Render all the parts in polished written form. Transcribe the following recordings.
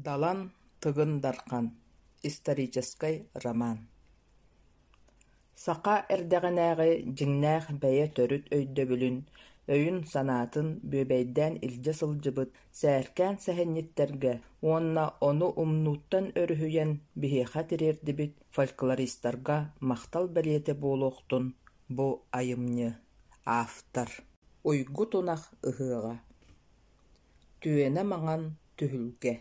Далан Тыгын Дархан историческай роман Саха эрдэҕинээҕи дьиҥнээх бэйэ төрүт өйдөбүлүн, өйүн-санаатын бүөбэйдээн илдьэ сылдьыбыт сээркээн сэһэнньиттэргэ уонна ону умнууттан өрүһүйэн биһиэхэ тириэрдибит фольклористарга махтал бэлиэтэ буолуохтун бу айымньы. Автор Уйгу тунах ыһыаҕа Түөнэ маҥан түһүлгэ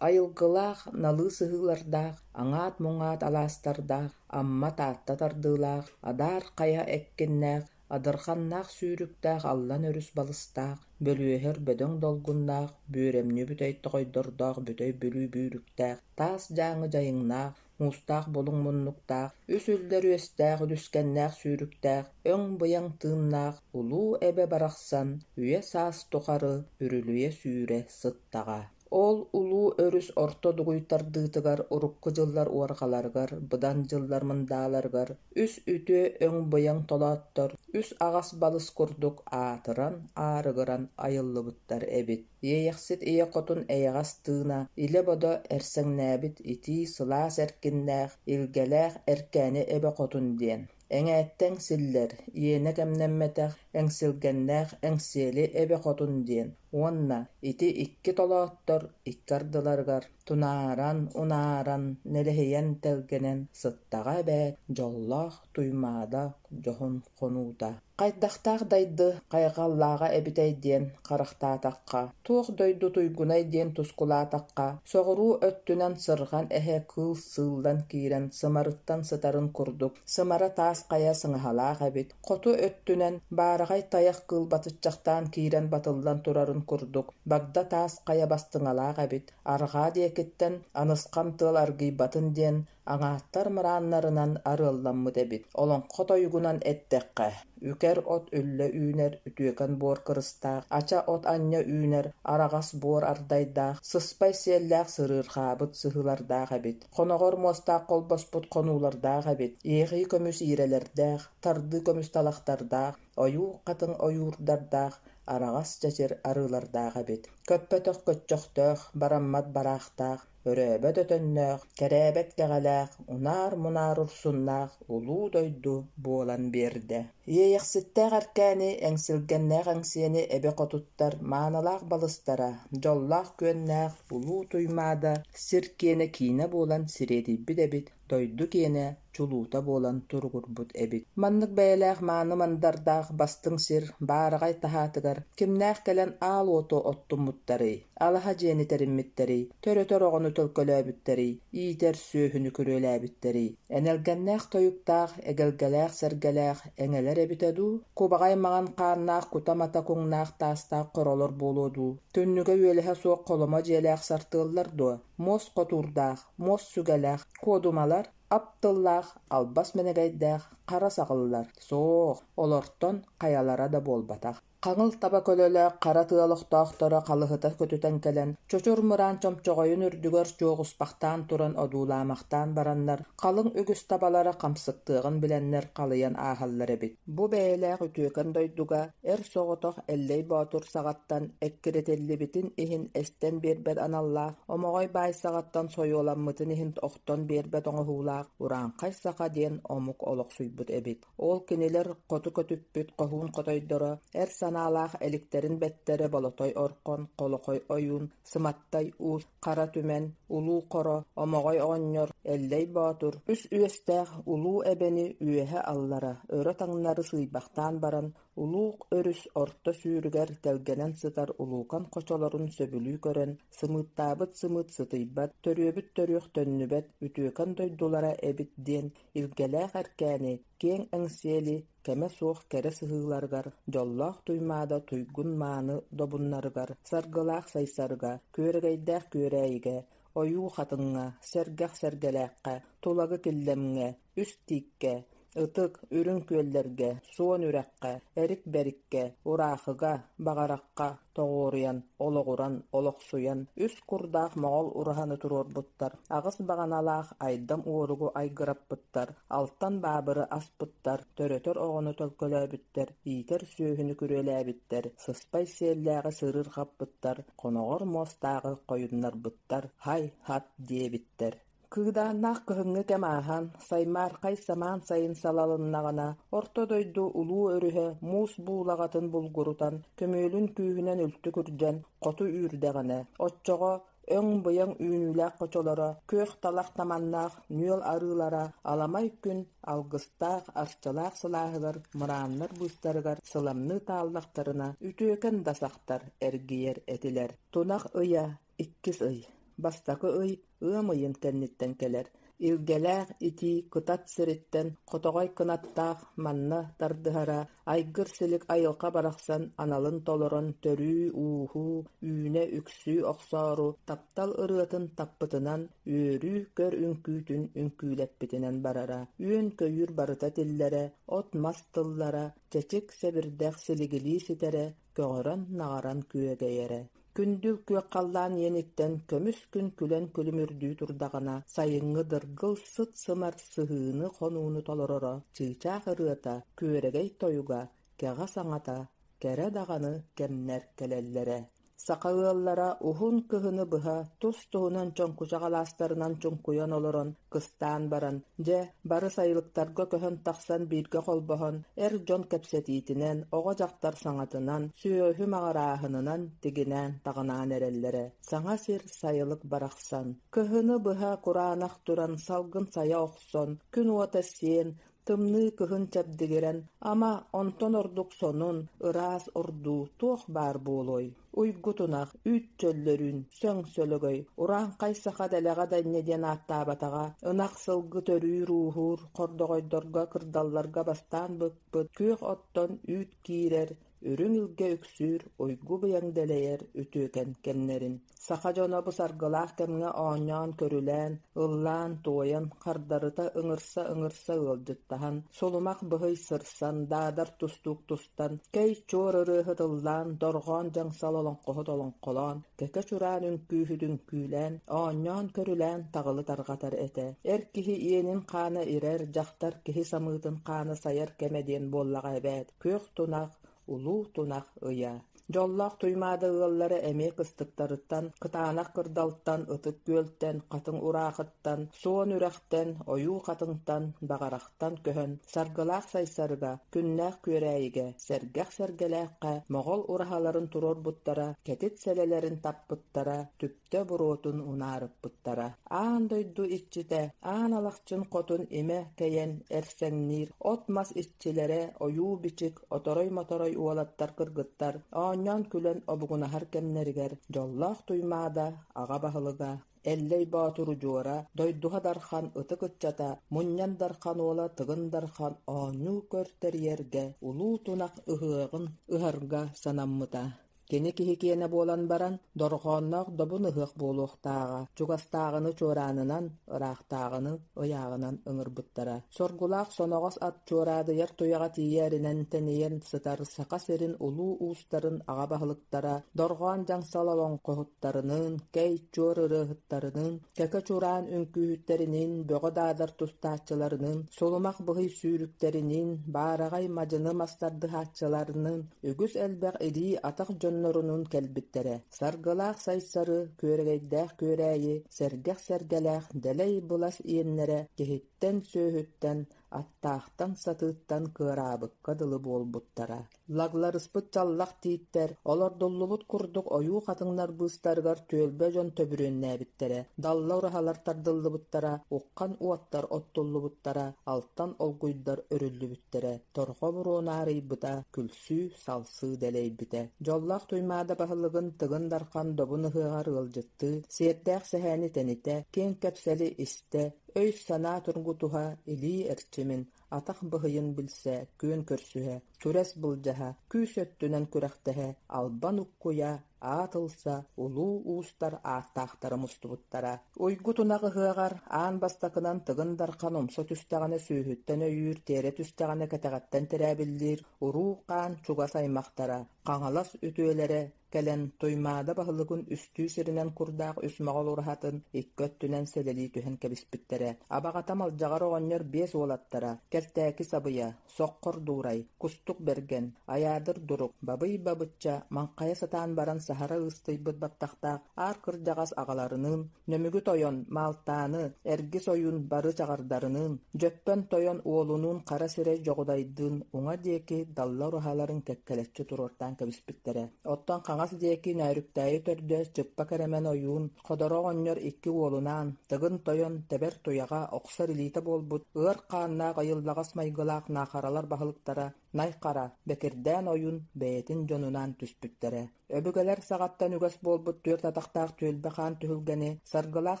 Айылгылаах, налыы сыһыылардаах, аҥаат-муҥаат алаастардаах, Амма-Таатта тардыылаах, адаар хайа эккиннээх, адырханнаах сүүрүктээх Аллан өрүс балыстаах, бөлүөһэр бөдөҥ долгуннаах, бүөрэмньи бүтэй тоҕойдордоох Бүтэй Бүлүү бүүрүктээх, таас Дьааҥы дьайыҥнаах, муустаах булуҥ муннуктаах, үс үллэр үөстээх, үлүскэннээх сүүрүктээх, өҥ-быйаҥ тыыннаах улуу эбэ барахсан үйэ-саас тухары үрүлүйэ сүүрэ сыттаҕа. Ол улуу өрүс орто дугуй тардыытыгар урукку дьыллар уорҕаларыгар, быдан дьыллар мындааларыгар үс үтүө өҥ-быйаҥ толооттор үс аҕас балыс курдук аатыран, аарыгыран айыллыбыттар эбит. Иэйэхсит ийэ хотун эйэҕэс тыына, илэ-бодо эрсэҥнээбит итии сылаас эркиннээх, илгэлээх Эркээни эбэ хотун диэн. Эҥээттэн силлэр, иэнэ кэмнэммэтэх, эҥсилгэннээх Эҥсиэли эбэ хотун диэн уонна ити икки толооттор икки ардыларыгар тунааран, унааран, нэлэһийэн тэлгэнэн сыттаҕа эбээт дьоллоох Туймаада дьоһун хонуута. Хайдахтаах дайды хайҕаллааҕа эбитэй диэн харахтаатахха, туох дойду туйгунай диэн тускулаатахха, соҕуруу өттүнэн сырҕан эһэ кыыл сыыллан киирэн сымарыттан сытарын курдук сымара таас хайа сыҥаһалаах эбит, хоту өттүнэн баараҕай тайах кыыл батыччахтаан киирэн батыллан турарын курдук багда таас хайа бастыҥалаах эбит, арҕаа диэкиттэн анысхан тыал аргыйбатын диэн аҥааттар мырааннарынан арыалламмыт эбит. Олоҥхо тойугунан эттэххэ, үкэр от үллэ үүнэр, үтүөкэн буор кырыстаах, ача от анньа үүнэр, араҕас буор ардайдаах, сыспай сиэллээх сырыырхаабыт сыһыылардаах эбит. Хоноҕор муостаах холбоспут хонуулардаах эбит, иэҕии көмүс иирэлэрдээх, тардыы көмүс талахтардаах, ойуу хатыҥ ойуурдардаах, араҕас чэчир арыылардаах эбит. Көппөтөх көччөхтөөх, бараммат бараахтаах, өрөөбөт өтөннөөх, кэрээбэт кэҕэлээх, унаар-мунаар урсуннаах улуу дойду буолан биэрдэ. Иэйэхситтээх Эркээни, эҥсилгэннээх Эҥсиэни эбэ хотуттар маанылаах балыстара, дьоллоох күөннээх Улуу Туймаада сир киэнэ киинэ буолан сириэдийбит эбит, дойду киэнэ чулуута буолан туругурбут эбит. Маннык бэйэлээх мааны мандардаах бастыҥ сир баараҕай таһаатыгар кимнээх кэлэн аал уоту оттуммуттарый, алаһа дьиэни тэриммиттэрий, төрөтөр оҕону төлкөлөөбүттэрий, иитэр сүөһүнү күрүөлээбиттэрий? Энэлгэннээх тойуктаах, эгэлгэлээх сэргэлээх эҥэлэр эбитэ дуу, кубаҕай маҥан хааннаах кута-мата куҥнаах таастаах хоролор буолуо дуу, түннүгэ-үөлэһэ суох холомо дьиэлээх сартыаллар дуо, муос хотуурдаах, муос сүгэлээх куодумалар, ап тыллаах, албас мэнэгэйдээх хара саҕыллар. Суох, олортон хайалара да буолбатах. Хаҥыл таба көлөлөөх хара тыа олохтоохторо халыһыта көтүтэн кэлэн, чочур мыраан чомчоҕойун үрдүгэр чуоҕуспахтаан туран одуулаамахтаан бараннар, халыҥ үгүс табалара хамсыктыаҕын билэннэр халыйан ааһаллар эбит. Бу бэйэлээх үтүөкэн дойдуга эр соҕотох Эллэй Боотур саҕаттан эккирэтиллибитин иһин эстэн биэрбэт аналлаах, Омоҕой Баай саҕаттан сойуоламмытын иһин охтон биэрбэт оҥоһуулаах Урааҥхай саха диэн омук олохсуйбут эбит. Ол кинилэр хоту көтүппүт хоһуун хотойдоро, эр санаалаах эликтэрин бэттэрэ Болотой Орхон, Холохой Ойуун, Сыматтай Уус, Хара Түмэн, Улуу Хоро, Омоҕой Оҕонньор, Эллэй Боотур үс үөстээх Улуу Эбэни үөһэ-аллара, өрө-таҥнары сыыйбахтаан баран, Улуу өрүс орто сүүрүгэр тэлгэнэн сытар улуукан хочолорун сөбүлүү көрөн, сымыыттаабыт сымыыт сытыйбат, төрүөбүт төрүөх төннүбэт үтүөкэн дойдулара эбит диэн илгэлээх Эркээни, киэҥ Эҥсиэли кэмэ суох кэрэ сыһыыларыгар, дьоллоох Туймаада туйгун-мааны добуннарыгар, саргылаах Сайсарыга, күөрэгэйдээх Күөрээйигэ, Ойуу Хатыҥҥа, Сэргэх Сэргэлээххэ, Тулагы Киллэмҥэ, Үс Тииккэ, Ытык, Үрүҥ күөллэргэ, Суон үрэххэ, Эрик Бэриккэ, Ураахыга, Баҕарахха тоҕуоруйан, олоҕуран, олохсуйан, үс курдаах моҕол ураһаны туруорбуттар, аҕыс баҕаналаах айдам уоругу айгыраппыттар, алтан баабыры аспыттар, төрөтөр оҕону төлкөлөөбүттэр, иитэр сүөһүнү күрүөлээбиттэр, сыспай сиэллээҕи сырыырҕаппыттар, хоноҕор муостааҕы хойуннарбыттар, һай-һат диэбиттэр. Кыыдааннаах кыһыҥҥы кэм ааһан, саймаархай самаан сайын салалыннаҕына, орто дойду улуу өрүһэ муус буулаҕатын булгурутан, көмүөлүн күүһүнэн үлтү күрдьэн, хоту үүрдэҕинэ, оччоҕо өҥ-быйаҥ үүнүүлээх хочолоро, күөх талах таманнаах нүөл арыылара аламай күн алгыстаах, арчылаах сылааһыгар мырааннар быыстарыгар сыламныы тааллахтарына, үтүөкэн да сахтар эргийэр этилэр. Тунах ыйа иккис ый, бастакы ый ыам ыйын кэнниттэн кэлэр. Илгэлээх итии кытат сириттэн хотоҕой кынаттаах манна тардыһара, айгыр-силик айылҕа барахсан аналын толорон төрүү-ууһуу, үүнэ-үксүү охсоору таптал ырыатын таппытынан, үөрүү-көр үҥкүүтүн үҥкүүлэппитинэн барара. Үөн-көйүүр барыта тиллэрэ, от-мас тыллара, чэчик сэбирдэх силигилии ситэрэ, көҕөрөн-наҕаран күөгэйэрэ. Күндүл күөх халлаан иэниттэн көмүс күн күлэн күлүмүрдүү турдаҕына, сайыҥҥы дыргыл сыт-сымар сыһыыны-хонууну толороро, чыычаах ырыата, күөрэгэй тойуга, кэҕэ саҥата, кэрэ даҕаны кэмнэр кэлэллэрэ. Саха ыаллара уһун кыһыны быһа тус-туһунан чоҥкучах алаастарынан чуҥкуйан олорон, кыстаан баран, дьэ, бары сайылыктарга көһөн тахсан бииргэ холбоһон, эр дьон кэпсэтиитинэн, оҕо-дьахтар саҥатынан, сүөһү маҕырааһынынан тигинээн-таҕынаан эрэллэрэ. Саҥа сир сайылык барахсан. Кыһыны быһа кураанах туран салгын сайа охсон, күн уота сиэн, Тымныы кыһын чэбдигирэн, ама, онтон ордук сонун, ыраас ордуу туох баар буолуой? Уйгу тунах, үүт чөллөрүүн, сөҥ сөлөгөй, урааҥхай саха дэлэҕэ да инньэ диэн ааттаабатаҕа, ынах сылгы төрүүр-ууһуур, хордоҕойдорго, кырдалларга бастаан быкпыт, күөх оттон үүт киирэр, үрүҥ илгэ үксүүр, уйгу-быйаҥ дэлэйэр үтүөкэн кэмнэрин. Саха дьоно бу саргылаах кэмҥэ оонньоон-көрүлээн, ыллаан-туойан, хардарыта ыҥырса-ыҥырса ыалдьыттаһан, сулумах быһый сырсан, даадар тустуук тустан, кэй-чуор ырыаһыт ыллаан, дорҕоон дьаҥсал олоҥхоһут олоҥхолоон, кэкэ чураан үҥкүүһүт үҥкүүлээн, оонньоон-көрүлээн таҕылы тарҕатар этэ. Эр киһи иэнин хаана ирэр, дьахтар киһи самыытын хаана сайар кэмэ диэн буоллаҕа эбээт. Күөх тунах, улуу тунах ыйа. Дьоллоох Туймаада ыаллара эмиэ кыстыктарыттан, кытаанах кырдалтан, Ытык Күөлтэн, Хатыҥ Ураахыттан, Суон Үрэхтэн, Ойуу Хатыҥтан, Баҕарахтан көһөн, Саргылаах Сайсарыга, Күннээх Күөрээйигэ, Сэргэх Сэргэлээххэ Моҕол ураһаларын туруорбуттара, кэтит сэлэлэрин таппыттара, түптэ буруотун унаарыппыттара. Аан дойду иччитэ, Аан Алахчын хотун имэ кэйэн эрсэҥниир, от-мас иччилэрэ, ойуу-бичик, оторой-моторой уолаттар-кыргыттар оонньоон-күлэн обугунаһар кэмнэригэр дьоллоох Туймаада аҕа баһылыга, Эллэй Боотур удьуора, Дойдуһа Дархан ытык ыччата, Мунньан Дархан уола Тыгын Дархан оонньуу-көр тэрийэргэ Улуу Тунах ыһыаҕын ыһарга санаммыта. Кини киһи киэнэ буолан баран, дорҕоонноох добун ыһыах буолуохтааҕа, чугастааҕыны чуораанынан, ыраахтааҕыны ыйааҕынан ыҥырбыттара. Соргулаах соноҕос ат чуораадыйар туйаҕа тиийэринэн тэнийэн сытар Саха сирин улуу уустарын аҕа баһылыктара дорҕоон дьаҥсал олоҥхоһуттарыныын, кэй-чуор ырыаһыттарыныын, кэкэ чураан үҥкүүһүттэриниин, бөҕө даадар тустааччыларыныын, сулумах быһый сүүрүктэриниин, баараҕай мадьыны мас тардыһааччыларыныын Үгүс элбэх илии-атах дьоннорунуун кэлбиттэрэ: Саргылаах Сайсары, Күөрэгэйдээх Күөрээйи, Сэргэх Сэргэлээх дэлэй былас иэннэрэ киһиттэн-сүөһүттэн, аттаахтан-сатыыттан кыараабыкка дылы буолбуттара. Лагларыспыт чаллах тииттэр, олордуллубут курдук ойуу хатыҥнар быыстарыгар түөлбэ дьон төбүрүөннээбиттэрэ, далла ураһалар тардыллыбыттара, уххан уоттар оттуллубуттара, алтан олгуйдар өрүллүбүттэрэ. Торҕо буруону аарыйбыта, күлсүү-салсыы дэлэйбитэ. Дьоллоох Туймаада баһылыгын Тыгын Дархан Добун ыһыаҕар ыалдьыттыы, сиэрдээх сэһээни тэнитэ, киэҥ кэпсэли истэ, өй-санаа тургутуһа, илии эрчимин, атах быһыйын билсэ, күөн көрсүһэ, күрэс былдьаһа, күүс өттүнэн күрэхтэһэ, албан уккуйа, аат ылса, улуу уустар ааттаахтара мустубуттара. Уйгу тунах ыһыаҕар аан бастакынан Тыгын Дархан умса түстэҕинэ сүүһүттэн өйүүр, тиэрэ түстэҕинэ кэтэҕиттэн тирээбиллиир уруу-хаан чугас аймахтара, Хаҥалас үтүөлэрэ кэлэн Туймаада баһылыгын үстүү сиринэн курдаах үс моҕол ураһатын икки өттүнэн сэлэлии түһэн кэбиспиттэрэ. Абаҕата Малдьаҕар оҕонньор биэс уолаттара, Кэлтээки Сабыйа, Соххор Дуурай, Кустук Бэргэн, Айаадыр Дурук, Бабый Бабычча маҥхайа сатаан баран саһара ыыстыйбыт баттахтаах аар кырдьаҕас аҕаларыныын, Нөмүгү тойон, Маалтааны, Эргис ойуун бары чаҕардарыныын, Дьөппөн тойон уолунуун хара сирэй Дьоҕудайдыын уҥа диэки далла ураһаларын кэккэлэччи туруортаан кэбиспиттэрэ. Оттон хаҥас диэки Нөөрүктээйи төрдө Чыппа Кэрэмэн ойуун, Ходоро оҕонньор икки уолунаан, Тыгын Тойон тэбэр туйаҕа охсор илиитэ буолбут ыар хааннаах айыллаҕас майгылаах наахаралар баһылыктара Най Хара, Бэкирдээн ойуун бэйэтин дьонунаан түспүттэрэ. Өбүгэлэр саҕаттан үгэс буолбут түөрт атахтаах түөлбэ хаан түһүлгэни Саргылаах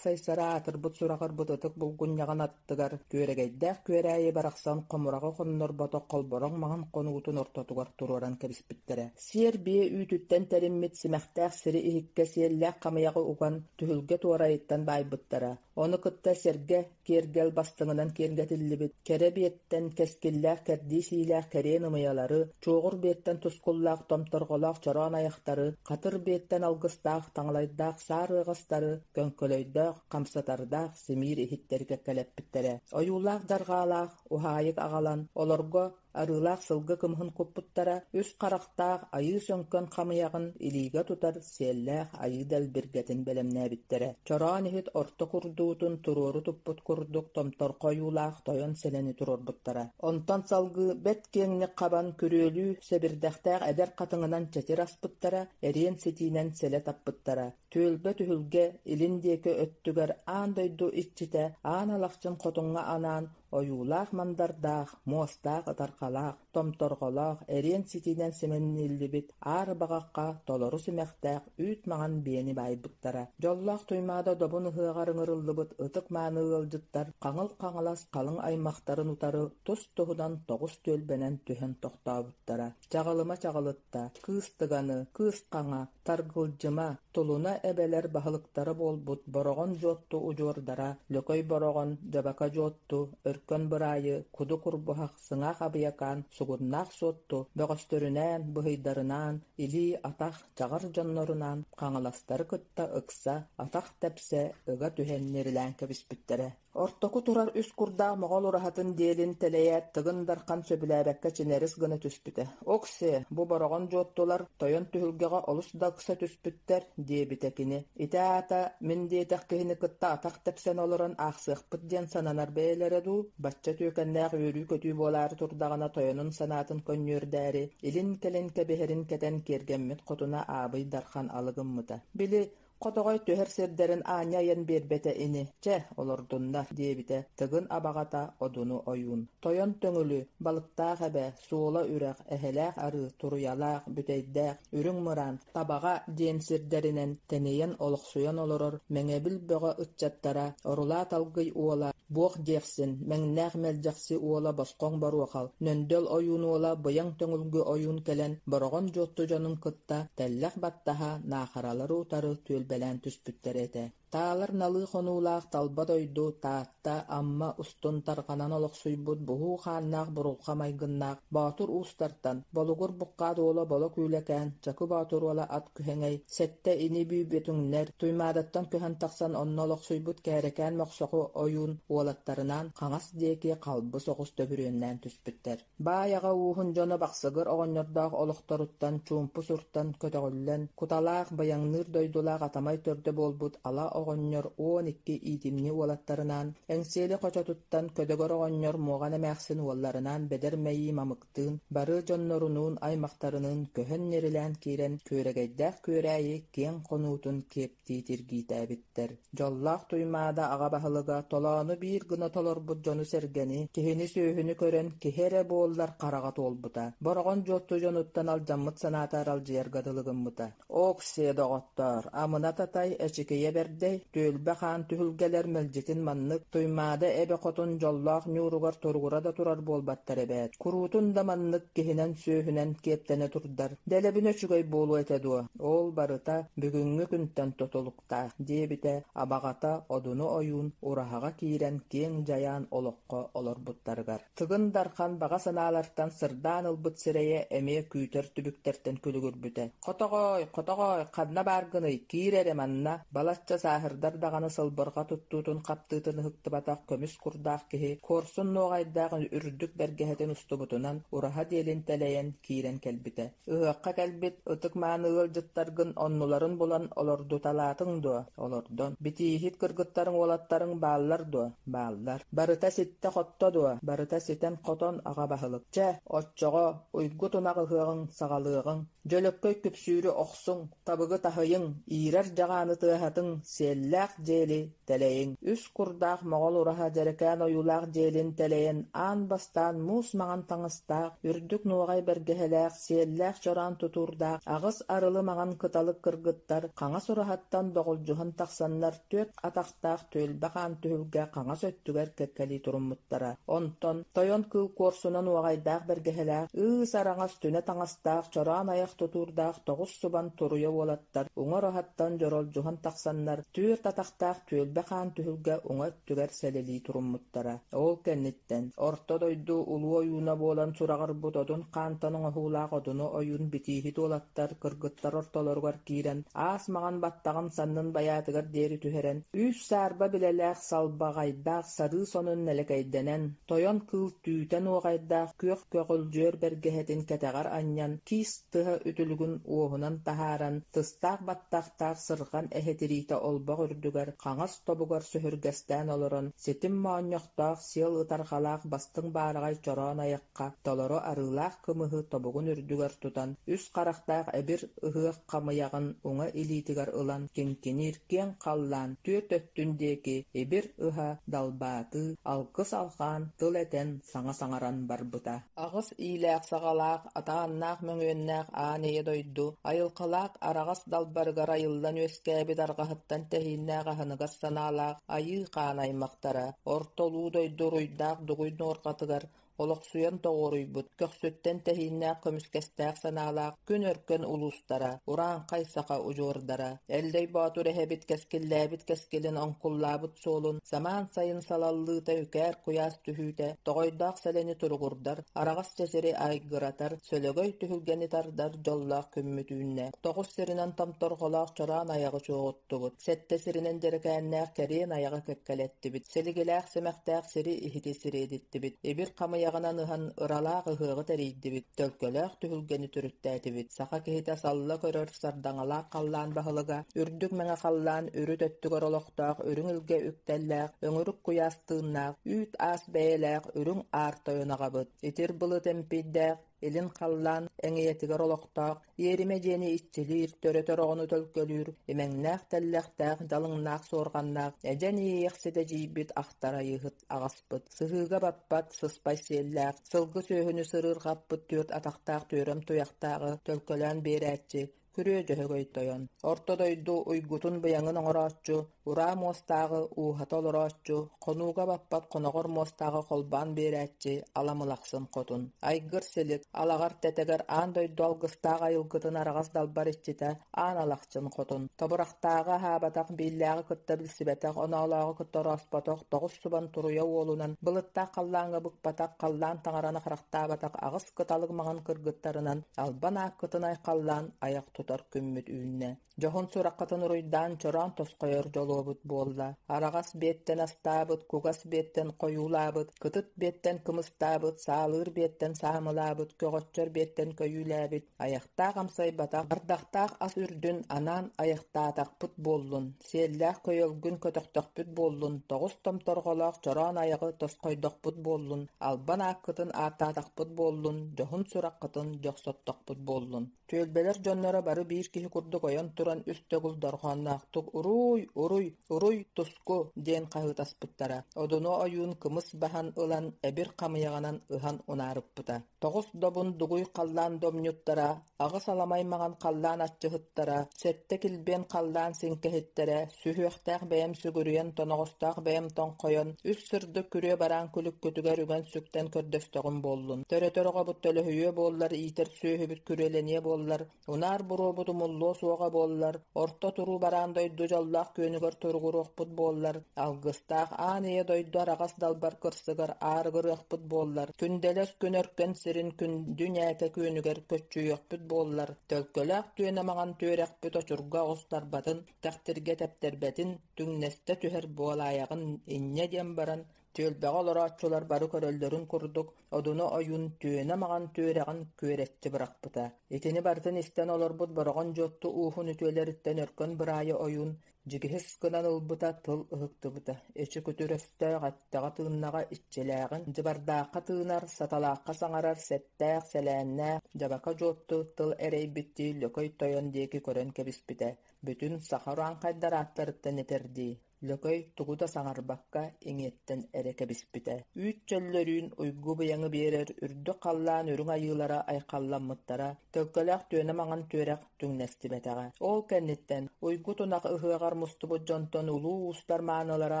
Сайсара аатырбыт сураҕырбыт ытык булгунньаҕын аттыгар Күөрэгэйдээх Күөрээйи барахсан хомураҕы хоннорботох холбороҥ маҥан хонуутун ортотугар туруоран кэбиспиттэрэ. Сиэр биэ үүтүттэн тэриммит симэхтээх сири иһиккэ сиэллээх хамыйаҕы уган түһүлгэ туорайыттан баайбыттара. Ону кытта сэргэ киэргэл бастыҥынан киэргэтиллибит кэрэ биэттэн кэскиллээх кэрдии сиилээх кэриэн ымыйалары, чуоҕур биэттэн тускуллаах томторҕолоох чороон айахтары, хатыр биэттэн алгыстаах таҥалайдаах саар ыаҕастары, көҥкөлөйдөөх, хамсатардаах симиир иһиттэри кэккэлэппиттэрэ. Ойуулаах дьарҕаалаах уһаайык аҕалан, олорго арыылаах сылгы кымыһын куппуттара, үс харахтаах айыы сөҥкөн хамыйаҕын илиигэ тутар сиэллээх айыы дэлбиргэтин бэлэмнээбиттэрэ. Чороон иһит орто курдуутун туруору туппут курдук томторхо ойуулаах тойон сэлэни туруорбуттара. Онтон салгыы бэрт киэҥник хабан күрүөлүү сэбирдэхтээх эдэр хатыҥынан чэчир аспыттара, эриэн ситиинэн сэлэ таппыттара. Түөлбэ түһүлгэ илин диэки өттүгэр аан дойду иччитэ Аан Алахчын хотуҥҥа анаан ойуулаах мандардаах, муостаах ытархалаах, томторҕолоох, эриэн ситиинэн симэнниллибит аар баҕахха толору симэхтээх үүт маҥан биэни баайбыттара. Дьоллоох Туймаада добун ыһыаҕар ыҥырыллыбыт ытык-мааны ыалдьыттар Хаҥыл Хаҥалас халыҥ аймахтарын утары тус-туһунан тоҕус түөлбэнэн түһэн тохтообуттара. Чаҕылыма чаҕылытта, Кыыс Тыганы, Кыыс Хаҥа, Таргылдьыма, Тулуна эбэлэр баһылыктара буолбут Бороҕон Дьуотту удьуордара Лөкөй Бороҕон, Дьабака Дьуотту, Өркөн Быраайы, Куду Курбуһах, Сыҥаах Абыйакаан, Сугуннаах Суотту бөҕөстөрүнээн, быһыйдарынаан, илии-атах, чаҕар дьоннорунаан Хаҥаластары кытта ыкса, атах тэпсэ, ыга түһэн ньирилээн кэбиспиттэрэ. Ортоку турар үс курдаах моҕол ураһатын диэлин тэлэйээт Тыгын Дархан сөбүлээбэккэ чинэрис гына түспүтэ. «Оксе, бу бороҕон дьуоттулар тойон түһүлгэҕэ олус да ыкса түспүттэр» диэбитэ кини. «Ити аата, мин диэтэх киһини кытта атах тэпсэн олорон аахсыахпыт диэн сананар бэйэлэрэ дуу?» Бачча түөкэннээх үөрүү-көтүү буолаары турдаҕына тойонун санаатын көнньүөрдээри, илин-кэлин кэбиһэрин кэтэн киэргэммит хотуна Аабый Дархан алы гыммыта. Били, Хотоҕой түһэр сирдэрин аанньа айан биэрбэтэ ини, чэ, олордуннар, диэбитэ Тыгын абаҕата Одуну ойуун. Тойон Төҥүлү, Балыктаах эбэ, Суола үрэх, Эһэлээх арыы, Туруйалаах, Бүтэйдээх, Үрүҥ Мыраан, Табаҕа диэн сирдэринэн тэнийэн олохсуйан олорор Мэҥэбил бөҕө ыччаттара Орулаа Талгый уола Буох Диэхсин, Мэҥнээх Мэлдьэхси уола Босхоҥ Боруохал, Нөндөл ойуун уола Быйаҥ Төҥүлгү ойуун кэлэн Бороҕон Дьуотту дьонун кытта тэллэх баттаһа Наахаралары утары түөлбэлээн түспүттэр этэ. Таалар налыы хонуулаах талба дойду Таатта, Амма устун тарҕанан олохсуйбут буһуу хааннаах бурулха майгыннаах Боотур уустартан Болугур Буккаат уола Боло Күүлэкээн, Чакы Боотур уола Ат Күһэҥэй, сэттэ ини-бии Бөтүҥнэр, Туймаадаттан көһөн тахсан онно олохсуйбут Кээрэкээн Мохсоҕу ойуун уолаттарынаан хаҥас диэки халбы соҕус төбүрүөннээн түспүттэр. Баай аҕа ууһун дьоно Бахсыгыр оҕонньордоох олохторуттан чуумпу суртан көтөҕүллэн, куталаах, быйаҥныыр дойдулаах Атамай төрдө буолбут Ала оҕонньор 12 иитимньи уолаттарынаан, Эҥсиэли хочотуттан Көдөгөр оҕонньор Муоҕан эмээхсин уолларынаан Бэдэр Мэйии Мамыктыын, бары дьоннорунуун, аймахтарыныын көһөн ньирилээн киирэн Күөрэгэйдээх Күөрээйи киэҥ хонуутун киэптии тиргиитээбиттэр. Дьоллоох Туймаада аҕа баһылыга толоону биир гына толорбут дьону-сэргэни, киһини-сүөһүнү көрөн киһи эрэ буоллар хараҕа туолбута. Бороҕон Дьуотту дьонуттан алдьаммыт санаата аралдьыйарга дылы гыммыта. «Оксиэ, доҕоттоор, амына Ананатай, Эчикийэ Бэрдэй, Түөлбэ хаан түһүлгэлэр мэлдьитин маннык Туймаада эбэ хотун дьоллоох ньууругар туругура да турар буолбаттар эбээт. Куруутун да маннык киһинэн-сүөһүнэн киэптэнэ турдар, дэлэбинэ үчүгэй буолуо этэ дуо? Ол барыта бүгүҥҥү күнтэн тутулуктаах, диэбитэ абаҕата Одуну ойуун ураһаҕа киирэн киэҥ дьайаан олоххо олорбуттарыгар. Тыгын Дархан баҕа санаалартан сырдаан ылбыт сирэйэ эмиэ күүтэр түбүктэртэн күлүгүрбүтэ. «Хотоҕой, хотоҕой, ханна бааргыный, киир эрэ манна!» Балачча сааһырдар даҕаны сылбырҕа туттуутун-хаптыытын ыһыктыбатах көмүс курдаах киһи куорсун нуоҕайдаах үрдүк бэргэһэтин устубутунан ураһа диэлин тэлэйэн киирэн кэлбитэ. «Ыһыахха кэлбит ытык-мааны ыалдьыттаргын оннуларын булан олордуталаатыҥ дуо? Олордон. Битииһит кыргыттарыҥ уолаттарыҥ бааллар дуо? Бааллар. Барыта ситтэ-хотто дуо? Барыта ситэн-хотон аҕа баһылык. Чэ, оччоҕо уйгу тунах ыһыаҕыҥ саҕалыаҕыҥ, дьөлөккөй күпсүүрү охсуҥ, табыгы таһыйыҥ, иирэр дьаҕааны тыаһатыҥ, сиэллээх дьиэли тэлэйиҥ. Үс курдаах моҕол ураһа дьэрэкээн ойуулаах дьиэлин тэлэйэн аан бастаан муус маҥан таҥастаах, үрдүк нуоҕай бэргэһэлээх, сиэллээх чороон тутуурдаах, аҕыс арылы маҥан кыталык кыргыттар хаҥас ураһаттан доҕулдьуһан тахсаннар түөрт атахтаах түөлбэ хаан түһүлгэ хаҥас өттүгэр кэккэлии туруммуттара. Онтон тойон кыыл куорсунан уоҕайдаах бэргэһэлээх, ыыс араҥас түнэ таҥастаах, чороон айах тутуурдаах тоҕус субан туруйа уолаттар уҥа ураһаттан дьоролдьуһан тахсаннар, түөрт атахтаах түөлбэ хаан түһүлгэ уҥа өттүгэр сэлэлии туруммуттара. Ол кэнниттэн Орто дойду улуу ойууна буолан сураҕырбыт Одун хаантан оҥоһуулаах Одуну ойуун битииһит уолаттар кыргыттар ортолоругар киирэн, аас маҥан баттаҕын саннын байаатыгар диэри түһэрэн, үс саарба билэлээх салбаҕайдаах сарыы сонун нэлэкэйдэнэн, тойон кыыл түүтэ нуоҕайдаах күөх көҕүлдьүөр бэргэһэтин кэтэҕэр анньан, киис тыһа үтүлүгүн уоһунан таһааран, тыстаах баттахтаах сырҕан эһэ тириитэ олбох үрдүгэр хаҥас тобугар сөһүргэстээн олорон, ситим моонньохтоох сиэл ытарҕалаах бастыҥ баараҕай чороон айахха толору арыылаах кымыһы тобугун үрдүгэр тутан, үс харахтаах эбир ыһыах хамыйаҕын уҥа илиитигэр ылан киҥкиниир киэҥ халлаан түөрт өттүн диэки ибир ыһа далбаатыы, алгыс алҕаан, тыл этэн, саҥа саҥаран барбыта. Аҕыс иилээх-саҕалаах, атааннаах-мөҥүөннээх аан ийэ дойду айылҕалаах араҕас далбарыгар айыллан үөскээбит арҕаһыттан тэһииннээх аһыныгас санаалаах айыы хаан аймахтара Орто Улуу дойду уруйдаах дугуй нуорҕатыгар олохсуйан тоҕуоруйбут, көхсүттэн тэһииннээх көмүскэстээх санаалаах күн өркөн улуустара, урааҥхай саха удьуордара, Эллэй Боотур эһэбит кэскиллээбит кэскилин оҥкуллаабыт суолун самаан сайын салаллыыта үкээр куйаас түһүүтэ, тоҕойдоох сэлэни туругурдар, араҕас чэчири айгыратар, сөлөгөй түһүлгэни тардар дьоллоох күммүт үүннэ. Тоҕус сиринэн томторҕолоох чороон айаҕы чуоҕуттубут, сэттэ сиринэн дьэрэкээннээх кэриэн айаҕы кэккэлэттибит, силигилээх симэхтээх сири иһити сириэдиттибит, ибир хамыйаҕынан ыһан ыралаах ыһыаҕы тэрийдибит, төлкөлөөх түһүлгэни төрүттээтибит. Саха киһитэ салла көрөр сардаҥалаах халлаан баһылыга, үрдүк мэҥэ халлаан үрүт өттүгэр олохтоох үрүҥ илгэ үктэллээх, өҥүрүк куйаас тыыннаах, үүт-аас бэйэлээх үрүҥ аар тойон аҕабыт, итир былыт эмпийдээх, илин халлаан эҥийэтигэр олохтоох, иэримэ дьиэни иччилиир, төрөтөр оҕону төлкөлүүр, имэҥнээх тэллэхтээх, дьалыҥнаах суорҕаннаах, эдьэн иэйэхсит эдьиийбит ахтар айыыһыт аҕаспыт, сыһыыга баппат, сыспай сиэллээх, сылгы сүөһүнү сырыырҕаппыт түөрт атахтаах түөрэм туйахтааҕы төлкөлөөн биэрээччи, Күрүө Дьөһөгөй тойон, Орто дойду уйгутун-быйаҥын оҥорооччу, ураа муостааҕы ууһата олорооччу, хонууга баппат хоноҕор муостааҕы холбоон биэрээччи Ала Мылахсын хотун, Айгыр Силик, Алаҕар Тэтэгэр аан дойду алгыстаах айылгытын араҕас далбар иччитэ Аан Алахчын хотун, Тобурахтааҕы аһаабатах, бииллээҕи кытта билсибэтэх, оноолооҕу кытта орооспотох, тоҕус субан туруйа уолунан, былыттаах халлааҥҥа быкпатах, халлаан таҥараны харахтаабатах аҕыс кыталык маҥан кыргыттарынан албан ааккытын айхаллаан айах тутар күммүт үүннэ. Дьоһун сураххытын уруйдаан чороон тосхойор дьолуобут буолла. Араҕас биэттэн астаабыт, кугас биэттэн хойуулаабыт, кытыт биэттэн кымыстаабыт, саалыыр биэттэн саамылаабыт, көҕөччөр биэттэн көйүүлээбит, айахтаах амсайбатах, ардахтаах ас үрдүн анаан айахтаатахпыт буоллун, сиэллээх көйөлгүн көтөхтөхпүт буоллун, тоҕус томторҕолоох чороон айаҕы тосхойдохпут буоллун, албан ааккытын ааттаатахпыт буоллун, дьоһун сураххытын дьохсоттохпут буоллун. Түөлбэлэр дьонноро бары. Бары биир киһи курдук ойон туран үс төгүл дорҕоонноохтук «Уруй! Уруй! Уруй! Туску!» диэн хаһыытаспыттара. Одуну ойуун кымыс баһан ылан эбир хамыйаҕынан ыһан унаарыппыта. Тоҕус добун дугуй халлаан домньуттара, аҕыс аламай маҥан халлаан аччыһыттара, сэттэ килбиэн халлаан сиҥкэһиттэрэ, сүһүөхтээх бэйэм сүгүрүйэн, тоноҕостоох бэйэм тоҥхойон, үс сырдык күрүө бараан күлүккүтүгэр үгэн-сүктэн көрдөстөҕүм буоллун. Төрөтөр оҕобут төлөһүйүө буоллар, иитэр сүөһүбүт күрүөлэниэ буоллар, Унаар буруобут умуллуо суоҕа буоллар, орто туруу бараан дойду дьоллоох күөнүгэр туругуруохпут буоллар, алгыстаах аан ийэ дойду араҕас далбар кырсыгар аарыгырыахпыт буоллар, күндэлэс күн өркөн сирин күндү ньээкэ күөнүгэр көччүйүөхпүт буоллар, төлкөлөөх түөнэ маҥан түөрэхпит очурга оҕустарбатын, тэхтиргэ тэптэрбэтин, түҥнэстэ түһэр буолаайаҕын инньэ диэн баран, Түөлбэҕэ олорооччулар бары көрөллөрүн курдук, Одуну ойуун түөнэ маҥан түөрэҕин күөрэччи бырахпыта. Итини барытын истэн олорбут Бороҕон Дьуотту ууһун үтүөлэриттэн Өркөн Быраайы ойуун дьигиһис гынан ылбыта, тыл ыһыктыбыта. Эчи күтүр өстөөх, эттэҕэ-тыыннаҕа иччилээҕин, дьыбардаахха тыынар, саталаахха саҥарар, сэттээх, сэлээннээх, дьабака Дьуотту тыл эрэйбиттии Лөкөй тойон диэки көрөн кэбиспитэ. Бүтүн саха урааҥхайдар ааттарыттан этэрдии Лөкөй тугу да саҥарбакка иҥиэттэн эрэ кэбиспитэ. Үүт чөллөрүүн уйгу быйаҥы биэрэр үрдүк халлаан үрүҥ айыылара айхалламмыттара, төлкөлөөх түөнэ маҥан түөрэх түҥнэстибэтэҕэ. Ол кэнниттэн уйгу тунах ыһыаҕар мустубут дьонтон улуу уустар маанылара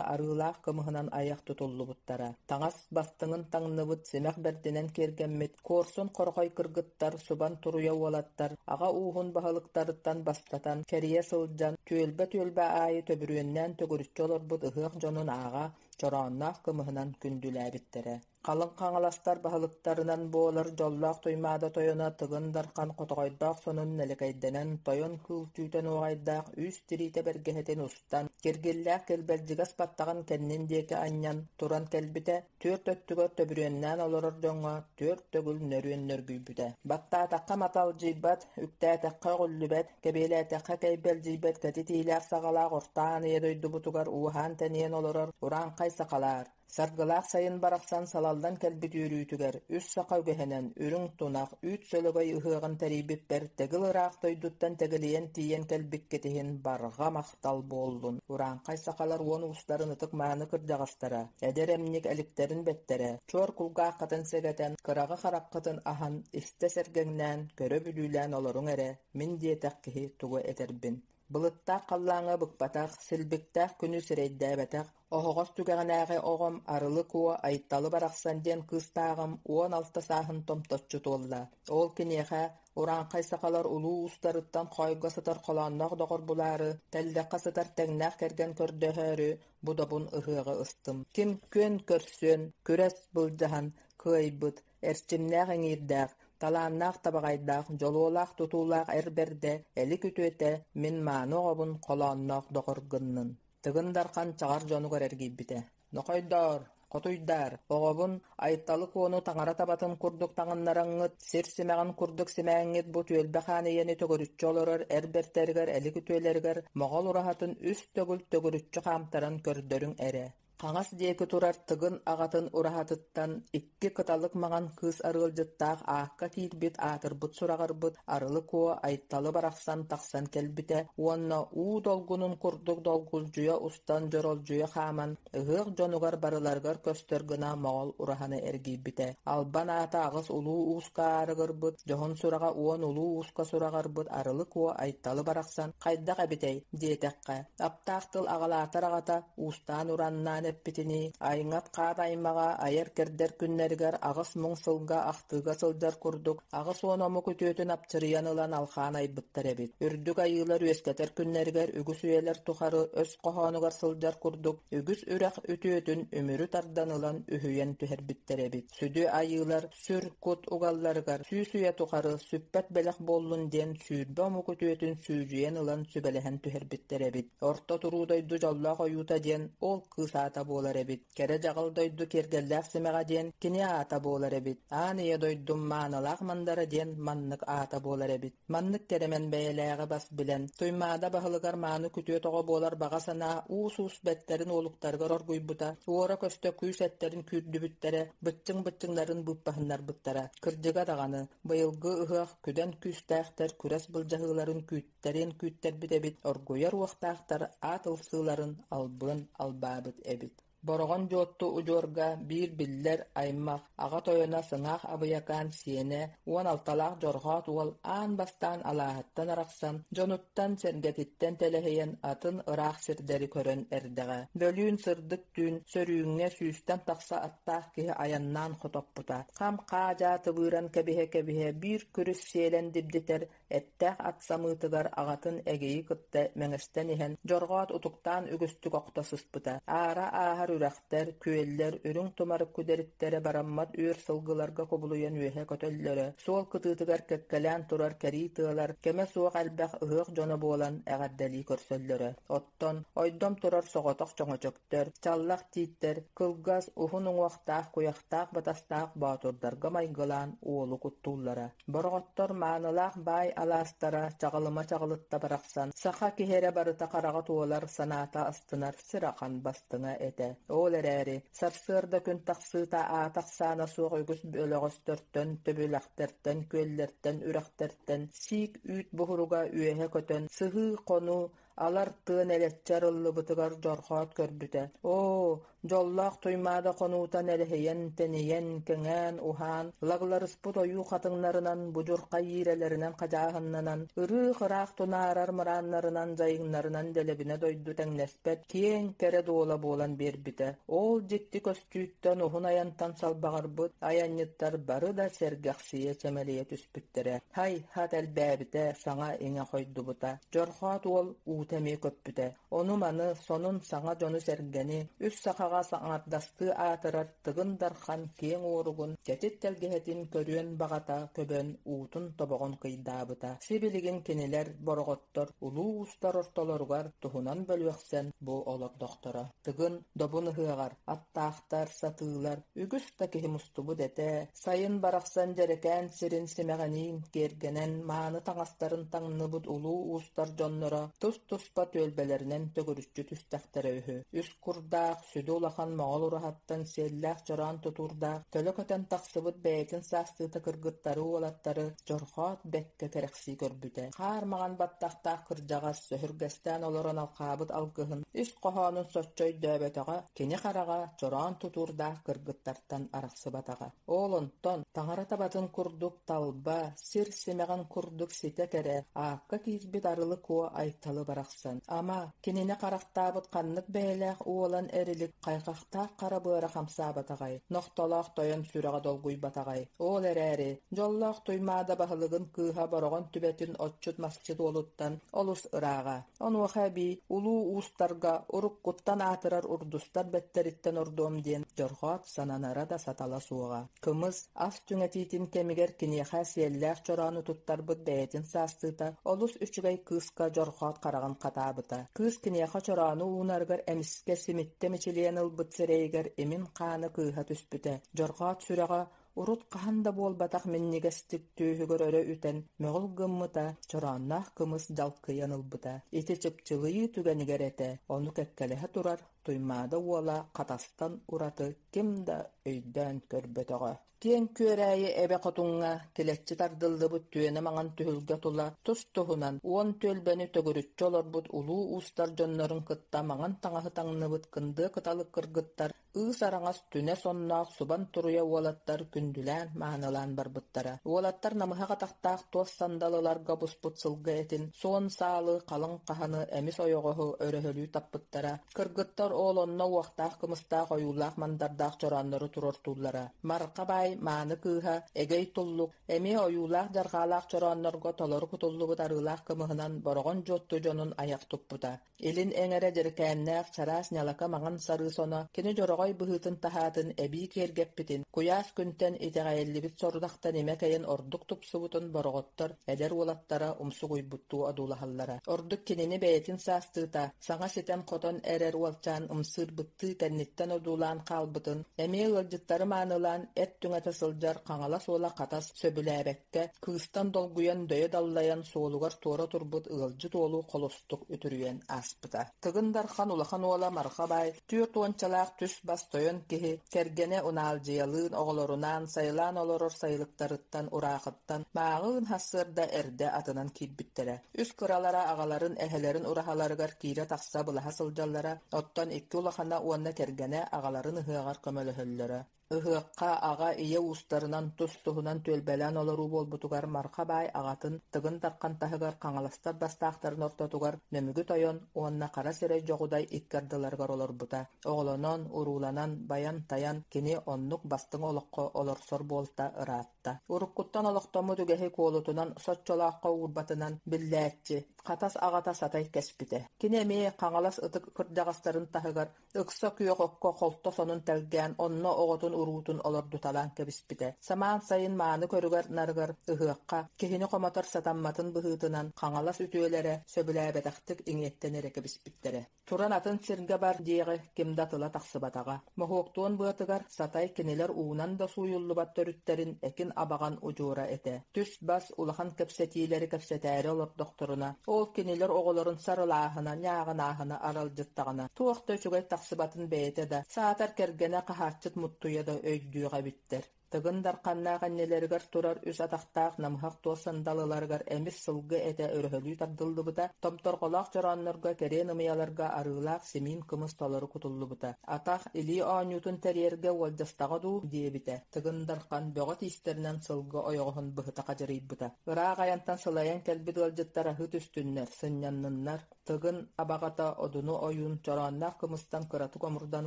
арыылаах кымыһынан айах тутуллубуттара. Таҥас бастыҥын таҥныбыт, симэх бэрдинэн киэргэммит, куорсун хорҕой кыргыттар, субан туруйа уолаттар, аҕа ууһун баһылыктарыттан бастатан, кэрийэ сылдьан, түөлбэ-түөлбэ аайы төбүрүөннээн төгүрүччү олорбут ыһыах дьонун ааҕа, чороонноох кымыһынан күндүлээбиттэрэ. Халыҥ хаҥаластар баһылыктарынан буолар дьоллоох Туймаада тойоно Тыгын Дархан хотоҕойдоох сонун нэлэкэйдэнэн, тойон кыыл түүтэ нуоҕайдаах үүс тириитэ бэргэһэтин устан, киргиллээх килбэлдьигэс баттаҕын кэннин диэки анньан туран кэлбитэ, түөрт өттүгэр төбүрүөннээн олорор дьоҥҥо түөрт төгүл нөрүөн нөргүйбүтэ. Баттаатахха маталдьыйбат, үктээтэххэ өҕүллүбэт, кэбиэлээтэххэ кэйбэлдьийбэт кэтит иилээх саҕалаах орто аан ийэ дойдубутугар ууһаан-тэнийэн олорор урааҥхай сахалаар, Саргылаах сайын барахсан салаллан кэлбит үөрүүтүгэр үс саха үгэһинэн үрүҥ тунах, үүт сөлөгөй ыһыаҕын тэрийбиппэр тэгил ыраах дойдуттан тэгилийэн тиийэн кэлбиккит иһин барҕа махтал буоллун. Урааҥхай сахалар уон уустарын ытык-мааны кырдьаҕастара, эдэр эмньик эликтэрин бэттэрэ, чуор кулгааххытын сэгэтэн, кыраҕы хараххытын аһан, истэ сэргэҥнээн, көрө бүлүүлээн олоруҥ эрэ, мин диэтэх киһи тугу этэрбин. Былыттаах халлааҥҥа быкпатах, силбиктээх күнү сирэйдээбэтэх, оһоҕос түгэҕинээҕи оҕом Арылы Куо Айталы барахсан диэн кыыстааҕым 16 сааһын томточчу туолла. Ол киниэхэ урааҥхай сахалар улуу уустарыттан хоойго сытар холоонноох доҕор булаары, тэллэххэ сытар тэҥнээх кэргэн көрдөһөөрү бу добун ыһыаҕы ыстым. Ким күөн көрсүөн, күрэс былдьаһан кыайбыт, эрчимнээх иҥиирдээх, талааннаах табаҕайдаах, дьолуолаах тутуулаах эр бэрдэ, элик үтүөтэ мин мааны оҕобун холоонноох доҕор гыннын. Тыгын Дархан чаҕар дьонугар эргийбитэ. Нохойдоор, хотуйдаар, оҕобун Айталы Куону таҥара табатын курдук таҥыннараҥҥыт, сир симэҕин курдук симээҥҥит бу түөлбэ хаан ийэни төгүрүччү олорор эр бэртэригэр элик үтүөлэригэр Моҕол ураһатын үс төгүл төгүрүччү хаамтаран көрдөрүҥ эрэ. Хаҥас диэки турар Тыгын аҕатын ураһатыттан икки кыталык маҥан кыыс арыалдьыттаах аакка киирбит аатырбыт сураҕырбыт Арылы Куо Айталы барахсан тахсан кэлбитэ уонна уу долгунун курдук долгулдьуйа устан дьоролдьуйа хааман ыһыах дьонугар барыларыгар көстөр гына Моҕол ураһаны эргийбитэ. Албан аата аҕыс улуу ууска аарыгырбыт, дьоһун сураҕа уон улуу ууска сураҕырбыт Арылы Куо Айталы барахсан хайдах эбитэй диэтэххэ, аптаах тыл аҕалаатар аҕата уустаан-ураннаан эппитинии, айыҥат хаат аймаҕа айар-кэрдэр күннэригэр аҕыс муҥ сылга ахтыыга сылдьар курдук 80 омук үтүөтүн апчырыйан ылан алхаан айбыттар эбит. Үрдүк айыылар үөскэтэр күннэригэр үгүс үйэлэр тухары өс хоһоонугар сылдьар курдук үгүс үрэх үтүөтүн үмүрү тардан ылан үһүйэн түһэрбиттэр эбит. Сүдү айыылар сүр кут угалларыгар сүүс үйэ тухары сүппэт бэлэх буоллун диэн 20 омук үтүөтүн сүүдьүйэн ылан сүбэлэһэн түһэрбиттэр эбит. Орто туруу дойду дьоллоох ойуута диэн ол кыыс аата аата буолар эбит. Кэрэ дьаҕыл дойду киэргэллээх симэҕэ диэн кини аата буолар эбит. Аан ийэ дойдум маанылаах мандара диэн маннык аата буолар эбит. Маннык кэрэмэн бэйэлээҕи бас билэн, Туймаада баһылыгар мааны күтүөт оҕо буолар баҕа санаа уус-уус бэттэрин уолуктарыгар оргуйбута, уора-көстө күүс эттэрин күүрдүбүттэрэ, быччыҥ-быччыҥнарын быыппаһыннарбыттара. Кырдьыга даҕаны, быйылгы ыһыах күдэн күүстээхтэр күрэс былдьаһыыларын күүттэрин күүттэрбит эбит, оргуйар уохтаахтар аат ылсыыларын албын албаабыт эбит. Бороҕон Дьуотту удьуорга биир биллэр аймах, аҕа тойоно Сыҥаах Абыйакаан сиэнэ 16-лаах Дьорҕоот уол аан бастаан алааһыттан арахсан, дьонуттан-сэргэтиттэн тэлэһийэн атын ыраах сирдэри көрөн эрдэҕэ. Бөлүүн сырдык түүн сөрүүҥҥэ сүүстэн тахса аттаах киһи айаннаан хотоппута. Хам-хаадьаа тыбыыран кэбиһэ-кэбиһэ биир күрүс сиэлэн дибдитэр Эттээх ат самыытыгар аҕатын эгэйи кытта мэҥэстэн иһэн, Дьорҕоот утуктаан үгүстүк охто сыспыта. Аара ааһар үрэхтэр, күөллэр үрүҥ тумарык күдэриттэрэ бараммат үөр сылгыларга кубулуйан үөһэ көтөллөрө. Суол кытыытыгар кэккэлээн турар кэрии тыалар кэмэ суох элбэх ыһыах дьоно буолан эҕэрдэлии көрсөллөрө. Оттон ойдом турар соҕотох чөҥөчөктөр чаллах тииттэр, кылгас, уһун уҥуохтаах, куйахтаах батастаах боотурдарга майгылаан уолу куттууллара. Бороҕоттор маанылаах баай алаастара чаҕылыма чаҕылытта барахсан, саха киһи эрэ барыта хараҕа туолар, санаата астынар сир ахан бастыҥа этэ. Ол эрээри, сарсыарда күн тахсыыта аата-ахсаана суох үгүс бөлөҕөстөртөн, төбүлэхтэртэн, күөллэртэн, үрэхтэртэн сиик үүт буһуруга үөһэ көтөн, сыһыы-хонуу Алар тыа нэлэччи арыллыбытыгар Дьорҕоот көрбүтэ: «Оо, дьоллоох Туймаада хонуута нэлэһийэн, тэнийэн, кэҥээн, уһаан, лагларыспыт ойуу хатыҥнарынан, будьурхай иирэлэринэн хадьааһыннанан, ырыых-ыраах тунаарар мырааннарынан дьайыҥнарынан дэлэбинэ дойду тэҥнэспэт киэҥ кэрэ дуола буолан биэрбитэ. Ол дьикти көстүүттэн уһун айантан салбаҕырбыт айанньыттар бары да сэргэхсийэ чэмэлийэ түспүттэрэ. Һай-һат элбээбитэ, саҥа-иҥэ хойдубута. Дьорҕоот уол уута эмиэ көппүтэ. Ону-маны, сонун саҥа дьону-сэргэни, үс сахаҕа саҥардастыы аатырар Тыгын Дархан киэҥ уоругун, кэтит тэлгэһэтин көрүөн баҕата көбөн уутун тобоҕун кыйдаабыта. Сибилигин кинилэр, бороҕоттор, улуу уустар ортолоругар туһунан бөлүөхсэн бу олордохторо. Тыгын Добун ыһыаҕар аттаахтар, сатыылар, үгүс да киһи мустубут этэ. Сайын барахсан дьэрэкээн сирин симэҕиниин киэргэнэн, мааны таҥастарын таҥныбыт улуу уустар дьонноро тус-туспа түөлбэлэринэн төгүрүччү түстэхтэрэ үһү. Үс курдаах, сүдү улахан моҕол ураһаттан сиэллээх чороон тутуурдаах, төлө көтөн тахсыбыт бэйэтин саастыыта кыргыттары уолаттары Дьорҕоот бэккэ кэрэхсии көрбүтэ. Хаар маҥан баттахтаах кырдьаҕас сөһүргэстээн олорон алҕаабыт алгыһын ис хоһоонун соччо өйдөөбөтөҕө, кини хараҕа чороон тутуурдаах кыргыттартан арахсыбатаҕа. Ол онтон таҥара табатын курдук талба, сир симэҕин курдук ситэ кэрэ, аакка киирбит арылы куо Айталы барахсан, ама, кинини харахтаабыт ханнык бэйэлээх уолан эрилик хайҕахтаах хара быара хамсаабатаҕай, нохтолоох тойон сүрэҕэ долгуйбатаҕай. Ол эрээри, дьоллоох Туймаада баһылыгын кыыһа Бороҕон түбэтин отчут-масчыт уолуттан олус ырааҕа. Онуоха эбии улуу уустарга уруккуттан аатырар урдустар бэттэриттэн ордуом диэн Дьорҕоот сананара да сатала суоҕа. Кымыс, ас түҥэтиитин кэмигэр киниэхэ сиэллээх чороону туттарбыт бэйэтин саастыыта олус үчүгэй кыыска Дьорҕоот хараҕын хатаабыта. Кыыс киниэхэ чороону уунарыгар эмискэ симиттэ мичилийэн ылбыт сирэйигэр имин хаана кыыһа түспүтэ. Дьорҕоот сүрэҕэ урут хаһан да буолбатах минньигэстик түөһүгэр өрө үтэн мөҕүл гыммыта, чороонноох кымыс дьалкыйан ылбыта. Ити чыпчылыйыы түгэнигэр этэ, ону кэккэлэһэ турар Туймаада уола Хатастан ураты ким да өйдөөн көрбөтөҕө. Киэҥ Күөрээйи эбэ хотуҥҥа килэччи тардыллыбыт түөнэ маҥан түһүлгэ тула тус-туһунан уон түөлбэни төгүрүччү олорбут улуу уустар дьоннорун кытта маҥан таҥаһы таҥныбыт кындыа кыталык кыргыттар ыыс араҥас түнэ сонноох субан туруйа уолаттар күндүлээн-маанылаан барбыттара. Уолаттар намыһах атахтаах туос сандалыларга буспут сылгы этин, суон саалы, халыҥ хаһаны, эмис ойоҕоһу өрөһөлүү таппыттара. Кыргыттар ол онно уохтаах кымыстаах ойуулаах мандардаах чорооннору туруортууллара. Марха баай мааны кыыһа Эгэй Туллук эмиэ ойуулаах-дьарҕаалаах чорооннорго толору кутуллубут арыылаах кымыһынан Бороҕон Дьуотту дьонун айах туппута. Илин эҥэрэ дьэрэкээннээх чараас ньалака маҥан сарыы соно кини дьороҕой быһыытын-таһаатын эбии киэргэппитин, куйаас күнтэн итэҕэйиллибит сорудахтан имэ кэйэн ордук тупсубутун бороҕоттор эдэр уолаттара умсугуйбуттуу одуулаһаллара. Ордук кинини бэйэтин саастыыта, саҥа ситэн-хотон эрэр уолчаан ымсыырбыттыы кэнниттэн одуулаан хаалбытын, эмиэ ыалдьыттары маанылаан эт түҥэтэ сылдьар Хаҥалас уола Хатас сөбүлээбэккэ, кыыстан долгуйан дөйө даллайан суолугар туора турбут ыалдьыт уолу холустук үтүрүйэн ааспыта. Тыгын Дархан улахан уола Марха баай түөрт уончалаах түс-бас тойон киһи, кэргэнэ Унаалдьыйалыын, оҕолорунаан сайылаан олорор сайылыктарыттан Ураахыттан мааҕыын сарсыарда эрдэ атынан киирбиттэрэ. Үс кыралара аҕаларын, эһэлэрин ураһаларыгар киирэ-тахса былаһа сылдьаллара, оттон икки улахана уонна кэргэнэ аҕаларын ыһыаҕар көмөлөһөллөрө. Ыһыахха аҕа, ийэ уустарынан тус-туһунан түөлбэлээн олоруу буолбутугар Марха баай аҕатын Тыгын Дархан таһыгар Хаҥаластар бастаахтарын ортотугар Нөмүгү Тойон уонна Хара Сирэй Дьоҕудай икки ардыларыгар олорбута. Оҕолонон, урууланан, байан-тайан кини оннук бастыҥ олоххо олорсор буолта ыраатта. Уруккуттан олохтоммут үгэһи куолутунан соччолооххо уурбатынан биллээччи, Хатас аҕата Сатай кэспитэ. Кини эмиэ Хаҥалас ытык кырдьаҕастарын таһыгар Ыкса күөх окко холто сонун тэлгээн, онно оҕотун уруутун олордуталаан кэбиспитэ. Самаан сайын мааны көрүгэр-нарыгар ыһыахха, киһини хомотор сатамматын быһыытынан, Хаҥалас үтүөлэрэ сөбүлээбэтэхтик иҥиэттэн эрэ кэбиспиттэрэ. Туран атын сиргэ бар диэҕи ким да тыла тахсыбатаҕа. Моһуоктуон быатыгар Сатай кинилэр уунан да сууйуллубат төрүттэрин экин абаҕан удьуора этэ. Түс-бас улахан кэпсэтиилэри кэпсэтээри олордохторуна, ол кинилэр оҕолорун сарылааһына, ньааҕынааһына аралдьыттаҕына, туох да үчүгэй тахсыбатын бэйэтэ да, саатар кэргэнэ хаһааччыт Муттуйа да өйдүөх эбиттэр. Тыгын Дарханнаах иннилэригэр турар үс атахтаах намыһах туос сандалыларыгар эмис сылгы этэ өрөһөлүү тардыллыбыта, томторҕолоох чорооннорго кэриэн ымыйаларга арыылаах симиин кымыс толору кутуллубута. Атах, илии оонньуутун тэрийэргэ уолдьастаҕа дуу диэбитэ, Тыгын Дархан бөҕө тиистэринэн сылгы ойоҕоһун быһыта хадьырыйбыта. Ыраах айантан сылайан кэлбит ыалдьыттар аһыы түстүннэр, сынньанныннар. Тыгын абаҕата Одуну ойуун чороонноох кымыстан кыратык омурдан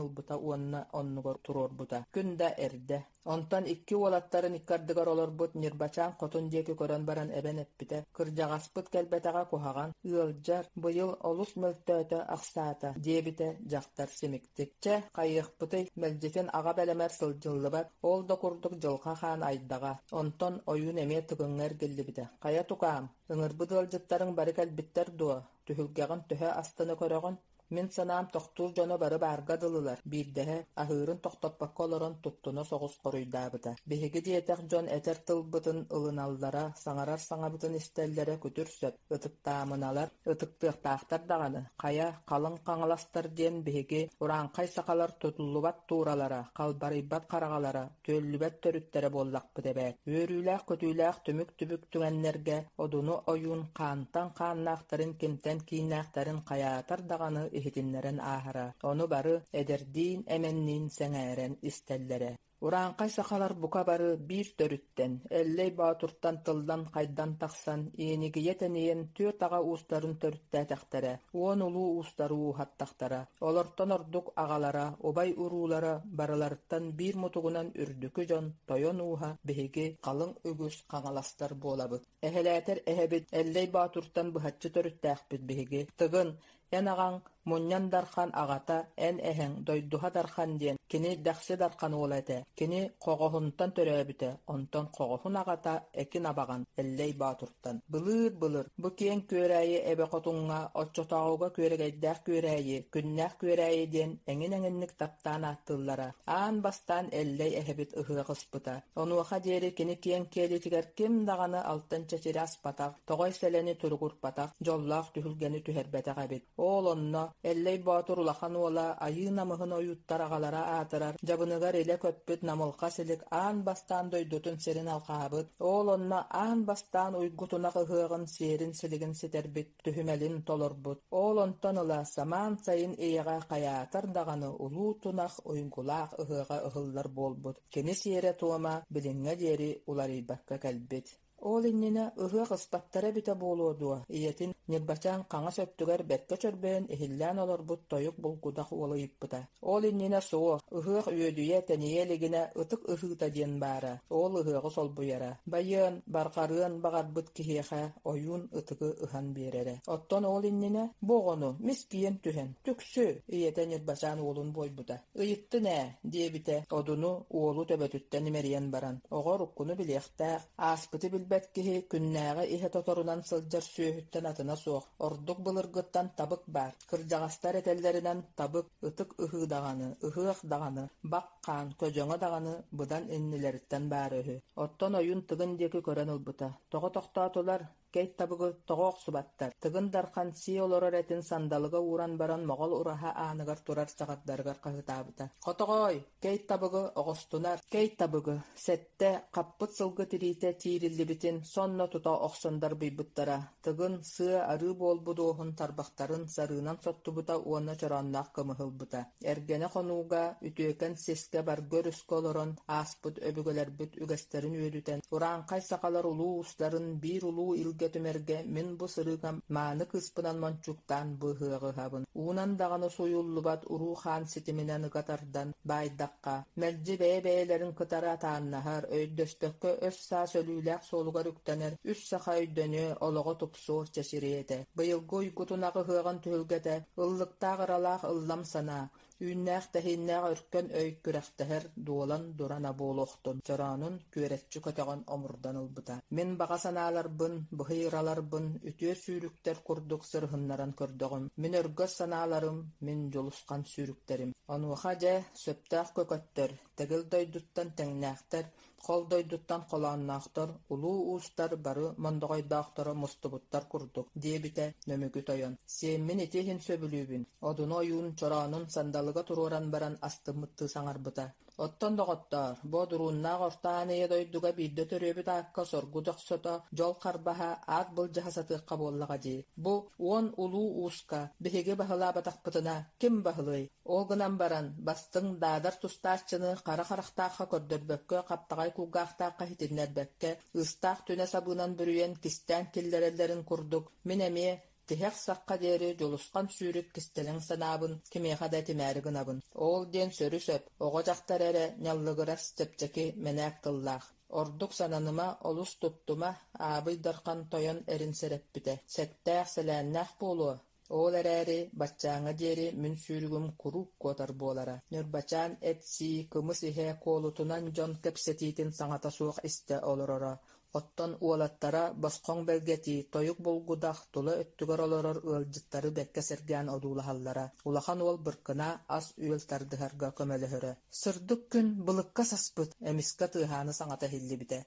ылбыта уонна оннугар туруорбута. Күн да эрдэ. Онтон икки уолаттарын икки ардыгар олорбут Ньырбачаан хотун диэки көрөн баран эбэн эппитэ: «Кырдьаҕаспыт кэлбэтэҕэ куһаҕан, ыалдьар, быйыл олус мөлтөөтө, ахсаата», диэбитэ дьахтар симиктик. «Чэ, хайыахпытый, мэлдьитин аҕа бэлэмэр сылдьыллыбат, ол да курдук дьылҕа хаан айдаҕа». Онтон ойуун эмиэ Тыгыҥҥа эргиллибитэ: «Хайа тукаам, ыҥырбыт ыалдьыттарыҥ бары кэлбиттэр дуо? Түһүлгэҕин төһө астына көрөҕүн? Мин санаам тохтуур дьоно бары баарга дылылар, биирдэһэ, аһыырын тохтоппокко олорон туттуна соҕус хоруйдаабыта. Биһиги диэтэх дьон этэр тылбытын ылыналлара, саҥарар саҥабытын истэллэрэ күтүр сөп, ытыктаамыналар, ытыктыахтаахтар даҕаны. Хайа, халыҥ хаҥаластар диэн биһиги урааҥхай сахалар тутуллубат тууралара, халбарыйбат хараҕалара, түөллүбэт төрүттэрэ буоллахпыт эбээт. Үөрүүлээх-көтүүлээх түмүк-түбүк түгэннэргэ Одуну ойуун хаантан хааннаахтарын кимтэн кииннээхтэрин хайаатар даҕаны иһитиннэрэн ааһара, ону бары эдэрдиин, эмэнниин сэҥээрэн истэллэрэ. Урааҥхай сахалар бука бары биир төрүттэн, Эллэй Боотуртан тыллан-хайдан тахсан, иэнигийэ тэнийэн түөрт аҕа уустарын төрүттээтэхтэрэ, уон улуу уустары ууһаттахтара. Олортон ордук аҕалара, убай уруулара барыларыттан биир мутугунан үрдүкү дьон, тойон ууһа биһиги халыҥ үгүс хаҥаластар буолабыт. Эһэлээтэр эһэбит Эллэй Боотуртан быһаччы төрүттээхпит биһиги. Тыгын, эн аҕаҥ Мунньан Дархан аҕата, эн эһэҥ Дойдуһа Дархан диэн кини Дэхси Дархан уола этэ. Кини Хоҕоһунтан төрөөбүтэ, онтон Хоҕоһун аҕата Экин Абаҕан Эллэй Боотуртан. Былыыр-былыр бу киэҥ Күөрээйи эбэ хотуҥҥа оччотооҕуга Күөрэгэйдээх Күөрээйи, Күннээх Күөрээйи диэн эҥин-эҥинник таптаан ааттыыллара. Аан бастаан Эллэй эһэбит ыһыах ыспыта. Онуоха диэри кини киэҥ киэлитигэр ким даҕаны алтан чэчири аспатах, тоҕой сэлэни туругурпатах, дьоллоох түһүлгэни түһэрбэтэх эбит. Ол онно Эллэй Боотур улахан уола Айыы Намыһын ойууттар аҕалара аатырар, дьабыныгар илэ көппүт намылха силик аан бастаан дойдутун сирин алҕаабыт, ол онно аан бастаан уйгу тунах ыһыаҕын сиэрин-силигин ситэрбит, түһүмэлин толорбут. Ол онтон ыла самаан сайын ийэҕэ хайаатар даҕаны улуу тунах уйгулаах ыһыаҕа ыһыллар буолбут. Кини сиэрэ-туома билиҥҥэ диэри уларыйбакка кэлбит. Ол иннинэ ыһыах ыспаттара эбитэ буолуо дуо, ийэтин Ньырбачаан хаҥас өттүгэр бэркэ чөрбөйөн иһиллээн олорбут тойук булгудах уол ыйыппыта. Ол иннинэ суох, ыһыах үөдүйэ тэнийэ илигинэ ытык ыһыыта диэн баара, ол ыһыаҕы солбуйара. Байыан, барҕарыан баҕарбыт киһиэхэ ойуун ытыгы ыһан биэрэрэ. Оттон ол иннинэ бу оҕону мискийэн түһэн, түксү, ийэтэ Ньырбачаан уолун буойбута. Ыйыттын ээ, диэбитэ Одуну уолу төбөтүттэн имэрийэн баран. Оҕо уруккуну билиэхтээх, ааспыты билбэт киһи күннээҕи иһэ тоторунан сылдьар сүөһүттэн атына суох, ордук былыргыттан табык баар. Кырдьаҕастар этэллэринэн табык, ытык ыһыы даҕаны, ыһыах даҕаны, бах хаан, көдьөҥө даҕаны быдан иннилэриттэн баара үһү. Оттон ойуун Тыгын диэки көрөн ылбыта. Тоҕо тохтоотулар? Кэй табыгы тоҕо охсубаттар? Тыгын Дархан сии олорор этин сандалыга ууран баран Моҕол ураһа ааныгар турар чаҕардарыгар хаһыытаабыта. «Хотоҕоой! Кэй табыгы оҕостунар! Кэй табыгы!» Сэттэ хаппыт сылгы тириитэ тиириллибитин сонно тута охсон дарбыйбыттара. Тыгын сыа-арыы буолбут уоһун тарбахтарын сарыынан соттубута уонна чороонноох кымыһы ылбыта. Эргэнэ хонууга, үтүөкэн сискэ баргы өрүскэ олорон ааспыт өбүгэлэрбит үгэстэрин үөдүтэн, урааҥхай сахалар улуу уустарын биир улуу илгэ түмэргэ мин бу сырыыга мааны кыыспынан мончууктаан бу ыһыаҕы ыһабын. Уунан даҕаны сууйуллубат уруу-хаан ситиминэн ыга тардан баайдахха, мэлдьи бэйэ-бэйэлэрин кытары атааннаһар, өйдөспөккө өс-саас өлүүлээх суолугар үктэнэр үс саха өйдөнүө, олоҕо тупсуо, чэчириэ этэ. Быйылгы уйгутунах ыһыаҕын түһүлгэтэ ыллыктаах ыралаах ыллам санаа, үүннээх-тэһииннээх өркөн өй күрэхтэһэр дуолан дурана буолуохтун чороонун күөрэччи көтөҕөн омурдан ылбыта. Мин баҕа санааларбын, быһый ыраларбын үтүө сүүрүктэр курдук сырыһыннаран көрдөҕүм. Мин өргөс санааларым, мин дьулусхан сүүрүктэрим. Онуоха дьэ, сөптөөх көкөттөр, тэгил дойдуттан тэҥнээхтэр, Хол дойдуттан холоонноохтор, улуу уустар бары мондоҕойдоохторо мустубуттар курдук, диэбитэ Нөмүгү тойон. Сиэммин ити иһин сөбүлүүбүн, Одуну ойуун чороонун сандалыга туруоран баран астыммыттыы саҥарбыта. Оттон, доҕоттоор, бу одурууннаах Орто Аан Ийэ дойдуга биирдэ төрүөбүт аакка соргу дьохсото, дьол харбаһа, аат былдьаһа сатыахха буоллаҕа дии. Бу уон улуу ууска биһиги баһылаабатахпытына ким баһылыай? Ол гынан баран, бастыҥ даадар тустааччыны хара харахтаахха көрдөрбөккө, хаптаҕай кулгаахтаахха иһитиннэрбэккэ, ыыстаах түнэ сабыынан бүрүйэн кистээн киллэрэллэрин курдук, мин эмиэ тиһэх сахха диэри дьулусхан сүүрүк кистэлэҥ санаабын кимиэхэ да этимээри гынабын. Ол диэн сөрү-сөп, оҕо-дьахтар эрэ ньаллыгырас чэпчэки мэнээк тыллаах. Ордук сананыма, олус туттума, Аабый Дархан тойон эрин сэрэппитэ. Сэттээх-сэлээннээх буолуо, Ол эрээри баччааҥҥа диэри мин сүүрүгүм куруук куотар буолара. Ньырбачаан эт-сии, кымыс иһэ куолутунан дьон кэпсэтиитин саҥата суох истэ олороро. Оттон уолаттара босхоҥ бэлгэтии, тойук булгудах тула өттүгэр олорор ыалдьыттары бэркэ сэргээн одуулаһаллара. Улахан уол Быркына ас-үөл тардыһарга көмөлөһөрө. Сырдык күн былыкка саспыт, эмискэ тыаһааны саҥата иһиллибитэ.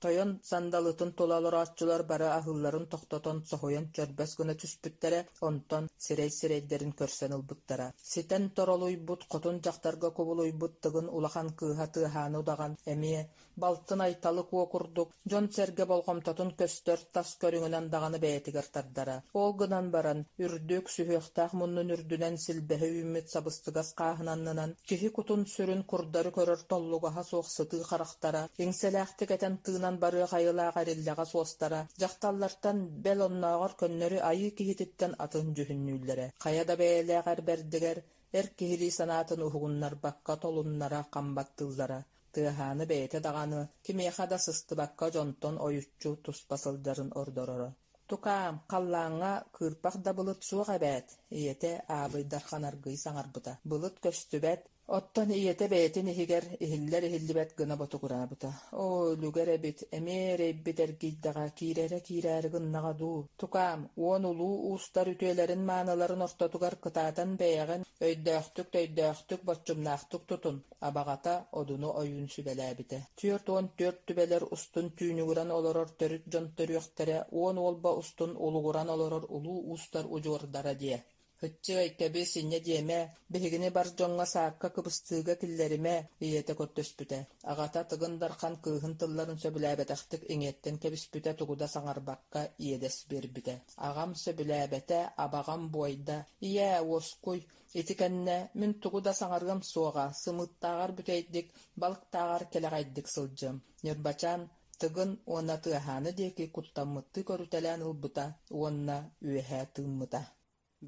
Тойон сандалытын тула олорооччулар бары аһыылларын тохтотон соһуйан чөрбөс гына түспүттэрэ, онтон сирэй-сирэйдэрин көрсөн ылбыттара. Ситэн торолуйбут хотун дьахтарга кубулуйбут Тыгын улахан кыыһа Тыаһааны удаҕан эмиэ балтын Айталы Куо курдук дьон-сэргэ болҕомтотун көстөр тас көрүҥүнэн даҕаны бэйэтигэр тардара. Ол гынан баран, үрдүк, сүһүөхтээх муннун үрдүнэн силбэһэ үүммүт сабыстыгас хааһын аннынан киһи кутун-сүрүн курдары көрөр толлугаһа суох сытыы харахтара, иҥсэлээхтик этэн-тыынан барыах айылаах эриллэҕэ суостара, дьахталлартан, бэл оннооҕор көннөрү айыы киһититтэн атын дьүһүннүүллэрэ. Хайа да бэйэлээх эр бэрдигэр эр киһилии санаатын уһугуннарбакка толуннара хам баттыыллара. Тыаһааны бэйэтэ даҕаны кимиэхэ да сыстыбакка дьонтон ойуччу туспа сылдьарын ордороро. «Тукаам, халлааҥҥа кыырпах да былыт суох эбээт», ийэтэ Аабый Дархан аргыый саҥарбыта. «Былыт көстүбэт, Оттон ийэтэ бэйэтин иһигэр иһиллэр-иһиллибэт гына ботугураабыта: «Оо, үлүгэр эбит, эмиэ эрэйбит эргийдэҕэ, киирэрэ киирээри гыннаҕа дуу? Тукаам, уон улуу уустар үтүөлэрин-мааныларын ортотугар кытаатан бэйэҕин өйдөөхтүк-төйдөөхтүк, боччумнаахтык тутун», абаҕата Одуну ойуун сүбэлээбитэ. 44 түбэлэр устун түүнүгүрэн олорор төрүт дьон төрүөхтэрэ, уон уолба устун улугуран олорор улуу уустар удьуордара диэ. «Һыччыай, кэбис, инньэ диэмэ, биһигини бар дьоҥҥо саакка кыбыстыыга киллэримэ», ийэтэ көрдөспүтэ. Аҕата Тыгын Дархан кыыһын тылларын сөбүлээбэтэхтик иҥиэттэн кэбиспитэ тугу да саҥарбакка иэдэс биэрбитэ. «Аҕам сөбүлээбэтэ, абаҕам буойда. Ийээ, уоскуй, ити кэннэ мин тугу да саҥарыам суоҕа, сымыыттааҕар бүтэйдик, балыктааҕар кэлэҕэйдик сылдьыам». Ньырбачаан. Тыгын уонна Тыаһааны диэки куттаммыттыы көрүтэлээн ылбыта уонна үөһэ тыыммыта.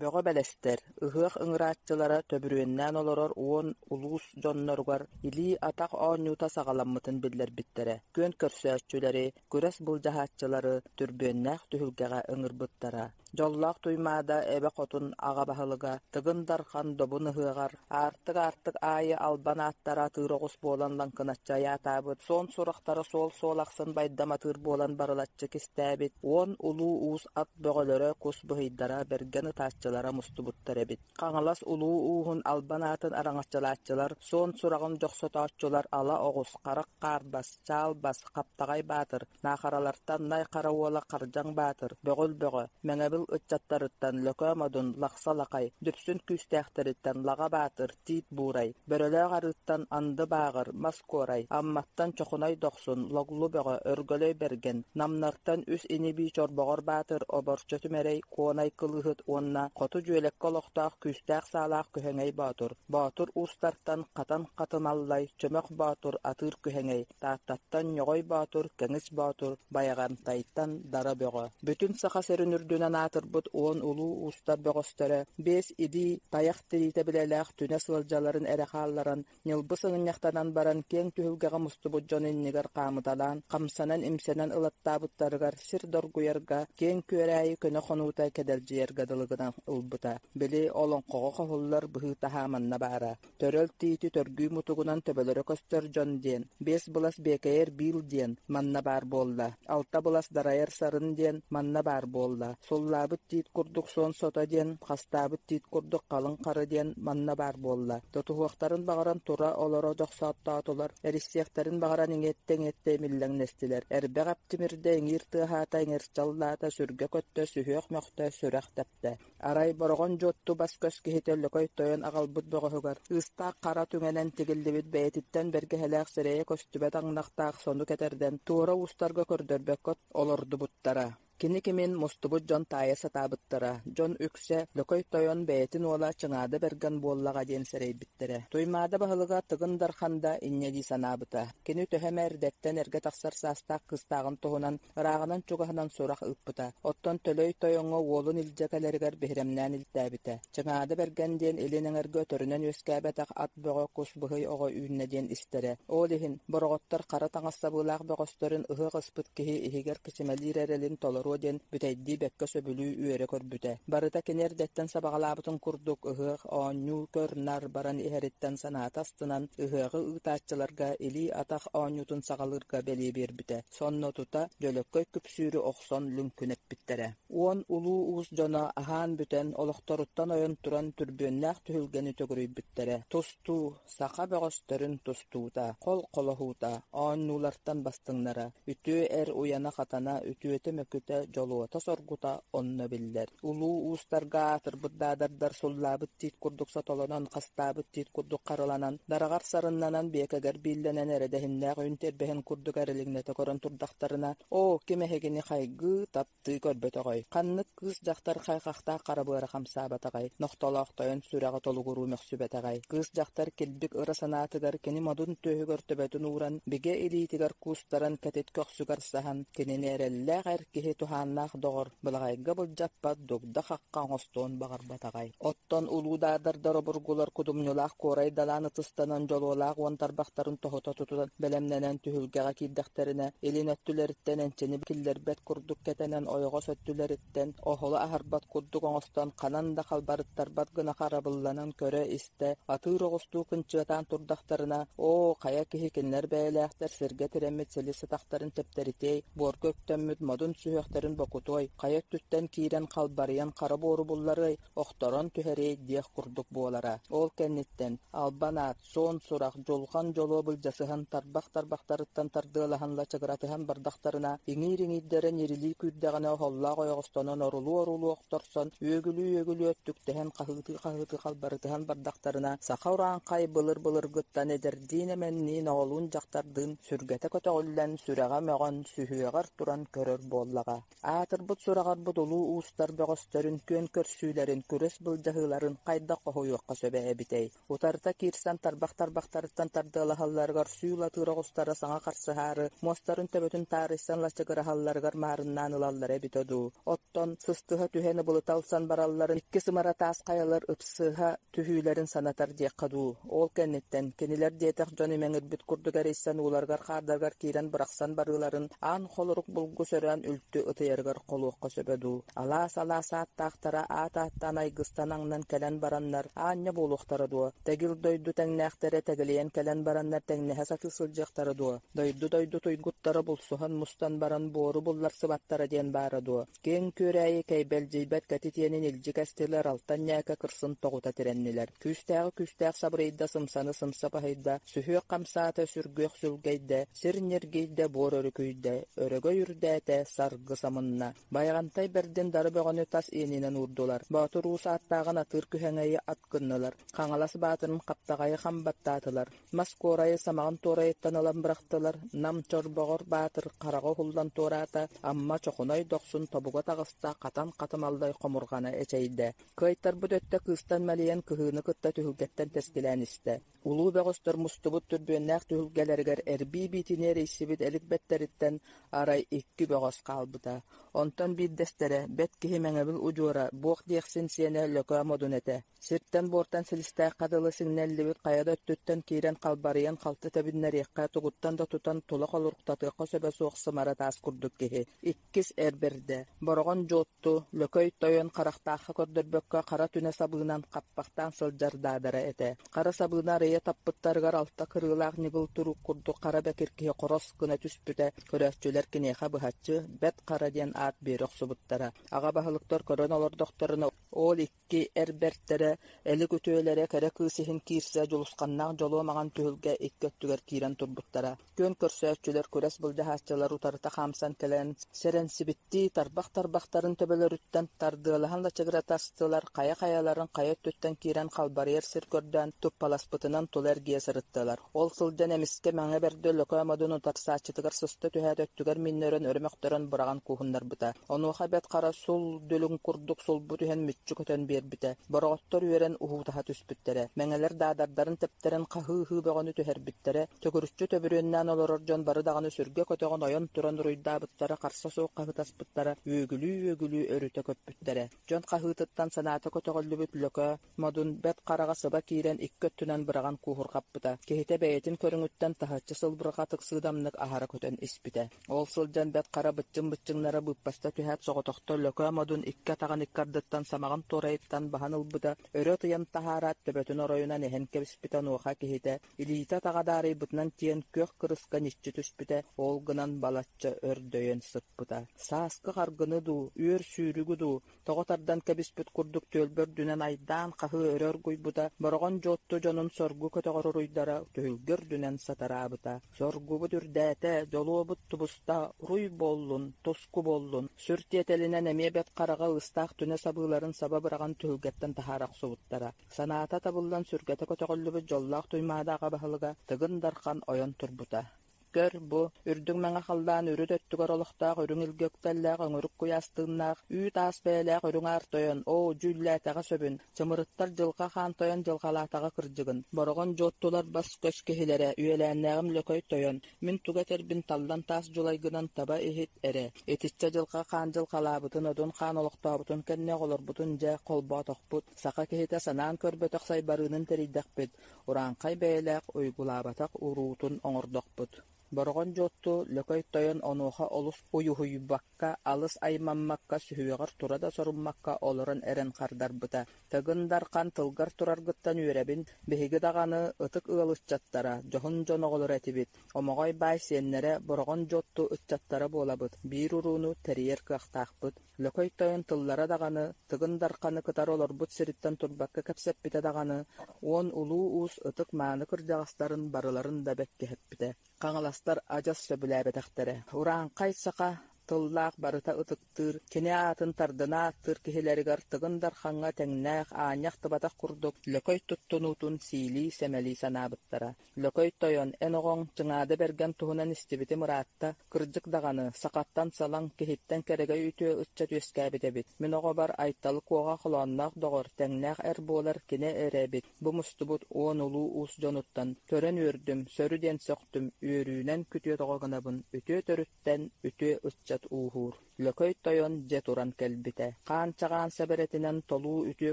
Бөҕө бэлэстэр, ыһыах ыҥырааччылара төбүрүөннээн олорор уон улуус дьонноругар илии-атах оонньуута саҕаламмытын биллэрбиттэрэ, күөн көрсөөччүлэри, күрэс былдьаһааччылары түрбүөннээх түһүлгэҕэ ыҥырбыттара. Дьоллоох Туймаада эбэ хотун аҕа баһылыга Тыгын Дархан Добун ыһыаҕар аартык-аартык аайы албан ааттара атыыр оҕус буолан лаҥкыначчы айаатаабыт, суон сурахтара суол-суол ахсын байдам атыыр буолан барылаччы кистээбит, уон улуу уус ат бөҕөлөрө, кус быһыйдара, бэргэн ытааччылара мустубуттар эбит. Хаҥалас улуу ууһун албан аатын араҥаччылааччылар, суон сураҕын дьохсотооччулар ала оҕус, харах хаарбас, чаал бас, хаптаҕай баатыр, Наахаралартан Най Хара уола Хардьаҥ Баатыр, Бөҕүл Бөҕө, Мэҥэбил ыччаттарыттан Лөкөө Модун, Лахса Лахай, Дүпсүн күүстээхтэриттэн Лаҕа Баатыр, Тиит Буурай, Бөрөлөөх Арыыттан Анды Бааҕыр, Мас Куорай, Амматтан Чохунай Дохсун, Логлу Бөҕө, Өргөлөй Бэргэн, Намнартан үс ини-бии Чорбоҕор Баатыр, Оборчо Түмэрэй, Куонай Кылыыһыт уонна Хоту Дьүөлэккэ олохтоох күүстээх саалаах Күһэҥэй Боотур, Боотур уустартан Хатан Хатымаллай, Чөмөх Боотур, Атыыр Күһэҥэй, Тааттаттан Ньоҕой Боотур, Кэҥис Боотур, Байаҕантайтан Дара Бөҕө, бүтүн Саха сирин үрдүнэн аатырбыт уон улуу уустар бөҕөстөрө, биэс илии тайах тириитэ билэлээх түнэ сыалдьаларын эрэ хаалларан, ньылбы сыгынньахтанан баран киэҥ түһүлгэҕэ мустубут дьон иннигэр хаамыталаан, хамсанан-имсэнэн ылаттаабыттарыгар сир доргуйарга, киэҥ күөрээйи көнө хонуута кэдэлдьийэргэ дылы гынан ылбыта. Били олоҥхоҕо хоһуллар быһыы-таһаа манна баара. Төрөл тиити төргүү мутугунан төбөлөрө көстөр дьон диэн, биэс былас биэкэйэр биил диэн манна баар буолла, алта былас дарайар сарын диэн манна баар буолла, суллаабыт тиит курдук суон сото диэн, хастаабыт тиит курдук халыҥ хары диэн манна баар буолла. Тутуһуохтарын баҕаран тура-олоро дьохсооттоотулар, эриссиэхтэрин баҕаран иҥиэттэ-иҥиэттэ имиллэҥнэстилэр. Эрбэх эптимирдэ, иҥиир тыаһаата, иҥир чаллаата, сүргэ көттө, сүһүөх мөхтө, сүрэх тэптэ. Арай Бороҕон Дьуотту бас-көс киһитэ Лөкөй тойон аҕалбыт бөҕөһүгэр ыыстаах хара түҥэнэн тигиллибит бэйэтиттэн бэргэһэлээх сирэйэ көстүбэт аҥнахтаах сону кэтэрдэн туора уустарга көрдөрбөккө олордубуттара. Кини кимин мустубут дьон таайа сатаабыттара, дьон үксэ Лөкөй тойон бэйэтин уола Чыҥаада Бэргэн буоллаҕа диэн сэрэйбиттэрэ. Туймаада баһылыга Тыгын Дархан да инньэ дии санаабыта. Кини төһө эмэ эрдэттэн эргэ тахсар саастаах кыыстааҕын туһунан Ырааҕынан-чугаһынан сурах ыыппыта. Оттон Төлөй тойоҥҥо уолун илдьэ кэлэригэр биһирэмнээн илтээбитэ. Чыҥаада Бэргэн диэн илин эҥэргэ өтөрүнэн үөскээбэтэх ат бөҕө кус быһый оҕо үүннэ диэн истэрэ. Ол иһин бороҕоттор хара таҥас сабыылаах бөҕөстөрүн ыһыах ыспыт киһи иһигэр кичимэлиир эрэлин толоруо диэн бүтэйдии бэккэ сөбүлүү үөрэ көрбүтэ. Барыта кини эрдэттэн сабаҕалаабытын курдук ыһыах, оонньуу, көр-нар баран иһэриттэн санаата астынан, ыһыаҕы ыытааччыларга илии-атах оонньуутун саҕалыырга бэлиэ биэрбитэ. Сонно тута Дьөлөккөй күпсүүрү охсон лүҥкүнэппиттэрэ. Уон улуу уус дьоно аһаан бүтэн, олохторуттан ойон туран түрбүөннээх түһүлгэни төгүрүйбүттэрэ. Тустуу, саха бөҕөстөрүн тустуута, хол холоһуута, оонньуулартан бастыҥнара, үтүө эр уйана-хатана, үтүөтэ-мөкүтэ, дьолуота-соргута онно биллэр. Улуу уустарга аатырбыт даадардар суллаабыт тиит курдук сотолонон, хастаабыт тиит курдук харыланан, дараҕар сарыннанан, биэкэгэр бииллэнэн эрэдэһиннээх үүн тиэрбэһин курдук эрилиҥнэтэ көрөн турдахтарына, «Оо, ким эһигини хайгыы, таптыы көрбөтөҕөй? Ханнык кыыс-дьахтар хайҕахтаах хара быара хамсаабатаҕай? Нохтолоох тойон сүрэҕэ толугуруу мөхсүбэтэҕэй?» Кыыс-дьахтар килбик ыра санаатыгар кини модун түөһүгэр төбөтүн ууран, бигэ илиитигэр куустаран кэтит көхсүгэр саһан, кинини эрэллээх эр киһи туһааннаах доҕор, былаҕайга былдьаппат дугда-хахха оҥостуон баҕарбатаҕай. Оттон улуу даадардар обургулар кудумньулаах куорай далаан ытыстанан дьолуолаах уон тарбахтарын тоһута тутан бэлэмнэнэн түһүлгэҕэ киирдэхтэринэ, илин өттүлэриттэн энчини киллэрбэт курдук кэтэнэн ойоҕос өттүлэриттэн оһолу аһарбат курдук оҥостон ханан да халбарыттарбат гына харабылланан көрө-истэ атыыр оҕустуу кынчыатаан турдахтарына, оо, хайа киһи кинилэр бэйэлээхтэр сиргэ тирэммит силис атахтарын тэптэритиэй, буорга үктэммит модун сүһүөхтэрин бокутуой, хайа өттүттэн киирэн халбарыйан хара буору булларыай, охторон түһэриэй диэх курдук буолара. Ол кэнниттэн албан аат, суон сурах, дьулҕан дьолуо былдьасыһан тарбах-тарбахтарыттан тардыалаһан лачыгыратыһан бардахтарына, иҥиир-иҥиирдэрэ ньирилии күүрдэҕинэ оһоллоох ойоҕостонон орулуу-орулуу охторсон, үөгүлүү-үөгүлүү өттүктэһэн хаһыытыы-хаһыытыы халбарытыһан бардахтарына, саха урааҥхай былыр-былыргыттан эдэрдиин-эмэнниин, оҕолуун-дьахтардыын сүргэтэ көтөҕүллэн, сүрэҕэ мөҕөн, сүһүөҕэр туран көрөр буоллаҕа. Аатырбыт сураҕырбыт улуу уустар бөҕөстөрүн күөн көрсүүлэрин, күрэс былдьаһыыларын хайдах хоһуйуохха сөбө эбитэй? Утарыта киирсэн тарбах тарбахтарыттан тардыалаһалларыгар сүүл атыыр оҕустара саҥа харсыһаары, муостарын төбөтүн таарыйсан лачыгыраһалларыгар маарыннаан ылаллара эбитэ дуу? Оттон сыстыһа түһэн ыбылыта ылсан баралларын икки сымара таас хайалар ыпсыһа түһүүлэрин санатар диэххэ дуу? Ол кэнниттэн, кинилэр диэтэх дьон имэҥирбит курдук эрийсэн ууларыгар-хаардарыгар киирэн бырахсан барыыларын аан холорук булгу сөрөөн үлтү ытыйарыгар холуохха сөбө дуу? Алаас-алаас ааттаахтара аат ааттаан айгыстан аҥнан кэлэн бараннар аанньа буолуохтара дуо? Тэгил дойду тэҥнээхтэрэ тэгилийэн кэлэн бараннар тэҥнэһэ сатыы сылдьыахтара дуо? Дойду-дойду туйгуттара булсуһан мустан баран буору булларсыбаттара диэн баара дуо? Киэҥ күөрээйи кэйбэлдьийбэт кэтит иэнин илдьи кэстилэр, алтан ньээкэ кырсын тоҕута тирэннилэр. Күүстээҕи күүстээх сабырыйда, сымсаны сымса баһыйда, сүһүөх хамсаата, сүргүөх сүлгэйдэ, сир ньиргийдэ, буор өрүкүйдэ, өрөгөй үрдээтэ, саргы самынна. Байаҕантай бэрдин дары бөҕөнү тас иэнинэн уурдулар. Боотур уус ааттааҕын атыыр күһэҥэйи ат гыннылар. Хаҥалас баатырын хаптаҕайы хам баттаатылар. Мас куорайы самаҕын туорайыттан ылан бырахтылар, Нам Чорбоҕор Баатыр хараҕа уһуллан туораата, Амма Чохуной Дохсун тобуга таҕыста, хатан хатымаллай хомурҕана эчэйдэ. Кыайтарбыт өттө кыыстан мэлийэн кыһыыны кытта түһүлгэттэн тэскилээн истэ. Улуу бөҕөстөр мустубут түрбүөннээх түһүлгэлэригэр эрбии биитини эрийсибит элик бэттэриттэн арай икки бөҕөс хаалбыта. Онтон биирдэстэрэ, бэт киһи Мэҥэбил удьуора, буох диэхсин сиэнэ Лөкөө Модун этэ. Сиртэн-буортан силистээххэ дылы сиҥнэллибит хайа да өттүттэн киирэн халбарыйан халты тэбиннэриэххэ, тугуттан да тутан тула холоруктатыахха сөбө суох сымара таас курдук киһи. Иккис эр бэрдэ, Бороҕон Дьуотту, Лөкөй Тойон харахтаахха көрдөрбөккө хара түнэ сабыынан хаппахтаан сылдьар даадара этэ. Хара сабыыны арыйа таппыттарыгар алта кырыылаах ньыгыл туруук курдук хара бэкир киһи хорос гына түспүтэ, көрөөччүлэр киниэхэ быһаччы Бэт Хара диэн аат биэрэ охсубуттара. Аҕа баһылыктар көрөн олордохторуна ол икки эр бэртэрэ, элик үтүөлэрэ кэрэ кыыс иһин киирсэ дьулусханнаах дьолуо маҥан түһүлгэ икки өттүгэр киирэн турбуттара. Күөн көрсөөччүлэр, күрэс былдьаһааччылар утарыта хаамсан кэлэн, сэрэнсибиттии тарбах-тарбахтарын төбөлөрүттэн тардыалаһан лачыгыратастылар, хайа-хайаларын хайа өттүттэн киирэн халбарыйар сир көрдөөн туппаласпытынан тула эргийэ сырыттылар. Ол сылдьан эмискэ Мэҥэ Бэрдэ Лөкөө Модун утарсааччытыгар сыста түһээт өттүгэр минньөрөн өрө мөхтөрөн быраҕан кууһуннарбыта. Онуоха Бэт Хара сул дүлүҥ курдук сулбу түһэн мүччү көтөн биэрбитэ. Бороҕоттор үөрэн уһуутаһа түспүттэрэ. Мэҥэлэр даадардарын тэптэрэн хаһыы-ыһыы бөҕөнү түһэрбиттэрэ. Төгүрүччү төбүрүөннээн олорор дьон бары даҕаны сүргэ көтөҕөн ойон туран уруйдаабыттара, харса суох хаһыытаспыттара, үөгүлүү-үөгүлүү өрүтэ көппүттэрэ. Дьон хаһыытыттан санаата көтөҕүллүбүт Лөкөө Модун бэрт хараҕа сыба киирэн икки өттүнэн быраҕан кууһурҕаппыта, киһитэ бэйэтин көрүҥүттэн таһыччы сылбырҕатык сыыдамнык аһара көтөн испитэ. Ол сылдьан бэрт хара быччыҥ-быччыҥнара быыппаста түһээт соҕотохто Лөкөө Модун икки атаҕын икки ардыттан самаҕын туорайыттан баһан ылбыта, өрө ытыйан таһаараат төбөтүн оройунан эһэн кэбиспитэ онуоха киһитэ илиитэ-атаҕа даарыйбытынан тиийэн күөх кырыска ньиччи түспүтэ, ол гынан балачча өр дөйөн сыппыта. Сааскы харгыны дуу, үөр сүүрүгү дуу, тоҕо тардан кэбиспит курдук түөлбэ үрдүнэн айдаан хаһыы өрө оргуйбута, Бороҕон Дьуотту дьонун соргу көтөҕөр уруйдара түһүлгэ үрдүнэн сатараабыта. Соргубут үрдээтэ, дьолуобут тубуста, уруй буоллун, туску буоллун, сүр тиэтэлинэн эмиэ бэрт хараҕа ыыстаах түнэ сабыыларын саба быраҕан түһүлгэттэн таһаара охсубуттара. Санаата табыллан сүргэтэ көтөҕүллүбүт дьоллоох Туймаада аҕа баһылыга Тыгын Дархан ойон турбута. Көр, бу, үрдүк мэҥэ халлаан үрүт өттүгэр олохтоох үрүҥ илгэ үктэллээх өҥүрүк куйаас тыыннаах, үүт-аас бэйэлээх үрүҥ аар тойон, оо, дьүүллээтэҕэ сөбүн, чымырыттар дьылҕа хаан тойон дьылҕалаатаҕа кырдьыгын, Бороҕон дьуоттулар бас-көс киһилэрэ, үөлээннээҕим Лөкөй тойон, мин тугу этэрбин таллан таас дьулайгынан таба иһит эрэ, итиччэ дьылҕа хаан дьылҕалаабытын, одун хаан олохтообутун кэннэ оҕолорбутун дьэ холбоотохпут, саха киһитэ санаан көрбөтөх сайбарыынын тэрийдэхпит, урааҥхай бэйэлээх уйгулаабатах уруутун оҥордохпут. Бороҕон Дьуотту Лөкөй Тойон онуоха олус уйуһуйбакка, алыс аймаммакка, сүһүөҕэр тура да соруммакка олорон эрэн хардарбыта: «Тыгын Дархан, тылгар тураргыттан үөрэбин, биһиги даҕаны ытык ыал ыччаттара, дьоһун дьон оҕолоро этибит. Омоҕой баай сиэннэрэ Бороҕон Дьуотту ыччаттара буолабыт, биир урууну тэрийэр кыахтаахпыт. Лөкөй Тойон тыллара даҕаны, Тыгын Дарханы кытары олорбут сириттэн турбакка кэпсэппитэ даҕаны, уон улуу уус ытык-мааны кырдьаҕастарын барыларын да бэккиһэппитэ. Хаҥаластар адьас сөбүлээбэтэхтэрэ. Урааҥхай саха Тыллаах барыта ытыктыыр, кини аатын тардына ааттыыр киһилэригэр Тыгын Дархаҥҥа тэҥнээх аанньа ахтыбатах курдук лөкөй туттунуутун сиилии-сэмэлии санаабыттара. Лөкөй тойон, эн оҕоҥ Чыҥаада Бэргэн туһунан истибитим ыраатта, кырдьык даҕаны, сахаттан салаҥ, киһиттэн кэрэгэй үтүө ыччат үөскээбит эбит. Мин оҕобор Айталы Куоҕа холоонноох доҕор, тэҥнээх эр буолар кини эрэ эбит. Бу мустубут уон улуу уус дьонуттан көрөн үөрдүм, сөрү диэн сөхтүм, үөрүүнэн күтүөт оҕо гынабын, үтүө төрүт Тэн үтүө ыччат ууһуур, Лөкөй тойон дьэ туран кэлбитэ. Хаан-чаҕаан сэбэрэтинэн толуу үтүө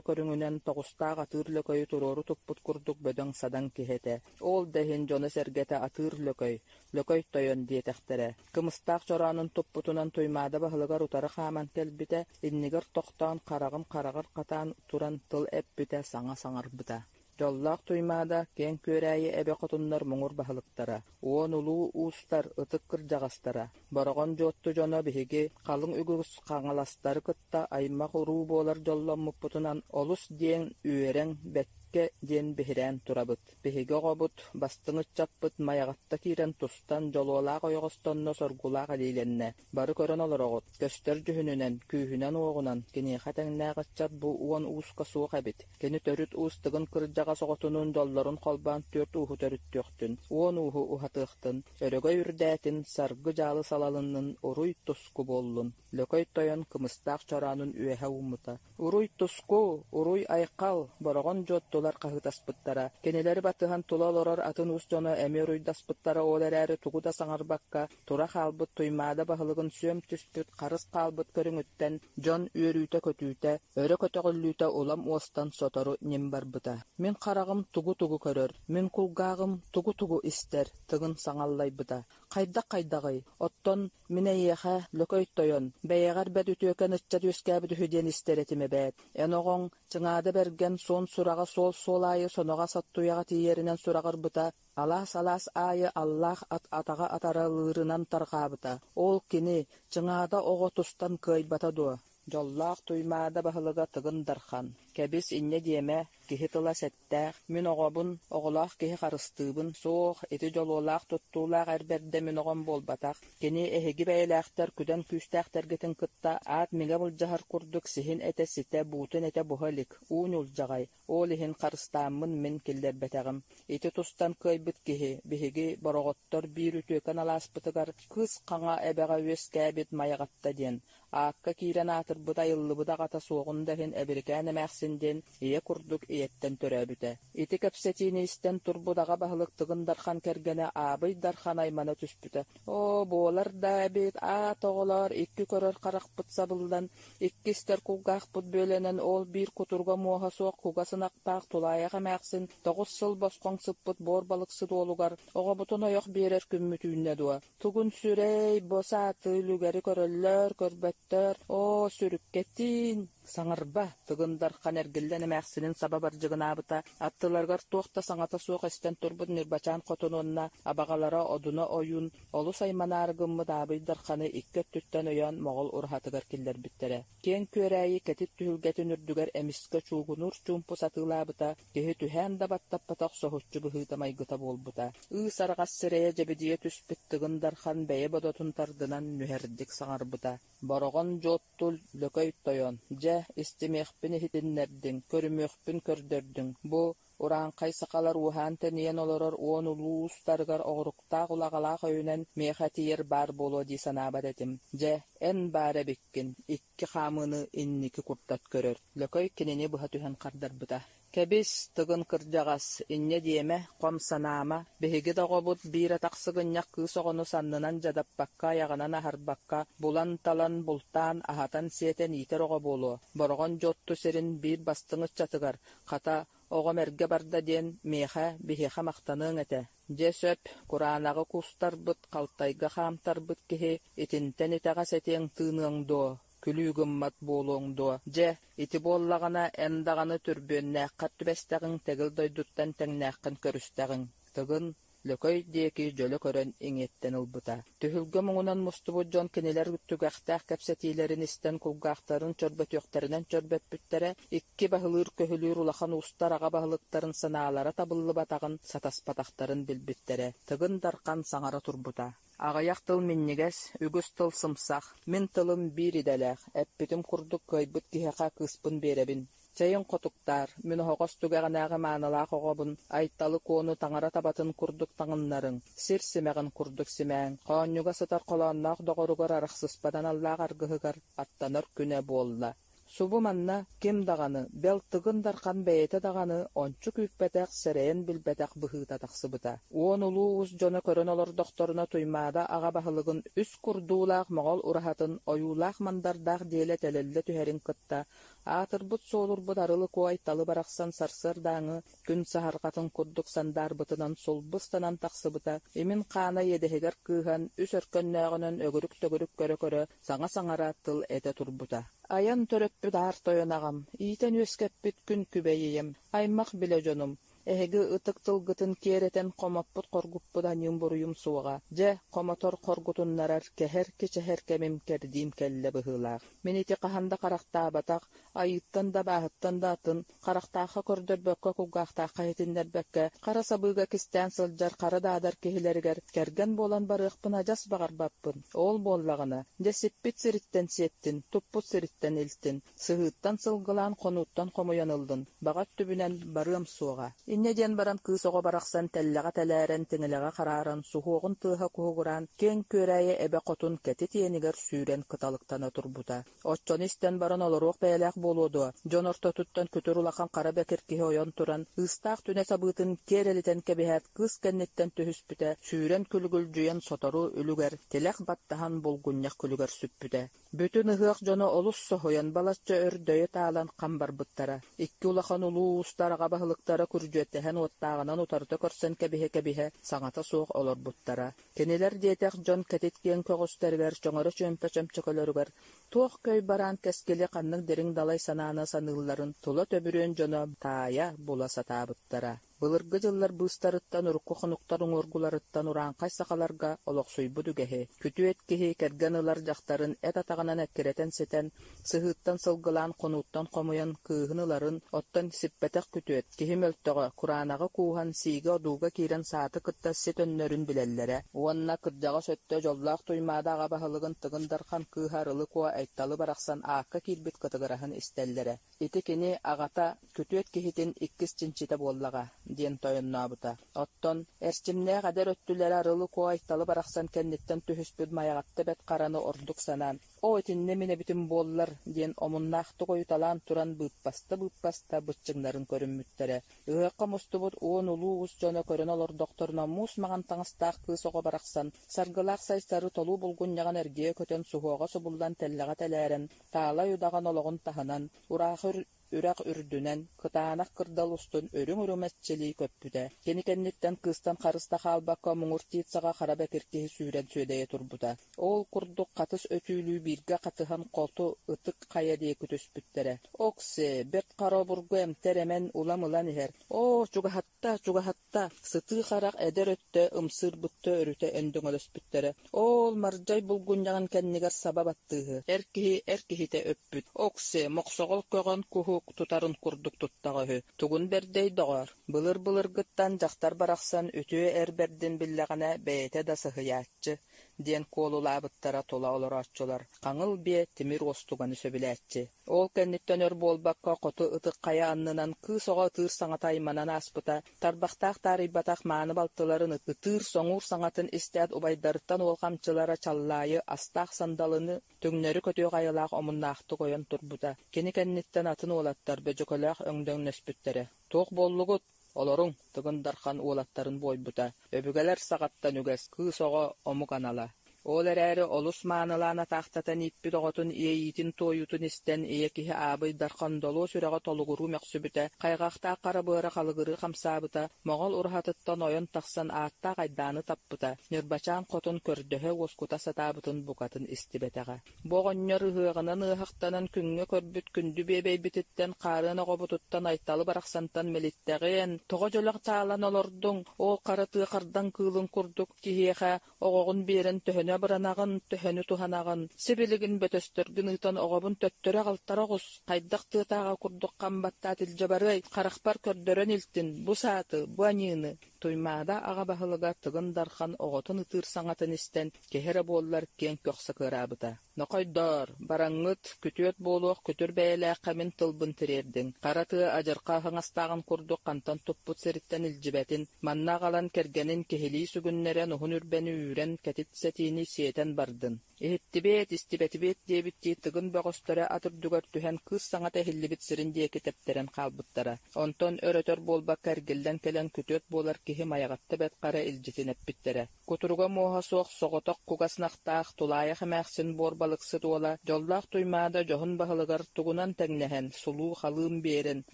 көрүҥүнэн тоҕустаах атыыр лөкөйү туруору туппут курдук бөдөҥ-садаҥ киһи этэ. Ол да иһин дьоно-сэргэтэ атыыр лөкөй, Лөкөй тойон диэтэхтэрэ. Кымыстаах чороонун туппутунан Туймаада баһылыгар утары хааман кэлбитэ, иннигэр тохтоон хараҕын хараҕар хатаан туран тыл эппитэ, саҥа саҥарбыта. Дьоллоох Туймаада киэҥ Күөрээйи эбэ хотуннар муҥур баһылыктара, уон улуу уустар ытык кырдьаҕастара, Бороҕон Дьуотту дьоно биһиги халыҥ үгүс хаҥаластары кытта аймах-уруу буолар дьолломмуппутунан олус диэн үөрэн, бэккэ диэн биһирээн турабыт. Биһиги оҕобут, бастыҥ ыччаппыт Майаҕатта киирэн тустан, дьолуолаах ойоҕостонно, соргулаах илиилэннэ. Бары көрөн олороҕут, көстөр дьүһүнүнэн, күүһүнэн-уоҕунан киниэхэ тэҥнээх ыччат бу уон ууска суох эбит. Кини төрүт уус Тыгын кырдьаҕас оҕотунуун дьоллорун холбоон түөрт ууһу төрүттүөхтүн, уон ууһу уһатыахтын, өрөгөй үрдээтин, саргы-дьаалы салалыннын, уруй-туску буоллун. Лөкөй тойон кымыстаах чороонун үөһэ ууммута. Уруй-туску, уруй-айхал, Бороҕон дьуоттулар хаһыытаспыттара. Кинилэри батыһан тула олорор атын уус дьоно эмиэ уруйдаспыттара, ол эрээри тугу да саҥарбакка тура хаалбыт Туймаада баһылыгын сүөм түспүт, харыс хаалбыт көрүҥүттэн дьон үөрүүтэ-көтүүтэ, өрө көтөҕүллүүтэ улам уостан сотору ньим барбыта. Мин хараҕым тугу-тугу көрөр, мин кулгааҕым тугу-тугу истэр, Тыгын саҥаллайбыта. Хайдах-хайдаҕый, оттон мин эйиэхэ, Лөкөй тойон, бэйэҕэр бэрт үтүөкэн ыччат үөскээбит үһү диэн истэр этим эбээт. Эн оҕоҥ Чыҥаада Бэргэн суон сураҕа суол-суол аайы соноҕос аттуйаҕа тиийэринэн сураҕырбыта, алаас-алаас аайы аллаах ат атаҕа атаралыырынан тарҕаабыта. Ол кини, Чыҥаада оҕо тустан кыайбата дуо? Дьоллоох Туймаада баһылыга Тыгын Дархан: «Кэбис, инньэ диэмэ, киһи тыла сэттээх, мин оҕобун, оҕолоох киһи харыстыыбын, суох, ити дьолуолаах туттуулаах эр бэрдэ мин оҕом буолбатах, кини эһиги бэйэлээхтэр күдэн күүстээхтэргитин кытта аат миҥэ былдьаһар курдук сиһин этэ ситэ, буутун этэ буһа илик, уу ньулдьаҕай, ол иһин харыстааммын мин киллэрбэтэҕим. Ити тустан кыайбыт киһи, биһиги, бороҕоттор биир үтүөкэн алааспытыгар Кыыс Хаҥа эбэҕэ үөскээбит Майаҕатта диэн, Аакка киирэн аатырбыт айыллыбыт аҕата суоҕун да иһин Эбирикээн эмээхсин диэн ийэ курдук ийэттэн төрөөбүтэ. Ити кэпсэтиини истэн турбут аҕа баһылык Тыгын Дархан кэргэнэ Аабый Дархан аймана түспүтэ: «Оо, буолар даа эбит, аат оҕолоор, икки көрөр харахпыт сабыллан, икки истэр кулгаахпыт бүөлэнэн ол биир кутуруга муоһа суох кугас ынахтаах тулаайах эмээхсин тоҕус сыл босхоҥ сыппыт буор балыксыт уолугар оҕобутун ойох биэрэр күммүт үүннэ дуо? Тугун сүрэй, бу сааты үлүгэри көрөллөр, көрбөттөр, оо, сүрүккэтин, саҥарба, Тыгын Дархан эргиллэн эмээхсинин саба бардьыгынаабыта, аттыларыгар туох да саҥата суох эстэн турбут Ньырбачаан хотун уонна абаҕалара Одуна ойуун олус айманаары гыммыт Аабый Дарханы икки өттүттэн өйөөн Моҕол ураһатыгар киллэрбиттэрэ. Киэҥ Күөрээйи кэтит түһүлгэтин үрдүгэр эмискэ чуугунуур чуумпу сатыылаабыта, киһи түһээн да баттаппатах соһуччу быһыыта-майгыта буолбута. Ыыс араҕас сирэйэ дьэбидийэ түспүт Тыгын Дархан бэйэ бодотун тардынан нүһэрдик саҥарбыта: «Бороҕон Дьуоттул Лөкөй тойон, дьэ, истимиэхпин иһитиннэрдиҥ, көрүмүөхпүн көрдөрдүҥ. Бу урааҥхай сахалар ууһаан-тэнийэн олорор уон улуу уустарыгар оҕуруктаах улаҕалаах өйүнэн миэхэ тиийэр баар буолуо дии санаабат этим. Дьэ, эн баар эбиккин, икки хаамыыны инники курдат көрөр», Лөкөй кинини быһа түһэн хардарбыта. «Кэбис, Тыгын кырдьаҕас, инньэ диэмэ, хом санаама, биһиги да оҕобут биир атах сыгынньах кыыс оҕону саннынан дьадаппакка, айаҕынан аһарбакка, булан-талан, бултаан, аһатан-сиэтэн иитэр оҕо буолуо. Бороҕон Дьуотту сирин биир бастыҥ ыччатыгар, хата, оҕом эргэ барда диэн, миэхэ, биһиэхэ махтаныаҥ этэ. Дьэ сөп, кураанаҕы кустарбыт, халтайга хаамтарбыт киһи итинтэн итэҕэс этиэҥ тыыныаҥ дуо, күлүү гыммат буолуоҥ дуо? Дьэ, ити буоллаҕына, эн даҕаны түрбүөннээххэр түбэстэҕиҥ, тэгил дойдуттан тэҥнээххин көрүстэҕиҥ. Тыгын, Лөкөй диэки дьөлө көрөн иҥиэттэн ылбыта. Түһүлгэ муҥунан мустубут дьон кинилэр түгэхтээх кэпсэтиилэрин истэн кулгаахтарын чөрбөтүөхтэринэн чөрбөппүттэрэ, икки баһылыыр-көһүлүүр улахан уустар аҕа баһылыктарын санаалара табыллыбатаҕын, сатаспатахтарын билбиттэрэ. Тыгын Дархан саҥара турбута. Аҕыйах тыл минньигэс, үгүс тыл сымсах. Мин тылым биир идэлээх, эппитим курдук кыайбыт киһиэхэ кыыспын биэрэбин. Чэйиҥ хотуктаар, мин оһоҕос түгэҕинээҕи маанылаах оҕобун Айталы Куону таҥара табатын курдук таҥыннарыҥ, сир симэҕин курдук симээҥ, хоонньуга сытар холоонноох доҕоругар арахсыспат аналлаах аргыһыгар аттанар күнэ буолла. Субу манна ким даҕаны, бэл Тыгын Дархан бэйэтэ даҕаны ончу күүппэтэх, сэрэйэн билбэтэх быһыыта тахсыбыта. Уон улуу уус дьоно көрөн олордохторуна Туймаада аҕа баһылыгын үс курдуулаах моҕол ураһатын ойуулаах-мандардаах диэлэ тэлэллэ түһэрин кытта аатырбыт-суолурбут Арылы Куо Айталы барахсан сарсыардааҥы күн саһарҕатын курдук сандаарбытынан сулбу ыстанан тахсыбыта, имин хаана иэдэһигэр кыыһан, үс өркөннөөҕүнэн өгүрүк-төгүрүк көрө-көрө саҥа саҥара тыл этэ турбута. Айан төрөппүт аар тойон аҕам, иитэн үөскэппит күн күбэй ийэм, аймах билэ дьонум, эһиги ытык тылгытын киэр этэн хомоппут-хоргуппут аньыым-буруйум суоҕа. Дьэ, хомотор хоргутуннарар, кэһэр-кичэһэр кэмим кэрдиим кэллэ быһыылаах. Мин ити хаһан да харахтаабатах, айыыттан да абааһыттан да атын, харахтаахха көрдөрбөккө, кулгаахтаахха иһитиннэрбэккэ, хара сабыыга кистээн сылдьар хара даадар киһилэригэр кэргэн буолан барыахпын адьас баҕарбаппын. Ол буоллаҕына, дьэ сиппит сириттэн сиэттин, туппут сириттэн илтин, сыһыыттан сылгылаан, хонууттан хомуйан ыллын, баҕа өттүбүнэн барыам суоҕа. Инньэ диэн баран кыыс оҕо барахсан тэллэҕэ тэлээрэн, тиҥилэҕэ харааран, суһуоҕун тыаһа куһугураан, киэҥ күөрээйи эбэ хотун кэтит иэнигэр сүүрэн кыталыктана турбута. Оччону истэн баран олоруох бэйэлээх буолуо дуо, дьон ортотуттан күтүр улахан хара бэкир киһи ойон туран, ыыстаах түнэ сабыытын киэр элитэн кэбиһээт, кыыс кэнниттэн түһүспүтэ, сүүрэн күлүгүлдьүйэн сотору үлүгэр, тилэх баттаһан булгунньах күлүгэр сүппүтэ. Бүтүн ыһыах дьоно олус соһуйан, балачча өр дөйө таалан хам барбыттара. Икки улахан улуу уустар аҕа баһылыктара күрдьүөттэһэн уоттааҕынан утарыта көрсөн кэбиһэ-кэбиһэ саҥата суох олорбуттара. Кинилэр диэтэх дьон кэтит киэҥ көҕүстэригэр, чөҥөрө чүөмпэ чөмчөкөлөрүгэр туох көй бараан кэскили ханнык дириҥ далай санааны саныылларын тула төбүрүөн дьоно таайа була сатаабыттара. Былыргы дьыллар быыстарыттан урукку хонуктар уҥуоргуларыттан урааҥхай сахаларга олохсуйбут үгэһи, күтүөт киһи кэргэн ылар дьахтарын эт атаҕынан эккирэтэн ситэн, сыһыыттан сылгылаан хонууттан хомуйан кыыһын ыларын, оттон сиппэтэх күтүөт, киһи мөлтөҕө, кураанаҕы кууһан, сиигэ-одууга киирэн сааты кытта сит өннөрүн билэллэрэ. Уонна кырдьаҕас өттө дьоллоох Туймаада аҕа баһылыгын Тыгын Дархан кыыһа Арылы Куо Айталы барахсан аакка киирбит кытыгыраһын истэллэрэ. Ити кини аҕата күтүөт киһитин иккис чинчитэ буоллаҕа, диэн тойоннообута. Оттон эрчимнээх эдэр өттүлэрэ Арылы Куо Айталы барахсан кэнниттэн түһүспүт Майаҕатта Бэт Хараны ордук санаан, «Оо, итиннэ мин эбитим буоллар» диэн омуннаахтык ойуталаан туран быыппаста-быыппаста быччыҥнарын көрүммүттэрэ. Ыһыахха мустубут уон улуу уус дьоно көрөн олордохторуна муус маҥан таҥастаах кыыс оҕо барахсан саргылаах сайсары толуу булгунньаҕын эргийэ көтөн суһуоҕа субуллан тэллэҕэ тэлээрэн Таалай удаҕан олоҕун таһынан, ураахы үрэх үрдүнэн, кытаанах кырдал устун үрүҥ үрүмэччилии көппүтэ. Кини кэнниттэн кыыстан харыс да хаалбакка муҥур тиит саҕа хара бэкир киһи сүүрэн сүөдэйэ турбута. Ол курдук хатыс өтүүлүү бииргэ хатыһан хоту Ытык Хайа диэки түспүттэрэ. Оксе, Бэрт Хара обургу эмтэр эмэн улам ылан иһэр. Оо, чугаһатта, чугаһатта! Сытыы харах эдэр өттө ымсыырбытта өрүтэ өндөҥөлөспүттэрэ. Оол, мардьай булгунньаҕын кэннигэр саба баттыыһы. Эр киһи эр киһитэ өппүт. Оксе, мохсоҕол көҕөн куһу тутарын курдук туттаҕа үһү. Тугун бэрдэй, доҕоор? Былыр-былыргыттан дьахтар барахсан үтүө эр бэрдин биллэҕинэ бэйэтэ да сыһыйааччы, диэн куолулаабыттара тула олорооччулар. Хаҥыл биэ тимир уостуганы сөбүлээччи. Ол кэнниттэн өр буолбакка хоту Ытык Хайа аннынан кыыс оҕо ытыыр саҥата айманан ааспыта, тарбахтаах таарыйбатах мааны балтыларын ытыыр-соҥуур саҥатын истээт убайдарыттан уолҕамчылара Чаллаайы астаах сандалыны түҥнэри көтүөх айылаах омуннаахтык ойон турбута. Кини кэнниттэн атын уолаттар Бөдьөкөлөөх өҥдөҥнөспүттэрэ. «Туох буоллугут? Олоруҥ!» Тыгын Дархан уолаттарын буойбута. Өбүгэлэр саҕаттан үгэс, кыыс оҕо омук анала. Ол эрээри олус маанылаан атаахтатан ииппит оҕотун иэйиитин-туойуутун истэн ийэ киһи Аабый Дархан долуо сүрэҕэ толугуруу мөхсүбүтэ, хайҕахтаах хара быара халыгырыы хамсаабыта, Моҕол ураһатыттан ойон тахсан ааттаах айдааны таппыта, Ньырбачаан хотун көрдөһө уоскута сатаабытын букатын истибэтэҕэ. Бу оҕонньор ыһыаҕынан ыаһахтанан күҥҥэ көрбүт күндү биэбэйбититтэн, хаарыан оҕобутуттан Айталы барахсантан мэлиттэҕиэн, тоҕо дьөлөх таалан олордуҥ, ол хара тыа хардаҥ кыылын курдук киһиэхэ оҕоҕун биэрэн төһөнү абыранаҕын, төһөнү туһанаҕын, сибилигин бөтөстөргүн ыытан оҕобун төттөрү аҕалтара оҕус, хайдах тыатааҕы курдук хам баттаат илдьэ барыай, харахпар көрдөрөн илтин, бу сааты, бу аньыыны. Туймаада аҕа баһылыга Тыгын Дархан оҕотун ытыыр саҥатын истэн, киһи эрэ буоллар киэҥ көхсө кыараабыта. «Нохойдоор, бараҥҥыт, күтүөт буолуох күтүр бэйэлээххэ мин тылбын тириэрдиҥ. Хара тыа адьырҕа аһыҥастааҕын курдук хантан туппут сириттэн илдьибэтин, манна аҕалан кэргэнин киһилии сүгүннэрэн уһун үрбэни үүрэн кэтит сэтиини сиэтэн бардын. Иһиттибиэт, истибэтибиэт диэбиттии Тыгын бөҕөстөрө ат үрдүгэр түһэн кыыс саҥата иһиллибит сирин диэки тэптэрэн хаалбыттара. Онтон өр-өтөр буолбакка эргиллэн кэлэн күтүөт буолар киһи Майаҕатта Бэрт Хара илдьитин эппиттэрэ. Кутуруга муоһа суох соҕотох кугас ынахтаах тулаайах эмээхсин буор балыксыт уола Дьоллоох Туймаада дьоһун баһылыгар тугунан тэҥнэһэн, сулуу халыым биэрэн,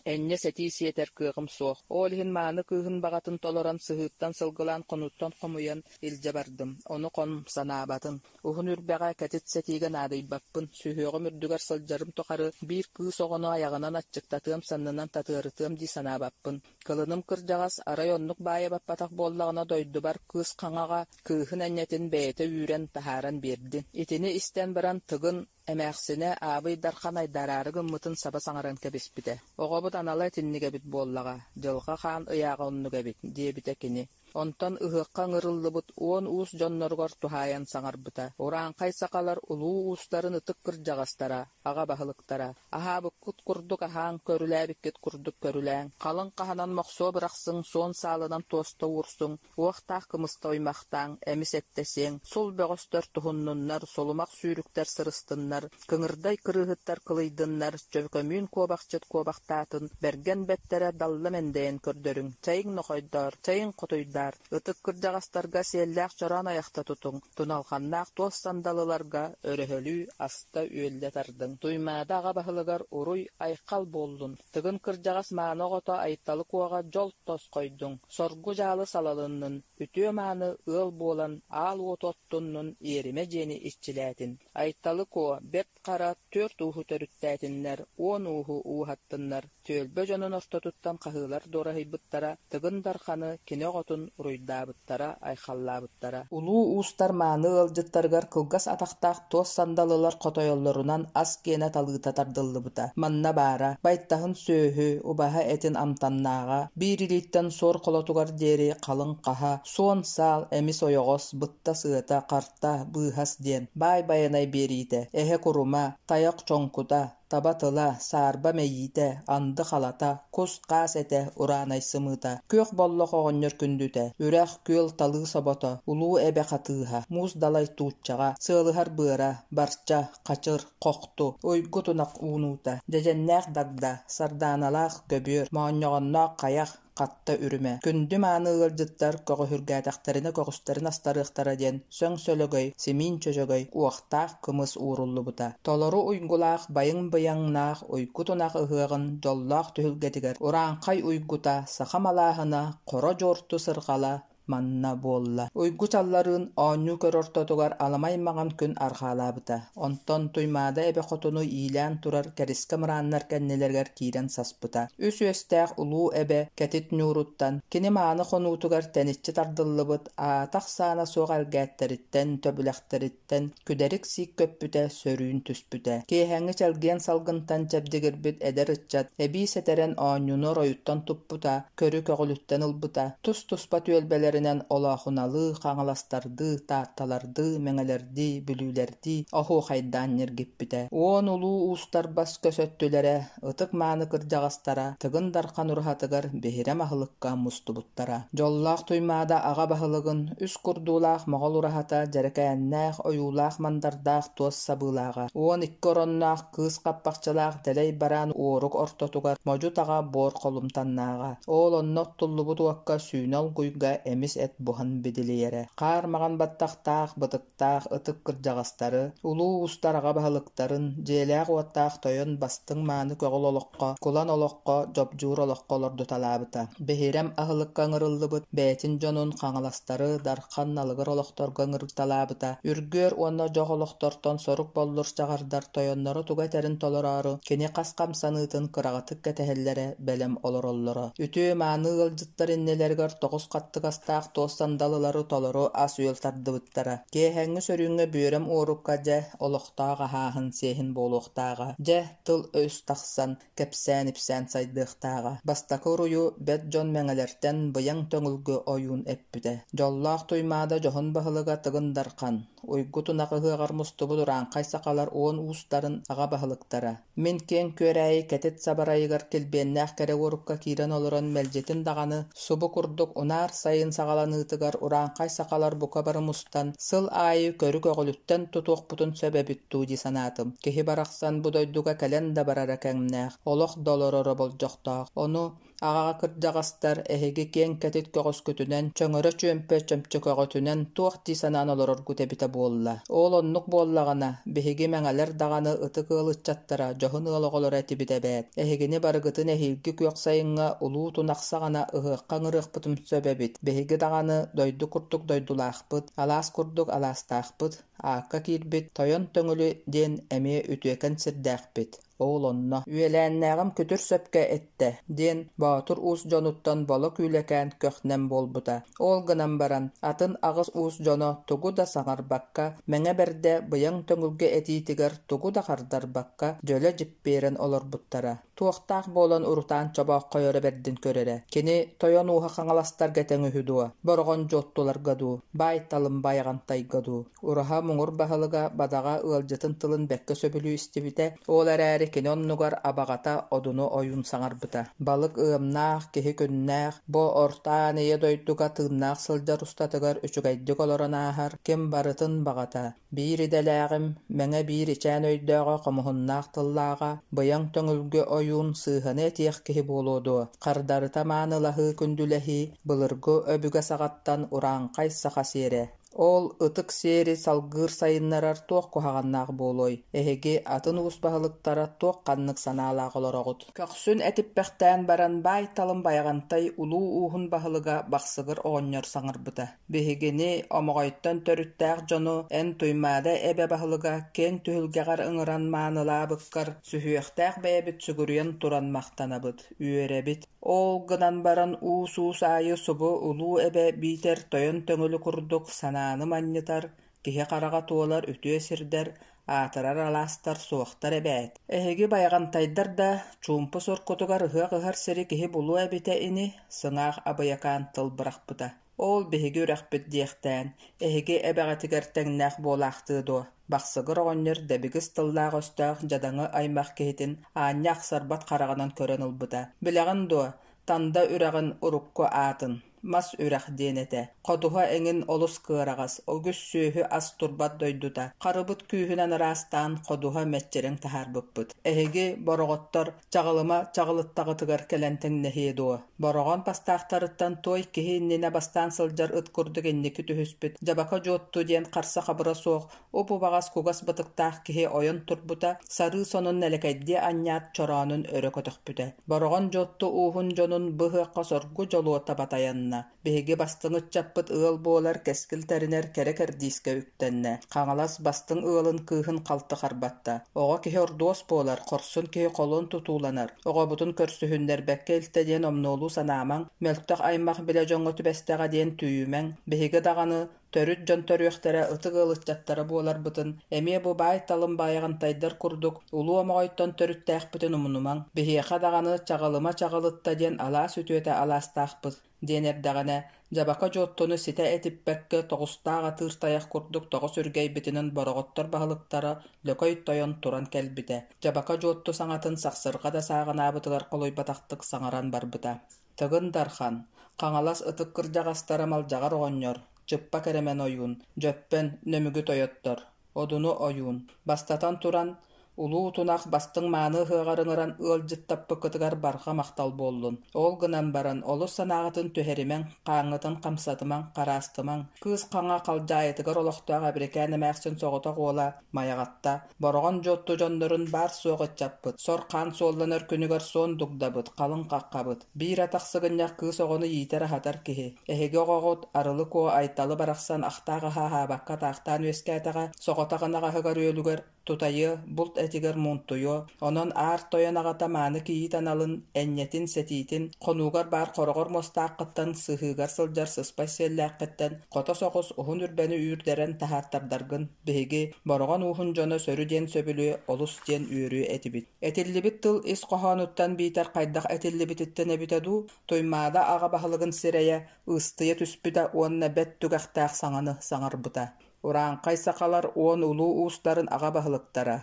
энньэ-сэтии сиэтэр кыаҕым суох. Ол иһин мааны кыыһын баҕатын толорон сыһыыттан сылгылаан хонууттан хомуйан илдьэ бардым. Ону хом санаабатын. Уһун үрбэҕэ кэтит сэтиигэ наадыйбаппын. Сүһүөҕүм үрдүгэр сылдьарым тухары биир кыыс оҕону айаҕынан аччыктатыам, саннынан татыарытыам дии санаабаппын. Кылыным кырдьаҕас арай оннук баайа баппатах буоллаҕына дойдубар Кыыс Хаҥаҕа кыыһын энньэтин бэйэтэ үүрэн таһааран биэрдин. Итини истэн баран Тыгын эмээхсинэ Аабый Дархан айдаараары гыммытын саба саҥаран кэбиспитэ. «Оҕобут анала итинник эбит буоллаҕа, дьылҕа хаан ыйааҕа оннук эбит» диэбитэ кини. Онтон ыһыахха ыҥырыллыбыт уон уус дьонноругар туһаайан саҥарбыта: «Урааҥхай сахалар улуу уустарын ытык кырдьаҕастара, аҕа баһылыктара, аһаабыккыт курдук аһааҥ, көрүлээбиккит курдук көрүлээҥ, халыҥ хаһанан мохсуо бырахсыҥ, суон саалынан туоста уурсуҥ, уохтаах кымыста уймахтааҥ, эмис эттэ сиэҥ, сул бөҕөстөр туһуннуннар, сулумах сүүрүктэр сырыстыннар, Кыҥырдай кырыыһыттар кылыйдыннар, чөкөмүүн куобахчыт куобахтаатын, бэргэн бэттэрэ далла мэндэйэн көрдөрүҥ, чэйиҥ нохойдоор, чэйиҥ хотуйдаар, ытык кырдьаҕастарга сиэллээх чороон айахта тутуҥ, туналҕаннаах туос сандалыларга өрөһөлүү аста-үөллэ тардыҥ. Туймаада аҕа баһылыгар уруй-айхал буоллун, Тыгын кырдьаҕас мааны оҕото Айталы Куоҕа дьол тосхойдуҥ, соргу-дьаалы салалыннын, үтүө-мааны ыал буолан аал уоту оттуннун, иэримэ дьиэни иччилээтин. Айталы Куо, Бэрт Хара түөрт ууһу төрүттээтиннэр, уон ууһу ууһаттыннар, түөлбэ дьонун ортотуттан хаһыылар дуораһыйбыттара, Тыгын Дарханы, кини оҕотун уруйдаабыттара, айхаллаабыттара. Улуу уустар мааны ыалдьыттарыгар кылгас атахтаах туос сандалылар хотойоллорунан ас киэнэ талыыта тардыллыбыта. Манна баара, байтаһын сүөһү, убаһа этин амтаннааҕа, биир илииттэн суор холотугар диэри халыҥ хаһа, суон саал, эмис ойоҕос, бытта сыата, харта, быыһас диэн баай байанай биэриитэ, эһэ курума, тайах чоҥкута, таба тыла, саарба мэйиитэ, анды халата, кус-хаас этэ, ураанай сымыыта, күөх боллох оҕонньор күндүтэ, үрэх, күөл талыы собото, улуу эбэ хатыыһа, муус далай тууччаҕа, сыалыһар быара, барча, хачыр, хохту, уйгу тунах уунуута, дьэдьэннээх дагда, сардааналаах көбүөр, моонньоҕонноох хайах, хатта үрүмэ, күндү-мааны ыалдьыттар көҕүһүргээтэхтэринэ көҕүстэрин астарыахтара диэн сөҥ сөлөгөй, симиин чөчөгөй, уохтаах кымыс ууруллубута. Толору уйгулаах байыҥ быйаҥнаах уйгу тунах ыһыаҕын дьоллоох түһүлгэтигэр урааҥхай уйгута, саха малааһына, хоро дьуорту сырҕала манна буолла. Уйгу чалларыын оонньуу көр ортотугар аламай маҥан күн арҕаалаабыта. Онтон Туймаада эбэ хотуну иилээн турар кэрискэ мырааннар кэннилэригэр киирэн саспыта. Үс үөстээх улуу эбэ кэтит ньууруттан, кини мааны хонуутугар тэниччи тардыллыбыт аата-ахсаана суох элгээттэриттэн, төбүлэхтэриттэн күдэрик сиик көппүтэ, сөрүүн түспүтэ. Киэһээҥҥи чэлгиэн салгынтан чэбдигирбит эдэр ыччат эбии сэтэрэн оонньууну оройуттан туппута, көрү көҕүлүттэн ылбыта, тус-туспа түөлбэлэринэн олоохуналыы, хаҥаластардыы, таатталардыы, мэҥэлэрдии, бүлүүлэрдии оһуохайдаан ньиргиппитэ. Уон улуу уустар бас-көс өттүлэрэ, ытык-мааны кырдьаҕастара Тыгын Дархан ураһатыгар биһирэм аһылыкка мустубуттара. Дьоллоох Туймаада аҕа баһылыгын үс курдуулаах моҕол ураһата дьэрэкээннээх, ойуулаах-мандардаах туос сабыылааҕа, 12 оронноох кыыс хаппахчылаах дэлэй бараан уорук ортотугар модьу-таҕа буор холумтаннааҕа. Ол онно оттуллубут уокка сүүнэ олгуйга эмис эт буһан бидилийэрэ. Хаар маҕан баттахтаах, бытыктаах ытык кырдьаҕастары, улуу уустар аҕа баһылыктарын, дьиэлээх-уоттаах тойон бастыҥ мааны көҕүл олоххо, кулан олоххо, дьопдьуур олоххо олордуталаабыта. Бэһирэм аһылыкка ыҥырыллыбыт бэйэтин дьонун хаҥаластары Дархан налыгыр олохторго ыҥырталаабыта. Үргүөр уонна дьох олохтортон сорук-боллур чаҕардар тойонноро тугу этэрин толороору кини хас хамсаныытын кыраҕытык кэтэһэллэрэ, бэлэм олороллоро. Үтүө-мааны ыалдьыттар иннилэригэр тоҕус хаттыгастаах туустаах туос сандалылары толору ас-үөл тардыбыттара. Киэһээҥҥи сөрүүҥҥэ бүөрэм уорукка дьэ, олохтоох аһааһын-сиэһин буолуохтааҕа. Дьэ, тыл-өс тахсан, кэпсээн-ипсээн сайдыахтааҕа. Бастакы уруйу бэт дьон мэҥэлэртэн Быйаҥ Төҥүлгү ойуун эппитэ. Дьоллоох Туймаада дьоһун баһылыга Тыгын Дархан, Уйгу Тунах ыһыаҕар мустубут урааҥхай сахалар уон уустарын аҕа баһылыктара. Мин киэҥ күөрээйи кэтит сабарайыгар килбиэннээх кэрэ уорукка киирэн олорон мэлдьитин даҕаны субу курдук унаар сайын саҕаланыытыгар урааҥхай сахалар бука бары мустан сыл аайы көрү көҕүлүттэн тутуохпутун сөп эбит дуу дии санаатым. Киһи барахсан бу дойдуга кэлэн да барара кэмнээх, олох да олороро болдьохтоох. Ону Аҕаҕа кырдьаҕастар, эһиги киэҥ кэтит көҕүскүтүнэн, чөҥөрө чүөмпэ чөмчөкөҕүтүнэн туох дии санаан олороргут эбитэ буолла. Ол оннук буоллаҕына, биһиги мэҥэлэр даҕаны ытык ыал ыччаттара, дьоһун ыал оҕолоро этибит эбээт. Эһигини барыгытын эһиилги күөх сайыҥҥа улуу тунах саҕана ыһыахха ыҥырыахпытын сөп эбит. Биһиги даҕаны дойду курдук дойдулаахпыт, алаас курдук алаастаахпыт, аакка киирбит Тойон Төҥүлү диэн эмиэ үтүөкэн сирдээхпит. Ол онно «Үөлээннээҕим күтүр сөпкө эттэ» диэн Боотур уус дьонуттан Боло Күүлэкээн көх-нэм буолбута. Ол гынан баран, атын аҕыс уус дьоно тугу да саҥарбакка, Мэҥэ Бэрдэ быйаҥ төҥүлгэ этиитигэр тугу да хардарбакка, дьөлө дьиппиэрэн олорбуттара. Туохтаах буолан урутаан чобооххойоро бэрдин көрөрө. Кини тойон ууһа хаҥаластарга тэҥ үһү дуо, Бороҕон дьуоттуларга дуу, Баай-талым Байаҕантайга дуу? Ураһа муҥур баһылыга Бадаҕа ыалдьытын тылын бэккэ сөбүлүү истибитэ, ол эрээри кини оннугар абаҕата Одуну ойуун саҥарбыта: «Балык ыамнаах, киһи күннээх, бу орто аан ийэ дойдуга тыыннаах сылдьар устатыгар үчүгэйдик олорон ааһар ким барытын баҕата. Биир идэлээҕим, мэҥэ биир ичээн өйдөөҕө хомуһуннаах тыллааҕа, быйаҥ төҥүлгү ойуун сыыһаны этиэх киһи буолуо дуо? Хардарыта маанылаһыы күндүлэһии, былыргы өбүгэ саҕаттан урааҥхай саха сиэрэ. Ол ытык сиэри салгыыр сайыннарар туох куһаҕаннаах буолуой? Эһиги атын уус баһылыктара туох ханнык санаалаах олороҕут? Көхсүн этиппэхтээн баран баай-талым Байаҕантай улуу ууһун баһылыга Бахсыгыр оҕонньор саҥарбыта: «Биһигини, Омоҕойтон төрүттээх дьону, эн Туймаада эбэ баһылыга киэҥ түһүлгэҕэр ыҥыран маанылаабыккар сүһүөхтээх бэйэбит сүгүрүйэн туран махтанабыт, үөрэбит. Ол гынан баран уус-уус аайы субу улуу эбэ биитэр тойон төҥүлү курдук санааны манньытар, киһи хараҕа туолар үтүө сирдэр, аатырар алаастар суохтар эбээт. Эһиги байаҕантайдар да чуумпу соркутугар ыһыах ыһар сири киһи булуо эбитэ ини, сыҥаах абыйакаан тыл бырахпыта. Ол биһиги үрэхпит диэхтээн, эһиги эбэҕитигэр тэҥнээх буолаахтыа дуо? Бахсыгыр оҕонньор дэбигис тыллаах-өстөөх дьадаҥы аймах киһитин аанньа ахсарбат хараҕынан көрөн ылбыта. «Билэҕин дуо, Танда үрэҕин урукку аатын Мас Үрэх диэн этэ. Ходуһа эҥин олус кыараҕас, үгүс сүөһү-ас турбат дойдута. Харыбыт күүһүнэн ыраастаан ходуһа мэччирэҥ таһаарбыппыт. Эһиги, бороҕоттор, Чаҕылыма чаҕылыттаҕытыгар кэлэн тэҥнэһиэ дуо? Бороҕон бастаахтарыттан туой киһи иннинэ бастаан сылдьар ыт курдук инники түһүспүт Дьабака Дьуотту диэн харса-хабыра суох уп-убаҕас кугас бытыктаах киһи ойон турбута, сарыы сонун нэлэкэйдии анньаат чороонун өрө көтөхпүтэ. Бороҕон Дьуотту ууһун дьонун бу ыһыахха соргу дьолуота батайанна. Биһиги бастыҥ ыччаппыт ыал буолар, кэскил тэринэр кэрэ кэрдиискэ үктэннэ. Хаҥалас бастыҥ ыалын кыыһын халты харбатта. Оҕо киһи ордуос буолар, хорсун киһи холуон тутууланар. Оҕобутун көрсүһүннэрбэккэ илтэ диэн омнуолуу санаамаҥ, мөлтөх аймах билэ дьоҥҥо түбэстэҕэ диэн түүйүмэҥ. Биһиги даҕаны төрүт дьон төрүөхтэрэ ытык ыал ыччаттара буоларбытын, эмиэ бу баай-талым байаҕантайдар курдук улуу омоҕойтон төрүттээхпитин умнумаҥ. Биһиэхэ даҕаны чаҕылыма чаҕылытта диэн алаас үтүөтэ алаастаахпыт диэн эрдэҕинэ, Дьабака Дьуоттуну ситэ этиппэккэ тоҕустаах атыыр тайах курдук тоҕо сүргэйбитинэн бороҕоттор баһылыктара Лөкөй Тойон туран кэлбитэ. Дьабака Дьуотту саҥатын сахсырҕа да сааҕынаабытыгар холуйбатахтык саҥаран барбыта. Тыгын Дархан, Хаҥалас ытык кырдьаҕастара Малдьаҕар оҕонньор, Чыппа Кэрэмэн ойуун, Дьөппөн, Нөмүгү тойоттор, Одуну ойуун, бастатан туран, Улуу Тунах бастыҥ мааны ыһыаҕар ыҥыран ыалдьыттаппыккытыгар барҕа махтал буоллун. Ол гынан баран, олус санааҕытын түһэримэҥ, хааҥҥытын хамсатымаҥ, хараастымаҥ. Кыыс Хаҥа халдьаайытыгар олохтоох Эбирикээн эмээхсин соҕотох уола Майаҕатта, Бороҕон Дьуотту дьоннорун баар-суох ыччаппыт, сор хаан суолланар күнүгэр суон дугдабыт, халыҥ хаххабыт. Биир атах сыгынньах кыыс оҕону иитэр-аһатар киһи. Эһиги оҕоҕут Арылы Куо Айталы барахсан ахтаах аһа аһаабакка атаахтаан үөскээтэҕэ, соҕотох ынах аһыгар-үөлүгэр. тутайыа, булт этигэр муунтуйуо. Онон аар тойон аҕата мааны кийиит аналын, энньэтин, сэтиитин, хонуугар баар хороҕор муостааххыттан, сыһыыгар сылдьар сыспай сиэллээххиттэн хото соҕус уһун үрбэни үүрдэрэн таһааттардаргын биһиги, Бороҕон ууһун дьоно сөрү диэн сөбүлүө, олус диэн үөрүө этибит. Этиллибит тыл ис хоһоонуттан биитэр хайдах этиллибититтэн эбитэ дуу, Туймаада аҕа баһылыгын сирэйэ ыыстыйа түспүтэ уонна бэрт түгэхтээх саҥаны саҥарбыта. Урааҥхай сахалар уон улуу уустарын аҕа баһылыктара.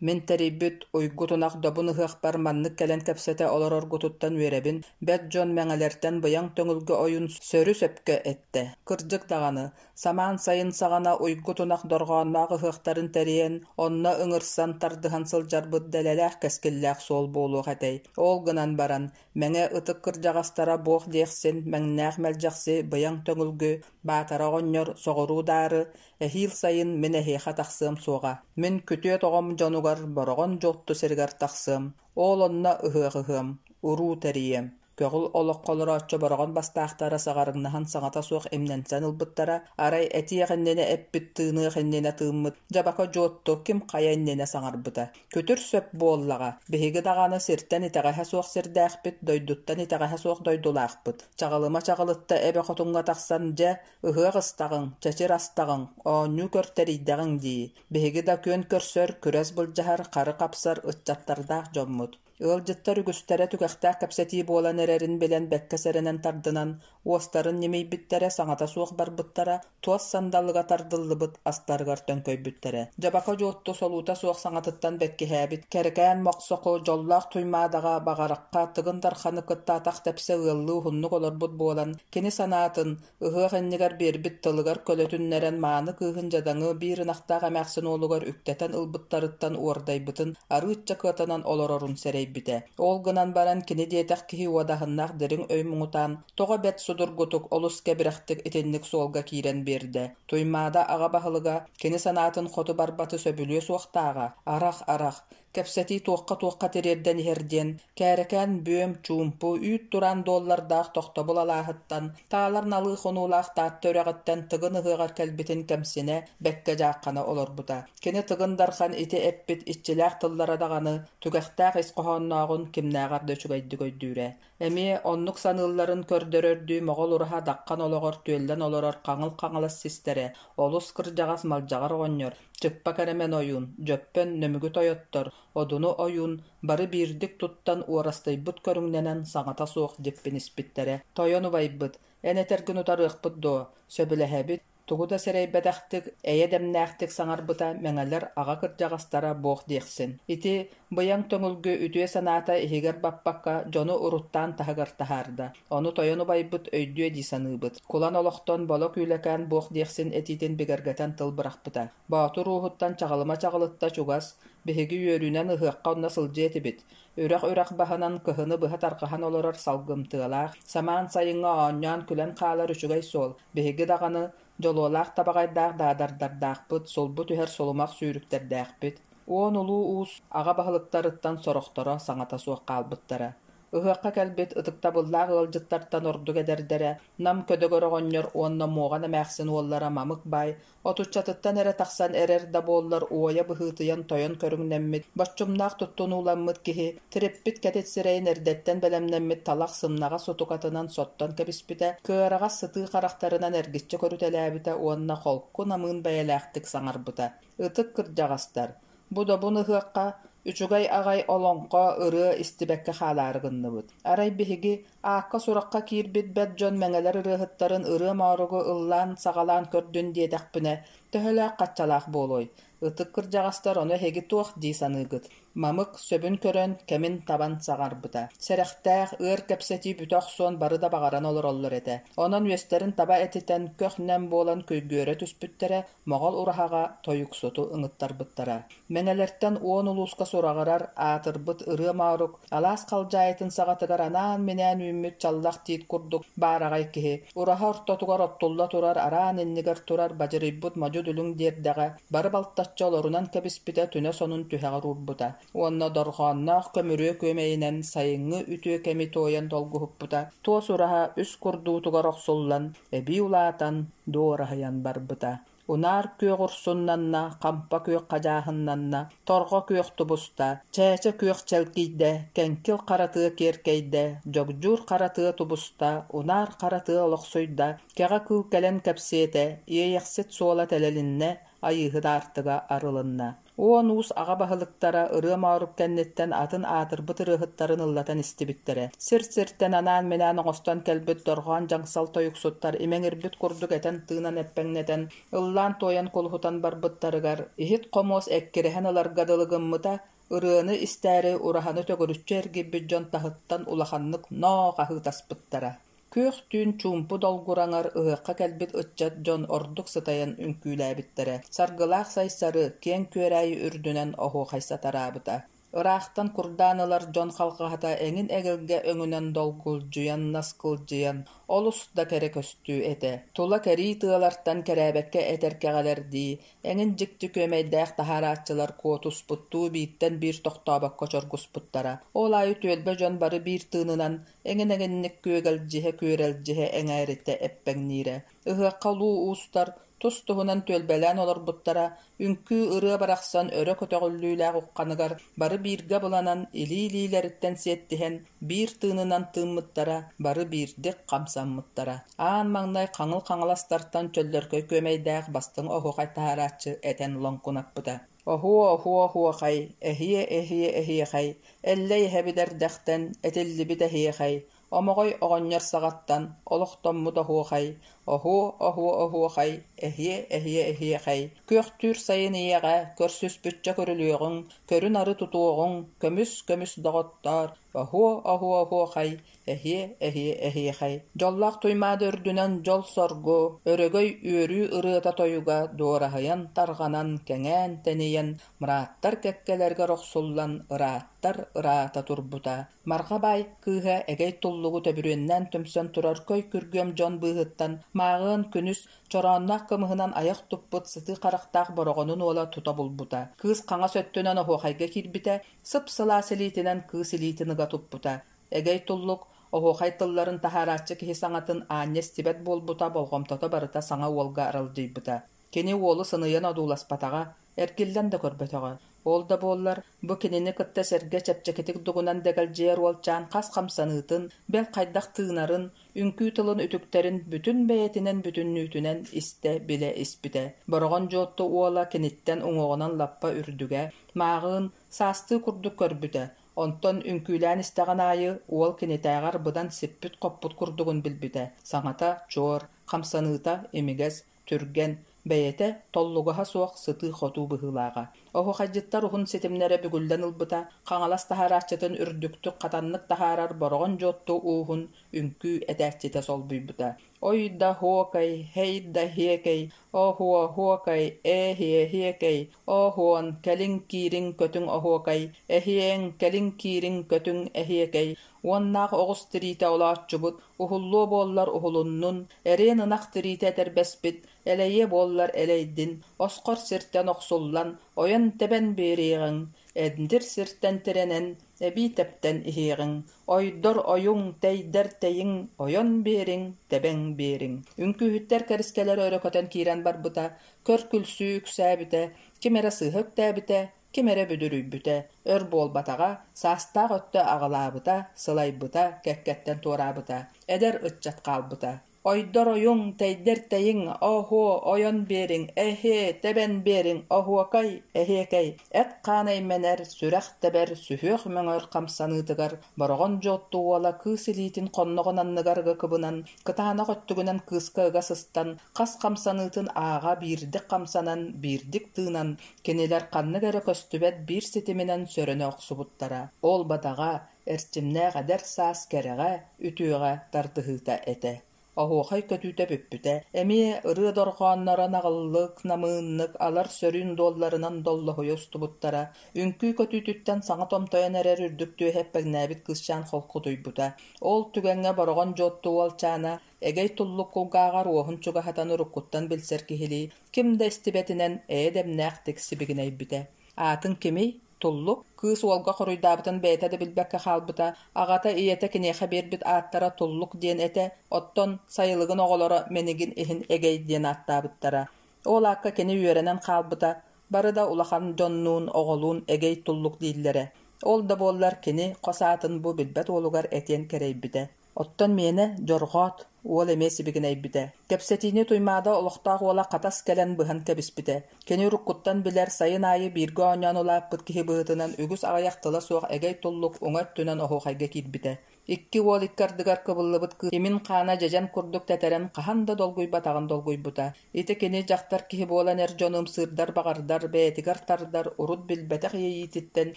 Мин тэрийбит уйгу тунах добун ыһыахпар маннык кэлэн кэпсэтэ олороргутуттан үөрэбин, бэрт дьон мэҥэлэртэн быйаҥ төҥүлгэ ойун сөрү-сөпкө эттэ. Кырдьык даҕаны, самаан сайын саҕана уйгу тунах дорҕоонноох ыһыахтарын тэрийэн, онно ыҥырсан тардыһан сылдьарбыт дэлэлээх кэскиллээх суол буолуох этэй. Ол гынан баран, Мэҥэ ытык кырдьаҕастара буох диэхсин, мэҥнээх мэлдьэхси, быйаҥ төҥүлгү, Баатара оҕонньор соҕуруу даары, эһиил сайын мин эһиэхэ тахсыам суоҕа. Мин күтүөт оҕом дьонугар Бороҕон Дьуотту сиригэр тахсыам, ол онно ыһыах ыһыам, уруу тэрийиэм. Көҕүл олоххо олорооччу Бороҕон бастаахтара саҕарыҥнаһан саҥата суох имнэнсэн ылбыттара, арай этиэх иннинэ эппит, тыыныах иннинэ тыыммыт, дьабака Дьуотту ким хайа иннинэ саҥарбыта. Күтүр сөп буоллаҕа, биһиги даҕаны сиртэн итэҕэһэ суох сирдээхпит, дойдуттан итэҕэһэ суох дойдулаахпыт. Чаҕылыма чаҕылытта эбэ хотуҥҥа тахсан, дьэ, ыһыах ыстаҕыҥ, чэчир астаҕыҥ, оонньуу көр тэрийдэҕиҥ дии. Биһиги да күөн көрсөр, күрэс былдьаһар, хары хапсар ыччаттардаах дьоммут. Ыалдьыттар үгүстэрэ түгэхтээх кэпсэтии буолан эрэрин билэн бэккэ сэрэнэн тардынан, уостарын ньимийбиттэрэ, саҥата суох барбыттара, туос сандалыга тардыллыбыт астарыгар төҥкөйбүттэрэ. Дьабака Дьуотту солуута суох саҥатыттан бэккиһээбит Кэрэкээн Мохсоку дьоллоох Туймаадаҕа Баҕарахха Тыгын Дарханы кытта атах тэпсэ ыаллыы уһуннук олорбут буолан, кини санаатын, ыһыах иннигэр биэрбит тылыгар көлөтүннэрэн мааны кыыһын дьадаҥы биир ынахтаах эмээхсин уолугар үктэтэн ылбыттарыттан уордайбытын арыычча кыатанан олорорун сэрэйбитэ. Ол гынан баран кини диэтэх киһи уодаһыннаах дириҥ өй муҥутаан тоҕо бэрт судургутук олус кэбирэхтик итинник суолга киирэн биэрдэ. Туймаада аҕа баһылыга кини санаатын хоту барбаты сөбүлүө суохтааҕа, арах-арах, кэпсэтии туохха-туохха тириэрдэн иһэр диэн, Кээрэкээн бүөм, чуумпу, үүт тураан дуоллардаах тохтобул алааһыттан, таалар налыы хонуулаах Таатта үрэҕиттэн Тыгын ыһыаҕар кэлбитин кэмсинэ, бэккэ дьааххана олорбута. Кини Тыгын Дархан ити эппит иччилээх тыллара даҕаны түгэхтээх ис хоһооннооҕун кимнээҕэр да үчүгэйдик өйдүүрэ. Эмиэ оннук саныылларын көрдөрөрдүү Моҕол ураһа даххан олоҕор түөллэн олорор хаҥыл Хаҥалас систэрэ, олус кырдьаҕас Малдьаҕар оҕонньор, Чыппа Кэрэмэн ойуун, Дьөппөн Нөмүгү тойоттор, Одуну ойуун бары биирдик туттан уорастыйбыт көрүҥнэнэн саҥата суох дьиппиниспиттэрэ. Тойон убайбыт, эн этэргин утарыахпыт дуо, сөбүлэһэбит, тугу да сэрэйбэтэхтик, эйэ дэмнээхтик саҥарбыта мэҥэлэр аҕа кырдьаҕастара буох диэхсин. Ити быйаҥ төҥүлгү үтүө санаата иһигэр баппакка дьону уруттаан таһыгар таһаарда. Ону тойон убайбыт өйдүө дии саныыбыт. Кулан олохтон Боло Күүлэкээн буох диэхсин этиитин бигэргэтэн тыл бырахпыта. Боотур ууһуттан чаҕылыма чаҕылытта чугас, биһиги үөрүүнэн ыһыахха онно сылдьыа этибит. Үрэх-үрэх баһынан кыһыны быһа тарҕаһан олорор салгымтыалаах, самаан сайыҥҥа оонньоон-күлэн хаалар үчүгэй суол. Биһиги даҕаны дьолуолаах табаҕайдаах даадардардаахпыт, сулбу түһэр сулумах сүүрүктэрдээхпит. Уон улуу уус аҕа баһылыктарыттан сорохторо саҥата суох хаалбыттара. Ыһыахха кэлбит ытыктабыллаах ыалдьыттартан ордук эдэрдэрэ Нам Көдөгөр оҕонньор уонна Муоҕан эмээхсин уоллара Мамык баай Отуччатыттан эрэ тахсан эрэр да буоллар уойа быһыытыйан тойон көрүҥнэммит, боччумнаах туттунууламмыт киһи, тириппит кэтит сирэйин эрдэттэн бэлэмнэммит талах сымнаҕас сутукатынан соттон кэбиспитэ, кыараҕас сытыы харахтарынан эргиччи көрүтэлээбитэ уонна холку намыын бэйэлээхтик саҥарбыта: «Ытык кырдьаҕастар, бу добун ыһыахха үчүгэй аҕай олоҥхо, ырыа истибэккэ хаалаары гынныбыт. Арай биһиги аакка-сурахха киирбит бэрт дьон мэҥэлэр ырыаһыттарын ырыа мооругу ыллаан саҕалаан көрдүн диэтэхпинэ, төһөлөөх хаччалаах буолуой? Ытык кырдьаҕастар ону эһиги туох дии саныыгыт? Мамык сөбүн көрөн, кэмин табан саҥарбыта. Сэрэхтээх, ыар кэпсэтии бүтэ охсуон бары да баҕаран олороллор этэ. Онон үөстэрин таба этитэн, көх-нэм буолан көйгүөрэ түспүттэрэ, Моҕол ураһаҕа тойуксуту ыҥыттарбыттара. Мэҥэлэртэн уон улууска сураҕырар, аатырбыт Ырыа Моорук алаас халдьаайытын саҕатыгар анаан-минээн үүммүт чаллах тиит курдук баараҕай киһи, ураһа ортотугар оттулла турар араан иннигэр турар бадьырыйбыт модьу дүлүҥ диэрдэҕэ бары балтаччы олорунан кэбиспитэ түнэ сонун түһэҕэр уурбута уонна дорҕоонноох көмүрүө күөмэйинэн сайыҥҥы үтүө кэми туойан долгуһуппута туос ураһа үс курдуутугар охсуллан, эбии улаатан, дуораһыйан барбыта. Унаар күөх урсуннанна, хампа күөх хадьааһыннанна, торҕо күөх тубуста, чээчэ күөх чэлгийдэ, кэҥкил хара тыа киэркэйдэ, дьогдьуур хара тыа тубуста, унаар хара тыа олохсуйда, кэҕэ кыыл кэлэн кэпсиэтэ, иэйэхсит суола тэлэлиннэ, айыыһыт аартыга арылынна. Уон уус аҕа баһылыктара ырыа моорук кэнниттэн атын аатырбыт ырыаһыттарын ыллатан истибиттэрэ. Сир-сиртэн анаан-минээн оҥостон кэлбит дорҕоон дьаҥсал тойуксуттар имэҥирбит курдук этэн-тыынан эппэҥнэтэн, ыллаан-туойан кулуһутан барбыттарыгар, иһит-хомуос эккирэһэн ыларга дылы гыммыта, ырыаны истээри ураһаны төгүрүччү эргийбит дьон таһыттан улаханнык «ноо» хаһыытаспыттара. Күөх түүн чуумпу долгураҥар ыһыахха кэлбит ыччат дьон ордук сытайан үҥкүүлээбиттэрэ, саргылаах Сайсары киэҥ күөрээйи үрдүнэн оһуохай сатараабыта. Ыраахтан курдаан ылар дьон халҕаһата эҥин эгэлгэ өҥүнэн долгулдьуйан, наскылдьыйан, олус да кэрэ көстүү этэ. Тула кэрии тыалартан кэрээбэккэ этэр кэҕэлэрдии, эҥин дьикти күөмэйдээх таһаарааччылар куотуспуттуу бииртэн биир тохтообокко чоргуспуттара. Ол аайы түөлбэ дьон бары биир тыынынан эҥин-эҥинник күөгэлдьиһэ-күөрэлдьиһэ эҥээритэ эппэҥниирэ. Ыһыахха улуу уустар тус-туһунан түөлбэлээн олорбуттара, үҥкүү-ырыа барахсан өрө көтөҕүллүүлээх ухханыгар бары бииргэ абыланан, илии-илиилэриттэн сиэттиһэн, биир тыынынан тыыммыттара, бары биирдик хамсаммыттара. Аан маҥнай хаҥыл хаҥаластартан чөллөркөй күөмэйдээх бастыҥ оһуохай таһаарааччы этэн лоҥкунаппыта. Оһуо-оһуо-оһуохай, эһиэ-эһиэ-эһиэхэй, Эллэй эһэбит эрдэхтэн этиллибит эһиэхэй, Омоҕой оҕонньор саҕаттан олохтоммут оһуохай, Оһуо-оһуо-оһуохай, эһиэ-эһиэ-эһиэхэй, Күөхтүүр сайын ийэҕэ көрсүспүччэ көрүлүөҕүҥ, Көрү-нары тутуоҕуҥ, көмүс-көмүс доҕоттоор, Оһуо-оһуо-оһуохай, Эһиэ-эһиэ-эһиэхэй, дьоллоох Туймаада үрдүнэн дьол-соргу, өрөгөй үөрүү ырыата-тойуга дуораһыйан тарҕанан, кэҥээн-тэнийэн, мырааттар кэккэлэригэр охсуллан ырааттар ыраата турбута. Марҕа баай кыыһа эгэй туллугу төбүрүөннээн түмсэн турар көй күргүөм дьон быыһыттан мааҕыан күнүс чороонноох кымыһынан айах туппут сытыы харахтаах бороҕонун уола тута булбута. Кыыс хаҥас өттүнэн оһуохайга киирбитэ, сып-сылаас илиитинэн кыыс илиитин ыга туппута. Эгэй туллук, оһуохай тылларын таһаарааччы киһи саҥатын аанньа истибэт буолбута болҕомтото барыта саҥа уолга аралдьыйбыта. Кини уолу сыныйан одууласпатаҕа, эргиллэн да көрбөтөҕө. Ол да буоллар, бу кинини кытта сэргэ чэпчэкитик дугунан дэгэлдьийэр уолчаан хас хамсаныытын, бэл хайдах тыынарын, үҥкүү тылын үтүктэрин бүтүн бэйэтинэн бүтүннүүтүнэн истэ-билэ испитэ. Бороҕон Дьуотту уола киниттэн уҥуоҕунан лаппа үрдүгэ, мааҕыын, саастыы курдук көрбүтэ, Онтон үҥкүүлээн истэҕин аайы уол кинитээҕэр быдан сиппит-хоппут курдугун билбитэ, саҥата чуор, хамсаныыта имигэс, түргэн, бэйэтэ толлугаһа суох сытыы-хотуу быһыылааҕа. Оһуохайдьыттар уһун ситимнэрэ бүгүллэн ылбыта, Хаҥалас таһаарааччытын үрдүктүк хатаннык таһаарар Бороҕон Дьуотту ууһун үҥкүү этээччитэ солбуйбута. Ой да һуокай, һэй да һиэкэй, оһуо һуокай, ээ-һиэ һиэкэй, оһуон, кэлиҥ киириҥ көтүҥ оһуокай, эһиэҥ, кэлиҥ киириҥ көтүҥ эһиэкэй, уоннаах оҕус тириитэ олооччубут, уһуллуо буоллар уһулуннун, эриэн ынах тириитэ этэрбэспит, элэйиэ буоллар элэйдин, осхор сиртэн охсуллан, ойон-тэбэн биэриэҕиҥ, эндир сиртэн тирэнэн, эбии тэптэн иһиэҕиҥ, Ойдор ойуҥ, тэйдэр тэйиҥ, ойон биэриҥ, тэбэҥ биэриҥ. Үҥкүүһүттэр кэрискэлэрэ өрө көтөн киирэн барбыта, көр-күлсүү үксээбитэ, ким эрэ сыыһа үктээбитэ, ким эрэ бүдүрүйбүтэ, өр буолбатаҕа, саастаах өттө аҕылаабыта, сылайбыта, кэккэттэн туораабыта, эдэр ыччат хаалбыта. Ойдор ойуҥ, тэйдэр тэйиҥ, оһуо, ойон биэриҥ, эһиэ, тэбэн биэриҥ, оһуокай, эһиэкэй, эт-хаан эймэнэр, сүрэх тэбэр, сүһүөх мөҥөр хамсаныытыгар Бороҕон Дьуотту уола кыыс илиитин хонноҕун анныгар ыга кыбынан, кытаанах өттүгүнэн кыыска ыга сыстан, хас хамсаныытын ааҕа биирдик хамсанан, биирдик тыынан, кинилэр ханнык эрэ көстүбэт биир ситиминэн сөрөнө охсубуттара. Ол бадаҕа, Эрчимнээх эдэр саас кэрэҕэ, үтүөҕэ тардыһыыта этэ. Оһуохай көтүүтэ бүппүтэ. Эмиэ ырыа дорҕоонноро наҕыллык, намыыннык, алар сөрүүн дуолларынан доллоһуйа устубуттара. Үҥкүү көтүүтүттэн саҥа томтойон эрэр үрдүк түөһэ эппэҥнээбит кыысчаан холкутуйбута. Ол түгэҥҥэ Бороҕон Дьуотту уолчаана эгэй туллук кулгааҕар уоһун чугаһатан уруккуттан билсэр киһилии, ким да истибэтинэн эйэ-дэмнээхтик сибигинэйбитэ. «Аатыҥ кимий?» Туллук, кыыс уолга хоруйдаабытын бэйэтэ да билбэккэ хаалбыта, аҕата, ийэтэ киниэхэ биэрбит ааттара Туллук диэн этэ, оттон сайылыгын оҕолоро мэнигин иһин Эгэй диэн ааттаабыттара. Ол аакка кини үөрэнэн хаалбыта, бары да улахан дьоннуун, оҕолуун эгэй туллук дииллэрэ. Ол да буоллар кини хос аатын бу билбэт уолугар этиэн кэрэйбитэ. Оттон миэнэ Дьорҕоот, уол эмиэ сибигинэйбитэ. Кэпсэтиини Туймаада олохтоох уола Хатас кэлэн быһан кэбиспитэ. Кини уруккуттан билэр, сайын аайы бииргэ оонньоон улааппыт киһи быһыытынан үгүс аҕыйах тыла суох эгэй туллук уҥа өттүнэн оһуохайга киирбитэ. Икки уол икки ардыгар кыбыллыбыт кыыс имин хаана дьэдьэн курдук тэтэрэн хаһан да долгуйбатаҕын долгуйбута. Ити кини дьахтар киһи буолан эр дьону ымсыырдар баҕардар, бэйэтигэр тардар, урут билбэтэх иэйиититтэн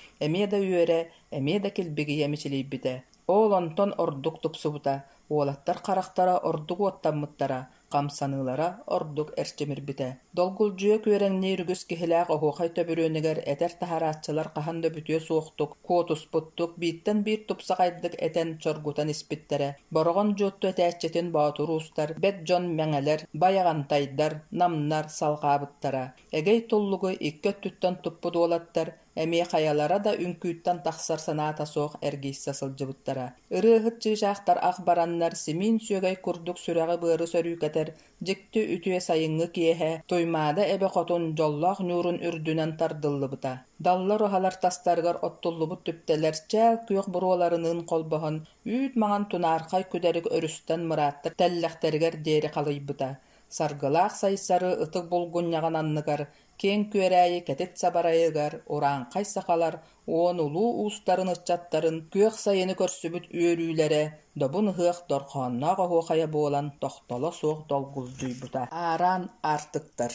эмиэ да үөрэ, эмиэ да килбигийэ мичилийбитэ. Ол онтон ордук тупсубута, уолаттар харахтара ордук уоттаммыттара, хамсаныылара ордук эрчимирбитэ. Долгулдьуйа күөрэҥниир үгүс киһилээх оһуохай төбүрүөнүгэр этэр таһарааччылар хаһан да бүтүө суохтук, куотуспуттук, бииртэн биир тупсаҕайдык этэн чоргутан испиттэрэ. Бороҕон Дьуотту этээччитин боотур уустар, бэт дьон мэҥэлэр, байаҕантайдар, намнар салҕаабыттара. Эгэй туллугу икки өттүттэн туппут уолаттар Эмиэ хайалара да үҥкүүттэн тахсар санаата суох эргийсэ сылдьыбыттара. Ырыаһыт чыычаахтар ах бараннар, симиин сүөгэй курдук сүрэҕи-быары сөрүүкэтэр дьикти үтүө сайыҥҥы киэһэ Туймаада эбэ хотун дьоллоох ньуурун үрдүнэн тардыллыбыта. Даллар уһалар тастарыгар оттуллубут түптэлэр чээл күөх буруоларыныын холбоһон, үүт маҥан тунаархай күдэрик өрүстэн мырааттар тэллэхтэригэр диэри халыйбыта. Саргылаах Сайсары ытык булгунньаҕын анныгар Киэҥ Күөрээйи кэтит сабарайыгар урааҥхай сахалар уон улуу уустарын ыччаттарын күөх сайыны көрсүбүт үөрүүлэрэ добун ыһыах дорҕоонноох оһуохайа буолан тохтоло суох долгулдьуйбута. Аараан аартыктар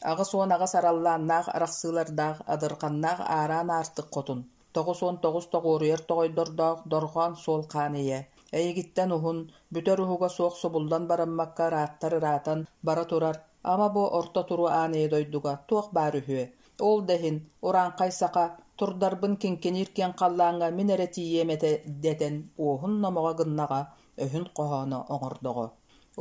88 араллааннаах арахсыылардаах адырҕаннаах аараан аартык хотун, 99 тоҕуоруйар тоҕойдордоох дорҕоон суол хаан ийэ, эйигиттэн уһун, бүтэр уһуга суох субуллан бараммакка ырааттар ыраатан бара турар Ама бу орто туруу аан ийэ дойдуга туох баар үһүө? Ол да иһин, урааҥхай саха, турдарбын киҥкиниир киэҥ халлааҥҥа мин эрэ тиийиэм этэ дэтэн уоһун номоҕо гыннаҕа, өһүн хоһооно оҥордоҕо.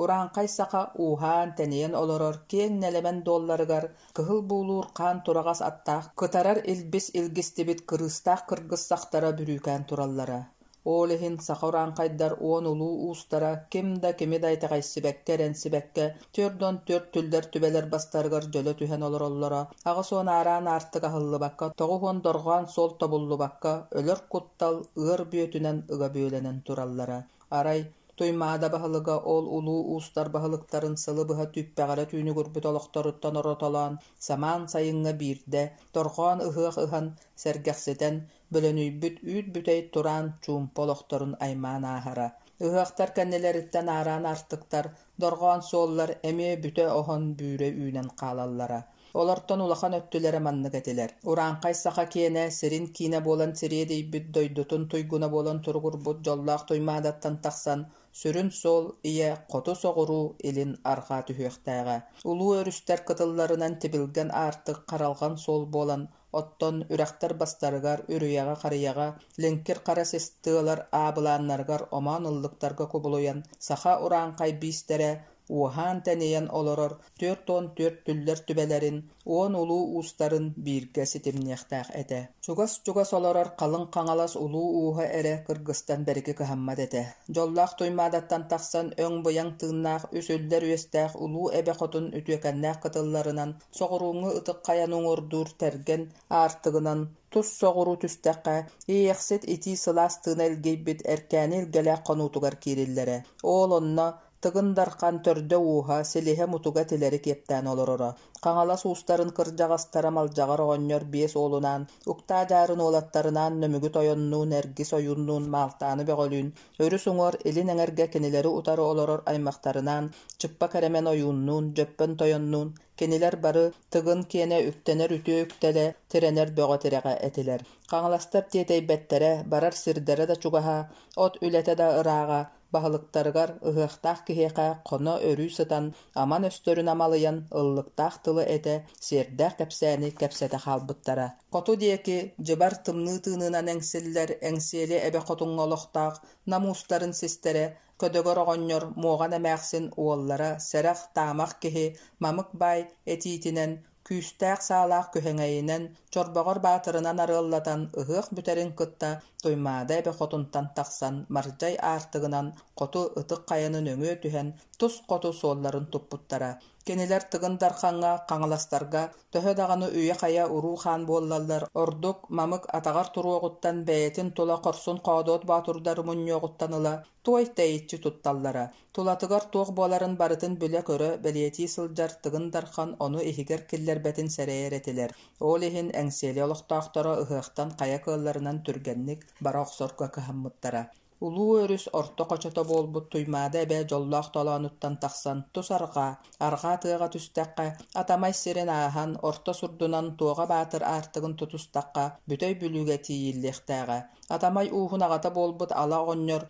Урааҥхай саха ууһаан-тэнийэн олорор киэҥ нэлэмэн дуолларыгар кыһыл буулуур хаан тураҕас аттаах кытарар илбис илгистибит кырыыстаах кыргыс сахтара бүрүүкээн тураллара. Ол иһин саха урааҥхайдар уон улуу уустара ким да кими да итэҕэйсибэккэ, эрэнсибэккэ 44 түллэр түбэлэр бастарыгар дьөлө түһэн олороллоро, 80 аараан аартык аһыллыбакка, 90 дорҕоон суол тобуллубакка, өлөр куттал ыар бүөтүнэн ыга бүөлэнэн тураллара. Арай, Туймаада баһылыга ол улуу уустар баһылыктарын сылы быһа түүппэҕирэ түүнүгүрбүт олохторуттан оротолоон, самаан сайыҥҥа биирдэ, торҕоон ыһыах ыһан, сэргэхситэн, Бөлөнүйбүт үүт бүтэй тураан чуумпу олохторун аймаан ааһара. Ыһыахтар кэннилэриттэн аараан артыктар, дорҕоон суоллар эмиэ бүтэ оһон бүүрэ үүнэн хаалаллара. Олортон улахан өттүлэрэ маннык этилэр. Урааҥхай саха киэнэ сирин киинэ буолан сириэдийбит дойдутун туйгуна буолан туругурбут дьоллоох Туймаадаттан тахсан сүрүн суол ийэ хоту соҕуруу, илин арҕаа түһүөхтээҕэ. Улуу өрүстэр кытылларынан тибилгэн аартык харалҕан суол буолан Оттон үрэхтэр бастарыгар, үрүйэҕэ-харыйаҕа, лиҥкир хара сис тыалар аабылааннарыгар омоон ыллыктарга кубулуйан, саха урааҥхай биистэрэ уоһаан-тэнийэн олорор 44 түллэр түбэлэрин, уон улуу уустарын бииргэ ситимниэхтээх этэ. Чугас-чугас олорор халыҥ Хаҥалас улуу ууһа эрэ кыргыстан бэрики кыһаммат этэ. Дьоллоох Туймаадаттан тахсан өҥ-быйаҥ тыыннаах үс үллэр үөстээх улуу эбэ хотун үтүөкэннээх кытылларынан соҕурууҥҥу ытык хайаны уҥуордуур тэргэн аартыгынан тус соҕуруу түстэххэ, Иэйэхсит итии сылаас тыына илгийбит Эркээни илгэлээх хонуутугар киириллэрэ. Ол онно Тыгын Дархан төрдө-ууһа, силиһэ-мутуга тилэри киэптээн олороро. Хаҥалас уустарын кырдьаҕастара Малдьаҕар оҕонньор биэс уолунаан, Уктаа Дьаарын уолаттарынаан Нөмүгү тойоннуун, Эргис ойууннуун, Маалтааны бөҕөлүүн, Өрүс уҥуор илин эҥэргэ кинилэри утары олорор аймахтарынаан Чыппа Кэрэмэн ойууннуун, Дьөппөн тойоннуун, кинилэр бары Тыгын киэнэ үктэнэр үтүө үктэлэ, тирэнэр бөҕө тирэҕэ этилэр. Хаҥаластар тиэтэйбэттэрэ, барар сирдэрэ да чугаһа, от үлэтэ да ырааҕа, баһылыктарыгар ыһыахтаах киһиэхэ хоно-өрүү сытан, аман өстөрүн амалыйан, ыллыктаах тылы этэ, сиэрдээх кэпсээни кэпсэтэ хаалбыттара. Хоту диэки дьыбар тымныы тыынынан эҥсиллэр Эҥсиэли эбэ хотуҥҥа олохтоох Нам уустарын систэрэ, Көдөгөр оҕонньор, Муоҕан эмээхсин уоллара, сэрэх, таамах киһи Мамык баай этиитинэн, күүстээх саалаах күһэҥэйинэн, чорбоҕор баатырынан арыаллатан, ыһыах бүтэрин кытта Туймаада эбэ хотунтан тахсан, Мардьай аартыгынан хоту Ытык Хайаны нөҥүө түһэн, тус хоту суолларын туппуттара. Кинилэр Тыгын Дархаҥҥа, Хаҥаластарга төһө даҕаны үйэ-хайа уруу-хаан буоллаллар, ордук Мамык атаҕар туруоҕуттан бэйэтин тула хорсун-хоодуот боотурдары мунньуоҕуттан ыла туой тэйиччи тутталлара. Тулатыгар туох буоларын барытын билэ-көрө, бэлиэтии сылдьар Тыгын Дархан ону иһигэр киллэрбэтин сэрэйэр этилэр. Ол иһин Эҥсиэли олохтоохторо ыһыахтан хайа кыалларынан түргэнник бара охсорго кыһаммыттара. Улуу өрүс орто хочото буолбут Туймаада эбэ дьоллоох толоонуттан тахсан тус арҕаа, арҕаа тыаҕа түстэххэ, Атамай сирин ааһан, орто сурдунан Туоҕа Баатыр аартыгын тутустахха, Бүтэй Бүлүүгэ тиийиллиэхтээҕэ. Атамай ууһун аҕата буолбут Ала оҕонньор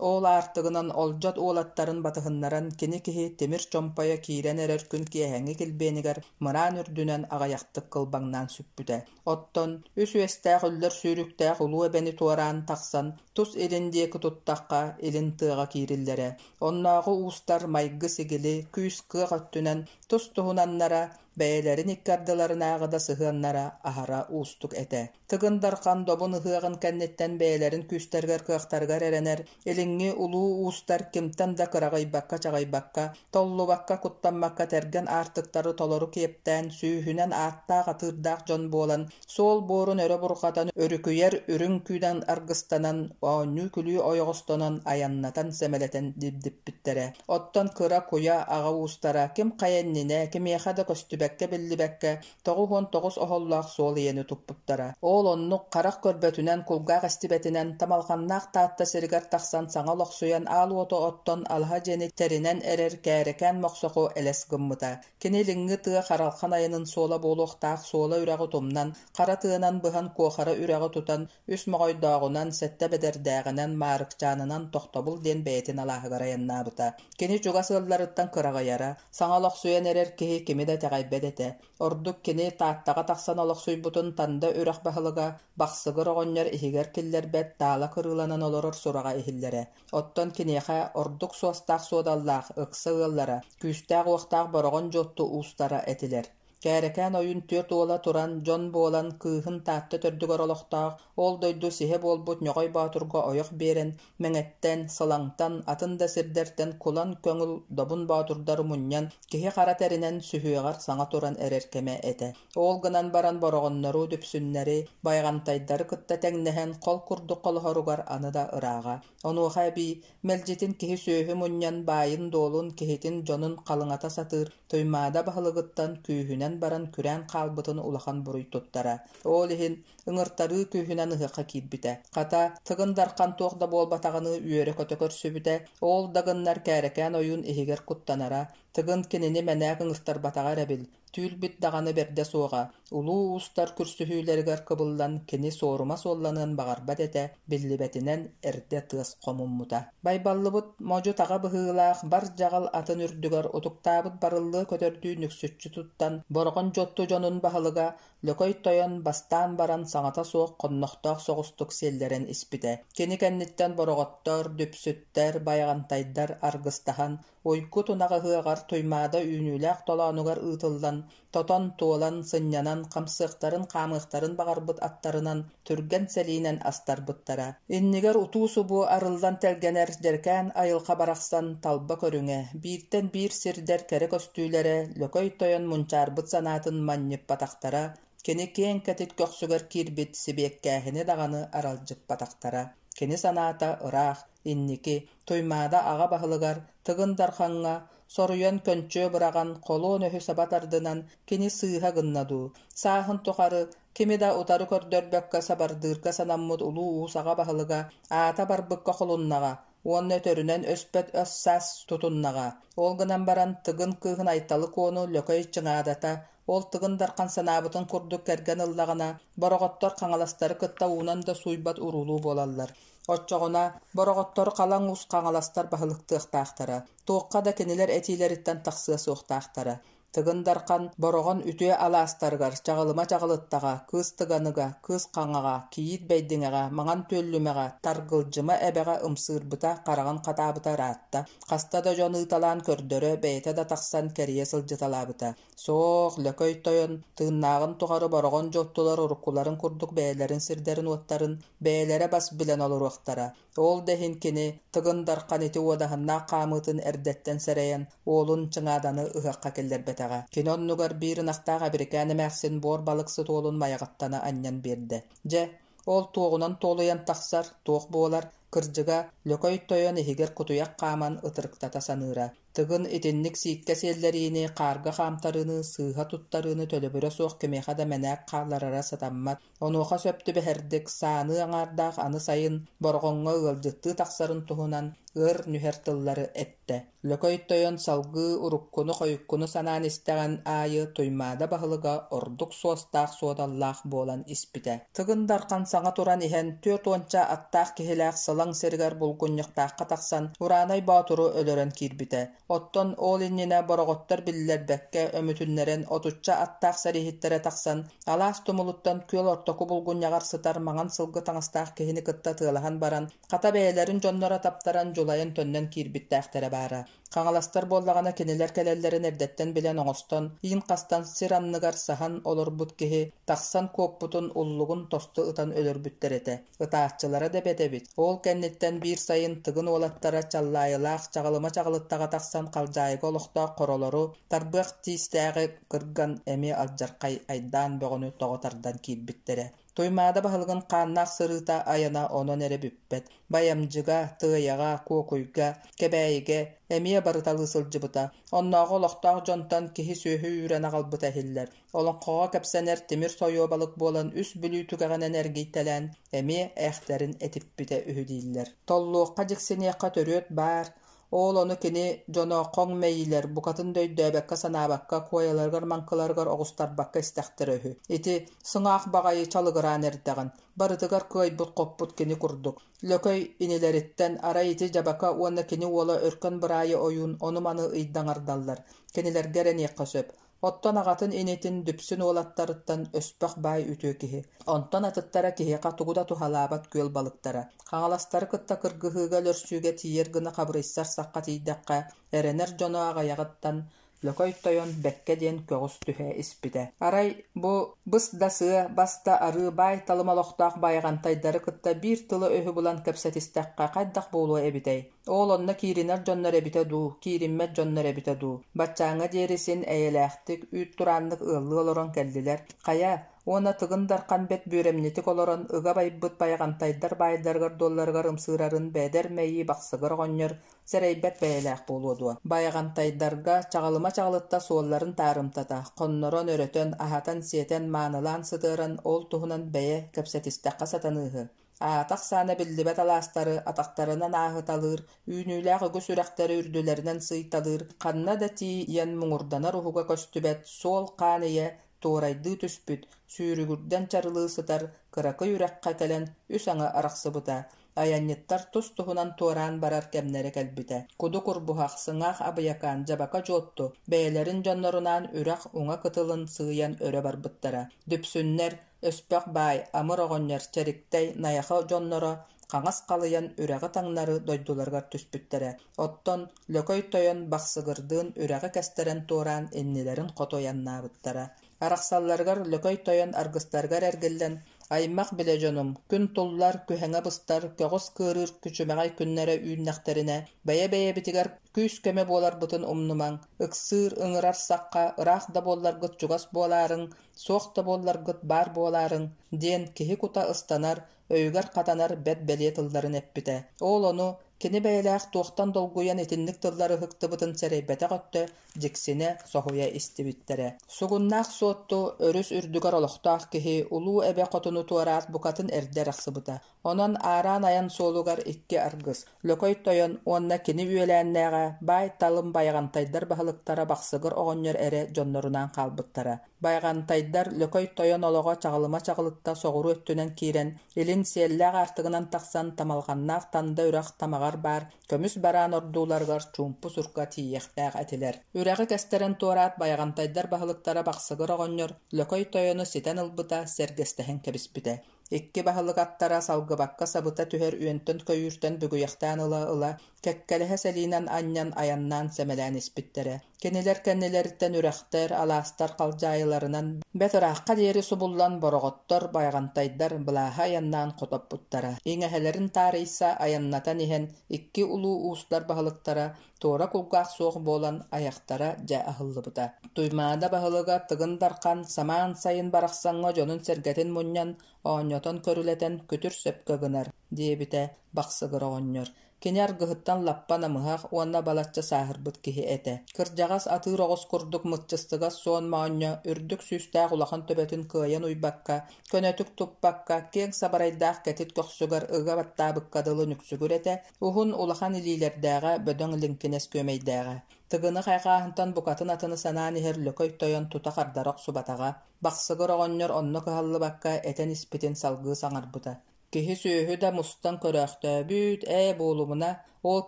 Ол аартыгынан олдьот уолаттарын батыһыннаран кини киһи тимир чомпойо киирэн эрэр күн киэһээҥҥи килбиэнигэр мыраан үрдүнэн аҕыйахтык кылбаҥнаан сүппүтэ. Оттон үс үөстээх үллэр сүүрүктээх улуу эбэни туораан тахсан тус илин диэки туттахха илин тыаҕа киириллэрэ. Оннооҕу уустар майгы-сигили, күүс-кыах өттүнэн тус-туһунаннара, бэйэлэрин икки ардыларынааҕы да сыһыаннара аһара уустук этэ. Тыгын Дархан Добун ыһыаҕын кэнниттэн бэйэлэрин күүстэригэр-кыахтарыгар эрэнэр илиҥҥи улуу уустар кимтэн да кыраҕыйбакка-чаҕыйбакка, толлубакка-куттаммакка тэргэн аартыктары толору киэптээн, сүүһүнэн ааттаах-атыырдаах дьон буолан, суол буорун өрө бурҕатан, өрүкүйэр үрүҥ күүнэн аргыстанан, оонньуу-күлүү ойоҕостонон айаннатан сэмэлэтэн дибдиппиттэрэ. Оттон кыра куйа аҕа уустара ким хайа иннинэ, кимиэхэ да көстүбэккэ-биллибэккэ 99 оһоллоох суол ийэни туппуттара. Ол оннук харах көрбөтүнэн, кулгаах истибэтинэн Тамалҕаннаах Таатта сиригэр тахсан саҥа олохсуйан аал уоту оттон алаһа дьиэни тэринэн эрэр Кээрэкээн Мохсоху элэс гыммыта. Кини илиҥҥи тыа харалхан айанын суола буолуохтаах суола үрэҕи тумнан, хара тыанан быһан Куохара үрэҕи тутан, үс моҕойдооҕунан, сэттэ бэдэрдээҕинэн, Маарыкчаанынан Тохтобул диэн бэйэтин алааһыгар айаннаабыта. Кини чугас ыалларыттан кыраҕыйара, саҥа олохсуйан эрэр киһи кими да итэҕэйбэт этэ. Ордук кини Тааттаҕа тахсан олохсуйбутун Танда үрэх баһылыга Бахсыгыр оҕонньор иһигэр киллэрбэт таала кырыыланан олорор сураҕа иһиллэрэ. Оттон киниэхэ ордук суостаах-суодаллаах ыкса ыаллара, күүстээх-уохтаах Бороҕон Дьуотту уустара этилэр. Кээрэкээн ойуун түөрт уола туран, дьон буолан, кыыһын Таатта төрдүгэр олохтоох, ол дойду сиһэ буолбут Ньоҕой Боотурга ойох биэрэн, Мэҥэттэн, Сылаҥтан, атын да сирдэртэн кулан көҥүл добун боотурдары мунньан, киһи-хара тэринэн сүһүөҕэр саҥа туран эрэр кэмэ этэ. Ол гынан баран бороҕоннору, дүпсүннэри, байаҕантайдары кытта тэҥнэһэн хол курдук холоһоругар аны да ырааҕа. Онуоха эбии, мэлдьитин киһи-сүөһү мунньан баайын-дуолун, киһитин, дьонун халыҥата сатыыр Туймаада баһылыгыттан күүһүнэн баран күрээн хаалбытын улахан буруй туттара. Ол иһин ыҥыртарыы күүһүнэн ыһыахха киирбитэ. Хата, Тыгын Дархан туох да буолбатаҕыныы үөрэ-көтө көрсүбүтэ, ол да гыннар Кээрэкээн ойуун иһигэр куттанара, Тыгын кинини мэнээк ыҥыртарбатаҕа эрэбил, түүл-бит даҕаны бэрдэ суоҕа, улуу уустар көрсүһүүлэригэр кыбыллан кини суорума суолланыан баҕарбат этэ, биллибэтинэн эрдэ тыас хомуммута. Байбаллыбыт модьу-таҕа быһыылаах бар дьаҕал атын үрдүгэр утуктаабыт барыллыа көтөрдүү нүксүччү туттан, Бороҕон Дьуотту дьонун баһылыга Лөкөй тойон бастаан баран саҥата суох хоннохтоох соҕустук сиэллэрэн испитэ. Кини кэнниттэн бороҕоттор, дүпсүттэр, байаҕантайдар аргыстаһан, уйгу тунах ыһыаҕар Туймаада үүнүүлээх толоонугар ыытыллан, тотон-туолан, сынньанан, хамсыахтарын-хаамыахтарын баҕарбыт аттарынан түргэн сэлиинэн астарбыттара. Иннигэр утуу-субуу арыллан тэлгэнэр дьэркээн айылҕа барахсан талба көрүҥэ, бииртэн биир сирдэр кэрэ көстүүлэрэ Лөкөй тойон мунчаарбыт санаатын манньыппатахтара, кини киэҥ кэтит көхсүгэр киирбит сибиэккээһини даҕаны аралдьыппатахтара. Кини санаата ыраах, инники, Туймаада аҕа баһылыгар Тыгын Дархаҥҥа соруйан көнчүө быраҕан холуон өһү саба тардынан кини сыыһа гынна дуу, сааһын тухары Кими да утары көрдөрбөккө сабардыырга санаммыт улуу уус аҕа баһылыга аата барбыкка холуннаҕа уонна өтөрүнэн өспөт өс-саас тутуннаҕа. Ол гынан баран Тыгын кыыһын Айталы Куону Лөкөй Чыҥаадата ол Тыгын Дархан санаабытын курдук кэргэн ыллаҕына, бороҕоттор хаҥаластары кытта уунан да сууйбат уруулуу буолаллар. Оччоҕуна бороҕоттору халаҥ уус хаҥаластар баһылыктыахтаахтара, туохха да кинилэр этиилэриттэн тахсыа суохтаахтара. Тыгын Дархан Бороҕон үтүө алаастарыгар Чаҕылыма Чаҕылыттаҕа, Кыыс Тыганыга, Кыыс Хаҥаҕа, Кийиит Бэйдиҥэҕэ, Маҥан Түөллүмэҕэ, Таргылдьыма эбэҕэ ымсыырбыта, хараҕын хатаабыта ыраатта. Хаста да дьон ыыталаан көрдөрө, бэйэтэ да тахсан кэрийэ сылдьыталаабыта. Суох, Лөкөй тойон тыыннааҕын тухары Бороҕон дьоттулар уруккуларын курдук бэйэлэрин сирдэрин-уоттарын бэйэлэрэ бас билэн олоруохтара. Ол да иһин кини Тыгын Дархан ити уодаһыннаах хаамыытын эрдэттэн сэрэйэн, уолун Чыҥааданы ыһыахха киллэрбэтэҕэ. Кини оннугар биир ынахтаах эбирикээн эмээхсин буор балыксыт уолун Майаҕаттаны анньан биэрдэ. Дьэ, ол туоҕунан туолуйан тахсар, туох буолар, кырдьыга, Лөкөй тойон иһигэр кутуйах хааман ытырыктата саныыра. Тыгын итинник сииккэ сиэллэриини, хаарга хаамтарыыны, сыыһа туттарыыны төлөбүрэ суох кимиэхэ да мэнээк хаалларара сатаммат. Онуоха сөп түбэһэрдик, сааныы аҥаардаах аны сайын Бороҕоҥҥо ыалдьыттыы тахсарын туһунан ыар нүһэр тыллары эттэ. Лөкөй тойон салгыы уруккуну-хойуккуну санаан истэҕин аайы Туймаада баһылыга ордук суостаах-суодаллаах буолан испитэ. Тыгын Дархан саҥа туран иһэн түөрт уонча аттаах киһилээх Сылаҥ сиригэр Булгунньахтаахха тахсан Ураанай Боотуру өлөрөн киирбитэ. Оттон ол иннинэ бороҕоттор биллэрбэккэ өмүтүннэрэн отучча аттаах сэрииһиттэрэ тахсан алаас тумулуттан күөл ортоку булгунньаҕар сытар маҥан сылгы таҥастаах киһини кытта тыалаһан баран хата бэйэлэрин дьонноро таптаран дьулайан төннөн киирбиттээхтэрэ баара. Хаҥаластар буоллаҕына кинилэр кэлэллэрин эрдэттэн билэн оҥостон, иин хастан сир анныгар саһан олорбут киһи тахсан куоппутун уллугун тосту ытан өлөрбүттэр этэ. Ытааччылара да бэт эбит. Ол кэнниттэн биир сайын Тыгын уолаттара Чаллаайылаах Чаҕылыма Чаҕылыттаҕа тахсан халдьаайыга олохтоох хоролору, тарбыах тиистээҕи кырган эмиэ алдьархай айдаан бөҕөнү тоҕо тардан киирбиттэрэ. Туймаада баһылыгын хааннаах сырыыта айана онон эрэ бүппэт. Байамдьыга, Тыайаҕа, Куокуйга, Кэбээйигэ эмиэ барыталыы сылдьыбыта. Оннооҕу олохтоох дьонтон киһи-сүөһү үүрэн аҕалбыта иһиллэр. Олоҥхоҕо кэпсэнэр тимир сойуобалык буолан үс Бүлүү түгэҕинэн эргийтэлээн эмиэ ээхтэрин этиппитэ үһү дииллэр. Толлуохха, дьиксиниэххэ төрүөт баар, ол ону кини дьоно хоҥ мэйиилэр букатын да өйдөөбөккө-санаабакка куойаларыгар-маҥкыларыгар оҕустарбакка истэхтэрэ үһү. Ити сыҥаах баҕайы чалыгыраан эрдэҕин, барытыгар кыайбыт-хоппут кини курдук. Лөкөй инилэриттэн арай ити дьабака уонна кини уола Өркөн Быраайы ойуун ону-маны ыйдаҥардаллар, кинилэргэ эрэниэххэ сөп. Оттон аҕатын инитин Дүпсүн уолаттарыттан Өспөх баай үтүө киһи, онтон атыттара киһиэхэ тугу да туһалаабат күөл балыктара. Хаҥаластары кытта кыргыһыыга өлөрсүүгэ тиийэр гына хабырыйсар сахха тиийдэххэ, эрэнэр дьоно аҕыйаҕыттан Лөкөй тойон бэккэ диэн көҕүс түһэ испитэ. Арай бу быс да сыа, бас да арыы баай-талым олохтоох байаҕантайдары кытта биир тылы-өһү булан кэпсэтистэххэ хайдах буолуо эбитэй? Ол онно кииринэр дьоннор эбитэ дуу, киириммэт дьоннор эбитэ дуу? Баччааҥҥа диэри син эйэлээхтик, үүт турааннык ыаллыы олорон кэллилэр. Хайа, уонна Тыгын Дархан бэрт бүөрэмньитик олорон ыга байбыт байаҕантайдар баайдарыгар-дуолларыгар ымсыырарын бэдэр мэйии бахсыгыр оҕонньор сэрэйбэт бэйэлээх буолуо дуо? Байаҕантайдарга чаҕылыма чаҕылытта суолларын таарымтата, хоннорон-өрөтөн, аһатан-сиэтэн, маанылаан сытыаран ол туһунан бэйэ кэпсэтистэххэ сатаныыһы. Аата-ахсаана биллибэт алаастары атахтарынан ааһыталыыр, үүнүүлээх үгүс үрэхтэри үрдүлэринэн сыыйталыыр, ханна да тиийэн муҥурданар уһуга көстүбэт суол хаан ийэ туорайдыы түспүт, сүүрүгүрдэн чарылыы сытар кыракый үрэххэ кэлэн үс аҥы арахсыбыта. Айанньыттар тус-туһунан туораан барар кэмнэрэ кэлбитэ. Куду Курбуһах, Сыҥаах Абыйакаан, Дьабака Дьуотту бэйэлэрин дьоннорунаан үрэх уҥа кытылын сыыйан өрө барбыттара. Дүпсүннэр, Өспөх баай, Амыр оҕонньор, Чэриктэй, Найахы дьонноро хаҥас халыйан үрэҕи таҥнары дойдуларыгар түспүттэрэ. Оттон Лөкөй тойон Бахсыгырдыын үрэҕи кэстэрэн туораан иннилэрин хоту айаннаабыттара. Арахсалларыгар Лөкөй тойон аргыстарыгар эргиллэн «Аймах билэ дьонум, күн туллар, күһэҥэ быстар, көҕүс кыарыыр күчүмэҕэй күннэрэ үүннэхтэринэ, бэйэ-бэйэбитигэр күүс-көмө буоларбытын умнумаҥ, ыксыыр, ыҥырар сахха ыраах да буолларгыт чугас буолаарыҥ, суох да буолларгыт баар буолаарыҥ» диэн киһи кута ыстанар, өйүгэр хатанар бэрт бэлиэ тылларын эппитэ. Ол ону кини бэйэлээх туохтан долгуйан итинник тыллары ыһыктыбытын сэрэйбэтэх өттө дьиксинэ, соһуйа истибиттэрэ. Сугуннаах Суотту өрүс үрдүгэр олохтоох киһи Улуу Эбэ хотуну туораат букатын эрдэ арахсыбыта. Онон аараан айан суолугар икки аргыс, Лөкөй Тойон уонна кини үөлээннээҕэ баай-талым байаҕантайдар баһылыктара Бахсыгыр оҕонньор эрэ дьоннорунаан хаалбыттара. Байаҕантайдар Лөкөй Тойон олоҕо чаҕылыма чаҕылытта соҕуруу өттүнэн киирэн, илин Сиэллээх аартыгынан тахсан Тамалҕаннаах Танда үрэх тамаҕар түгэҕэр баар көмүс бараан ордууларыгар чуумпу сурка тиийиэхтээх этилэр. Үрэҕи кэстэрэн туораат Байаҕантайдар баһылыктара Бахсыгыр оҕонньор Лөкөй тойону ситэн ылбыта, сэргэстэһэн кэбиспитэ. Икки баһылык аттара салгыбакка сабыта түһэр үөнтэн-көйүүртэн бүгүйэхтээн ыла-ыла, кэккэлэһэ сэлиинэн анньан айаннаан сэмэлээн испиттэрэ. Кинилэр кэннилэриттэн үрэхтэр, алаастар халдьаайыларынан бэт ыраахха диэри субуллан бороҕоттор, байаҕантайдар былааһы айаннаан хотоппуттара. Иҥэһэлэрин таарыйса айаннатан иһэн икки улуу уустар баһылыктара туора кулгаах суох буолан айахтара дьэ аһыллыбыта. Туймаада баһылыга Тыгын Дархан самаан сайын барахсаҥҥа дьонун-сэргэтин мунньан, оонньотон-көрүлэтэн күтүр сөпкө гынар, диэбитэ Бахсыгыр оҕонньор. Кини аргыһыттан лаппа намыһах уонна балачча сааһырбыт киһи этэ. Кырдьаҕас атыыр оҕус курдук мыччыстыгас суон моонньо, үрдүк сүүстээх улахан төбөтүн кыайан уйбакка, көнөтүк туппакка, киэҥ сабарайдаах кэтит көхсүгэр ыга баттаабыкка дылы нүксүгүр этэ, уһун улахан илиилэрдээҕэ, бөдөҥ лиҥкинэс күөмэйдээҕэ. Тыгыны хайҕааһынтан букатын атыны санаан иһэр Лөкөй тойон тута хардара охсубатаҕа. Бахсыгыр оҕонньор онно кыһаллыбакка этэн испитин салгыы саҥарбыта. Киһи-сүөһү да мустан көрөөхтөөбүт, ээ буолумуна, ол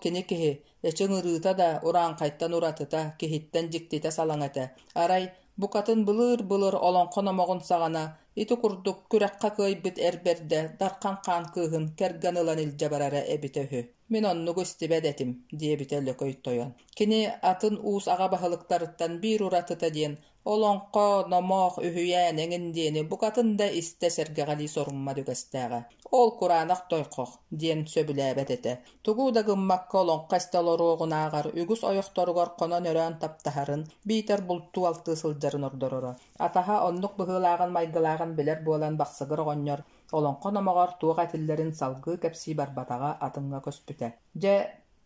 кини киһи, эчи ыҥырыыта да, урааҥхайтан уратыта, киһиттэн дьиктитэ салаҥ этэ. Арай, букатын былыыр-былыр олоҥхо номоҕун саҕана, ити курдук күрэххэ кыайбыт эр бэрдэ Дархан хаан кыыһын кэргэн ылан илдьэ барара эбитэ үһү. Мин оннугу истибэт этим, диэбитэ Лөкөй тойон. Кини атын уус аҕа баһылыктарыттан биир уратыта диэн Олоҥхо, номох, үһүйээн эҥин диэни букатын да истэ сэргэҕэлии соруммат үгэстээҕэ. Ол кураанах тойхох диэн сөбүлээбэт этэ. Тугу да гыммакка олоҥхо истэ олоруоҕунааҕар үгүс ойохторугар хонон-өрөөн таптаһарын, биитэр бултуу-алтыы сылдьарын ордороро. Атаһа оннук быһыылааҕын-майгылааҕын билэр буолан Бахсыгыр оҕонньор олоҥхо номоҕор туох этиллэрин салгыы кэпсии барбатаҕа атыҥҥа көспүтэ. Дьэ,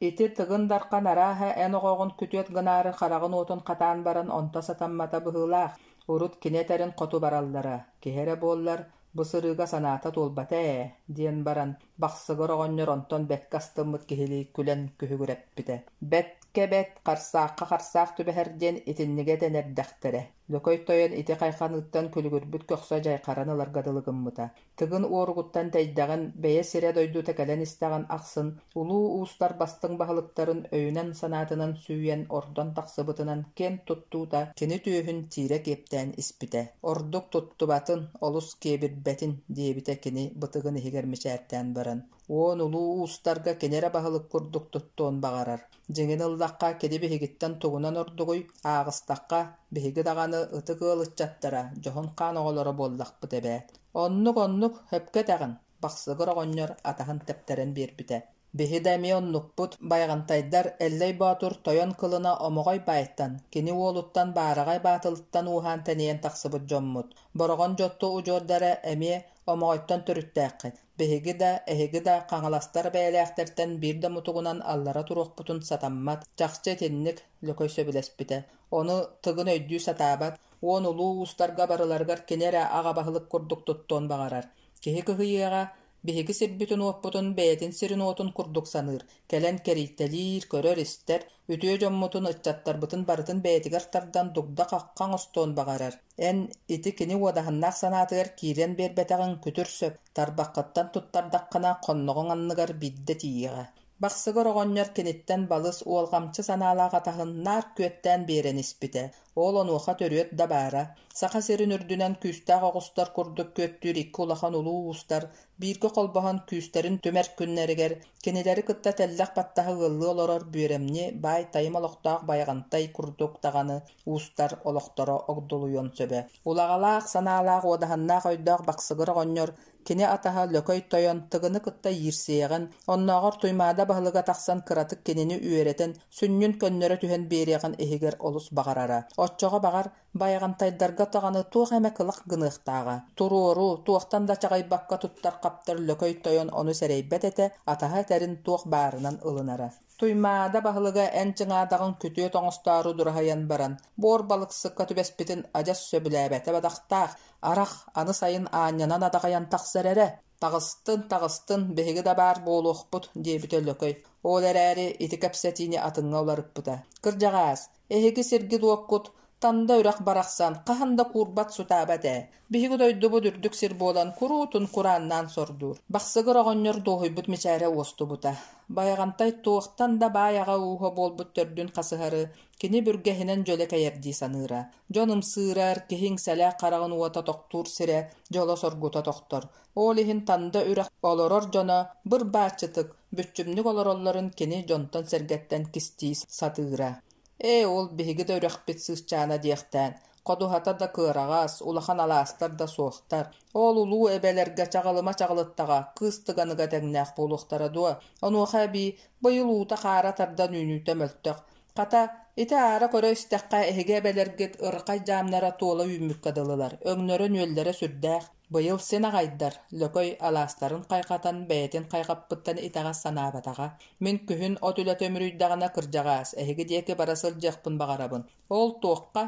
Ити Тыгын Дархан арааһа эн оҕоҕун күтүөт гынаары хараҕын уотун хатаан баран онто сатаммата быһыылаах, урут кини этэрин хоту бараллара, киһи эрэ буоллар, бу сырыыга санаата туолбата ээ, диэн баран, Бахсыгыр оҕонньор онтон бэккэ астыммыт киһилии күлэн күһүгүрэппитэ. Бэткэ бэт, харсаахха харсаах түбэһэр диэн итинниги этэн эрдэхтэрэ. Лөкөй тойон ити хайханыыттан күлүгүрбүт көхсө дьайхаран ыларга дылы гыммыта. Тыгын уоругуттан тэйдэҕин, бэйэ сирэ-дойдута кэлэн истэҕин ахсын улуу уустар бастыҥ баһылыктарын өйүнэн-санаатынан сүүйэн ордон тахсыбытынан киэн туттуута кини түөһүн тиирэ киэптээн испитэ. Ордук туттубатын, олус киэбирбэтин, диэбитэ кини бытыгын иһигэр мичээрдээн баран. Уон улуу уустарга кини эрэ баһылык курдук туттуон баҕарар. Дьиҥин ыллахха, кини биһигиттэн тугунан ордугуй, ааҕыстахха, биһиги даҕаны ытык ыал ыччаттара, дьоһун хаан оҕолоро буоллахпыт эбээт. Оннук-оннук, сөпкө этэҕин, Бахсыгыр оҕонньор атаһын тэптэрэн биэрбитэ. Биһи да эмиэ оннукпут, Байаҕантайдар Эллэй Боотур тойон кылына Омоҕой баайтан, кини уолуттан Баараҕай Баатылыттан ууһаан тэнийэн тахсыбыт дьоммут. Бороҕон Дьотту удьуордара эмиэ Омоҕойтон төрүттээххит. Биһиги да, эһиги да хаҥаластар бэйэлээхтэртэн биир да мутугунан аллара туруохпутун сатаммат, чахчы итинник, Лөкөй сөбүлэспитэ. Ону Тыгын өйдүү сатаабат, уон улуу уустарга барыларыгар кини эрэ аҕа баһылык курдук туттуон баҕарар. Киһи кыһыйыаҕа, биһиги сирбитин-уоппутун бэйэтин сирин-уотун курдук саныыр, кэлэн кэрийтэлиир, көрөр-истэр, үтүө дьоммутун, ыччаттарбытын барытын бэйэтигэр тардан дугда-хахха оҥостуон баҕарар. Эн ити кини уодаһыннаах санаатыгар киирэн биэрбэтэҕиҥ күтүр сөп, тарбаххыттан туттардаххына хонноҕуҥ анныгар биирдэ тиийиэҕэ. Бахсыгыр оҕонньор киниттэн балыс уолҕамчы санаалаах атаһын наар күөттээн биэрэн испитэ. Ол онуоха төрүөт да баара. Саха сирин үрдүнэн күүстээх оҕустар курдук күөттүүр икки улахан улуу уустар бииргэ холбоһон күүстэрин түмэр күннэригэр кинилэри кытта тэллэх баттаһа ыаллыы олорор бүөрэмньи баай-тайым олохтоох Байаҕантай курдук даҕаны уустар олохторо огдолуйуон сөбө. Улаҕалаах, санаалаах, уодаһыннаах өйдөөх Бахсыгыр оҕонньор Кини атаһа Лөкөй тойон Тыгыны кытта иирсиэҕин, оннооҕор Туймаада баһылыга тахсан кыратык кинини үөрэтэн, сүнньүн көннөрө түһэн биэриэҕин иһигэр олус баҕарара. Оччоҕо баҕар, Байаҕантайдарга даҕаны туох эмэ кылах гыныахтааҕа. Туруору, туохтан да чаҕыйбакка туттар-хаптар Лөкөй тойон ону сэрэйбэт этэ, атаһа этэрин туох баарынан ылынара. Туймаада баһылыга эн чыҥаадаҕын күтүөт оҥостоору дураһыйан баран, буор балыксыкка түбэспитин адьас сөбүлээбэтэ бадахтаах, Арах, аны сайын аанньанан адаҕайан тахсар эрэ, таҕыстын, таҕыстын, биһиги да баар буолуохпут, диэбитэ Лөкөй. Ол эрээри ити кэпсэтиини атыҥҥа уларыппыта. Кырдьаҕаас, эһиги сиргит-уоккут. Танда үрэх барахсан хаһан да куурбат сутаабат ээ. Биһиги дойдубут үрдүк сир буолан куруутун курааннаан сордуур. Бахсыгыр оҕонньор дуоһуйбут мичээрэ уостубута. Байаҕантай туохтан да баай аҕа ууһа буолбут төрдүн хасыһары кини бүргэһинэн дьөлө кэйэрдии саныыра. Дьон ымсыырар, киһи иҥсэлээх хараҕын уота тохтуур сирэ, дьоло-соргута тохтор. Ол иһин Танда үрэх олорор дьоно быр-бааччытык, бүччүмнүк олороллорун кини дьонтон-сэргэттэн кистии сатыыра. Ээ, ол биһиги да үрэхпит сыысчаана диэхтээн, ходуһата да кыараҕас, улахан алаастар да суохтар. Ол улуу эбэлэргэ чаҕылыма чаҕылыттаҕа кыыс тыганыга тэҥнээх буолуохтара дуо? Онуоха эбии быйыл уута-хаара тардан үүнүүтэ мөлтөх. Хата, ити аара көрө истэххэ эһиги эбэлэргит ырхай дьаамнара туола үүммүккэ дылылар, өҥнөрө-нүөллэрэ сүрдээх. Быйыл син аҕайдар, Лөкөй алаастарын хайҕатан бэйэтин хайҕаппыттан итэҕэс санаабатаҕа. Мин күһүн от үлэтэ үмүрүйдэҕинэ кырдьаҕаас, эһиги диэки бара сылдьыахпын баҕарабын. Ол туохха?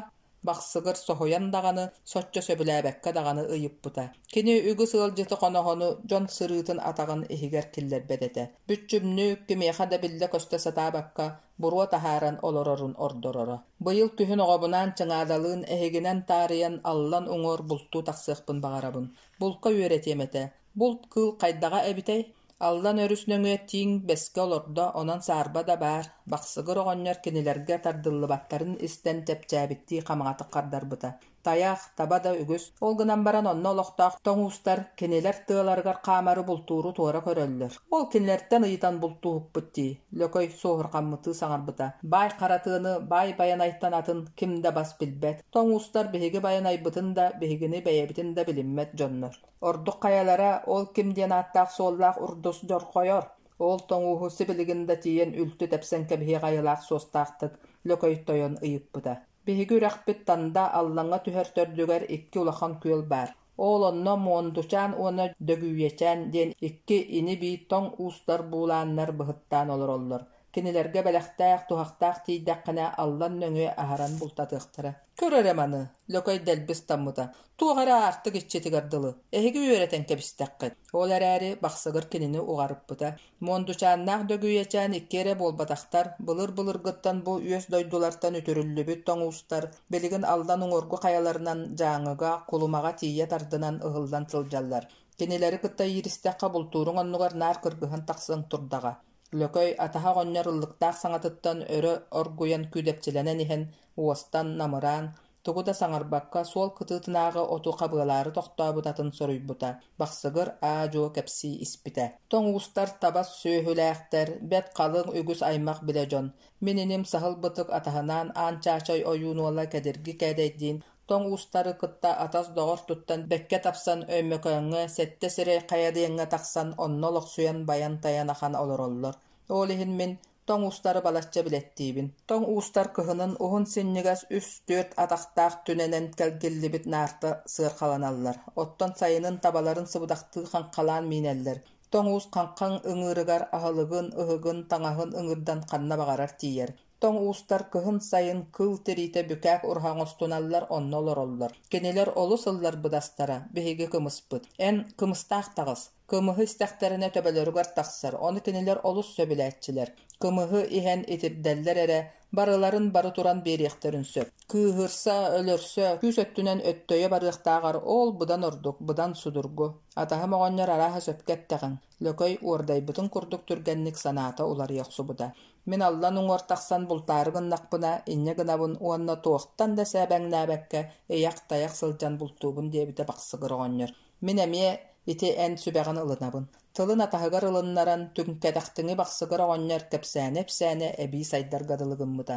Бахсыгыр соһуйан даҕаны, соччо сөбүлээбэккэ даҕаны ыйыппыта. Кини үгүс ыалдьыты хоноһону дьон сырыытын атаҕын иһигэр киллэрбэт этэ. Бүччүмнүк, кимиэхэ да биллэ-көстө сатаабакка, буруо таһааран олорорун ордороро. Быйыл күһүн оҕобунаан Чыҥаадалыын эһигинэн таарыйан Аллан уҥуор бултуу тахсыахпын баҕарабын. Булка үөрэтиэм этэ. Булт кыыл хайдаҕа эбитэй? Аллан өрүс нөҥүө тииҥ бэскэ олордо, онон саарба да баар. Бахсыгыр оҕонньор кинилэргэ тардыллыбаттарын истэн чэпчээбиттии хамаҕатык хардарбыта. Тайах, таба да үгүс. Ол гынан баран онно олохтоох тоҥуустар кинилэр тыаларыгар хаамары бултууру туора көрөллөр. Ол кинилэртэн ыйытан бултууһукпут дии, Лөкөй суоһурҕаммыттыы саҥарбыта. Баай хара тыаны баай Байанайтан атын ким да бас билбэт. Тоҥуустар биһиги Байанайбытын да, биһигини бэйэбитин да билиммэт дьоннор. Ордук хайалара ол ким диэн ааттаах-суоллаах урдус дьорҕойор. Ол тоҥууһу сибилигин да тиийэн үлтү тэпсэн кэбиһиэх айылаах суостаахтык Лөкөй тойон ыйыппыта. Биһиги үрэхпит Танда Аллаҥҥа түһэр төрдүгэр икки улахан күөл баар. Ол онно Муондучаан уонна Дөгүйэчээн диэн икки ини-бии тоҥ уустар буулааннар быһыттаан олороллор. Кинилэргэ бэлэхтээх, туһахтаах тиийдэххинэ Аллан нөҥүө аһаран бултатыахтара. Көр эрэ маны, Лөкөй дэлби ыстаммыта. Туох эрэ аартык иччитигэр дылы. Эһиги үөрэтэн кэбистэххит. Ол эрээри Бахсыгыр кинини уҕарыппыта. Муондучааннаах Дөгүйэчээн икки эрэ буолбатахтар, былыр-былыргыттан бу үөс дойдулартан үтүрүллүбүт тоҥуустар билигин Алдан уҥуоргу хайаларынан Дьааҥыга, Кулумаҕа тиийэ тардынан ыһыллан сылдьаллар. Кинилэри кытта ииристэххэ бултууруҥ оннугар наар кыргыһан тахсыаҥ турдаҕа. Лөкөй атаһа оҕонньор ыллыктаах саҥатыттан өрө оргуйан күүдэпчилэнэн иһэн, уостан, намыраан, Тугу да саҥарбакка суол кытыытынааҕы оту хабыалаары тохтообут атын соруйбута, Бахсыгыр аа-дьуо кэпсии испитэ. Тоҥ уустар таба сүөһүлээхтэр, бэрт халыҥ үгүс аймах билэ дьон. Мин иним Саһыл Бытык атаһынаан Аан Чаачай ойуун уола Кэдирги Кээдэйдиин тоҥ уустары кытта атас-доҕор туттан бэккэ тапсан Өймөкөөҥҥө сэттэ сирэй хайа диэҥҥэ тахсан онно олохсуйан байан-тайан ахан олороллор. Ол иһин мин Тоҥ уустары балачча билэттиибин. Тоҥ уустар кыһынын уһун синньигэс үс-түөрт атахтаах түнэнэн кэлгиллибит наарта сыархаланаллар, оттон сайынын табаларын сыбыдахтыы хаҥхалаан миинэллэр. Тоҥ уус хаҥхаҥ ыҥыырыгар аһылыгын, ыһыгын, таҥаһын ыҥырдан ханна баҕарар тиийэр. Тоҥ уустар кыһын-сайын кыыл тириитэ бүкээк ураһа оҥостуналлар, онно олороллор. Кинилэр олус ылларбыт астара, биһиги кымыспыт. Эн кымыстаах таҕыс, Кымыһы истэхтэринэ төбөлөрүгэр тахсар, ону кинилэр олус сөбүлээччилэр. Кымыһы иһэн итирдэллэр эрэ, барыларын бары туран биэриэхтэрин сөп. Кыыһырса, өлөрсө, күүс өттүнэн өттөйө барыахтааҕар ол быдан ордук, быдан судургу. Атаһым оҕонньор арааһа сөпкө эттэҕиҥ, Лөкөй уордайбытын курдук түргэнник санаата уларыйа охсубута. Мин Аллан уҥуор тахсан бултаары гыннахпына, инньэ гынабын уонна туохтан да сээбэҥнээбэккэ ыйах-тайах сылдьан бултуубун диэбитэ Бахсыгыр оҕонньор. Мин эмиэ ити эн сүбэҕин ылынабын. Тылын атаһыгар ылыннаран, түҥкэтэхтиҥи Бахсыгыр оҕонньор кэпсээнэ-ипсээнэ эбии сайдарга дылы гыммыта.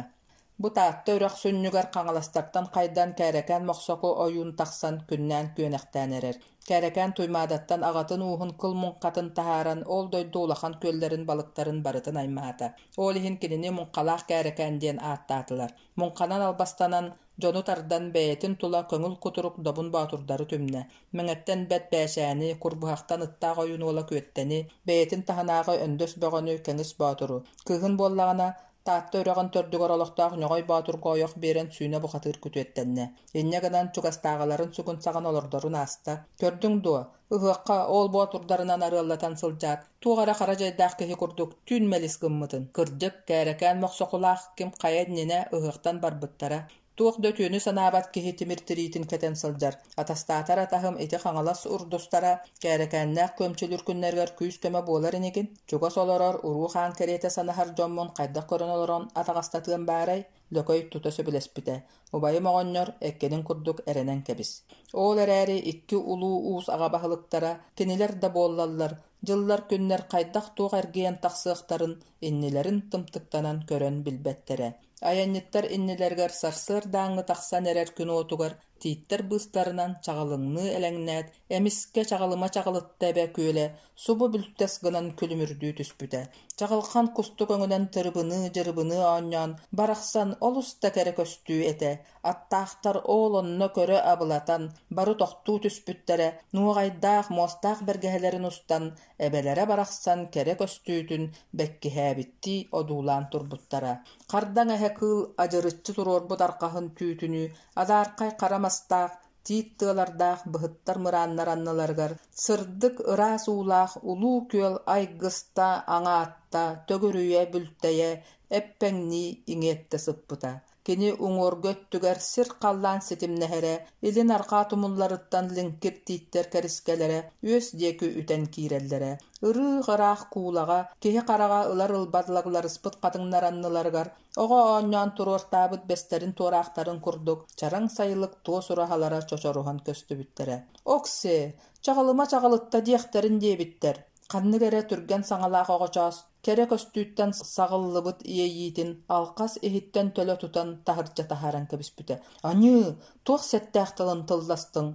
Бу Таатта үрэх сүнньүгэр Хаҥаластартан хайдан Кээрэкээн Мохсоку ойуун тахсан күннээн-күөнэхтээн эрэр. Кээрэкээн Туймаадаттан аҕатын ууһун кыл муҥхатын таһааран, ол дойду улахан күөллэрин балыктарын барытын аймаата. Ол иһин кинини Муҥхалаах Кээрэкээн диэн ааттаатылар. Муҥханан албастанан, Дьону тардан бэйэтин тула көҥүл кутурук добун боотурдары түмнэ. Мэҥэттэн бэрт Бээчээни, Курбуһахтан ыттаах ойуун уола Күөттэни, бэйэтин таһынааҕы Өндөс Бөҕөнү, Кэҥис Боотуру. Кыыһын буоллаҕына, Таатта үрэҕин төрдүгэр олохтоох Ньоҕой Боотурга ойох биэрэн сүүнэ бухатыыр күтүөттэннэ. Инньэ гынан чугастааҕыларын сүгүн-саҕын олордорун ааста. Көрдүҥ дуо, ыһыахха ол боотурдарынан арыаллатан сылдьаат, туох эрэ хара дьайдаах киһи курдук түүн мэлис гыммытын. Кырдьык, Кээрэкээн Мохсохулаах ким хайа иннинэ ыһыахтан барбыттара. Туох да үтүөнү санаабат киһи тимир тириитин кэтэн сылдьар. Атастаатар атаһым ити Хаҥалас урдустара Кээрэкээннээх күөмчүлүүр күннэригэр күүс-көмө буолар инигин? Чугас олорор уруу-хаан кэриэтэ санаһар дьоммун хайдах көрөн олорон атаҕастатыам баарай? Лөкөй тута сөбүлэспитэ. Убайым оҕонньор эккэлин курдук эрэнэн кэбис. Ол эрээри икки улуу уус аҕа баһылыктара, кинилэр да буоллаллар, дьыллар-күннэр хайдах-туох эргийэн тахсыахтарын иннилэрин тымтыктанан көрөн билбэттэрэ. Айанньыттар иннилэригэр сарсыардааҥҥы тахсан эрэр күн уотугар Тииттэр быыстарынан чаҕылыҥныы элэҥнээт, эмискэ чаҕылыма чаҕылытта эбэ күөлэ субу бүлтэс гынан күлүмүрдүү түспүтэ. Чаҕылхан кустук өҥүнэн тырыбыныы-дьырыбыныы оонньоон, барахсан олус да кэрэ көстүү этэ. Аттаахтар оол онно көрө абылатан, бары тохтуу түспүттэрэ, нуоҕайдаах, муостаах бэргэһэлэрин устан, эбэлэрэ барахсан кэрэ көстүүтүн бэккиһээбиттии одуулаан турбуттара. Хардаҥ эһэ кыыл адьырыччы туруорбут арҕаһын түүтүнүү Адаархай хара мастаах, тиит тыалардаах быһыттар мырааннар анныларыгар сырдык ыраас уулаах улуу күөл айгыста, аҥаатта, төгүрүйэ, бүлтэйэ, эппэҥнии иҥиэттэ сыппыта. Кини уҥуоргу өттүгэр сир-халлаан ситимнэһэрэ, илин-арҕаа тумулларыттан лиҥкир тииттэр кэрискэлэрэ үөс диэки үтэн киирэллэрэ. Ырыых-ыраах куулаҕа, киһи хараҕа ылар-ылбат лагларыспыт хатыҥнар анныларыгар Оҕо оонньоон туруортаабыт бэстэрин туораахтарын курдук чараҥ сайылык туос ураһалара чочоруһан көстүбүттэрэ. «Окси, чаҕылыма чаҕылытта диэхтэрин диэбиттэр» ханнык эрэ түргэн саҥалаах оҕочоос кэрэ көстүүттэн саҕыллыбыт иэйиитин алҕас иһиттэн төлө тутан таһырдьа таһааран кэбиспитэ. «Аньыы, туох сэттээх тылын тылластыҥ?»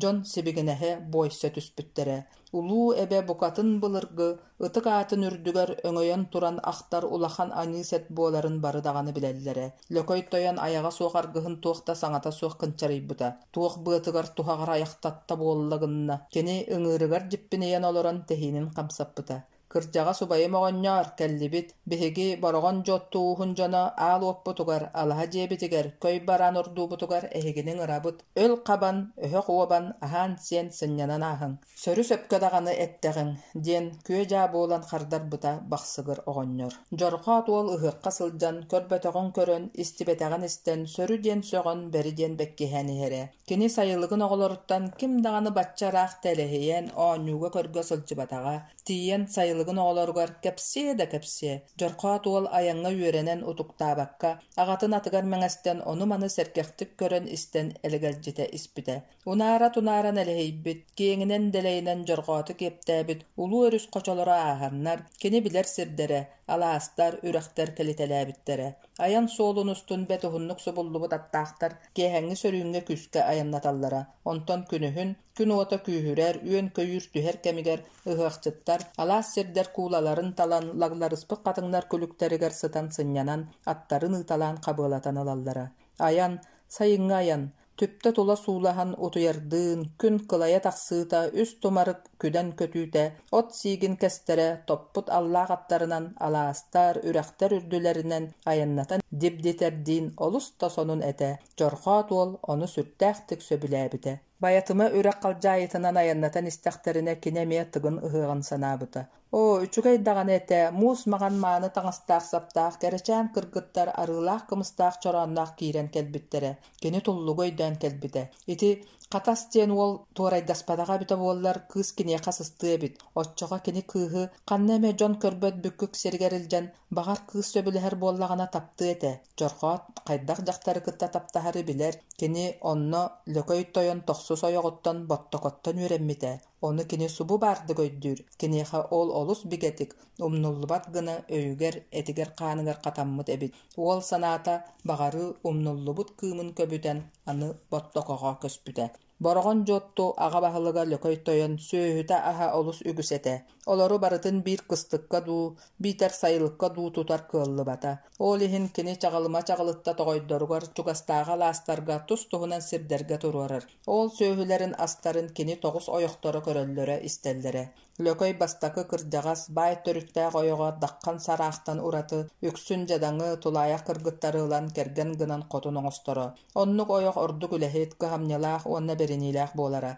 Дьон сибигинэһэ буойса түспүттэрэ. Улуу эбэ букатын былыргы, ытык аатын үрдүгэр өҥөйөн туран ахтар улахан аньыы-сэт буоларын бары даҕаны билэллэрэ. Лөкөй тойон айаҕа суох аргыһын туох да саҥата суох кынчарыйбыта. Туох быатыгар туһаҕар айахтатта буолла гынна. Кини ыҥыырыгар дьиппинийэн олорон тэһиинин хамсаппыта. Кырдьаҕас убайым оҕонньоор, кэллибит, биһиги Бороҕон Дьуотту ууһун дьоно аал уоппутугар, алаһа дьиэбитигэр, көй бараан ордуубутугар эһигини ыҥырабыт, өл хабан, өһөх уобан, аһаан-сиэн, сынньанан ааһыҥ. Сөрү-сөпкө даҕаны эттэҕиҥ, диэн күө-дьаа буолан хардарбыта Бахсыгыр оҕонньор. Дьорҕоот уол ыһыахха сылдьан, көрбөтөҕүн көрөн, истибэтэҕин истэн, сөрү диэн сөҕөн, бэри диэн бэккиһээн иһэрэ. Кини сайылыгын оҕолоруттан ким даҕаны бачча ыраах тэлэһийэн, оонньууга-көргө сылдьыбатаҕа, Тиийэн сайылыгын оҕолоругар кэпсиэ да кэпсиэ, Дьорхоот уол айаҥҥа үөрэнэн утуктаабакка, аҕатын атыгар мэҥэстэн ону-маны сэргэхтик көрөн-истэн элэгэлдьитэ испитэ. Унаара-тунаара нэлэһийбит, киэҥинэн дэлэйинэн дьорҕооту киэптээбит улуу өрүс хочолоро ааһаннар, кини билэр сирдэрэ, алаастар, үрэхтэр кэлитэлээбиттэрэ. Айан суолун устун бэрт уһуннук субуллубут аттаахтар киэһэҥҥи сөрүүҥҥэ күүскэ айаннаталлара. Онтон күнүһүн Күн уота күүһүрэр, үөн-көйүүр түһэр кэмигэр ыһыахчыттар алаас сирдэр куулаларын талан, лагларыспыт хатыҥнар күлүктэригэр сытан сынньанан, аттарын ыыталаан хабыалатан ылаллара. Айан, сайыҥҥы айан, түптэ тула суулаһан утуйардыын, күн кылайа тахсыыта, үс тумарык күдэн көтүүтэ, от сиигин кэстэрэ, топпут аллаах аттарынан алаастар, үрэхтэр үрдүлэринэн айаннатан дибдитэрдиин олус да сонун этэ, Дьорҕоот уол ону сүрдээхтик сөбүлээбитэ. Байатыма үрэх халдьаайытынан айаннатан истэхтэринэ кини эмиэ Тыгын ыһыаҕын санаабыта. Оо, үчүгэй даҕаны этэ, муус маҥан мааны таҥастаах-саптаах кэрэчээн кыргыттар арыылаах кымыстаах чороонноох киирэн кэлбиттэрэ. Кини туллугу өйдөөн кэлбитэ. Ити Хатас диэн уол туорайдаспатаҕа эбитэ буоллар, кыыс киниэхэ сыстыа эбит. Оччоҕо кини кыыһы ханна эмэ дьон көрбөт бүккүк сиригэр илдьэн, баҕар кыыс сөбүлэһэр буоллаҕына таптыа этэ. Дьорҕоот хайдах дьахтары кытта таптаһары билэр, кини онно Лөкөй тойон тохсус ойоҕуттан Боттокоттон үөрэммитэ, ону кини субу баардык өйдүүр, киниэхэ ол олус бигэтик, умнуллубат гына өйүгэр, этигэр-хааныгар хатаммыт эбит. Уол санаата баҕарыы умнуллубут кыымын көбүтэн аны Боттокоҕо көспүтэ. Бороҕон Дьуотту аҕа баһылыга Лөкөй Тойон сүөһүтэ-аһа олус үгүс этэ. Олору барытын биир кыстыкка дуу, биитэр сайылыкка дуу тутар кыаллыбата. Ол иһин кини чаҕылыма чаҕылытта тоҕойдоругар, чугастааҕы алаастарга тус-туһунан сирдэргэ туруорар. Ол сүөһүлэрин астарын кини тоҕус ойохторо көрөллөрө-истэллэрэ. Лөкөй бастакы кырдьаҕас, баай төрүттээх ойоҕо Даххан Сараахтан ураты үксүн дьадаҥы, тулаайах кыргыттары ылан кэргэн гынан хотун оҥосторо. Оннук ойох ордук үлэһит, кыһамньылаах уонна бэриниилээх буолара.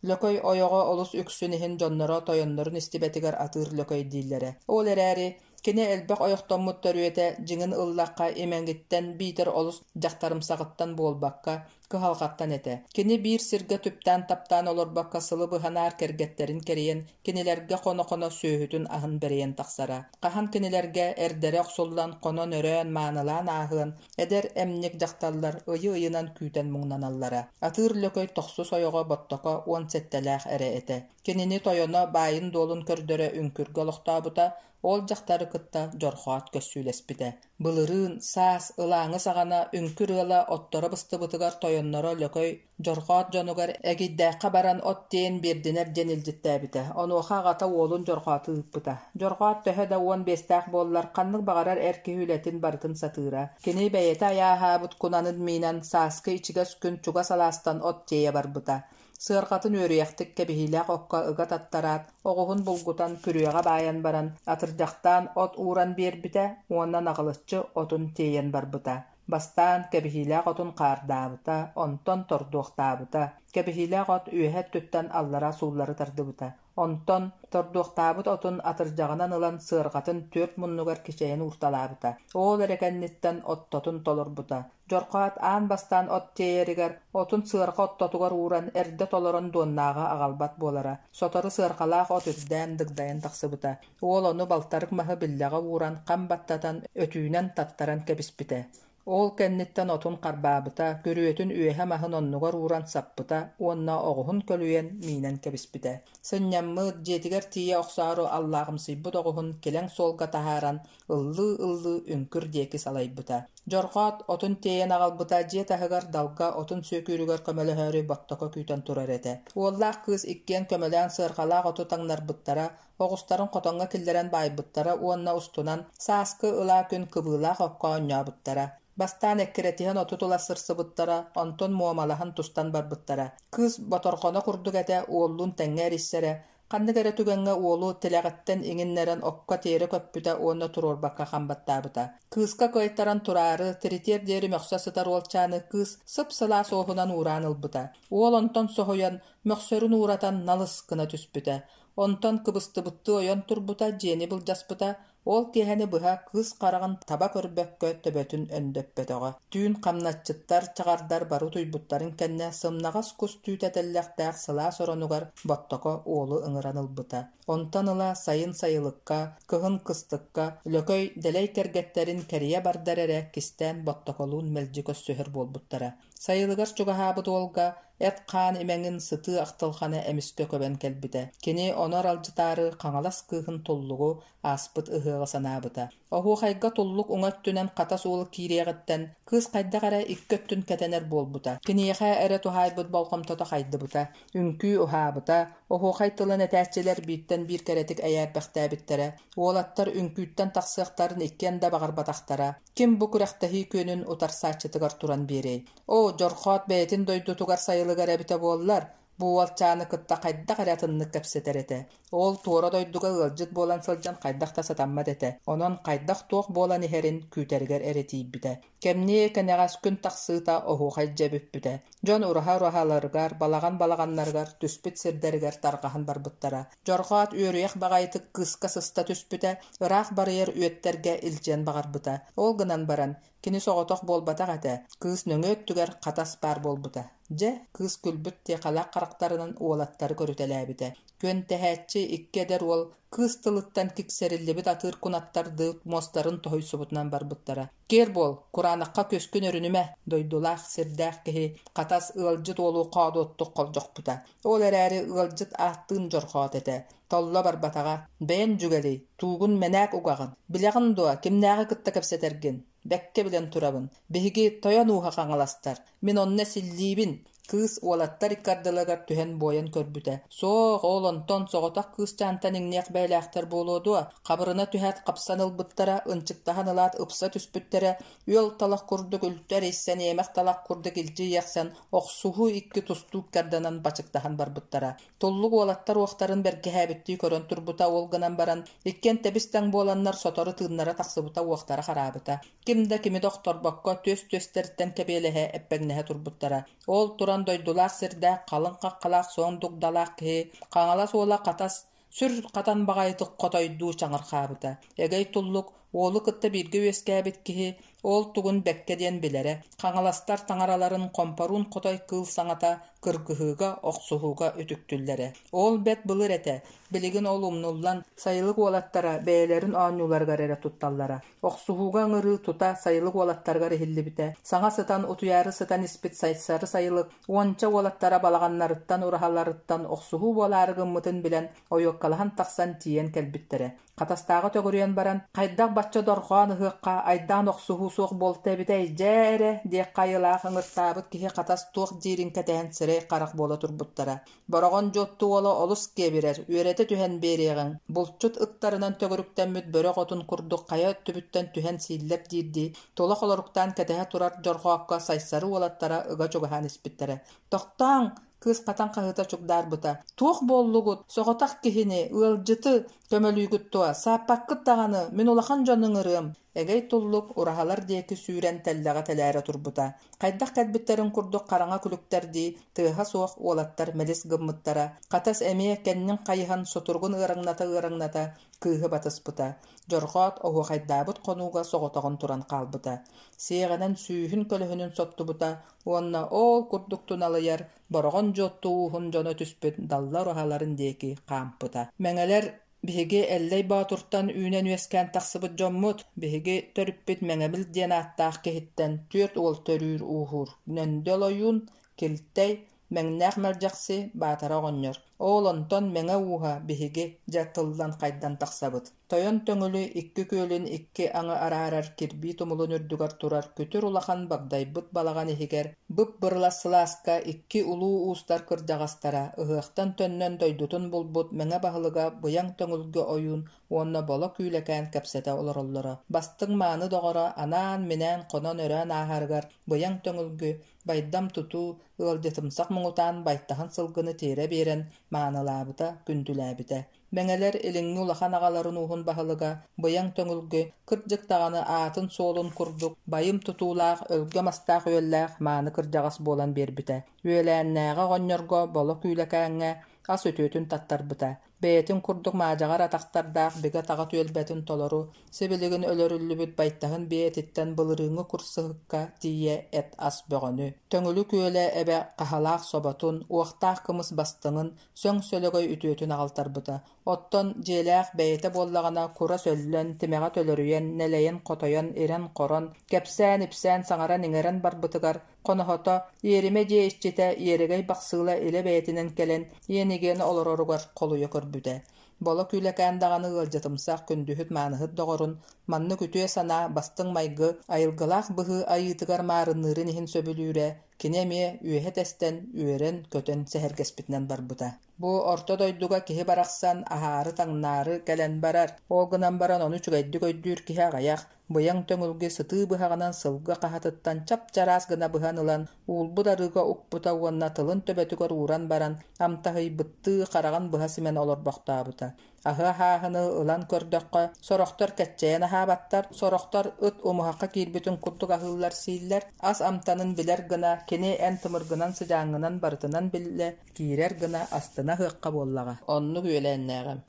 Лөкөй ойоҕо олус үксүн иһин дьонноро тойоннорун истибэтигэр атыыр лөкөй дииллэрэ. Ол эрээри, Кини элбэх ойохтоммут төрүөтэ дьиҥин ыллахха имэҥиттэн биитэр олус дьахтарымсаҕыттан буолбакка, кыһалҕаттан этэ. Кини биир сиргэ түптээн таптаан олорбокко сылы быһа наар кэргэттэрин кэрийэн, кинилэргэ хоно-хоно сүөһүтүн аһын бэрийэн тахсара. Хаһан кинилэргэ эрдэрэ охсуллан хонон-өрөөн маанылаан ааһыан, эдэр эмньик дьахталлар ыйы-ыйынан күүтэн муҥнаналлара. Атыыр Лөкөй тохсус ойоҕо Боттоко 17-лээх эрэ этэ. Кинини тойоно баайын-дуолун көрдөрө Үҥкүргэ олохтообута, ол дьахтары кытта Дьорҕоот көссүүлэспитэ. Былырыын, саас, ылааҥы саҕана Үҥкүр ыала отторо быстыбытыгар тойонноро Лөкөй Дьорҕоот дьонугар Эгийдээххэ баран от тиэйэн биэрдинэр диэн илдьиттээбитэ. Онуоха аҕата уолун Дьорҕооту ыыппыта. Дьорҕоот төһө да 15-тээх буоллар, ханнык баҕарар эр киһи үлэтин барытын сатыыра. Кини бэйэтэ айааһаабыт кунанын миинэн, сааскы ичигэс күн чугас алаастан от тиэйэ барбыта. Сыарҕатын үөрүйэхтик кэбиһиилээх окко ыга таттараат, оҕуһун булгутан күрүөҕэ баайан баран, атырдьахтаан от ууран биэрбитэ уонна наҕылыччы отун тиэйэн барбыта. Бастаан кэбиһиилээх отун хаардаабыта, онтон тордуохтаабыта. Кэбиһиилээх от үөһэ өттүттэн аллара сууллары тардыбыта. Онтон тордуохтаабыт отун атырдьаҕынан ылан сыарҕатын түөрт муннугар кичэйэн уурталаабыта. Ол эрэ кэнниттэн оттотун толорбута. Дьорҕоот аан бастаан от тиэйэригэр отун сыарҕа оттотугар ууран эрдэ толорон дуоннааҕы аҕалбат буолара. Сотору сыарҕалаах от үрдээн дыгдайан тахсыбыта. Уол ону балтарык маһы биллэҕэ ууран хам баттатан өтүүнэн таттаран кэбиспитэ. Ол кэнниттэн отун харбаабыта, күрүөтүн үөһэ маһын оннугар ууран саппыта уонна оҕуһун көлүйэн миинэн кэбиспитэ. Сынньаммыт, дьиэтигэр тиийэ охсоору аллааҕымсыйбыт оҕуһун килэҥ суолга таһааран, ыллыы-ыллыы Үҥкүр диэки салайбыта. Дьорҕоот отун тиэйэн аҕалбыта дьиэ таһыгар далга отун сүөкүүрүгэр көмөлөһөөрү Боттоко күүтэн турар этэ. Уоллаах кыыс иккиэн көмөлөөн сыарҕалаах оту таҥнарбыттара, оҕустарын хотоҥҥо киллэрэн баайбыттара уонна устунан сааскы ылаа күн кыбыылаах окко оонньообуттара. Бастаан эккирэтиһэн оту тула сырсыбыттара, онтон муомалаһан тустан барбыттара. Кыыс боторҕоно курдук этэ, уоллуун тэҥҥэ эрийсэрэ. Ханнык эрэ түгэҥҥэ уолу тилэҕиттэн иҥиннэрэн окко тиэрэ көппүтэ уонна туруорбакка хам баттаабыта. Кыыска кыайтаран тураары, тиритиэр диэри мөхсө сытар уолчааны кыыс сып-сылаас уоһунан уураан ылбыта. Уол онтон соһуйан, мөхсөрүн ууратан налыс гына түспүтэ. Онтон кыбыстыбыттыы ойон турбута, дьиэни былдьаспыта, ол киэһэни быһа кыыс хараҕын таба көрбөккө төбөтүн өндөппөтөҕө. Түүн хамначчыттар, чаҕардар бары утуйбуттарын кэннэ сымнаҕас кус түүтэ тэллэхтээх сылаас оронугар Боттоко уолу ыҥыран ылбыта. Онтон ыла сайын сайылыкка, кыһын кыстыкка Лөкөй дэлэй кэргэттэрин кэрийэ бардар эрэ кистээн Боттоколуун мэлдьи көрсүһэр буолбуттара. Сайылыгар чугаһаабыт уолга эт-хаан имэҥин сытыы ахтылҕана эмискэ көбөн кэлбитэ. Кини ону аралдьытаары Хаҥалас кыыһын Туллугу ааспыт ыһыаҕы санаабыта. Оһуохайга Туллук уҥа өттүнэн хатас уол киириэҕиттэн кыыс хайдах эрэ икки өттүн кэтэнэр буолбута. Киниэхэ эрэ туһаайбыт болҕомтото хайдыбыта, үҥкүү уһаабыта, оһуохай тылын этээччилэр бииртэн биир кэрэтик эйээрбэхтээбиттэрэ, уолаттар үҥкүүттэн тахсыахтарын иккиэн да баҕарбатахтара. Ким бу күрэхтэһии күөнүн утарсааччытыгар туран биэриэй? Оо, Дьорхоот бэйэтин дойдутугар сайылыгар эбитэ буоллар, бу уолчааны кытта хайдах эрэ атыннык кэпсэтэр этэ. Ол туора дойдуга ыалдьыт буолан сылдьан хайдах да сатаммат этэ. Онон хайдах-туох буолан иһэрин күүтэригэр эрэ тиийбитэ. Кэмниэ кэнэҕэс күн тахсыыта оһуохай дьэ бүппүтэ. Дьон ураһа ураһаларыгар, балаҕан балаҕаннарыгар, түспүт сирдэригэр тарҕаһан барбыттара. Дьорҕоот үөрүйэх баҕайытык кыыска сыста түспүтэ, ыраах барыйар үөттэргэ илдьиэн баҕарбыта. Ол гынан баран, кини соҕотох буолбатах этэ, кыыс нөҥүө өттүгэр хатас баар буолбута. Дьэ, кыыс күлбүт тиэхэлээх харахтарынан уолаттары көрүтэлээбитэ. Күөнтэһээччи икки эдэр уол кыыс тылыттан киксэриллибит атыыр кунаттардыы муостарын тоһуйсубутунан барбыттара. Киэр буол, кураанахха күөскүн өрүнүмэ, дойдулаах, сирдээх киһи хатас ыалдьыт уолу хоодуоттук холдьохпута. Ол эрээри ыалдьыт ааттыын дьорҕоот этэ, толло барбатаҕа, бэйэн дьүгэлий, туугун мэнээк угаҕын, билэҕин дуо, кимнээҕи кытта кэпсэтэргин? Бэккэ билэн турабын, биһиги тойон ууһа хаҥаластар, мин онно силлиибин, Кыыс уолаттар икки ардыларыгар түһэн буойан көрбүтэ. Суох, ол онтон соҕотох кыысчаантан иҥниэх бэйэлээхтэр буолуо дуо? Хабырына түһээт хапсан ылбыттара, ынчыктаһан ылаат ыпса түспүттэрэ, үөл талах курдук үлтү эрийсэн, иэмэх талах курдук илдьи иэхсэн, охсуһуу икки тустуук карданан бачыктаһан барбыттара. Туллук уолаттар уохтарын бэргэһээбиттии көрөн турбута, ол гынан баран, иккиэн тэбис-тэҥ буоланнар сотору тыыннара тахсыбыта, уохтара хараабыта. Ким да кими да охторбокко түөс-түөстэриттэн кэбиэлэһэ, эппэҥнэһэ турбуттара. Ол туран дойдулаах сирдээх, халыҥ хаххалаах суон дугдалаах киһи Хаҥалас уола Хатас Сүр хатан баҕайытык хотойдуу чаҥырхаабыта. Эгэй Туллук уолу кытта бииргэ үөскээбит киһи ол тугун бэккэ диэн билэрэ. Хаҥаластар таҥараларын хомпоруун хотой кыыл саҥата кыргыһыыга, охсуһууга үтүктүллэрэ. Ол бэрт былыр этэ, билигин ол умнуллан, сайылык уолаттара бэйэлэрин оонньууларыгар эрэ тутталлара. Охсуһууга ыҥырыы тута сайылык уолаттарыгар иһиллибитэ. Саҥа сытан, утуйаары сытан испит Сайсары сайылык уонча уолаттара балаҕаннарыттан, ураһаларыттан охсуһуу буолаары гыммытын билэн, ойуоккалаһан тахсан тиийэн кэлбиттэрэ. Хатастааҕы төгүрүйэн баран, хайдах бачча дорҕоон ыһыахха айдаан охсуһуу суох буолта эбитэй, дьээ эрэ диэххэ айылаах ыҥыртаабыт киһи Хатас туох диирин кэтэһэн сирэй-харах буола турбуттара. Бороҕон Дьуотту уола олус киэбирэр, үөрэтэ түһэн биэриэҕиҥ, булчут ыттарынан төгүрүктэммит бөрө оҕотун курдук хайа өттүбүттэн түһэн сииллэр диирдии, тула холоруктаан кэтэһэ турар Дьорҕоокко Сайсары уолаттара ыга чугаһаан испиттэрэ. «Тохтооҥ!» кыыс хатан хаһыыта чугдаарбыта. «Туох буоллугут? Соҕотох киһини, ыалдьыты көмөлүүгүт дуо? Сааппаккыт даҕаны, мин улахан дьону ыҥырыам!» Эгэй Туллук ураһалар диэки сүүрэн тэллэҕэ тэлээрэ турбута. Хайдах кэлбиттэрин курдук хараҥа күлүктэрдии тыаһа суох уолаттар мэлис гыммыттара. Хатас эмиэ кэннин хайыһан сутуругун ыараҥната-ыараҥната кыыһы батыспыта. Дьорҕоот оһуохайдаабыт хонууга соҕотоҕун туран хаалбыта. Сиэҕинэн сүүһүн көлөһүнүн соттубута уонна оол курдук туналыйар Бороҕон Дьуотту ууһун дьоно түспүт далла ураһаларын диэки хаампыта. Мэҥэлэр Биһиги Эллэй Боотуртан үүнэн-үөскээн тахсыбыт дьоммут, биһиги төрүппүт Мэҥэбил диэн ааттаах киһиттэн түөрт уол төрүүр-ууһуур: Нөндөл ойуун, Килтэй, Мэҥнээх Мэлдьэхси, Баатара оҕонньор. Ол онтон Мэҥэ ууһа биһиги дьэ тыллан хайдан тахсабыт. Тойон Төҥүлү икки күөлүн икки аҥы араарар кирбии тумулун үрдүгэр турар күтүр улахан багдайбыт балаҕан иһигэр бып-бырылас сылааска икки улуу уустар кырдьаҕастара ыһыахтан төннөн дойдутун булбут Мэҥэ баһылыга Быйаҥ Төҥүлгэ ойуун уонна Боло Күүлэкээн кэпсэтэ олороллоро. Бастыҥ мааны доҕоро анаан-минээн хонон-өрөөн ааһарыгар Быйаҥ Төҥүлгү Байдам тутуу, ыалдьытымсах муҥутаан байтаһын сылгыны тиэрэ биэрэн маанылаабыта, күндүлээбитэ. Мэҥэлэр илиҥҥи улахан аҕаларын ууһун баһылыга Быйаҥ Төҥүлгү, кырдьык даҕаны аатын-суолун курдук байым тутуулаах, өлгөм астаах-үөллээх мааны кырдьаҕас буолан биэрбитэ. Үөлээннээҕи оҕонньорго Боло Күүлэкээҥҥэ ас үтүөтүн таттарбыта. Бэйэтин курдук маадьаҕар атахтардаах бигэ таҕа түөлбэтин толору, сибилигин өлөрүллүбүт байтаһын биэтиттэн былырыыҥҥы курсуһукка тиийэ эт-ас бөҕөнү, Төҥүлү күөлэ эбэ хаһалаах соботун, уохтаах кымыс бастыҥын, сөҥ сөлөгөй үтүөтүн аҕалтарбыта. Оттон дьиэлээх бэйэтэ буоллаҕына кура сөллөн, тимэҕэ төлөрүйэн, нэлэйэн-хотойон, ирэн-хорон, кэпсээн-ипсээн саҥаран-иҥэрэн барбытыгар хоноһото, иэримэ дьиэ иччитэ Иэрэгэй Бахсыыла илэ бэйэтинэн кэлэн иэнигиэн олороругар холуйа көрбүтэ. Боло Күүлэкээн даҕаны ыалдьытымсах, күндүһүт-мааныһыт доҕорун маннык үтүө санаа, бастыҥ майгы, айылгылаах быһыы айыытыгар маарынныырын иһин сөбүлүүрэ, кини эмиэ үөһэ тэстэн, үөрэн-көтөн сэһэргэспитинэн барбыта. Бу орто дойдуга киһи барахсан аһаары-таҥнаары кэлэн барар, ол гынан баран ону үчүгэйдик өйдүүр киһи аҕыйах, Быйаҥ Төҥүлгэ сытыы быһаҕынан сылгы хаһатыттан чап-чараас гына быһан ылан, уулбут арыыга укпута уонна тылын төбөтүгэр ууран баран, амтаһыйбыттыы хараҕын быһа симэн олорбохтообута. Аһы аһааһыны ылан көрдөххө, сорохтор кэччэйэн аһаабаттар, сорохтор ыт умуһахха киирбитин курдук аһыыллар-сииллэр, ас амтанын билэр гына, кини эн тымыргынан-сыдьааҥҥынан барытынан биллэ киирэр гына астына аһыахха буоллаҕа. Оннук үөлээннээҕим.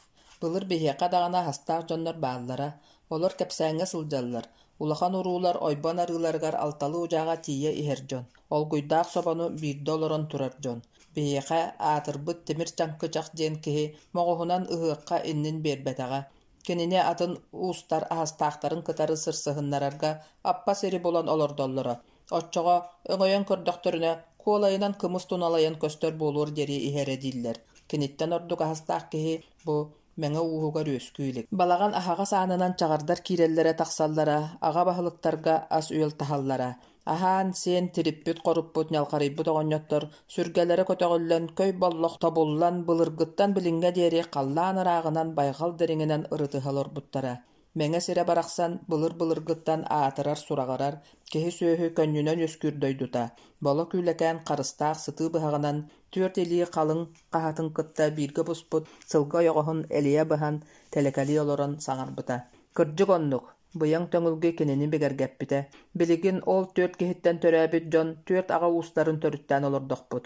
Былыр биһиэхэ даҕаны аһастаах дьоннор бааллара. Олор кэпсээҥҥэ сылдьаллар. Улахан уруулар ойбон арыыларыгар алталыы удьааҕа тиийэ иһэр дьон. Олгуйдаах собону биирдэ олорон турар дьон. Биһиэхэ аатырбыт Тимир Чаҥкычах диэн киһи моҕуһунан ыһыахха иннин биэрбэтэҕэ. Кинини атын уустар аһастаахтарын кытары сырсыһыннарарга аппа сири булан олордоллоро. Оччоҕо өҥөйөн көрдөхтөрүнэ, куолайынан кымыс туналайан көстөр буолуор диэри иһэрэ дииллэр. Киниттэн ордук аһастаах киһи бу Мэҥэ ууһугар үөскүү илик. Балаҕан аһаҕас аанынан чаҕардар киирэллэрэ-тахсаллара, аҕа баһылыктарга ас-үөл таһаллара. Аһаан-сиэн тириппит-хоруппут, ньалҕарыйбыт оҕонньоттор сүргэлэрэ көтөҕүллэн, көй боллох тобуллан, былыргыттан билиҥҥэ диэри халлаан ырааҕынан байҕал дириҥинэн ырытыһа олорбуттара. Мэҥэ сирэ барахсан былыр-былыргыттан аатырар-сураҕырар, киһи-сүөһү көнньүнэн үөскүүр дойдута. Боло Күүлэкээн харыстаах сытыы быһаҕынан түөрт илии халыҥ хаһатын кытта бииргэ буспут сылгы ойоҕоһун элийэ быһан, тэлэкэлии олорон саҥарбыта. Кырдьык оннук, Быйаҥ Төҥүлгү кинини бигэргэппитэ. Билигин ол түөрт киһиттэн төрөөбүт дьон түөрт аҕа уустарын төрүттээн олордохпут.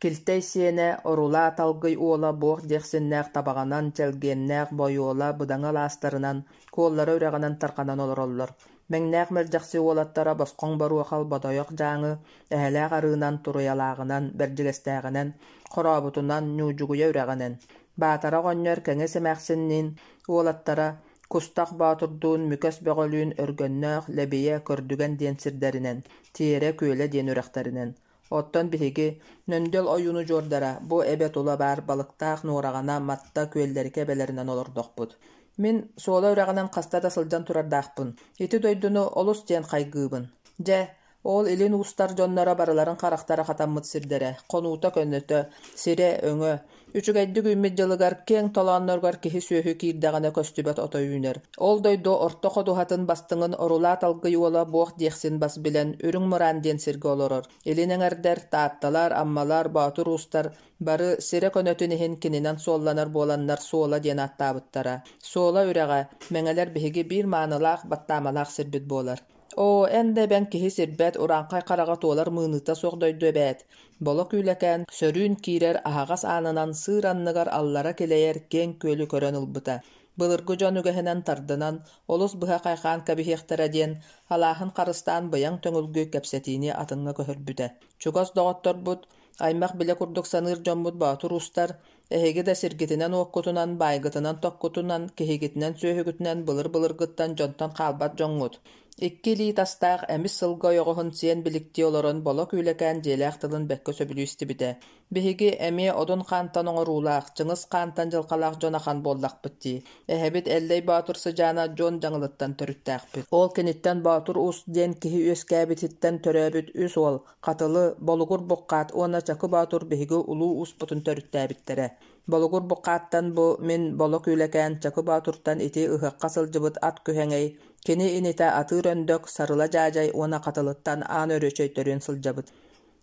Килтэй сиэнэ Орулаа Талгый уола Буох Диэхсиннээх Табаҕанан, Чэлгиэннээх Бойуола Быдаҥы алаастарынан, Куоллара үрэҕинэн тарҕанан олороллор. Мэҥнээх Мэлдьэхси уолаттара Босхоҥ Боруохал Бодойох Дьааҥы, Эһэлээх Арыынан, Туруйалааҕынан, Бэрдьигэстээҕинэн, Хорообутунан, Ньуудьугуйа үрэҕинэн. Баатара оҕонньор Кэҥэс эмээхсинниин уолаттара Кустах Боотурдуун, Мүкэс Бөҕөлүүн Өргөннөөх, Лэбийэ, Көрдүгэн диэн сирдэринэн, Тиэрэ Күөлэ диэн үрэхтэринэн. Оттон биһиги, Нөндөл ойуун удьуордара, бу эбэ тула баар Балыктаах Нуораҕана, Матта, Күөллэрикэ эбэлэринэн олордохпут. Мин Суола үрэҕинэн хаста да сылдьан турардаахпын. Ити дойдуну олус диэн хайгыыбын. Дьэ, ол илин уустар дьонноро барыларын харахтара хатаммыт сирдэрэ, хонуута көнөтө, сирэ өҥө. Үчүгэйдик үүммүт дьылыгар киэҥ толоонноругар киһи-сүөһү киирдэҕинэ көстүбэт ото үүнэр. Ол дойду орто ходуһатын бастыҥын Орулаа Талгый уола Буох Диэхсин бас билэн Үрүҥ Мыраан диэн сиргэ олорор. Илин эҥэрдэр, Таатталар, Аммалар, Боотур уустар бары сирэ көнөтүн иһин кининэн суолланар буоланнар Суола диэн ааттаабыттара. Суола үрэҕэ, Мэҥэлэр биһиги биир маанылаах, баттаамалаах сирбит буолар. Оо, эн да эбэҥ киһи сирбэт, урааҥхай хараҕа туолар мыыныыта суох дойду эбээт. Боло Күүлэкээн сөрүүн киирэр аһаҕас аанынан сыыр анныгар аллара килэйэр киэҥ күөлү көрөн ылбыта. Былыргы дьон үгэһинэн тардынан, олус быһа хайхаан кэбиһиэхтэрэ диэн, алааһын харыстаан быйаҥ төҥүлгү кэпсэтиини атыҥҥа көһөрбүтэ. Чугас доҕотторбут, аймах-билэ курдук саныыр дьоммут боотур уустар, эһиги да сиргитинэн-уоккутунан, баайгытынан-токкутунан, киһигитинэн-сүөһүгүтүнэн былыр-былыргыттан дьонтон хаалбат дьоҥҥут. Икки илии тастаах эмис сылгы ойоҕоһун сиэн биликтии олорон Боло Күүлэкээн дьиэлээх тылын бэккэ сөбүлүү истибитэ. Биһиги эмиэ Одун хаантан оҥоруулаах, Чыҥыс хаантан дьылҕалаах дьон ахан буоллахпыт дии. Эһэбит Эллэй Боотур сыдьаана Дьуон Дьаҥылыттан төрүттээхпит. Ол киниттэн Боотур Уус диэн киһи үөскээбититтэн төрөөбүт үс уол Хатылы, Болугур Буххаат уонна Чакы Боотур биһиги улуу ууспутун төрүттээбиттэрэ. Болугур Буххааттан бу мин Боло Күүлэкээн Чакы Боотуртан ити ыһыахха сылдьыбыт ат күһэҥэй, кини инитэ Атыыр Өндөк, Сарыла Дьаадьай уонна Хатылыттан Аан Өрүөчэй төрүөн сылдьабыт.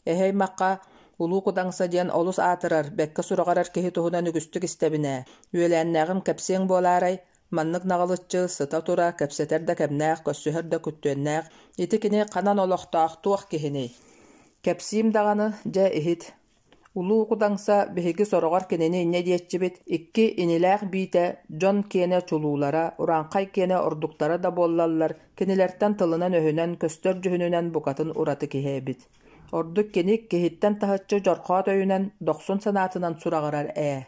Эһэй Махха Улуу Кудаҥса диэн олус аатырар, бэккэ сураҕырар киһи туһунан үгүстүк истэбин ээ. Үөлээннээҕим кэпсиэҥ буолаарай? Маннык наҕылыччы, сыта-тура, кэпсэтэр да кэмнээх, көрсүһэр да күттүөннээх, ити кини ханан олохтоох туох киһиний? Кэпсиим даҕаны, дьэ, иһит. Улуу Кудаҥса биһиги сороҕор кинини инньэ диэччибит, икки инилээх биитэ, дьон киэнэ чулуулара, урааҥхай киэнэ ордуктара да буоллаллар, кинилэртэн тылынан-өһүнэн, көстөр дьүһүнүнэн букатын ураты киһи эбит. Ордук кини киһиттэн таһыччы дьорхоот өйүнэн, дохсун санаатынан сураҕырар ээ.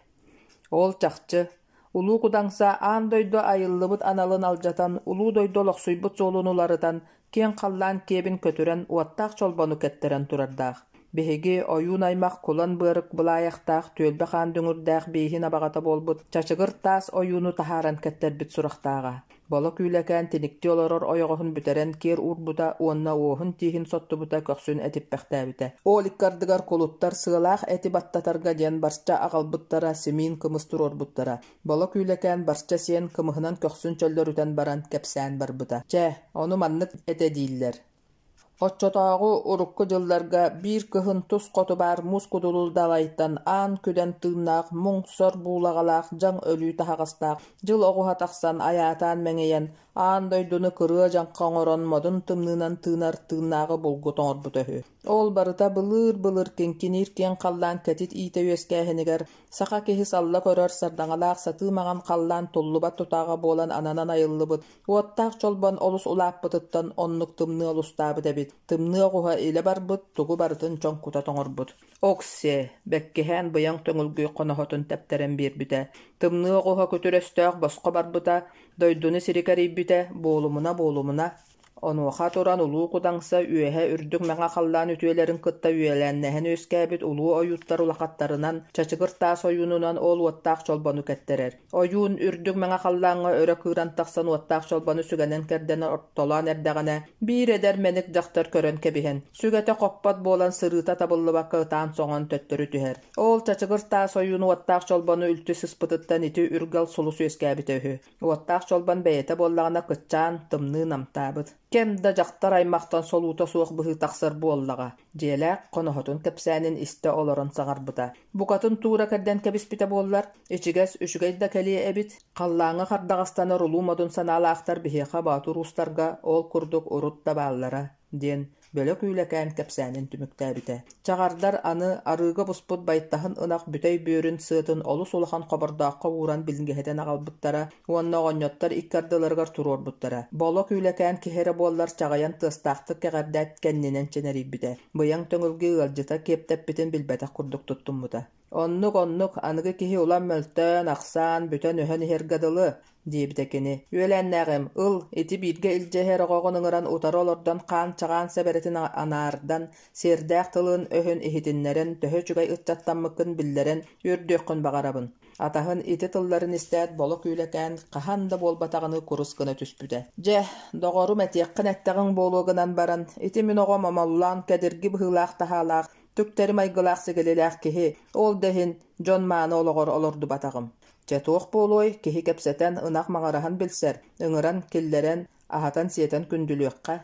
Ол чахчы, Улуу Кудаҥса аан дойду айыллыбыт аналын алдьатан, улуу дойду олохсуйбут суолун уларытан, киэҥ халлаан киэбин көтүрэн, уоттаах чолбону кэттэрэн турардаах. Биһиги ойуун аймах кулан быарык былаайахтаах түөлбэ хаан дүҥүрдээх бииһин абаҕата буолбут чачыгыр таас ойууну таһааран кэттэрбит сурахтааҕа. Боло Күүлэкээн тиниктии олорор ойоҕоһун бүтэрэн киэр уурбута уонна уоһун-тииһин соттубута көхсүн этиппэхтээбитэ. Ол икки ардыгар кулуттар сыалаах эти баттатарга диэн барча аҕалбыттара, симиин кымыс туруорбуттара. Боло Күүлэкээн барча сиэн кымыһынан көхсүн чөллөрүтэн баран кэпсээн барбыта. Чэ, ону маннык этэ дииллэр. Оччотооҕу урукку дьылларга биир кыһын тус хоту баар муус кудулул далайтан аан күдэн тыыннаах муҥ-сор буулаҕалаах дьаҥ өлүү таһаҕастаах дьыл оҕуһа тахсан айаатаан мэҥийэн, аан дойдуну кырыа дьаҥха оҥорон модун тымныынан тыынар тыыннааҕы булгу тоҥорбута үһү. Ол барыта былыыр-былыр киҥкиниир киэҥ халлаан кэтит иитэ үөскээһинигэр саха киһи салла көрөр сардаҥалаах сатыы маҥан халлаан туллубат тутааҕа буолан ананан айыллыбыт Уоттаах чолбон олус улааппытыттан оннук тымныы олустаабыт эбит. Тымныы оҕуһа илэ барбыт, тугу барытын чоҥкута тоҥорбут. Оксе, бэккиһээн быйаҥ төҥүлгүй хоноһотун тэптэрэн биэрбитэ. Тымныы оҕуһа күтүр өстөөх босхо барбыта, дойдуну сири кэрийбитэ, буолумуна-буолумуна. Онуоха туран Улуу Кудаҥса үөһэ үрдүк мэҥэ халлаан үтүөлэрин кытта үөлээннэһэн үөскээбит улуу ойууттар улахаттарынан, чачыгыр таас ойуунунан ол уоттаах чолбону кэттэрэр. Ойуун үрдүк мэҥэ халлааҥҥа өрө кыыран тахсан уоттаах чолбону сүгэнэн кэрдэн ортолоон эрдэҕинэ, биир эдэр мэник дьахтар көрөн кэбиһэн, сүгэтэ хоппот буолан сырыыта табыллыбакка ытаан-соҥон төттөрү түһэр. Ол чачыгыр таас ойуун уоттаах чолбону үлтү сыспытыттан ити үргэл сулус үөскээбитэ үһү. Уоттаах чолбон бэйэтэ буоллаҕына кыччаан, тымныы намтаабыт. Кэм да дьахтар аймахтан солуута суох быһыы тахсар буоллаҕа. Дьиэлээх хоноһотун кэпсээнин истэ олорон саҥарбыта. Букатын туура кэрдэн кэбиспитэ буоллар, ичигэс, үчүгэй да кэлиэ эбит. Халлааҥҥа хардаҕастанар улуу модун санаалаахтар биһиэхэ боотур уустарга ол курдук урут да бааллара, диэн Бөлө Күүлэкээн кэпсээнин түмүктээбитэ. Чаҕардар аны арыыга буспут байтаһын ынах бүтэй бүөрүн сыатын олус улахан хобордооххо ууран билгэһитэн аҕалбыттара уонна оҕонньоттор икки ардыларыгар туруорбуттара. Боло Күүлэкээн киһи эрэ буоллар чаҕыйан тыастаахтык кэҕэрдээт кэннинэн чинэрийбитэ. Быйаҥ Төҥүлгү ыалдьыта киэптэппитин билбэтэх курдук туттуммута. Оннук, оннук, аныгы киһи улам мөлтөөн, ахсаан, бүтэн-өһөн иһэргэ дылы, диэбитэ кини. Үөлээннээҕим, ыл, ити бииргэ илдьэ иһэр оҕоҕун ыҥыран утары олордон хаан-чаҕаан сэбэрэтин анаардан, сиэрдээх тылын-өһүн иһитиннэрэн, төһө үчүгэй ыччаттаммыккын биллэрэн үөрдүөххүн баҕарабын. Атаһын ити тылларын истээт, Боло Күүлэкээн хаһан да буолбатаҕыныы курус гына түспүтэ. Дьэ, доҕорум, этиэххин эттэҕиҥ буолуо гынан баран, ити мин оҕом Омоллоон кэдирги быһыылаах-таһаалаах, түктэри майгылаах-сигилилээх киһи, ол да иһин дьон мааны олоҕор олордубатаҕым. Чэ, туох буолуой, киһи кэпсэтэн, ынах маҥыраһан билсэр, ыҥыран, киллэрэн, аһатан-сиэтэн күндүлүөххэ.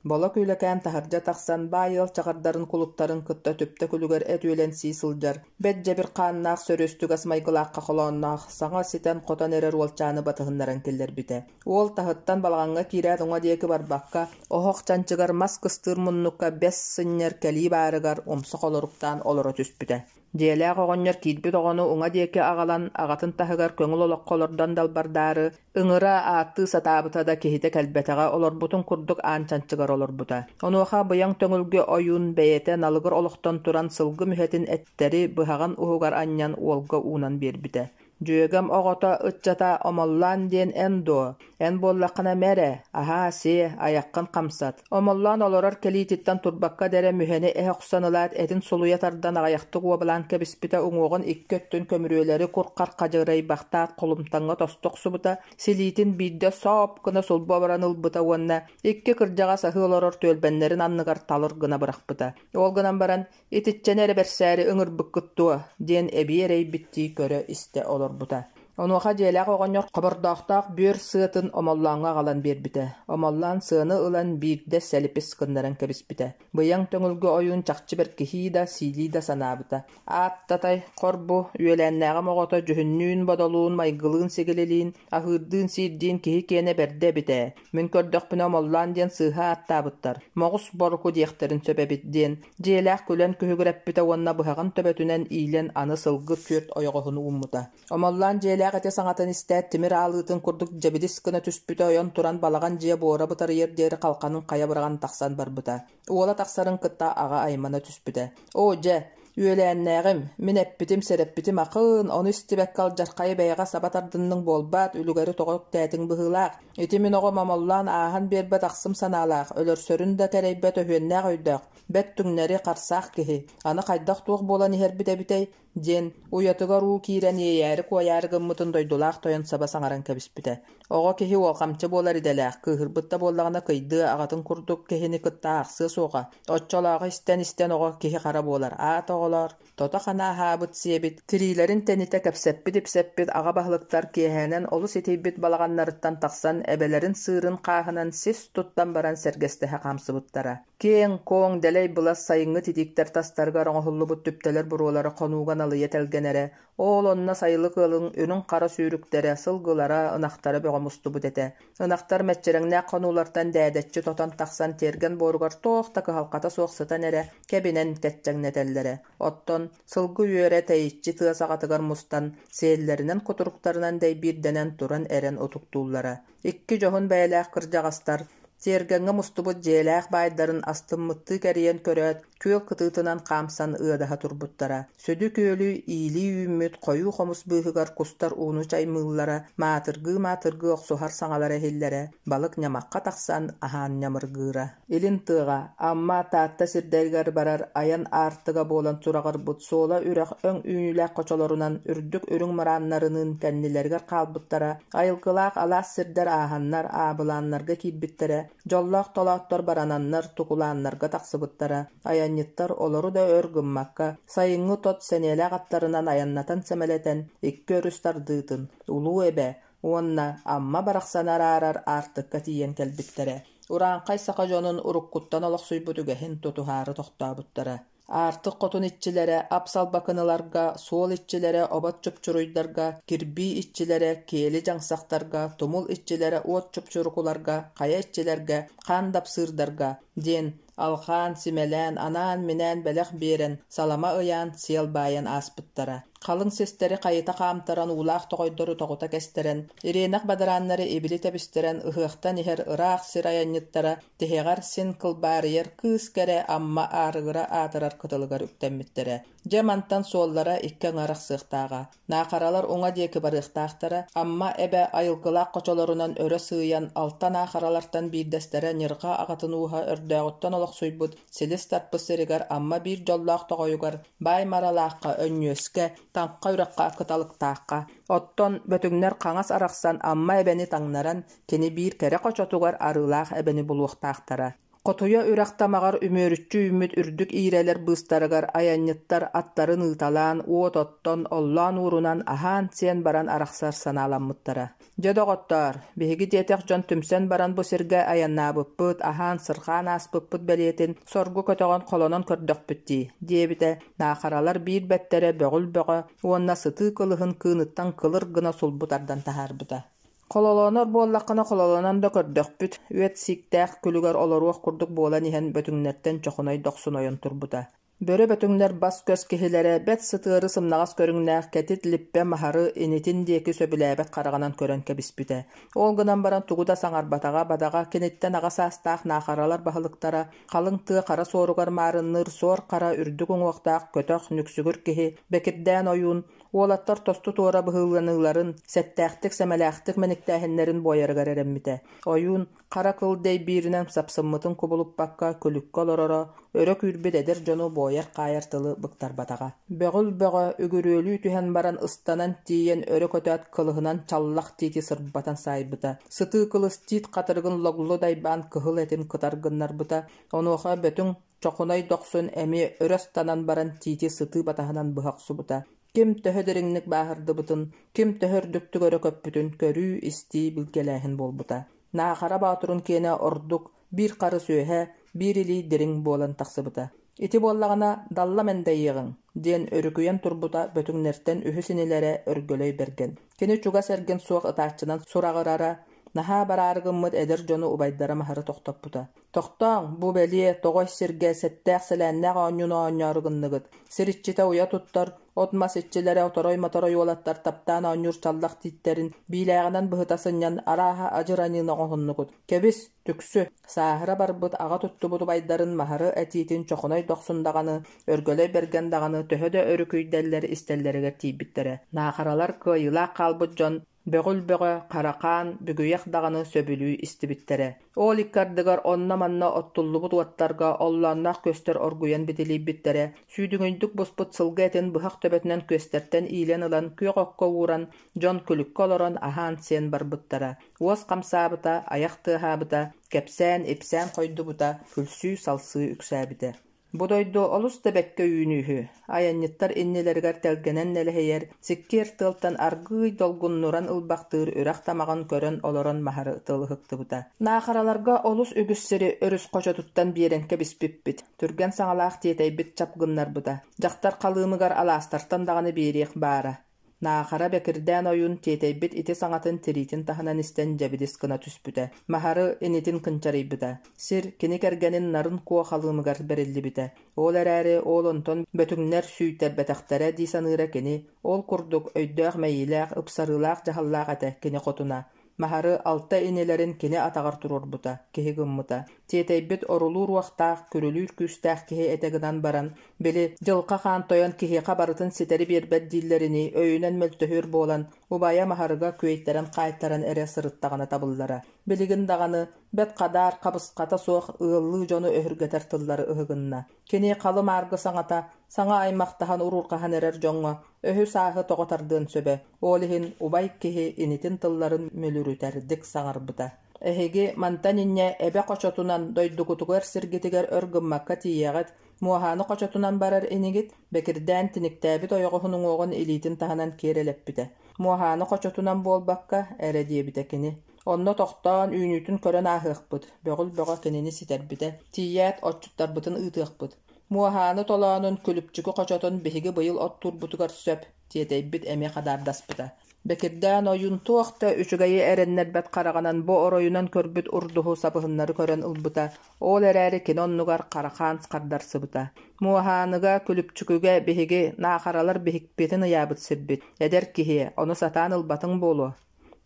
Боло Күүлэкээн таһырдьа тахсан баай ыал чаҕардарын кулуттарын кытта түптэ күлүгэр эт үөлэн сии сылдьар, бэт дьэбир хааннаах сөрүөстүгэс майгылаахха холоонноох, саҥа ситэн-хотон эрэр уолчааны батыһыннаран киллэрбитэ. Уол таһыттан балаҕаҥҥа киирээт уҥа диэки барбакка, оһох чанчыгар мас кыстыыр муннукка бэс сынньар кэлии баарыгар умса холоруктаан олоро түспүтэ. Дьиэлээх оҕонньор киирбит оҕону уҥа диэки аҕалан, аҕатын таһыгар көҥүл олоххо олордон далбардаары, ыҥыра, ааттыы сатаабыта да киһитэ кэлбэтэҕэ, олорбутун курдук аан чанчыгар олорбута. Онуоха Быйаҥ Төҥүлгү ойуун бэйэтэ налыгыр олохтон туран сылгы мүһэтин эттэри быһаҕын уһугар анньан уолга уунан биэрбитэ. Дьүөгэм оҕото, ыччата Омоллоон диэн эн дуо? Эн буоллаххына мэ эрэ, аһаа-сиэ, айаххын хамсат. Омоллоон олорор кэлиититтэн турбакка да эрэ мүһэни эһэ охсон ылаат, этин сулуйа тардан аҕыйахтык уобалаан кэбиспитэ уҥуоҕун икки өттүн көмүрүөлэри кур-хар хадьырайбахтаат холумтаҥҥа тосту охсубута, силиитин биирдэ сооп гына сулбу оборон ылбыта уонна икки кырдьаҕас аһыы олорор түөлбэннэрин анныгар талыр гына бырахпыта. Ол гынан баран Итиччэни эрэ бэрсээри ыҥырбыккыт дуо? диэн эбии эрэйбиттии көрө-истэ олорбута. Онуоха дьиэлээх оҕонньор хобордоохтоох бүөр сыатын Омоллооҥҥо аҕалан биэрбитэ. Омоллоон сыаны ылан биирдэ сэлипис гыннаран кэбиспитэ. Быйаҥ Төҥүлгү ойуун чахчы бэркиһии да, сиилии да санаабыта. Ааттатай, хор бу, үөлээннээҕим оҕото дьүһүннүүн-бодолуун, майгылыын-сигилилиин, аһыырдыын-сиирдиин киһи киэнэ бэрдэ эбит ээ. Мин көрдөхпүнэ Омоллоон диэн сыыһа ааттаабыттар, моҕус боруку диэхтэрин сөп эбит диэн, дьиэлээх күлэн күһүгүрэппитэ уонна быһаҕын төбөтүнэн иилэн аны сылгы түөрт ойоҕоһун ууммута. Омоллоон дьиэлээх ити саҥатын истээт тимир аалыытын курдук дьэбидис гына түспүтэ ойон туран балаҕан дьиэ буора бытарыйар диэри халханын хайа быраҕан тахсан барбыта. Уола тахсарын кытта аҕа аймана түспүтэ. Оо дьэ, үөлээннээҕим, мин эппитим, сэрэппитим акын, ону истибэккэ алдьархайы бэйэҕэ саба тардынныҥ буолбаат, үлүгэри тоҕо үктээтиҥ быһыылаах. Ити мин оҕом Омоллоон ааһан биэрбэт ахсым санаалаах, өлөрсөрүн да кэрэйбэт өһүөннээх өйдөөх, бэт түҥнэри харсаах киһи. Аны хайдах-туох буолан иһэрбит эбитэй? диэн уйатыгар уу киирэн иэйээри-куойаары гыммытын дойдулаах тойон саба саҥаран кэбиспитэ. Оҕо киһи уолҕамчы буолар идэлээх, кыыһырбыт да буоллаҕына кыйдыа аҕатын курдук киһини кытта аахсыа суоҕа. Оччолооҕу истэн-истэн оҕо киһи-хара буолар. Аата оҕолоор, тото-хана аһаабыт-сиэбит, тириилэрин тэнитэ кэпсэппит-ипсэппит аҕа баһылыктар киэһээнэн олус итийбит балаҕаннарыттан тахсан эбэлэрин сыырын хааһынан сис туттан баран сэргэстэһэ хаамсыбыттара. Киэҥ-куоҥ, дэлэй былас сайыҥҥы титииктэр тастарыгар оҥоһуллубут түптэлэр буруолара хонууга налыйа тэлгэнэрэ, оол онно сайылык ыалын үрүҥ-хара сүүрүктэрэ, сылгылара, ынахтара бөҕө мустубут этэ. Ынахтар мэччирэҥнээх хонуулартан дээдэччи тотон тахсан тиэргэн буоругар туох да кыһалҕата суох сытан эрэ кэбинэн кэччэҥнэтэллэрэ. Оттон сылгы үөрэ тэйиччи тыа саҕатыгар мустан, сиэллэринэн-кутуруктарынан дэйбиирдэнэн туран эрэн утуктууллара. Икки дьоһун бэйэлээх кырдьаҕастар Тиэргэҥҥэ мустубут дьиэлээх баайдарын астыммыттыы кэрийэн көрөөт, күөл кытыытынан хаамсан ыадаһа турбуттара. Сүдү күөлү иилии үүммүт хойуу хомус быыһыгар кустар ууну чаймыыллара, маатыргыы-маатыргыы охсуһар саҥалара иһиллэрэ, балык ньамахха тахсан аһаан ньамыргыыра. Илин тыаҕа, Амма, Таатта сирдэригэр барар айан аартыга буолан сураҕырбыт Суола үрэх өҥ үүнүүлээх хочолорунан үрдүк үрүҥ мырааннарыныын кэннилэригэр хаалбыттара, айылгылаах алаас сирдэр ааһаннар, аабылааннарга киирбиттэрэ, дьоллоох толооттор барананнар, тукулааннарга тахсыбыттара, айанньыттар олору да өр гыммакка, сайыҥҥы тот сэниэлээх аттарынан айаннатан сэмэлэтэн, икки өрүс тардыытын, Улуу Эбэ уонна Амма барахсаны араарар аартыкка тиийэн кэлбиттэрэ. Урааҥхай саха дьонун уруккуттан олохсуйбут үгэһин тутуһаары тохтообуттара. Аартык хотун иччилэрэ ап-салбакыныларга, суол иччилэрэ обот чупчуруйдарга, кирбии иччилэрэ киэли дьаҥсахтарга, тумул иччилэрэ уот чупчурукуларга, хайа иччилэргэ, хаан дапсыырдарга диэн. Алҕаан, симэлээн, анаан-минээн бэлэх биэрэн, салама ыйаан, сиэл баайан ааспыттара. Халыҥ систэри хайыта хаамтаран, уулаах тоҕойдору тоҕута кэстэрэн, ириэнэх бадарааннары ибили тэбистэрэн, ыһыахтан иһэр ыраах сир айанньыттара тиһэҕэр син кылбаарыйар кыыс кэрэ Амма аарыгыра аатырар кытылыгар үктэммиттэрэ. Дьэ мантан суоллара икки аҥы арахсыахтааҕа. Наахаралар уҥа диэки барыахтаахтара, Амма эбэ айылгылаах хочолорунан өрө сыыйан, алта наахаралартан биирдэстэрэ Ньырҕа аҕатын ууһа өрдөөҕүттэн олохсуйбут силис тарпыт сиригэр Амма биир дьоллоох тоҕойугар Баай Маралаахха, Өнньүөскэ, Таҥха үрэххэ Кыталыктаахха, оттон Бөтүҥнэр хаҥас арахсан Амма эбэни таҥнаран, кини биир кэрэ хочотугар Арыылаах эбэни булуохтаахтара. Хотуйа үрэх тамаҕар үмүөрүччү үүммүт үрдүк иирэлэр быыстарыгар айанньыттар аттарын ыыталаан, уот оттон, оллоон уурунан аһаан-сиэн баран арахсар санааламмыттара. Дьэ, доҕоттоор, биһиги диэтэх дьон түмсэн баран бу сиргэ айаннаабыппыт, аһаан-сырҕаан ааспыппыт бэлиэтин соргу көтөҕөн холонон көрдөхпүт дии, диэбитэ Наахаралар биир бэттэрэ бөҕүл бөҕө уонна сытыы кылыһын кыыныттан кылыр гына сулбу тардан таһаарбыта. Хололонор буоллаххына хололонон да көрдөхпүт, үөт сииктээх күлүгэр олоруох курдук буолан иһэн бөтүҥнэртэн чохуной дохсун ойон турбута. Бөрө бөтүҥнэр бас-көс киһилэрэ бэрт сытыары сымнаҕас көрүҥнээх кэтит липпэ маһары инитин диэки сөбүлээбэт хараҕынан көрөн кэбиспитэ. Ол гынан баран тугу да саҥарбатаҕа, бадаҕа киниттэн аҕа саастаах наахаралар баһылыктара халыҥ тыа хара суоругар маарынныыр суор хара үрдүк уҥуохтаах көтөх нүксүгүр киһи Бэкирдээн ойуун Уолаттар тосту-туора быһыыланыыларын, сэттээхтик-сэмэлээхтик мэниктээһиннэрин буойарыгар эрэммитэ. Ойуун хара кыл дэйбииринэн сапсыммытын кубулуппакка күлүккэ олороро, өрө күүрбүт эдэр дьону буойар-хаайар тылы быктарбатаҕа. Бөҕүл бөҕө үгүрүөлүү түһэн баран ыстанан тиийэн өрө көтөөт кылыһынан чаллах тиити сырбатан саайбыта. Сытыы кылыс тиит хатырыгын логлу дайбаан кыһыл этин кытар гыннарбыта. Онуоха Бөтүҥ Чохунай дохсун эмиэ өрө ыстанан баран тиити сытыы батаһынан быһа охсубута. Ким төһө дириҥник бааһырдыбытын, ким төһө үрдүктүк өрө көппүтүн көрүү-истии, билгэлээһин буолбута. Наахара Боотурун киэнэ ордук биир харыс үөһэ, биир илии дириҥ буолан тахсыбыта. Ити буоллаҕына, далла мэндэйиэҕиҥ, диэн өрүкүйэн турбута бөтүҥнэртэн үһүс инилэрэ Өргөлөй Бэргэн. Кини чугас эргин суох ытааччынан сураҕырара, наһаа бараары гыммыт эдэр дьону убайдара Маһары тохтоппута. Тохтооҥ, бу бэлиэ тоҕой сиргэ сэттээх-сэлээннээх оонньууну оонньоору гынныгыт. Сир иччитэ уйа туттар, от-мас иччилэрэ оторой-моторой уолаттар таптаан оонньуур чаллах тииттэрин биилээҕинэн быһыта сынньан арааһа адьыр аньыыны оҥоһуннугут. Кэбис, түксү! Сааһыра барбыт аҕа туттубут убайдарын Маһары этиитин Чохуной дохсун даҕаны, Өргөлөй Бэргэн даҕаны төһө да өрүкүйдэллэр истэллэригэр тиийбиттэрэ. Наахаралар кыайыылаах хаалбыт дьон Бөҕүл бөҕө, Харакаан, Бүгүйэх даҕаны сөбүлүү истибиттэрэ. Ол икки ардыгар онно-манна оттуллубут уоттарга оллоонноох күөстэр оргуйан битилийбиттэрэ, сүүдүҥүйдүк буспут сылгы этин быһах төбөтүнэн күөстэртэн иилэн ылан күөх окко ууран, дьон күлүккэ олорон аһаан-сиэн барбыттара. Уос хамсаабыта, айах тыаһаабыта, кэпсээн-ипсээн хойдубута, күлсүү-салсыы үксээбитэ. Бу дойду олус да бэккэ үүнүүһү, айанньыттар иннилэригэр тэлгэнэн нэлэһийэр, сиккиэр тыалтан аргыый долгуннуран ылбахтыыр үрэх тамаҕын көрөн олорон Маһары тыл ыһыктыбыта. Наахараларга олус үгүс сири өрүс хочотуттан биэрэн кэбиспиппит, түргэн саҥалаах тиэтэйбит чап гыннарбыта. Дьахтар халыымыгар алаастартан даҕаны биэриэх баара. Наахара Бэкирдээн ойуун тиэтэйбит ити саҥатын тириитин таһынан истэн дьэбидис гына түспүтэ, Маһары инитин кынчарыйбыта, сир кини кэргэнин нарын куо халыымыгар бэриллибитэ. Ол эрээри ол онтон бөтүҥнэр сүүйтэрбэтэхтэрэ дии саныыра кини, ол курдук өйдөөх-мэйиилээх, ыпсарыылаах дьаһаллаах этэ кини хотуна. Маһары алта инилэрин кини атаҕар туруорбута, киһи гыммыта. Тиэтэйбит орулуур уохтаах, күрүлүүр күүстээх киһи этэ гынан баран, били, дьылҕа хаан тойон киһиэхэ барытын ситэри биэрбэт дииллэринии өйүнэн мөлтөһүөр буолан, убайа Маһарыга күөйтэрэн-хаайтаран эрэ сырыттаҕына табыллара. Билигин даҕаны бэрт хадаар, хабысхата суох ыаллыы дьону өһүргэтэр тыллары ыһыгынна. Кини халы-мааргы саҥата, саҥа аймахтаһан уруурҕаһан эрэр дьоҥҥо өһү-сааһы тоҕо тардыан сөбө, ол иһин убай киһи инитин тылларын мүлүрүтэрдик саҥарбыта. Эһиги мантан инньэ эбэ хочотунан дойдугутугар-сиргитигэр өр гыммакка тиийэҕит, муоһааны хочотунан барар инигит, Бэкирдээн тиниктээбит ойоҕоһун уҥуоҕун илиитин таһынан киэр элэппитэ. Муоһааны хочотунан буолбакка, эрэ диэбитэ кини. Онно тохтоон, үүнүүтүн көрөн ааһыахпыт, Бөҕүл Бөҕө кинини ситэрбитэ. Тиийээт, отчуттарбытын ыытыахпыт. Муоһааны толоонун, Күлүпчүкү хочотун биһиги быйыл оттуурбутугар сөп, тиэтэйбит эмиэ хадаардаспыта. Бэкирдээн ойуун туох да үчүгэйи эрэннэрбэт хараҕынан бу оройунан көрбүт урдуһу сабыһыннары көрөн ылбыта, ол эрээри кини оннугар Харахаан хардарсыбыта: «Муоһааныга, Күлүпчүкүгэ биһиги, наахаралар биһикпитин ыйаабыт сирбит, эдэр киһи, ону сатаан ылбатыҥ буолуо.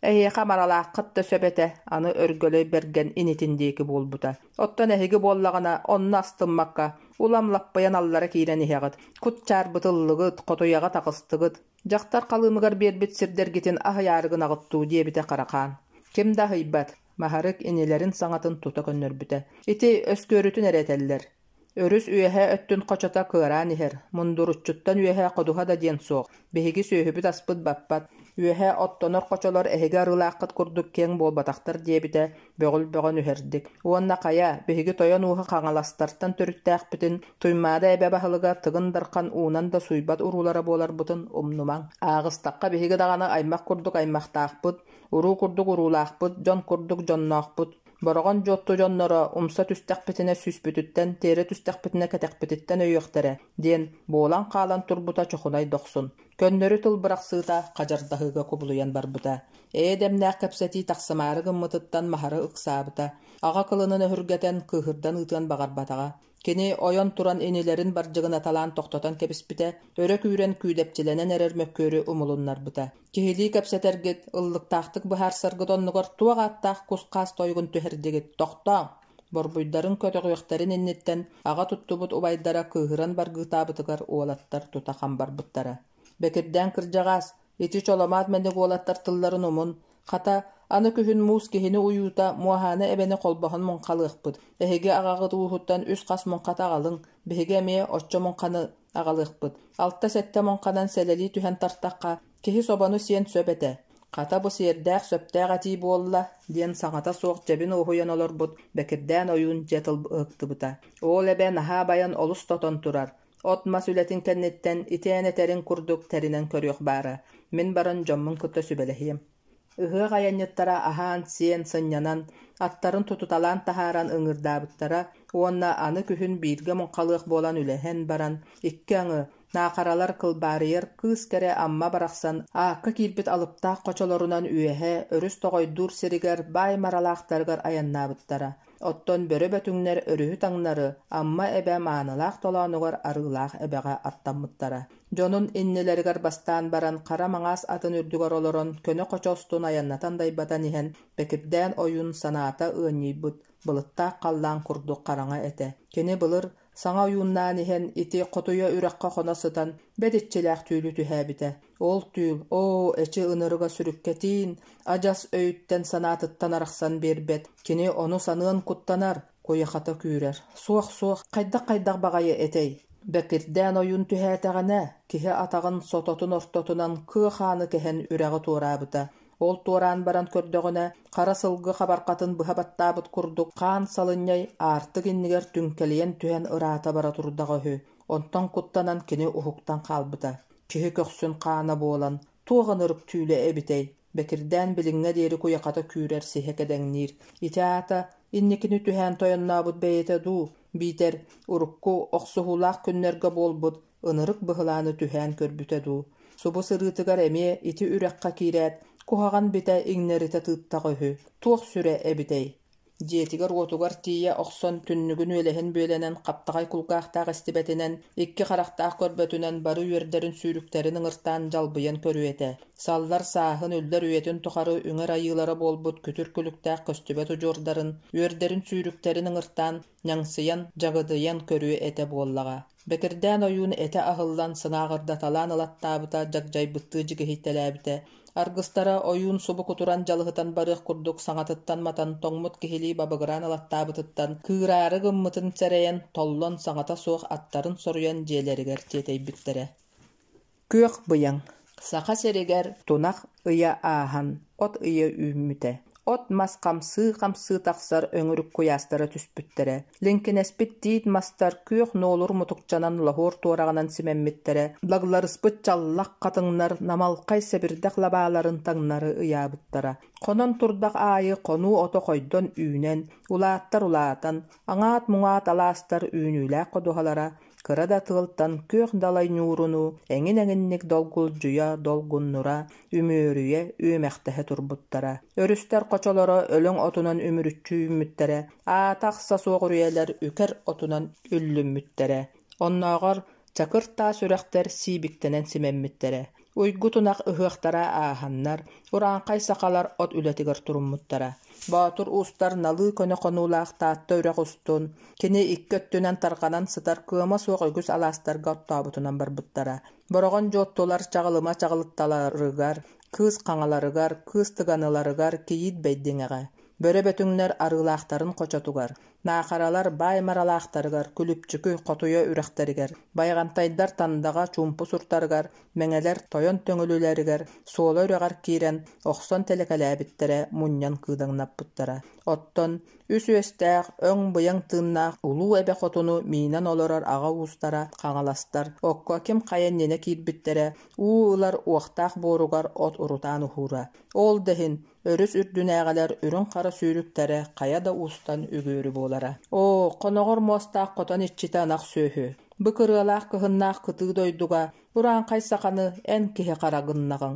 Эһиэхэ Маралааххыт да сөп этэ, аны Өргөлөй Бэргэн инитин диэки буолбута. Оттон эһиги буоллаҕына, онно астыммакка, улам лаппыйан аллара киирэн иһэҕит, кут чаарбыт ыллыгыт, хотуйаҕа таҕыстыгыт, Дьахтар халыымыгар биэрбит сирдэргитин аһыйаары гынаҕыт дуу диэбитэ Харахаан. Ким да аһыйбат, Маһарык инилэрин саҥатын тута көннөрбүтэ. Ити өскүөрүтүн эрэ этэллэр. Өрүс үөһээ өттүн хочото кыараан иһэр, мундуруччуттан үөһээ ходуһа да диэн суох. Биһиги сүөһүбүт-аспыт баппат. Үөһээ оттонор хочолор эһиги арыылааххыт курдук киэҥ буолбатахтар диэбитэ Бөҕүл бөҕөн үһэрдик. Уонна хайа, биһиги тойон ууһа Хаҥаластартан төрүттээхпитин, Туймаада эбэ баһылыга Тыгын Дархан уунан да сууйбат уруулара буоларбытын умнумаҥ. Ааҕыстахха биһиги даҕаны аймах курдук аймахтаахпыт, уруу курдук уруулаахпыт, дьон курдук дьонноохпут. Бороҕон Дьуотту дьонноро умса түстэхпитинэ сүүспүтүттэн, тиэрэ түстэхпитинэ кэтэхпититтэн өйүөхтэрэ, диэн буолан хаалан турбута чохунай дохсун. Көннөрү тыл бырахсыыта хадьардаһыыга кубулуйан барбыта. Эйэ-дэмнээх кэпсэтии тахсымаары гыммытыттан Маһары ыксаабыта. Аҕа кылынын өһүргэтэн, кыыһырдан ыытыан баҕарбатаҕа. Кини ойон туран инилэрин бардьыгынаталаан тохтотон кэбиспитэ, өрө күүрэн күүдэпчилэнэн эрэр мөккүөрү умулуннарбыта. «Киһилии кэпсэтэргит, ыллыктаахтык быһаарсаргыт оннугар туох ааттаах кус-хаас тойугун түһэрдигит, тохтооҥ!» Борбуйдарын көтөҕүөхтэрин инниттэн аҕа туттубут убайдара кыыһыран баргыытаабытыгар уолаттар тута хам барбыттара. Бэкирдээн кырдьаҕаас, ити чоломоот мэник уолаттар тылларын умун, хата, аны күһүн муус киһини уйуута Муоһааны эбэни холбоһон муҥхалыахпыт. Эһиги аҕаҕыт ууһуттан үс-хас муҥхата аҕалыҥ, биһиги эмиэ оччо муҥханы аҕалыахпыт. Алта-сэттэ муҥханан сэлэлии түһэн тартахха, Киһи собону сиэн сөп этэ, хата бу сиэрдээх сөптөөх этии буолла диэн саҥата суох дьэбин уоһуйан олорбут Бэкирдээн ойуун дьэ тыл ыһыктыбыта. Ол эбэ наһаа байан олус тотон турар, от-мас үлэтин кэнниттэн ити эн этэриҥ курдук тэринэн көрүөх баара. Мин баран дьоммун кытта сүбэлэһиэм. Ыһыах айанньыттара аһаан-сиэн, сынньанан, аттарын тутуталаан таһааран ыҥыырдаабыттара уонна аны күһүн бииргэ муҥхалыах буолан үлэһэн баран, икки аҥы, Наахаралар кылбаарыйар кыыс кэрэ Амма барахсан аакка киирбит алыптаах хочолорунан үөһэ өрүс тоҕойдуур сиригэр баай маралаахтарыгар айаннаабыттара. Оттон бөрө бөтүҥнэр өрүһү таҥнары Амма эбэ маанылаах толоонугар Арыылаах эбэҕэ аттаммыттара. Дьонун иннилэригэр бастаан баран хара маҥаас атын үрдүгэр олорон көнө хочо устун айаннатан дайбатан иһэн Бэкирдээн ойуун санаата ыанньыйбыт, былыттаах халлаан курдук хараҥа этэ. Кини былыр Саҥа ойууннаан иһэн ити хотуйа үрэххэ хоно сытан бэт иччилээх түүлү түһээбитэ. Ол түүл, оо, эчи ынырыга сүрүккэтиин, адьас өйүттэн-санаатыттан арахсан биэрбэт, кини ону саныан куттанар, куйахата күүрэр. Суох, суох, хайдах-хайдах баҕайы этэй? Бэкирдээн ойуун түһээтэҕинэ, киһи атаҕын сототун ортотунан кыа хааны кэһэн үрэҕи туораабыта. Ол туораан баран көрдөҕүнэ, хара сылгы хабарҕатын быһа баттаабыт курдук хаан салынньай аартык иннигэр түҥкэлийэн түһэн ыраата бара турдаҕа үһү. Онтон куттанан кини уһуктан хаалбыта. Киһи көхсүн хаана буолан, туох ынырык түүлэ эбитэй? Бэкирдээн билиҥҥэ диэри куйахата күүрэр сиһэ кэдэҥниир. Ити аата, инникини түһээн тойоннообут бэйэтэ дуу, биитэр урукку охсуһуулаах күннэргэ буолбут ынырык быһылааны түһээн көрбүтэ дуу, субу сырыытыгар эмиэ ити үрэххэ киирээт, куһаҕан битэ иҥнэритэ тыыттаҕа үһү, туох сүрэ эбитэй? Дьиэтигэр-уотугар тиийэ охсон түннүгүн-үөлэһин бүөлэнэн хаптаҕай кулгаахтаах истибэтинэн, икки харахтаах көрбөтүнэн бары үөрдэрин-сүүрүктэрин ыҥыртаан дьалбыйан көрүө этэ. Саллар сааһын үллэр үйэтин тухары үҥэр айыылара буолбут күтүр күлүктээх көстүбэт удьуордарын, үөрдэрин-сүүрүктэрин ыҥыртаан, ньаҥсыйан, дьагыдыйан көрүө этэ буоллаҕа. Бэкирдээн ойуун этэ аһыллан, сыҥааҕырдаталаан ылаттаабыта, дьагдьайбыттыы дьигиһийтэлээбитэ. Аргыстара ойуун субу кутуран дьалыһытан барыах курдук саҥатыттан матан, тоҥмут киһилии бабыгыраан ылаттаабытыттан, кыыраары гыммытын сэрэйэн, толлон саҥата суох аттарын соруйан дьиэлэригэр тиэтэйбиттэрэ. Күөх быйаҥ Саха сиригэр тунах ыйа ааһан, от ыйа үүммүтэ. От-мас хамсыы-хамсыы тахсар өҥүрүк куйаастара түспүттэрэ. Лиҥкинэспит тиит мастар күөх нуолур мутукчанан лоһуор туораҕынан симэммиттэрэ, лагларыспыт чаллах хатыҥнар намалхай сэбирдэх лабааларын таҥнары ыйаабыттара. Хонон турдах аайы хонуу ото хойдон үүнэн, улааттар улаатан, аҥаат-муҥаат алаастар үүнүүлээх ходуһалара. кыра да тыалтан күөх далай ньуурунуу эҥин-эҥинник долгулдьуйа, долгуннура, үмүөрүйэ, үөмэхтэһэ турбуттара. Өрүстэр хочолоро өлөҥ отунан үмүрүччү үүммүттэрэ, аата-ахса суох үрүйэлэр үкэр отунан үллүммүттэрэ. Оннооҕор чакыр таас үрэхтэр сиибиктэнэн симэммиттэрэ. Уйгу тунах ыһыахтара ааһаннар, урааҥхай сахалар от үлэтигэр туруммуттара. Боотур уустар налыы көнө хонуулаах Таатта үрэх устун, кини икки өттүнэн тарҕанан сытар кыама суох үгүс алаастарга оттообутунан барбыттара. Бороҕон дьуоттулар чаҕылыма чаҕылытталарыгар, кыыс хаҥаларыгар, кыыс тыганыларыгар кийиит бэйдиҥэҕэ, бөрө бөтүҥнэр арыылаахтарын хочотугар, Наахаралар баай маралаахтарыгар, Күлүпчүкү, Хотуйа үрэхтэригэр, Байаҕантайдар Тандаҕа чуумпу суртарыгар, Мэҥэлэр Тойон Төҥүлүлэригэр Суола үрэҕэр киирэн, охсон тэлэкэлээбиттэрэ, мунньан кыыдаҥнаппыттара. Оттон үс үөстээх, өҥ-быйаҥ тыыннаах Улуу Эбэ Хотуну миинэн олорор аҕа уустара хаҥаластар окко ким хайа иннинэ киирбиттэрэ, уу ылар уохтаах буоругар от урутаан уһуура. Ол да иһин Өрүс үрдүнээҕилэр үрүҥ-хара сүүрүктэрэ хайа да уустан үгүөрү буолара. Оо, хоноҕор муостаах хотон иччитэ ынах сүөһү! Бу кырыалаах кыһыннаах кытыы дойдуга урааҥхай саханы эн киһи хара гыннаҕыҥ.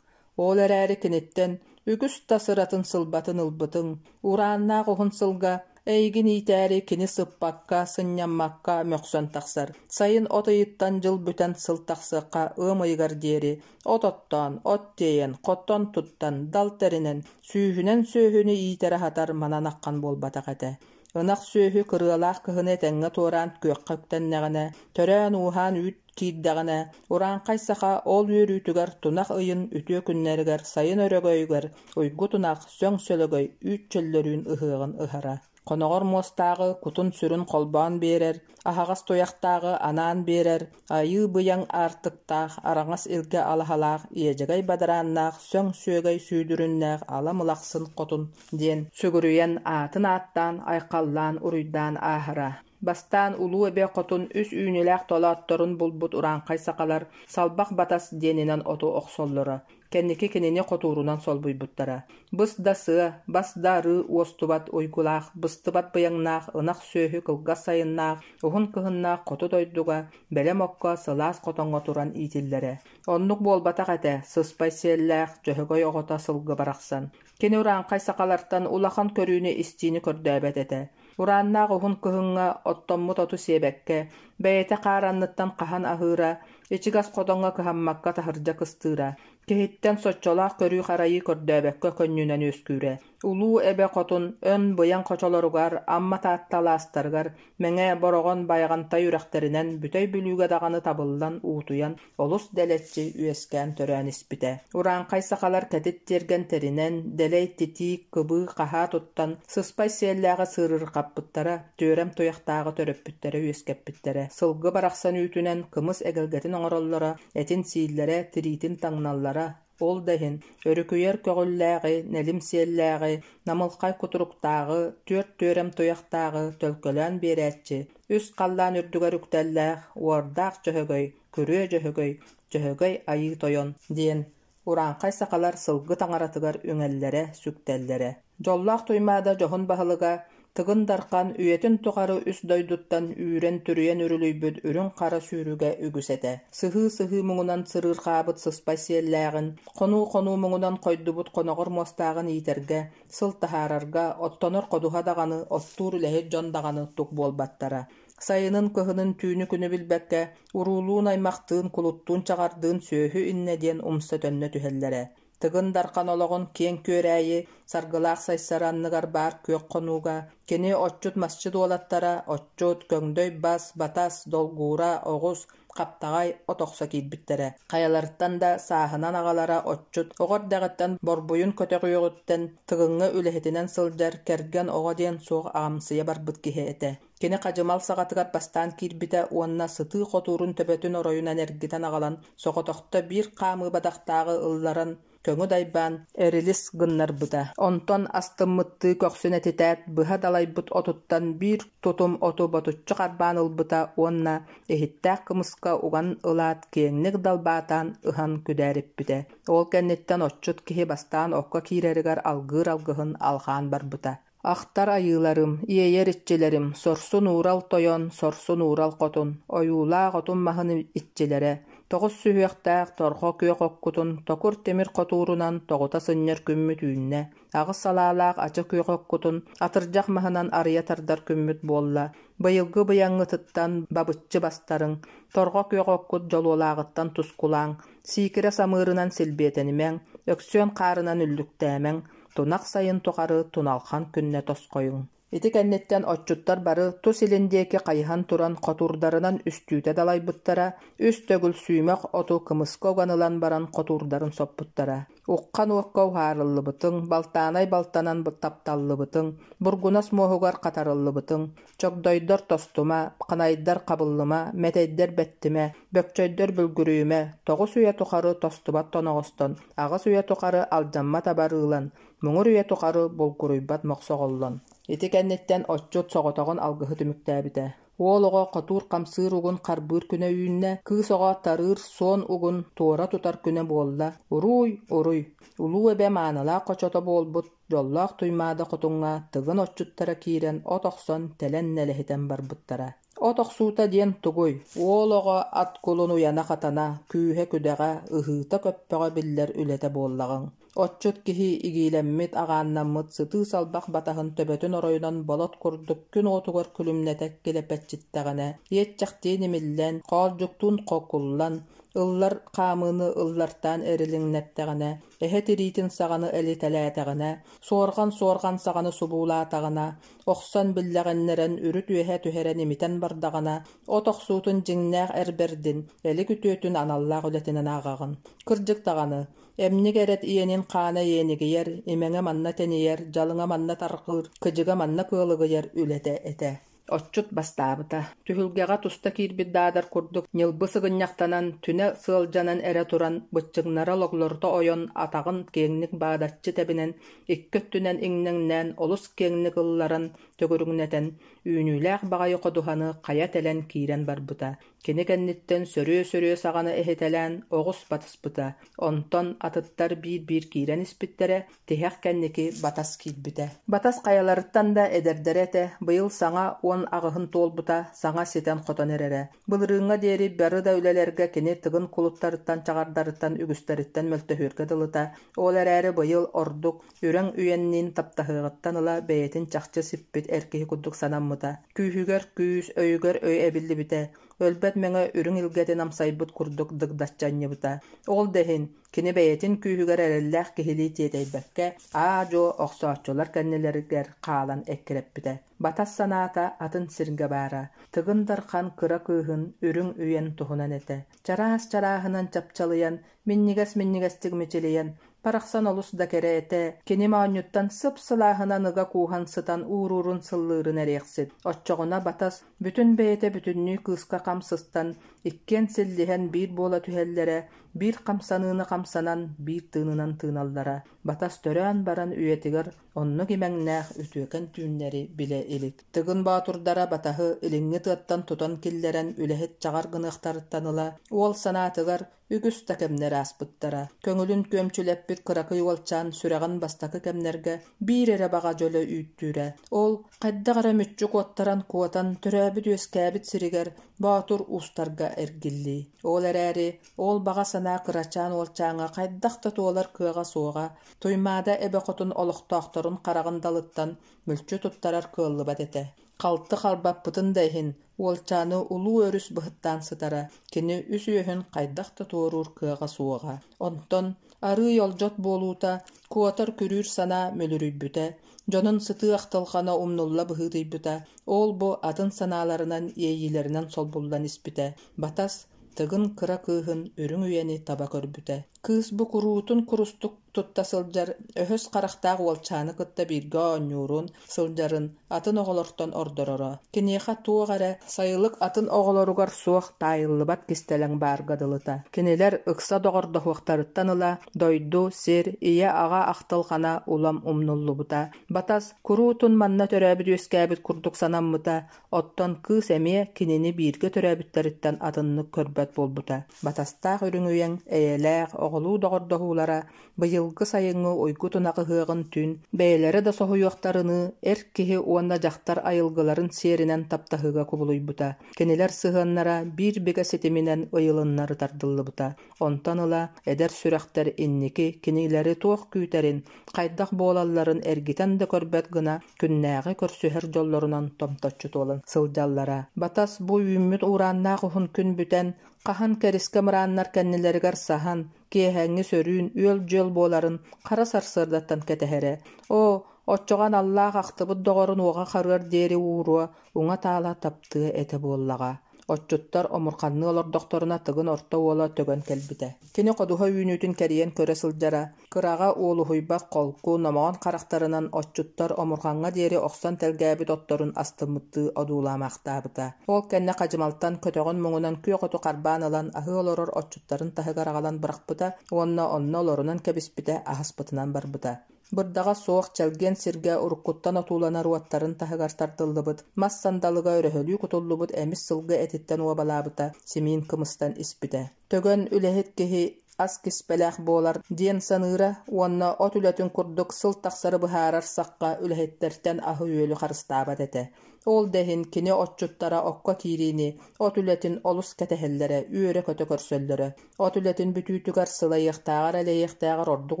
Ол эрээри киниттэн үгүс да сыратын-сылбатын ылбытыҥ, урааннаах уһун сылга Эйигин иитээри кини сыппакка, сынньаммакка мөхсөн тахсар. Сайын от ыйыттан дьыл бүтэн сыл тахсыахха ыам ыйыгар диэри от оттоон, от тиэйэн, хотон туттан, дал тэринэн, сүүһүнэн сүөһүнү иитэр-аһатар манан аххан буолбатах этэ. Ынах сүөһү кырыалаах кыһыны этэҥҥэ туораан күөххэ үктэннэҕинэ, төрөөн-ууһаан үүт киирдэҕинэ, урааҥхай саха ол үөрүүтүгэр тунах ыйын үтүө күннэригэр сайын өрөгөйүгэр уйгу тунах, сөҥ сөлөгөй, үүт чөллөрүүн ыһыаҕын ыһара. Хоноҕор муостааҕы кутун-сүрүн холбоон биэрэр, аһаҕас туйахтааҕы анаан биэрэр, айыы быйаҥ аартыктаах, араҥас илгэ алаһалаах, иэдьэгэй бадарааннаах, сөҥ сүөгэй сүүдүрүннээх ала мылахсын хотун диэн сүгүрүйэн аатын ааттаан, айхаллаан, уруйдаан ааһара. Бастаан Улуу Эбэ Хотун үс үүнүүлээх толоотторун булбут урааҥхай сахалар Салбах Батас диэнинэн оту охсоллоро. Кэнники кинини хотуурунан солбуйбуттара. Быс да сыа, бас да арыы уостубат уйгулаах, быстыбат быйаҥнаах ынах сүөһү кылгас сайыннаах, уһун кыһыннаах хоту дойдуга бэлэм окко сылаас хотоҥҥо туран иитиллэрэ. Оннук буолбатах этэ, сыспай сиэллээх, дьөһөгөй оҕото сылгы барахсан. Кини урааҥхай сахалартан улахан көрүүнү-истиини көрдөөбөт этэ. Урааннаах уһун кыһыҥҥа оттоммут оту сиэбэккэ, бэйэтэ хаар анныттан хаһан аһыыра, ичигэс хотоҥҥо кыһаммакка таһырдьа кыстыыра, киһиттэн соччолоох көрүү-харайыы көрдөөбөккө көнньүнэн үөскүүрэ. Улуу Эбэ Хотун өн-быйаҥ хочолоругар, Амма Таатта алаастарыгар, Мэҥэ, Бороҕон, Байаҕантай үрэхтэринэн Бүтэй Бүлүүгэ даҕаны табыллан, уутуйан, олус дэлэччи үөскээн-төрөөн испитэ. Урааҥхай сахалар кэтит тиэргэн тэринэн, дэлэй титиик, кыбыы, хаһаа туттан, сыспай сиэллээҕи сыырырҕаппыттара, түөрэм туйахтааҕы төрөппүттэрэ үөскэппиттэрэ. Сылгы барахсан үүтүнэн кымыс эгэлгэтин оҥороллоро, этин сииллэрэ, тириитин таҥналлара, ол да иһин, өрүкүйэр көҕүллээҕи, нэлим сиэллээҕи, намылхай кутуруктааҕы, түөрт түөрэм туйахтааҕы төлкөлөөн биэрээччи, үс халлаан үрдүгэр үктэллээх, уордаах дьөһөгөй, күрүө дьөһөгөй, Дьөһөгөй Айыы Тойон диэн урааҥхай сахалар сылгы таҥаратыгар үҥэллэрэ, сүктэллэрэ. Дьоллоох Туймаада дьоһун баһылыга Тыгын Дархан үйэтин тухары үс дойдуттан үүрэн-түрүйэн үрүлүйбүт үрүҥ-хара сүүрүгэ үгүс этэ. Сыһыы-сыһыы муҥунан сырыырҕаабыт сыспай сиэллээҕин, хонуу-хонуу муҥунан хойдубут хоноҕор муостааҕын иитэргэ, сыл таһаарарга, оттонор ходуһа даҕаны, оттуур үлэһит дьон даҕаны тук буолбаттара. Сайынын, кыһынын түүнү-күнү билбэккэ, уруулуун-аймахтыын, кулуттуун-чаҕардыын сүөһү иннэ диэн умса-төннө түһэллэрэ. Тыгын Дархан олоҕун киэҥ күөрээйи, саргылаах сайсары анныгар баар күөх хонууга кини отчут-масчыт уолаттара отчут, көҥдөй бас, батас, долгуура, оҕус, хаптаҕай от охсо киирбиттэрэ. Хайаларыттан да сааһынан аҕалара отчут, оҕо эрдэҕиттэн борбуйун көтөҕүөҕүттэн Тыгыҥҥа үлэһитинэн сылдьар, кэргэн оҕо диэн суох аҕамсыйа барбыт киһи этэ. Кини хадьымал саҕатыгар бастаан киирбитэ уонна сытыы хотуурун төбөтүн оройунан эргитэн аҕалан, соҕотохто биир хаамыы бадахтааҕы ылларан, көҥү дайбаан, эрилис гыннарбыта. Онтон астыммыттыы көхсүн этитээт, быһа далайбыт отуттан биир тутум оту ботуччу харбаан ылбыта уонна иһиттээх кымыска уган ылаат киэҥник далбаатаан ыһан күдээриппитэ. Ол кэнниттэн отчут киһи бастаан окко киирэригэр алгыыр алгыһын алҕаан барбыта. Ахтар айыыларым, иэйэр иччилэрим, сорсун уурал тойон, сорсун уурал хотун, ойуулаах отун маһын иччилэрэ, тоҕус сүһүөхтээх торҕо күөх оккутун токур тимир хотуурунан тоҕута сынньар күммүт үүннэ, аҕыс салаалаах ача күөх оккутун атырдьах маһынан арыйа тардар күммүт буолла, быйылгы быйаҥҥытыттан бабыччы бастарыҥ, торҕо күөх оккут дьолуолааҕыттан тускулааҥ, сиикирэ самыырынан силбиэтэнимэҥ, өксүөн хаарынан үллүктээмэҥ, тунах сайын тухары туналхан күннэ тосхойуҥ. Ити кэнниттэн отчуттар бары тус илин диэки хайыһан туран хотуурдарынан үстүүтэ далайбыттара, үс төгүл сүүмэх оту кымыска уган ылан баран хотуурдарын соппуттара. Уххан уокка уһаарыллыбытыҥ, балтаанай балтанан тапталлыбытыҥ, бургунас муоһугар хатарыллыбытыҥ, чогдойдор тостума, ханайдар хабыллыма, мэтэйдэр бэттимэ, бөкчөйдөр бүлгүрүйүмэ, тоҕус үйэ тухары тостубат тоноҕостон, аҕыс үйэ тухары алдьаммат абарыылан, муҥур үйэ тухары булгуруйбат мохсоҕоллон. Ити кэнниттэн отчут соҕотоҕун алгыһы түмүктээбитэ. Уол оҕо хотуур хамсыыр угун харбыыр күнэ үүннэ, кыыс оҕо тарыыр суон угун туора тутар күнэ буолла. Уруй, уруй! Улуу эбэ маанылаах хочото буолбут дьоллоох Туймаада хотуҥҥа Тыгын отчуттара киирэн от охсон тэлэн нэлэһитэн барбыттара. От охсуута диэн тугуй? Уол оҕо ат кулун уйана-хатана, күүһэ-күдэҕэ, ыһыыта-көппөҕө биллэр үлэтэ буоллаҕыҥ. Отчут киһи игиилэммит, аҕааннаммыт сытыы салбах батаһын төбөтүн оройунан болот курдук күн уотугар күлүмнэтэ килэпэччиттэҕинэ, иэччэхтиин имиллэн, хоолдьуктуун хокуллан, ыллар хаамыыны ыллартаан эрилиҥнэттэҕинэ, эһэ тириитин саҕаны элитэлээтэҕинэ, суорҕан-суорҕан саҕаны субуулаатаҕына, охсон биллэҕиннэрэн үрүт үөһэ түһэрэн имитэн бардаҕына, от охсуутун дьиҥнээх эр бэрдин, элик үтүөтүн аналлаах үлэтинэн ааҕаҕын. Кырдьык даҕаны, эмньик эрэт иэнин хаана иэнигийэр, имэҥэ манна тэнийэр, дьалыҥа манна тарҕыыр, кыдьыга манна кыалыгыйар үлэтэ этэ. Отчут бастаабыта. Түһүлгэҕэ туста киирбит даадар курдук ньылбы сыгынньахтанан, түнэ сыалдьанан эрэ туран, быччыҥнара логлорто ойон, атаҕын киэҥник баадаччы тэбинэн, икки өттүнэн иҥнэҥнээн, олус киэҥник ылларан, төгүрүҥнэтэн, үүнүүлээх баҕайы ходуһаны хайа тэлэн киирэн барбыта. Кини кэнниттэн сөрүө-сөрүө саҕаны эһитэлээн оҕус батыспыта, онтон атыттар биир-биир киирэн испиттэрэ, тиһэх кэнники Батас киирбитэ. Батас хайаларыттан да эдэрдэрэ этэ, быйыл саҥа 18-ын туолбута, саҥа ситэн-хотон эрэрэ. Былырыыҥҥа диэри бары да үлэлэргэ кини Тыгын кулуттарыттан чаҕардарыттан үгүстэриттэн мөлтөһүөргэ дылыта, ол эрээри быйыл ордук Үрэҥ Үйэнниин таптаһыаҕыттан ыла бэйэтин чахчы сиппит эр киһи курдук санаммыта. Күүһүгэр күүс, өйүгэр өй эбиллибитэ, өлбөт мэҥэ үрүҥ илгэтин амсайбыт курдук дыгдаччы анньыбыта. Ол да иһин, кини бэйэтин күүһүгэр эрэллээх киһилии тиэтэйбэккэ, аа-дьуо охсооччулар кэннилэригэр хаалан эккирэппитэ. Батас санаата атын сиргэ баара, Тыгын Дархан кыра кыыһын Үрүҥ Үйэн туһунан этэ. Чараас-чарааһынан чапчалыйан, минньигэс-минньигэстик мичилийэн, Барахсан олус да кэрэ этэ, кини моонньуттан сып-сылааһынан ыга кууһан сытан ууруурун-сыллыырын эриэхсит. Оччоҕуна Батас бүтүн бэйэтэ бүтүннүү кыыска хам сыстан, иккиэн силлиһэн биир буола түһэллэрэ, биир хамсаныыны хамсанан, биир тыынынан тыыналлара. Батас төрөөн баран үйэтигэр оннук имэҥнээх үтүөкэн түүннэри билэ илик. Тыгын боотурдара Батаһы илиҥҥи тыаттан тутан киллэрэн үлэһит чаҕар гыныахтарыттан ыла, уол санаатыгар Үгүс да кэмнэр ааспыттара. Көҥүлүн күөмчүлэппит кыракый уолчаан сүрэҕин бастакы кэмнэргэ биир эрэ баҕа дьөлө үүттүүрэ. Ол, хайдах эрэ мүччү куоттаран куотан, төрөөбүт-үөскээбит сиригэр Боотур уустарга эргиллии. Ол эрээри, ол баҕа санаа кырачаан уолчааҥҥа хайдах да туолар кыаҕа суоҕа, Туймаада эбэ хотун олохтоохторун хараҕын далыттан мүлчү туттарар кыаллыбат этэ. Халты харбаппытын да иһин, уолчааны улуу өрүс быһыттаан сытара, кини үс үөһүн хайдах да туоруур кыаҕа суоҕа. Онтон арыый олдьот буолуута, куотар-күрүүр санаа мүлүрүйбүтэ, дьонун сытыы ахтылҕана умнулла быһыытыйбыта, ол-бу атын санааларынан, иэйиилэринэн солбуллан испитэ. Батас Тыгын кыра кыыһын үрүҥ үйэни таба көрбүтэ. Кыыс бу куруутун курустук тутта сылдьар өһөс харахтаах уолчааны кытта бииргэ оонньуурун, сылдьарын атын оҕолортон ордороро. Киниэхэ туох эрэ сайылык атын оҕолоругар суох таайыллыбат кистэлэҥ баарга дылыта. Кинилэр ыкса доҕордоһуохтарыттан ыла дойду, сир, ийэ-аҕа ахтылҕана улам умнуллубута. Батас куруутун манна төрөөбүт-үөскээбит курдук санаммыта, Оттон кыыс эмиэ кинини бииргэ төрөөбүттэриттэн атыннык көрбөт буолбута. Батастаах үрүҥ үйэҥ эйэлээх, оҕолуу доҕордоһуулара быйылгы Быйылгы сайыҥҥы уйгу тунах ыһыаҕын түүн бэйэлэрэ да соһуйуохтарыныы эр киһи уонна дьахтар айылгыларын сиэринэн таптаһыыга кубулуйбута. Кинилэр сыһыаннара биир бигэ ситиминэн ыйылыннары тардыллыбыта. Онтон ыла эдэр сүрэхтэр инники кинилэри туох күүтэрин, хайдах буолалларын эргитэн да көрбөт гына күннээҕи көрсүһэр дьоллорунан томточчу туолан сылдьаллара. Батас бу үүммүт уурааннаах уһун күн бүтэн, хаһан кэрискэ мырааннар кэннилэригэр саһан, киэһээҥҥи сөрүүн үөл-дьүөл буоларын хара сарсыардаттан кэтэһэрэ. Оо, оччоҕо аналлаах ахтыбыт доҕорун уоҕа харыар диэри ууруо, уҥа-таала таптыа этэ буоллаҕа. Отчуттар омурханныы олордохторуна Тыгын орто уола төгөн кэлбитэ. Кини ходуһа үүнүүтүн кэрийэн көрө сылдьара, кыраҕа уолуһуйбат холку, номоҕон харахтарынан отчуттар омурҕаҥҥа диэри охсон тэлгээбит отторун астыммыттыы одуулаамахтаабыта. Ол кэннэ хадьымалтан көтөҕөн муҥунан күөх оту харбаан ылан аһыы олорор отчуттарын таһыгар аҕалан бырахпыта уонна онно олорунан кэбиспитэ, аһаспытынан барбыта. Бырдаҕа суох чэлгиэн сиргэ уруккуттан отууланар уоттарын таһыгар тардыллыбыт мас сандалыга өрөһөлүү кутуллубут эмис сылгы этиттэн уобалаабыта, симиин кымыстан испитэ. Төгөн үлэһит киһи ас киспэлээх буолар диэн саныыра уонна от үлэтин курдук сыл тахсары быһаарар сахха үлэһиттэртэн аһы-үөлү харыстаабат этэ. Ол да иһин кини отчуттара окко киириини, от үлэтин олус кэтэһэллэрэ, үөрэ-көтө көрсөллөрө. От үлэтин бүтүүтүгэр сылайыахтааҕар-элэйиэхтээҕэр ордук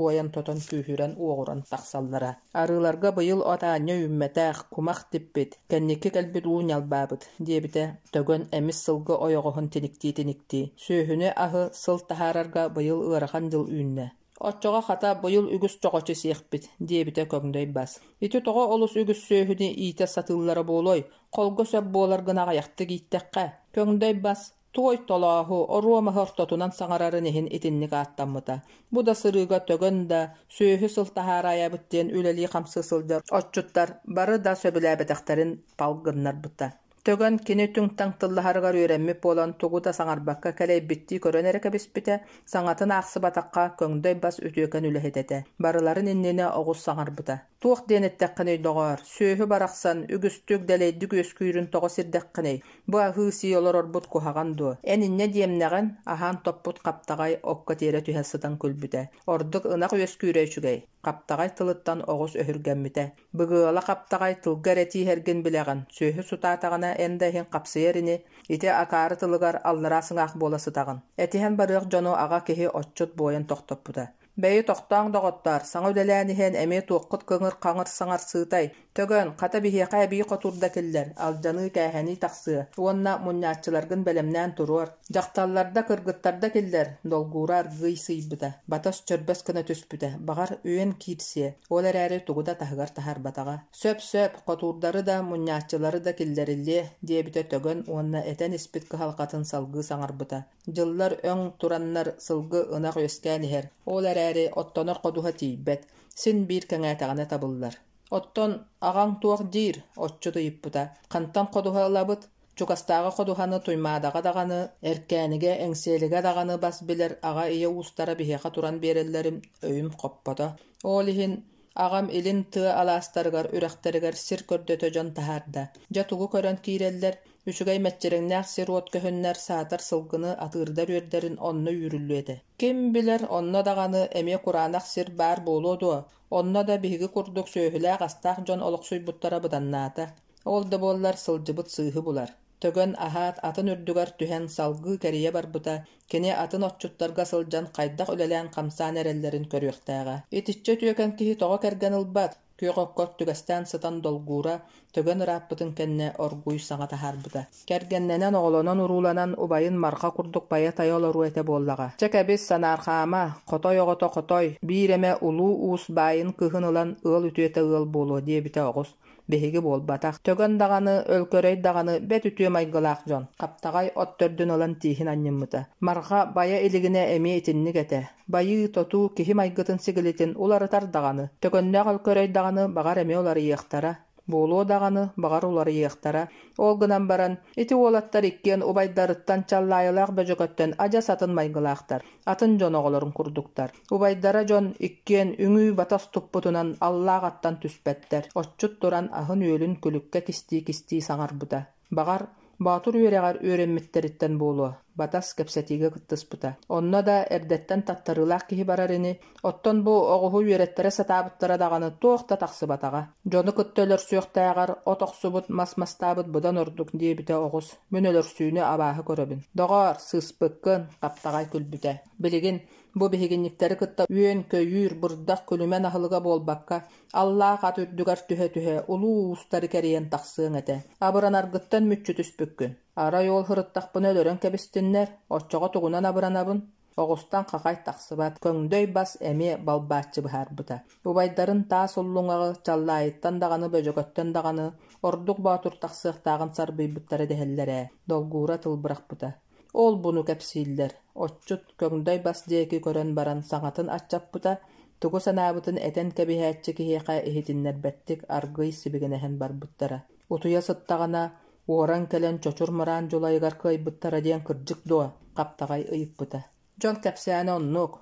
уойан-тотон күүһүрэн-уоҕуран тахсаллара. Арыыларга быйыл от аанньа үүммэтэх, кумах типпит, кэнники кэлбит уу ньалбаабыт, диэбитэ Төгөн эмис сылгы ойоҕоһун тиниктии-тиниктии. Сүөһүнү-аһы сыл таһаарарга быйыл ыарахан дьыл үүннэ. Оччоҕо хата быйыл үгүс чоҕочу сиэхпит, диэбитэ көҥдөй бас. Ити тоҕо олус үгүс сүөһүнү иитэ сатыыллара буолуой? Холго сөп буолар гына аҕыйахтык ииттэххэ. Көҥдөй бас Туой толооһу, оруо маһы ортотунан саҥарарын иһин итинник ааттаммыта. Бу да сырыыга төгөн да, сүөһү сыл таһаараайабыт диэн үлэлии-хамсыы сылдьар отчуттар бары да сөбүлээбэтэхтэрин пал гыннарбыта. Төгөн кини түҥ-таҥ тыллаһарыгар үөрэммит буолан тугу да саҥарбакка кэлэйбиттии көрөн эрэ кэбиспитэ, саҥатын аахсыбатахха көҥдөй бас үтүөкэн үлэһит этэ. Барыларын иннинэ оҕус саҥарбыта. Туох диэн эттэххиний, доҕоор, сүөһү барахсан үгүстүк дэлэйдик үөскүүрүн тоҕо сирдэххиний? Бу аһыы-сии олорорбут куһаҕан дуо? Эн инньэ диэмнэҕин, аһаан топпут хаптаҕай окко тиэрэ түһэ сытан күлбүтэ. Ордук ынах үөскүүрэ үчүгэй. Хаптаҕай тылыттан оҕус өһүргэммитэ. Быгыала хаптаҕай тылга эрэ тииһэргин билэҕин, сүөһү сутаатаҕына эн да иһин хапсыйар ини, ити акаары тылыгар аллараа сыҥаах буола сытаҕын. Этиһэн барыах дьону аҕа киһи отчут буойан тохтоппута. Бэйи тохтооҥ, доҕоттоор, саҥа үлэлээн иһэн эмиэ туоххут кыҥыр-хаҥыр саҥарсыытай? Төгөн, хата биһиэхэ эбии хотуурда киллэр, алдьаныы-кээһэнии тахсыа уонна мунньааччыларгын бэлэмнээн туруор. Дьахталларда, кыргыттарда киллэр, долгуура аргыый сыыйбыта, батас чөрбөс гына түспүтэ, баҕар, үөн киирсиэ, ол эрээри тугу да таһыгар таһаарбатаҕа. Сөп-сөп, хотуурдары да, мунньааччылары да киллэриллиэ, диэбитэ Төгөн уонна этэн испит кыһалҕатын салгыы саҥарбыта. Дьыллар өҥ тураннар сылгы, ынах үөскээн иһэр, ол эрээри оттонор ходуһа тиийбэт, син биир кэҥээтэҕинэ табыллар. Оттон аҕаҥ туох диир? Отчут ыйыппыта. Хантан ходуһа ылабыт? Чугастааҕы ходуһаны Туймаадаҕа даҕаны, Эркээнигэ, Эҥсиэлигэ даҕаны бас билэр аҕа-ийэ уустара биһиэхэ туран биэрэллэрин өйүм хоппото. Ол иһин аҕам илин тыа алаастарыгар, үрэхтэригэр сир көрдөтө дьон таһаарда. Дьэ тугу көрөн киирэллэр, үчүгэй мэччирэҥнээх сир-уот көһүннэр, саатар сылгыны атыырдар үөрдэрин онно үүрүллүө этэ. Ким билэр, онно даҕаны эмиэ кураанах сир баар буолуо дуо? Онно да биһиги курдук сүөһүлээх-астаах дьон олохсуйбуттара быданнаата. Ол да буоллар сылдьыбыт сыыһы булар. Төгөн аһаат атын үрдүгэр түһэн салгыы кэрийэ барбыта, кини атын отчуттарга сылдьан хайдах үлэлээн-хамсаан эрэллэрин көрүөхтээҕэ. Итиччэ үтүөкэн киһи тоҕо кэргэн ылбат? Күөх окко түгэстээн сытан долгуура, төгөн ырааппытын кэннэ оргууй саҥа таһаарбыта. Кэргэннэнэн, оҕолонон-урууланан убайын марха курдук байа-тайа олоруо этэ буоллаҕа. Чэ кэбис, санаархаама, хотой оҕото хотой, биир эмэ улуу уус баайын кыыһын ылан ыал үтүөтэ ыал буолуо диэбитэ оҕус. Биһиги буолбатах. Төгөн даҕаны, өлкөрөй даҕаны бэт үтүө майгылаах дьон. Хаптаҕай от төрдүн ылан тииһин анньыммыта. Марха байа илигинэ эмиэ итинник этэ. Байыы-тотуу киһи майгытын-сигилитин уларытар даҕаны, төгөннөөх өлкөрөй даҕаны баҕар эмиэ уларыйыахтара. Буолуо даҕаны, баҕар уларыйыахтара. Ол гынан баран, ити уолаттар иккиэн убайдарыттан Чаллаайылаах Бөдьөкөттөн адьас атын майгылаахтар, атын дьон оҕолорун курдуктар. Убайдара дьон иккиэн үҥүү-батас туппутунан аллаах аттан түспэттэр, отчут туран аһын-үөлүн күлүккэ кистии-кистии саҥарбыта. Баҕар, Боотур үөрэҕэр үөрэммиттэриттэн буолуо. Батас кэпсэтиигэ кыттыспыта. Онно да эрдэттэн таттарыылаах киһи барар ини. Оттон бу оҕуһу үөрэттэрэ сатаабыттара даҕаны туох да тахсыбатаҕа. Дьону кытта өлөрсүөхтээҕэр от охсубут, мас мастаабыт быдан ордук диэбитэ оҕус. Мин өлөрсүүнү абааһы көрөбүн. Доҕоор, сыыспыккын, Хаптаҕай күлбүтэ. Билигин бу биһигинньиктэри кытта үөн-көйүүр, бырдах, күлүмэн аһылыга буолбакка, аллаах ат үрдүгэр түһэ-түһэ улуу уустары кэрийэн тахсыаҥ этэ. Абыранаргыттан мүччү түспүккүн. Арай ол сырыттахпына өлөрөн кэбистиннэр, оччоҕо тугунан абыранабын? Оҕустан хахай тахсыбат, көҥдөй бас эмиэ балбааччы быһаарбыта. Убайдарын таас уллуҥаҕы Чаллаайыттан даҕаны, Бөдьөкөттөн даҕаны ордук боотур тахсыахтааҕын сарбыйбыттара дэһэллэр ээ, долгуура тыл бырахпыта. Ол-буну кэпсииллэр, отчут көҥдөй бас диэки көрөн баран саҥатын аччаппыта, тугу санаабытын этэн кэбиһээччи киһиэхэ иһитиннэрбэттик аргыый сибигинэһэн барбыттара. Утуйа сыттаҕына, уоран кэлэн Чочур Мыраан дьулайыгар кыайбыттара диэн кырдьык дуо? Хаптаҕай ыйыппыта. Дьон кэпсээнэ оннук.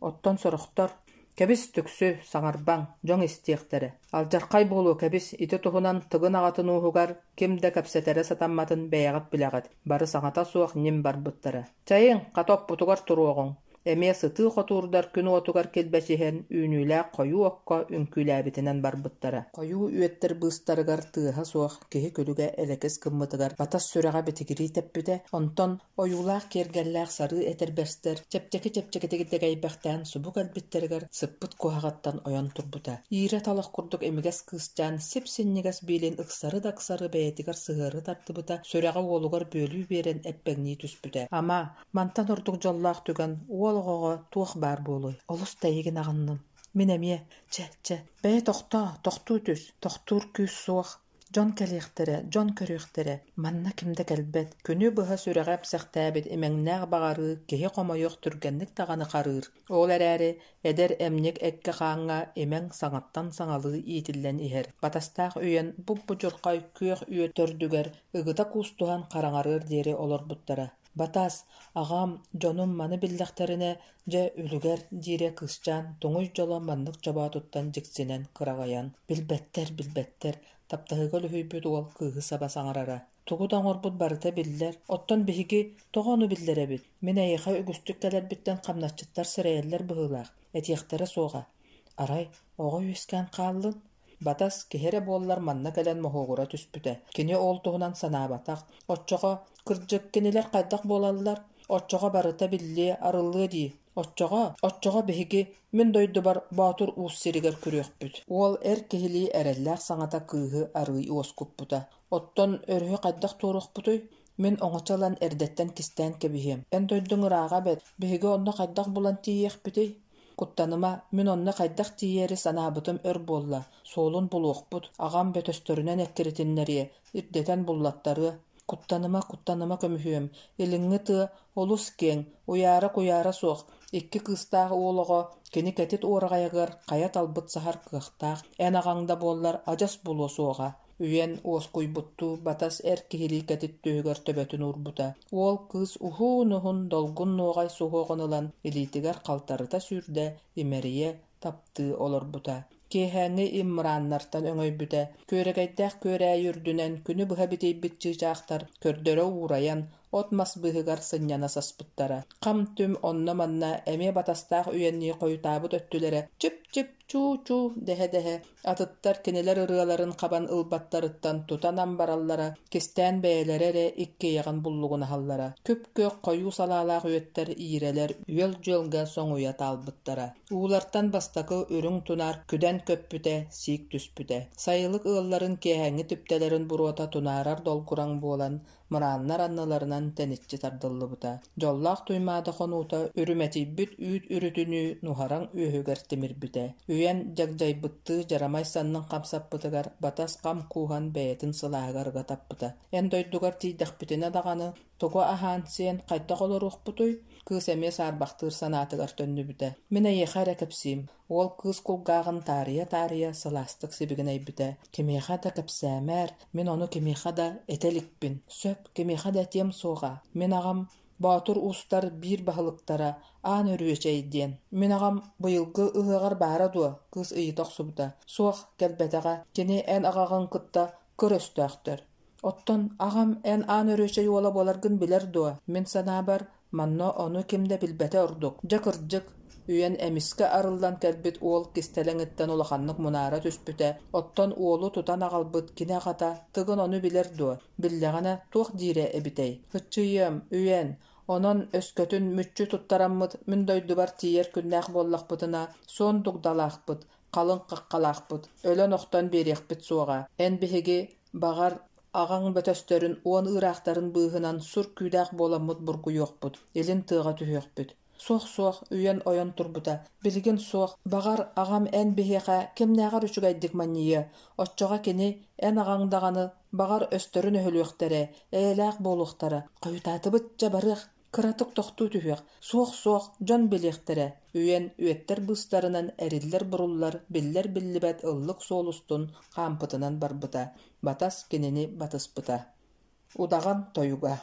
Оттон сорохтор «Кэбис, түксү, саҥарбаҥ, дьоҥ истиэхтэрэ. Алдьархай буолуо кэбис, ити туһунан Тыгын аҕатын ууһугар ким да кэпсэтэрэ сатамматын бэйэҕит билэҕит» бары саҥата суох ньим барбыттара. «Чэйиҥ, хата оппутугар туруоҕуҥ» эмиэ сытыы хотуурдар күн уотугар килбэчиһэн, үүнүүлээх хойуу окко үҥкүүлээбитинэн барбыттара. Хойуу үөттэр быыстарыгар тыаһа суох киһи күлүгэ элэкис гыммытыгар батас сүрэҕэ битигирии тэппитэ, онтон ойуулаах киэргэллээх сарыы этэрбэстэр чэпчэки-чэпчэкитик дэгэйбэхтээн субу кэлбиттэригэр сыппыт куһаҕаттан ойон турбута. Иирэ талах курдук имигэс кыысчаан сип-синньигэс биилин ыксары да ыксары бэйэтигэр сыһыары тардыбыта, сүрэҕэ уолугар бүөлүү биэрэн эппэҥнии түспүтэ. Ама, Мантан ордук дьоллоох түгэн уол оҕоҕо туох баар буолуой? Олус да эйигин аҕынным. Мин эмиэ, чэ, чэ, бэйэ тохтоо, тохтуу түс, тохтуур күүс суох. Дьон кэлиэхтэрэ, дьон көрүөхтэрэ. Манна ким да кэлбэт. Күнү быһа сүрэҕэ эмсэхтээбит имэҥнээх баҕарыы киһи хомойуох түргэнник даҕаны харыыр. Ол эрээри эдэр эмньик эккэ-хааҥҥа имэҥ саҥаттан саҥалыы иитиллэн иһэр. Батастаах үйэн буп-будьурхай күөх үөт төрдүгэр ыгыта куустуһан хараҥарыар диэри олорбуттара. Батас, аҕам, дьонум маны биллэхтэринэ, дьэ, үлүгэр, диирэ кыысчаан туҥуй дьоло маннык чобоотуттан дьиксинэн кыраҕайан. Билбэттэр, билбэттэр, таптаһыыга үлүһүйбүт уол кыыһы саба саҥарара. Тугу да оҥорбут барыта биллэр, оттон биһиги тоҕо ону биллэрэбит? Мин эйиэхэ үгүстүк кэлэрбиттэн хамначчыттар сэрэйэллэр быһыылаах, этиэхтэрэ суоҕа. Арай, оҕо үөскээн хааллын? Батас киһи эрэ буоллар манна кэлэн моһуогура түспүтэ. Кини ол туһунан санаабатах. Оччоҕо, кырдьык, кинилэр хайдах буолаллар? Оччоҕо барыта биллиэ, арыллыа дии. Оччоҕо, оччоҕо биһиги мин дойдубар Боотур Уус сиригэр күрүөхпүт. Уол эр киһилии эрэллээх саҥата кыыһы арыый уоскуппута. Оттон өрүһү хайдах туоруохпутуй? Мин оҥочо ылан эрдэттэн кистээн кэбиһиэм. Эн дойдуҥ ырааҕа эбэт, биһиги онно хайдах булан тиийиэхпитий? Куттаныма, мин онно хайдах тиийэри санаабытым өр буолла, суолун булуохпут, аҕам бөтөстөрүнэн эккирэтиннэриэ, ирдэтэн буллаттарыа. Куттаныма, куттаныма көмүһүөм, илиҥҥи тыа олус киэҥ, уйаара-куйаара суох, икки кыыстаах уол оҕо кини кэтит уораҕайыгар хайа талбыт саһар кыахтаах, эн аҕаҥ да буоллар адьас булуо суоҕа. Үйэн уоскуйбуттуу батас эр киһилии кэтит түөһүгэр төбөтүн уурбута. Уол кыыс уһуун-уһун долгун нуоҕай суһуоҕун ылан илиитигэр халтарыта сүүрдэ, имэрийэ, таптыы олорбута. Киэһээҥҥи им мырааннартан өҥөйбүтэ, күөрэгэйдээх күөрээйи үрдүнэн күнү быһа битийбит чыычаахтар көрдөрө уурайан, от-мас быыһыгар сынньана саспыттара. Хам-түм онно-манна эмиэ батастаах үйэннии хойутаабыт өттүлэрэ чып-чып чуу-чуу дэһэ-дэһэ Атыттар кинилэр ырыаларын хабан ылбаттарыттан тутан бараллара, кистээн бэйэлэрэ эрэ иккиэйэҕин буллугунаһаллара. Күп-күөх хойуу салаалаах үөттэр иирэлэр үөл-дьүөлгэ соҥуйа таалбыттара. Уулартан бастакы үрүҥ тунаар күдэн көппүтэ, сиик түспүтэ. Сайылык ыалларын киэһээҥҥи түптэлэрин буруота тунаарар долгураҥ буолан, мырааннар анныларынан тэниччи тардыллыбыта. Дьоллоох Туймаада хонуута үрүмэтийбит үүт үрүтүнүү нуһараҥ үөһүгэр тимирбитэ. Үйэн дьагдьайбыттыы дьарамай саннын хамсаппытыгар батас хам кууһан бэйэтин сылааһыгар ыга таппыта. Эн дойдугар тиийдэхпитинэ даҕаны тугу аһаан-сиэн хайдах олоруохпутуй? Кыыс эмиэ саарбахтыыр санаатыгар төннүбүтэ. Мин эйиэхэ эрэ кэпсиим. Уол кыыс кулгааҕын таарыйа-таарыйа сылаастык сибигинэйбитэ: «Кимиэхэ да кэпсээмээр, мин ону кимиэхэ да этэ иликпин. Сөп, кимиэхэ да этиэм суоҕа. Мин аҕам Боотур уустар биир баһылыктара Аан Өрүөчэй диэн. Мин аҕам быйылгы ыһыаҕар баара дуо?» кыыс ыйыта охсубута. «Суох, кэлбэтэҕэ. Кини эн аҕаҕын кытта кыр өстөөхтөр. Оттон аҕам эн Аан Өрүөчэй уола буоларгын билэр дуо? Мин санаабар, манна ону ким да билбэтэ ордук. Дьэ кырдьык, үйэн эмискэ арыллан кэлбит уол кистэлэҥиттэн улаханнык мунаара түспүтэ, оттон уолу тутан аҕалбыт кини аҕата Тыгын ону билэр дуо? Биллэҕинэ, туох диирэ эбитэй? Һыччыйыам, үйэн, онон өскөтүн мүччү туттараммыт мин дойдубар тиийэр күннээх буоллахпытына, суон дугдалаахпыт, халыҥ хаххалаахпыт, өлөн-охтон биэриэхпит суоҕа. Эн биһиги, баҕар, аҕаҥ бөтөстөрүн уон ыыраахтарын быыһынан сур күүдээх буоламмыт бургуйуохпут, илин тыаҕа түһүөхпүт. Суох-суох, үйэн ойон турбута. Билигин суох, баҕар, аҕам эн биһиэхэ кимнээҕэр үчүгэйдик манньыйыа. Оччоҕо кини, эн аҕаҥ даҕаны, баҕар, өстөрүн өһүлүөхтэрэ, эйэлээх буолуохтара. Хойутаатыбыт, дьэ барыах. Кыратык тохтуу түһүөх, суох-суох, дьон билиэхтэрэ, үйэн үөттэр быыстарынан эриллэр-буруллар, биллэр-биллибэт ыллык суол устун хаампытынан барбыта, батас кинини батыспыта. Удаҕан тойуга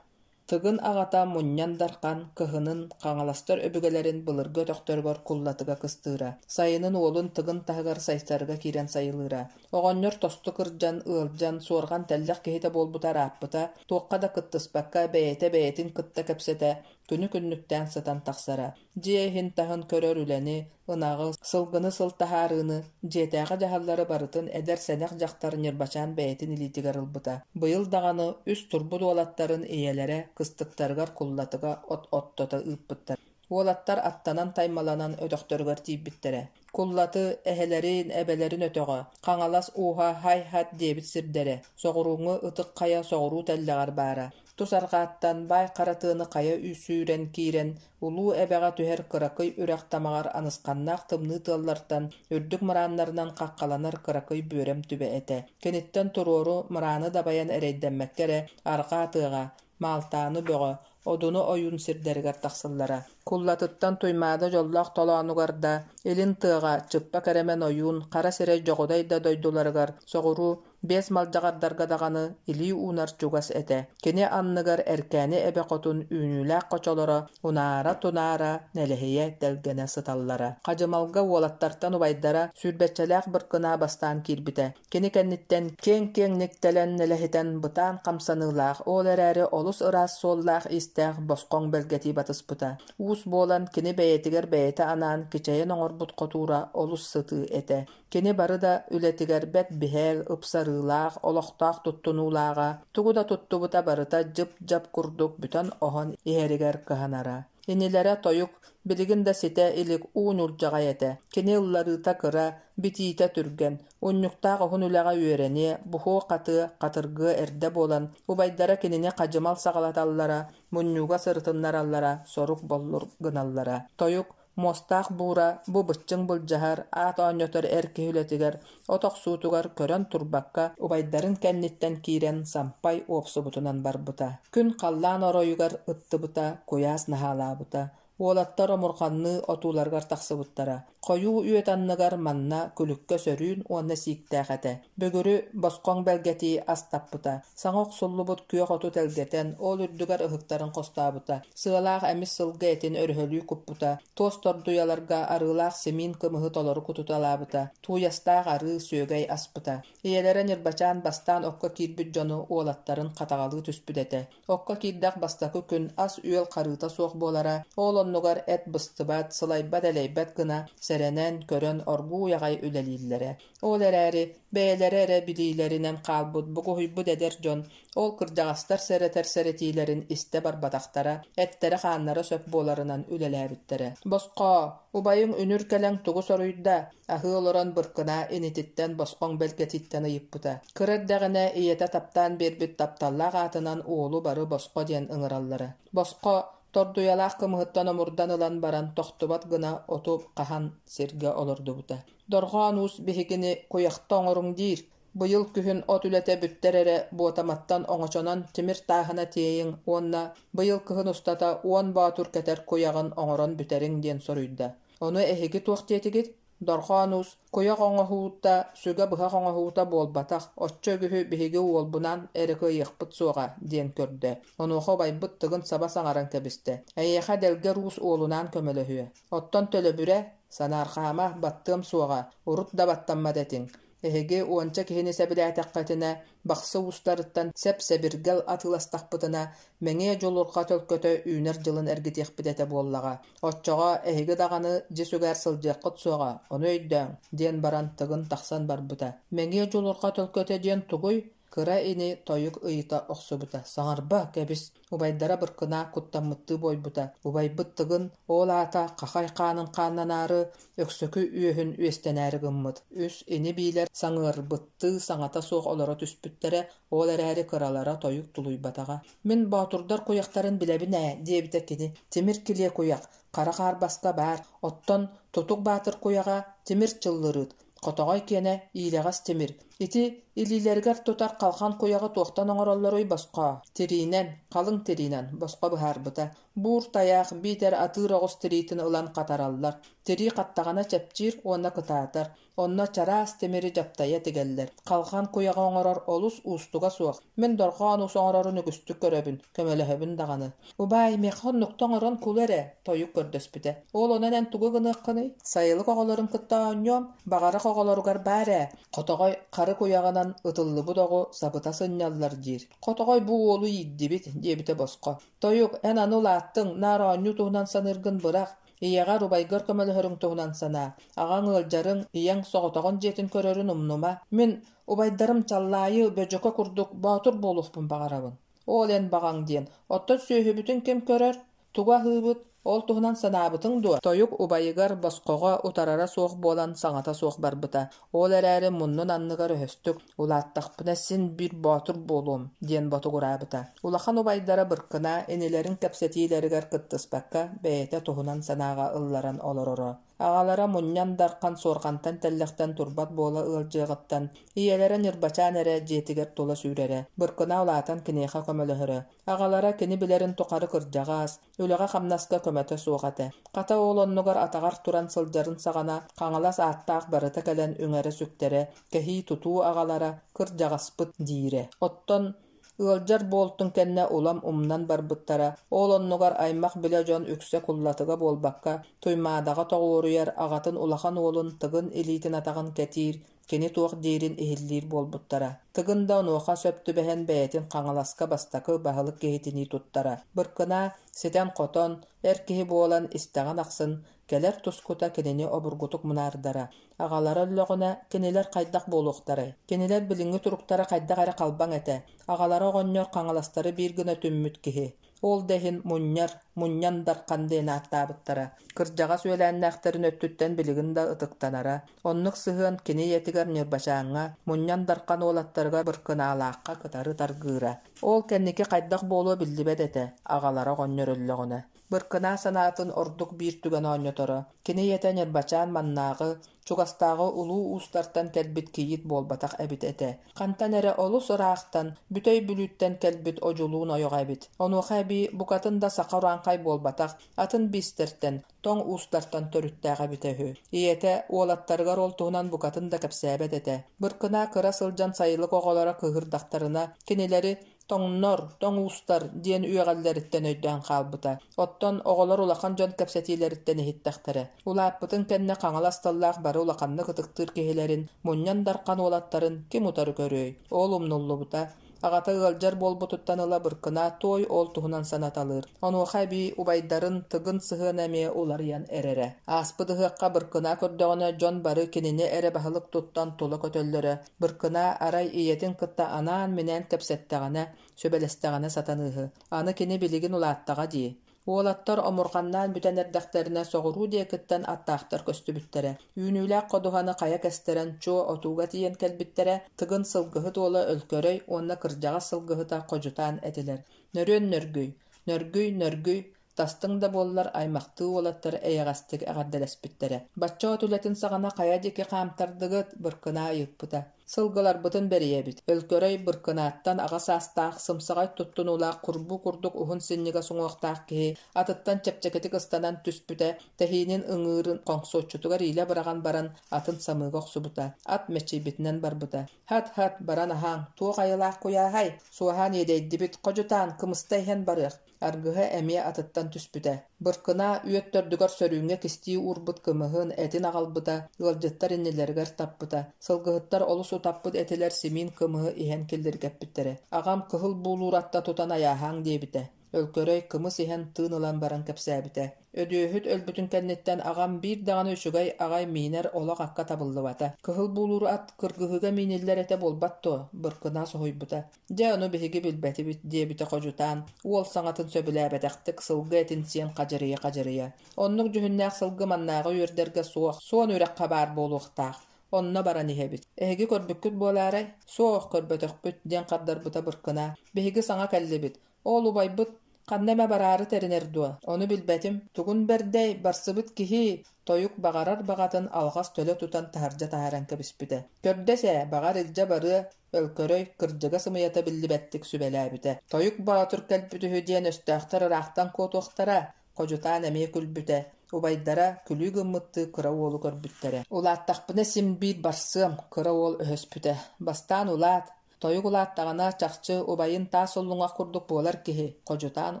Тыгын аҕата Мунньан Дархан кыһынын Хаҥаластар өбүгэлэрин былыргы өтөхтөрүгэр Куллатыга кыстыыра, сайынын уолун Тыгын таһыгар Сайсарга киирэн сайылыыра. Оҕонньор тосту кырдьан, ыалдьан, суорҕан-тэллэх киһитэ буолбута ырааппыта, туохха да кыттыспакка, бэйэтэ бэйэтин кытта кэпсэтэ, күнү-күннүктээн сытан тахсара. Дьиэ иһин-таһын көрөр үлэни, ынаҕы, сылгыны сыл таһаарыыны, дьиэтээҕи дьаһаллары барытын эдэр-сэнэх дьахтар Ньырбачаан бэйэтин илиитигэр ылбыта. Быйыл даҕаны үс турбут уолаттарын ийэлэрэ кыстыктарыгар Куллатыга от оттото ыыппыттар. Уолаттар аттанан-таймаланан өтөхтөрүгэр тиийбиттэрэ. Куллаты, эһэлэрин, эбэлэрин өтөҕө, Хаҥалас ууһа һай-һат диэбит сирдэрэ, соҕурууҥҥу Ытык Хайа соҕуруу тэллэҕэр баара. Тус арҕааттан баай хара тыаны хайа сүүрэн киирэн, Улуу Эбэҕэ түһэр кыракый үрэх тамаҕар анысханнаах тымныы тыаллартан үрдүк мырааннарынан хаххаланар кыракый бүөрэм түбэ этэ. Киниттэн туруору мырааны дабайан эрэйдэммэккэ эрэ арҕаа тыаҕа, Маалтааны бөҕө, Одуну ойуун сирдэригэр тахсаллара. Куллатыттан Туймаада дьоллоох толоонугар да, илин тыаҕа Чыппа Кэрэмэн ойуун, Хара сирэй Дьоҕудай да дойдуларыгар, соҕуруу Биэс малдьаҕардарга даҕаны илии уунар чугас этэ. Кини анныгар Эркээни эбэ хотун үүнүүлээх хочолоро унаара-тунаара, нэлэһийэ, тэлгэнэ сыталлара. Хадьымалга уолаттартан убайдара сүүрбэччэлээх Быркынаа бастаан киирбитэ. Кини кэнниттэн киэҥ-киэҥник тэлэн нэлэһитэн бытаан хамсаныылаах, ол эрээри олус ыраас суоллаах-иистээх босхоҥ бэлгэтии батыспыта. Уус буолан кини бэйэтигэр бэйэтэ анаан кичэйэн оҥорбут хотуура олус сытыы этэ. Кини бары да үлэтигэр бэрт биһээл, ыпсарыылаах, олохтоох туттунуулааҕа, тугу да туттубута барыта дьып-дьап курдук бүтэн-оһон иһэригэр кыһанара. Инилэрэ тойук билигин да ситэ илик уу ньулдьаҕай этэ. Кини ылларыыта кыра, битиитэ түргэн, унньуктаах уһун үлэҕэ үөрэниэ, буһуо-хатыа, хатыргыа эрдэ буолан, убайдара кинини хадьымал саҕалаталлара, мунньууга сырытыннараллара, сорук-боллур гыналлара. Тойук Муостаах буура бу быччыҥ былдьаһар, аат оонньотор эр киһи үлэтигэр, от охсуутугар көрөн турбакка, убайдарын кэнниттэн киирэн сампай уопсубутунан барбыта. Күн халлаан оройугар ыттыбыта, куйаас наһаалаабыта. Уолаттар омурҕанныы отууларыгар тахсыбыттара. Хойуу үөт анныгар манна күлүккэ сөрүүн уонна сииктээх этэ. Бүгүрү босхоҥ бэлгэтии ас таппыта. Саҥа охсуллубут күөх оту тэлгэтэн, ол үрдүгэр ыһыктарын хостообута. Сыалаах эмис сылгы этин өрөһөлүү куппута, туос тордуйаларга арыылаах симиин кымыһы толору кутуталаабыта, тууйастаах арыы, сүөгэй аспыта. Ийэлэрэ Ньырбачаан бастаан окко киирбит дьону уолаттарын хатаҕалыы түспүт этэ. Окко киирдэх бастакы күн ас-үөл харыыта суох буолара, ол оннугар эт быстыбат, сылайбат-элэйбэт гына сэрэнэн, көрөн оргууй аҕай үлэлииллэрэ. Ол эрээри, бэйэлэрэ эрэ билиилэринэн хаалбыт бугуһуйбут эдэр дьон ол кырдьаҕастар сэрэтэр сэрэтиилэрин истэ барбатахтара, эттэрэ-хааннара сөп буоларынан үлэлээбиттэрэ. «Босхоо, убайыҥ үнүр кэлэн тугу соруйда?» аһыы олорон Быркынаа инититтэн босхоҥ бэлгэтиттэн ыйыппыта. Кыра эрдэҕинэ ийэтэ таптаан биэрбит тапталлаах аатынан уолу бары Босхо диэн ыҥыраллара. Босхо тордуйалаах кымыһыттан омурдан ылан баран тохтубат гына оту хаһан сиргэ олордубута. Дорҕоон Уус биһигини куйахта оҥоруҥ диир, быйыл күһүн от үлэтэ бүттэр эрэ Буотаматтан оҥочонон тимир тааһына тиэйиҥ уонна быйыл кыһын устата уон боотур кэтэр куйаҕын оҥорон бүтэриҥ диэн соруйда. Ону эһиги туох диэтигит? Дорҕоон Уус куйах оҥоһуута сүгэ быһах оҥоһуута буолбатах, оччо үгүһү биһиги уолбунаан эрэ кыайыахпыт суоҕа диэн көрдө. Онуоха убайбыт Тыгын саба саҥаран кэбистэ: «Эйиэхэ Дэлгэр Уус уолунаан көмөлөһүө. Оттон төлөбүрэ, санаарҕаама, баттыам суоҕа, урут да баттаммат этиҥ. Эһиги уонча киһини сэбилээтэххитинэ, Бахсы уустарыттан сэп-сэбиргэл атыыластахпытына, мэҥиэ дьулурҕа төлкөтө үүнэр дьылын эргитиэхпит этэ буоллаҕа. Оччоҕо эһиги даҕаны дьиэ сүгээр сылдьыаххыт суоҕа, ону өйдөөҥ, диэн баран Тыгын тахсан барбыта. Мэҥиэ дьулурҕа төлкөтө диэн тугуй? Кыра ини тойук ыйыта охсубута: «Саҥарба, кэбис, убайдара Быркынаа куттаммыттыы буойбута. Убайбыт Тыгын ол аата хахай хаанын хааннанаары, өксөкү үөһүн үөстэнээри гыммыт. Үс ини-биилэр саҥыарбыттыы саҥата суох олоро түспүттэрэ, ол эрээри кыралара тойук тулуйбатаҕа. «Мин боотурдар куйахтарын билэбин ээ» диэбитэ кини. «Тимир килиэ куйах, хара хаарбаска баар, оттон Тутук Баатыр куйаҕа тимир чыллырыыт, Хотоҕой киэнэ иилэҕэс тимир. Ити илиилэригэр тутар халхан куйаҕы туохтан оҥороллоруй босхо? Тириинэн, халыҥ тириинэн, босхо быһаарбыта. Буур тайаах биитэр атыыр оҕус тириитин ылан хатараллар. Тирии хаттаҕына чэпчиир уонна кытаатар. Онно чараас тимири дьаптайа тигэллэр. Халхан куйаҕы оҥорор олус уустуга суох. Мин дорҕоон уус оҥорорун үгүстүк көрөбүн, көмөлөһөбүн даҕаны. Убаай, миэхэ оннукта оҥорон кулу эрэ, тойук көрдөспүтэ. Ол онон эн тугу гыныаххыный? Сайылык оҕолорун кытта оонньуом, баҕарах оҕолоругар баар ээ. Хотоҕой хары куйаҕынан ытыллыбыт оҕу сабыта сынньаллар диир. Хотоҕой бу уолу иирдибит, диэбитэ босхо. Тойук, эн аны улааттыҥ, наар оонньуу туһунан саныыргын бырах. Ийэҕэр, убайгар көмөлөһөрүҥ туһунан санаа. Аҕаҥ ыалдьарыҥ, ийэҥ соҕотоҕун дьиэтин көрөрүн умнума. Мин убайдарым Чаллаайы, Бөдьөкө курдук боотур буолуохпун баҕарабын. Ол эн баҕаҥ диэн. Оттон сүөһүбүтүн ким көрөр? Тугу аһыыбыт? Ол туһунан санаабытыҥ дуо? Тойук убайыгар босхоҕо утарара суох буолан саҥата суох барбыта. Ол эрээри муннун анныгар өһөстүк «Улааттахпына син биир боотур буолуом» диэн ботугураабыта. Улахан убайдара Быркына инилэрин кэпсэтиилэригэр кыттыспакка бэйэтэ туһунан санааҕа ылларан олороро. Аҕалара Мунньан Дархан суорҕантан-тэллэхтэн турбат буола ыалдьыаҕыттан, ийэлэрэ Ньырбачаан эрэ дьиэтигэр тула сүүрэрэ, Быркына улаатан киниэхэ көмөлөһөрө. Аҕалара кини билэрин тухары кырдьаҕас, үлэҕэ-хамнаска көмөтө суох этэ. Хата ол оннугар атаҕар туран сылдьарын саҕана Хаҥалас ааттаах барыта кэлэн үҥэрэ-сүктэрэ, кэһии-тутуу аҕалара «кырдьаҕаспыт» диирэ. Оттон Ыалдьар буолтун кэннэ улам умнан барбыттара, ол оннугар аймах-билэ дьон үксэ Куллатыга буолбакка, Туймаадаҕа тоҕуоруйар аҕатын улахан уолун Тыгын илиитин-атаҕын кэтиир, кини туох диирин иһиллиир буолбуттара. Тыгын да онуоха сөп түбэһэн бэйэтин Хаҥаласка бастакы баһылык киһитинии туттара. Быркынаа ситэн-хотон, эр киһи буолан истэҕин ахсын кэлэр тускута кинини обургутук мунаардара. Аҕалара өллөҕүнэ, кинилэр хайдах буолуохтарай? Кинилэр билиҥҥи туруктара хайдах эрэ халбаҥ этэ. Аҕалара оҕонньор Хаҥаластары биир гына түммүт киһи. Ол да иһин мунньар, мунньан дархан диэн ааттаабыттара. Кырдьаҕас үөлээннээхтэрин өттүттэн билигин да ытыктанара. Оннук сыһыан кини ийэтигэр Ньырбачааҥҥа, Мунньан Дархан уолаттарыгар Быркынаалаахха кытары таргыыра. Ол кэнники хайдах буолуо биллибэт этэ, аҕалара оҕонньор өллөҕүнэ. Быркынаа санаатын ордук биир түгэн оонньоторо: кини ийэтэ Ньырбачаан маннааҕы, чугастааҕы улуу уустартан кэлбит кийиит буолбатах эбит этэ. Хантан эрэ олус ыраахтан, Бүтэй Бүлүүттэн кэлбит одьулуун ойоҕо эбит. Онуоха эбии букатын да саха урааҥхай буолбатах, атын биистэртэн, тоҥ уустартан төрүттээх эбитэ үһү. Ийэтэ уолаттарыгар ол туһунан букатын да кэпсээбэт этэ. Быркынаа кыра сылдьан сайылык оҕолоро кыыһырдахтарына, кинилэри «Тоҥнор, тоҥ уустар» диэн үөҕэллэриттэн өйдөөн хаалбыта. Оттон оҕолор улахан дьон кэпсэтиилэриттэн иһиттэхтэрэ. Улааппытын кэннэ Хаҥалас тыллаах бары улаханнык ытыктыыр киһилэрин, Мунньан Дархан уолаттарын ким утары көрүөй? Ол умнуллубута. Аҕата ыалдьар буолбутуттан ыла Быркынаа туой ол туһунан санаталыыр. Онуоха эбии убайдарын Тыгын сыһыана эмиэ уларыйан эрэрэ. Ааспыт ыһыахха Быркынаа көрдөҕүнэ дьон бары кинини эрэ баһылык туттан тула көтөллөрө, Быркынаа арай ийэтин кытта анаан-минээн кэпсэттэҕинэ, сүбэлэстэҕинэ сатаныыһы. Аны кини билигин улааттаҕа дии. Уолаттар омурҕаннаан бүтэн эрдэхтэринэ соҕуруу диэкиттэн аттаахтар көстүбүттэрэ. Үүнүүлээх ходуһаны хайа кэстэрэн чуо отууга тиийэн кэлбиттэрэ, Тыгын сылгыһыт уола Өлкөрөй уонна кырдьаҕас сылгыһыта Ходьутаан этилэр. Нөрүөн нөргүй, нөргүй, нөргүй, Тастыҥ да буоллар аймахтыы уолаттар эйэҕэстик эҕэрдэлэспиттэрэ. Бачча от үлэтин саҕана хайа диэки хаамтардыгыт? Быркынаа ыйыппыта. Сылгыларбытын бэрийэбит. Өлкөрөй Быркынааттан аҕа саастаах, сымсаҕай туттунуулаах курбуу курдук уһун синньигэс уҥуохтаах киһи атыттан чэпчэкитик ыстанан түспүтэ, тэһиинин ыҥыырын хоҥсуоччутугар иилэ быраҕан баран атын самыыга охсубута. Ат мэччийбитинэн барбыта. Һат-һат, баран аһааҥ, туох айылаах куйааһай? Суоһаан иэдэйдибит, ходьутаан, кымыста иһэн барыах. Аргыһа эмиэ атыттан түспүтэ. Быркынаа үөт төрдүгэр сөрүүҥҥэ кистии уурбут кымыһын, этин аҕалбыта, ыалдьыттар иннилэригэр таппыта. Сылгыһыттар олус утаппыт этилэр симиин кымыһы иһэн киллиргэппиттэрэ. Аҕам кыһыл буулуур атта тутан айааһааҥ диэбитэ. Өлкөрөй кымыс иһэн тыын ылан баран кэпсээбитэ. Өдүөһүт өлбүтүн кэнниттэн аҕам биир даҕаны үчүгэй аҕай миинэр олох акка табыллыбата. Кыһыл буулуур ат кыргыһыыга мииниллэр этэ буолбат дуо? Быркынаа соһуйбута. Дьэ, ону биһиги билбэтибит, диэбитэ ходьутаан, уол саҥатын сөбүлээбэтэхтик сылгы этин сиэн хадьырыйа-хадьырыйа. Оннук дьүһүннээх сылгы маннааҕы үөрдэргэ суох, суон үрэххэ баар буолуохтаах. Онно баран иһэбит. Эһиги көрбүккүт буолаарай? Суох, көрбөтөхпүт, диэн хардарбыта Быркына. Биһиги саҥа кэллибит. Ол убайбыт ханна эмэ бараары тэринэр дуо? Ону билбэтим. Тугун бэрдэй, барсыбыт киһи, тойук баҕарар баҕатын алҕас төлө тутан таһырдьа таһааран кэбиспитэ. Көрдөс ээ, баҕар илдьэ барыа, Өлкөрөй кырдьыга-сымыйата биллибэттик сүбэлээбитэ. Тойук Боотур кэлбит үһү диэн өстөөхтөр ыраахтан куотуохтара, ходьутаан эмиэ күлбүтэ. Убайдара күлүү гыммыттыы кыра уолу көрбүттэрэ. Улааттахпына син биир барсыам, кыра уол өһөспүтэ. Бастаан улаат, тойук улааттаҕына, чахчы, убайын таас уллуҥах курдук буолар киһи, ходьутаан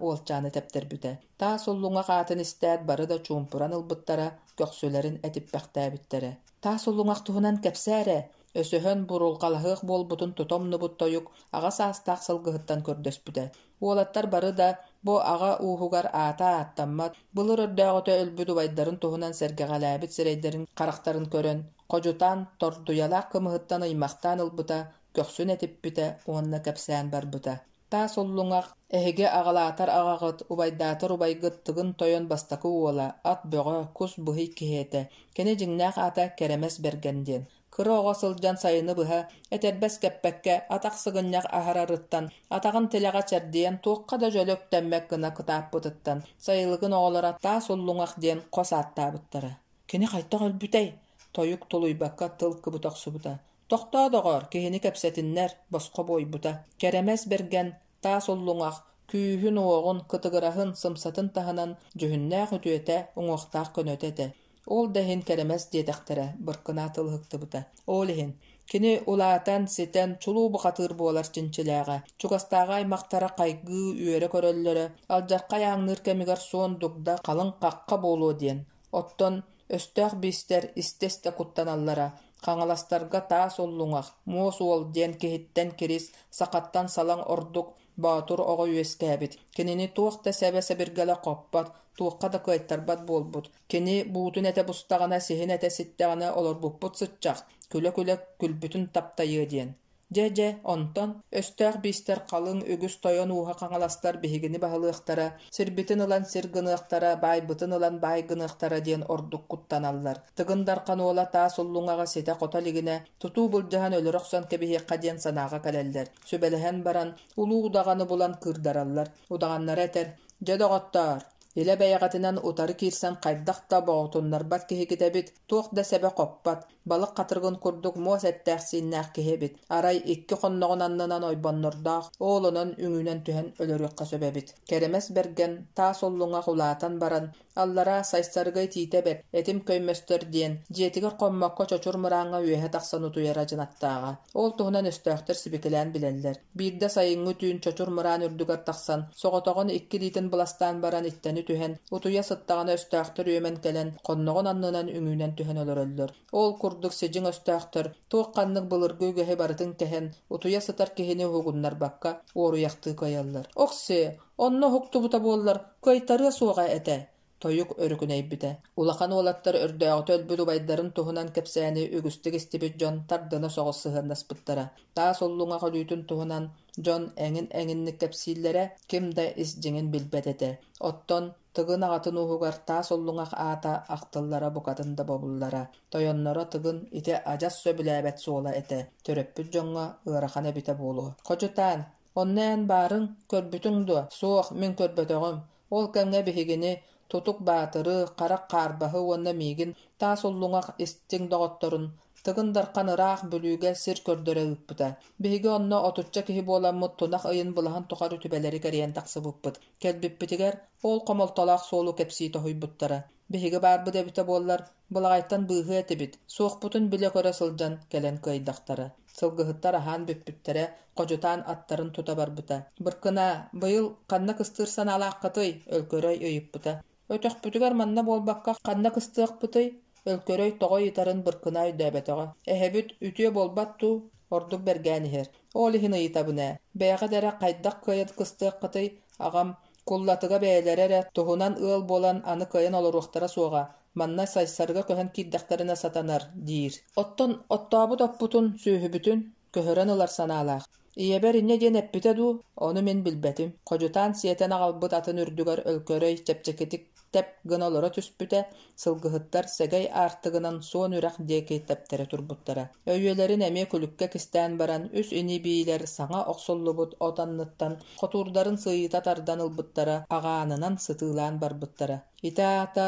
уолчааны тэптэрбитэ. Таас уллуҥах аатын истээт бары да чуумпуран ылбыттара, көхсүлэрин этиппэхтээбиттэрэ. Таас уллуҥах туһунан кэпсээ эрэ, Өсөһөн бурулҕалаһыах буолбутун тута умнубут тойук аҕа саастаах сылгыһыттан көрдөспүтэ. Уолаттар бары да бу аҕа ууһугар аата ааттаммат, былыр өрдөөҕүтэ өлбүт убайдарын туһунан сэргэҕэлээбит сирэйдэрин харахтарын көрөн, ходьутаан тордуйалаах кымыһыттан ыймахтаан ылбыта, көхсүн этиппитэ уонна кэпсээн барбыта. Таас уллуҥах, эһиги аҕалаатар аҕаҕыт, убайдаатар убайгыт Тыгын Тойон бастакы уола, ат бөҕө, кус быһый киһи этэ. Кини дьиҥнээх аата Кэрэмэс Бэргэн диэн. Кыра оҕо сылдьан сайыны быһа, этэрбэс кэппэккэ, атах сыгынньах аһарарыттан, атаҕын тилэҕэ чэрдийэн туохха да дьөлө үктэммэт гына кытааппытыттан, сайылыгын оҕолоро Таас Уллуҥах диэн хос ааттаабыттара. Кини хайдах өлбүтэй? Тойук тулуйбакка тыл кыбыта охсубута. Тохтоо, доҕоор, киһини кэпсэтиннэр, босхо буойбута. Кэрэмэс Бэргэн, Таас Уллуҥах, күүһүн-уоҕун, кытыгыраһын, сымсатын таһынан дьүһүннээх үтүөтэ, уҥуохтаах көнөтө этэ. Ол да иһин кэрэмэс диэтэхтэрэ, Быркынаа тыл ыһыктыбыта. Ол иһин, кини улаатан, ситэн, чулуу бухатыыр буолар чинчилээҕэ. Чугастааҕы аймахтара хайгыы, үөрэ көрөллөрө, алдьархай ааҥныыр кэмигэр суон дугда, халыҥ хахха буолуо диэн. Оттон өстөөх биистэр истэ-истэ куттаналлара, Хаҥаластарга таас уллуҥах, муос уол диэн киһиттэн кирис, сахаттан салаҥ ордук боотур оҕо үөскээбит. Кинини туох да сэбэ-сэбиргэлэ хоппот, туохха да кыайтарбат буолбут. Кини буутун этэ бустаҕына, сиһин этэ ситтэҕинэ олорбуппут сыччах, күлэ-күлэ күлбүтүн таптайыа диэн. Дьэ-дьэ, онтон өстөөх биистэр халыҥ үгүс тойон ууһа хаҥаластар биһигини баһылыахтара, сирбитин ылан сир гыныахтара, баайбытын ылан баай гыныахтара диэн ордук куттаналлар. Тыгын Дархан уола таас уллуҥаҕа ситэ-хото илигинэ, тутуу былдьаһан өлөрө охсон кэбиһиэххэ диэн санааҕа кэлэллэр. Сүбэлэһэн баран, улуу удаҕаны булан кыырдараллар. Удаҕаннара этэр: «Дьэ, доҕоттоор, Илэ бэйэҕитинэн утары киирсэн хайдах да боҕутуннарбат киһигит эбит, туох да сэбэ хоппот, балык хатырыгын курдук муос эттээх-сииннээх киһи эбит. Арай икки хонноҕун аннынан ойбоннордоох, ол онон үҥүүнэн түһэн өлөрүөххэ сөп эбит. Кэрэмэс Бэргэн таас уллуҥах улаатан баран, аллараа Сайсарыга итиитэ бэрт, этим көймөстөр диэн, дьиэтигэр хоммокко чочур мырааҥҥа үөһэ тахсан утуйара дьынаттааҕа. Ол туһунан өстөөхтөр сибикилээн билэллэр. Биирдэ сайыҥҥы түүн чочур мыраан үрдүгэр тахсан, соҕотоҕун икки илиитин быластаан баран иттэни түһэн, утуйа сыттаҕына өстөөхтөр үөмэн кэлэн, хонноҕун аннынан үҥүүнэн түһэн олороллор. Ол курдук сидьиҥ өстөөхтөр туох-ханнык былыргы үгэһи барытын кэһэн, утуйа сытар киһини уһугуннарбакка уоруйахтыы кыайаллар. Ок-сиэ, онно уһуктубута буоллар, кыайтарыа суоҕа этэ Тойук өрүкүнэйбитэ. Улахан уолаттар өрдөөҕүтэ өлбүт убайдарын туһунан кэпсээни үгүстүк истибит дьон тардына соҕус сыһыаннаспыттара. Таас уллуҥах өлүүтүн туһунан дьон эҥин-эҥинник кэпсииллэрэ, ким да ис дьиҥин билбэт этэ. Оттон Тыгын аҕатын ууһугар Таас Уллуҥах аата ахтыллара букатын да бобуллара. Тойонноро Тыгын ити адьас сөбүлээбэт суола этэ, төрөппүт дьоҥҥо ыарахан эбитэ буолуо. Ходьутаан, онно эн баарыҥ, көрбүтүҥ дуо? Суох, мин көрбөтөҕүм. Ол кэмҥэ биһигини Тутук Баатыры, Харах Хаарбаһы уонна миигин Таас Уллуҥах истиҥ доҕотторун Тыгын Дархан ыраах Бүлүүгэ сир көрдөрө ыыппыта. Биһиги онно отучча киһи буоламмыт тунах ыйын былаһын тухары түбэлэри кэрийэн тахсыбыппыт. Кэлбиппитигэр ол хомолтолоох суолу кэпсии тоһуйбуттара. Биһиги баарбыт эбитэ буоллар, былаҕайтан быыһыа этибит, суохпутун билэ-көрө сылдьан кэлэн кыайдахтара. Сылгыһыттар аһаан бүппүттэрэ, ходьутаан аттарын тута барбыта. «Быркынаа, быйыл ханна кыстыыр санаалааххытый?» Өлкөрөй ыйыппыта. Өтөхпүтүгэр манна буолбакка ханна кыстыахпытый? Өлкөрөй тоҕо ыйытарын Быркына өйдөөбөтөҕө. Эһэбит үтүө буолбат дуу, ордук бэргээн иһэр. Ол иһин ыйытабын ээ, бэйэҕит эрэ хайдах кыайан кыстыаххытый? Аҕам, Куллатыга бэйэлэрэ эрэ туһунан ыал буолан аны кыайан олоруохтара суоҕа, манна Сайсарга көһөн киирдэхтэринэ сатанар, диир. Оттон оттообут оппутун, сүөһүбүтүн көһөрөн ылар санаалаах. Ийэбэр инньэ диэн эппитэ дуу, ону мин билбэтим. Ходьутаан сиэтэн аҕалбыт атын үрдүгэр Өлкөрөй чэпчэкитик тэп гына олоро түспүтэ, сылгыһыттар сэгэй аартыгынан суон үрэх диэки тэптэрэ турбуттара. Өйүөлэрин эмиэ күлүккэ кистээн баран, үс ини-биилэр саҥа охсуллубут от анныттан хотуурдарын сыыйыта тардан ылбыттара, аҕаанынан сытыылаан барбыттара. Ити аата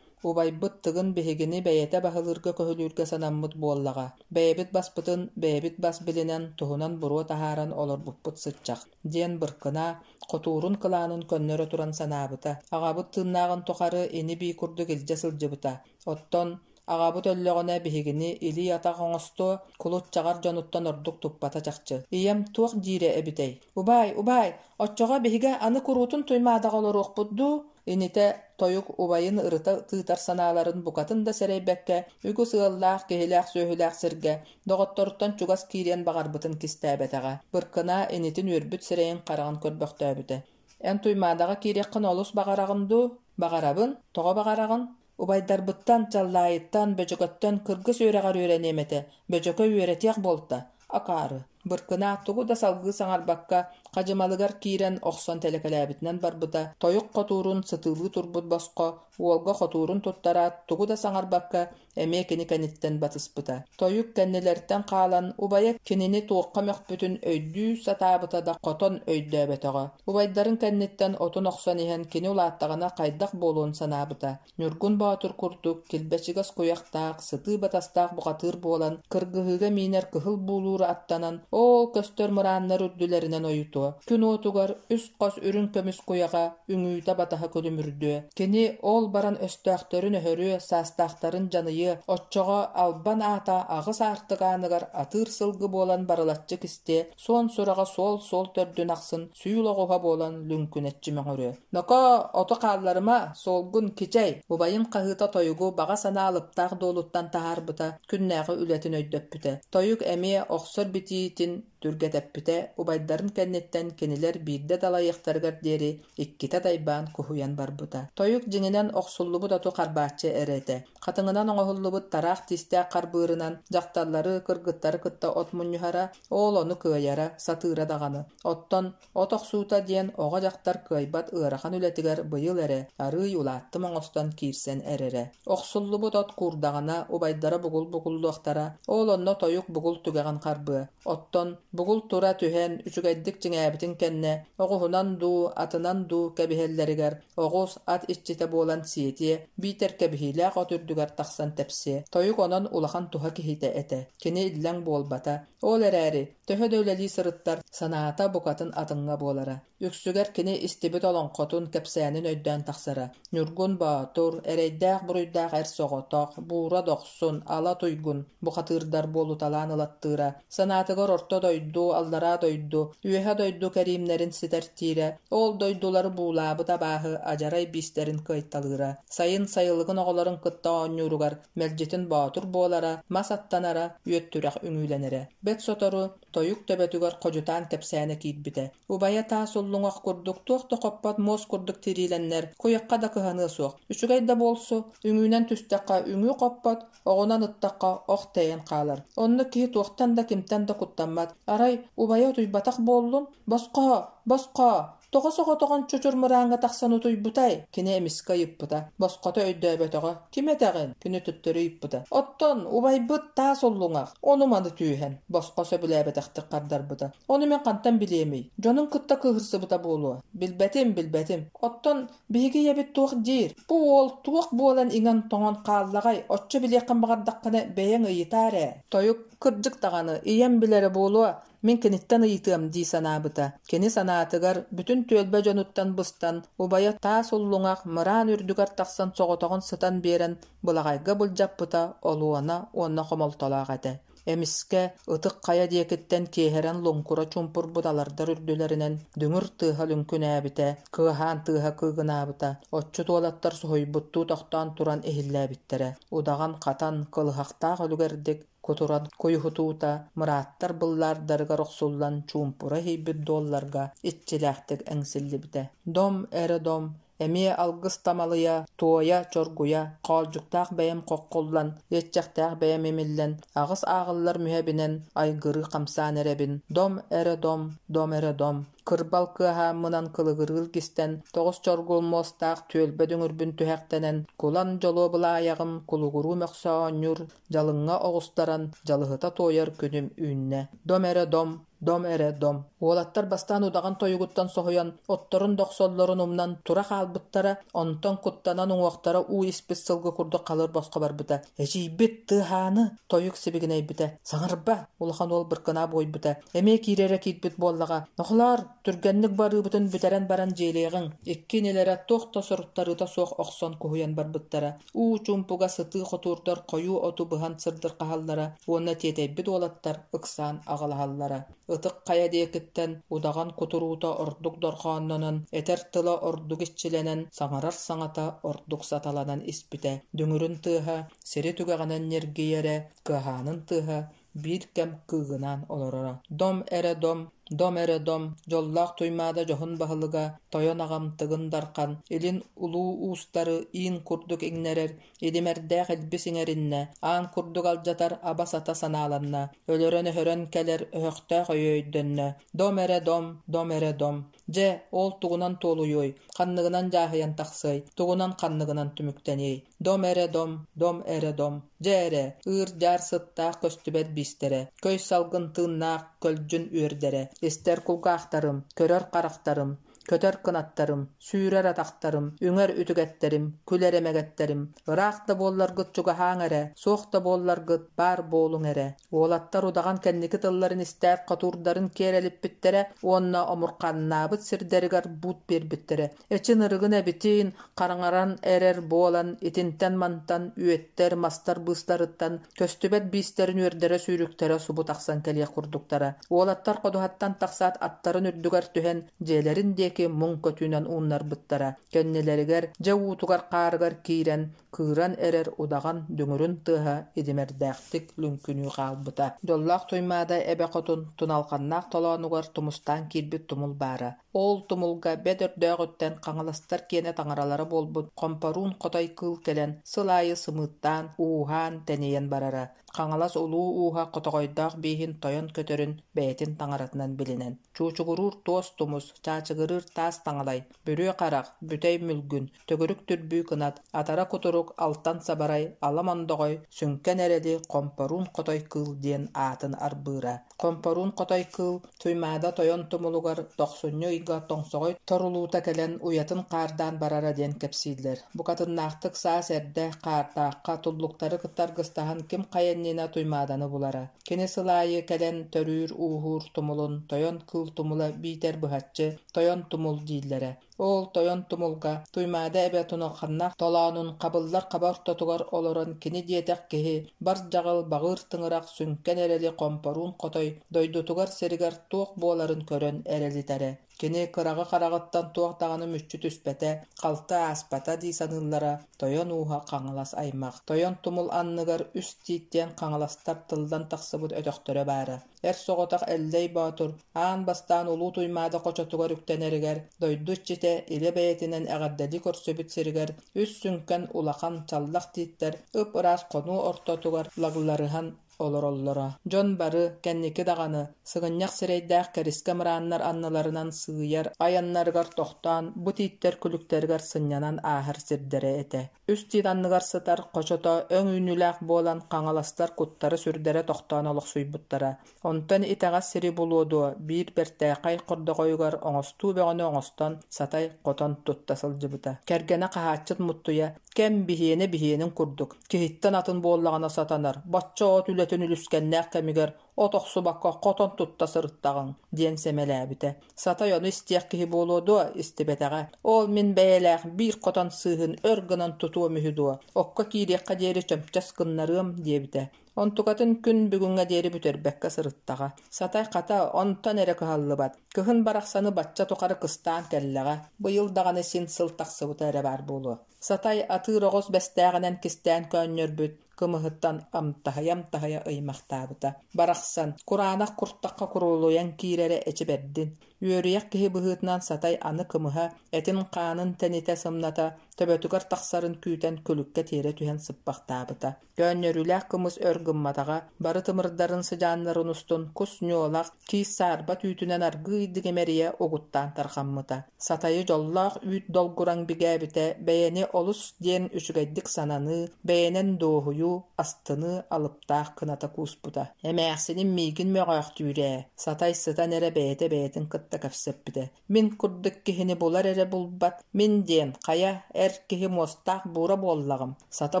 Убайбыт Тыгын биһигини бэйэтэ баһылыырга-көһүлүүргэ санаммыт буоллаҕа. Бэйэбит баспытын бэйэбит бас билинэн, туһунан буруо таһааран олорбуппут сыччах, диэн Быркына хотуурун кылаанын көннөрө туран санаабыта. Аҕабыт тыыннааҕын тухары ини-бии курдук илдьэ сылдьыбыта. Оттон аҕабыт өллөҕүнэ биһигини илии-атах оҥостуо, кулут-чаҕар дьонуттан ордук туппата чахчы. Ийэм туох диирэ эбитэй? «Убаай, убаай, оччоҕо биһиги аны куруутун Туймаадаҕа олоруохпут дуу?» Инитэ тойук убайын ырыта тыытар санааларын букатын да сэрэйбэккэ, үгүс ыаллаах, киһилээх-сүөһүлээх сиргэ доҕотторуттан чугас киириэн баҕарбытын кистээбэтэҕэ. Быркынаа инитин үөрбүт сирэйин-хараҕын көрбөхтөөбүтэ. «Эн Туймаадаҕа киириэххин олус баҕараҕын дуу?» «Баҕарабын. Тоҕо баҕараҕын?» «Убайдарбыттан, Чаллаайыттан, Бөдьөкөттөн кыргыс үөрэҕэр үөрэниэм этэ. Бөдьөкө үөрэтиэх буолта. Акаары. Быркынаа тугу да салгыы саҥарбакка, хадьымалыгар киирэн охсон тэлэкэлээбитинэн барбыта, тойук хотуурун сытыылыы турбут босхо, уолга хотуурун туттараат, тугу да саҥарбакка, эмиэ кини кэнниттэн батыспыта. Тойук кэннилэриттэн хаалан, убайа кинини туохха мөхпүтүн өйдүү сатаабыта да хотон өйдөөбөтөҕө. Убайдарын кэнниттэн отун охсон иһэн кини улааттаҕына хайдах буолуон санаабыта. Ньургун Боотур курдук килбэчигэс куйахтаах, сытыы батастаах бухатыыр буолан, кыргыһыыга миинэр кыһыл буулуур аттанан, оол көстөр мырааннар үрдүлэринэн ойутуо, күн уотугар үс хос үрүҥ көмүс куйаҕа үҥүүтэ-батаһа күлүмүрдүө. Кини ол баран өстөөхтөрүн өһөрүө, саастаахтарын дьаныйыа, оччоҕо албан аата аҕыс аартык ааныгар атыыр сылгы буолан барылаччы кистиэ, суон сураҕа суол-суол төрдүн ахсын сүүл оҕуһа буолан лүҥкүнэччи мөҥөрүө. «Нокоо, оту хаалларыма, суолгун кичэй!» Убайын хаһыыта тойугу баҕа санаа алыптаах дуолуттан таһаарбыта, күннээҕи үлэтин өйдөппүтэ. Тойук эмиэ охсор битиитин түргэтэппитэ, убайдарын кэнниттэн кинилэр биирдэ далайыахтарыгар диэри иккитэ дайбаан куһуйан барбыта. Тойук дьиҥинэн охсуллубут оту харбааччы эрэ этэ. Хатыҥынан оҥоһуллубут тараах тиистээх харбыырынан дьахталлары, кыргыттары кытта от мунньуһара, ол ону кыайара, сатыыра даҕаны. Оттон от охсуута диэн оҕо-дьахтар кыайбат ыарахан үлэтигэр быйыл эрэ арыый улааттым оҥостон киирсэн эрэрэ. Охсуллубут от куурдаҕына, убайдара бугул бугуллуохтара, ол онно тойук бугул түгэҕин харбыа. Оттон бугул тура түһэн, үчүгэйдик чиҥээбитин кэннэ, оҕуһунан дуу, атынан дуу кэбиһэллэригэр оҕус, ат иччитэ буолан сиэтиэ, биитэр кэбиһиилээх от үрдүгэр тахсан тэпсиэ. Тойук онон улахан туһа киһитэ этэ. Кини иллэҥ буолбата. Ол эрээри, төһө да үлэлии сырыттар, санаата букатын атыҥҥа буолара. Үксүгэр кини истибит олоҥхотун, кэпсээнин өйдөөн тахсара. Ньургун Боотур, эрэйдээх-буруйдаах эр соҕотох, Буура Дохсун, Ала Туйгун бухатыырдар буолуталаан ылаттыыра. Санаатыгар орто дойду, аллараа дойду, үөһэ дойду кэриимнэрин ситэртиирэ, ол дойдулары буулаабыт абааһы адьарай биистэрин кыайталыыра. Сайын сайылыгын оҕолорун кытта оонньууругар мэлдьитин боотур буолара, мас аттанара, үөттүрэх үҥүүлэнэрэ. Бэрт сотору тойук төбөтүгэр ходьутаан кэпсээнэ киирбитэ. Убайа таас уллуҥах курдук туох да хоппот муос курдук тириилэннэр, куйахха да кыһаныа суох. Үчүгэй да буолсу, үҥүүнэн түстэххэ үҥүү хоппот, оҕунан ыттахха ох тэйэн хаалар. Оннук киһи туохтан да кимтэн да куттаммат. Арай убайа утуйбатах буоллун? Босхо! Босхо! Тоҕо соҕотоҕун чучур мырааҥҥа тахсан утуйбутай? Кини эмискэ ыйыппыта. Босхото өйдөөбөтөҕө. Ким этэҕин? Кини төттөрү ыйыппыта. Оттон убайбыт таас уллуҥах. Ону-маны түөһэн. Босхо сөбүлээбэтэхтик хардарбыта. Ону мин хантан билиэмий? Дьонун кытта кыыһырсыбыта буолуо. Билбэтим, билбэтим. Оттон биһиги ийэбит туох диир? Бу уол туох буолан иҥэн-тоҥон хааллаҕай? Оччо билиэххин баҕардаххына бэйэҥ ыйытаар ээ. Тойук, кырдьык даҕаны, ийэм билэрэ буолуо. Мин киниттэн ыйытыам дии санаабыта. Кини санаатыгар, бүтүн түөлбэ дьонуттан быстан, убайа таас уллуҥах мыраан үрдүгэр тахсан соҕотоҕун сытан биэрэн былаҕайга былдьаппыта олуона уонна хомолтолоох этэ. Эмискэ Ытык Хайа диэкиттэн киэһэрэн луҥкура чуумпурбут алардар үрдүлэринэн дүҥүр тыаһа лүҥкүнээбитэ, кыаһаан тыаһа кыыгынаабыта, отчут уолаттар соһуйбуттуу тохтоон туран иһиллээбиттэрэ. Удаҕан хатан, кылыһахтаах үлүгэрдик кутуран куйуһутуута, мырааттар быллаардарыгар охсуллан чуумпура иһийбит дуолларга иччилээхтик эҥсиллибитэ. Дом эрэ дом, Эмиэ алгыс тамалыйа, туойа, чоргуйа, хоолдьуктаах бэйэм хоххуллан, иэччэхтээх бэйэм имиллэн, аҕыс ааҕыллар мүһэбинэн айгырыы хамсаан эрэбин. Дом эрэ дом, дом эрэ дом. Кырбал кыаһааммынан кылыгырыы илгистэн, тоҕус чоргул муостаах түөлбэ дүҥүрбүн түһэхтэнэн, кулан дьолуо былаайаҕым кулугуруу мөхсө оонньуур, дьалыҥҥа оҕустаран, дьалыһыта туойар күнүм үүннэ. Дом эрэ дом, Дом эрэ дом. Уолаттар бастаан удаҕан тойугуттан соһуйан, отторун да охсоллорун умнан тура хаалбыттара, онтон куттанан уҥуохтара уу испит сылгы курдук халыр босхо барбыта. Эчийбит тыаһааны! Тойук сибигинэйбитэ. Саҥарба! Улахан уол быркынаа буойбута. Эмиэ киирэрэ киирбит буоллаҕа. Нохолоор, түргэнник барыыбытын бүтэрэн баран дьиэлиэҕиҥ. Икки инилэрэ туох да соруттарыыта суох охсон куһуйан барбыттара. Уу чуумпуга сытыы хотуурдар хойуу оту быһан сырдырҕаһаллара уонна тиэтэйбит уолаттар ыксаан аҕалаһаллара. Ытык Хайа диэкиттэн удаҕан кутуруута ордук дорҕооннонон, этэр тыла ордук иччилэнэн, саҥарар саҥата ордук саталанан испитэ. Дүҥүрүн тыаһа сири түгэҕинэн ньиргийэрэ, кыаһаанын тыаһа биир кэм кыыгынаан олороро. Дом эрэ дом, дом эрэ дом, дьоллоох Туймаада дьоһун баһылыга, тойон аҕам Тыгын Дархан, илин улуу уустары иин курдук иҥнэрэр, идимэрдээх илбис иҥэриннэ, аан курдук алдьатар аба-сата санааланна, өлөрөн-өһөрөн кэлэр өһөхтөөх өйө өйдөннө. Дом эрэ дом, дом эрэ дом. Дьэ, ол тугунан туолуйуой, ханныгынан дьааһыйан тахсыай, тугунан ханныгынан түмүктэниэй? Дом эрэ дом, дом эрэ дом, дьэ эрэ, ыыр-дьаар сыттаах көстүбэт биистэрэ, көй салгын тыыннаах көлдьүн үөрдэрэ, истэр кулгаахтарым, көрөр харахтарым, көтөр кынаттарым, сүүрэр атахтарым, үҥэр үтүгэттэрим, күлэр эмэгэттэрим, ыраах да буолларгыт чугаһааҥ эрэ, суох да буолларгыт баар буолуҥ эрэ. Уолаттар удаҕан кэнники тылларын истээт хотуурдарын киэр элиппиттэрэ уонна омурханнаабыт сирдэригэр буут биэрбиттэрэ. Эчин ырыгын эбитин, хараҥаран эрэр буолан, итинтэн-мантан үөттэр, мастар быыстарыттан көстүбэт биистэрин үөрдэрэ-сүүрүктэрэ субу тахсан кэлиэх курдуктара. Уолаттар ходуһаттан тахсаат аттарын үрдүгэр түһэн, дьиэлэрин диэки муҥ көтүүнэн ууннарбыттара. Кэннилэригэр, дьэ уутугар-хаарыгар киирэн, кыыран эрэр удаҕан дүҥүрүн тыаһа идимэрдээхтик лүҥкүнүү хаалбыта. Дьоллоох Туймаада эбэ хотун туналҕаннаах толоонугар тумустаан киирбит тумул баара. Ол тумулга бэт өрдөөҕүттэн хаҥаластар киэнэ таҥаралара буолбут хомпоруун хотой кыыл кэлэн сыл аайы сымыыттаан, ууһаан, тэнийэн барара. Хаҥалас улуу ууһа хотоҕойдоох бииһин тойон көтөрүн бэйэтин таҥаратынан билинэн, чуучугуруур туос тумус, чаачыгырыыр таас таҥалай, бүрүө харах, бүтэй мүлгүн, төгүрүк түрбүү кынат, атара кутурук, алтан сабарай, ала мондоҕой, сүҥкэн эрэли Хомпоруун Хотой Кыыл диэн аатын арбыыра. Хомпоруун Хотой Кыыл Туймаада тойон тумулугар тохсунньу ыйга тоҥсоҕой торулуута кэлэн уйатын хаардаан барара диэн кэпсииллэр. Букатыннаахтык саас эрдэ хаардаахха туллуктары кытта аргыстаһан ким хайа иннинэ Туймааданы булара. Кини сыл аайы кэлэн төрүүр-ууһуур тумулун Тойон Кыыл тумула биитэр быһаччы Тойон Тумул дииллэрэ. Ол тойон тумулга Туймаада эбэ туналханнаах толоонун хабыллар хаба ортотугар олорон кини диэтэх киһи бар дьаҕыл баҕыыр тыҥырах сүҥкэн эрэли хомпоруун хотой дойдутугар-сиригэр туох буоларын көрөн эрэлитэрэ. Кини кыраҕы хараҕыттан туох даҕаны мүччү түспэтэ, халты ааспата дии саныыллара тойон ууһа Хаҥалас аймах. Тойон тумул анныгар үс тиит диэн хаҥаластар тыллан тахсыбыт өтөхтөрө баара. Эр соҕотох Эллэй Боотур аан бастаан Улуу Туймаада хочотугар үктэнэригэр дойду иччитэ илэ бэйэтинэн эҕэрдэлии көрсүбүт сиригэр үс сүҥкэн улахан чаллах тииттэр ып-ыраас хонуу ортотугар лагларыһан олороллоро. Дьон бары, кэнники даҕаны, сыгынньах сирэйдээх кэрискэ мырааннар анныларынан сыыйар айаннарыгар тохтоон, бу тииттэр күлүктэригэр сынньанан ааһар сирдэрэ этэ. Үс тиит анныгар сытар хочото өҥ үүнүүлээх буолан хаҥаластар куттара-сүрдэрэ тохтоон олохсуйбуттара. Онтон итэҕэс сири булуо дуо, биир бэртээхэй хордоҕойугар оҥостуу бөҕөнү оҥостон сатай хотон тутта сылдьыбыта. Кэргэнэ хаһааччыт Муттуйа кэм биһиэнэ биһиэнин курдук, киһиттэн атын буоллаҕына сатанар, бачча от үлэтин үлэтин үлүскэннээх кэмигэр от охсубакка хотон тутта сырыттаҕыҥ диэн сэмэлээбитэ. Сатай ону истиэх киһи буолуо дуо, истибэтэҕэ. Ол мин бэйэлээх биир хотон сыыһын өр гынан тутуом үһү дуо, окко киириэххэ диэри чөмчөс гыннарыам диэбитэ. Онтукатын күн бүгүҥҥэ диэри бүтэрбэккэ сырыттаҕа. Сатай хата онтон эрэ кыһаллыбат. Кыһын барахсаны бачча тухары кыстаан кэллэҕэ. Быйыл даҕаны син сыл тахсыбыта эрэ баар буолуо. Сатай атыыр оҕус бэстээҕинэн кистээн көөнньөрбүт кымыһыттан амтаһыйа-амтаһыйа ыймахтаабыта. Барахсан, кураанах куртахха курулуйан киирэрэ эчи бэрдин. Үөрүйэх киһи быһыытынан Сатай аны кымыһа, этин-хаанын тэнитэ сымната, төбөтүгэр тахсарын күүтэн күлүккэ тиэрэ түһэн сыппахтаабыта. Көөнньөрүүлээх кымыс өр гымматаҕа, бары тымырдарын сыдьааннарын устун кус ньуолах, киис саарба түүтүнэн аргыыйдык имэрийэ угуттаан тарҕаммыта. Сатайы дьоллоох үүт долгураҥ бигээбитэ бэйэни олус диэн үчүгэйдик сананыы, бэйэнэн дуоһуйуу, астыныы алыптаах кыната кууспута. Эмээхсиним миигин мөҕөөхтүүр ээ, Сатай сытан эрэ бэйэтэ бэйэтин кытта кэпсэппитэ. Мин курдук киһини булар эрэ булбат, мин диэн, хайа, эр киһи муостаах буура буоллаҕым, сата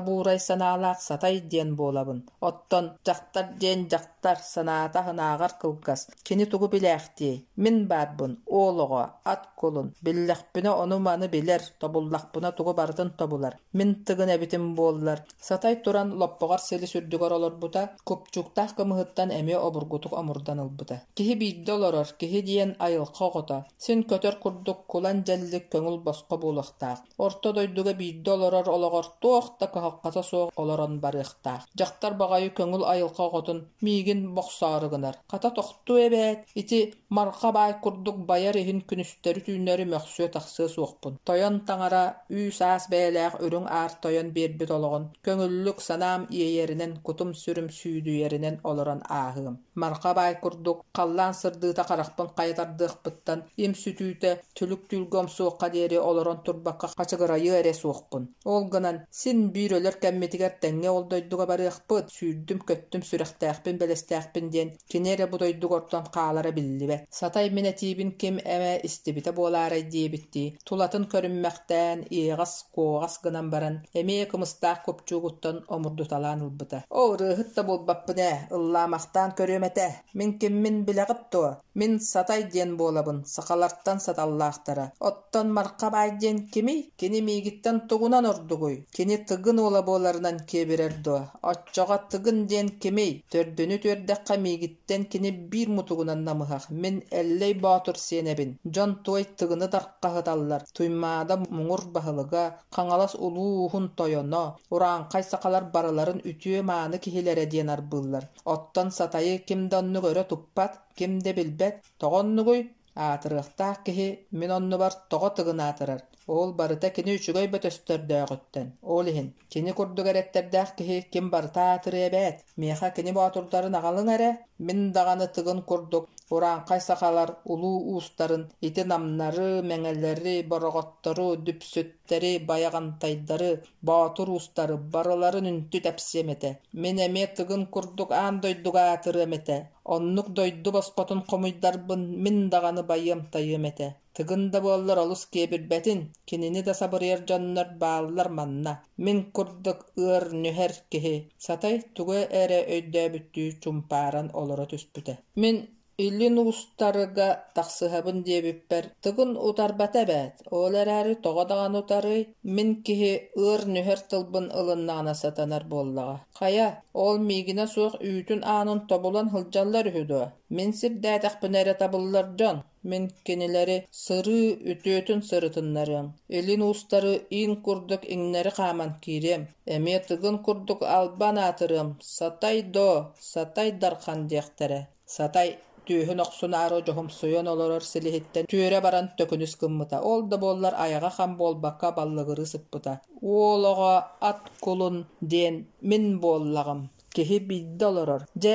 буурай санаалаах сатай диэн буолабын. Оттон дьахтар диэн дьахтар, санаата аһынааҕар кылгас, кини тугу билээхтиэй? Мин баарбын, уол оҕо, ат кулун, биллэхпинэ ону-маны билэр, тобуллахпына тугу барытын тобулар. Мин тыгын эбитим буоллар, Сатай туран лоппоҕор силис үрдүгэр олорбута, купчуктаах кымыһыттан эмиэ обургутук омурдан ылбыта. Киһи биирдэ олорор, киһи диэн айылҕа оҕото, син көтөр курдук кулан дьэллик көҥүл босхо буолуохтаах. Орто дойдуга биирдэ олорор олоҕор туох да кыһалҕата суох олорон барыахтаах. Дьахтар баҕайы көҥүл айылҕа оҕотун миигин бохсоору гынар. Хата тохтуу эбээт, ити Марха баай курдук байар иһин күнүстэри-түүннэри мөхсүө-тахсыа суохпун. Тойон таҥара үүс-аас бэйэлээх үрүҥ аар тойон биэрбит олоҕун көҥүллүк санаам иэйэринэн кутум-сүрүм сүүдүйэринэн олорон ааһыам. Марха баай курдук халлаан сырдыыта харахпын хайа тардыахпыттан им сүтүүтэ түлүк түүлгэ умсуохха диэри олорон турбакка хачыгырайыа эрэ суохпун. Ол гынан син биир өлөр кэммитигэр тэҥҥэ ол дойдуга барыахпыт, сүүрдүм-көттүм сүрэхтээхпин-бэлэстээхпин диэн кини эрэ бу дойдуга ортон хаалара биллибэт. Сатай мин этиибин ким эмэ истибитэ буолаарай диэбиттии, тулатын көрүммэхтээн, иэҕэс-куоҕас гынан баран, эмиэ кымыстаах купчуугуттан омурдуталаан ылбыта. Оо, ырыаһыт да буолбаппын ээ, ыллаамахтаан көрүөм этэ. Мин киммин билэҕит дуо? Мин Сатай диэн буолабын, сахалартан саталлаахтара. Оттон Марха баай диэн кимий? Кини миигиттэн тугунан ордугуй? Кини Тыгын уола буоларынан киэбирэр дуо? Оччоҕо Тыгын диэн кимий? Төрдүнү түөрдэххэ миигиттэн кини биир мутугунан намыһах. Мин Эллэй Боотур сиэнэбин. Дьон туой Тыгыны тархаһыталлар. Туймаада муҥур баһылыга, Хаҥалас улуу ууһун тойоно, урааҥхай сахалар барыларын үтүө-мааны киһилэрэ диэн арбыыллар. Оттон Сатайы ким да оннук өрө туппат, ким да билбэт, тоҕо оннугуй? Аатырыахтаах киһи мин оннубар тоҕо тыгын аатырар? Ол барыта кини үчүгэй бөтөстөрдөөҕүттэн. Ол иһин, кини курдук эрэттэрдээх киһи ким барыта аатырыа эбээт. Миэхэ кини боотурдарын аҕалыҥ эрэ, мин даҕаны тыгын курдук урааҥхай сахалар улуу уустарын ити намнары, мэҥэлэри, бороҕоттору, дүпсүттэри, байаҕантайдары, боотур уустары барыларын үнтү тэпсиэм этэ. Мин эмиэ тыгын курдук аан дойдуга аатырыам этэ. Оннук дойду босхотун хомуйдарбын мин даҕаны байыам-тайыам этэ. Тыгын да буоллар олус киэбирбэтин, кинини да сабырыйар дьоннор бааллар манна. Мин курдук ыар-нүһэр киһи Сатай тугу эрэ өйдөөбүттүү чумпааран олоро түспүтэ. Мин Илин уустарга тахсыһабын диэбиппэр, Тыгын утарбата эбээт, ол эрээри тоҕо даҕаны утарыай, мин киһи ыар-нүһэр тылбын ылыннаҕына сатанар буоллаҕа. Хайа, ол миигинэ суох үүтүн аанын тобулан сылдьаллар үһү дуо? Мин сирдээтэхпинэ эрэ табыллар дьон, мин кинилэри сырыы үтүөтүн сырытыннарыам, илин уустары иин курдук иҥнэри хааман киириэм, эмиэ Тыгын курдук албан аатырыам, сатай доо, сатай дархан диэхтэрэ. Сатай түөһүн охсунаары дьоһумсуйан олорор силиһиттэн түөрэ баран төкүнүс гыммыта, ол да буоллар айаҕа хам буолбакка баллыгырыы сыппыта. Уол оҕо ат кулун диэн мин буоллаҕым, киһи биирдэ олорор. Дьэ,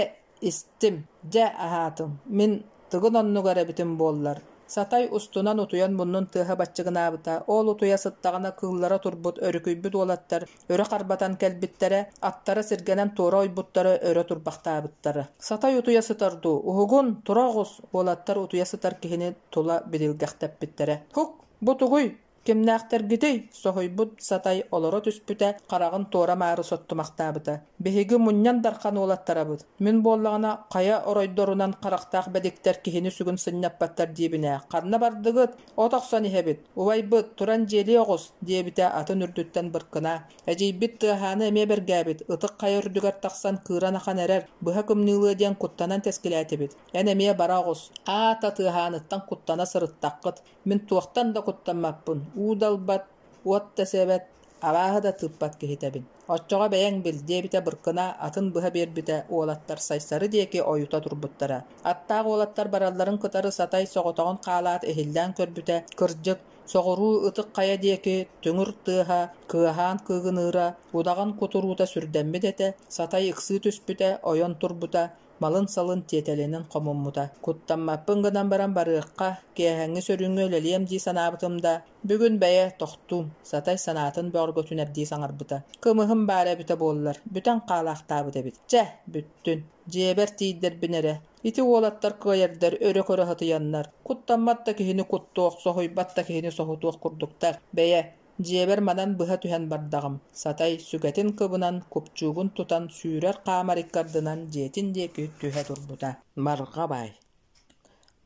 истим, дьэ аһаатым, мин Тыгын оннугар эбитим буоллар, Сатай устунан утуйан муннун тыаһа баччыгынаабыта, ол утуйа сыттаҕына кыыллара турбут, өрүкүйбүт уолаттар өрө харбатан кэлбиттэрэ, аттара сиргэнэн туора ойбуттара өрө турбахтаабыттара. Сатай утуйа сытар дуу, уһугун, тура оҕус! Уолаттар утуйа сытар киһини тула бидилгэхтэппиттэрэ. Һук, бу тугуй? Кимнээхтэргитий? Соһуйбут Сатай олоро түспүтэ, хараҕын туора-маары соттумахтаабыта. Биһиги Мунньан Дархан уолаттарабыт. Мин буоллаҕына хайа оройдорунан харахтаах бэдиктэр киһини сүгүн сынньаппаттар диибин ээ. Ханна бардыгыт? От охсон иһэбит. Убайбыт, туран дьиэлии оҕус, диэбитэ атын үрдүттэн Быркына. Эдьиийбит Тыаһааны эмиэ бэргээбит, ытык хайа үрдүгэр тахсан кыыран ахан эрэр, быһа кымньыылыа диэн куттанан тэскилээтибит. Эн эмиэ бара оҕус. Аата Тыаһааныттан куттана сырыттаххыт. Мин туохтан да куттаммаппын, уу да ылбат, уот да сиэбэт, абааһы да тыыппат киһитэбин. Оччоҕо бэйэҥ бил, диэбитэ Быркына, атын быһа биэрбитэ, уолаттар Сайсары диэки ойута турбуттара. Аттаах уолаттар баралларын кытары Сатай соҕотоҕун хаалаат иһиллээн көрбүтэ, кырдьык, соҕуруу Ытык Хайа диэки түҥүр тыаһа кыаһаан кыыгыныыра, удаҕан кутуруута сүрдэммит этэ, Сатай ыксыы түспүтэ, ойон турбута, малын-салын тиэтэлинэн хомуммута. Куттаммаппын гынан баран барыахха, киэһэҥҥи сөрүүҥҥэ үлэлиэм дии санаабытым да, бүгүн бэйэ тохтуум, Сатай санаатын бөҕөргөтүнэрдии саҥарбыта. Кымыһым баара эбитэ буоллар, бүтэн хаалаахтаабыт эбит. Чэ, бүттүн. Дьиэбэр тиийдэрбин эрэ. Ити уолаттар кыайардар өрө көрө сытыйаннар, куттаммат да киһини куттуох, соһуйбат да киһини соһутуох курдуктар. Бэйэ, Дьиэбэр манан быһа түһэн бардаҕым, Сатай сүгэтин кыбынан, купчуугун тутан сүүрэр-хаамар иккардынан дьиэтин диэки түһэ турбута. Марҕа баай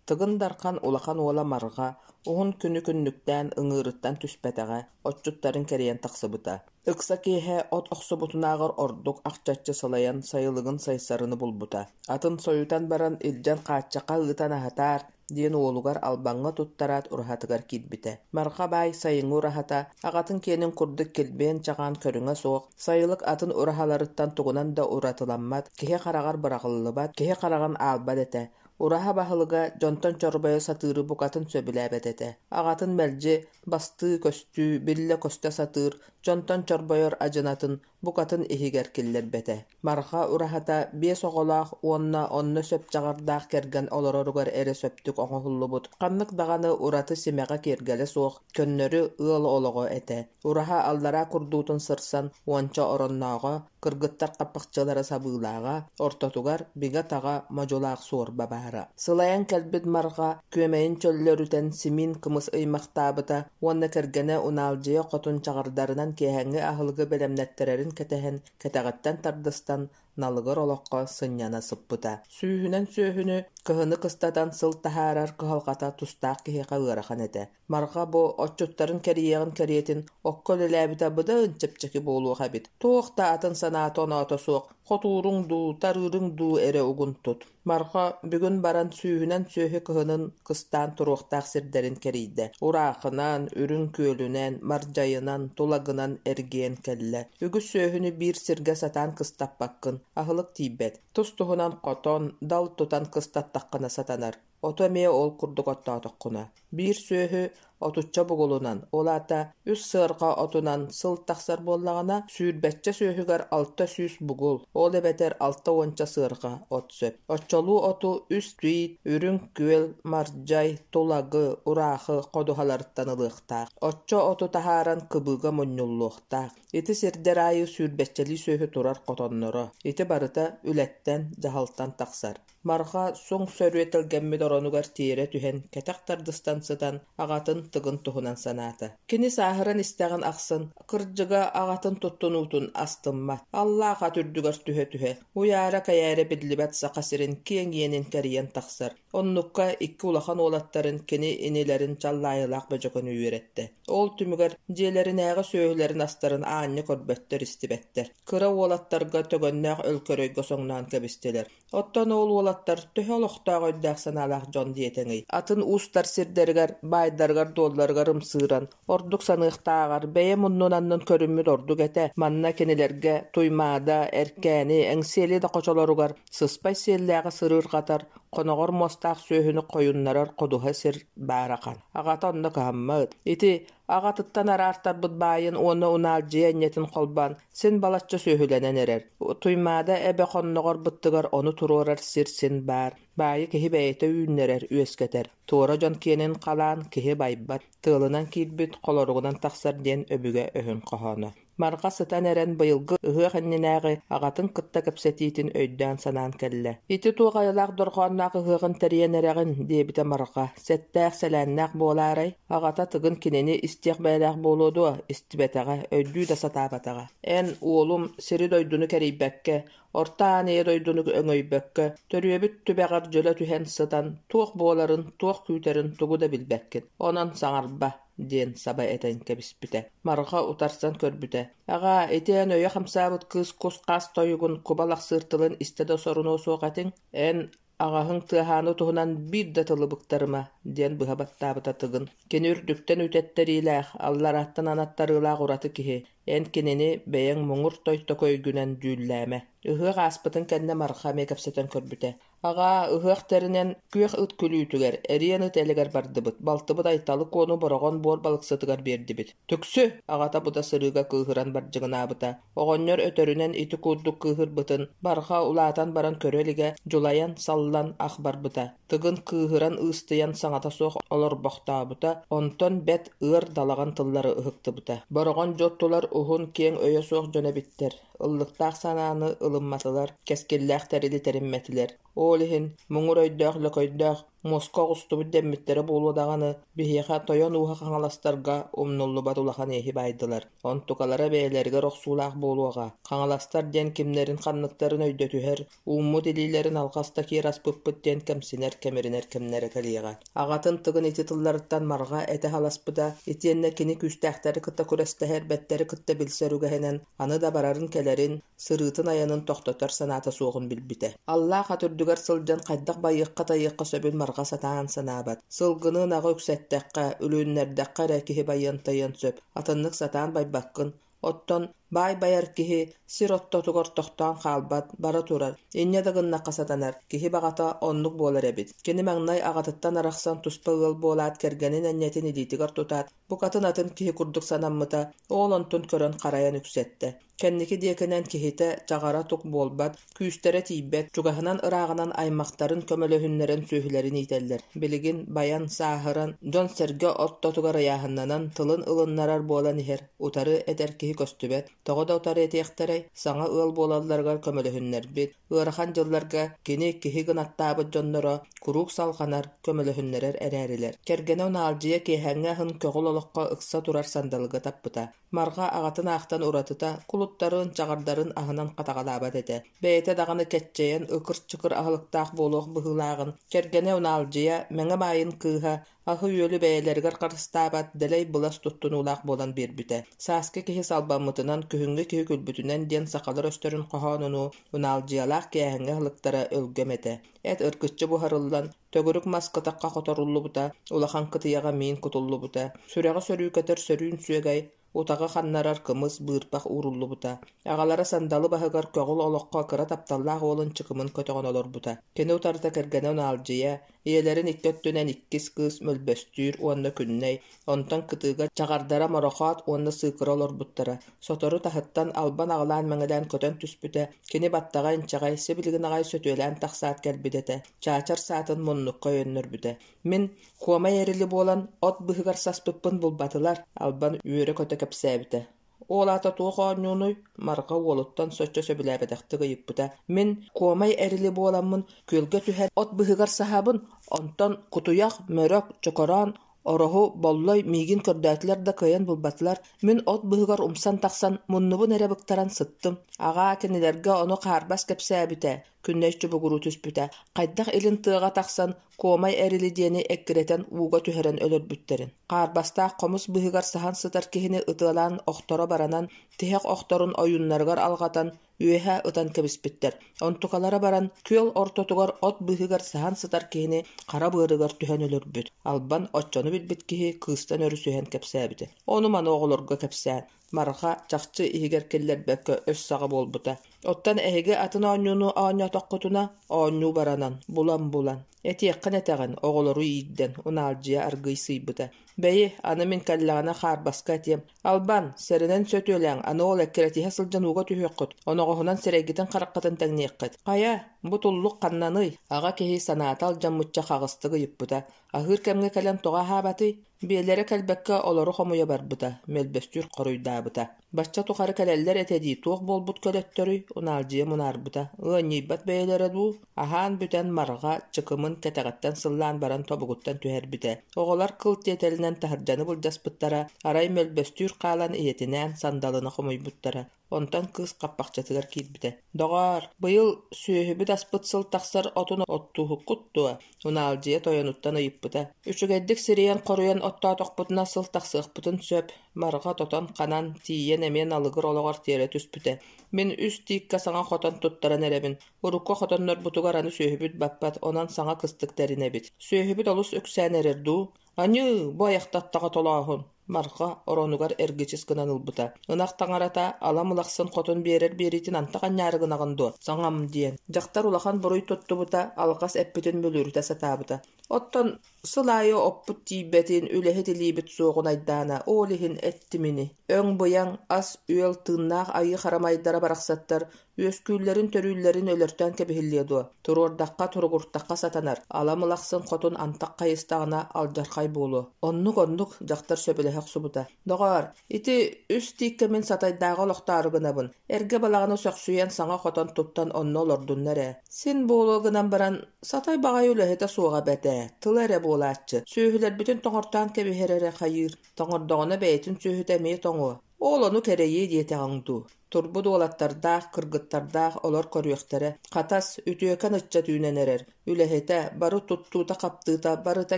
Тыгын Дархан улахан уола Марҕа уһун күнү күннүктээн ыҥыырыттан түспэтэҕэ, отчуттарын кэрийэн тахсыбыта. Ыкса киэһэ от охсубутунааҕар ордук ахчаччы сылайан сайылыгын Сайсарыны булбута. Атын сойутан баран илдьэн хааччахха ыытан аһатаар, диэн уолугар Албаҥҥа туттараат ураһатыгар киирбитэ. Марха баай сайыҥҥы ураһата, аҕатын киэнин курдук килбиэн-чаҕаан көрүҥэ суох, сайылык атын ураһаларыттан тугунан да уратыламмат, киһи хараҕар быраҕыллыбат, киһи хараҕын аалбат этэ. Ураһа баһылыга дьонтон чорбойо сатыыры букатын сөбүлээбэт этэ. Аҕатын мэлдьи бастыы-көстүү, биллэ-көстө сатыыр, дьонтон чорбойор адьынатын букатын иһигэр киллэрбэтэ. Марха ураһата биэс оҕолоох уонна онно сөп чаҕардаах кэргэн олороругар эрэ сөптүк оҥоһуллубут, ханнык даҕаны ураты симэҕэ-киэргэлэ суох, көннөрү ыал олоҕо этэ. Ураһа аллараа курдуутун сырсан уонча ороннооҕо, кыргыттар хаппахчылара сабыылааҕа, ортотугар бигэ-таҕа модьулаах суорба баара. Сылайан кэлбит Марҕа күөмэйин чөллөрүтэн симиин кымыс ыймахтаабыта уонна кэргэнэ Унаалдьыйа хотун чаҕардарынан киэһээҥҥи аһылыгы бэлэмнэттэрэрин кэтэһэн, кэтэҕиттэн тардыстан, налыгыр олоххо сынньана сыппыта. Сүүһүнэн сүөһүнү кыһыны кыстатан сыл таһаарар кыһалҕата тустаах киһиэхэ ыарахан этэ. Марҕа бу отчуттарын кэрийиэҕин кэриэтин окко үлэлээбитэ быдан чэпчэки буолуох эбит. Туох да атын санаата-оноото суох, хотууруҥ дуу, тарыырыҥ дуу эрэ угун тут. Марҕа бүгүн баран сүүһүнэн сүөһү кыһынын кыстаан туруохтаах сирдэрин кэрийдэ. Ураахынан, Үрүҥ Күөлүнэн, Мардьайынан, Тулагынан эргийэн кэллэ. Үгүс сүөһүнү биир сиргэ сатаан кыстаппаккын, аһылык тиийбэт. Тус-туһунан хотон, дал тутан кыстаттаххына сатанар. Оту эмиэ ол курдук оттоотоххуна. Биир сүөһү отучча бугулунан, ол аата үс сыарҕа отунан сыл тахсар буоллаҕына, сүүрбэччэ сүөһүгэр 600 бугул, ол эбэтэр алта уонча сыарҕа от сөп. Оччолуу оту үс тиит, Үрүҥ Күөл, Мардьай, Тулагы, Ураахы ходуһаларыттан ылыахтаах. Оччо оту таһааран кыбыыга мунньуллуохтаах. Ити сирдэр аайы сүүрбэччэлии сүөһү турар хотонноро. Ити барыта үлэттэн, дьаһалтан тахсар. Марҕа суҥ сөрүө тэлгэммит оронугар тиэрэ түһэн, кэтэх тардыстан сытан, аҕатын Тыгын туһунан санаата. Кини сааһыран истэҕин ахсын, кырдьыга аҕатын туттунуутун астыммат. Аллаах ат үрдүгэр түһэ-түһэ, уйаара-кэйээрэ биллибэт Саха сирин киэҥ иэнин кэрийэн тахсар. Оннукка икки улахан уолаттарын кини инилэрин Чаллаайылаах Бөдьөкөнү үөрэттэ. Ол түмүгэр дьиэлэринээҕи сүөһүлэрин-астарын аанньа көрбөттөр-истибэттэр. Кыра уолаттарга Төгөннөөх Өлкөрөйгө соҥноон кэбистилэр. Оттон ол уолаттар төһө олохтоох өйдөөх-санаалаах дьон диэтэҥий? Атын уустар сирдэригэр, баайдарыгар-дуолларыгар ымсыыран, ордук саныахтааҕар бэйэ муннун аннын көрүммүт ордук этэ. Манна кинилэргэ Туймаада, Эркээни, Эҥсиэли да хочолоругар сыспай сиэллээҕи сырыырҕатар, хоноҕор муостаах сүөһүнү хойуннарар ходуһа сир баар ахан. Аҕата онно кыһаммыт. Ити аҕатыттан араартарбыт баайын уонна Унаалдьыйа энньэтин холбоон син балачча сүөһүлэнэн эрэр. Туймаада эбэ хонноҕор быттыгар ону туруорар сир син баар. Баайы киһи бэйэтэ үүннэрэр, үөскэтэр. Туора дьон киэнин халаан киһи байбат, тыалынан киирбит, холоругунан тахсар диэн өбүгэ өһүн хоһооно. Марҕа сытан эрэн быйылгы ыһыах иннинээҕи аҕатын кытта кэпсэтиитин өйдөөн-санаан кэллэ. «Ити туох айылаах дорҕоонноох ыһыаҕын тэрийэн эрэҕин?» диэбитэ Марҕа. «Сэттээх-сэлээннээх буолаарай?» Аҕата Тыгын кинини истиэх бэйэлээх буолуо дуо, истибэтэҕэ, өйдүү да сатаабатаҕа. «Эн, уолум, сири-дойдуну кэрийбэккэ, Орто Аан Ийэ дойдуну өҥөйбөккө, төрүөбүт түбэҕэр дьөлө түһэн сытан, туох буоларын, туох күүтэрин тугу да билбэккин. Онон саҥарба» диэн саба этэн кэбиспитэ. Марҕа утарсан көрбүтэ: «Аҕаа, ити эн өйө хамсаабыт кыыс кус-хаас тойугун куба лахсыыр тылын истэ да сорунуо суох этиҥ. Эн аҕаһыҥ Тыаһааны туһунан биир да тылы быктарыма» диэн быһа баттаабыта Тыгын. «Кини үрдүктэн үтэттэриилээх, алларааттан анаттарыылаах ураты киһи. Эн кинини бэйэҥ муҥур тойтоку өйгүнэн дьүүллээмэ». Ыһыах ааспытын кэннэ Марха эмиэ кэпсэтэн көрбүтэ. Аҕаа, ыһыах тэринэн күөх ыт күлүүтүгэр, эриэн ыт элэгэр бардыбыт, балтыбыт Айталы Куону Бороҕон буор балыксытыгар биэрдибит. Түксү! Аҕата бу да сырыыга кыыһыран бардьыгынаабыта. Оҕонньор өтөрүнэн ити курдук кыыһырбытын, барҕа улаатан баран көрө илигэ, дьулайан, саллан ах барбыта. Тыгын кыыһыран ыыстыйан саҥата суох олорбохтообута, онтон бэт ыар далаҕан тыллары ыһыктыбыта. Бороҕон дьоттулар уһун, киэҥ өйө суох дьон эбиттэр, ыллыктаах санааны ылымматылар, кэскиллээх тэрили тэриммэтилэр. Ол иһин муҥур өйдөөх лөкөйдөөх, муоска оҕустубут дэммиттэрэ буолуо даҕаны, биһиэхэ тойон ууһа хаҥаластарга умнуллубат улахан иэһи баайдылар. Онтукалара бэйэлэригэр охсуулаах буолуоҕа. Хаҥаластар диэн кимнэрин-ханныктарын өйдөтүһэр, ууммут илиилэрин алҕас да киэр аспыппыт диэн кэмсинэр, кэмиринэр кэмнэрэ кэлиэҕэ. Аҕатын Тыгын ити тылларыттан Марҕа этэ халаспыта, итиэннэ кини күүстээхтэри кытта күрэстэһэр, бэттэри кытта билсэр үгэһинэн аны да барарын-кэлэрин, сырыытын-айанын тохтотор санаата суоҕун билбитэ. Аллаах ат үрдүгэр сылдьан хайдах байыахха-тайыахха сөбүн Марҕа сатаан санаабат. Сылгыны ынаҕы үксэттэххэ, үлүннэрдэххэ эрэ киһи байыан-тайыан сөп, атыннык сатаан байбаккын. Оттон баай байар киһи сир ортотугар тохтоон хаалбат, бара турар, инньэ да гыннахха сатанар, киһи баҕата оннук буолар эбит. Кини маҥнай аҕатыттан арахсан туспа ыал буолаат кэргэнин энньэтин илиитигэр тутаат, букатын атын киһи курдук санаммыта, ол онтун көрөн харайан үксэттэ. Кэнники диэкинэн киһитэ чаҕара тук буолбат, күүстэрэ тиийбэт, чугаһынан-ырааҕынан аймахтарын көмөлөһүннэрэн сүөһүлэрин иитэллэр. Билигин байан, сааһыран, дьон-сэргэ ортотугар ыйааһыннанан, тылын ылыннарар буолан иһэр, утары этэр киһи көстүбэт. Тоҕо да утары этиэхтэрэй, саҥа ыал буолалларыгар көмөлөһүннэрбит, ыарахан дьылларга кини киһи гынаттаабыт дьонноро куруук салҕанар, көмөлөһүннэрэр эрээрилэр. Кэргэнэ Унаалдьыйа киэһээҥҥи аһын көҕүл олоххо ыкса турар сандалыга таппыта. Марҕа аҕатын аахтан уратыта, кулуттарын, чаҕардарын аһынан хатаҕалаабат этэ. Бэйэтэ даҕаны кэччэйэн, ыкыр-чыкыр аһылыктаах буолуох быһыылааҕын, кэргэнэ Унаалдьыйа, Мэҥэ баайын кыыһа, аһы-үөлү бэйэлэригэр харыстаабат, дэлэй былас туттунуулаах буолан биэрбитэ. Сааскы киһи салбаммытынан, күһүҥҥү киһи күлбүтүнэн диэн сахалар өстөрүн хоһоонунуу Унаалдьыйалаах киэһэҥҥи аһылыктара өлгөм этэ. Эт ыргыччы буһарыллан, Төгүрүк мас кытахха хоторуллубута, улахан кытыйаҕа миин кутуллубута, сүрэҕи сөрүүкэтэр сөрүүн сүөгэй, утаҕы ханнарар кымыс, быырпах ууруллубута. Аҕалара сандалы баһыгар көҕүл олоххо кыра тапталлаах уолун чыкымын көтөҕөн олорбута. Кини утарыта кэргэнэ Унаалдьыйа, ийэлэрин икки өттүнэн иккис кыыс Мөлбөстүүр уонна Күннэй, онтон кытыыга чаҕардара Морохоот уонна Сыыкыра олорбуттара. Сотору таһыттан Албан аҕылаан-мэҥилээн көтөн түспүтэ, кини баттаҕа инчэҕэй, сибилигин аҕай сөтүөлээн тахсаат кэлбит этэ. Чаачар саатын муннукка өйөннөрбүтэ. Мин куомай эрили буолан от быыһыгар саспыппын булбатылар, Албан үөрэ-көтө кэпсээбитэ. Ол аата туох оонньуунуй? Марҕа уолуттан соччо сөбүлээбэтэхтик ыйыппыта. Мин куомай эрили буоламмын күөлгэ түһэн от быыһыгар саһабын, онтон кутуйах, мөрөк, чокороон Ороһу, Боллой миигин көрдөөтүлэр да кыайан булбатылар, мин от быыһыгар умсан тахсан муннубун эрэ быктаран сыттым. Аҕаа кинилэргэ ону Хаарбас кэпсээбитэ, Күннэй чубугуруу түспүтэ, хайдах илин тыаҕа тахсан Куомай Эрили диэни эккирэтэн ууга түһэрэн өлөрбүттэрин. Хаарбастаах хомус быыһыгар саһан сытар киһини ытыалаан охторо баранан, тиһэх охторун ойууннарыгар алҕатан, үөһэ ытан кэбиспиттэр. Онтукалара баран, күөл ортотугар от быыһыгар саһан сытар киһини хара быарыгар түһэн өлөрбүт. Албан оччону билбит киһи кыыстан өрүсүһэн кэпсээбитэ. Ону-маны оҕолорго кэпсээн, Марха чахчы иһигэр киллэрбэккэ өс саҕа буолбута. Оттон эһиги атын оонньууну оонньоотоххутуна, оонньуу баранан, булан-булан. Этиэххин этэҕин, оҕолору иирдэн, Унаалдьыйа аргыый сыыйбыта. Бэйи, аны мин кэллэҕинэ хаарбаска этиэм: Албан, сэрэнэн сөтүөлээҥ, аны ол эккирэтиһэ сылдьан ууга түһүөххүт, оноҕоһунан сирэйгитин-хараххытын тэҥниэххит. Хайа, бу туллук ханнаный? Аҕа киһи санаата алдьаммычча хаҕыстык ыйыппыта. Аһыыр кэмҥэ кэлэн тоҕо аһаабатый? Биэлэрэ кэлбэккэ олору хомуйа барбыта, мөлбөстүүр хоруйдаабыта. Бачча тухары кэлэллэр этэ дии, туох буолбут көлөттөрүй? Унаалдьыйа мунаарбыта. Ыанньыйбат бэйэлэрэ дуу? Аһаан бүтэн Марҕа чыкымын кэтэҕиттэн сыллаан баран тобугуттан түһэрбитэ. Оҕолор кыл тиэтэлинэн таһырдьаны былдьаспыттара, арай мөлбөстүүр хаалан ийэтинээн сандалыны хомуйбуттара. Онтон кыыс хаппахчатыгар киирбитэ: «Доҕоор, быйыл сүөһүбүт аспыт сыл тахсар отун оттууһуккут дуо?» Унаалдьыйа тойонуттан ыйыппыта. «Үчүгэйдик сирийэн-хоруйан оттоотохпутуна сыл тахсыахпытын сөп» Марҕа тотон-ханан, тиийэн эмиэ налыгыр олоҕор тиэрэ түспүтэ. «Мин үс тииккэ саҥа хотон туттаран эрэбин. Урукку хотоннорбутугар аны сүөһүбүт баппат, онон саҥа кыстык тэринэбит. Сүөһүбүт олус үксээн эрэр дуу? Аньыы, бу айахтаттаҕа толооһун!» Марха оронугар эргичис гынан ылбыта. Ынах таҥарата ала мылахсын хотун биэрэр биэриитин антах анньаары гынаҕын дуо? Саҥам диэн. Дьахтар улахан буруй туттубута, алҕас эппитин мүлүрүтэ сатаабыта. Оттон сыл аайы оппут тиийбэтин, үлэһит илиибит суоҕун айдаана, ол иһин эттим ини. Өҥ-быйаҥ, ас-үөл, тыыннаах айыы харамайдара барахсаттар Үөскүүллэрин-төрүүллэрин өлөртөөн кэбиһиллиэ дуо, туруордахха, туругуртахха сатанар, ала мылахсын хотун антах хайыстаҕына алдьархай буолуо. Оннук-оннук, дьахтар сөбүлэһэ охсубута. Доҕоор, ити үс тииккэ мин Сатайдааҕы олохтоору гынабын. Эргэ балаҕаны сөхсүйэн саҥа хотон туттан онно олордуннар ээ. Син буолуо гынан баран, Сатай баҕайы үлэһитэ суоҕа эбэтэ, тыла эрэ буолааччы. Сүөһүлэрбитин тоҥортоон кэбиһэр эрэ хайыыр, тоҥордоҕуна бэйэтин сүөһүтэ эмиэ тоҥуо. Ол ону кэрэйиэ диэтэҕиҥ дуу? Турбут уолаттардаах, кыргыттардаах олор көрүөхтэрэ. Хатас, үтүөкэн ыччат үүнэн эрэр. Үлэһитэ, бары туттуута-хаптыыта барыта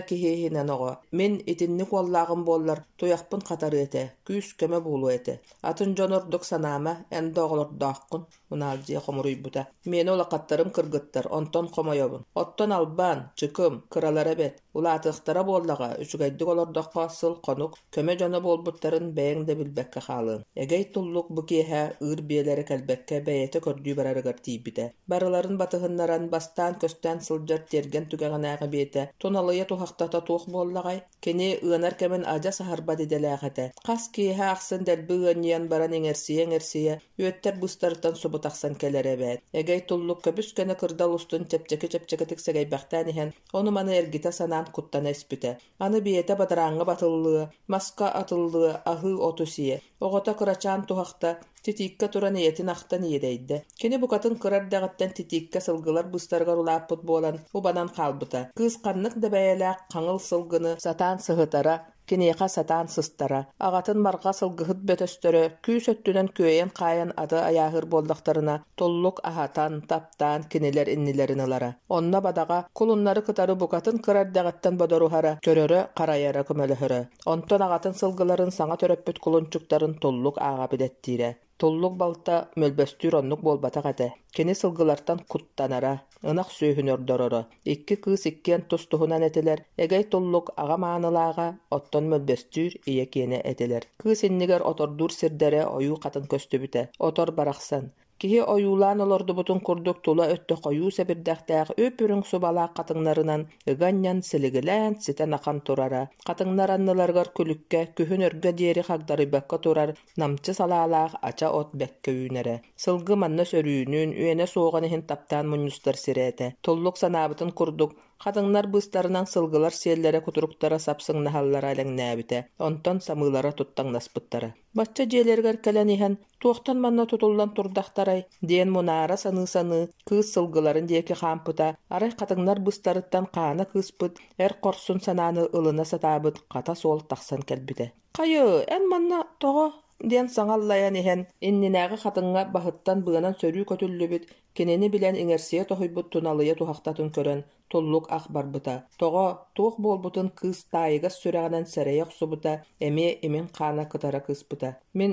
киһи иһинэн оҕо. Мин итинник уоллааҕым буоллар, туйахпын хатарыа этэ, күүс-көмө буолуо этэ. Атын дьон ордук санаама, эн да оҕолордооххун. Унаалдьыйа хомуруйбута. Миэнэ улахаттарым кыргыттар, онтон хомойобун. Оттон Албан, Чыкым, кыралара бэрт. Улаатыахтара буоллаҕа, үчүгэйдик олордоххо сыл-хонук, көмө дьоно буолбуттарын бэйэҥ да билбэккэ хаалыаҥ. Эгэй Туллук бу киэһэ ыыр биэлэрэ кэлбэккэ бэйэтэ көрдүү барарыгар тиийбитэ. Барыларын батыһыннаран, бастаан-көстөөн сылдьар тиэргэн түгэҕинээҕи биэтэ туналыйа туһахтата туох буоллаҕай? Кини ыанар кэмин адьас аһарбат идэлээх этэ. Хас киэһэ ахсын дэлби ыанньыйан баран иҥэрсийэ-иҥэрсийэ, үөттэр быыстарыттан субу тахсан кэлэрэ эбээт. Эгэй туллук көбүс-көнө кырдал устун чэпчэки-чэпчэкитик сэгэйбэхтээн иһэн, ону-маны эргитэ санаан куттана испитэ. Аны биэтэ бадарааҥҥа батыллыа, маска атыллыа, аһыы оту сиэ. Оҕото кырачаан туһахта, титииккэ туран ийэтин ахтан иэдэйдэ. Кини букатын кыра эрдэҕиттэн титииккэ сылгылар быыстарыгар улааппыт буолан, убанан хаалбыта. Кыыс ханнык да бэйэлээх хаҥыл сылгыны сатаан сыһытара, киниэхэ сатаан сыстара. Аҕатын марҕа сылгыһыт бөтөстөрө күүс өттүнэн күөйэн-хаайан аты айааһыыр буоллахтарына, туллук аһатан, таптаан кинилэр иннилэрин ылара. Онно бадаҕа кулуннары кытары букатын кыра эрдэҕиттэн бодоруһара, көрөрө-харайара көмөлөһөрө. Онтон аҕатын сылгыларын саҥа төрөппүт кулунчуктарын Туллук ааҕа билэттиирэ. Туллук балта Мөлбөстүүр оннук буолбатах этэ. Кини сылгылартан куттанара, ынах сүөһүнү ордороро. Икки кыыс иккиэн тус-туһунан этилэр, Эгэй Туллук аҕа маанылааҕа, оттон Мөлбөстүүр ийэ киэнэ этилэр. Кыыс иннигэр отордуур сирдэрэ ойуу хатын көстүбүтэ. Отор барахсан, Киһи ойуулаан олордубутун курдук тула өттө хойуу сэбирдэхтээх үп-үрүҥ субалаах хатыҥнарынан ыга анньан силигилээн ситэн ахан турара. Хатыҥнар анныларыгар күлүккэ күһүн өргө диэри хагдарыйбакка турар намчы салаалаах ача от бэккэ үүнэрэ. Сылгы манна сөрүүнүн, үөнэ суоҕун иһин таптаан мунньустар сирэ этэ. Туллук санаабытын курдук, Хатыҥнар быыстарынан сылгылар сиэллэрэ кутуруктара сапсыҥнаһаллара элэҥнээбитэ, онтон самыылара туттаҥнаспыттара. Бачча дьиэлэригэр кэлэн иһэн, туохтан манна тутуллан турдахтарай диэн мунаара саныы-саныы, кыыс сылгыларын диэки хаампыта, арай хатыҥнар быыстарыттан хаана кыыспыт, эр хорсун санааны ылына сатаабыт хата суол тахсан кэлбитэ. «Хайы, эн манна тоҕо?» диэн саҥа аллайан иһэн, иннинээҕи хатыҥҥа баһыттан быанан сөрүү көтүллүбүт, кинини билэн иҥэрсийэ тоһуйбут туналыйа туһахтатын көрөн, туллук ах барбыта. Тоҕо, туох буолбутун кыыс таайыгас сүрэҕинэн сэрэйэ охсубута, эмиэ имин хаана кытара кыыспыта. «Мин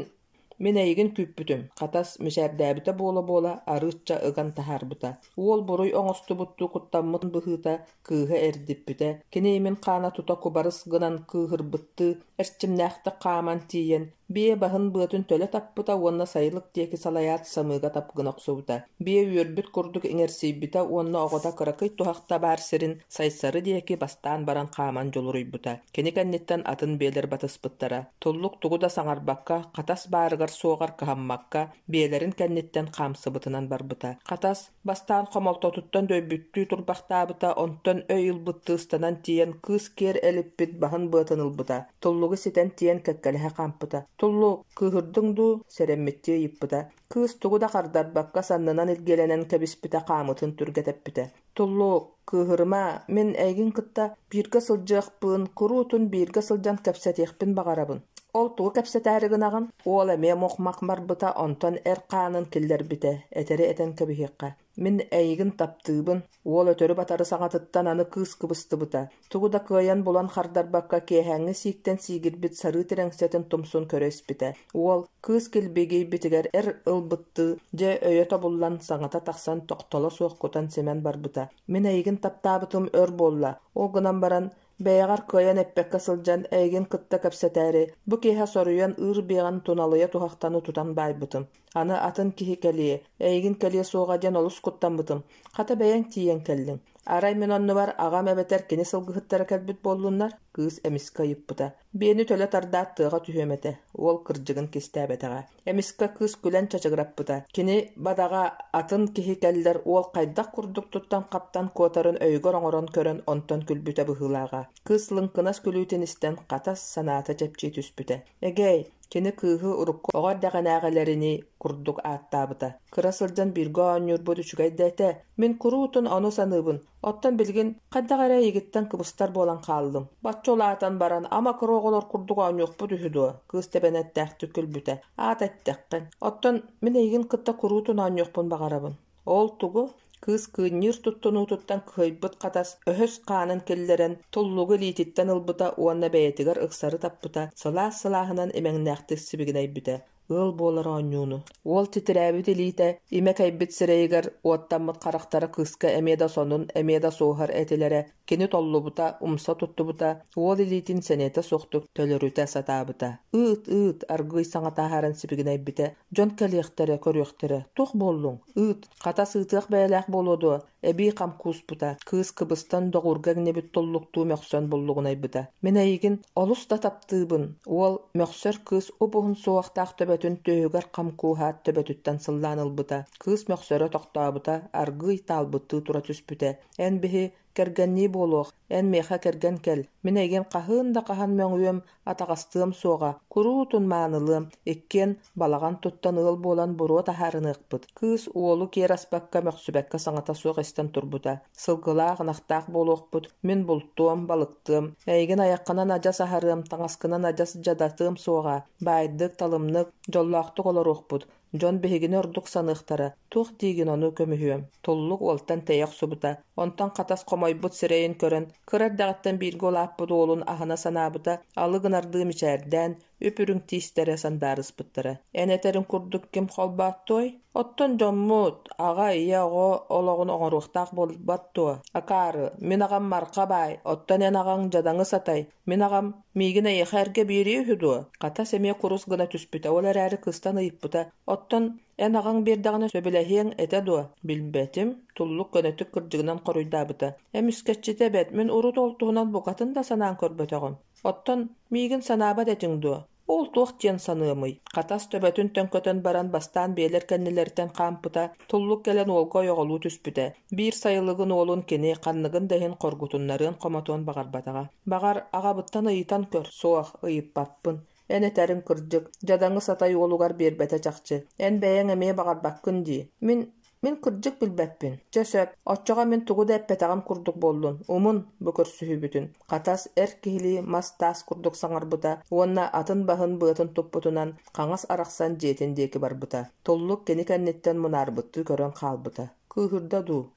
Мин эйигин күүппүтүм, Хатас, мичээрдээбитэ буола-буола, арыычча ыган таһаарбыта. Уол буруй оҥостубуттуу куттаммыт быһыыта кыыһы эрдиппитэ. Кини имин хаана тута кубарыс гынан кыыһырбыттыы, эрчимнээхтик хааман тиийэн, биэ баһын быатын төлө таппыта уонна сайылык диэки салайаат самыыга тап гына охсубута. Биэ үөрбүт курдук иҥэрсийбитэ уонна оҕото кыракый туһахта баар сирин Сайсары диэки бастаан баран хааман дьулуруйбута. Кини кэнниттэн атын биэлэр батыспыттара. Туллук тугу да саҥарбакка, хатас баарыгар баарыгар-суоҕар кыһаммакка, биэлэрин кэнниттэн хаамсыбытынан барбыта. Хатас, бастаан хомолтотуттан дөйбүттүү турбахтаабыта, онтон өй ылбыттыы ыстанан тиийэн кыыс киэр элиппит баһын быатын ылбыта. Туллугу ситэн тиийэн кэккэлэһэ хаампыта. «Туллук, кыыһырдыҥ дуу?» сэрэммиттии ыйыппыта. Кыыс тугу да хардарбакка саннынан илгиэлэнэн кэбиспитэ хаамытын түргэтэппитэ. «Туллук, кыыһырыма, мин эйигин кытта бииргэ сылдьыахпын, куруутун бииргэ сылдьан кэпсэтиэхпин баҕарабын. Ол тугу кэпсэтээри гынаҕын?» Уол эмиэ мух-мах барбыта, онтон эр хаанын киллэрбитэ, этэри этэн кэбиһиэххэ. Мин эйигин таптыыбын, уол өтөрү-батары саҥатыттан аны кыыс кыбыстыбыта, тугу да кыайан булан хардарбакка киэһээҥҥи сииктэн сиигирбит сарыы тирэҥсэтин тумсун көрө испитэ. Уол, кыыс килбигийбитигэр эр ылбыттыы, дьэ өйө тобуллан, саҥата тахсан тохтоло суох кутан-симэн барбыта. Мин эйигин таптаабытым өр буолла, ол гынан баран Бэйэҕэр кыайан эппэккэ сылдьан эйигин кытта кэпсэтээри, бу киэһэ соруйан ыыр биэҕин туналыйа туһахтаны тутан баайбытым. Аны атын киһи кэлиэ, эйигин кэлиэ суоҕа диэн олус куттаммытым. Хата бэйэҥ тиийэн кэллиҥ. Арай мин оннубар аҕам эбэтэр кини сылгыһыттара кэлбит буоллуннар? Кыыс эмискэ ыйыппыта. Биэни төлө тардаат тыаҕа түһүөм этэ. Уол кырдьыгын кистээбэтэҕэ. Эмискэ кыыс күлэн чачыгыраппыта. Кини бадаҕа атын киһи кэллэр уол хайдах курдук туттан-хаптан куотарын өйүгэр оҥорон көрөн онтон күлбүтэ быһыылааҕа. Кыыс лыҥкынас күлүүтүн истэн хатас санаата чэпчии түспүтэ. Эгээй, кини кыыһы урукку оҕо эрдэҕинээҕилэринии курдук ааттаабыта. Кыра сылдьан бииргэ оонньуурбут үчүгэй да этэ. Мин куруутун ону саныыбын. Оттон билигин хайдах эрэ эйигиттэн кыбыстар буолан хааллым. Бачча улаатан баран ама кыра оҕолор курдук оонньуохпут үһү дуо? Кыыс тэбэнэттээхтик күлбүтэ. Аат эттэххин. Оттон мин эйигин кытта куруутун оонньуохпун баҕарабын. Ол тугу? Кыыс кыынньыыр туттунуутуттан кыһыйбыт хатас өһөс хаанын киллэрэн, туллугу илиититтэн ылбыта уонна бэйэтигэр ыксары таппыта, сылаас-сылааһынан имэҥнээхтик сибигинэйбитэ. Ыал буолар оонньууну. Уол титирээбит илиитэ, имэ кэйбит сирэйигэр уоттаммыт харахтара кыыска эмиэ да сонун, эмиэ да суоһар этилэрэ. Кини толлубута, умса туттубута, уол илиитин сэниэтэ суохтук төлөрүтэ сатаабыта. «Ыыт, ыыт!» аргыый саҥа таһааран сибигинэйбитэ. «Дьон кэлиэхтэрэ, көрүөхтэрэ. Туох буоллуҥ? Ыыт! Хата сыытыах бэйэлээх буолуо дуо? Эбии хам кууспута, кыыс кыбыстан доҕуурга иҥнибит туллуктуу мөхсөн буллугунайбыта. «Мин эйигин олус да таптыыбын!» Уол мөхсөр кыыс уп-уһун суоһахтаах төбөтүн түөһүгэр хам кууһаат төбөтүттэн сыллаан ылбыта. Кыыс мөхсөрө тохтообута, аргыый таалбыттыы тура түспүтэ. «Эн биһи Кэргэннии буолуох, эн миэхэ кэргэн кэл, мин эйигин хаһыын да хаһан мөҥүөм, атаҕастыам суоҕа, куруутун маанылыам, иккиэн балаҕан туттан ыал буолан буруо таһаарыныахпыт. Кыыс уолу киэр аспакка, мөхсүбэккэ саҥата суох истэн турбута. Сылгылаах, ынахтаах буолуохпут, мин бултуом, балыктыам, эйигин айаххынан адьас аһарыам, таҥаскынан адьас дьадатыам суоҕа, баайдык, талымнык, дьоллоохтук олоруохпут, Дьон биһигини ордук саныахтара, туох диигин ону көмүһүөм, Туллук уолтан тэйэ охсубута, онтон хатас хомойбут сирэйин көрөн, кыра эрдэҕиттэн бииргэ улааппыт уолун аһына санаабыта, алы гынардыы мичээрдээн, үп-үрүҥ тиистэрэ сандаарыспыттара. Эн этэриҥ курдук ким холбооттуой? Оттон дьоммут, аҕа, ийэ, оҕо олоҕун оҥоруохтаах буолбат дуо? Акаары, мин аҕам Марха баай, оттон эн аҕаҥ дьадаҥы сатай, Мин аҕам миигин эйиэхэ эргэ биэриэ үһү дуо? Хата эмиэ курус гына түспүтэ, ол эрээри кыыстан ыйыппыта: «Оттон эн аҕаҥ биэрдэҕинэ сөбүлэһиэҥ этэ дуо?» «Билбэтим», Туллук көнөтүк кырдьыгынан хоруйдаабыта. «Эмискэччитэ эбэт, мин урут ол туһунан букатын да санаан көрбөтөҕүм. Оттон миигин санаабат этиҥ дуо? Ол туох диэн саныамый? Хатас төбөтүн төҥкөтөн баран бастаан биэлэр кэннилэриттэн хаампыта, туллук кэлэн уолга ойоҕолуу түспүтэ. Биир сайылыгын уолун кини ханныгын да иһин хоргутуннарыан хомотуон баҕарбатаҕа. Баҕар, аҕабыттан ыйытан көр. Суох, ыйыппаппын. Эн этэриҥ кырдьык, дьадаҥы сатай уолугар биэрбэтэ чахчы. Эн бэйэҥ эмиэ баҕарбаккын дии. Мин Мин кырдьык билбэппин. Чэ сөп, оччоҕо мин тугу да эппэтэҕим курдук буоллун, умун бу көрсүһүүбүтүн. Хатас эр киһилии мас-таас курдук саҥарбыта уонна атын баһын быатын туппутунан хаҥас арахсан дьиэтин диэки барбыта. Туллук кини кэнниттэн мунаарбыттыы көрөн хаалбыта. Кыыһырда дуу?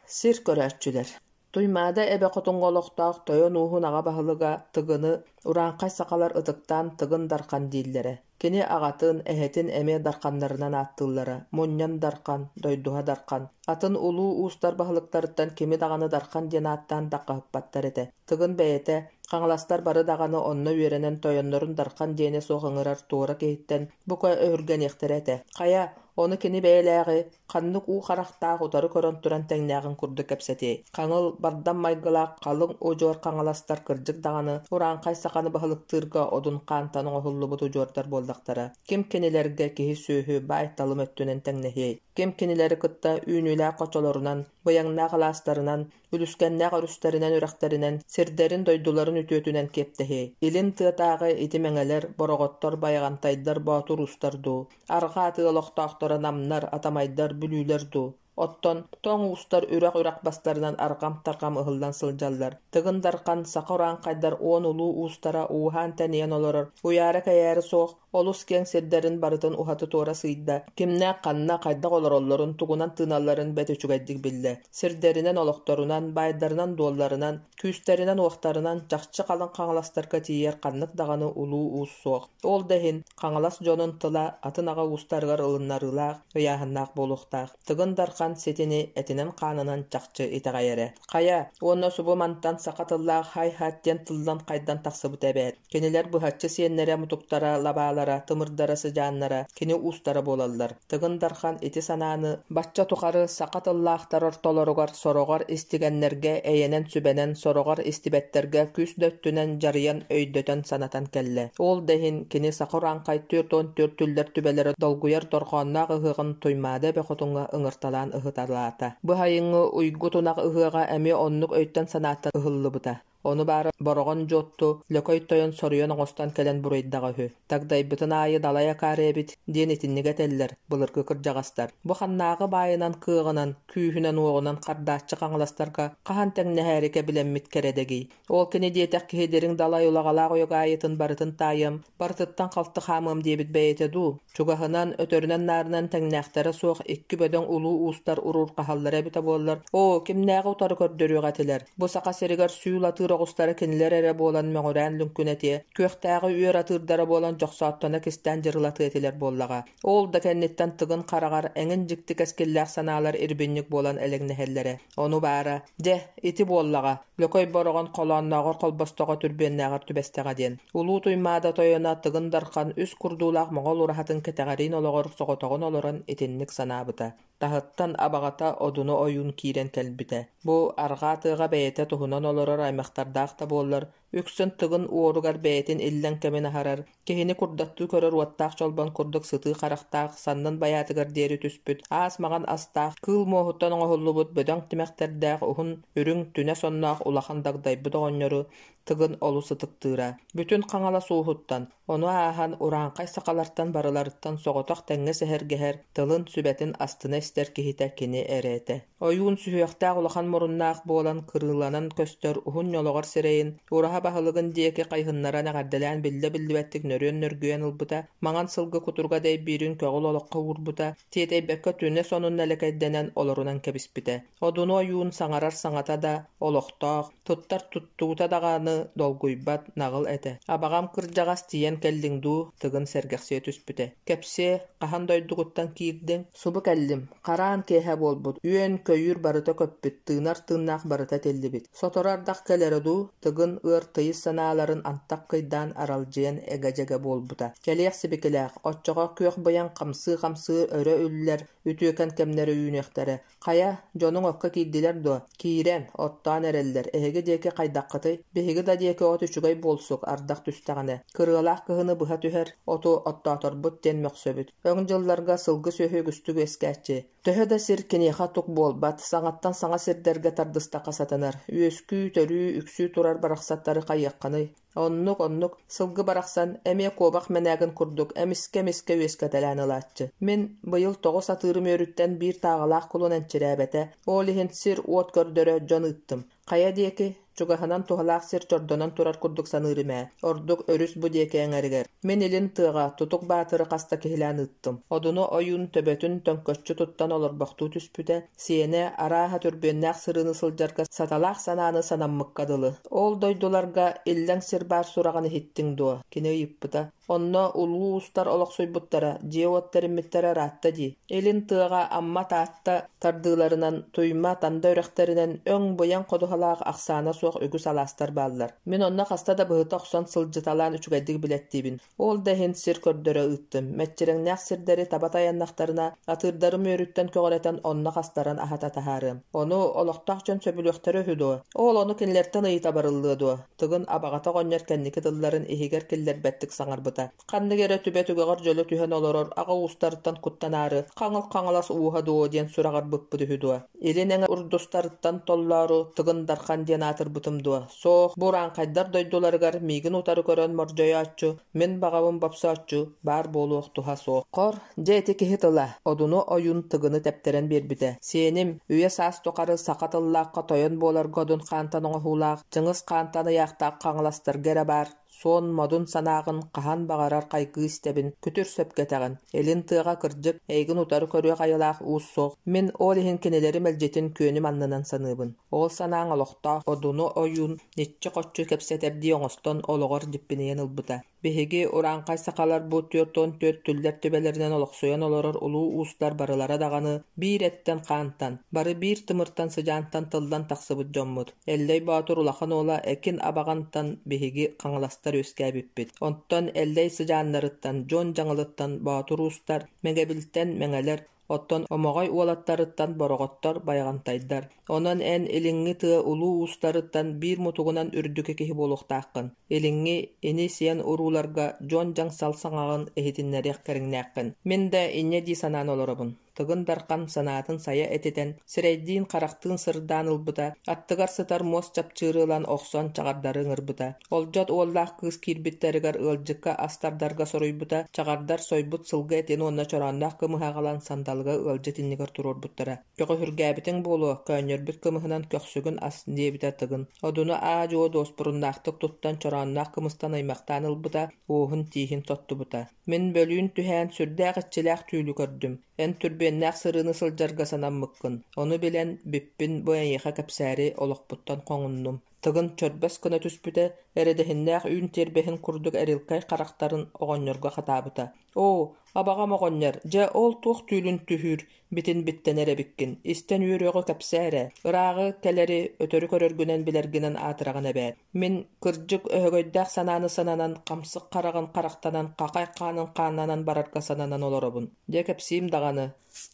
Сир көрөөччүлэр Туймаада эбэ хотуҥҥа олохтоох тойон ууһун аҕа баһылыга Тыгыны урааҥхай сахалар ытыктаан Тыгын Дархан дииллэрэ. Кини аҕатын, эһэтин эмиэ дарханнарынан ааттыыллара: Мунньан Дархан, Дойдуһа Дархан. Атын улуу уустар баһылыктарыттан кими даҕаны Дархан диэн ааттаан даххаһыппаттар этэ. Тыгын бэйэтэ, хаҥаластар бары даҕаны онно үөрэнэн тойоннорун Дархан диэнэ суох ыҥырар туора киһиттэн бука өһүргэниэхтэрэ этэ. Хайа, ону кини бэйэлээҕи Ханнык уу харахтаах утары көрөн туран тэҥнээҕин курдук кэпсэтиэй. Хаҥыл, бардам майгылаах халыҥ удьуор хаҥаластар кырдьык даҕаны урааҥхай сахалар саханы баһылыктыырга Одун хаантан оҥоһуллубут удьуордар буоллахтара. Ким кинилэргэ киһи-сүөһү, баай-талым өттүнэн тэҥнэһиэй? Ким кинилэри кытта үүнүүлээх хочолорунан, быйаҥнаах алаастарынан, үлүскэннээх өрүстэринэн, үрэхтэринэн, сирдэрин-дойдуларын үтүөтүнэн киэптэһиэй? Илин тыатааҕы ити мэҥэлэр, бороҕоттор, байаҕантайдар, боотур уустар дуу? Арҕаа тыа олохтоохторо намнар, атамайдар, бүлүүлэр дуу? Оттон тоҥ уустар үрэх-үрэх бастарынан арҕам-тарҕам ыһыллан сылдьаллар. Тыгын Дархан саха урааҥхайдар уон улуу уустара ууһаан-тэнийэн олорор, уйаара-кэйээри суох, олус киэҥ сирдэрин барытын уһаты-туора сыыйда, кимнээх ханна, хайдах олороллорун, тугунан тыыналларын бэрт үчүгэйдик биллэ. Сирдэринэн, олохторунан, баайдарынан-дуолларынан, күүстэринэн-уохтарынан чахчы халыҥ хаҥаластарга тиийэр ханнык даҕаны улуу уус суох. Ол да иһин Хаҥалас дьонун тыла атын аҕа уустарыгар ылыннарыылаах, ыйааһыннаах буолуохтаах. Тыгын Дархан ситини этинэн-хаанынан чахчы итэҕэйэрэ. Хайа, уонна субу мантан саха тыллаах һай-һат диэн тыллан хайдан тахсыбыта эбээт. Кинилэр быһаччы сиэннэрэ мутуктара, лабаалара, тымырдара, сыдьааннара, кини уустара буолаллар. Тыгын Дархан ити санааны бачча тухары саха тыллаахтар ортолоругар сороҕор истигэннэргэ эйэнэн-сүбэнэн, сороҕор истибэттэргэ күүс да өттүнэн дьарыйан өйдөтөн-санатан кэллэ. Ол да иһин кини саха урааҥхай 44 түллэр түбэлэрэ долгуйар дорҕоонноох ыһыаҕын Туймаада эбэ хотуҥҥа ыҥырталаан ыһыталаата. Бу сайыҥҥы уйгу тунах ыһыаҕа эмиэ оннук өйтөн-санааттан ыһыллыбыта. Ону баара Бороҕон Дьуотту Лөкөй тойон соруйан оҥостон кэлэн буруйдаҕа үһү. Дагдайбытын аайы далай акаары эбит диэн итинник этэллэр былыргы кырдьаҕастар. Бу ханнааҕы баайынан кыаҕынан, күүһүнэн-уоҕунан хардааччы хаҥаластарга хаһан тэҥнэһээри кэбилэммит кэрэдэгий. Ол кини диэтэх киһи дириҥ далай улаҕалаах уйагаайытын барытын таайыам, барытыттан халты хаамыам диэбит бэйэтэ дуу? Чугаһынан, өтөрүнэн-наарынан тэҥнээхтэрэ суох икки бөдөҥ улуу уустар уруурҕаһаллара эбитэ буоллар, оо, кимнээҕи утары көрдөрүөх этилэр. Бу Саха сиригэр сүүл атыыр оҕустара кинилэр эрэ буолан мөҕүрээн лүҥкүнэтиэ, күөхтээҕи үөр атыырдара буолан дьохсооттоно кистээн дьырылатыа этилэр буоллаҕа. Ол да кэнниттэн Тыгын хараҕар эҥин дьикти кэскиллээх санаалар ирбинньик буолан элэҥнэһэллэрэ. Ону баара, дьэ, ити буоллаҕа, Лөкөй Бороҕон холооннооҕор холбостоҕо түрбүөннээҕэр түбэстэҕэ диэн. Улуу Туймаада тойоно Тыгын Дархан үс курдуулаах моҕол ураһатын кэтэҕэриин олоҕор соҕотоҕун олорон итинник санаабыта. Таһыттан абаҕата Одуну ойуун киирэн кэлбитэ. Бу арҕаа тыаҕа бэйэтэ туһунан олорор аймахтардаах да буоллар, үксүн Тыгын уоругар бэйэтин иллэҥ кэмин аһарар, Киһини курдаттыы көрөр уоттаах чолбон курдук сытыы харахтаах, саннын байаатыгар диэри түспүт, аас маҕан астаах, кыыл муоһуттан оҥоһуллубут бөдөҥ тимэхтэрдээх уһун, үрүҥ, түнэ сонноох улахан дагдайбыт оҕонньору Тыгын олус ытыктыыра. Бүтүн Хаҥалас ууһуттан, ону ааһан урааҥхай сахалартан барыларыттан соҕотох тэҥҥэ сэһэргэһэр, тылын, сүбэтин астына истэр киһитэ кини эрэ этэ. Ойуун сүһүөхтээх улахан муруннаах буолан кырыыланан көстөр уһун ньолоҕор сирэйин ураһа баһылыгын диэки хайыһыннаран эҕэрдэлээн биллэ-биллибэттик нөрүөн-нөргүйэн ылбыта, маҥан сылгы кутуруга дэйбиирин көҕүл олоххо уурбута, тиэтэйбэккэ түнэ сонун нэлэкэйдэнэн олорунан кэбиспитэ. Одуну ойуун саҥарар саҥата да олохтоох, туттар туттуута даҕаны долгуйбат наҕыл этэ. Абаҕам кырдьаҕас тиийэн кэллиҥ дуу, Тыгын сэргэхсийэ түспүтэ. Кэпсиэ, хаһан дойдугуттан киирдиҥ? Субу кэллим. Хараан киэһэ буолбут, үөн-көйүүр барыта көппүт, тыынар тыыннаах барыта тиллибит. Сотору ардах кэлэрэ дуу, Тыгын ыар тыйыс санааларын антах кыйдаан аралдьыйан эгэ-дьэгэ буолбута. Кэлиэх сибикилээх, оччоҕо күөх быйаҥ хамсыы-хамсыы өрө үллэр үтүөкэн кэмнэрэ үүнүөхтэрэ. Хайа, дьонуҥ окко киирдилэр дуо? Киирэн, оттоон эрэллэр. Эһиги диэки хайдаххытый? Биһиги да диэки от үчүгэй буолсук, ардах түстэҕинэ. Кырыалаах кыһыны быһа түһэр оту оттооторбут диэн мөхсөбүт. Өҥ дьылларга сылгы сүөһү үгүстүк үөскээччи. Төһө да сир киниэхэ тук буолбат, саҥаттан саҥа сирдэргэ тардыстахха сатанар. Үөскүү, төрүү, үксүү турар барахсаттары хайыаххыный? Оннук, оннук, сылгы барахсан эмиэ куобах мэнээгин курдук эмискэ-эмискэ үөскэтэлээн ылааччы. Мин быйыл тоҕус атыырым үөрүттэн биир тааҕалаах кулун энчирээбэтэ, ол иһин сир-уот көрдөрө дьон ыыттым. Хайа диэки, чугаһынан туһалаах сир чордонон турар курдук саныырым ээ, ордук өрүс бу диэки эҥэригэр. Мин илин тыаҕа Тутук Баатыры хаста киһилээн ыыттым. Одуну ойуун төбөтүн төҥкөччү туттан олорбохтуу түспүтэ, сиэнэ арааһа түрбүөннээх сырыыны сылдьарга саталаах санааны санаммыкка дылы. Ол дойдуларга иллэҥ сир баар сураҕын иһиттиҥ дуо? Кини ыйыппыта. Онно улуу уустар олохсуйбуттара, дьиэ-уот тэриммиттэрэ ыраатта дии. Илин тыаҕа Амма, Таатта тардыыларынан, Туйма, Танда үрэхтэринэн өҥ-быйаҥ ходуһалаах ахсаана суох үгүс алаастар бааллар. Мин онно хаста да быһыта охсон сылдьыталаан үчүгэйдик билэттиибин. Ол да иһин сир көрдөрө ыыттым. Мэччирэҥнээх сирдэри таба тайаннахтарына, атыырдарым үөрүттэн көҕүрэтэн онно хастаран аһата таһаарыам. Ону олохтоох дьон сөбүлүөхтэрэ үһү дуо? Ол ону кинилэртэн ыйыта барыллыа дуо? Тыгын абаҕата оҕонньор кэнники тылларын иһигэр киллэрбэттик саҥарбыта. Ханнык эрэ түбэ түгэҕэр дьөлө түһэн олорор аҕа уустарыттан куттанаары Хаҥыл Хаҥалас ууһа дуо диэн сураҕырбыппыт үһү дуо? Илин эҥэ урдустарыттан толлоору Тыгын Дархан диэн аатырбытым дуо? Суох, бу урааҥхайдар дойдуларыгар миигин утары көрөн мордьойооччу, мин баҕабын бопсооччу баар буолуох туһа суох. Хор, дьэ ити киһи тыла, Одуну ойуун Тыгыны тэптэрэн биэрбитэ. Сиэним, үйэ-саас тухары саха тыллаахха тойон буоларга Одун хаантан оҥоһуулаах, Чыҥыс хаантан ыйаахтаах хаҥаластарга эрэ баар Суон модун санааҕын хаһан баҕарар хайгыы истэбин, күтүр сөпкө этэҕин. Илин тыаҕа кырдьык, эйигин утары көрүөх айылаах уус суох. Мин ол иһин кинилэри мэлдьитин күөнүм аннынан саныыбын. Ол санааҥ олохтоох Одуну ойуун ниччи-хоччу кэпсэтэрдии оҥостон олоҕор дьиппинийэн ылбыта. Биһиги урааҥхай сахалар бу 44 түллэр түбэлэринэн олохсуйан олорор улуу уустар барылара даҕаны биир эттэн-хаантан, бары биир тымыртан сыдьаантан тыллан тахсыбыт дьоммут. Эллэй Боотур улахан уола Экин Абаҕантан биһиги хаҥаластар үөскээбиппит. Оттон Эллэй сыдьааннарыттан, Дьуон Дьаҥылыттан Боотур уустар, Мэҥэбилтэн Мэҥэлэр, оттон Омоҕой уолаттарыттан Бороҕоттор, Байаҕантайдар. Онон эн илиҥҥи тыа улуу уустарыттан биир мутугунан үрдүкү киһи буолуохтааххын. Илиҥҥи ини-сиэн урууларга дьон дьаҥ сал саҥаҕын иһитиннэриэх кэриҥнээххин. Мин да инньэ дии санаан олоробун. Тыгын Дархан санаатын сайа этитэн, сирэйдиин-харахтыын сырдаан ылбыта, аттыгар сытар муос чапчыыры ылан охсон чаҕардары ыҥырбыта. Олдьот уоллаах кыыс киирбиттэригэр ыалдьыкка ас тардарга соруйбута, чаҕардар сойбут сылгы этин уонна чороонноох кымыһы аҕалан сандалыга ыалдьыт иннигэр туруорбуттара. «Көҕүһүргээбитиҥ буолуо, көөнньөрбүт кымыһынан көхсүгүн ас» диэбитэ Тыгын. Одуну аа-дьуо дуоспуруннаахтык туттан чороонноох кымыстан ыймахтаан ылбыта, уоһун-тииһин соттубута. Мин бөлүүн түһээн сүрдээх иччилээх түүлү көрдүм. Эн түрбүөннээх сырыыны сылдьарга санаммыккын. Ону билэн, бүппүн бу эйиэхэ кэпсээри олохпуттан хоҥуннум. Тыгын чөрбөс гына түспүтэ, эрэдэһиннээх үүн тиэрбэһин курдук эрилкэй харахтарын оҕонньорго хатаабыта. Оо, абаҕам оҕонньор, дьэ ол туох түүлүн түһүүр, битин биттэнэр эбиккин, истэн үөрүөҕү кэпсээ эрэ, ырааҕы кэлэри өтөрү көрөргүнэн билэргинэн аатыраҕын эбээт. Мин, кырдьык, өһөгөйдөөх санааны сананан, хамсык хараҕын харахтанан, хахай хаанын хааннанан барарга сананан олоробун. Дьэ кэпсиим даҕаны,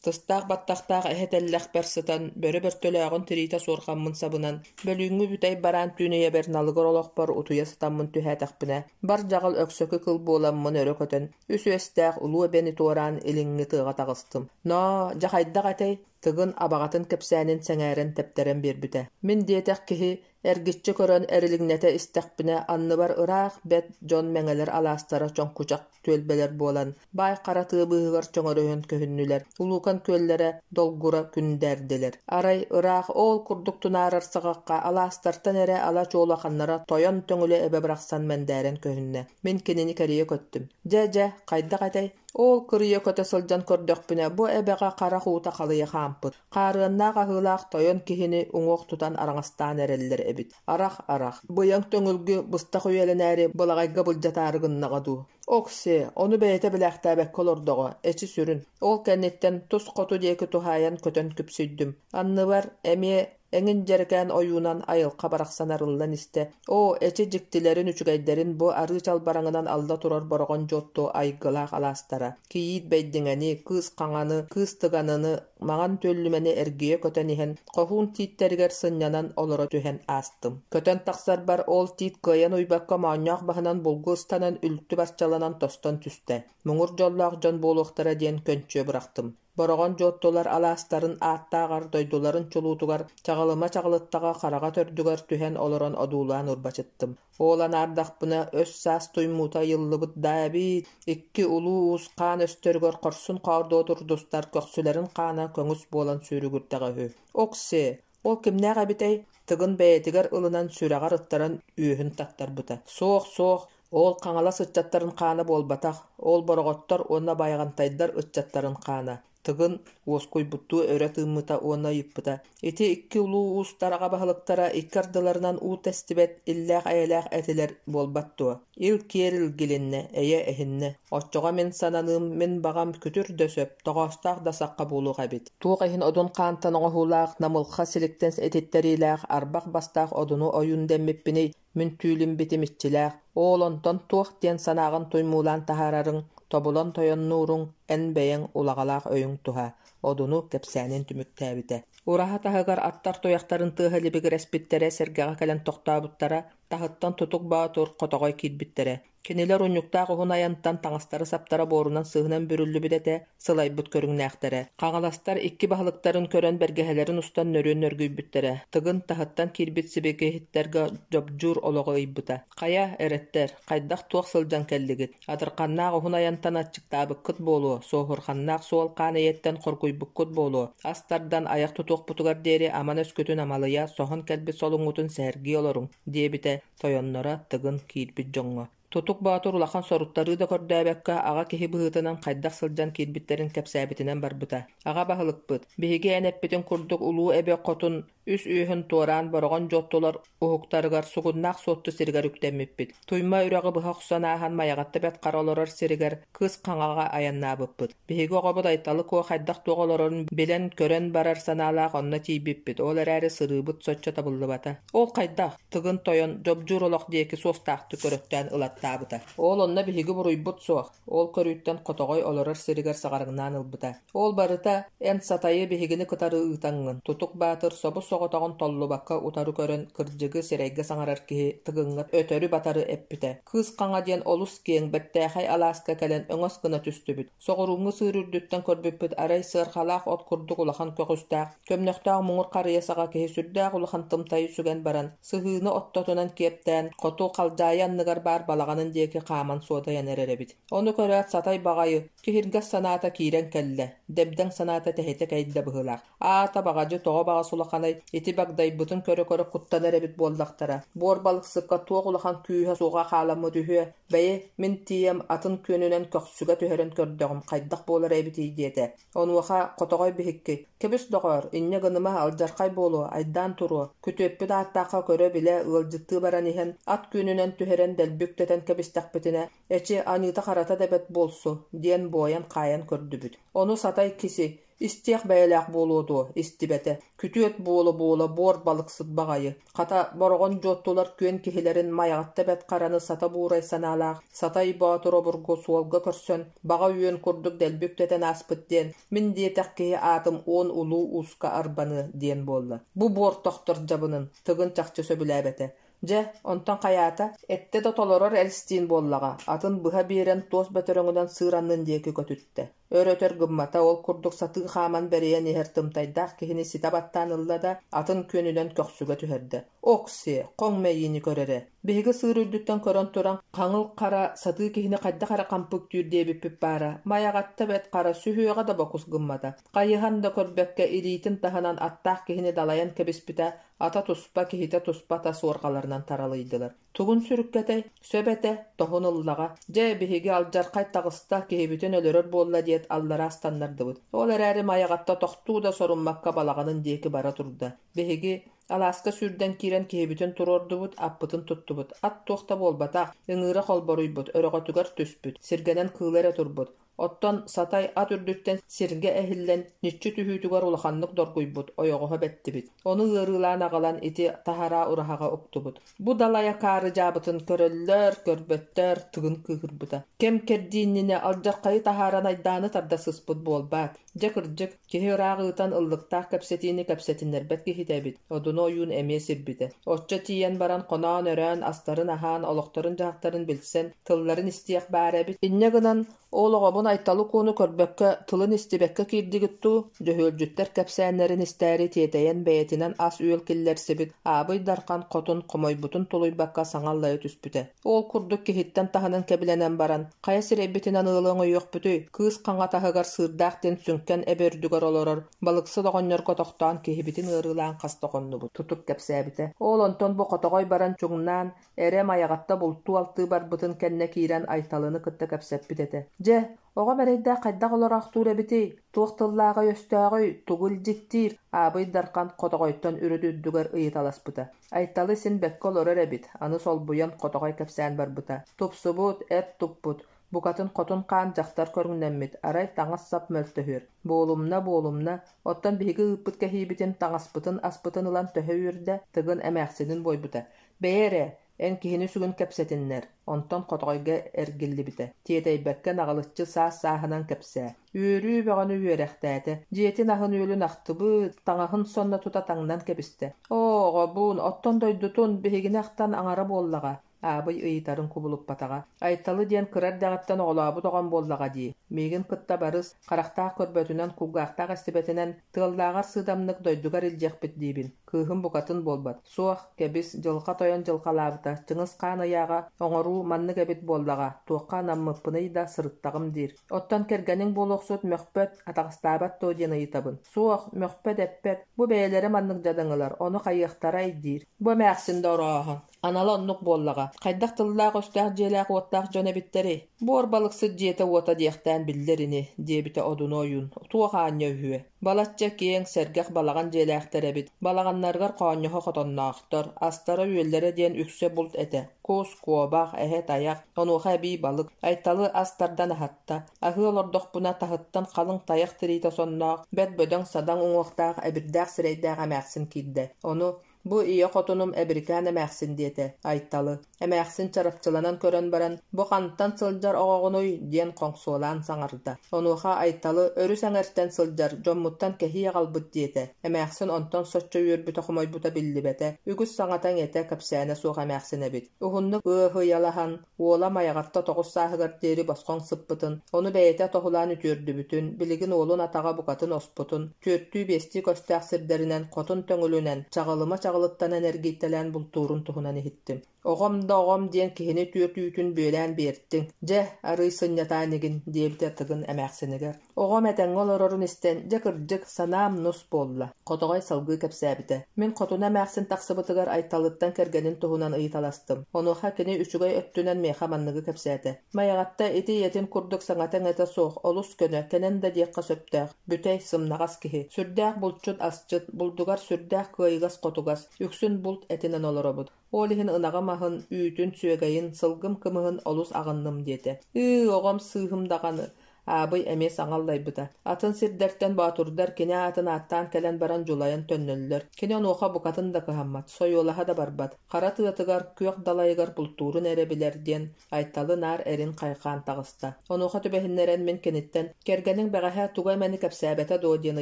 тыстаах баттахтаах эһэ тэллэхпэр сытан, бөрө бөртөлөөҕүн тириитэ суорҕаммын сабынан, бөлүүҥҥү бүтэй бараан түүн ийэбэр налыгыр олохпор утуйа сытаммын түһээтэхпинэ, бар дьаҕыл өксөкү кыл буоламмын өрө көтөн, үс үөстээх улуу эбэни туораан илиҥҥи тыаҕа таҕыстым. Ноо, дьэ хайдах этэй? Тыгын абаҕатын кэпсээнин сэҥээрэн тэптэрэн биэрбитэ. Мин диэтэх киһи Эргиччи көрөн эрилиҥнэтэ истэхпинэ, анныбар ыраах бэт дьон мэҥэлэр алаастара чоҥкучах түөлбэлэр буолан, баай хара тыа быыһыгар чөҥөрүһэн көһүннүлэр, улуукан күөллэрэ долгура күндээрдилэр. Арай ыраах оол курдук тунаарар саҕахха алаастартан эрэ ала чуолаханнара тойон төҥүлү эбэ барахсан мэндээрэн көһүннэ. Мин кинини кэрийэ көттүм. Дьэ, дьэ, хайдах этэй? Ол кырыйа көтө сылдьан көрдөхпүнэ, бу эбэҕэ харах уута халыйа хаампыт. Хаарыаннаах аһыылаах тойон киһини уҥуох тутан араҥастаан эрэллэр эбит. Арах-арах, быйаҥ төҥүлгү быстах үйэлэнээри былаҕайга былдьатаары гыннаҕа дуу. Ок-сиэ, ону бэйэтэ билээхтээбэккэ олордоҕо, эчи сүрүн. Ол кэнниттэн тус хоту диэки туһаайан көтөн күпсүйдүм. Анныбар эмиэ эҥин дьэрэкээн ойуунан айылҕа барахсан арыллан истэ. Оо, эчи дьиктилэрин, үчүгэйдэрин бу арыы чалбараҥынан алла турар бороҕон дьуотту айгылаах алаастара. Кийиит Бэйдиҥэни, Кыыс Хаҥаны, Кыыс Тыганыны, Маҥан Түөллүмэни эргийэ көтөн иһэн, хоһуун тииттэригэр сынньанан олоро түһэн аастым. Көтөн тахсарбар ол тиит кыайан уйбакка моонньоох баһынан булгу ыстанан үлтү барчаланан тостон түстэ. Муҥур дьоллоох дьон буолуохтара диэн көнчүө бырахтым. Бороҕон дьуоттулар алаастарын ааттааҕар дойдуларын чулуутугар Чаҕылыма Чаҕылыттаҕа хараҕа төрдүгэр түһэн олорон одуулаан урбачыттым. Ол анаардахпына өс-саас туймуута ыйыллыбыт даа эбиит, икки улуу уус хаан өстөрүгэр хорсун хоордуо турдустар көхсүлэрин хаана көҥүс буолан сүүрүгүрдэҕэ үһү. Ок-сиэ, ол кимнээх эбитэй? Тыгын бэйэтигэр ылынан сүрэҕэр ыттаран үөһүн таттарбыта. Суох, суох, ол Хаҥалас ыччаттарын хаана буолбатах, ол Бороҕоттор уонна Байаҕантайдар ыччаттарын хаана. Тыгын уоскуйбуттуу өрө тыыммыта уонна ыйыппыта: «Ити икки улуу уустар аҕа баһылыктара икки ардыларынан уу тэстибэт иллээх-эйэлээх этилэр буолбат дуо? Ил киэр илгилиннэ, эйэ эһиннэ. Оччоҕо мин сананыым, мин баҕам күтүр да сөп, тоҕоостоох да сахха буолуох эбит. Туох иһин Одун хаантан оҥоһуулаах, намылха силиктэн этиттэриилээх, арбах бастаах Одуну ойуун дэммиппиний, мин түүлүм битим иччилээх, оол онтон туох диэн санааҕын туймуулаан таһаарарыҥ, тобулан тойоннууруҥ эн бэйэҥ улаҕалаах өйүҥ туһа, Одуну кэпсээнин түмүктээбитэ. Ураһа таһыгар аттар туйахтарын тыаһа либигирэспиттэрэ сэргэҕэ кэлэн тохтообуттара, таһыттан Тутук Боотур хотоҕой киирбиттэрэ. Кинилэр унньуктаах уһун айантан таҥастара-саптара буорунан-сыыһынан бүрүллүбүт этэ, сылайбыт көрүҥнээхтэрэ. Хаҥаластар икки баһылыктарын көрөн бэргэһэлэрин устан нөрүөн нөргүйбүттэрэ. Тыгын таһыттан киирбит сибикиһиттэргэ дьобдьуур олоҕу ыйбыта. «Хайа, эрэттэр, хайдах-туох сылдьан кэллигит? Адырханнаах уһун айантан аччыктаабыккыт буолуо, суоһурханнаах суол хаан ийэттэн хоргуйбуккут буолуо. Ас тардан айах тутуохпутугар диэри аман өскүтүн амалыйа, соһон кэлбит солуҥҥутун сэһэргии олоруҥ», диэбитэ тойонноро Тыгын киирбит дьоҥҥо. Тутук Боотур улахан соруттарыы да көрдөөбөккө, аҕа киһи быһыытынан хайдах сылдьан киирбиттэрин кэпсээбитинэн барбыта. «Аҕа баһылыкпыт, биһиги эн эппитин курдук улуу эбэ хотун үс үөһүн туораан Бороҕон дьуоттулар уһуктарыгар Сугуннаах Суотту сиригэр үктэммиппит. Туйма үрэҕи быһа охсон ааһан Майаҕатта Бэрт Хара олорор сиригэр Кыыс Хаҥаҕа айаннаабыппыт. Биһиги оҕобут Айталы Куо хайдах-туох олорорун билэн-көрөн барар санаалаах онно тиийбиппит, ол эрээри сырыыбыт соччо табыллыбата. Ол хайдах? Тыгын Тойон дьобдьуур олох диэки суостаахтык көрөттөөн ылаттаабыта. Ол онно биһиги буруйбут суох, ол көрүүттэн хотоҕой олорор сиригэр саҕарыҥнаан ылбыта. Ол барыта эн Сатайы биһигини кытары ыытаҥҥын, Тутук Баатыр собус-соҕотоҕун толлубакка утары көрөн кырдьыгы сирэйгэ саҥарар киһи Тыгыҥҥа өтөрү-батары эппитэ. Кыыс Хаҥа диэн олус киэҥ, бэртээхэй алааска кэлэн өҥөс гына түстүбүт. Соҕурууҥҥу сыыр үрдүттэн көрбүппүт арай сыарҕалаах от курдук улахан көҕүстээх, көмнөхтөөх муҥур харыйа саҕа киһи сүрдээх улахан тымтайы сүгэн баран, сыһыыны оттотунан киэптээн, хоту халдьаайы анныгар баар балаҕанын диэки хааман суодайан эрэр эбит. Ону көрөөт сатай баҕайы, киһиргэс санаата киирэн кэллэ, дэбдэҥ санаата тэһитэ кэйдэ быһыылаах. Аата баҕадьы тоҕо баҕас улаханай, ити багдайбытын көрө-көрө куттанар эбит буоллахтара. Буор балыксыкка туох улахан күүһэ суоҕа хааламмыт үһүө, бэйи, мин тиийэм атын күөнүнэн көхсүгэ түһэрэн көрдөҕүм хайдах буолар эбитий диэтэ. Онуоха Хотоҕой биһикки, «Кэбис доҕоор, инньэ гыныма, алдьархай буолуо, айдаан туруо, күтүөппүт ааттаахха көрө-билэ, ыалдьыттыы баран иһэн, ат күөнүнэн түһэрэн дэлби үктэтэн кэбистэхпитинэ, эчи, аньыыта-харата да бэрт буолсу», диэн буойан-хаайан көрдүбүт. Ону Сатай киси, Истиэх бэйэлээх буолуо дуо, истибэтэ, күтүөт буола-буола буор балыксыт баҕайы, хата, Бороҕон дьуоттулар күөн киһилэрин Майаҕатта Бэрт Хараны сата буурай санаалаах Сатай Боотур обургу суолга көрсөн, баҕа үөн курдук дэлби үктэтэн ааспыт диэн, мин диэтэх киһи аатым уон улуу ууска арбаныа диэн буолла. Бу буор тохтор дьабынын Тыгын чахчы сөбүлээбэтэ. Дьэ, онтон хайаата, эттэ да толорор элстиин буоллаҕа, атын быһа биэрэн туос бөтөрөҥүнэн сыыр аннын диэки көтүттэ. Өр-өтөр гыммата, ол курдук сатыы хааман бэрийэн иһэр тымтайдаах киһини ситэ баттаан ылла да, атын күөнүнэн көхсүгэ түһэрдэ. Ок-сиэ, хоҥ мэйиини көр эрэ. Биһиги сыыр үрдүттэн көрөн туран, хаҥыл хара сатыы киһини хайдах эрэ хампык түүр диэбиппит баара, Майаҕатта Бэрт Хара сүһүөҕэ да бокус гыммата. Хайыһан да көрбөккө илиитин таһынан аттаах киһини далайан кэбиспитэ, ата туспа, киһитэ туспа тас уорҕаларынан таралыйдылар. Тугун сүрүккэтэй, сөп этэ, тоһун ыллаҕа. Дьэ, биһиги алдьархай таҕыста, киһибитин өлөрөр буолла диэт аллараа ыстаннардыбыт. Ол эрээри Майаҕатта тохтуу да соруммакка балаҕанын диэки бара турда. Биһиги алааска сүүрдэн киирэн киһибитин туруордубут, аппытын туттубут. Ат туох да буолбатах, ыҥыыра холборуйбут, өрөҕөтүгэр түспүт, сиргэнэн кыыла эрэ турбут. Оттон Сатай ат үрдүттэн сиргэ эһиллэн, ньиччи түһүүтүгэр улаханнык доргуйбут, ойоҕоһо бэттибит. Ону ыарыылаан аҕалан ити таһараа ураһаҕа уктубут. Бу далай акаары дьаабытын көрөллөр, көрбөттөр, Тыгын кыыһырбыта. Кэм кэрдии иннинэ алдьархайы таһааран айдааны тарда сыспыт буолбаат. Дьэ кырдьык, киһи ыраах ыытан ыллыктаах кэпсэтиини кэпсэтиннэрбэт киһитэ эбит. Одуну ойуун эмиэ сирбитэ. Оччо тиийэн баран хоноон-өрөөн, астарын аһаан, олохторун-дьаһахтарын билсэн, тылларын истиэх баар эбит. Инньэ гынан, ол оҕобун Айталы Куону көрбөккө, тылын истибэккэ киирдигит дуу, дьөһүөлдьүттэр кэпсээннэрин истээри тиэтэйэн бэйэтинэн ас-үөл киллэрсибит Аабый Дархан хотун хомойбутун тулуйбакка саҥа аллайа түспүтэ. Ол курдук киһиттэн таһынан кэбилэнэн баран, хайа сирэйбитинэн ыалы өҥөйүөхпүтүй, кыыс хаҥа таһыгар сыырдаах диэн сүҥкэн эбэ үрдүгэр олорор балыксыт оҕонньорго тохтоон киһибитин ыарыылаан хаста хоннубут. Тутук кэпсээбитэ. Ол онтон бу хотоҕой баран чуҥнаан, эрэ Майаҕатта бултуу-алтыы барбытын кэннэ киирэн Айталыны кытта кэпсэппит этэ. Дьэ, Оҕом эрэйдээх хайдах олороохтуур эбитий? Туох тыллааҕый-өстөөҕүй, тугу илдьиттиир? Аабый Дархан хотоҕойтон үрүт үрдүгэр ыйыталаспыта. Айталы син бэккэ олорор эбит, аны солбуйан хотоҕой кэпсээн барбыта. Тупсубут, эт туппут, букатын хотун хаан дьахтар көрүҥнэммит, арай таҥас-сап мөлтөһүөр. Буолумна, буолумна, оттон биһиги ыыппыт кэһиибитин, таҥаспытын, аспытын ылан төһө үөрдэ, Тыгын эмээхсинин буойбута. Бэйэ эрэ, эн киһини сүгүн кэпсэтиннэр, онтон хотоҕойго эргиллибитэ. Тиэтэйбэккэ наҕылыччы саас-сааһынан кэпсээ. Үөрүү бөҕөнү үөрэхтээтэ, дьиэтин аһын-үөлүн ахтыбыт, таҥаһын сонно тута таҥнан кэбистэ. Оо, оҕобуун, оттон дойдутун, биһигини ахтан аҥара буоллаҕа. Аабый ыйытарын кубулуппатаҕа. Айталы диэн кыра эрдэҕиттэн оҕолообут оҕом буоллаҕа дии. Миигин кытта барыс, харахтаах көрбөтүнэн, кулгаахтаах истибэтинэн, тыаллааҕар сыыдамнык дойдугар илдьиэхпит диибин. Кыыһым букатын буолбат. Суох, кэбис, дьылҕа тойон дьылҕалаабыта, Чыҥыс Хаан ыйааҕа оҥоруу маннык эбит буоллаҕа, туохха анаммыппыный да сырыттаҕым диир. Оттон кэргэниҥ буолуохсут мөхпөт, атаҕастаабат дуо диэн ыйытабын. Суох, мөхпөт-эппэт, бу бэйэлэрэ маннык дьадаҥылар, ону хайыахтарай диир. Бу эмээхсин да орооһон. Анала оннук буоллаҕа. Хайдах тыллаах-өстөөх дьиэлээх-уоттаах дьон эбиттэрий? Буор балыксыт дьиэтэ-уота диэхтээн биллэр ини, диэбитэ Одуну ойуун. Туох аанньа үһүө. Балачча киэҥ, сэргэх балаҕан дьиэлээхтэр эбит. Балаҕаннарыгар хоонньоһо хотонноохтор, астара-үөллэрэ диэн үксэ булт этэ. Кус, куобах, эһэ, тайах, онуоха эбии балык. Айталы ас тардан аһатта. Аһыы олордохпуна таһыттан халыҥ тайах тириитэ сонноох, бэрт бөдөҥ-садаҥ уҥуохтаах, эбирдээх сирэйдээх эмээхсин киирдэ. Ону Бу ийэ хотунум Эбирикээн эмээхсин диэтэ Айталы. Эмээхсин чарапчыланан көрөн баран, «Бу хантан сылдьар оҕоҕунуй?» диэн хоҥсуолаан саҥарда. Онуоха Айталы «Өрүс эҥэртэн сылдьар, дьоммуттан кэһии аҕалбыт» диэтэ. Эмээхсин онтон соччо үөрбүтэ-хомойбута биллибэтэ, үгүс саҥата-иҥэтэ, кэпсээнэ суох эмээхсин эбит. Уһуннук ыаһыйалаһан, Уола Майаҕатта 9 сааһыгар диэри босхоҥ сыппытын, ону бэйэтэ тоһулаан үтүөрдүбүтүн, билигин уолун атаҕа букатын оспутун, түөртүү-биэстии көстөөх сирдэринэн хотун төҥүлүнэн, чаҕылыма чаҕылыттанан эргийтэлээн бултуурун туһунан иһиттим. «Оҕом да оҕом» диэн киһини түөрт үүтүн бүөлээн биэртиҥ, дьэ, арыый сынньатаа инигин, диэбитэ Тыгын эмээхсинигэр. Оҕом этэҥҥэ олорорун истэн, дьэ кырдьык, санаам нус буолла. Хотоҕой салгыы кэпсээбитэ. Мин хотуна эмээхсин тахсыбытыгар Айталыттан кэргэнин туһунан ыйыталастым. Онуоха кини үчүгэй өттүнэн миэхэ манныгы кэпсээтэ. Майаҕатта ити ийэтин курдук саҥата-иҥэтэ суох, олус көнө, кэнэн да диэххэ сөптөөх, бүтэй, сымнаҕас киһи. Сүрдээх булчут, асчыт, булдугар сүрдээх кыайыгас-хотугас, үксүн булт этинэн олоробут. Ол иһин ынаҕым аһын, үүтүн, сүөгэйин, сылгым кымыһын олус аҕынным диэтэ. Ыы, оҕом сыыһым даҕаны, Аабый эмиэ саҥа аллайбыта. Атын сирдэртэн боотурдар кини аатын ааттаан кэлэн баран дьулайан төннөллөр. Кини онуоха букатын да кыһаммат, сойуолаһа да барбат. Хара тыатыгар, күөх далайыгар бултуурун эрэ билэр диэн Айталы наар эрин хайҕаан таҕыста. Онуоха түбэһиннэрэн мин киниттэн «Кэргэниҥ бэҕэһээ тугу эмэни кэпсээбэтэ дуо?» диэн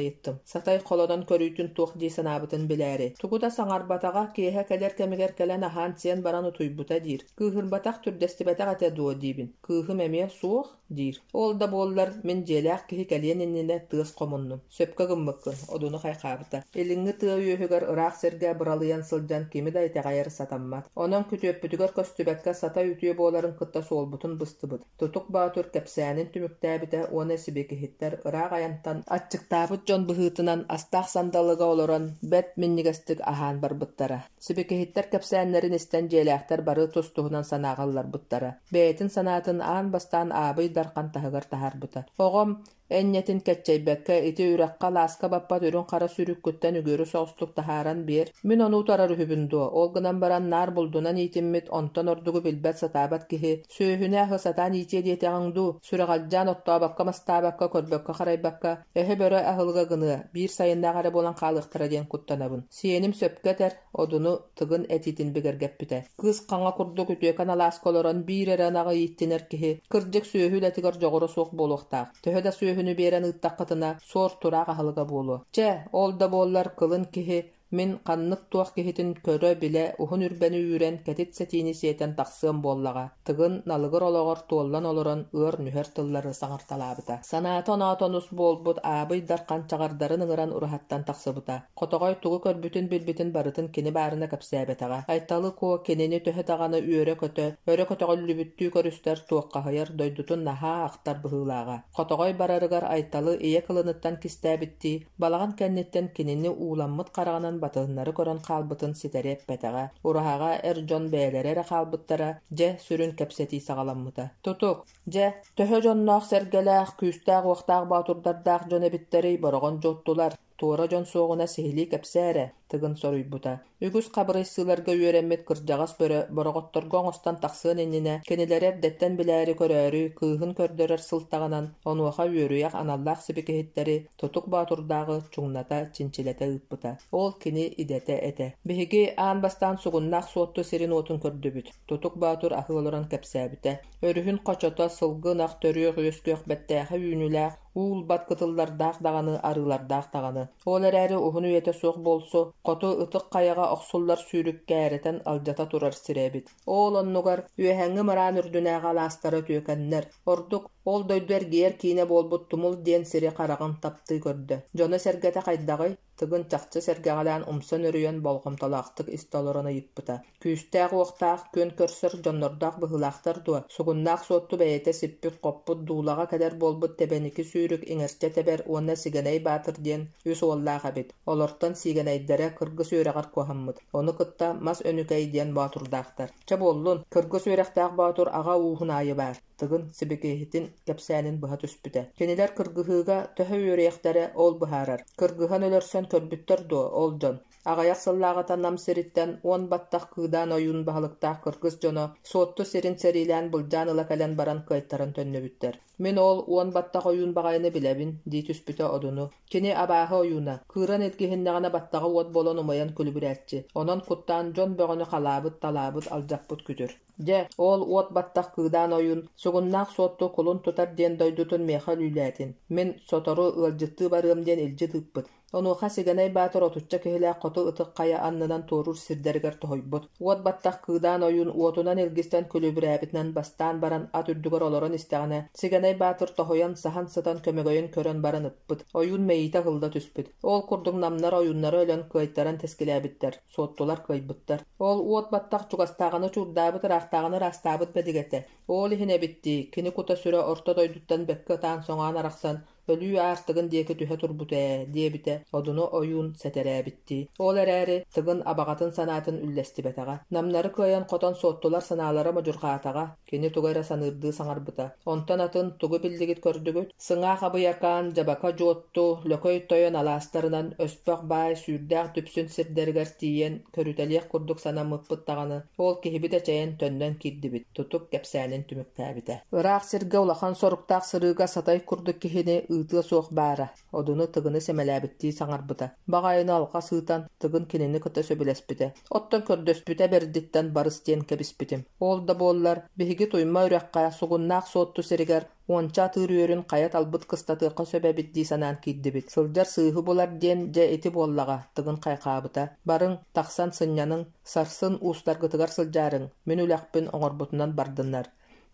ыйыттым. Сатай холонон көрүүтүн туох дии санаабытын билээри. Тугу да саҥарбатаҕа, киэһэ кэлэр кэмигэр кэлэн аһаан-сиэн баран утуйбута диир. Кыыһырбатах, түрдэстибэтэх этэ дуо диибин. Кыыһым эмиэ суох диир. Ол да буоллар, мин дьиэлээх киһи кэлиэн иннинэ тыас хомуннум. Сөпкө гыммыккын, Одуну хайхаабыта. Илиҥҥи тыа үөһүгэр ыраах сиргэ быралыйан сылдьан кими да итэҕэйэр сатаммат. Онон күтүөппүтүгэр көстүбэккэ сата үтүө буоларын кытта суолбутун быстыбыт. Тутук Боотур кэпсээнин түмүктээбитэ уонна сибикиһиттэр ыраах айантан аччыктаабыт дьон быһыытынан астаах сандалыга олорон бэрт минньигэстик аһаан барбыттара. Сибикиһиттэр кэпсээннэрин истэн дьиэлээхтэр бары тус-туһунан санааҕа ылларбыттара. Бэйэтин санаатын аан бастаан Аабый Дархан таһыгар таһаарбыта. «Оҕом, энньэтин кэччэйбэккэ, ити үрэххэ алааска баппат үрүҥ-хара сүүрүккүттэн үгүөрү соҕустук таһааран биэр. Мин ону утарар үһүбүн дуо? Ол гынан баран наар булдунан иитиммит, онтон ордугу билбэт-сатаабат киһи, сүөһүнү аһы сатаан иитиэ диэтэҕиҥ дуу? Сүрэҕэлдьээн оттообокко-мастаабакка, көрбөккө-харайбакка, эһэ-бөрө аһылыга гыныа, биир сайыннаах эрэ буолан хаалыахтара диэн куттанабын. Сиэним сөпкө этэр, Одуну Тыгын этиитин бигэргэппитэ. Кыыс хаҥа курдук үтүөкэн алааска олорон биир эрэ ынаҕы ииттинэр киһи, кырдьык сүөһү үлэтигэр дьоҕура суох буолуохтаах. Төһө да сүөһүнү биэрэн ыыттаххытына, суор-тураах аһылыга буолуо. Чэ, ол да буоллар, кылын киһи мин ханнык-туох киһитин көрө-билэ, уһун үрбэни үүрэн, кэтит сэтиини сиэтэн тахсыам буоллаҕа. Тыгын налыгыр олоҕор туоллан олорон ыар-нүһэр тыллары саҥарталаабыта. Санаата-оноото нус буолбут Аабый Дархан чаҕардарын ыҥыран ураһаттан тахсыбыта. Хотоҕой тугу көрбүтүн-билбитин барытын кини баарына кэпсээбэтэҕэ. Айталы Куо кинини төһө даҕаны үөрэ-көтө, өрө көтөҕүллүбүттүү көрүстэр туоххаһыйар дойдутун наһаа ахтар быһыылааҕа. Хотоҕой барарыгар Айталы ийэ кылыныттан кистээбиттии, балаҕан кэнниттэн кинини ууламмыт хараҕынан батыһыннары көрөн хаалбытын ситэри эппэтэҕэ. Ураһаҕа эр дьон бэйэлэрэ эрэ хаалбыттара, дьэ, сүрүн кэпсэтии саҕаламмыта. Тутук, дьэ, төһө дьонноох-сэргэлээх, күүстээх-уохтаах боотурдардаах дьон эбиттэрий, Бороҕон дьуоттулар, туора дьон суоҕуна сиһилии кэпсээ эрэ, Тыгын соруйбута. Үгүс хабырыйсыыларга үөрэммит кырдьаҕас бөрө бороҕотторго оҥостон тахсыан иннинэ кинилэри эрдэттэн билээри-көрөөрү кыыһын көрдөрөр сылтаҕынан онуоха үөрүйэх аналлаах сибикиһиттэри Тутук Боотурдааҕы чуҥната, чинчилэтэ ыыппыта. Ол кини идэтэ этэ. Биһиги аан бастаан сугуннаах Суотту сирин-уотун көрдүбүт. Тутук Боотур аһыы олорон кэпсээбитэ. Өрүһүн хочото, сылгы ынах төрүөх-үөскүөх бэртээхэй үүнүүлээх, уу ылбат кытыллардаах даҕаны, арыылардаах даҕаны. Ол эрээри уһун үйэтэ суох буолсу, хоту Ытык Хайаҕа охсуллар сүүрүк кээрэтэн алдьата турар сирэ эбит. Ол оннугар үөһээҥҥи мыраан үрдүнээҕи алаастара үтүөкэннэр. Ордук ол дойду эргийэр киинэ буолбут Тумул диэн сири хараҕын таптыы көрдө. Дьоно-сэргэтэ хайдаҕый? Тыгын чахчы сэргэҕэлээн умса нөрүйэн болҕомтолоохтук истэ олорон ыйыппыта: «Күүстээх-уохтаах, күөн көрсөр дьоннордоох быһыылаахтар дуо? Сугуннаах Суотту бэйэтэ сиппит-хоппут, дуулаҕа кэлэр буолбут Тэбэники сүүрүк иҥэрчэ тэбэр уонна Сигэнэй Баатыр диэн үс уоллаах эбит. Олортон Сиигэнэйдэрэ кыргыс үөрэҕэр куоһаммыт. Ону кытта Мас Өнүкэй диэн боотурдаахтар. Чэ буоллун, кыргыс үөрэхтээх боотур аҕа ууһун аайы баар. Тыгын сибикиһитин кэпсээнин быһа түспүтэ. Кинилэр кыргыһыыга төһө үөрүйэхтэрэ ол быһаарар. Кыргыһан өлөрсөн көрбүттэр дуо ол дьон? Аҕыйах сыллааҕыта Нам сириттэн уон баттах кыыдаан ойуун баһылыктаах кыргыс дьоно Суотту сирин сэриилээн былдьаан ыла кэлэн баран кыайтаран төннүбүттэр. Мин ол уон баттах ойуун баҕайыны билэбин, дии түспүтэ Одуну. Кини абааһы ойууна, кыыран илгиһиннэҕинэ баттаҕа уот буолан умайан күлүбүрээччи. Онон куттаан дьон бөҕөнү халаабыт, талаабыт, алдьаппыт күтүр. Дьэ, ол уот баттах кыыдаан ойуун сугуннаах Суотту кулун тутар диэн дойдутун миэхэ өлүүлээтин. Мин сотору ыалдьыттыы барыам диэн илдьит ыыппыт. Онуоха Сигэнэй Баатыр отучча киһилээх хоту ытык хайа аннынан туоруур сирдэригэр тоһуйбут. Уот баттах кыыдаан ойуун уотунан илгистэн күлүбүрээбитинэн бастаан баран ат үрдүгэр олорон истэҕинэ, Сигэнэй Баатыр тоһуйан саһан сытан көмөгөйүн көрөн баран ыппыт. Ойуун мэйиитэ ыһылла түспүт. Ол курдук намнар ойууннара өлөн кыайтаран тэскилээбиттэр. Суоттулар кыайбыттар. Ол уот баттах чугастааҕыны чуурдаабыт, ыраахтааҕыны ыраастаабыт бэдик этэ. Ол иһин эбит дии, кини кута-сүрэ орто дойдуттан бэккэ ытаан-соҥоон арахсан, өлүү аартыгын диэки түһэ турбута ээ, диэбитэ Одуну ойуун сэтэрээбиттии. Ол эрээри Тыгын абаҕатын санаатын үллэстибэтэҕэ. Намнары кыайан хотон суоттулар санаалара модьурҕаатаҕа, кини тугу эрэ саныырдыы саҥарбыта. Онтон атын тугу биллигит-көрдүгүт? Сыҥаах Абыйакаан, Дьабака Дьуотту, Лөкөй Тойон алаастарынан Өспөх баай сүүрдээх дүпсүн сирдэригэр тиийэн көрүтэлиэх курдук санаммыппыт даҕаны, ол киһибит эчэйэн төннөн киирдибит, Тутук кэпсээнин түмүктээбитэ. Ыраах сиргэ улахан соруктаах сырыыга сатай курдук киһини ыытыа суох баара, Одуну Тыгыны сэмэлээбиттии саҥарбыта. Баҕайыны алҕас ыытан, Тыгын кинини кытта сөбүлэспитэ. Оттон көрдөспүтэ бэрдиттэн барыс диэн кэбиспитим. Ол да буоллар, биһиги Туйма үрэххэ, Сугуннаах Суотту сиригэр Уонча атыыр үөрүн хайа талбыт кыстатыахха сөп эбит дии санаан киирдибит. Сылдьар сыыһы булар диэн дьэ ити буоллаҕа, Тыгын хайҕаабыта. Барыҥ, тахсан сынньаныҥ, сарсын уустаргытыгар сылдьаарыҥ, мин үлэхпин оҥорбутунан бардыннар.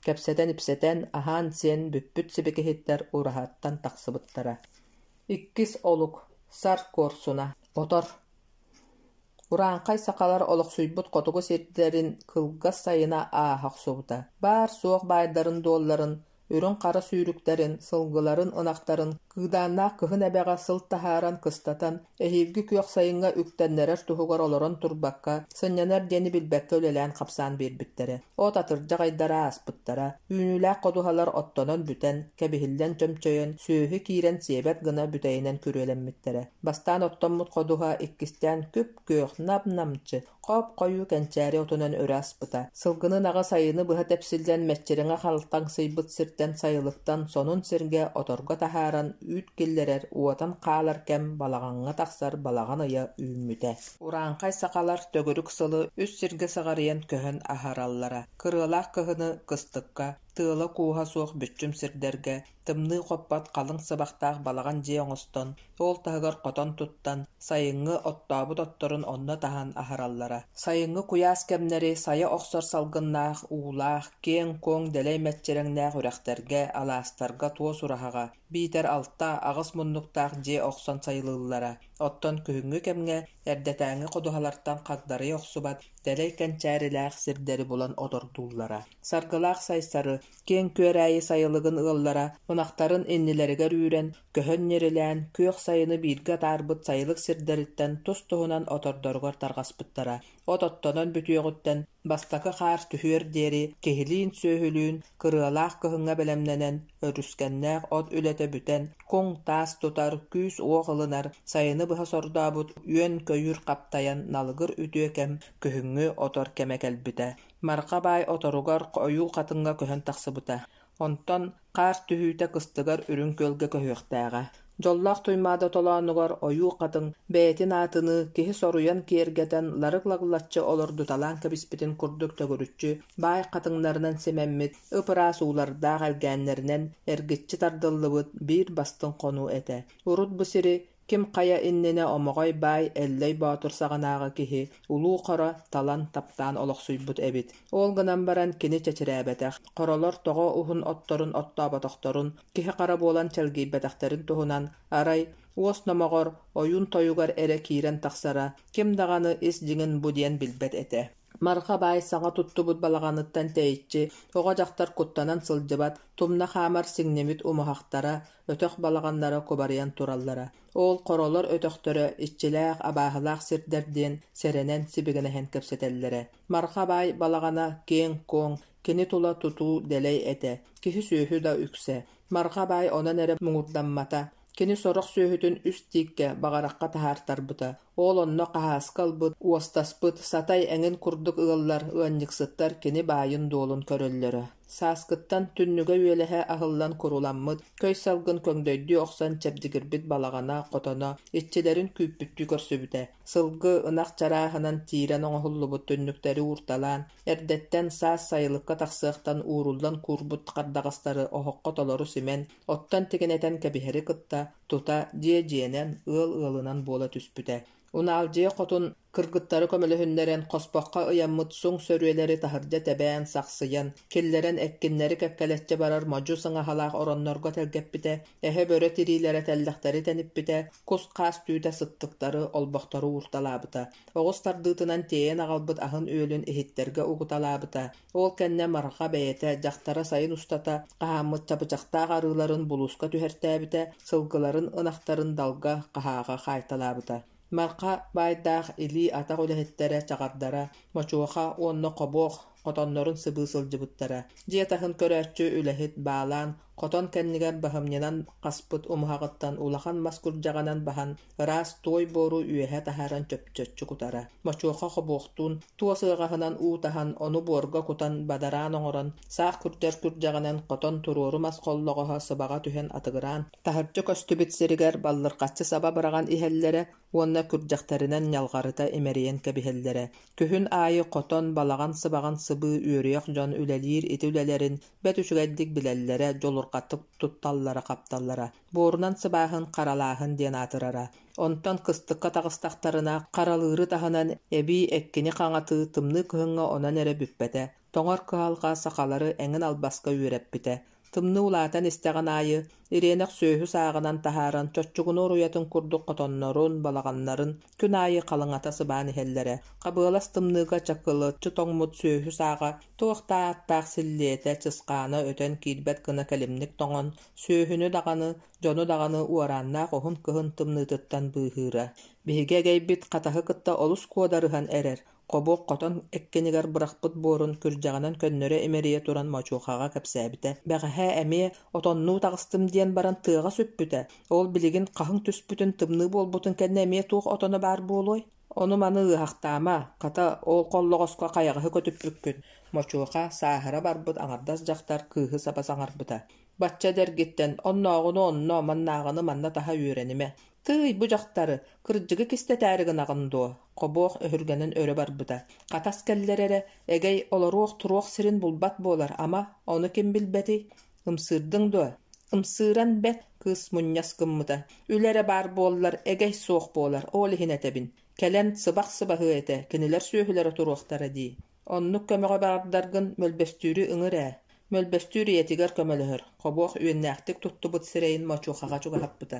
Кэпсэтэн-ипсэтэн, аһаан-сиэн бүппүт сибикиһиттэр ураһаттан тахсыбыттара. Иккис олук, сар куорсуна, отор. Урааҥхай сахалар олохсуйбут хотугу сирдэрин кылгас сайына ааһа охсубута. Баар-суох баайдарын-дуолларын, үрүҥ-хара сүүрүктэрин, сылгыларын, ынахтарын кыыдааннаах кыһын эбэҕэ сыл таһааран кыстатан, эһиилги күөх сайыҥҥа үктэннэрэр туһугар олорон турбакка, сынньанар диэни билбэккэ үлэлээн-хапсаан биэрбиттэрэ. От атырдьах ыйдара ааспыттара. Үүнүүлээх ходуһалар оттонон бүтэн, кэбиһиллэн чөмчөйөн, сүөһү киирэн сиэбэт гына бүтэйинэн күрүөлэммиттэрэ. Бастаан оттоммут ходуһа иккистээн күп-күөх, нап-намчы, хоп-хойуу кэнчээри отунан өрө аспыта. Сылгыны ынаҕы сайыны быһа тэпсиллэн мэччирэҥэ халтаҥсыйбыт сиртэн сайылыктан сонун сиргэ оторго таһааран үүт киллэрэр, уотан хаалар кэм балаҕаҥҥа тахсар балаҕан ыйа үүммүтэ. Урааҥхай сахалар төгүрүк сылы үс сиргэ сыҕарыйан көһөн аһараллара. Кырыалаах кыһыны кыстыкка, тыала-кууһа суох бүччүм сирдэргэ, тымныы хоппот халыҥ сыбахтаах балаҕан дьиэ оҥостон, ол таһыгар хотон туттан, сайыҥҥы оттообут отторун онно таһан аһараллара. Сайыҥҥы куйаас кэмнэри сайа охсор салгыннаах, уулаах, киэҥ-куоҥ дэлэй мэччирэҥнээх үрэхтэргэ, алаастарга туос ураһаҕа, биитэр алта, аҕыс муннуктаах дьиэ охсон сайылыыллара. Оттон күһүҥҥү кэмҥэ эрдэтээҥи ходуһалартан хагдарыйа охсубат дэлэй кэнчээрилээх сирдэри булан отордууллара. Саргылаах Сайсары, киэҥ Күөрээйи сайылыгын ыаллара ынахтарын иннилэригэр үүрэн, көһөн ньирилээн, күөх сайыны бииргэ атаарбыт сайылык сирдэриттэн тус-туһунан отордоругар тарҕаспыттара. От оттонон бүтүөҕүттэн бастакы хаар түһүөр диэри киһилиин-сүөһүлүүн кырыалаах кыһыҥҥа бэлэмнэнэн, өрүскэннээх от үлэтэ бүтэн, куҥ-таас тутар, күүс-уох ылынар, сайыны быһа сордообут үөн-көйүүр хаптайан налыгыр үтүө кэм күһүҥҥү отор кэмэ кэлбитэ. Марха баай оторугар ойуу хатыҥҥа көһөн тахсыбыта. Онтон хаар түһүүтэ кыстыгар Үрүҥ Күөлгэ көһүөхтээҕэ. Дьоллоох Туймаада толоонугар ойуу хатыҥ бэйэтин аатыныы киһи соруйан киэргэтэн ларык-лаглаччы олордуталаан кэбиспитин курдук төгүрүччү баай хатыҥнарынан симэммит, ып-ыраас уулардаах элгээннэринэн эргиччи тардыллыбыт биир бастыҥ хонуу этэ. Урут бу сири Ким хайа иннинэ Омоҕой Баай Эллэй Боотур саҕанааҕы киһи Улуу Хоро талан, таптаан олохсуйбут эбит. Ол гынан баран кини чэчирээбэтэх, хоролор тоҕо уһун отторун оттооботохторун, киһи-хара буолан чэлгийбэтэхтэрин туһунан арай уос номоҕор, ойуун тойугар эрэ киирэн тахсара, ким даҕаны ис дьиҥин бу диэн билбэт этэ. Марха баай саҥа туттубут балаҕаныттан тэйиччи, оҕо-дьахтар куттанан сылдьыбат, тумна хаамар сиҥнибит умуһахтара, өтөх балаҕаннара кубарыйан тураллара. Ол хоролор өтөхтөрө иччилээх, абааһылаах сирдэр диэн сэрэнэн сибигинэһэн кэпсэтэллэрэ. Марха баай балаҕана киэҥ-куоҥ, кини тула тутуу дэлэй этэ, киһи-сүөһү да үксэ. Марха баай онон эрэ муҥурдаммата. Кини сорох сүөһүтүн үс тииккэ, баҕарахха таһаартарбыта. Ол онно хаһааска ылбыт, уостаспыт, сатай эҥин курдук ыаллар, ыанньыксыттар кини баайын-дуолун көрөллөрө. Сааскыттан түннүгэ-үөлэһэ аһыллан куруламмыт, көй салгын көҥдөйдүү охсон чэбдигирбит балаҕана, хотоно иччилэрин күүппүттүү көрсүбүтэ. Сылгы, ынах чарааһынан тиирэн оҥоһуллубут түннүктэри уурталаан, эрдэттэн саас сайылыкка тахсыахтан ууруллан куурбут хардаҕастары оһоххо толору симэн, оттон тигинэтэн кэбиһэри кытта тута дьиэ-дьиэнэн, ыал ыалынан буола түспүтэ. Унаалдьыйа хотун кыргыттары көмөлөһүннэрэн хоспоххо ыйаммыт суҥ сөрүөлэри таһырдьа тэбээн, сахсыйан, киллэрэн эккиннэри кэккэлэччи барар модьу сыҥаһалаах ороннорго тэлгэппитэ, эһэ-бөрө тириилэрэ тэллэхтэри тэниппитэ, кус-хаас түүтэ сыттыктары, олбохтору уурталаабыта. Оҕус тардыытынан тиэйэн аҕалбыт аһын-үөлүн иһиттэргэ угуталаабыта. Ол кэннэ Марха бэйэтэ дьахтара сайын устата хаһааммыт чабычахтаах арыыларын булууска түһэртээбитэ, сылгыларын, ынахтарын далга, хаһааҕа хаайталаабыта. Марха баайдаах илии-атах үлэһиттэрэ чаҕардара, Мочуоха уонна Хобуох хотоннорун сыбыы сылдьыбыттара. Дьиэ таһын көрөөччү үлэһит баалаан, хотон кэннигэр баһымньынан хаспыт умуһаҕыттан улахан мас күрдьэҕинэн баһан ыраас туой буору үөһэ таһааран чөпчөччү кутара. Мочуоха хобуохтуун туос ыаҕаһынан уу таһан, ону буорга кутан бадараан оҥорон, саах күрдьэр күрдьэҕинэн хотон туруору мас холлоҕоһо сыбаҕа түһэн атыгыраан, таһырдьа көстүбүт сиригэр баллырҕаччы саба быраҕан иһэллэрэ уонна күрдьэхтэринэн ньалҕарыта имэрийэн кэбиһэллэрэ. Күһүн аайы хотон, балаҕан сыбаҕын сыбыы үөрүйэх дьон үлэлиир ити үлэлэрин бэрт үчүгэйдик билэллэрэ, дьулурҕатык тутталлара-хапталлара. Буорунан сыбааһын, харалааһын диэн аатырара. Онтон кыстыкка таҕыстахтарына, харалыыры таһынан эбии эккини хаҥатыы тымныы кыһыҥҥа онон эрэ бүппэтэ. Тоҥор кыһалҕа сахалары эҥин албаска үөрэппитэ. Тымныы улаатан истэҕин аайы, ириэнэх сүөһү сааҕынан таһааран чоччугуну уруйатын курдук хотоннорун, балаҕаннарын күн аайы халыҥата сыбаан иһэллэрэ. Хабыалас тымныыга чакылыччы тоҥмут сүөһү сааҕа туох да ааттаах силлиэтэ, чысхаана өтөн киирбэт гына кэлимник тоҥон, сүөһүнү даҕаны, дьону даҕаны уорааннаах уһун кыһын тымныытыттан быыһыыра. Биһиги эгэйбит хатаһы кытта олус куодарыһан эрэр, Хобуох хотон эккинигэр бырахпыт буорун күрдьэҕинэн көннөрө имэрийэ туран Мочуохаҕа кэпсээбитэ. Бэҕэһээ эмиэ отоннуу таҕыстым диэн баран тыаҕа сүппүтэ. Ол билигин хаһыҥ түспүтүн, тымныы буолбутун кэннэ эмиэ туох отоно баар буолуой? Ону-маны ыаһахтаама, хата ол холлоҕоско хайаҕаһы көтүппүккүн, Мочуоха сааһыра барбыт аҥардас дьахтар кыыһы саба саҥарбыта. Бачча эдэргиттэн оннооҕуну онно, маннааҕыны манна таһа үөрэнимэ. Тыый, бу дьахтары, кырдьыгы кистэтээри гынаҕын дуо? Хобуох өһүргэнэн өрө барбыта. Хатас кэллэр эрэ, эгэй, олоруох-туруох сирин булбат буолар, ама, ону ким билбэтий? Ымсыырдыҥ дуо? Ымсыыран бэт, кыыс мунньас гыммыта. Үлэ эрэ баар буоллар, эгэй суох буолар, ол иһин этэбин. Кэлэн сыбах сыбаһыа этэ, кинилэр сүөһүлэрэ туруохтара дии. Оннук көмөҕө бардаргын мөлбөстүүрү ыҥыр ээ. Мөлбөстүүр ийэтигэр көмөлөһөр, хобуох үөннээхтик туттубут сирэйин Мочуохаҕа чугаһаппыта: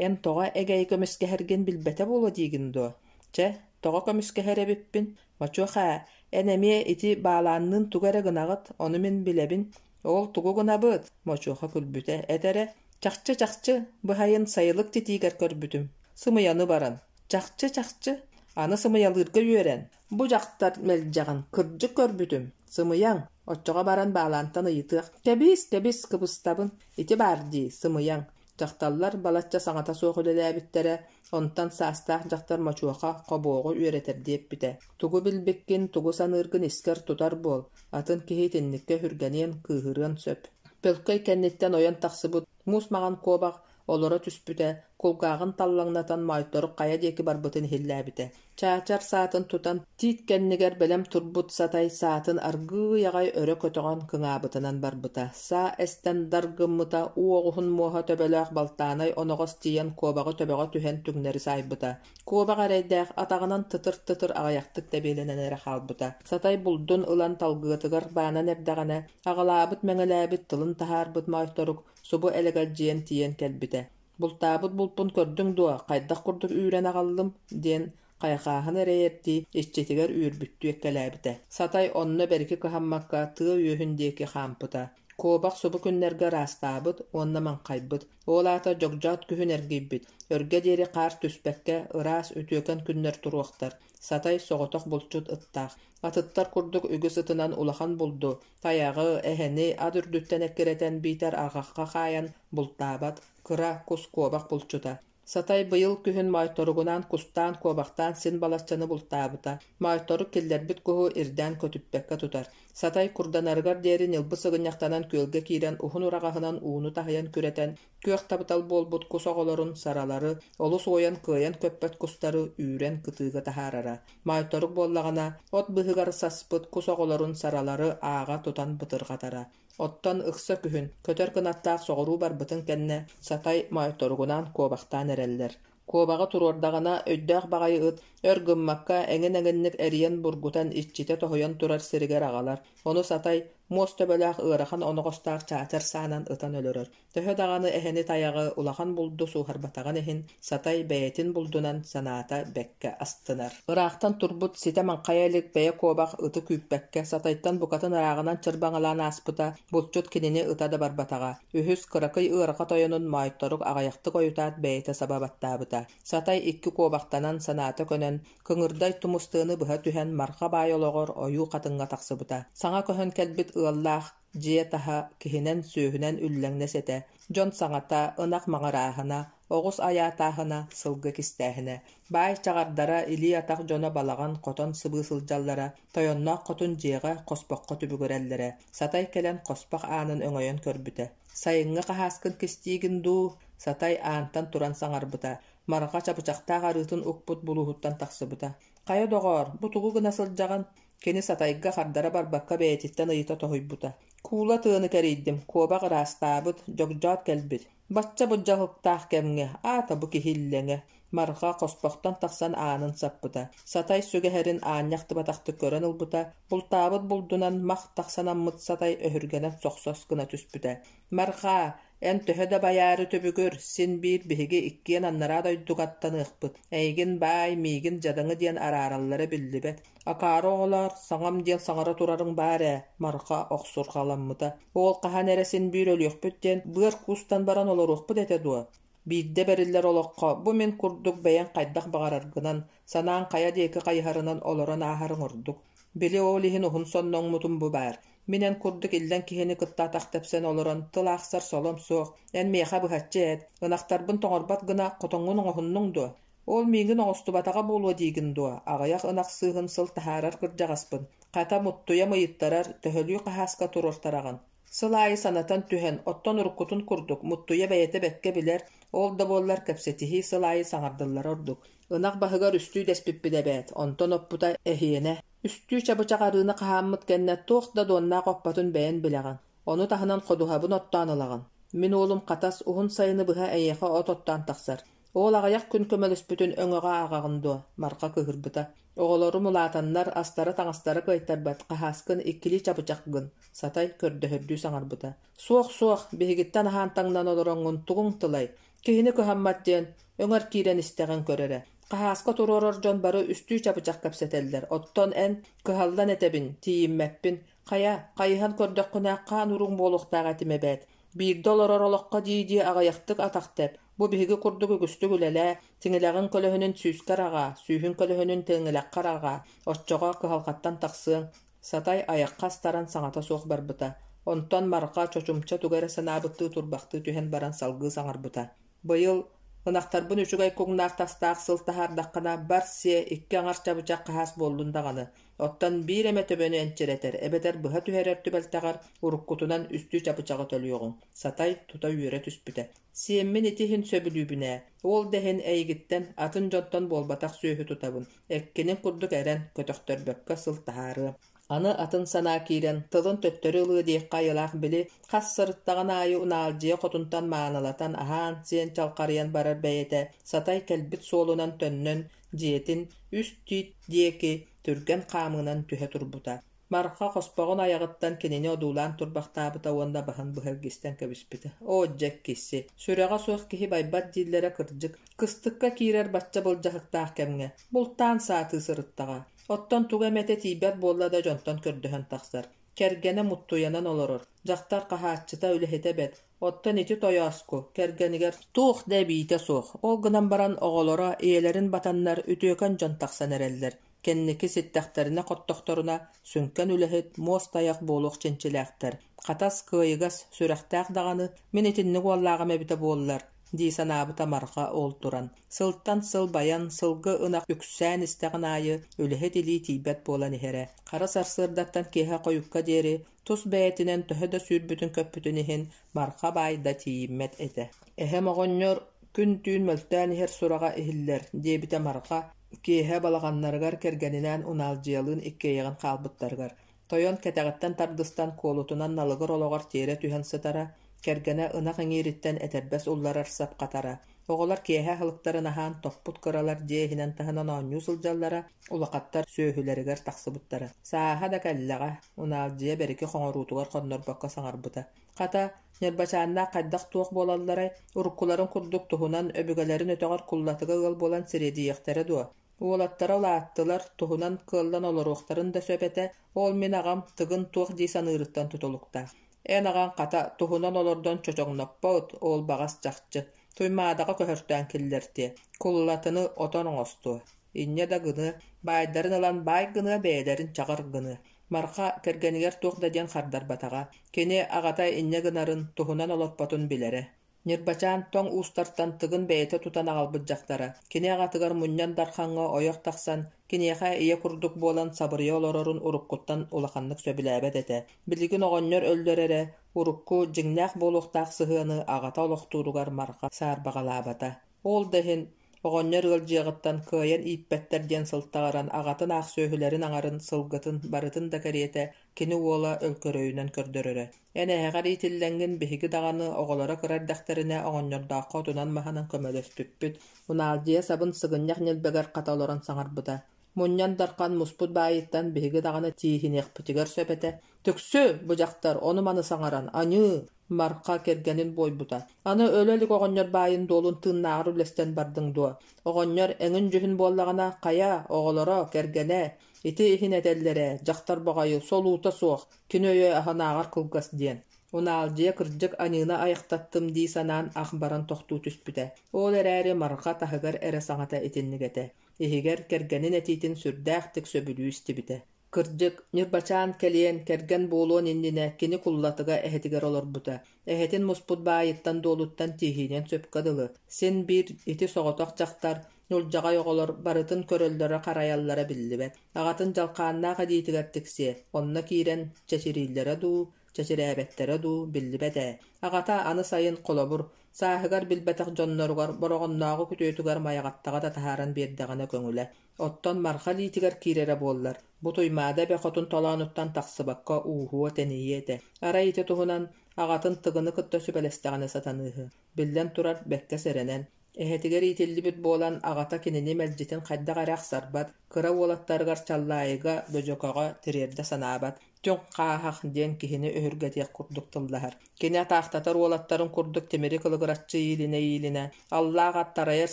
«Эн тоҕо эгэйи көмүскэһэргин билбэтэ буолуо диигин дуо? Чэ, тоҕо көмүскэһэр эбиппин? Мочуоха, эн эмиэ ити баалаанныын тугу эрэ гынаҕыт, ону мин билэбин. Ол тугу гынабыт?» Мочуоха күлбүтэ, эт эрэ: «Чахчы-чахчы, быһайын сайылык титиигэр көрбүтүм. Сымыйаны баран. Чахчы-чахчы, аны сымыйалыырга үөрэн. Бу дьахтар мэлдьэҕин кырдьык көрбүтүм. Сымыйаҥ, оччоҕо баран баалаантан ыйытыах. Кэбис, кэбис, кыбыстабын. Ити баар дии, сымыйаҥ. Дьахталлар балачча саҥата суох үлэлээбиттэрэ, онтон саастаах дьахтар Мочуоха хобуоҕу үөрэтэрдии эппитэ: «Тугу билбиккин, тугу саныыргын искэр тутар буол, атын киһи итинниккэ өһүргэниэн, кыыһырыан сөп». Бөлкөй кэнниттэн ойон тахсыбыт муус маҥан куобах Олоро түспүтэ, кулгааҕын таллаҥнатан моойторук хайа диэки барбытын иһиллээбитэ. Чаачар саатын тутан, тиит кэннигэр бэлэм турбут сатай саатын аргыый аҕай өрө көтөҕөн кыҥаабытынан барбыта. Саа эстэн дар гыммыта, уу оҕуһун муоһа төбөлөөх балтаанай оноҕос тиийэн куобаҕы төбөҕө түһэн түҥнэри саайбыта. Куобах эрэйдээх атаҕынан тытыр-тытыр аҕыйахтык тэбиэлэнэн эрэ хаалбыта. Сатай булдун ылан талгыатыгар баанан эрдэҕинэ, аҕалаабыт-мэҥэлээбит тылын таһаарбыт моойторук Субу элэгэлдьийэн тиийэн кэлбитэ: «Бултаабыт булпун көрдүҥ дуо, хайдах курдук үүрэн аҕаллым?» диэн хайҕааһын эрэйэрдии иччитигэр үүрбүттүү эккэлээбитэ. Сатай онно бэрики кыһаммакка тыа үөһүн диэки хаампыта. Куобах субу күннэргэ ыраастаабыт уонна маҥхайбыт. Ол аата дьогдьоот күһүн эргийбит. Өргө диэри хаар түспэккэ, ыраас, үтүөкэн күннэр туруохтар. Сатай соҕотох булчут ыттаах. Атыттар курдук үгүс ытынан улахан булду, Тайаҕы, эһэни ат үрдүттэн эккирэтэн биитэр арҕахха хаайан бултаабат, кыра кус куобах булчута. Сатай быйыл күһүн моойторугунаан кустаан, куобахтаан син балаччаны бултаабыта. Моойторук киллэрбит куһу ирдээн көтүппэккэ тутар. Сатай курданарыгар диэри ньылбы сыгынньахтанан күөлгэ киирэн уһун ураҕаһынан ууну таһыйан күрэтэн, күөх табытал буолбут кус оҕолорун, саралары, олус уойан кыайан көппөт кустары үүрэн кытыыга таһаарара. Моойторук буоллаҕына, от быыһыгар саспыт кус оҕолорун саралары ааҕа тутан бытырҕатара. Оттон ыкса күһүн, көтөр кынаттаах соҕуруу барбытын кэннэ, Сатай моойторугунаан куобахтаан эрэллэр. Куобаҕы туруордаҕына, өйдөөх баҕайы ыт өр гыммакка эҥин-эҥинник эрийэн бургутан иччитэ тоһуйан турар сиригэр аҕалар. Ону Сатай муос төбөлөөх ыарахан оноҕостоох чаачар саанан ытан өлөрөр. Төһө даҕаны эһэни тайаҕы улахан булду сууһарбатаҕын иһин, Сатай бэйэтин булдунан санаата бэккэ астынар. Ыраахтан турбут ситэ маҥхайа илик бэйэ куобах ыты күүппэккэ, Сатайтан букатын ырааҕынан чырбаҥалаан ааспыта, булчут кинини ыта да барбатаҕа. Үһүс кыракый ыараха тойонун моойторук аҕыйахтык ойутаат бэйэтэ саба баттаабыта. Сатай икки куобахтанан, санаата көнөн, Кыҥырдай тумус тыаны быһа түһэн Марха баай олоҕор ойуу хатыҥҥа тахсыбыта. Саҥа көһөн кэлбит ыаллаах Дьиэ таһа киһинэн-сүөһүнэн үллэҥнэс этэ, дьон саҥата, ынах маҥырааһына, оҕус айаатааһына, сылгы кистээһинэ. Баай чаҕардара, илии-атах дьоно балаҕан, хотон сыбыы сылдьаллара, тойонноох хотун дьиэҕэ, хоспоххо түбүгүрэллэрэ. Сатай кэлэн хоспох аанын өҥөйөн көрбүтэ. «Сайыҥҥы хаһааскын кистиигин дуу?» Сатай аантан туран саҥарбыта. Марҕа чабычахтаах арыытын укпут булууһуттан тахсыбыта. «Хайа доҕоор, бу тугу гына сылдьаҕын?» Кини Сатайга хардара барбакка бэйэтиттэн ыйыта тоһуйбута: «Куула тыаны кэрийдим, куобах ыраастаабыт, дьогдьоот кэлбит. Бачча былдьаһыктаах кэмҥэ, аата бу киһи иллэҥэ». Марҕа хоспохтон тахсан аанын саппыта. Сатай сүгэһэрин аанньа ахтыбатахтык көрөн ылбыта, бултаабыт булдунан мах тахсанаммыт Сатай өһүргэнэн сохсос гына түспүтэ. «Марҕаа, Эн төһө да байаары түбүгүр, син биир биһиги иккиэн анараа дойдуга аттаныахпыт. Эйигин баай, миигин дьадаҥы диэн араараллара биллибэт. Акаары оҕолоор, саҥам диэн саҥара турарыҥ баар ээ, Марха охсурҕаламмыта. Ол хаһан эрэ син биир өлүөхпүт диэн быар куустан баран олоруохпут этэ дуо? Биирдэ бэриллэр олоххо бу мин курдук бэйэҥ хайдах баҕараргынан, санааҥ хайа диэки хайыһарынан олорон ааһарыҥ ордук. Били ол иһин уһун сонноҥмутум бу баар. Мин эн курдук иллэҥ киһини кытта атах тэпсэн олорон тыл аахсар солом суох, эн миэхэ быһаччы эт, ынахтарбын тоҥорбот гына хотоҥҥун оҥоһуннуҥ дуо? Ол миигин оҥостубатаҕа буолуо диигин дуо? Аҕыйах ынах сыыһын сыл таһаарар кырдьаҕаспын. Хата муттуйам ыйыттарар, төһөлүү хаһааска туруортараҕын? Сыл аайы санатан түһэн, оттон уруккутун курдук, Муттуйа бэйэтэ бэккэ билэр, ол да буоллар кэпсэтиһии сыл аайы саҥардыллара ордук. Ынах баһыгар үстүү дэспиппит эбээт, онтон оппута эһиэнэ. Үстүү чабычах арыыны хаһааммыт кэннэ туох да дуоннаах оппотун бэйэн билэҕин, ону таһынан ходуһабын оттоон ылаҕын. Мин уолум Хатас уһун сайыны быһа эйиэхэ от оттоон тахсар. Ол аҕыйах күн көмөлөспүтүн өҥөҕө ааҕаҕын дуо? Марха кыыһырбыта. Оҕолорум улаатаннар, астара-таҥастара кыайтарбат, хаһааскын иккилии чабычах гын, Сатай көрдөһөрдүү саҥарбыта. Суох, суох, биһигиттэн аһаан-таҥнан олороҥҥун тугуҥ тылай? Киһини кыһаммат диэн, өҥөр киирэн истэҕин көр эрэ. Хаһааска туруорар дьон бары үстүү чабычах кэпсэтэллэр, оттон эн, кыһаллан этэбин, тиийиммэппин. Хайа, хайыһан көрдөххүнэ, хаан урууҥ буолуохтаах этим эбээт. Биирдэ олорор олоххо дии-дии аҕыйахтык атах тэп. Бу биһиги курдук үгүстүк үлэлээ, тиҥилэҕиҥ көлөһүнүн сүүскэр аҕаа, сүүһүҥ көлөһүнүн тиҥилэххэр аҕаа, оччоҕо кыһалҕаттан тахсыаҥ. Сатай айахха астаран саҥата суох барбыта. Онтон Марха чочумча тугу эрэ санаабыттыы турбахтыы түһэн баран салгыы саҥарбыта: «Быйыл ынахтарбын үчүгэй куҥнаах тастаах сыл таһаардаххына, бар сиэ, икки аҥар чабычах хаһаас буоллун даҕаны. Оттон биир эмэ төбөнү энчирэтэр эбэтэр быһа түһэрэр түбэлтэҕэр уруккутунан үстүү чабычаҕы төлүөҕүҥ». Сатай тута үөрэ түспүтэ: «Сиэммин ити иһин сөбүлүүбүн ээ. Ол да иһин эйигиттэн, атын дьонтон буолбатах сүөһү тутабын. Эккинин курдук эрэн, көтөхтөрбөккө сыл таһаарыам. Аны атын санаа киирэн, тылын төттөрү ылыа диэххэ айылаах били, хас сырыттаҕын аайы Унаалдьыйа хотунтан маанылатан аһаан-сиэн чалхарыйан барар бэйэтэ Сатай кэлбит суолунан төннөн, дьиэтин үс тиит диэки түргэн хаамыынан түһэ турбута. Марха хоспоҕун айаҕыттан кинини одуулаан турбахтаабыта уонна баһын быһа илгистэн кэбиспитэ. Оо, дьэ, киси! Сүрэҕэ суох киһи байбат дииллэрэ кырдьык. Кыстыкка киирэр бачча былдьаһыктаах кэмҥэ бултаан саатыы сырыттаҕа. Оттон туга эмэтэ тиийбэт буолла да дьонтон көрдөһөн тахсар. Кэргэнэ муттуйанан олорор. Дьахтар хаһааччыта, үлэһитэ бэрт. Оттон ити тойооску кэргэнигэр туох да эбиитэ суох. Ол гынан баран оҕолоро ийэлэрин батаннар үтүөкэн дьон тахсан эрэллэр. Кэнники ситтэхтэринэ-хоттохторуна сүҥкэн үлэһит, муос тайах буолуох чинчилээхтэр. Хатас, кыайыгас, сүрэхтээх даҕаны, мин итинник уоллааҕым эбитэ буоллар, дии санаабыта Марха ол туран. Сылтан сыл байан, сылгы ынах үксээн истэҕин аайы үлэһит илии тиийбэт буолан иһэрэ. Хара сарсыардаттан киэһэ хойукка диэри тус бэйэтинэн төһө да сүүрбүтүн-көппүтүн иһин Марха баай да тиийиммэт этэ. «Эһэм оҕонньор күн-түүн мөлтөөн иһэр сураҕа иһиллэр», диэбитэ Марха киэһэ балаҕаннарыгар кэргэнинээн Унаалдьыйалыын иккиэйэҕин хаалбыттарыгар. Тойон кэтэҕиттэн тардыстан куолутунан налыгыр олоҕор тиэрэ түһэн сытара, кэргэнэ ынах иҥиириттэн этэрбэс улларар сап хатара. Оҕолор киэһэ аһылыктарын аһаан тохпут кыралар дьиэ иһинэн таһынан оонньуу сылдьаллара, улахаттар сүөһүлэригэр тахсыбыттара. Сааһа да кэллэҕэ, Унаалдьыйа бэрики хоҥоруутугар хоннорбокко саҥарбыта. Хата, Ньырбачааннаах хайдах-туох буолалларай, уруккуларын курдук туһунан өбүгэлэрин өтөҕөр Куллатыга ыал буолан сириэдийиэхтэрэ дуо? Уолаттара улааттылар, туһунан кыаллан олоруохтарын да сөп этэ, ол мин аҕам Тыгын туох дии саныырыттан тутулуктаах. Эн аҕаҥ, хата, туһунан олордон чочоҥноппот, ол баҕас чахчы. Туймаадаҕа көһөртөөн киллэртиэ, Куллатыны отон оҥостуо. Инньэ да гыныа, баайдарын ылан баай гыныа, бэйэлэрин чаҕар гыныа. Марха кэргэнигэр туох да диэн хардарбатаҕа. Кини аҕата инньэ гынарын, туһунан олорпотун билэрэ. Ньырбачаан тоҥ уустартан Тыгын бэйэтэ тутан аҕалбыт дьахтара. Кини аҕатыгар Мунньан Дархаҥҥа ойох тахсан, киниэхэ ийэ курдук буолан сабырыйа олорорун уруккуттан улаханнык сөбүлээбэт этэ. Билигин оҕонньор өллөр эрэ, урукку, дьиҥнээх буолуохтаах сыһыаны аҕата олохтууругар Марха саарбаҕалаабата. Ол да иһин, оҕонньор ыалдьыаҕыттан кыайан ииппэттэр диэн сылтаҕыран аҕатын аах сүөһүлэрин аҥарын, сылгытын барытын да кэриэтэ кини уола өлкөрөйүнэн көрдөрөрө. Эн эһэҕэр иитиллэҥҥин биһиги даҕаны оҕолоро кыра эрдэхтэринэ оҕонньордооххо отунан-маһынан көмөлөспүппүт, Унаалдьыйа сабын сыгынньах ньилбэгэр хата олорон саҥарбыта. Мунньан Дархан муспут баайыттан биһиги даҕаны тииһиниэхпитигэр сөп этэ. Түксү, бу дьахтар ону-маны саҥаран, аньыы, Марха кэргэнин буойбута. Аны өлө илик оҕонньор баайын-дуолун тыыннааҕар үллэстэн бардыҥ дуо? Оҕонньор эҥин-дьүһүн буоллаҕына, хайа, оҕолоро, кэргэнэ, ити иһин этэллэрэ, дьахтар баҕайы, солуута суох, кини өйө аһынааҕар кылгас диэн. Унаалдьыйа кырдьык аньыыны айахтаттым дии санаан ах баран тохтуу түспүтэ. Ол эрээри Марха таһыгар эрэ саҥата итинник этэ. Иһигэр кэргэнин этиитин сүрдээхтик сөбүлүү истибитэ. Кырдьык, Ньырбачаан кэлиэн, кэргэн буолуон иннинэ кини Куллатыга эһэтигэр олорбута. Эһэтин муспут баайыттан-дуолуттан тииһиниэн сөпкө дылы. Син биир ити соҕотох дьахтар, ньулдьаҕай оҕолор барытын көрөллөрө-харайаллара биллибэт. Аҕатын дьалхааннаах илиитигэр тиксиэ, онно киирэн чэчирииллэрэ дуу, чэчирээбэттэрэ дуу биллибэт ээ. Аҕата аны сайын, холобур, сааһыгар билбэтэх дьонноругар Бороҕоннооҕу күтүөтүгэр Майаҕаттаҕа да таһааран биэрдэҕинэ көҥүлэ. Оттон Марха илиитигэр киирэрэ буоллар, бу Туймаада эбэ хотун толоонуттан тахсыбакка ууһуо-тэнийиэ этэ. Арай ити туһунан аҕатын Тыгыны кытта сүбэлэстэҕинэ сатаныыһы. Биллэн турар, бэркэ сэрэнэн. Эһэтигэр иитиллибит буолан, аҕата кинини мэлдьитин хайдах эрэ ахсарбат, кыра уолаттарыгар Чаллаайыга, Бөдьөкөҕө тириэрдэ санаабат, түҥ хааһах диэн киһини өһүргэтиэх курдук тыллаһар. Кини атаахтатар уолаттарын курдук тимири кылыгыраччы иилинэ-иилинэ, аллаах ат тарайар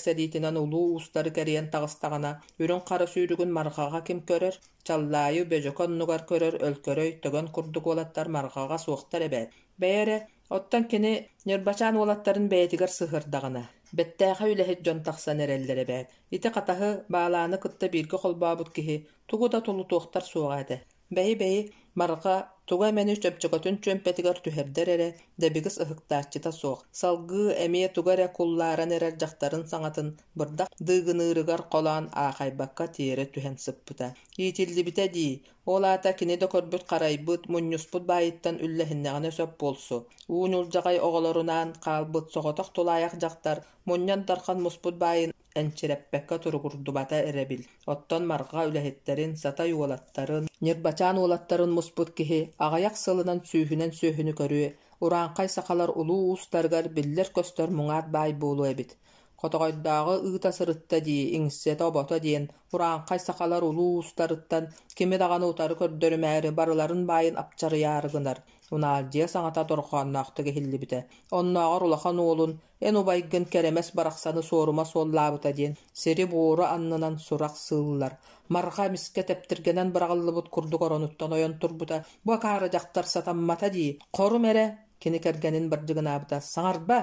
сэриитинэн улуу уустары кэрийэн таҕыстаҕына, үрүҥ хара сүүрүгүн Марҕаҕа ким көрөр? Чаллаайы Бөдьөкө оннугар көрөр Өлкөрөй, Төгөн курдук уолаттар Марҕаҕа суохтар эбээт. Бэйэ эрэ, оттон кини Ньырбачаан уолаттарын бэйэтигэр сыһыардаҕына, бэттээхэй үлэһит дьон тахсан эрэллэр эбээт. Ити хатаһы Баалааны кытта бииргэ холбообут киһи тугу да тулутуохтар суоҕа этэ. Бэйи-бэйи, Марҕа тугу эмэни чөмчөкөтүн чүөмпэтигэр түһэрдэр эрэ, дэбигис ыһыктааччыта суох. Салгыы эмиэ тугу эрэ куллааран эрэр дьахтарын саҥатын бырдах дыыгыныырыгар холоон аахайбакка тиэрэ түһэн сыппыта. Иитиллибитэ дии, ол аата кини да көрбүт-харайбыт, мунньуспут баайыттан үллэһиннэҕинэ сөп буолсу. Уу ньулдьаҕай оҕолорунаан хаалбыт соҕотох тулаайах дьахтар мунньан дархан муспут баайын энчирэппэккэ туругурдубата эрэбил. Оттон Марҕа үлэһиттэрин, Сатай уолаттарын, Ньырбачаан уолаттарын муспут киһи аҕыйах сылынан сүүһүнэн сүөһүнү көрүө, урааҥхай сахалар улуу уустарыгар биллэр-көстөр муҥаат баай буолуо эбит. Хотоҕойдооҕу ыыта сырытта дии, иҥсэтэ-обото диэн, урааҥхай сахалар улуу уустарыттан кими даҕаны утары көрдөрүмээри барыларын баайын апчарыйаары гынар, Унаалдьыйа саҥата дорҕоонноохтук иһиллибитэ. Оннооҕор улахан уолун эн убайгын Кэрэмэс барахсаны суорума суоллаабыта диэн сири-буору аннынан сурах сыыллар. Марҕа эмискэ тэптиргэнэн быраҕыллыбыт курдук оронуттан ойон турбута. Бу акаары дьахтар сатаммата дии. Хорум эрэ, кини кэргэнин бардьыгынаабыта. Саҥарба!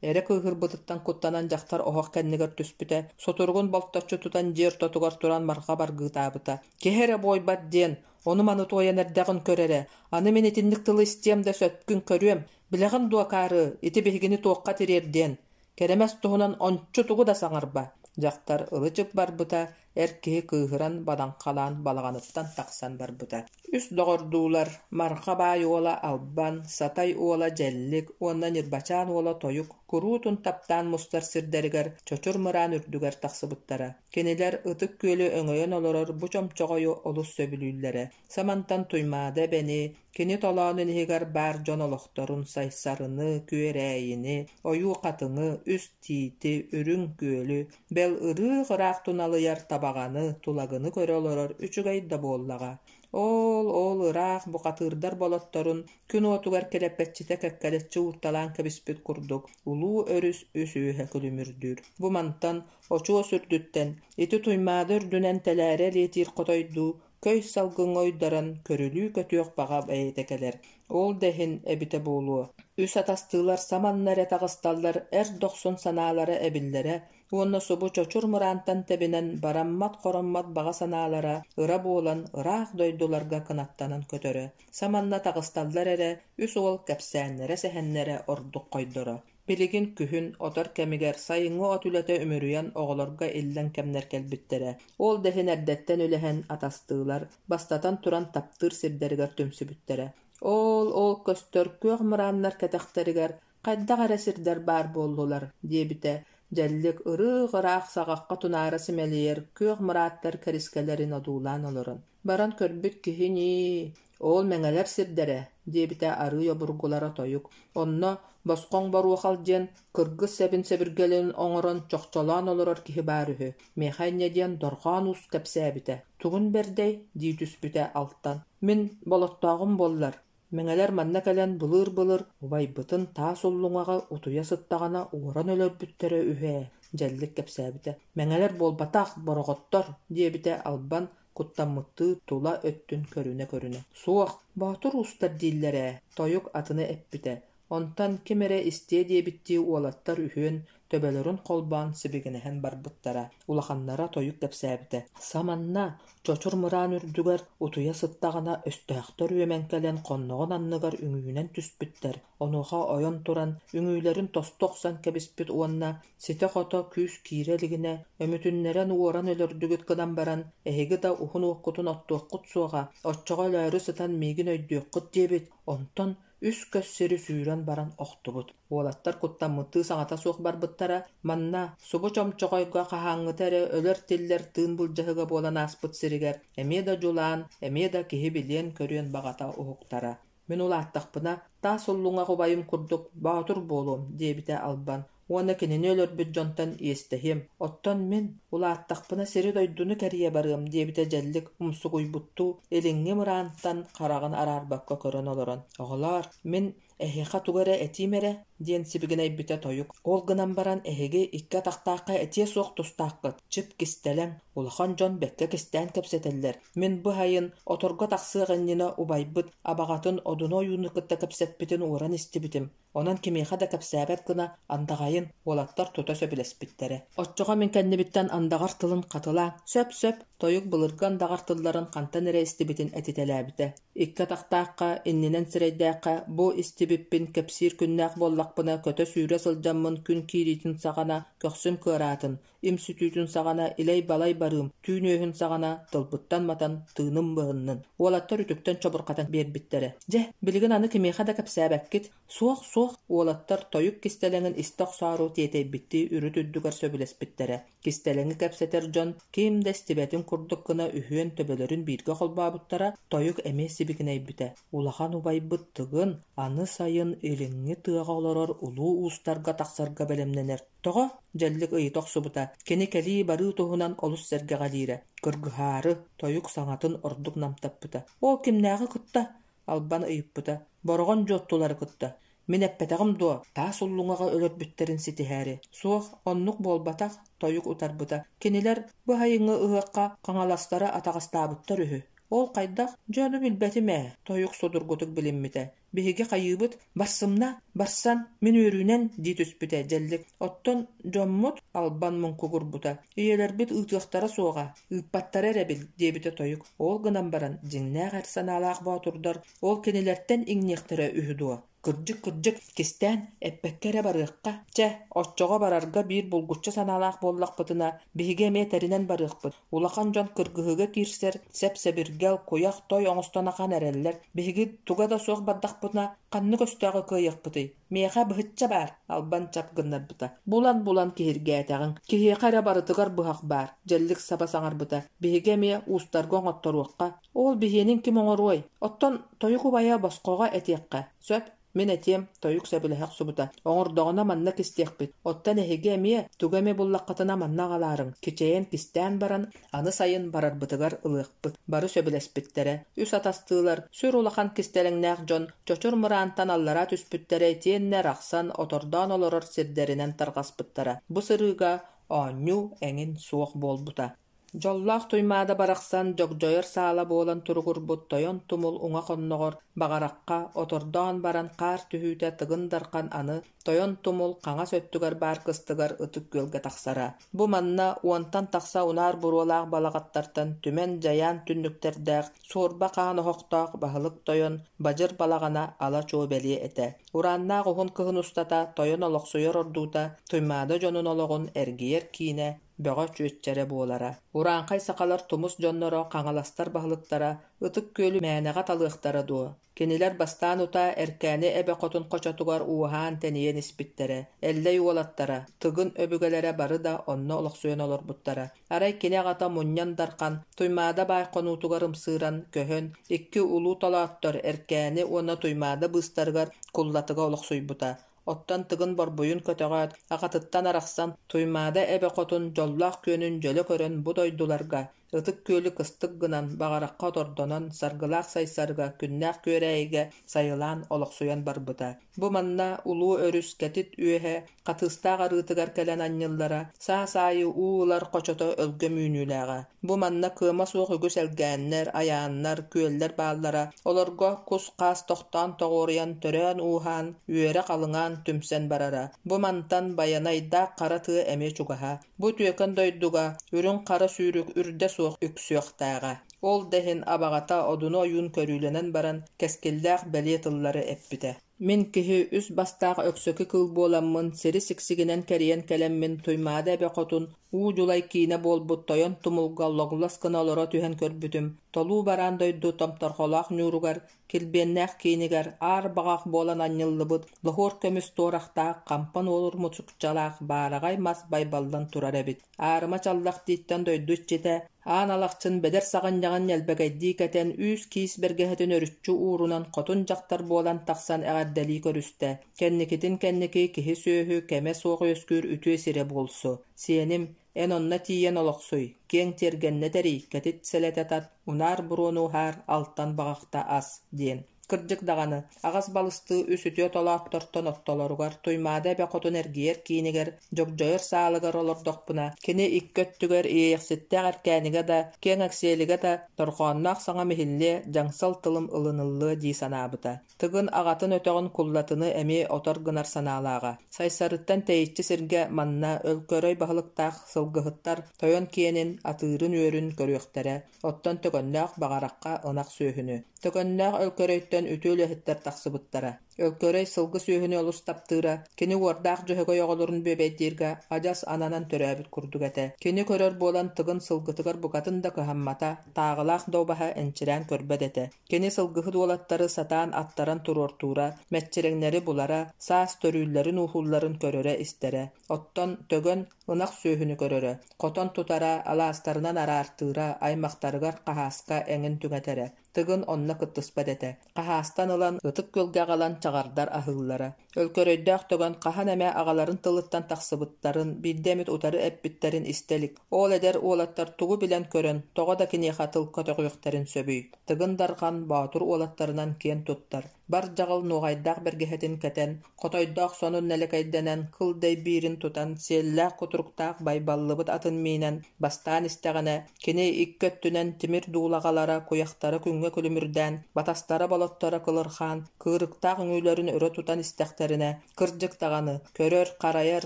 Эрэ кыыһырбытыттан куттанан дьахтар оһох кэннигэр түспүтэ, сутуругун болточчу тутан дьиэ ортотугар туран марҕа баргыытаабыта. Киһи эрэ буойбат диэн, ону-маны туойан эрдэҕин көр эрэ. Аны мин итинник тылы истиэм да сөпкүн көрүөм. Билэҕин дуо, акаары, ити биһигини туохха тириэрдиэн? Кэрэмэс туһунан ончу тугу да саҥарба. Дьахтар ылы-чып барбыта, эр киһи кыыһыран бадаҥхалаан балаҕаныттан тахсан барбыта. Үс доҕордуулар Марха баай уола Албан, Сатай уола Дьэллик уонна Ньырбачаан уола Тойук куруутун таптаан мустар сирдэригэр Чочур Мыраан үрдүгэр тахсыбыттара. Кинилэр Ытык Күөлү өҥөйөн олорор бу чомчоҕойу олус сөбүлүүллэрэ. Самантан Туймаада эбэни, кини толоонун иһигэр баар дьон олохторун Сайсарыны, Күөрээйини, Ойуу Хатыҥы, Үс Тиити, Үрүҥ Күөлү, бэл ырыых-ыраах туналыйар Табаҕаны, Тулагыны көрө олорор үчүгэй да буоллаҕа. Оол, ол ыраах бухатыырдар болотторун күн уотугар килэппэччитэ кэккэлэччи уурталаан кэбиспит курдук, улуу өрүс үс үөһэ күлүмүрдүүр. Бу мантан, очуос үрдүттэн, ити Туймаада үрдүнэн тэлээрэ элиэтиир хотойдуу көй салгыҥҥа уйдаран көрүлүү көтүөх баҕа бэйэтэ кэлэр. Ол да иһин эбитэ буолуо, үс атастыылар саманна эрэ таҕысталлар эр дохсун санаалара эбиллэрэ уонна субу чочур мыраантан тэбинэн бараммат-хороммот баҕа санаалара ыра буолан ыраах дойдуларга кынаттанан көтөрө. Саманна таҕысталлар эрэ үс уол кэпсээннэрэ-сэһэннэрэ ордук хойдоро. Билигин күһүн, отор кэмигэр, сайыҥҥы от үлэтэ үмүрүйэн оҕолорго иллэҥ кэмнэр кэлбиттэрэ. Ол да иһин эрдэттэн үлэһэн атастыылар, бастатан туран таптыыр сирдэригэр түмсүбүттэрэ. Оол-ол көстөр күөх мырааннар кэтэхтэригэр хайдах эрэ сирдэр баар буоллулар, диэбитэ Дьэллик ырыых-ыраах саҕахха тунаара симэлийэр күөх мырааттар кэрискэлэрин одуулаан олорон. Баран көрбүт киһи ньии, ол мэҥэлэр сирдэрэ, диэбитэ арыый обургулара тойук. Онно босхоҥ боруохал диэн кыргыс сэбин-сэбиргэлин оҥорон чохчолоон олорор киһи баар үһү. Миэхэ инньэ диэн Дорҕоон Уус кэпсээбитэ. Тугун бэрдэй? дии түспүтэ Алтан. Мин болоттооҕум буоллар, Мэҥэлэр манна кэлэн былыыр-былыр убайбытын таас уллуҥаҕа утуйа сыттаҕына уоран өлөрбүттэрэ үһү ээ, Дьэллик кэпсээбитэ. Мэҥэлэр буолбатах, бороҕоттор, диэбитэ Албан куттаммыттыы тула өттүн көрүнэ-көрүнэ. Суох, Боотур уустар дииллэр ээ, тойук атыны эппитэ. Онтон ким эрэ истиэ диэбиттии уолаттар үһүөн төбөлөрүн холбоон сибигинэһэн барбыттара. Улаханнара тойук кэпсээбитэ. Саманна, чочур мыраан үрдүгэр утуйа сыттаҕына өстөөхтөр үөмэн кэлэн хонноҕун анныгар үҥүүнэн түспүттэр. Онуоха ойон туран үҥүүлэрин тосту охсон кэбиспит уонна ситэ-хото күүс киирэ илигинэ өмүтүннэрэн уоран өлөрдүгүт гынан баран эһиги да уһун уоккутун оттуоххут суоҕа, оччоҕо өлөөрү сытан миигин өйдүөххүт диэбит. Онтон үс көс сири сүүрэн баран охтубут. Уолаттар куттаммыттыы саҥата суох барбыттара. Манна, субу чомчоҕойго хаһааҥҥыта эрэ өлөр-тиллэр тыын былдьаһыга буолан ааспыт сиригэр эмиэ да дьулаан, эмиэ да киһи билиэн-көрүөн баҕата уһуктара. Мин улааттахпына, таас уллуҥах убайым курдук боотур буолуом, диэбитэ Албан. Уонна кинини өлөрбүт дьонтон иэстэһиэм. Оттон мин улааттахпына сири-дойдуну кэрийэ барыам диэбитэ Дьэллик умсугуйбуттуу илиҥҥи мыраантан хараҕын араарбакка көрөн олорон. Оҕолоор, мин эһиэхэ тугу эрэ этиим эрэ диэн сибигинэйбитэ тойук. Ол гынан баран эһиги икки атахтаахха этиэ суох тустааххыт. Чып кистэлэҥ, улахан дьон бэккэ кистээн кэпсэтэллэр. Мин бу сайын оторго тахсыах иннинэ убайбыт абаҕатын Одуну ойууну кытта кэпсэппитин уоран истибитим. Онон кимиэхэ да кэпсээбэт гына андаҕайын, уолаттар тута сөбүлэспиттэрэ. Оччоҕо мин кэннибиттэн андаҕар тылын хатылаа, сөп-сөп, тойук былыргы андаҕар тылларын хантан эрэ истибитин этитэлээбитэ. Икки атахтаахха, иннинэн сирэйдээххэ бу истибиппин кэпсиир күннээх буоллахпына көтө-сүүрэ сылдьаммын күн киириитин саҕана көхсүм кыараатын, им сүтүүтүн саҕана илэй-балай барыым, түүн үөһүн саҕана тылбыттан матан тыыным быһыннын. Уолаттар үтүктэн чобурҕатан биэрбиттэрэ. Дьэ, билигин аны кимиэхэ да кэпсээбэккит. Суох, суох, уолаттар тойук кистэлэҥин истэ охсоору тиэтэйбиттии үрүт үрдүгэр сөбүлэспиттэрэ. Кистэлэҥи кэпсэтэр дьон ким да истибэтин курдук гына үһүөн төбөлөрүн бииргэ холбообуттара, тойук эмиэ сибигинэйбитэ. Улахан убайбыт Тыгын аны сайын илиҥҥи тыаҕа олорор улуу уустарга тахсарга бэлэмнэнэр. Тоҕо? Дьэллик ыйыта охсубута. Кини кэлии-барыы туһунан олус сэргэҕэлиирэ. Кыргыһаары, тойук саҥатын ордук намтаппыта. Ол кимнээҕи кытта? Албан ыйыппыта. Бороҕон дьуоттулары кытта. Мин эппэтэҕим дуо, таас уллуҥаҕа өлөрбүттэрин ситиһээри. Суох, оннук буолбатах, тойук утарбыта. Кинилэр бу сайыҥҥы ыһыахха хаҥаластары атаҕастаабыттар үһү. Ол хайдах? Дьэ ону билбэтим ээ, тойук судургутук билиммитэ. Биһиги хайыыбыт? Барсымна, барсан, мин үөрүүнэн, дии түспүтэ Дьэллик. Оттон дьоммут албан муҥкугурбута. Ийэлэрбит ыытыахтара суоҕа, ыыппаттара эрэбил, диэбитэ тойук. Ол гынан баран, дьиҥнээх эр санаалаах боотурдар ол кинилэртэн иҥниэхтэрэ үһү дуо? Кырдьык, кырдьык, кистээн, эппэккэ эрэ барыахха. Чэ, оччоҕо барарга биир булгуччу санаалаах буоллахпытына, биһиги эмиэ тэринэн барыахпыт. Улахан дьон кыргыһыыга киирсэр, сэп-сэбиргэл, куйах-той оҥостон ахан эрэллэр. Биһиги туга да суох бардахпытына, ханнык өстөөҕү кыайыахпытый? Миэхэ быһычча баар, Албан чап гыннарбыта. Булан-булан киһиргээтэҕиҥ. Киһиэхэ эрэ барытыгар быһах баар, Дьэллик саба саҥарбыта. Биһиги эмиэ уустарга оҥотторуохха. Ол биһиэнин ким оҥоруой? Оттон тойук убайа босхоҕо этиэххэ сөп, мин этиэм, тойук сөбүлэһэ охсубута. Оҥордоҕуна манна кистиэхпит. Оттон эһиги эмиэ тугу эмэ буллаххытына манна аҕалаарыҥ. Кичэйэн кистээн баран, аны сайын барарбытыгар ылыахпыт. Бары сөбүлэспиттэрэ. Үс атастыылар, сүр улахан кистэлэҥнээх дьон Чочур Мыраантан аллараа түспүттэрэ итиэннэ арахсан, отордоон олорор сирдэринэн тарҕаспыттара. Бу сырыыга оонньуу эҥин суох буолбута. Дьоллоох Туймаада барахсан дьогдьойор саала буолан туругурбут Тойон Тумул уҥа хонноҕор Баҕарахха отордоон баран хаар түһүүтэ Тыгын Дархан аны Тойон Тумул хаҥас өттүгэр баар кыстыгар Ытык Күөлгэ тахсара. Бу манна уонтан тахса унаар буруолаах балаҕаттартан түмэн-дьайаан түннүктэрдээх, суорба хаан оһохтоох баһылык тойон бадьыр балаҕана ала-чуо бэлиэ этэ. Урааннаах уһун кыһын устата тойон олохсуйар ордуута Туймаада дьонун олоҕун эргийэр киинэ бөҕө чүөччэрэ буолара. Урааҥхай сахалар тумус дьонноро хаҥаластар баһылыктара Ытык Күөлү мээнэҕэ талыахтара дуо? Кинилэр бастаан утаа Эркээни эбэ хотун хочотугар ууһаан-тэнийэн испиттэрэ. Эллэй уолаттара, Тыгын өбүгэлэрэ бары да онно олохсуйан олорбуттара. Арай кини аҕата Мунньан Дархан Туймаада баай хонуутугар ымсыыран, көһөн, икки улуу толооттор Эркээни уонна Туймаада быыстарыгар Куллатыга олохсуйбута. Оттон Тыгын борбуйун көтөҕөөт, аҕатыттан арахсан, Туймаада эбэ хотун дьоллоох күөнүн дьөлө көрөн бу дойдуларга, Ытык Күөлү кыстык гынан, Баҕарахха отордонон, Саргылаах Сайсарга, Күннээх Күөрээйигэ сайылаан олохсуйан барбыта. Бу манна улуу өрүс кэтит үөһэ Хатыыстаах арыытыгар кэлэн анньыллара, саас аайы уу ылар хочото өлгөм үүнүүлээҕэ. Бу манна кыама суох үгүс элгээннэр, айааннар, күөллэр бааллара, олорго кус-хаас тохтоон тоҕуоруйан, төрөөн-ууһаан, үөрэ халыҥаан түмсэн барара. Бу мантан Байанайдаах хара тыа эмиэ чугаһа. Бу үтүөкэн дойдуга үрүҥ-хара сүүрүк үрдэ суох үксүөхтээҕэ. Ол да иһин абаҕата Одуну ойуун көрүүлэнэн баран, кэскиллээх бэлиэ тыллары эппитэ. Мин киһи үс бастаах өксөкү кыыл буоламмын, сири сиксигинэн кэрийэн кэлэммин Туймаада эбэ хотун уу дьулай киинэ буолбут Тойон Тумулга логлос гына олоро түһэн көрбүтүм, толуу бараан дойду томторҕолоох ньууругар, килбиэннээх киинигэр аар баҕах буолан анньыллыбыт лоһуор көмүс туорахтаах хампа нуолур мутукчалаах баараҕай мас байбаллан турар эбит. Аарыма чаллах тииттэн дойду иччитэ Аан Алахчын бэдэр саҕынньаҕын ньэлбэгэйдии кэтэн, үүс-киис бэргэһэтин өрүччү уурунан хотун дьахтар буолан тахсан эҕэрдэлии көрүстэ. Кэнникитин кэнники киһи-сүөһү кэмэ суох үөскүүр үтүө сирэ буолсу. Сиэним, эн онно тиийэн олохсуй, киэҥ тиэргэннэ тэрий, кэтит сэлэтэ тат, унаар буруону уһаар, алтан баҕахта ас диэн. Кырдьык даҕаны, аҕас балыстыы үс үтүө толоохтортон ортолоругар Туймаада эбэ хотун эргийэр киинигэр, дьогдьойор саалыгар олордохпуна, кини икки өттүгэр Иэйэхситтээх Эркээнигэ да, Киэҥ Аксиэлигэ да дорҕоонноох саҥам иһиллиэ, дьаҥсал тылым ылыныллыа дии санаабыта. Тыгын аҕатын өтөҕүн Куллатыны эмиэ отор гынар санаалааҕа. Сайсарыттан тэйиччи сиргэ манна Өлкөрөй баһылыктаах сылгыһыттар тойон киэнин, атыырын үөрүн көрүөхтэрэ, оттон Төкөннөөх Баҕарахха ынах сүөһүнү. Төкөннөөх Өлкөрөйтөн үтүө үлэһиттэр тахсыбыттара. Өлкөрөй сылгы сүөһүнү олус таптыыра, кини уордаах Дьөһөгөй оҕолорун бүөбэйдииргэ адьас ананан төрөөбүт курдук этэ. Кини көрөр буолан Тыгын сылгытыгар букатын да кыһаммата, тааҕылаах да убаһа энчирээн көрбөт этэ. Кини сылгыһыт уолаттары сатаан аттаран туруортуура, мэччирэҥнэри булара, саас төрүүллэрин-ууһуулларын көрөрө-истэрэ. Оттон Төгөн ынах сүөһүнү көрөрө, хотон тутара, алаастарынан араартыыра, аймахтарыгар хаһааска эҥин түҥэтэрэ. Тыгын онно кыттыспат этэ. Хаһаастан ылан, Ытык Күөлгэ аҕалан чаҕардар аһыыллара. Өлкөрөйдөөх Төгөн хаһан эмэ аҕаларын тылыттан тахсыбыттарын, биирдэ эмит утары эппиттэрин истэ илик. Ол эдэр уолаттар тугу билэн-көрөн, тоҕо да киниэхэ тыл көтөҕүөхтэрин сөбүй? Тыгын Дархан боотур уолаттарынан киэн туттар. Бар дьаҕыл нуоҕайдаах бэргэһэтин кэтэн, хотойдоох сонун нэлэкэйдэнэн, кыл дэйбиирин тутан, сиэллээх кутуруктаах байбаллыбыт атын миинэн бастаан истэҕинэ, кини икки өттүнэн тимир дуулаҕалара куйахтара күҥҥэ күлүмүрдээн, батастара болотторо кылырхаан, кыырыктаах үҥүүлэрин өрө тутан истэхтэринэ, кырдьык даҕаны, көрөр-харайар,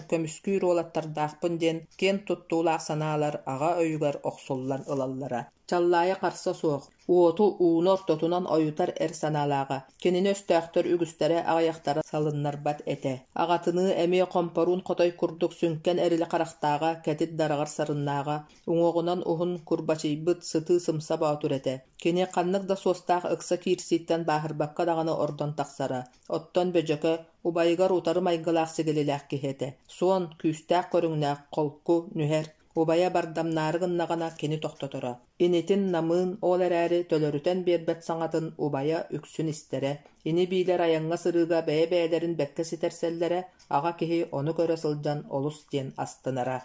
көмүскүүр уолаттардаахпын диэн киэн туттуулаах санаалар аҕа өйүгэр охсуллан ылаллара. Чаллаайа харса суох, уоту, ууну ортотунан ойутар эр санаалааҕа. Кинини өстөөхтөр үгүстэрэ аҕыйахтара салыннарбат этэ. Аҕатыныы эмиэ хомпоруун хотой курдук сүҥкэн эрили харахтааҕа, кэтит дараҕар сарыннааҕа, уҥуоҕунан уһун, курбачыйбыт, сытыы сымса боотур этэ. Кини ханнык да суостаах ыкса киирсииттэн бааһырбакка даҕаны ордон тахсара. Оттон Бөдьөкө убайыгар утары майгылаах сигилилээх киһи этэ. Суон, күүстээх көрүҥнээх, холку, нүһэр, Убайа бардамнаары гыннаҕына кини тохтоторо. Инитин намыын, ол эрээри төлөрүтэн биэрбэт саҥатын убайа үксүн истэрэ. Ини-биилэр айаҥҥа-сырыыга бэйэ-бэйэлэрин бэркэ ситэрсэллэрэ, аҕа киһи ону көрө сылдьан олус диэн астынара.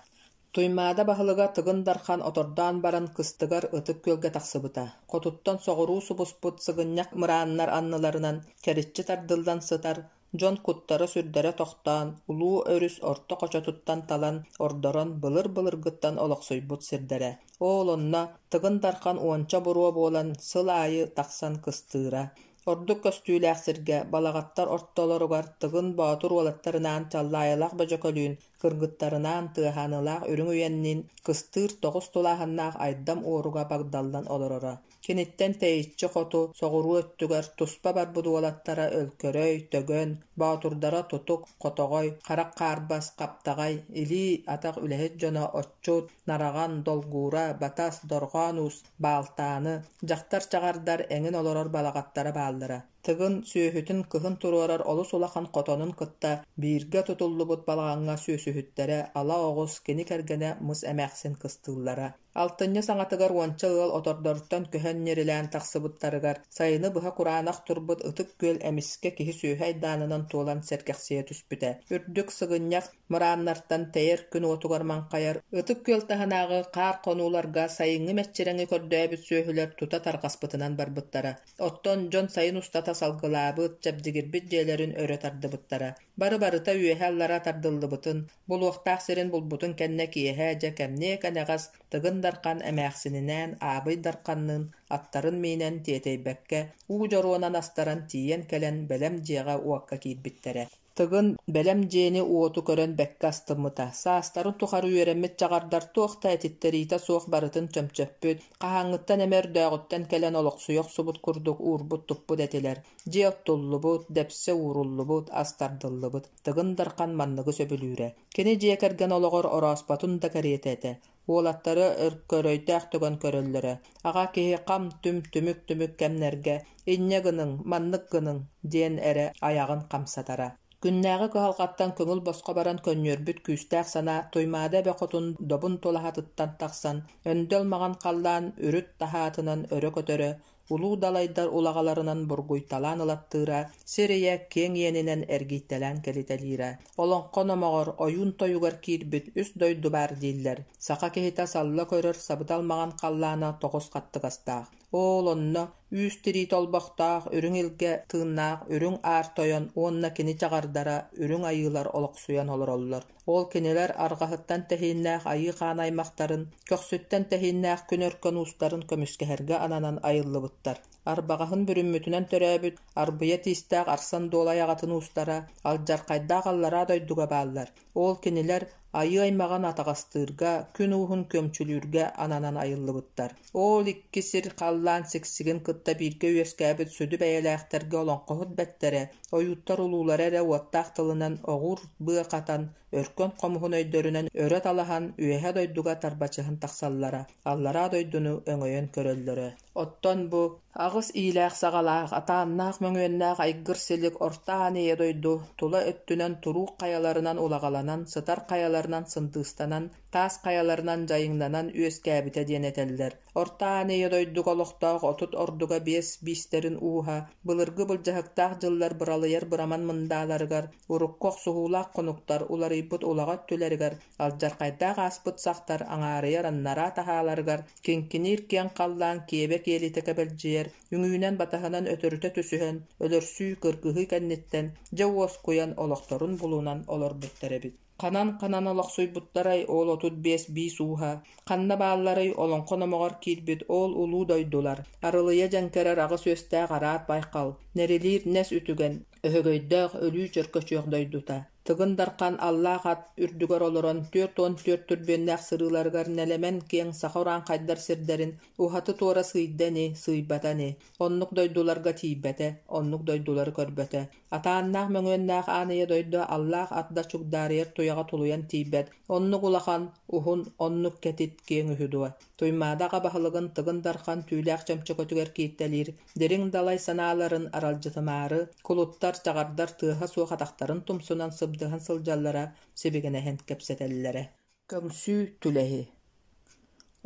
Туймаада баһылыга Тыгын Дархан отордоон баран кыстыгар Ытык Күөлгэ тахсыбыта. Хотуттан соҕуруу субуспут сыгынньах мырааннар анныларынан кэриччи тардыллан сытар Дьон куттара-сүрдэрэ тохтоон, улуу өрүс орто хочотуттан талан, ордорон былыр-былыргыттан олохсуйбут сирдэрэ. Ол онно Тыгын Дархан уонча буруо буолан сыл аайы тахсан кыстыыра. Ордук көстүүлээх сиргэ, балаҕаттар ортолоругар Тыгын Боотур уолаттарынаан Чаллаайылаах Бөдьөкөлүүн, кыргыттарынаан Тыаһааналаах Үрүҥ Үйэнниин кыстыыр тоҕус тулааһыннаах Айдам уоруга багдаллан олороро. Киниттэн тэйиччи хоту, соҕуруу өттүгэр туспа барбыт уолаттара Өлкөрөй, Төгөн, боотурдара Тутук, Хотоҕой, Харах Хаарбас, Хаптаҕай, илии-атах үлэһит дьоно Отчут, Нараҕан, Долгуура, Батас, Дорҕоон Уус, Баалтааны, дьахтар чаҕардар эҥин олорор балаҕаттара бааллара. Тыгын сүөһүтүн кыһын туруорар олус улахан хотонун кытта бииргэ тутуллубут балаҕаҥҥа сүөсүһүттэрэ ала оҕус, кини кэргэнэ Мыс эмээхсин кыстыыллара. Алтынньы саҥатыгар уонча ыал отордоруттан көһөн ньирилээн тахсыбыттарыгар, сайыны быһа кураанах турбут Ытык Күөл эмискэ киһи-сүөһү айдаанынан туолан сэргэхсийэ түспүтэ. Үрдүк сыгынньах мырааннартан тэйэр күн уотугар маҥхайар Ытык Күөл таһынааҕы хаар хонууларга сайыҥҥы мэччирэҥи көрдөөбүт сүөһүлэр тута тарҕаспытынан барбыттара. Оттон дьон сайын устата салгылаабыт, чэбдигирбит дьиэлэрин өрө тардыбыттара. Бары-барыта үөһэ-аллара тардыллыбытын, булуохтаах сирин булбутун кэннэ киэһэ дьэ кэмниэ-кэнэҕэс Тыгын Дархан эмээхсининээн Аабый Дарханныын аттарын миинэн тиэтэйбэккэ, уу дьоруонан астаран тиийэн кэлэн бэлэм дьиэҕэ-уокка киирбиттэрэ. Тыгын бэлэм дьиэни-уоту көрөн бэккэ астыммыта, саастарын тухары үөрэммит чаҕардар туох да этиттэриитэ суох барытын чөмчөппүт, хаһааҥҥыттан эмэ өрдөөҕүттэн кэлэн олохсуйа охсубут курдук уурбут-туппут этилэр. Дьиэ оттуллубут, дэпсэ ууруллубут, ас тардыллыбыт. Тыгын Дархан манныгы сөбүлүүрэ. Кини дьиэ кэргэн олоҕор орооспотун да кэриэтэ этэ. Уолаттары өркөрөйдөөх түгэн көрөллөрө. Аҕа киһи хам-түм түмүк-түмүк кэмнэргэ «Инньэ гыныҥ, маннык гыныҥ» диэн эрэ айаҕын хамсатара. Күннээҕи кыһалҕаттан көҥүл босхо баран көнньүөрбүт күүстээх санаа Туймаада эбэ хотун добун тулаһатыттан тахсан, өндөл маҥан халлаан үрүт таһаатынан өрө көтөрө, улуу далайдар улаҕаларынан бургуйталаан ылаттыыра, сир ийэ киэҥ иэнинэн эргийтэлээн кэлитэлиирэ. Олоҥхо номоҕор, ойуун тойугар киирбит үс дойду баар дииллэр. Саха киһитэ салла көрөр сабыдал маҥан халлаана тоҕус хаттыгастаах. Оол онно үүс тирии толбохтоох, үрүҥ илгэ тыыннаах Үрүҥ Аар Тойон уонна кини чаҕардара Үрүҥ Айыылар олохсуйан олороллор. Ол кинилэр арҕаһыттан тэһииннээх Айыы Хаан аймахтарын, көхсүттэн тэһииннээх Күн Өркөн уустарын көмүскэһэргэ ананан айыллыбыттар. Арбаҕаһын бүрүммүтүнэн төрөөбүт, арбыйа тиистээх Арсан Дуолай аҕатын уустара алдьархайдаах аллараа дойдуга бааллар. Ол кинилэр айыы аймаҕын атаҕастыырга, күн ууһун күөмчүлүүргэ ананан айыллыбыттар. Ол икки сир халлаан сиксигин кытта бииргэ үөскээбит сүдү бэйэлээхтэргэ олоҥхоһут бэттэрэ, ойууттар улуулара эрэ уоттаах тылынан оҕур быа хатан, өркөн хомуһун өйдөрүнэн өрө талаһан, үөһэ дойдуга тарбачыһан тахсаллара, аллараа дойдуну өҥөйөн көрөллөрө. Оттон бу аҕыс иилээх-саҕалаах, атааннаах-мөҥүөннээх айгыр-силик Орто Аан Ийэ дойду тула өттүнэн туруук хайаларынан улаҕаланан, сытар хайаларынан сындыыстанан, таас хайаларынан дьайыҥнанан үөскээбитэ диэн этэллэр. Орто Аан Ийэ дойдуга олохтоох 30 ордуга биэс биистэрин ууһа былыргы былдьаһыктаах дьыллар быралыйар быраман мындааларыгар, урукку охсуһуулаах хонуктар уларыйбыт улаҕа өттүлэригэр Алдьархайдаах ааспыт сахтар аҥаарыйар аннараа таһааларыгар киҥкиниир киэҥ халлаан киэбэ киэлитэ кэбэлдьийэр, үҥүүнэн-батаһынан өтөрүтэ түсүһэн, өлөрсүү, кыргыһыы кэнниттэн дьэ уоскуйан олохторун булунан олорбуттар эбит. Ханан-ханан олохсуйбуттарай ол 35 биис ууһа, ханна баалларый олоҥхо номоҕор киирбит ол улуу дойдулар, арылыйа дьэҥкэрэр аҕыс үөстээх араат байхал, нэрилиир нэс үтүгэн, өһөгөйдөөх өлүү чөркөчүөх дойдута. Тыгын Дархан аллаах ат үрдүгэр олорон 44 түрбүөннээх сырыыларыгар нэлэмэн киэҥ саха урааҥхайдар сирдэрин уһаты-туора сыыйда ини, сыыйбата ини, оннук дойдуларга тиийбэтэ, оннук дойдулары көрбөтө. Атааннаах-мөҥүөннээх аан ийэ дойду аллаах ат да чугдаарыйар туйаҕа тулуйан тиийбэт, оннук улахан, уһун, оннук кэтит киэҥ үһү дуо? Туймаада аҕа баһылыгын Тыгын Дархан түүлээх чөмчөкөтүгэр кииртэлиир, дириҥ далай санааларын аралдьытымаары, кулуттар, чаҕардар тыаһа суох атахтарын тумсунан сыбдыһан сылдьаллара, сибигинэһэн кэпсэтэллэрэ. Көҥсүү түлэһи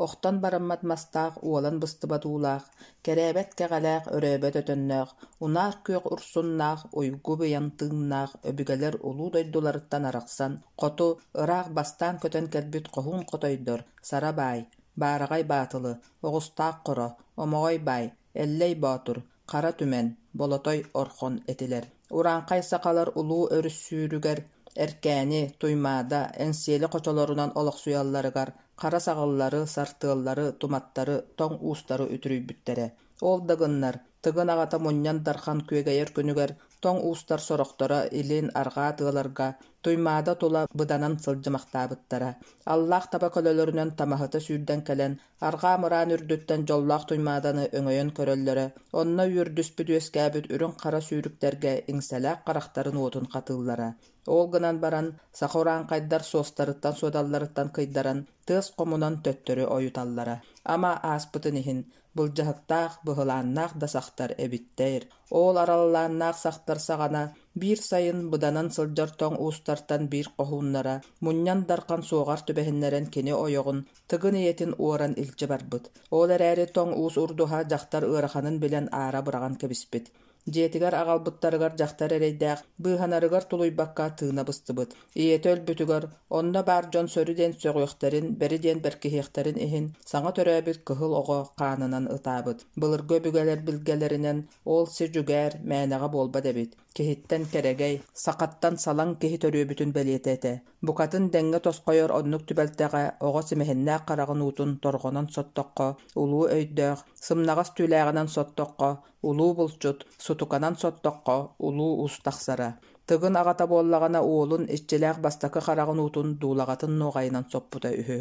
Охтон бараммат мастаах, уолан быстыбат уулаах, кэрээбэт кэҕэлээх, өрөөбөт өтөннөөх, унаар күөх урсуннаах, уйгу быйаҥ тыыннаах өбүгэлэр улуу дойдуларыттан арахсан, хоту, ыраах бастаан көтөн кэлбит хоһуун хотойдор, Сара баай, Баараҕай Баатылы, Оҕустаах Хоро, Омоҕой Баай, Эллэй Боотур, Хара Түмэн, Болотой Орхон этилэр. Урааҥхай сахалар улуу өрүс сүүрүгэр Эркээни, Туймаада, Эҥсиэли хочолорунан олохсуйалларыгар хара саҕыллары, сартыаллары, туматтары, тоҥ уустары үтүрүйбүттэрэ. Ол да гыннар, Тыгын аҕата Мунньан Дархан күөгэйэр күнүгэр тоҥ уустар сорохторо илин, арҕаа тыаларга Туймаада тула быданан сылдьымахтаабыттара. Аллаах таба көлөлөрүнэн тамаһыта сүүрдэн кэлэн, арҕаа мыраан үрдүттэн дьоллоох Туймааданы өҥөйөн көрөллөрө, онно үөрдүспүт үөскээбит үрүҥ-хара сүүрүктэргэ иҥсэлээх харахтарын уотун хатыыллара. Ол гынан баран, саха урааҥхайдар суостарыттан-суодалларыттан кыйдаран, тыас хомунан төттөрү ойуталлара. Ама ааспытын иһин, былдьаһыктаах, быһылааннаах да сахтар эбиттэр. Ол араллааннаах сахтар саҕана биир сайын быданан сылдьар тоҥ уустартан биир хоһууннара Мунньан Дархан суоҕар түбэһиннэрэн кини ойоҕун, Тыгын ийэтин уоран илдьэ барбыт. Ол эрээри тоҥ уус урдуһа дьахтар ыараханын билэн аара быраҕан кэбиспит. Дьиэтигэр аҕалбыттарыгар дьахтар эрэйдээх быыһанарыгар тулуйбакка тыына быстыбыт. Ийэтэ өлбүтүгэр онно баар дьон сөрү диэн сөҕүөхтэрин, бэри диэн бэркиһиэхтэрин иһин саҥа төрөөбүт кыһыл оҕо хаанынан ытаабыт. Былыргы өбүгэлэр билгэлэринэн ол си дьүгээр мээнэҕэ буолбат эбит. Киһиттэн кэрэгэй, сахаттан салаҥ киһи төрүөбүтүн бэлиэтэ этэ. Букатын дэҥҥэ тосхойор оннук түбэлтэҕэ оҕо симэһиннээх хараҕын уутун торҕонон соттоххо, улуу өйдөөх, сымнаҕас түүлээҕинэн соттоххо, улуу булчут, сутуканан соттоххо, улуу уус тахсара. Тыгын аҕата буоллаҕына уолун иччилээх бастакы хараҕын уутун дуулаҕатын нуоҕайынан соппута үһү.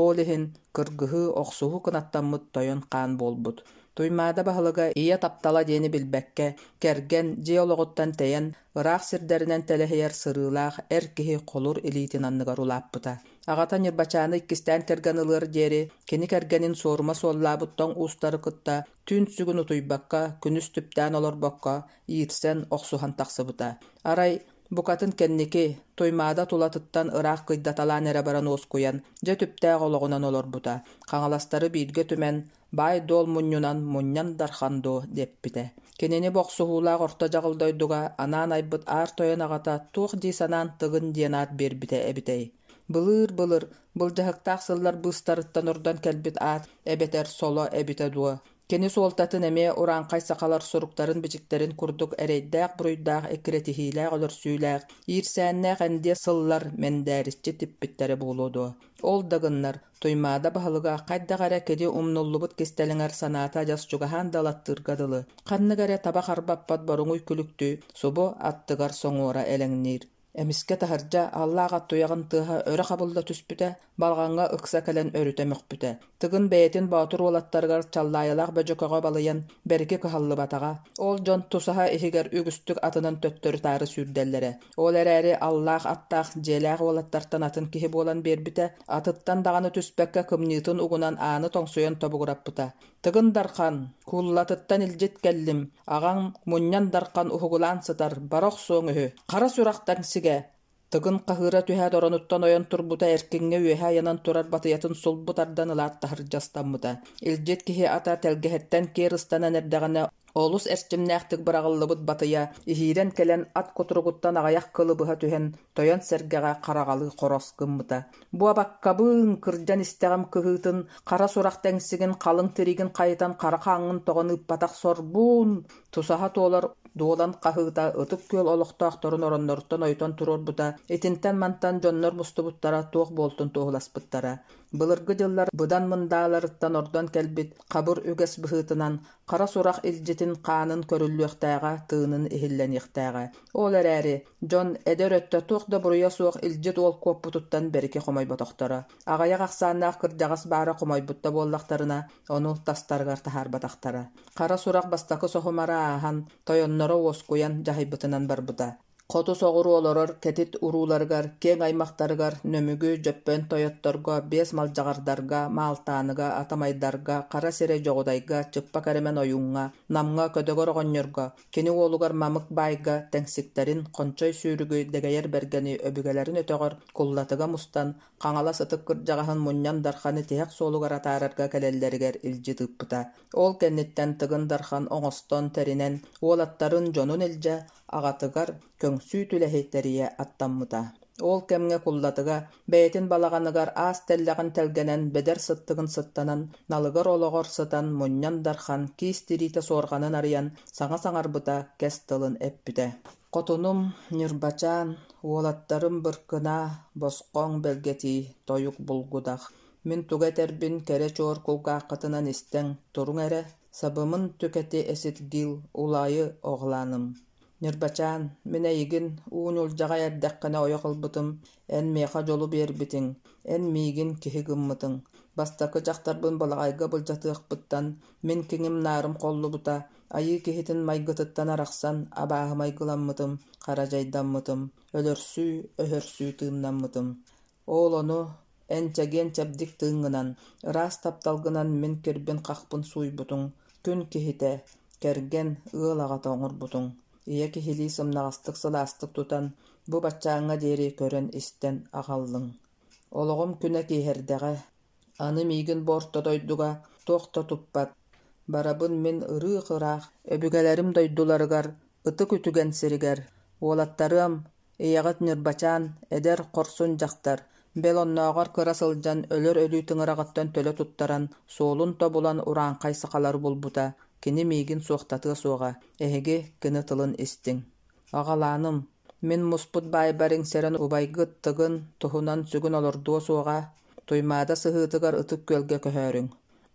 Ол иһин кыргыһыы, охсуһуу кынаттаммыт тойон хаан буолбут. Туймаада баһылыга ийэ таптала диэни билбэккэ, кэргэн, дьиэ олоҕуттан тэйэн, ыраах сирдэринэн тэлэһийэр сырыылаах эр киһи холур илиитин анныгар улааппыта. Аҕата Ньырбачааны иккистээн кэргэн ылыар диэри кини кэргэнин суорума суоллаабыт тоҥ уустары кытта түүн сүгүн утуйбакка, күнүс түптээн олорбокко, иирсэн, охсуһан тахсыбыта. Арай Букатын кэнники, Туймаада тулатыттан ыраах кыйдаталаан эрэ баран уоскуйан, дьэ түптээх олоҕунан олорбута. Хаҥаластары бииргэ түмэн, баай-дуол мунньунан Мунньан Дархан дуо диэппитэ. Кинини бохсуһуулаах орто дьаҕыл дойдуга анаан айбыт Аар Тойон аҕата туох дии санаан Тыгын диэн аат биэрбитэ эбитэй? Былыыр-былыр, былдьаһыктаах сыллар быыстарыттан ордон кэлбит аат эбэтэр соло эбитэ дуо? Кини суолтатын эмиэ урааҥхай сахалар суруктарын-бичиктэрин курдук эрэйдээх-буруйдаах эккирэтиһиилээх-өлөрсүүлээх, иирсээннээх эндиэ сыллар мэндээриччи типпиттэрэ буолуо дуо? Ол да гыннар, Туймаада баһылыга хайдах эрэ кини умнуллубут кистэлэҥэр санаата адьас чугаһаан да ылаттыырга дылы, ханнык эрэ таба харбаппат боруҥуй күлүктүү субу аттыгар соҥуора элэҥниир. Эмискэ таһырдьа аллаах ат туйаҕын тыаһа өрө хабылла түспүтэ, балаҕаҥҥа ыкса кэлэн өрүтэ мөхпүтэ. Тыгын бэйэтин боотур уолаттарыгар Чаллаайалаах Бөдьөкөҕө балыйан бэрики кыһаллыбатаҕа. Ол дьон тусаһа иһигэр үгүстүк атынан төттөрү-таары сүүрдэллэрэ. Ол эрээри аллаах аттаах дьиэлээх уолаттартан атын киһи буолан биэрбитэ, атыттан даҕаны түспэккэ кымньыытын угунан ааны тоҥсуйан тобугураппыта. Тыгын Дархан, кууллатыттан илдьит кэллим, аҕаҥ Мунньан Дархан уһугулаан сытар, бара охсуоҥ үһү, хара сүрэхтэн сигэ! Тыгын хаһыыра түһээт оронуттан ойон турбута эркиҥҥэ үөһэ айанан турар батыйатын сулбу тардан ылаат таһырдьа ыстаммыта. Илдьит киһи ата тэлгэһэттэн киэр ыстанан эрдэҕинэ олус эрчимнээхтик быраҕыллыбыт батыйа иһиирэн кэлэн ат кутуругуттан аҕыйах кылы быһа түһэн тойон сэргэҕэ хараҕалыы хорос гыммыта. Буобаккабыын кырдьан истэҕим кыһыытын, хара сурах тэҥсигин халыҥ тириигин хайытан хара хааҥҥын тоҕон ыыппатах сорбуун, тусаһа туолар дуолан хаһыыта Ытык Күөл олохтоохторун оронноруттан ойутан туруорбута, итинтэн-мантан дьоннор мустубуттара туох буолтун туоһуласпыттара. Былыргы дьыллар быдан мындааларыттан ордон кэлбит хабыр үгэс быһыытынан Хара сурах илдьитин хаанын көрүллүөхтээҕэ, тыынын иһиллэниэхтээҕэ. Ол эрээри, дьон эдэр өттө туох да буруйа суох илдьит уол куоппутуттан бэрики хомойботохторо. Аҕыйах ахсааннаах кырдьаҕас баара хомойбут да буоллахтарына, ону тастарыгар таһаарбатахтара. Хара сурах бастакы соһумара ааһан, тойонноро уоскуйан дьаһайбытынан барбыта. Хоту соҕуруу олорор кэтит урууларыгар, киэҥ аймахтарыгар Нөмүгү, Дьөппөн тойотторго, биэс малдьаҕардарга, Маалтааныга, Атамайдарга, Хара сирэй Дьоҕудайга, Чыппа Кэрэмэн ойууҥҥа, Намҥа Көдөгөр оҕонньорго, кини уолугар Мамык баайга тэҥсиктэрин, Хончой сүүрүгү, Дэгэйэр Бэргэни өбүгэлэрин өтөҕөр Куллатыга мустан, Хаҥалас ытык кырдьаҕаһын Мунньан Дарханы тиһэх суолугар атаарарга кэлэллэригэр илдьит ыыппыта. Ол кэнниттэн Тыгын Дархан оҥостон, тэринэн, уолаттарын, дьонун илдьэ, аҕатыгар көҥсүү түлэһи тэрийэ аттаммыта. Ол кэмҥэ Куллатыга бэйэтин балаҕаныгар аас тэллэҕин тэлгэнэн, бэдэр сыттыгын сыттанан, налыгар олоҕор сытан Мунньан Дархан киис тириитэ суорҕанын арыйан саҥа саҥарбыта, кэс тылын эппитэ. Хотунум Ньырбачаан, уолаттарым Быркынаа, Босхоҥ Бэлгэтии, Тойук Булгудах. Мин тугу этэрбин кэрэ чуор кулгааххытынан истэҥ, туруҥ эрэ, Сабымын түкэти эсиргиил улаайы оҕлааным. Ньырбачаан, мин эйигин уу ньулдьаҕай эрдэххинэ ойох ылбытым, эн миэхэ дьолу биэрбитиҥ, эн миигин киһи гыммытыҥ. Бастакы дьахтарбын балаҕайга былдьатыахпыттан мин киҥим-наарым холлубута, айыы киһитин майгытыттан арахсан абааһы майгыламмытым, хара дьайдаммытым, өлөрсүү, өһөрсүү тыыннаммытым. Ол ону эн чэгиэн-чэбдик тыыҥҥынан, ыраас тапталгынан мин кирбин-хахпын сууйбутуҥ, күн киһитэ, кэргэн, ыал аҕата оҥорбутуҥ, ийэ киһилии сымнаҕастык сылаастык тутан, бу баччааҥҥа диэри көрөн-истэн аҕаллыҥ. Олоҕум күнэ киэһэрдэҕэ, аны миигин бу орто дойдуга туох да туппат, барабын мин ырыых-ыраах өбүгэлэрим дойдуларыгар, ытык үтүгэн сиригэр, уолаттарыам, Ийэҕит Ньырбачаан, эдэр, хорсун дьахтар, бэл оннооҕор кыра сылдьан өлөр өлүү тыҥыраҕыттан төлө туттаран, суолун тобулан урааҥхай сахалары булбута, кини миигин суохтатыа суоҕа, эһиги кини тылын истиҥ. Аҕалааным, мин муспут баайбар иҥсэрэн убайгыт Тыгын туһунан сүгүн олордуо суоҕа, Туймаада сыһыытыгар Ытык Күөлгэ көһөөрүҥ.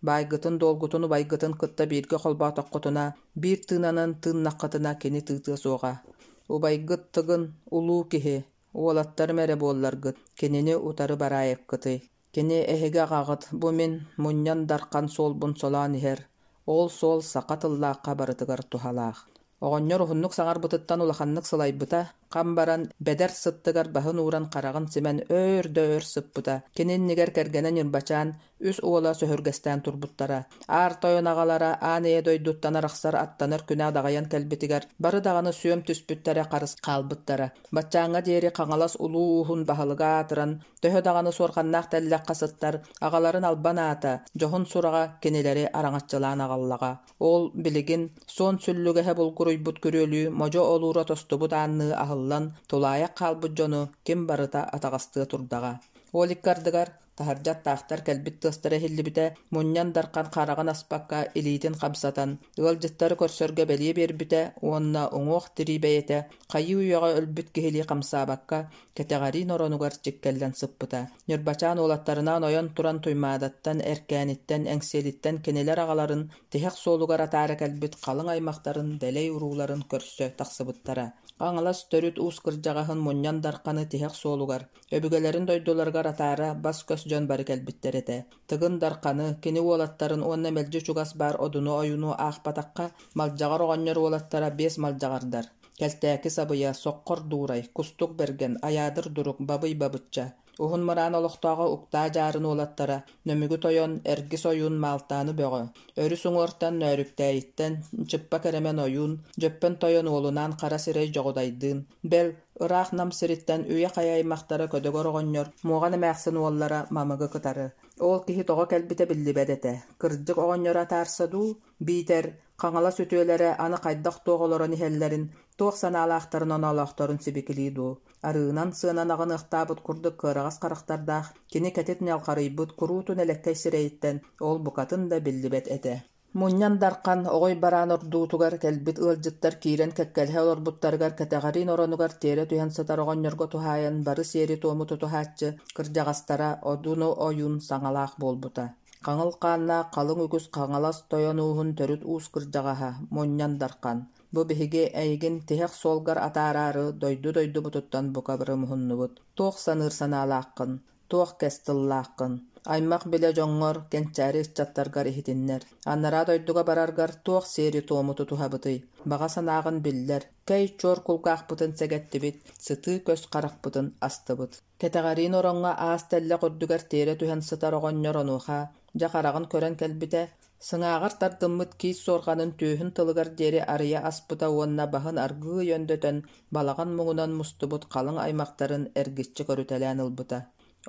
Баайгытын-дуолгутун убайгытын кытта бииргэ холбоотоххутуна, биир тыынанан тыыннаххытына кини тыытыа суоҕа. Убайгыт Тыгын улуу киһи, уолаттарым эрэ буолларгыт, кинини утары бараайыккытый. Кини эһиги аҕаҕыт, бу мин Мунньан Дархан суолбун солоон иһэр, ол суол саха тыллаахха барытыгар туһалаах. Оҕонньор уһуннук саҥарбытыттан улаханнык сылайбыта, Хам баран, бэдэр сыттыгар баһын ууран хараҕын симэн өөр да өр сыппыта. Кини иннигэр кэргэнэ Ньырбачаан үс уола сөһүргэстээн турбуттара. Аар тойон аҕалара аан ийэ дойдуттан арахсар аттанар күнэ адаҕайан кэлбитигэр бары даҕаны сүөм түспүттэрэ харыс хаалбыттара. Баччааҥҥа диэри Хаҥалас улуу ууһун баһылыга аатыран, төһө даҕаны суорҕаннаах тэллэххэ сыттар, аҕаларын албан аата, дьоһун сураҕа кинилэри араҥаччылаан аҕаллаҕа. Ол билигин суон сүллүгэһэ булгуруйбут күрүөлүү модьу олуура тостубут аанныы аһыллан, тулаайах хаалбыт дьону ким барыта атаҕастыа турдаҕа. Ол икки ардыгар таһырдьа аттаахтар кэлбит тыастара иһиллибитэ, Мунньан Дархан хараҕын аспакка илиитин хамсатан, ыалдьыттары көрсөргө бэлиэ биэрбитэ уонна уҥуох-тирии бэйэтэ хайыы-үйэҕэ өлбүт киһилии хамсаабакка, кэтэҕэриин оронугар чиккэллэн сыппыта. Ньырбачаан уолаттарынаан ойон туран Туймаадаттан, Эркээниттэн, Эҥсиэлиттэн кинилэр аҕаларын тиһэх суолугар атаара кэлбит халыҥ аймахтарын дэлэй урууларын көрсө тахсыбыттара. Хаҥалас төрүт уус кырдьаҕаһын Мунньан Дарханы тиһэх суолугар, өбүгэлэрин дойдуларыгар атаара бас-көс дьон бары кэлбиттэр этэ. Тыгын Дарханы, кини уолаттарын уонна мэлдьи чугас баар Одуну-Ойууну аахпатахха, Малдьаҕар оҕонньор уолаттара биэс малдьаҕардар: Кэлтээки Сабыйа, Соххор Дуурай, Кустук Бэргэн, Айаадыр Дурук, Бабый Бабычча. Уһун Мыраан олохтооҕо Уктаа Дьаарын уолаттара Нөмүгү Тойон, Эргис Ойуун Маалтааны Бөҕө, өрүс уҥуортан Нөөрүктээйиттэн Чыппа Кэрэмэн Ойуун, Дьөппөн Тойон уолунаан Хара Сирэй Дьоҕудайдыын, бэл, ыраах Нам сириттэн үйэ-хайа аймахтара Көдөгөр оҕонньор, Муоҕан эмээхсин уоллара Мамыгы кытары. Ол киһи тоҕо кэлбитэ биллибэт этэ. Кырдьык оҕонньору атаарса дуу, биитэр Хаҥалас үтүөлэрэ аны хайдах-туох олорон иһэллэрин, туох санаалаахтарын-оноолоохторун сибикилии дуу, арыынан сыанан аҕыныахтаабыт курдук кыараҕас харахтардаах, кини кэтит ньалҕарыйбыт куруутун элэккэй сирэйиттэн ол букатын да биллибэт этэ. Мунньан Дархан оҕой бараан ордуутугар кэлбит ыалдьыттар киирэн кэккэлэһэ олорбуттарыгар кэтэҕэриин оронугар тиэрэ түһэн сытар оҕонньорго туһаайан бары сиэри-туому тутуһааччы кырдьаҕастара Одуну ойуун саҥалаах буолбута. Хаҥыл хааннаах халыҥ үгүс Хаҥалас тойон ууһун төрүт уус кырдьаҕаһа Мунньан Дархан, бу биһиги эйигин тиһэх суолгар атаараары дойду-дойдубутуттан бука бары муһуннубут. Туох саныыр санаалааххын, туох кэс тыллааххын? Аймах-билэ дьоҥҥор, кэнчээри ыччаттаргар иһитиннэр. Анараа дойдуга бараргар туох сиэри-туому тутуһабытый? Баҕа санааҕын биллэр, кэй чуор кулгаахпытын сэгэттибит, сытыы көс харахпытын астыбыт. Кэтэҕэриин ороҥҥо аас тэллэх үрдүгэр тиэрэ түһэн сытар оҕонньор онуоха дьэ хараҕын көрөн кэлбитэ, сыҥааҕар тардыммыт киис суорҕанын түөһүн тылыгар диэри арыйа аспыта уонна баһын аргыый өндөтөн балаҕан муҥунан мустубут халыҥ аймахтарын эргиччи көрүтэлээн ылбыта.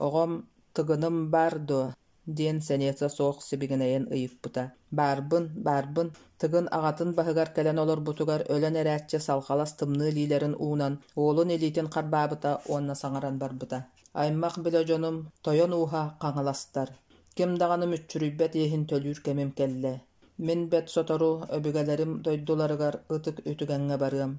«Оҕом, тыгыным баар дуо?» диэн сэниэтэ суох сибигинэйэн ыйыппыта. «Баарбын, баарбын» Тыгын аҕатын баһыгар кэлэн олорбутугар өлөн эрээччи салҕалас тымныы илиилэрин уунан уолун илиитин харбаабыта уонна саҥаран барбыта: «Аймах-билэ дьонум, тойон ууһа хаҥаластар. Ким даҕаны мүччүрүйбэт иэһин төлүүр кэмим кэллэ. Мин бэрт сотору өбүгэлэрим дойдуларыгар ытык үтүгэҥҥэ барыам.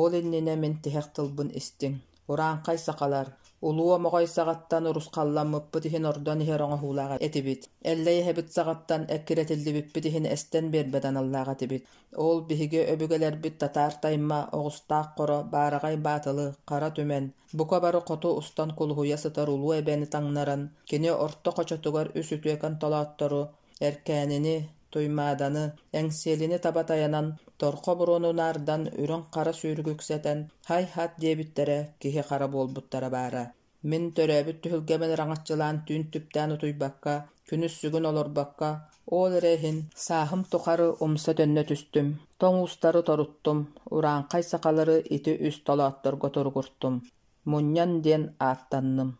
Ол иннинэ мин тиһэх тылбын истиҥ. Урааҥхай сахалар, улуу Омоҕой саҕаттан урусхалламмыппыт иһин ордон иһэр оҥоһуулаах этибит. Эллэй эһэбит саҕаттан эккирэтиллибиппит иһин эстэн биэрбэт аналлаах этибит. Ол биһиги өбүгэлэрбит татаар тайма, оҕустаах хоро, баараҕай баатылы, хара түмэн, бука бары хоту устан кулуһуйа сытар улуу эбэни таҥнаран, кини орто хочотугар үс үтүөкэн толооттору Эркээнини, Туймааданы, Эҥсиэлини таба тайанан, торхо буруону унаардан, үрүҥ хара сүүрүгү үксэтэн, һай-һат диэбиттэрэ, киһи-хара буолбуттара баара. Мин төрөөбүт түһүлгэбин араҥаччылаан түүн түптээн утуйбакка, күнүс сүгүн олорбокко, ол эрэ иһин сааһым тухары умса-төннө түстүм, тоҥ уустары торуттум, урааҥхай сахалары ити үс толоотторго туругуртум. Мунньан диэн ааттанным.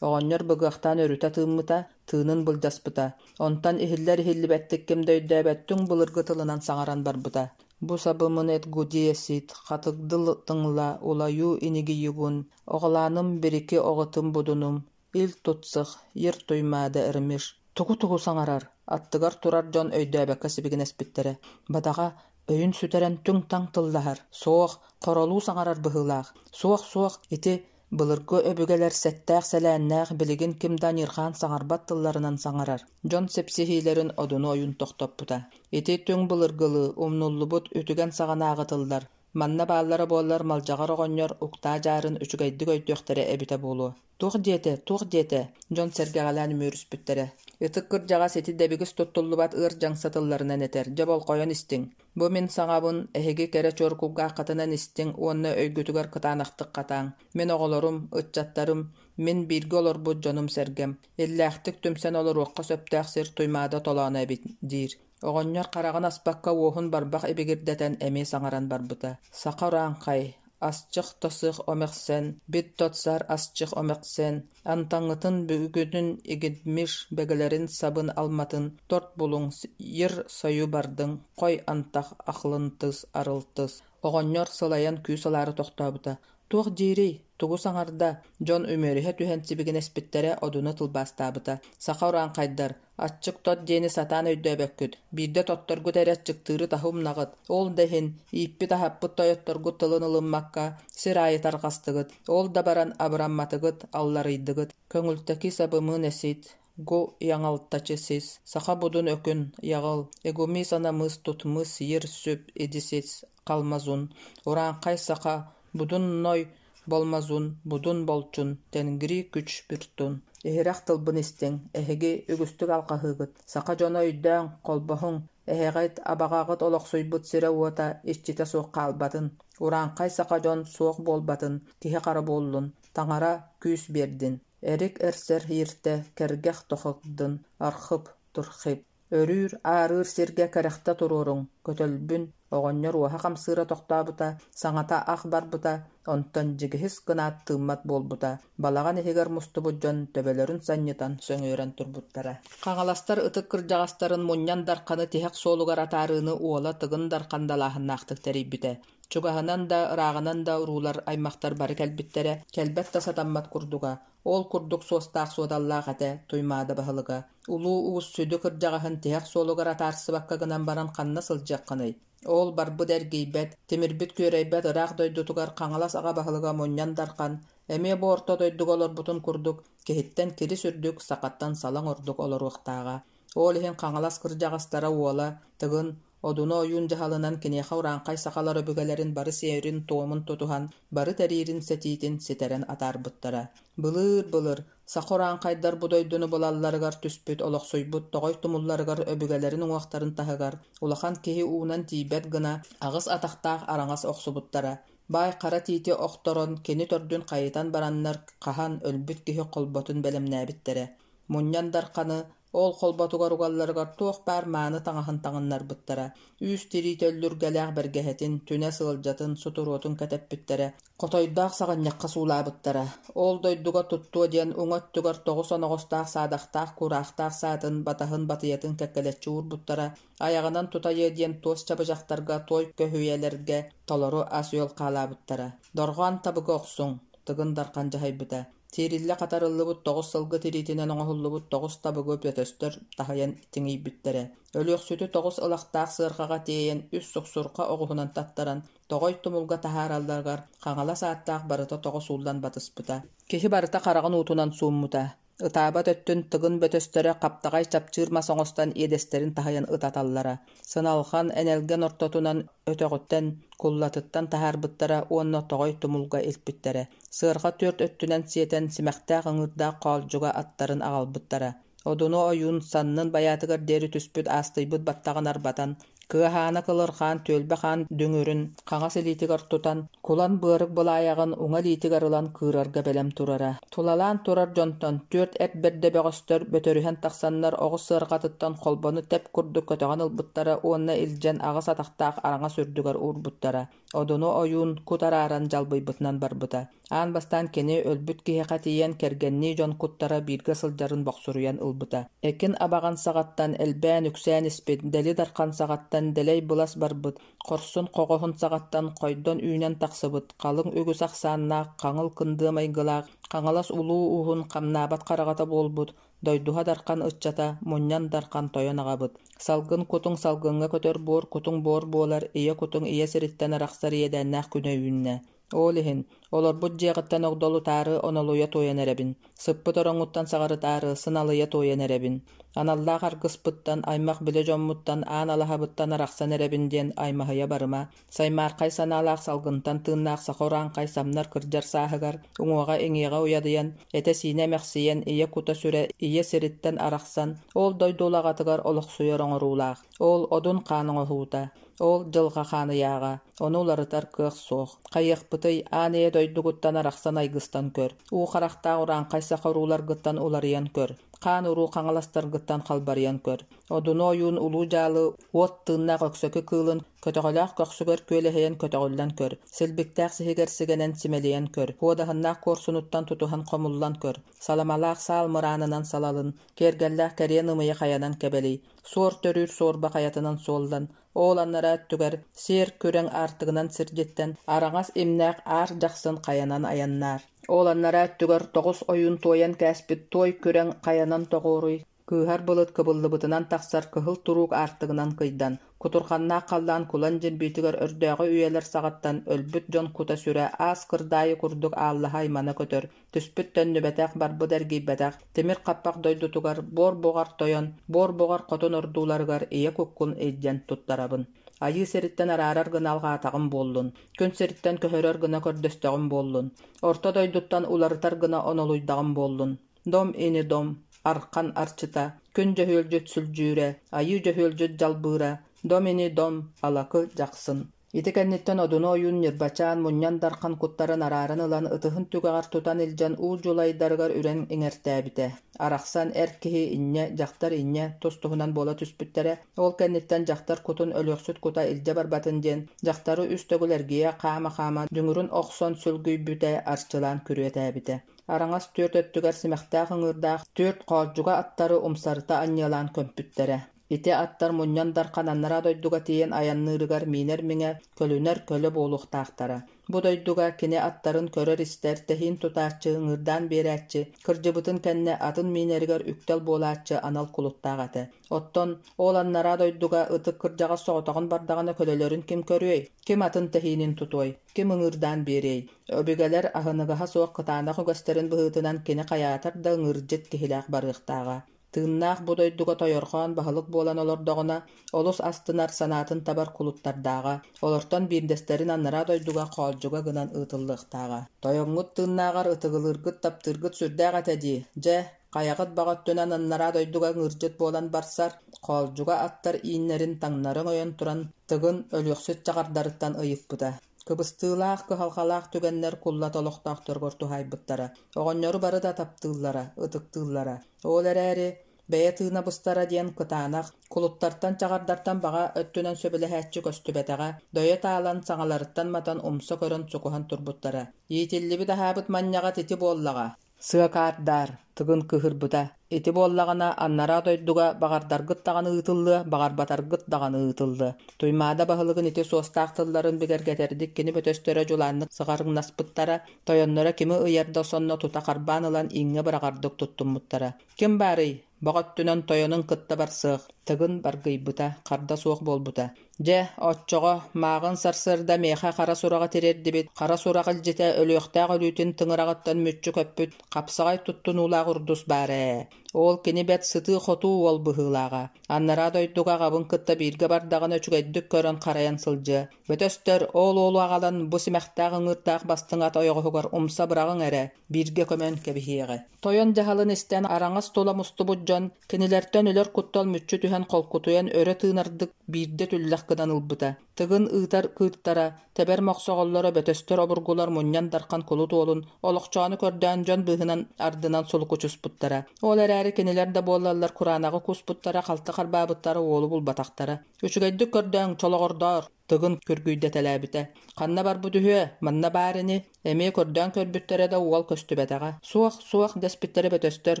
Оҕонньор быгыахтаан өрүтэ тыыммыта, тыынын былдьаспыта, онтон иһиллэр-иһиллибэттик ким да өйдөөбөт түҥ былыргы тылынан саҥаран барбыта: «Бу сабымын этгудиэсит, хатыгдыл тыҥла, улайуу инигийигун, оҕолааным бирики оҕытым будунум, ил тутсых, ер туймаада ырмиш». Тугу-тугу саҥарар, аттыгар турар дьон өйдөөбөккө сибигинэспиттэрэ. Бадаҕа, өйүн сүтэрэн түҥ-таҥ тыллаһар, суох, хоролуу саҥарар быһыылаах, суох-суох, ити Былыргы өбүгэлэр сэттээх-сэлээннээх, билигин ким да аньыырҕаан саҥарбат тылларынан саҥарар, дьон сипсиһиилэрин одуну ойуун тохтоппута. Ити түҥ былыргылыы, умнуллубут, үтүгэн саҕанааҕы тыллар. Манна бааллара буоллар Малдьаҕар оҕонньор Уктаа Дьаарын үчүгэйдик өйдүөхтэрэ эбитэ буолуо. Туох диэтэ, туох диэтэ? Дьон сэргэҕэлээн үмүөрүспүттэрэ. Ытык кырдьаҕас ити дэбигис туттуллубат ыар дьаҥса тылларынан этэр, дьэ болҕойон истиҥ. Бу мин саҥабын эһиги кэрэ чуор кулгааххытынан истиҥ уонна өйгүтүгэр кытаанахтык хатааҥ. Мин оҕолорум, ыччаттарым, мин бииргэ олорбут дьонум-сэргэм. Иллээхтик түмсэн олоруохха сөптөөх сир Туймаада толооно эбит, диир. Оҕонньор хараҕын аспакка уоһун барбах ибигирдэтэн эмиэ саҥаран барбыта: «Саха урааҥхай, асчых тосых омехсен, бит тотсар асчых омехсен, антаҥҥытын бүгүнүн игидмиш бэгэлэрин сабын алматын торт булуҥ йыр сойу бардыҥ хой антах ахлынтыс арылтыс». Оҕонньор сылайан күүс ылаары тохтообута: «Туох диирий, тугу саҥарда?» Дьон үмүөрүһэ түһэн сибигинэспиттэрэ Одуну тылбаастаабыта: «Саха урааҥхайдар, аччык тот диэни сатаан өйдөөбөккүт, биирдэ тотторгут эрэ аччыктыыры таһы умнаҕыт, ол да иһин ииппит-аһаппыт тойотторгут тылын ылыммакка сир аайы тарҕастыгыт, ол да баран абырамматыгыт, алларыйдыгыт, көҥүлтэки сабымыын эсит, гу яҥалтачы сис, саха будун өкүн, яҕыл, эгуми санамыс тутмыс йир сүп идисиц халмазун, урааҥхай саха, будун ной болмазун, будун болчун, тэнгри күч бүртун. Иһирэх тылбын истиҥ, эһиги үгүстүк алҕаһыыгыт, саха дьоно өйдөөҥ, холбоһуҥ, эһэҕит, абаҕаҕыт олохсуйбут сирэ-уота иччитэ суох хаалбатын, урааҥхай саха дьон суох буолбатын, киһи-хара буоллун, таҥара күүс биэрдин. Эрик эрсэр ииртэ, кэргэх тохогдун, архып, турхип. Өрүүр, аарыыр сиргэ кэрэхтэ туруоруҥ, көтөлбүн, оҕонньор уоһа хамсыыра тохтообута, саҥата ах барбыта, онтон дьигиһис гынаат тыыммат буолбута, балаҕан иһигэр мустубут дьон төбөлөрүн санньытан сөҥүөрэн турбуттара. Хаҥаластар ытык кырдьаҕастарын Мунньан Дарханы тиһэх суолугар атаарыыны уола Тыгын Дархан далааһыннаахтык тэрийбитэ. Чугаһынан да, ырааҕынан да уруулар, аймахтар бары кэлбиттэрэ, кэлбэт да сатаммат курдуга. Ол курдук суостаах-суодаллаах этэ Туймаада баһылыга. Улуу уус сүдү кырдьаҕаһын тиһэх суолугар атаарсыбакка гынан баран ханна сылдьыаххыный? Ол барбыт эргийбэт, тимирбит күөрэйбэт ыраах дойдутугар Хаҥалас аҕа баһылыга Мунньан Дархан эмиэ бу орто дойдуга олорбутун курдук киһиттэн кирис үрдүк, сахаттан салаҥ ордук олоруохтааҕа. Ол иһин Хаҥалас кырдьаҕастара уола Тыгын Одуну ойуун дьаһалынан киниэхэ урааҥхай сахалар өбүгэлэрин бары сиэрин-туомун тутуһан, бары тэриирин-сэтиитин ситэрэн атаарбыттара. Былыыр-былыр, саха урааҥхайдар бу дойдуну булалларыгар түспүт олохсуйбут тоҕой тумулларыгар өбүгэлэрин уҥуохтарын таһыгар улахан киһи уунан тиийбэт гына аҕыс атахтаах араҥас охсубуттара. Баай хара тиити охторон, кини төрдүн хайытан бараннар хаһан өлбүт киһи холботун бэлэмнээбиттэрэ. Мунньан Дарханы Ол холботугар угалларыгар туох баар мааны таҥаһын таҥыннарбыттара, үүс тириитэ өллүргэлээх бэргэһэтин, түнэ сыалдьатын, сутуруотун кэтэппиттэрэ, хотойдоох саҕынньахха суулаабыттара. Ол дойдуга туттуо диэн уҥа өттүгэр тоҕус оноҕостоох саадахтаах кураахтаах саатын, батаһын батыйатын кэккэлэччи уурбуттара, айаҕынан тутайыа диэн туос чабычахтарга, туой көһүйэлэргэ толору ас-үөл хаалаабыттара. «Дорҕоон табыгы охсуҥ!» Тыгын Дархан дьаһайбыта. Тиэриллэ хатарыллыбыт тоҕус сылгы тириитинэн оҥоһуллубут тоҕус табыгы бөтөстөр таһыйан тиҥийбиттэрэ. Өлүөхсүтү тоҕус ылахтаах сыарҕаҕа тиэйэн үс суксурҕа оҕуһунан таттаран, тоҕой тумулга таһааралларыгар Хаҥалас ааттаах барыта тоҕо сууллан батыспыта. Киһи барыта хараҕын уутунан сууммута. Ытаабат өттүн Тыгын бөтөстөрө хаптаҕай чапчыыр мас оҥостон иэдэстэрин таһыйан ытаталлара. Сыналҕан, энэлгэн ортотунан өтөҕүттэн, куллатыттан таһаарбыттара уонна тоҕой тумулга илпиттэрэ. Сыарҕа түөрт өттүнэн сиэтэн, симэхтээх ыҥыырдаах хоолдьуга аттарын аҕалбыттара. Одуну ойуун саннын байаатыгар диэри түспүт аастыйбыт баттаҕын арбатан, Кыаһаана кылырҕаан түөлбэ хаан дүҥүрүн хаҥас илиитигэр тутан, кулан быарык былаайаҕын уҥа илиитигэр ылан кыырарга бэлэм турара. Тулалаан турар дьонтон түөрт эт бэрдэ бөҕөстөр бөтөрүһэн тахсаннар оҕус сыарҕатыттан холбону тэп курдук көтөҕөн ылбыттара уонна илдьэн аҕыс атахтаах араҥас үрдүгэр уурбуттара. Одуну ойуун кут арааран дьалбыйбытынан барбыта. Аан бастаан кини өлбүт киһиэхэ тиийэн кэргэннии дьон куттара бииргэ сылдьарын бохсуруйан ылбыта. Экин абаҕан саҕаттан элбээн-үксээн испит, Дэли Дархан саҕаттан дэлэй былас барбыт, хорсун хоҕоһун саҕаттан хойдон үүнэн тахсыбыт, халыҥ үгүс ахсааннаах хаҥыл кындыа майгылаах, Хаҥалас улуу ууһун хамнаабат хараҕата буолбут, Дойдуһа Дархан ыччата, Мунньан Дархан тойон аҕабыт. Салгын кутуҥ салгыҥҥа көтөр буор кутуҥ буор буолар, ийэ кутуҥ ийэ сириттэн арахсар иэдээннээх күнэ үүннэ. Ол иһин, олорбут дьиэҕиттэн огдолутаары онолуйа туойан эрэбин, сыппыт ороҥҥуттан саҕарытаары сыналыйа туойан эрэбин, аналлаах аргыспыттан, аймах-билэ дьоммуттан, аан алаһабыттан арахсан эрэбин диэн аймаһыйа барыма, саймаархай санаалаах салгынтан тыыннаах саха урааҥхай самнар кырдьар сааһыгар уҥуоҕа-иҥиэҕэ уйадыйан, этэ-сиинэ эмэхсийэн, ийэ кута-сүрэ ийэ сириттэн арахсан, ол дойду улаҕатыгар олохсуйар оҥоруулаах, ол одун хаан оҥоһуута, ол дьылҕа хаан ыйааҕа, ону уларытар кыах суох. Хайыахпытый, аан ийэ дойдугуттан арахсан айгыстан көр, уу харахтаах урааҥхай саха урууларгыттан уларыйан көр, хаан уруу хаҥаластаргыттан халбарыйан көр. Одуну ойуун улуу дьаалы уот тыыннаах өксөкү кыылын көтөҕөлөөх көхсүгэр күөлэһийэн көтөҕүллэн көр, силбиктээх сиһигэр сигэнэн симэлийэн көр, куодаһыннаах куорсунуттан тутуһан хомуллан көр, саламалаах саал мыраанынан салалын, киэргэллээх кэриэн ымыйа хайанан кэбэлий, суор төрүүр суорба хайатынан суоллан, ол анараа өттүгэр сиэр күрэҥ аартыгынан сирдьиттэн араҥас имнээх аар дьахсын хайанан айаннаар. Ол анараа өттүгэр тоҕус ойуун туойан кээспит туой күрэҥ хайанан тоҕуоруй, кыыһар былыт кыбыллыбытынан тахсар кыһыл туруук аартыгынан кыйдан, кутурҕаннаах халлаан кулан дьирбиитигэр өрдөөҕү үйэлэр саҕаттан өлбүт дьон кута-сүрэ аас кырдаайы курдук ааллаһа аймана көтөр, түспүт төннүбэтэх, барбыт эргийбэтэх, тимир хаппах дойдутугар буор буҕар тойон, буор буҕар хотун ордууларыгар ийэ куккун илдьэн туттарабын. Айыы сириттэн араарар гына алҕаатаҕым буоллун, күн сириттэн көһөрөр гына көрдөстөҕүм буоллун, орто дойдуттан уларытар гына онолуйдаҕым буоллун. Дом ини дом, архан арчыта, күн дьөһүөлдьүт сүлдьүүрэ, айыы дьөһүөлдьүт дьалбыыра, дом ини дом, алакы дьахсын. Ити кэнниттэн Одуну ойуун Ньырбачаан мунньан дархан куттарын арааран ылан ытыһын түгэҕэр тутан илдьэн уу дьулайдарыгар үрэн иҥэртээбитэ. Арахсан эр киһи инньэ, дьахтар инньэ тус-туһунан буола түспүттэрэ. Ол кэнниттэн дьахтар кутун өлүөхсүт кута илдьэ барбатын диэн дьахтары үс төгүл эргийэ хаама-хаама дүҥүрүн охсон сүлгүйбүтэ, арчылаан күрүөтээбитэ. Араҥас түөрт өттүгэр симэхтээх ыҥыырдаах түөрт хоолдьуга аттары умсарыта анньыалаан көмпүттэрэ. Ити аттар мунньан дархан анараа дойдуга тиийэн айанныырыгар миинэр миҥэ, көлүнэр көлө буолуохтаахтара. Бу дойдуга кини аттарын көрөр-истэр, тэһиин тутааччы, ыҥыырдаан биэрээччи, кырдьыбытын кэннэ атын миинэригэр үктэл буолааччы анал кулуттаах этэ. Оттон ол анараа дойдуга ытык кырдьаҕас соҕотоҕун бардаҕына көлөлөрүн ким көрүөй, ким атын тэһиинин тутуой, ким ыҥыырдаан биэриэй? Өбүгэлэр аһыныгаһа суох кытаанах үгэстэрин быһыытынан кини хайаатар да ыҥыырдьыт киһилээх барыахтааҕа. Тыыннаах бу дойдуга тойорҕоон баһылык буолан олордоҕуна, олус астынар, санаатын табар кулуттардааҕа, олортон биирдэстэрин анараа дойдуга хоолдьуга гынан ыытыллыахтааҕа. Тойоҥҥут тыыннааҕар ытыгылыыргыт, таптыыргыт сүрдээх этэ дии, дьэ, хайаҕыт баҕа өттүнэн анараа дойдуга ыҥыырдьыт буолан барсар, хоолдьуга аттар ииннэрин таҥнары өҥөйөн туран Тыгын өлүөхсүт чаҕардарыттан ыйыппыта. Кыбыстыылаах, кыһалҕалаах түгэннэр Куллат олохтоохторугар туһаайбыттара. Оҕонньору бары да таптыыллара, ытыктыыллара. Ол эрээри, бэйэ тыына быстара диэн кытаанах, кулуттартан-чаҕардартан баҕа өттүнэн сөбүлэһээччи көстүбэтэҕэ, дөйө таалан, саҥаларыттан матан умса көрөн сукуһан турбуттара. Иитиллибит аһаабыт манньаҕыт ити буоллаҕа. Сыакаардар, Тыгын кыыһырбыта. Ити буоллаҕына, анараа дойдуга баҕардаргыт даҕаны ыытыллыа, баҕарбатаргыт даҕаны ыытыллыа. Туймаада баһылыгын ити суостаах тылларын бигэргэтэрдик кини бөтөстөрө дьулааннык сыҕарыҥнаспыттара, тойонноро кими ыйар да сонно тута харбаан ылан ииҥҥэ быраҕардык туттуммуттара. Ким баарый? Баҕа өттүнэн тойонун кытта барсыах, Тыгын баргыйбыта, харда суох буолбута. Дьэ, оччоҕо, мааҕын сарсыарда миэхэ хара сураҕы тириэрдибит, хара сурах илдьитэ өлүөхтээх өлүүтүн тыҥыраҕыттан мүччү көппүт хапсаҕай туттунуулаах урдус баар ээ. Ол кини бэрт сытыы-хотуу уол быһыылааҕа. Анараа дойдуга аҕабын кытта бииргэ бардаҕына үчүгэйдик көрөн-харайан сылдьыа. Бөтөстөр, ол уолу аҕалан бу симэхтээх ыҥыырдаах бастыҥ ат ойоҕоһугар умса быраҕыҥ эрэ, бииргэ көмөн кэбиһиэҕи. Тойон дьаһалын истэн араҥас тула мустубут дьон кинилэртэн өлөр куттал мүччү түһэн холкутуйан өрө тыынардык биирдэ түллэх гынан ылбыта. Тыгын ыытар кыыртара, тэбэр мохсоҕоллоро бөтөстөр обургулар мунньан дархан кулут уолун олохчоону көрдөөн дьон быыһынан ардынан сулукучуспуттара. Ол эрээри кинилэр да буоллаллар кураанаҕы кууспуттара, халты харбаабыттара уолу булбатахтара. Үчүгэйдик көрдөөҥ, чолоҕордоор! Тыгын күргүйдэтэлээбитэ. Ханна барбыт үһүө, манна баар ини, эмиэ көрдөөн көрбүттэрэ да уол көстүбэтэҕэ. Суох, суох дэспиттэрэ бөтөстөр,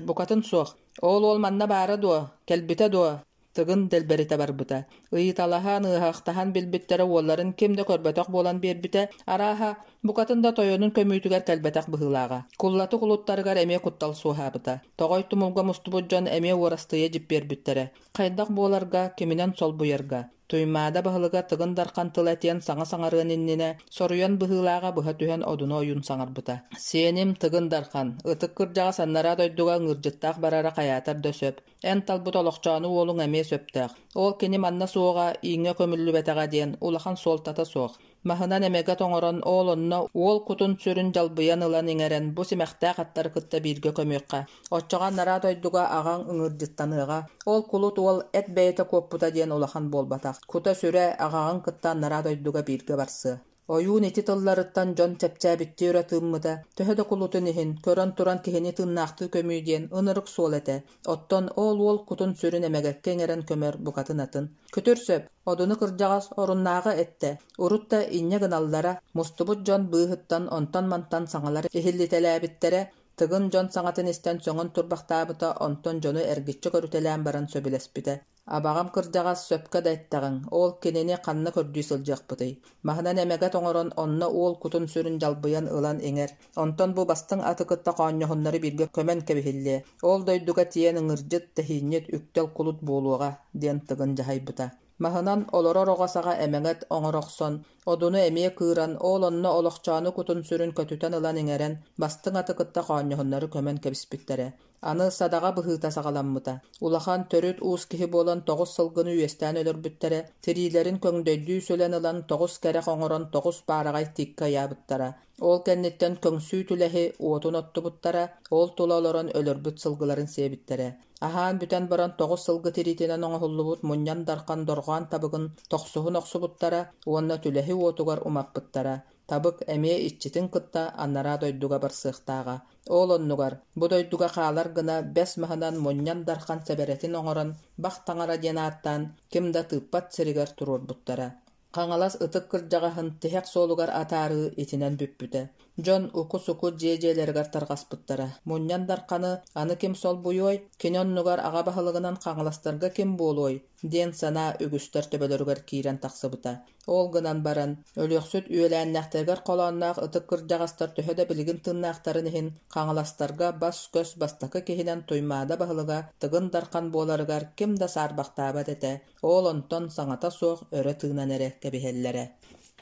букатын суох. Ол уол манна баара дуо, кэлбитэ дуо? Тыгын дэлбэритэ барбыта. Ыйыталаһан, ыаһахтаһан билбиттэрэ уолларын ким да көрбөтөх буолан биэрбитэ, арааһа, букатын да тойонун көмүүтүгэр кэлбэтэх быһыылааҕа. Куллаты кулуттарыгар эмиэ куттал суоһаабыта. Тоҕой тумулга мустубут дьон эмиэ уорастыйа дьиппиэрбиттэрэ. Хайдах буоларга, киминэн солбуйарга. Туймаада баһылыга Тыгын Дархан тыл этиэн саҥа саҥарыан иннинэ, соруйан быһыылааҕа быһа түһэн Одуну ойуун саҥарбыта: «Сиэним Тыгын Дархан, ытык кырдьаҕас анараа дойдуга ыҥыырдьыттаах барара хайаатар да сөп. Эн талбыт олохчоону уолуҥ эмиэ сөптөөх. Ол кини манна суоҕа, ииҥҥэ көмүллүбэтэҕэ диэн улахан суолтата суох. Маһынан эмэгэт оҥорон, ол онно уол кутун-сүрүн дьалбыйан ылан иҥэрэн бу симэхтээх аттары кытта бииргэ көмүөххэ. Оччоҕо анараа дойдуга аҕаҥ ыҥыырдьыттаныаҕа. Ол кулут уол эт бэйэтэ куоппута диэн улахан буолбатах. Кута-сүрэ аҕаҕын кытта анараа дойдуга бииргэ барсыа. Ойуун ити тылларыттан дьон чэпчээбиттии өрө тыыммыта, төһө да кулутун иһин, көрөн туран киһини тыыннаахтыы көмүү диэн ынырык суол этэ. Оттон ол уол кутун-сүрүн эмэгэккэ иҥэрэн көмөр букатын атын. Күтүр сөп, Одуну кырдьаҕас оруннааҕы эттэ, урут да инньэ гыналлара, мустубут дьон быыһыттан онтон-мантан саҥалар иһиллитэлээбиттэрэ, Тыгын дьон саҥатын истэн сөҥөн турбахтаабыта, онтон дьону эргиччи көрүтэлээн баран сөбүлэспитэ. Абаҕам кырдьаҕас сөпкө да эттэҕиҥ, ол кинини ханна көрдүү сылдьыахпытый? Маһынан эмэгэт оҥорон, онно уол кутун-сүрүн дьалбыйан ылан иҥэр. Онтон бу бастыҥ аты кытта хоонньоһуннары бииргэ көмөн кэбиһиллиэ. Ол дойдуга тиийэн ыҥырдьыт, тэһиинньит, үктэл кулут буолуоҕа, диэн Тыгын дьаһайбыта. Маһынан олорор оҕо саҕа эмэгэт оҥоро охсон, одуну эмиэ кыыран, ол онно олохчоону кутун-сүрүн көтүтэн ылан иҥэрэн, бастыҥ аты кытта хоонньоһуннары көмөн кэбиспиттэрэ. Аны садаҕа быһыыта саҕаламмыта. Улахан төрүт уус киһи буолан тоҕус сылгыны үөстээн өлөрбүттэрэ, тириилэрин көҥдөйдүү сүлэн ылан тоҕус кэрэх оҥорон тоҕус баараҕай тииккэ ыйаабыттара. Ол кэнниттэн көҥсүү түлэһи уотун оттубуттара, ол тула олорон өлөрбүт сылгыларын сиэбиттэрэ. Аһаан бүтэн баран тоҕус сылгы тириитинэн оҥоһуллубут мунньан дархан дорҕоон табыгын тохсуһун охсубуттара уонна түлэһи уотугар умаппыттара. Табык эмиэ иччитин кытта анараа дойдуга барсыахтааҕа. Ол оннугар, бу дойдуга хаалар гына бэс маһынан мунньан дархан сэбэрэтин оҥорон, Бах Таҥара диэн ааттаан, ким да тыыппат сиригэр туруорбуттара. Хаҥалас ытык кырдьаҕаһын тиһэх суолугар атаарыы итинэн бүппүтэ. Дьон уку-суку дьиэ-дьиэлэригэр тарҕаспыттара. Мунньан Дарханы аны ким солбуйуой, кини оннугар аҕа баһылыгынан хаҥаластарга ким буолуой диэн санаа үгүстэр төбөлөрүгэр киирэн тахсыбыта. Ол гынан баран, Өлүөхсүт үөлээннээхтэригэр холоонноох ытык кырдьаҕастар төһө да билигин тыыннаахтарын иһин, Хаҥаластарга бас-көс бастакы киһинэн Туймаада баһылыга Тыгын Дархан буоларыгар ким да саарбахтаабат этэ, ол онтон саҥата суох өрө тыынан эрэ кэбиһэллэрэ.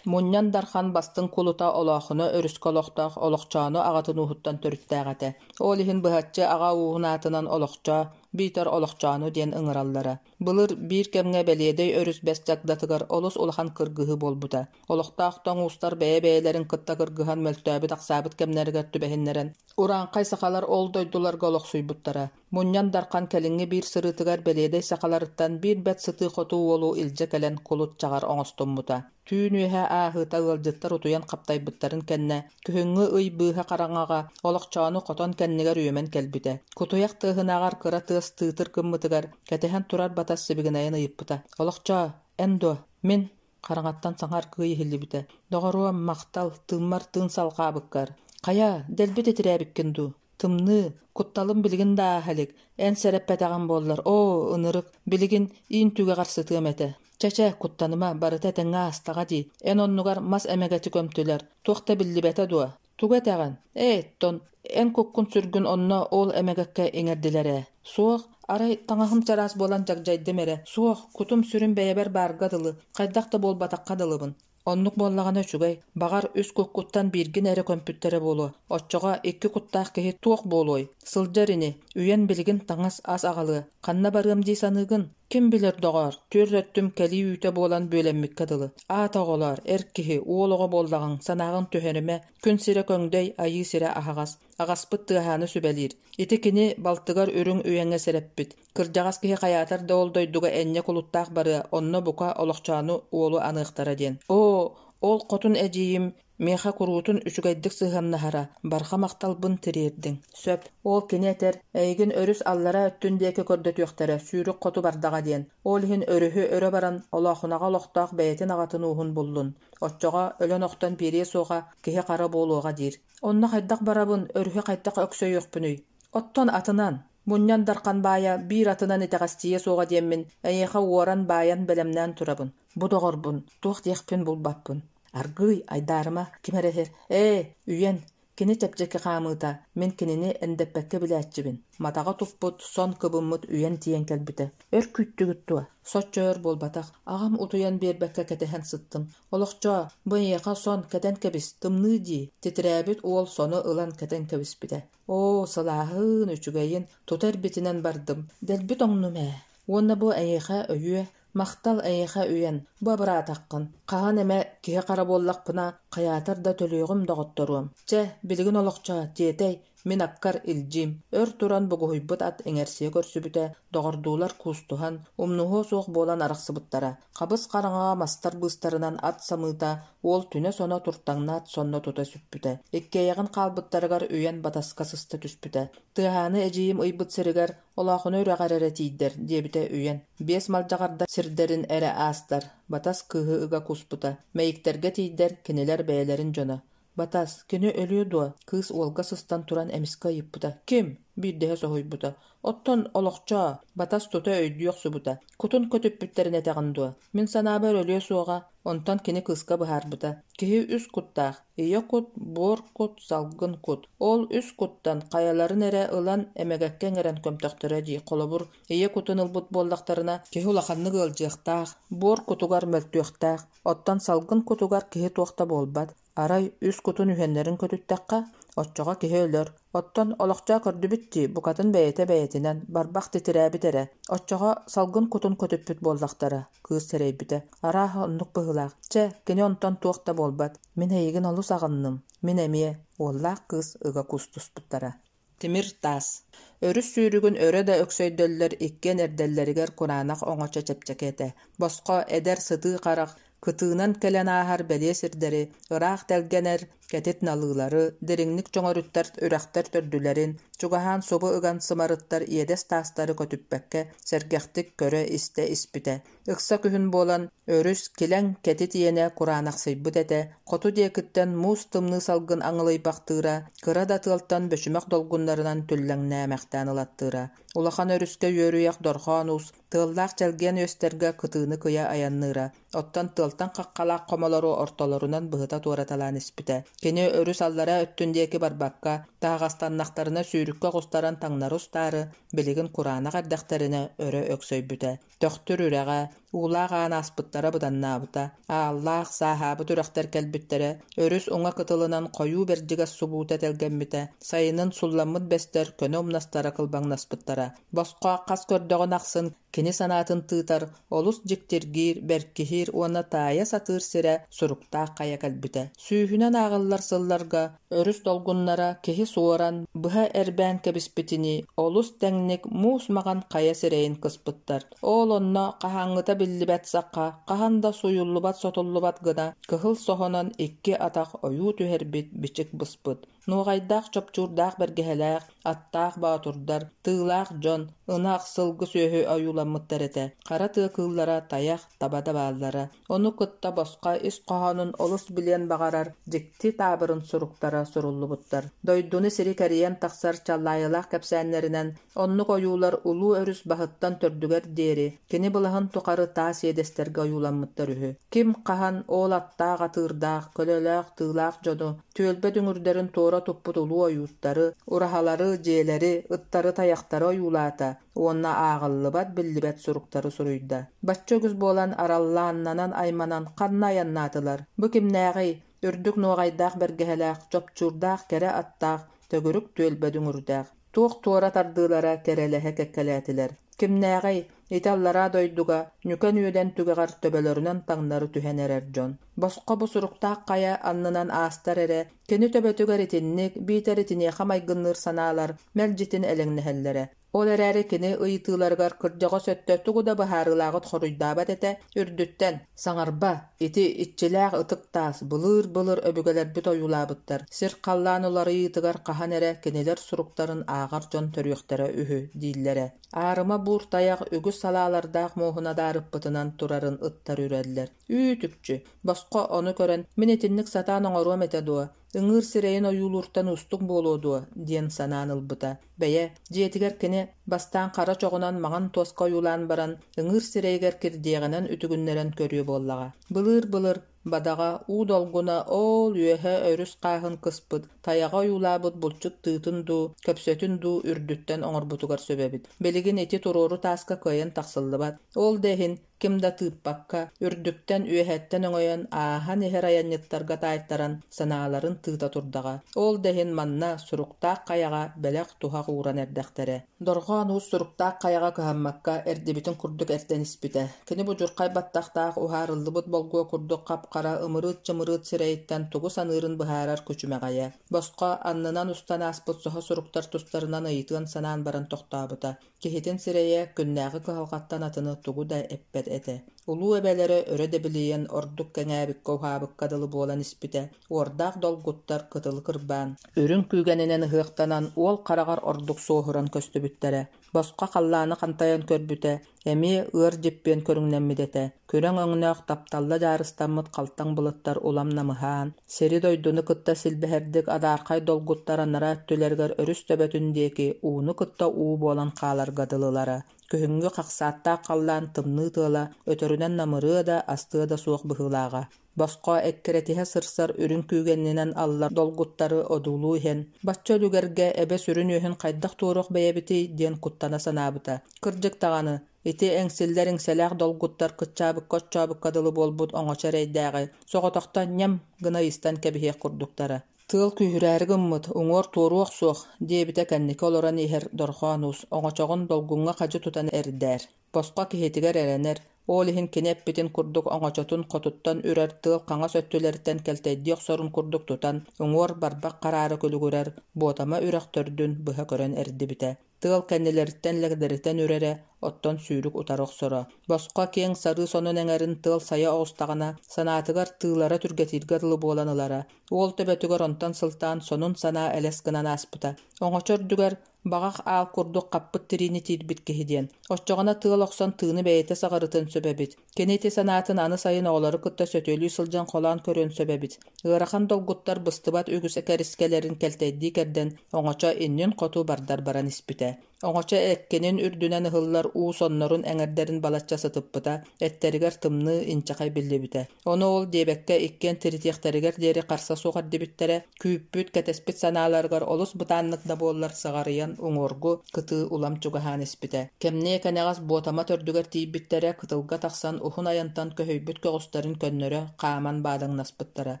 Мунньан Дархан бастыҥ кулута Олоохуна өрүскэ олохтоох Олохчоону аҕатын ууһуттан төрүттээх этэ. Ол иһин быһаччы аҕа ууһун аатынан Олохчоо, биитэр Олохчоону диэн ыҥыраллара. Былыр биир кэмҥэ Бэлиэдэй өрүс бэс дагдатыгар олус улахан кыргыһыы буолбута. Олохтоох тоҥ уустар бэйэ-бэйэлэрин кытта кыргыһан мөлтөөбүт-ахсаабыт кэмнэригэр түбэһиннэрэн, урааҥхай сахалар ол дойдуларга олохсуйбуттара. Мунньан Дархан кэлиҥҥи биир сырыытыгар Бэлиэдэй сахаларыттан биир бэрт сытыы-хотуу уолу илдьэ кэлэн кулут чаҕар оҥостуммута. Түүн үөһэ ааһыыта ыалдьыттар утуйан хаптайбыттарын кэннэ, күһүҥҥү ый быыһа хараҥаҕа олохчоону хотон кэннигэр үөмэн кэлбитэ. Кутуйах тыаһынааҕар кыра тыас тыытыр гыммытыгар, кэтэһэн турар батас сибигинэйэн ыйыппыта: «Олохчоо, эн дуо? Мин?» Хараҥаттан саҥа аргыый иһиллибитэ: «Доҕоруом, махтал, тыыммар тыын салҕаабыккар. Хайа, дэлби титирээбиккин дуу? Тымныы, кутталым билигин да ааһа илик. Эн сэрэппэтэҕиҥ буоллар, оо, ынырык, билигин иин түгэҕэр сытыам этэ. Чэ-чэ, куттаныма, барыта этэҥҥэ аастаҕа дии. Эн оннугар мас эмэгэти көмтүлэр, туох да биллибэтэ дуо? Тугу этэҕин? Ээ, оттон эн куккун-сүргүн онно ол эмэгэккэ иҥэрдилэр ээ. Суох, арай таҥаһым чараас буолан дьагдьайдым эрэ. Суох, кутум-сүрүм бэйэбэр баарга дылы, хайдах да буолбатахха дылыбын. Оннук буоллаҕына үчүгэй, баҕар, үс куккуттан бииргин эрэ көмпүттэрэ буолуо. Оччоҕо икки куттаах киһи туох буолуой? Сылдьар ини, үйэн билигин таҥас ас аҕалыа. Ханна барыам дии саныыгын? Ким билэр, доҕоор, түөрт өттүм кэлии үүтэ буолан бүөлэммиккэ дылы. Аата оҕолоор, эр киһи, уол оҕо буоллаҕыҥ, санааҕын түһэримэ, күн сирэ көҥдөй, айыы сирэ аһаҕас. Аҕаспыт тыаһааны сүбэлиир. Ити кини балтыгар үрүҥ үйэҥҥэ сэрэппит. Кырдьаҕас киһи хайаатар да ол дойдуга энньэ кулуттаах барыа, онно бука олохчоону уолу аныахтара диэн. Оо, ол хотун эдьиийим миэхэ куруутун үчүгэйдик сыһыаннаһара, барҕа махталбын тириэрдиҥ. Сөп, ол кини этэр, эйигин өрүс аллараа өттүн диэки көрдөтүөхтэрэ, сүүрүк хоту бардаҕа диэн. Ол иһин өрүһү өрө баран, Олоохунаҕа олохтоох бэйэтин аҕатын ууһун буллун. Оччоҕо өлөн-охтон биэриэ суоҕа, киһи-хара буолуоҕа диир. Онно хайдах барабын, өрүһү хайдах өксөйүөхпүнүй? Оттон атынан, Мунньан Дархан баайа биир атынан итэҕэстийиэ суоҕа диэммин, эйиэхэ уоран, баайан бэлэмнээн турабын. Бу доҕорбун, туох диэхпин булбаппын. Аргыый, айдаарыма, ким эрэ иһэр: «Ээ, үйэн, Кини чэпчэки хаамыыта, мин кинини эндэппэккэ билээччибин. Матаҕа туппут, сон кыбыммыт үйэн тиийэн кэлбитэ. Өр күүттүгүт дуо? Соччо өр буолбатах. Аҕам утуйан биэрбэккэ кэтэһэн сыттым. Олохчоо, бу эйиэхэ сон кэтэн кэбис, тымныы дии, титирээбит уол сону ылан кэтэн кэбиспитэ. Оо, сылааһын, үчүгэйин, тута эрбитинэн бардым. Дэлби тоҥнум ээ. Уонна бу эйиэхэ өйүө, махтал эйиэхэ үйэн, бу абыраатаххын. Хаһан эмэ киһи-хара буоллахпына, хайаатар да төлүөҕүм доҕотторуом. Чэ, билигин олохчоо, тиэтэй, мин аккар илдьиим. Өр туран бугуһуйбут ат иҥэрсийэ көрсүбүтэ, доҕордуулар куустуһан, умнуһуо суох буолан арахсыбыттара. Хабыс-хараҥаҕа мастар быыстарынан ат самыыта уол түнэ-соно туртаҥнаат сонно тута сүппүтэ. Иккиэйэҕин хаалбыттарыгар үйэн батаска сыста түспүтэ. Тыаһааны эдьиийим ыйбыт сиригэр Олоохуна үрэҕэр эрэ тиийдэр, диэбитэ Үйэн. Биэс малдьаҕардар сирдэрин эрэ аастар, Батас кыыһы ыга куспута. Мэйиктэргэ тиийдэр, кинилэр бэйэлэрин дьоно. Батас, кини өлүө дуо? Кыыс уолга сыстан туран эмискэ ыйыппыта. Ким? биирдэһэ соһуйбута. Оттон олохчоо, Батас тута өйдүү охсубута. Кутун көтүппүттэрин этэҕин дуо? Мин санаабар өлүө суоҕа. Онтон кини кыыска быһаарбыта: киһи үс куттаах: ийэ кут, буор кут, салгын кут. Ол үс куттан хайаларын эрэ ылан эмэгэккэ иҥэрэн көмтөхтөрө дии. Холобур, ийэ кутун ылбыт буоллахтарына, киһи улаханнык ыалдьыахтаах, буор кутугар мөлтүөхтээх, оттон салгын кутугар киһи туох да буолбат. Арай үс кутун үһүөннэрин көтүттэххэ, оччоҕо киһи өлөр. Оттон олохтоох көрдүбүт дии, букатын бэйэтэ бэйэтинэн, барбах титирээбит эрэ. Оччоҕо салгын кутун көтүппүт буоллахтара, кыыс сэрэйбитэ. Арааһа оннук быһыылаах. Чэ, кини онтон туох да буолбат. Мин эйигин олус аҕынным. Мин эмиэ, уоллаах кыыс ыга куустуспуттара. Тимир таас. Өрүс сүүрүгүн өрө да өксөйдөллөр иккиэн эрдэллэригэр кураанах оҥочо чэпчэки этэ. Босхо эдэр сытыы харах кытыынан кэлэн ааһар бэлиэ сирдэри, ыраах тэлгэнэр кэтит налыылары, дириҥник чөҥөрүттэр үрэхтэр төрдүлэрин, чугаһаан субу ыган сымарыттар иэдэс таастары көтүппэккэ сэргэхтик көрө-истэ испитэ. Ыкса күһүн буолан, өрүс килэҥ кэтит иэнэ кураанахсыйбыт этэ, хоту диэкиттэн муус тымныы салгын аҥылыйбахтыыра, кыра да тыалтан бөчүмэх долгуннарынан түллэҥнээмэхтээн ылаттыыра. Улахан өрүскэ үөрүйэх Дорҕоон Уус тыаллаах чэлгиэн үөстэргэ кытыыны кыйа айанныыра, оттон тыалтан хаххалаах хомолору ортолорунан быһыта туораталаан испитэ. Кини өрүс аллараа өттүн диэки барбакка, таһаҕастаннахтарына сүүрүккэ оҕустаран таҥнары устаары, билигин кураанах эрдэхтэринэ өрө өксөйбүтэ. Төхтүр үрэҕэ, уулаах аан ааспыттара быданнаабыта, ааллаах, сааһаабыт үрэхтэр кэлбиттэрэ, өрүс уҥа кытылынан хойуу бэрдьигэс субуута тэлгэммитэ, сайынын сулламмыт бэстэр көнө умнастара кылбаҥнаспыттара. Босхо хас көрдөҕүн ахсын кини санаатын тыытар, олус дьиктиргиир, бэркиһиир уонна таайа сатыыр сирэ суруктаах хайа кэлбитэ. Сүүһүнэн ааҕыллар сылларга өрүс долгуннара киһи суоран, быһа эрбээн кэбиспитинии олус тэҥник муус маҕан хайа сирэйин кыспыттар. Ол онно хаһааҥҥыта биллибэт сахха хаһан да суйуллубат-сотуллубат гына кыһыл соһонон икки атах ойуу түһэрбит бичик быспыт. Нуоҕайдаах чопчуурдаах бэргэһэлээх, аттаах боотурдар, тыылаах дьон, ынах, сылгы сүөһү ойууламмыттар этэ. Хара тыа кыыллара тайах, таба да бааллара. Ону кытта босхо ис хоһоонун олус билиэн баҕарар дьикти таабырын суруктара суруллубуттар. Дойдуну сири кэрийэн тахсар чаллаайылаах кэпсээннэринэн оннук ойуулар улуу өрүс баһыттан төрдүгэр диэри кини былаһын тухары таас иэдэстэргэ ойууламмыттар үһү. Ким хаһан ол аттаах атыырдаах, көлөлөөх, тыылаах дьону, түөлбэ дүҥүрдэрин туора туппут улуу ойууттары, ураһалары, дьиэлэри, ыттары, тайахтары ойуулаата уонна ааҕыллыбат, биллибэт суруктары суруйда. Бачча үгүс буолан араллааннанан айманан ханна айаннаатылар? Бу кимнээҕий? Үрдүк нуоҕайдаах бэргэһэлээх, чопчуурдаах кэрэ аттаах, төгүрүк түөлбэ дүҥүрдээх. Туох туора тардыылара кэрэлэһэ кэккэлээтилэр. Кимнээҕий, ити аллараа дойдуга ньүкэн үөдэн түгэҕэр төбөлөрүнэн таҥнары түһэн эрэр дьон. Босхо бу суруктаах хайа аннынан аастар эрэ, кини төбөтүгэр итинник, биитэр итиниэхэ майгынныыр санаалар мэлдьитин элэҥнэһэллэрэ. Ол эрээри кини ыйытыыларыгар кырдьаҕас өттө тугу да быһаарыылааҕыт хоруйдаабат этэ, үрдүттэн «Саҥарба, ити иччилээх ытык таас, былыыр-былыр өбүгэлэрбит ойуулаабыттар, сир-халлаан уларыйыытыгар хаһан эрэ кинилэр суруктарын ааҕар дьон төрүөхтэрэ үһү» дииллэрэ. Аарыма буур тайах үгүс салаалардаах муоһун адаарыппытынан турарын ыттар үрэллэр. Үүт-үкчү, босхо ону көрөн, мин итинник сатаан оҥоруом этэ дуо? Ыҥыыр сирэйин ойуулууртан уустук буолуо дуо диэн санаан ылбыта. Бэйэ, дьиэтигэр кини бастаан хара чоҕунан маҥан туоска ойуулаан баран, ыҥыыр сирэйигэр кирдиэҕинэн үтүгүннэрэн көрүө буоллаҕа. Былыыр-былыр Бадаҕа уу долгуна оол үөһэ өрүс хааһын кыспыт, тайаҕа ойуулаабыт булчут тыытын дуу, көпсөтүн дуу үрдүттэн оҥорбутугар сөп эбит. Билигин ити туруору тааска кыайан тахсыллыбат. Ол да иһин ким да тыыппакка, үрдүктэн үөһэттэн өҥөйөн ааһан иһэр айанньыттарга таайтаран санааларын тыыта турдаҕа. Ол да иһин манна суруктаах хайаҕа бэлэх-туһах ууран эрдэхтэрэ. Дорҕоон Уус суруктаах хайаҕа кыһаммакка эрдибитин курдук эрдэн испитэ. Кини будьурхай баттахтаах уһаарыллыбыт болгуо курдук хап-хара ымырыыт-чымырыыт сирэйиттэн тугу саныырын быһаарар күчүмэҕэйэ. Босхо аннынан устан ааспыт соһо суруктар тустарынан ыйытыан санаан баран тохтообута. Киһитин сирэйэ күннээҕи кыһалҕаттан атыны тугу да эппэт этэ. Улуу эбэлэрэ өрө дэбилийэн ордук кэҥээбиккэ-уһаабыкка дылы буолан испитэ, уордаах долгуттар кытылы кырбаан, үрүҥ күүгэнинэн ыһыахтанан уол хараҕар ордук суоһуран көстүбүттэрэ. Босхо халлааны хантайан көрбүтэ, эмиэ ыар дьиппиэн көрүҥнэммит этэ. Күрэҥ өҥнөөх тапталла дьаарыстаммыт халтаҥ былыттар улам намыһаан, сири-дойдуну кытта силбэһэрдик адаархай долгуттар анараа өттүлэригэр өрүс төбөтүн диэки ууну кытта уу буолан хааларга дылылара. Күһүҥҥү хахсааттаах халлаан тымныы тыала өтөрүнэн намырыа да, астыа да суох быһыылааҕа. Босхо эккирэтиһэ сырсар үрүҥ күүгэнинэн аллар долгуттары одуулуу иһэн, «Бачча үлүгэргэ эбэ сүрүн үөһүн хайдах туоруох бэйэбитий?» диэн куттана санаабыта. Кырдьык даҕаны, ити эҥсиллэр иҥсэлээх долгуттар кыччаабыкка-оччообукка дылы буолбут оҥочо эрэйдээҕи соҕотохто ньэм гына ыйыстан кэбиһиэх курдуктара. Тыал күүһүрээри гыммыт, уҥуор туоруох суох, диэбитэ кэнники олорон иһэр Дорҕоон Уус, оҥочоҕун долгуҥҥа хадьы тутан эрдээр. Босхо киһитигэр эрэнэр, ол иһин кини эппитин курдук оҥочотун хотуттан үрэр тыал хаҥас өттүлэриттэн кэлтэйдии охсорун курдук тутан, уҥуор барбах хараара күлүгүрэр Буотама үрэх төрдүн быһа көрөн эрдибитэ. Тыал кэннилэриттэн лэгдэритэн үрэрэ, оттон сүүрүк утары охсоро. Босхо киэҥ сарыы сонун эҥэрин тыал сайа оҕустаҕына, санаатыгар тыылара түргэтииргэ дылы буолан ылара. Уол төбөтүгэр онтон сылтаан сонун санаа элэс гынан ааспыта. Оҥочо үрдүгэр баҕах аал курдук хаппыт тириини тиирбит киһи диэн. Оччоҕуна тыал охсон тыыны бэйэтэ саҕарытыан сөп эбит. Кини ити санаатын аны сайын оҕолору кытта сөтүөлүү сылдьан холоон көрүөн сөп эбит. Ыарахан долгуттар быстыбат үгүс кэрискэлэрин кэлтэйдии кэрдэн, оҥочо иннин хоту бардар баран испитэ. Оҥочо эккинин үрдүнэн ыһыллар уу соннорун эҥэрдэрин балачча сытыппыта, эттэригэр тымныы инчэҕэй биллибитэ. Ону ол диэбэккэ иккиэн тиритиэхтэригэр диэри харса суох эрдибиттэрэ, күүппүт, кэтэспит санааларыгар олус бытааннык да буоллар сыҕарыйан уҥуоргу кытыы улам чугаһаан испитэ. Кэмниэ кэнэҕэс Буотама төрдүгэр тиийбиттэрэ, кытылга тахсан уһун айантан көһүйбүт көҕүстэрин көннөрө хааман баадаҥнаспыттара.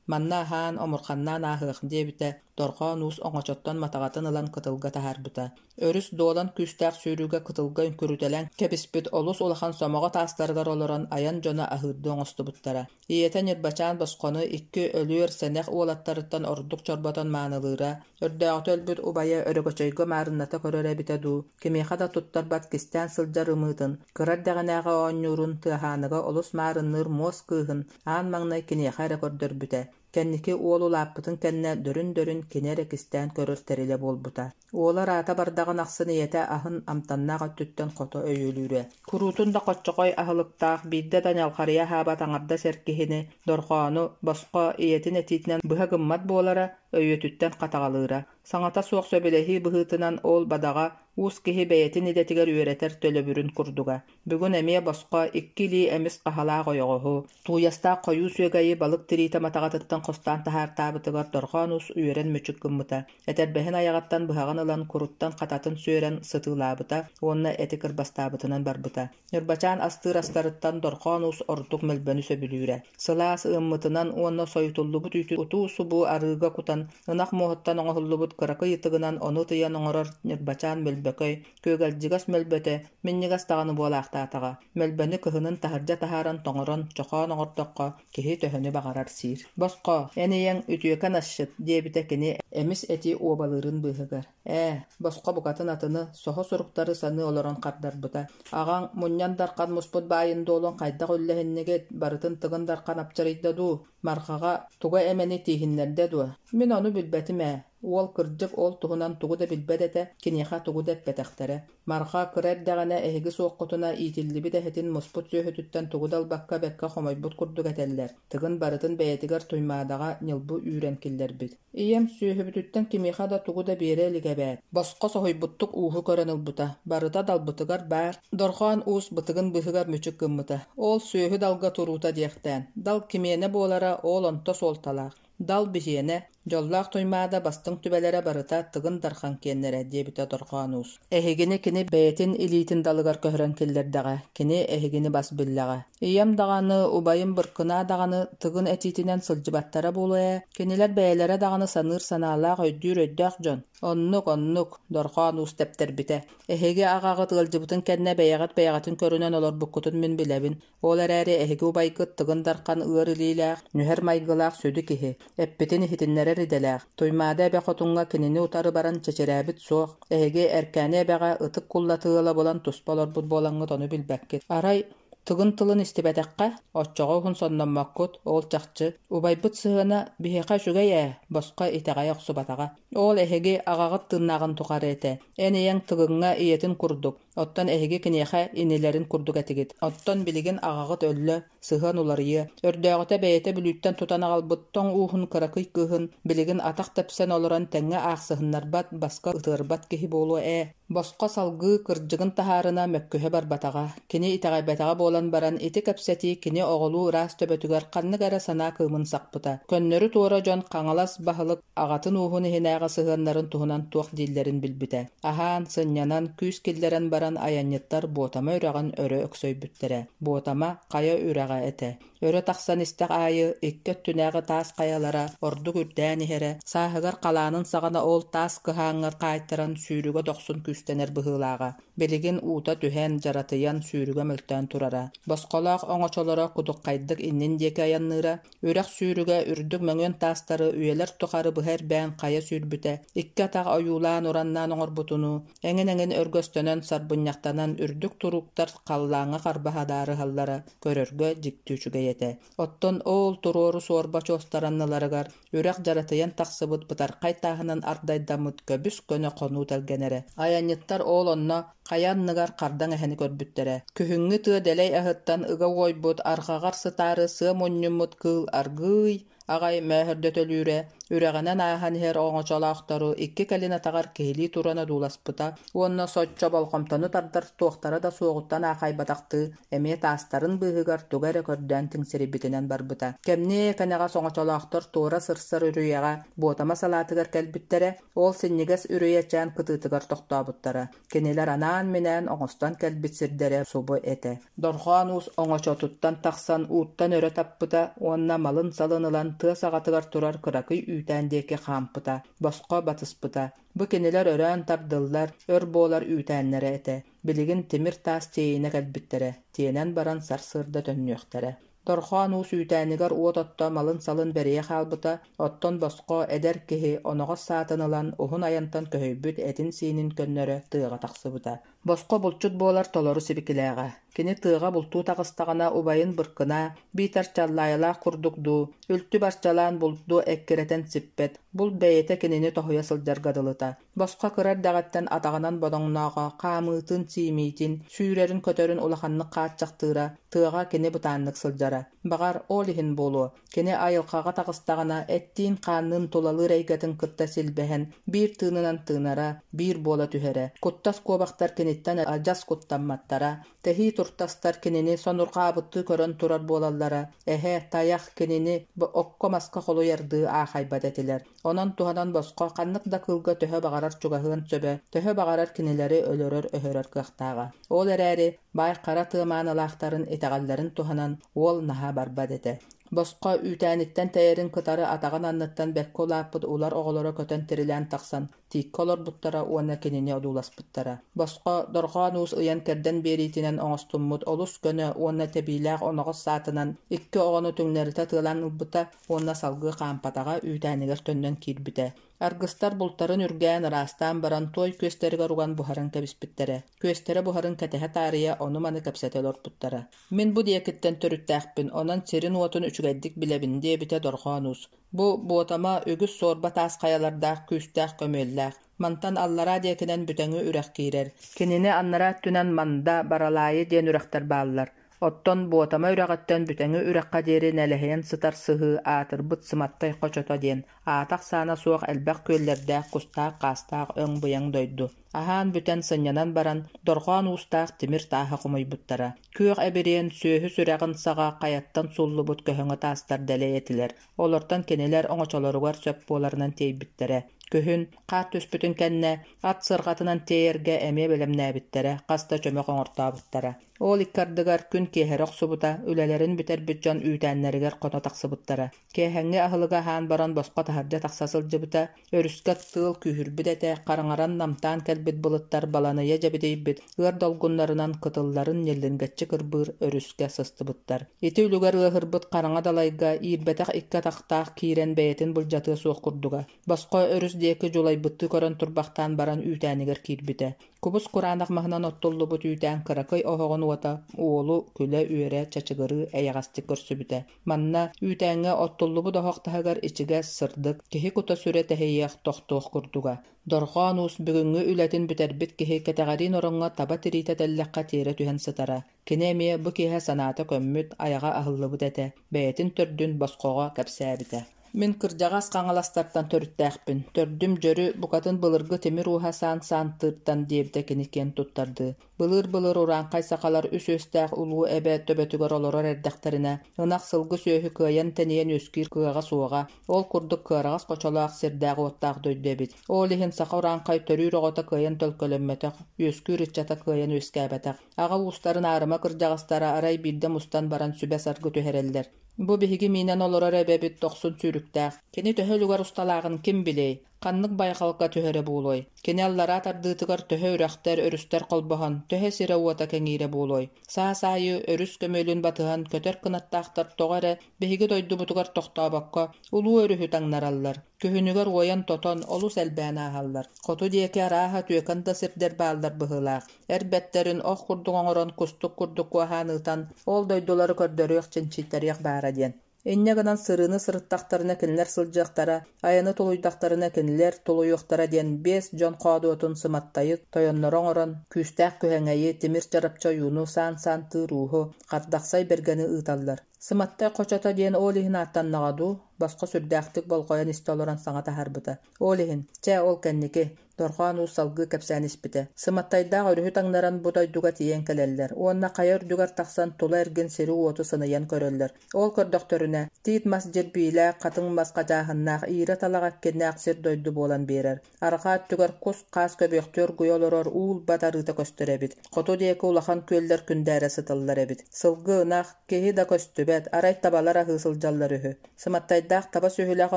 Манна аһаан, омурханнаан ааһыах диэбитэ, Дорҕоон Уус оҥочоттон матаҕатын ылан кытылга таһаарбыта. Өрүс дуолан күүстээх сүүрүүгэ кытылга үҥкүрүтэлээн кэбиспит олус улахан сомоҕо таастарыгар олорон айан дьоно аһыырдыы оҥостубуттара. Ийэтэ Ньырбачаан босхону икки өлүөр сэнэх уолаттарыттан ордук чорботон маанылыыра, өрдөөҕүтэ өлбүт убайа Өрөгөчөйгө маарынната көрөр эбитэ дуу, кимиэхэ да туттарбат кистээн сылдьар ымыытын, кыра эрдэҕинээҕи оонньуурун Тыаһааныга олус маарынныыр муос кыыһын аан маҥнай киниэхэ эрэ көрдөрбүтэ. Кэнники уол улааппытын кэннэ дөрүн-дөрүн кини эрэ кистээн көрөр тэрилэ буолбута. Уола ыраата бардаҕын ахсын ийэтэ аһын амтаннаах өттүттэн хото өйүөлүүрэ. Куруутун да хоччохой аһылыктаах, биирдэ да ньалҕарыйа аһаабат аҥардас эр киһини, дорҕоону, босхо, ийэтин этиитинэн быһа гыммат буолара, өйүөтүттэн хатаҕалыыра. Саҥата суох сөбүлэһии быһыытынан ол бадаҕа уус киһи бэйэтин идэтигэр үөрэтэр төлөбүрүн курдуга. Бүгүн эмиэ босхо икки илии эмис хаһалаах ойоҕоһу, тууйастаах хойуу сүөгэйи балык тириитэ матаҕатыттан хостоон таһаартаабытыгар Дорҕоон Уус үөрэн мүчүк гыммыта, этэрбэһин айаҕыттан быһаҕын ылан куруттан хататын сүөрэн сытыылаабыта уонна эти кырбастаабытынан барбыта. Ньурбачаан астыыр астарыттан Дорҕоон Уус ордук мөлбөнү сөбүлүүрэ. Сылаас ыаммытынан уонна сойутуллубут үүтү утуу-субуу арыыга кутан, ынах муоһуттан оҥоһуллубут кыракый ытыгынан ону ытыйан оҥорор Ньурбачаан мөлбөкөй, Күөгэлдьигэс мөлбөтө минньигэс даҕаны буолаахтаатаҕа. Мөлбөнү кыһынын таһырдьа таһааран тоҥорон, чохоон оҥордоххо, киһи төһөнү баҕарар сиир. «Босхо, эн ийэҥ үтүөкэн асчыт» диэбитэ кини эмис эти уобалыырын быыһыгар. «Ээ, босхо букатын атыны, соһо суруктары саныы олорон хардарбыта. Аҕаҥ мунньан дархан муспут баайын-дуолун хайдах үллэһиннигит, барытын Тыгын Дархан апчарыйда дуу, Мархаҕа туга эмэни тииһиннэрдэ дуо? Мин ону билбэтим ээ. Уол кырдьык ол туһунан тугу да билбэт этэ, киниэхэ тугу да эппэтэхтэрэ. Марха кыра эрдэҕинэ эһиги суоххутуна иитиллибит эһэтин муспут сүөһүтүттэн тугу да ылбакка бэккэ хомойбут курдук этэллэр. Тыгын барытын бэйэтигэр Туймаадаҕа ньылбы үүрэн киллэрбит. Ийэм сүөһүбүтүттэн кимиэхэ да тугу да биэрэ илик эбээт. Босхо соһуйбуттук ууһу көрөн ылбыта. Барыта далбытыгар баар. Дорҕоон уус бытыгын быыһыгар мүчүк гыммыта. Ол сүөһү далга туруута диэхтээн. Дал кимиэнэ буолара ол онто суолталаах. Дал биһиэнэ, дьоллоох Туймаада бастыҥ түбэлэрэ барыта Тыгын Дархан киэннэрэ, диэбитэ Дорҕоон Уус. Эһигини кини бэйэтин илиитин далыгар көһөрөн киллэрдэҕэ, кини эһигини бас биллэҕэ. Ийэм даҕаны, убайым Быркынаа даҕаны Тыгын этиитинэн сылдьыбаттара буолуо ээ, кинилэр бэйэлэрэ даҕаны саныыр санаалаах, өйдүүр өйдөөх дьон. Оннук, оннук, Дорҕоон Уус тэптэрбитэ. Эһиги аҕаҕыт ыалдьыбытын кэннэ бэйэҕит бэйэҕитин көрүнэн олорбуккутун мин билэбин. Ол эрээри эһиги убайгыт Тыгын Дархан ыар илиилээх, нүһэр майгылаах сүдү киһи, эппитин иһитиннэрэр идэлээх. Туймаада эбэ хотуҥҥа кинини утары баран чэчирээбит суох. Эһиги Эркээни эбэҕэ ытык куллаты ыала буолан туспа олорбут буолаҥҥыт ону билбэккит. Арай Тыгын тылын истибэтэххэ, оччоҕо уһун сонноммоккут, ол чахчы. Убайбыт сыһыана биһиэхэ үчүгэй ээ, босхо итэҕэйэ охсубатаҕа. Ол эһиги аҕаҕыт тыыннааҕын тухары этэ. Эн ийэҥ Тыгыҥҥа ийэтин курдук, Оттон эһиги киниэхэ инилэрин курдук этигит. Оттон билигин аҕаҕыт өллө, сыһыан уларыйыа. Өрдөөҕүтэ бэйэтэ Бүлүүттэн тутан аҕалбыт тоҥ ууһун кыракый кыыһын билигин атах тэпсэн олорон тэҥҥэ аахсыһыннарбат, баска ытыарбат киһи буолуо ээ. Босхо салгыы кырдьыгын таһаарына мөккүһэ барбатаҕа. Кини итэҕэйбэтэҕэ буолан баран, ити кэпсэтии кини оҕолуу ыраас төбөтүгэр ханнык эрэ санаа кыымын сахпыта. Көннөрү туора дьон Хаҥалас баһылык аҕатын ууһун иһинээҕи сыһыаннарын туһунан туох дииллэрин билбитэ. Аһаан, сынньанан, күүс киллэрэн баран айанньыттар Буотама үрэҕин өрө өксөйбүттэрэ. Буотама хайа үрэҕэ этэ. Өрө тахсан истэх аайы икки өттүнээҕи таас хайалара ордук үрдээн иһэрэ, сааһыгар халаанын саҕана ол таас кыһааҥҥа хаайтаран сүүрүгэ дохсун күүстэнэр быһыылааҕа. Билигин уута түһэн, дьаратыйан, сүүрүгэ мөлтөөн турара. Босхолоох оҥочолоро кудуххайдык иннин диэки айанныыра, Үрэх сүүрүгэ үрдүк мөҥүөн таастары үйэлэр тухары быһа эрбээн хайа сүүрбүтэ, икки атах ойуулаан-ураннаан оҥорбутунуу, эҥин-эҥин өргөстөнөн, сарбынньахтанан үрдүк турууктар халлааҥҥа харбаһадаарыһаллара көрөргө дьикти үчүгэй этэ. Оттон ол туруору суорба чуостар анныларыгар үрэх дьаратыйан тахсыбыт бытархай тааһынан ардайдаммыт көбүс-көнө хонуу тэлгэнэрэ. Айанньыттар ол онно Хайа анныгар хардаҥ эһэни көрбүттэрэ. Күһүҥҥү тыа дэлэй аһыттан ыга уойбут, арҕаҕар сытаары сыа мунньуммут кыыл аргыый аҕай мөөһөрдөтөлүүрэ, үрэҕинэн ааһан иһэр оҥочолоохтору икки кэлин атаҕар киһилии туран одууласпыта уонна соччо болҕомтону тардар туохтара да суоҕуттан аахайбатахтыы эмиэ таастарын быыһыгар тугу эрэ көрдөөн тиҥсирийбитинэн барбыта. Кэмниэ кэнэҕэс оҥочолоохтор туора сырсар үрүйэҕэ Буотама салаатыгар кэлбиттэрэ, ол синньигэс үрүйэчээн кытыытыгар тохтообуттара. Кинилэр анаан-минээн оҥостон кэлбит сирдэрэ субу этэ. Дорҕоон Уус оҥочотуттан тахсан ууттан өрө таппыта уонна малын-салын ылан тыа саҕатыгар турар кыракый үүтээн диэки хаампыта, босхо батыспыта. Бу кинилэр өрөөн тардыллар, өр буолар үүтээннэрэ этэ. Билигин тимир таас тиэйинэ кэлбиттэрэ, тиэнэн баран сарсыарда төннүөхтэрэ. Дорҕоон Уус үүтээнигэр уот отто малын-салын бэрийэ хаалбыта, оттон босхо эдэр киһи оноҕос саатын ылан уһун айантан көһүйбүт этин-сиинин көннөрө тыаҕа тахсыбыта. Босхо булчут буолар толору сибикилээҕэ. Кини тыаҕа бултуу таҕыстаҕына убайын Быркынаа, биитэр Чаллаайалаах курдук дуу, үлтү барчалаан булду эккирэтэн сиппэт, булт бэйэтэ кинини тоһуйа сылдьарга дылыта. Босхо кыра эрдэҕиттэн атаҕынан бодоҥнооҕо, хаамыытын-сиимиитин, сүүрэрин-көтөрүн улаханнык хааччахтыыра, тыаҕа кини бытааннык сылдьара. Баҕар, ол иһин буолуо, кини айылҕаҕа таҕыстаҕына эттиин-хаанныын тулалыыр эйгэтин кытта силбэһэн, биир тыынынан тыынара, биир буола түһэрэ. Куттас куобахтар киниттэн адьас куттамматтара, Тэһии туртастар кинини сонурҕаабыттыы көрөн турар буолаллара, эһэ, тайах кинини окко-маска холуйардыы аахайбат этилэр. Онон туһанан босхо ханнык да кыылга төһө баҕарар чугаһыан сөбө, төһө баҕарар кинилэри өлөрөр-өһөрөр кыахтааҕа. Ол эрээри баай хара тыа маанылаахтарын итэҕэллэрин туһанан уол наһаа барбат этэ. Босхо үүтээниттэн тэйэрин кытары атаҕын анныттан бэккэ улааппыт улар оҕолоро көтөн тирилээн тахсан тииккэ олорбуттара уонна кинини одууласпыттара. Босхо Дорҕоон Уус ыйан-кэрдэн биэриитинэн оҥостуммут олус көнө уонна тэбиилээх оноҕос саатынан икки оҕону түҥнэритэ тыалаан ылбыта уонна салгыы хаампатаҕа үүтээнигэр төннөн киирбитэ. Аргыстар бултарын үргээн ыраастаан баран туой күөстэригэр уган буһаран кэбиспиттэрэ. Күөстэрэ буһарын кэтэһэ таарыйа ону-маны кэпсэтэ олорбуттара. Мин бу диэкиттэн төрүттээхпин, онон сирин-уотун үчүгэйдик үчүгэйдик билэбин диэбитэ Дорҕоон Уус. Бу Буотама үгүс суорба таас хайалардаах күүстээх көмүөллээх. Мантан аллараа диэкинэн Бүтэҥи үрэх киирэр. Кинини аннараа өттүнэн Манда, Баралаайы диэн үрэхтэр бааллар. Оттон Буотама үрэҕиттэн Бүтэҥи үрэххэ диэри нэлэһийэн сытар сыһыы аатырбыт Сыматтай хочото диэн, аата-ахсаана суох элбэх күөллэрдээх кустаах-хаастаах өҥ-быйаҥ дойду. Аһаан бүтэн сынньанан баран, дорҕоон уустаах тимир тааһы хомуйбуттара. Күөх эбириэн, сүөһү сүрэҕин саҕа хайаттан сууллубут көһөҥө таастар дэлэй этилэр. Олортон кинилэр оҥочолоругар сөп буоларынан тиэйбиттэрэ. Күһүн, хаар түспүтүн кэннэ, ат сырҕатынан тиэйэргэ эмиэ бэлэмнээбиттэрэ, хас да чөмөх оҥортообуттара. Ол икки ардыгар күн киэһэрэ охсубута, үлэлэрин бүтэрбит дьон үүтээннэригэр хоно тахсыбыттара. Киэһэҥҥи аһылыгы аһаан баран босхо таһырдьа тахса сылдьыбыта, өрүскэ тыал күүһүрбүт этэ, хараҥаран намтаан кэлбит былыттар баланыйа дьэбидийбит ыар долгуннарынан кытылларын ньиллингэччи кырбыыр өрүскэ сыстыбыттар. Ити үлүгэр ыаһырбыт хараҥа далайга иирбэтэх икки атахтаах киирэн бэйэтин былдьатыа суох курдуга. Босхо өрүс диэки дьулайбыттыы көрөн турбахтаан баран үүтээнигэр киирбитэ. Кубус кураанах маһынан оттуллубут үүтээн кыракый оһоҕун уота уолу күлэ-үөрэ чачыгырыы эйэҕэстик көрсүбүтэ. Манна үүтээҥҥэ оттуллубут оһох таһыгар ичигэс, сырдык, киһи кута-сүрэ тэһийиэх, тохтуох курдуга. Дорҕоон Уус бүгүҥҥү үлэтин бүтэрбит киһи кэтэҕэриин ороҥҥо таба тириитэ тэллэххэ тиэрэ түһэн сытара. Кини эмиэ бу киэһэ санаата көммүт, айаҕа аһыллыбыт этэ, бэйэтин төрдүн босхоҕо кэпсээбитэ. Мин кырдьаҕас Хаҥаластартан төрүттээхпин, төрдүм дьөрү, букатын былыргы тимир ууһа Саан Саантыыртан диэбитэ кини киэн туттардыы. Былыыр-былыр урааҥхай сахалар үс үөстээх улуу эбэ төбөтүгэр олорор эрдэхтэринэ, ынах сылгы сүөһү кыайан тэнийэн үөскүүр кыаҕа суоҕа, ол курдук кыараҕас хочолоох сирдээх-уоттаах дойду эбит. Ол иһин саха урааҥхай төрүүр оҕото кыайан төлкөлөммөтөх, үөскүүр ыччата кыайан үөскээбэтэх. Аҕа уустарын аарыма кырдьаҕастара арай биирдэ мустан баран сүбэ-саргы түһэрэллэр. Бу биһиги миинэн олорор эбэбит дохсун сүүрүктээх. Кини төһө үлүгэр усталааҕын ким билиэй? Ханнык байҕалга түһэрэ буолуой? Кини аллараа тардыытыгар төһө үрэхтэр, өрүстэр холбоһон, төһө сирэ-уота кэҥиирэ буолуой? Саас аайы өрүс көмүөлүн батыһан көтөр кынаттаахтар тоҕо эрэ биһиги дойдубутугар тохтообокко, улуу өрүһү таҥнараллар. Күһүнүгэр уойан-тотон, олус элбээн ааһаллар. Хоту диэки арааһа түөкэн да сирдэр бааллар быһыылаах. Эр бэттэрин ох курдук оҥорон, кустук курдук куоһаан ыытан, ол дойдулары көрдөрүөх, чинчийтариэх баара диэн. Инньэ гынан сырыыны сырыттахтарына кинилэр сылдьыахтара, айаны тулуйдахтарына кинилэр тулуйуохтара диэн биэс дьон хоодуотун сыматтайы тойонноро оҥорон, күүстээх күһэҥэйи, тимир чарапчы ойууну, саан-саан тыыр ууһу, хардахсай бэргэни ыыталлар. Сыматтай хочото диэн ол иһин ааттаннаҕа дуу, босхо сүрдээхтик болҕойон истэ олорон саҥа таһаарбыта. Ол иһин, чэ, ол кэнники, Дорҕоон Уус салгыы кэпсээн испитэ. Сыматтайдаах өрүһү таҥнаран бу дойдуга тиийэн кэлэллэр уонна хайа үрдүгэр тахсан тула эргин сири-уоту сыныйан көрөллөр. Ол көрдөхтөрүнэ, тиит мас дьирбиилээх, хатыҥ мас хадьааһыннаах, иирэ талах эккиннээх сир-дойду буолан биэрэр. Арҕаа өттүгэр кус-хаас көбүөхтүү оргуйа олорор уу-ылбат арыыта көстөр эбит. Хоту диэки улахан күөллэр күндээрэ сыталлар эбит. Сылгы, ынах, киһи да көстүбэт, арай табалар аһыы сылдьаллар үһү. Сыматтайдаах таба сүөһүлээх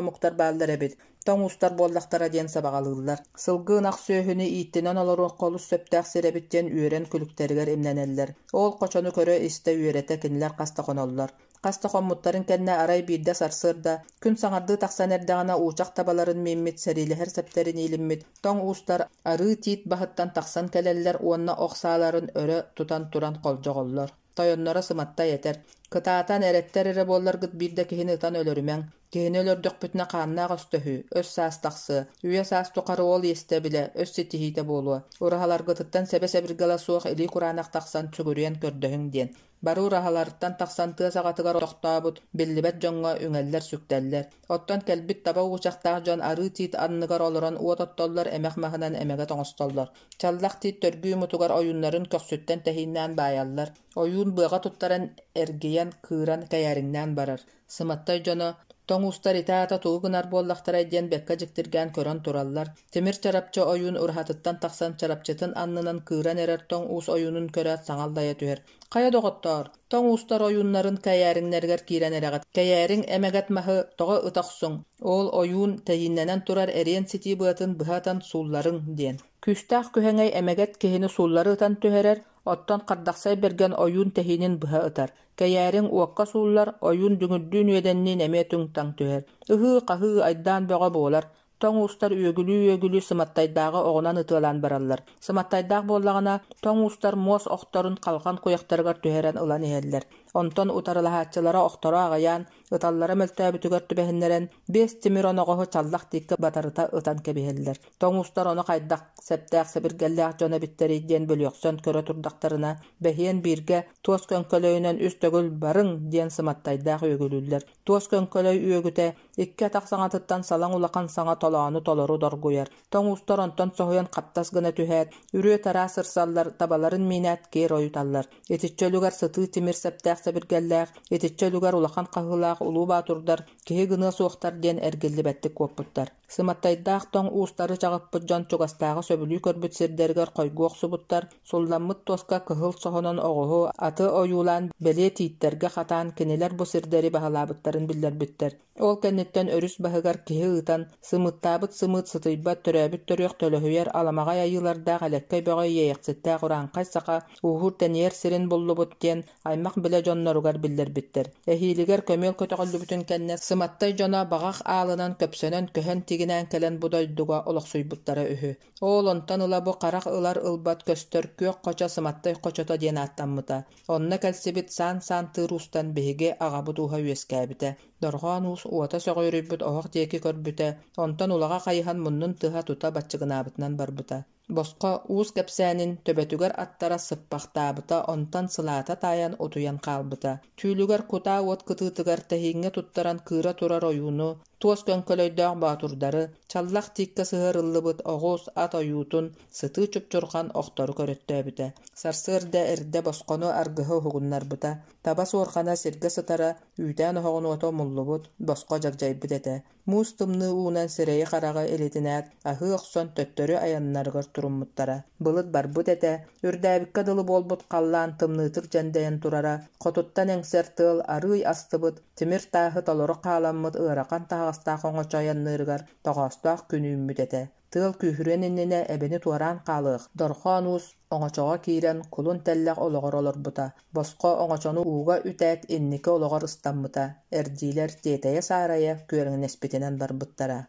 омуктар бааллар эбит. Тоҥ уустар буоллахтара диэн сабаҕалыыллар. Сылгы ынах сүөһүнү ииттинэн олоруохха олус сөптөөх сир эбит диэн үөрэн күлүктэригэр имнэнэллэр. Ол хочону көрө-истэ үөрэтэ кинилэр хас да хоноллор. Хас да хоммуттарын кэннэ арай биирдэ сарсыарда, күн саҥардыы тахсан эрдэҕинэ уучах табаларын мииммит, сэриилэһэр сэптэрин иилиммит тоҥ уустар арыы тиит баһыттан тахсан кэлэллэр уонна ох сааларын өрө тутан туран холдьоҕоллор. Тойонноро сыматтай этэр: «Кытаатан, эрэттэр эрэ буолларгыт биир да киһини ытан өлөрүмэҥ. Киһини өлөрдөхпүтүнэ хааннаах өстөһүү, өс-саас тахсыа, үйэ-саас тухары ол иэстэбилэ, өс ситиһиитэ буолуо. Ураһаларгытыттан сэбэ-сэбиргэлэ суох илии кураанах тахсан сүгүрүйэн көрдөһүҥ» диэн. Бары ураһаларыттан тахсан тыа саҕатыгар тохтообут, биллибэт дьоҥҥо үҥэллэр-сүктэллэр. Оттон кэлбит таба уучахтаах дьон арыы тиит анныгар олорон уот оттоллор, эмэх маһынан эмэгэт оҥостоллор. Чаллах тиит төргүү мутугар ойууннарын көхсүттэн тэһииннээн баайаллар. Ойуун быаҕа туттаран эргийэн, кыыран, кэйээриҥнээн барар. Сыматтай дьоно тоҥ уустар ити аата тугу гынар буоллахтарай диэн бэккэ дьиктиргээн көрөн тураллар. Тимир чарапчы ойуун ураһатыттан тахсан чарапчытын аннынан кыыран эрэр тоҥ уус ойуунун көрөөт саҥа аллайа түһэр. «Хайа доҕоттоор, тоҥ уустар ойууннарын кэйээриҥнэригэр киирэн эрэҕит. Кэйээриҥ эмэгэт маһы тоҕо ыта охсуҥ, ол ойуун тэһииннэнэн турар эриэн ситии быатын быһа ытан суулларыҥ» диэн. Күүстээх күһэҥэй эмэгэт киһини сууллары ытан түһэрэр, оттон Хардахсай Бэргэн ойуун тэһиинин быһа ытар. Кэйээриҥ уокка сууллар, ойуун дүҥүрдүүн үөдэнниин эмиэ түҥ-таҥ түһэр. Ыһыы-хаһыы, айдаан бөҕө буолар. Тоҥ уустар үөгүлүү-үөгүлүү Сыматтайдааҕы оҕунан ытыалаан бараллар. Сыматтайдаах буоллаҕына, тоҥ уустар муос охторун халҕан куйахтарыгар түһэрэн ылан иһэллэр. Онтон утарылаһааччылара охторо аҕыйаан, ыталлара мөлтөөбүтүгэр түбэһиннэрэн, биэс тимир оноҕоһу чаллах тииккэ батарыта ытан кэбиһэллэр. Тоҥ уустар ону хайдах сэптээх сэбиргэллээх дьон эбиттэрий диэн бөлүөхсэн көрө турдахтарына, бэһиэн бииргэ туос көҥкөлөйүнэн үс төгүл «барыҥ» диэн сыматтайдаах үөгүлүүллэр. Туос көҥкөлөй үөгүтэ икки атах саҥатыттан салаҥ улахан саҥа толоону толору доргуйар. Тоҥ уустар онтон соһуйан хаптас гына түһээт, үрүө-тараа сырсаллар, табаларын миинээт киэр ойуталлар. Итиччэ үлүгэр сытыы тимир сэптээх сэбиргэллээх, итиччэ үлүгэр улахан хаһыылаах улуу боотурдар киһи гыныа суохтар диэн эргиллибэттик куоппуттар. Сыматтайдаах тоҥ уустары чаҕыппыт дьон чугастааҕы сөбүлүү көрбүт сирдэригэр хойгуо охсубуттар, сулламмыт туоска кыһыл соһонон оҕуһу, аты ойуулаан бэлиэ тииттэргэ хатаан кинилэр бу сирдэри баһылаабыттарын биллэрбиттэр. Ол кэнниттэн өрүс баһыгар киһи ыытан, сымыыттаабыт сымыыт сытыйбат, төрөөбүт төрүөх төлөһүйэр аламаҕай айыылардаах элэккэй бөҕө иэйэхситтээх урааҥхай саха ууһуур-тэнийэр сирин буллубут диэн аймах-билэ дьонноругар биллэрбиттэр. Эһиилигэр көмүөл көтөҕүллүбүтүн кэннэ Сыматтай дьоно баҕах аалынан көпсөнөн көһөн тигинээн кэлэн бу дойдуга олохсуйбуттара үһү. Ол онтон ыла бу харах ылар ылбат көстөр күөх хочо Сыматтай хочото диэн ааттаммыта. Онно кэлсибит саан-саан тыыр уустан биһиги аҕабыт ууһа үөскээбитэ. Дорҕоон уус уота сөҕүрүйбүт оһох диэки көрбүтэ, онтон улаҕа хайыһан муннун тыаһа тута баччыгынаабытынан барбыта. Босхо уус кэпсээнин төбөтүгэр аттара сыппахтаабыта, онтон сылаата таайан утуйан хаалбыта. Түүлүгэр кутаа уот кытыытыгар тэһииҥҥэ туттаран кыыра турар ойууну, туос көҥкөлөйдөөх боотурдары, чаллах тииккэ сыһыарыллыбыт оҕус, ат ойуутун, сытыы чупчурҕан охтору көрөттөөбүтэ. Сарсыарда эрдэ босхону аргыһы уһугуннарбыта. Таба суорҕана сиргэ сытара, үүтээн оһоҕун уота умуллубут, босхо дьагдьайбыт этэ. Муус тымныы уунан сирэйи-хараҕы илитинээт, аһыы охсон төттөрү айаннарыгар туруммуттара. Былыт барбыт этэ, үрдээбиккэ дылы буолбут халлаан тымныытык дьэндэйэн турара, хотуттан эҥсэр тыал арыый астыбыт, тимир тааһы толору хааламмыт ыарахан таһаҕастаах оҥочо айанныырыгар тоҕоостоох күн үүммүт этэ. Тыал күүһүрүөн иннинэ эбэни туораан хаалыах, Дорхоон Уус оҥочоҕо киирэн кулун тэллэх олоҕор олорбута, босхо оҥочону ууга үтээт инники олоҕор ыстаммыта, эрдиилэр тиэтэйэ-саарайа күөрэҥнэспитинэн барбыттара.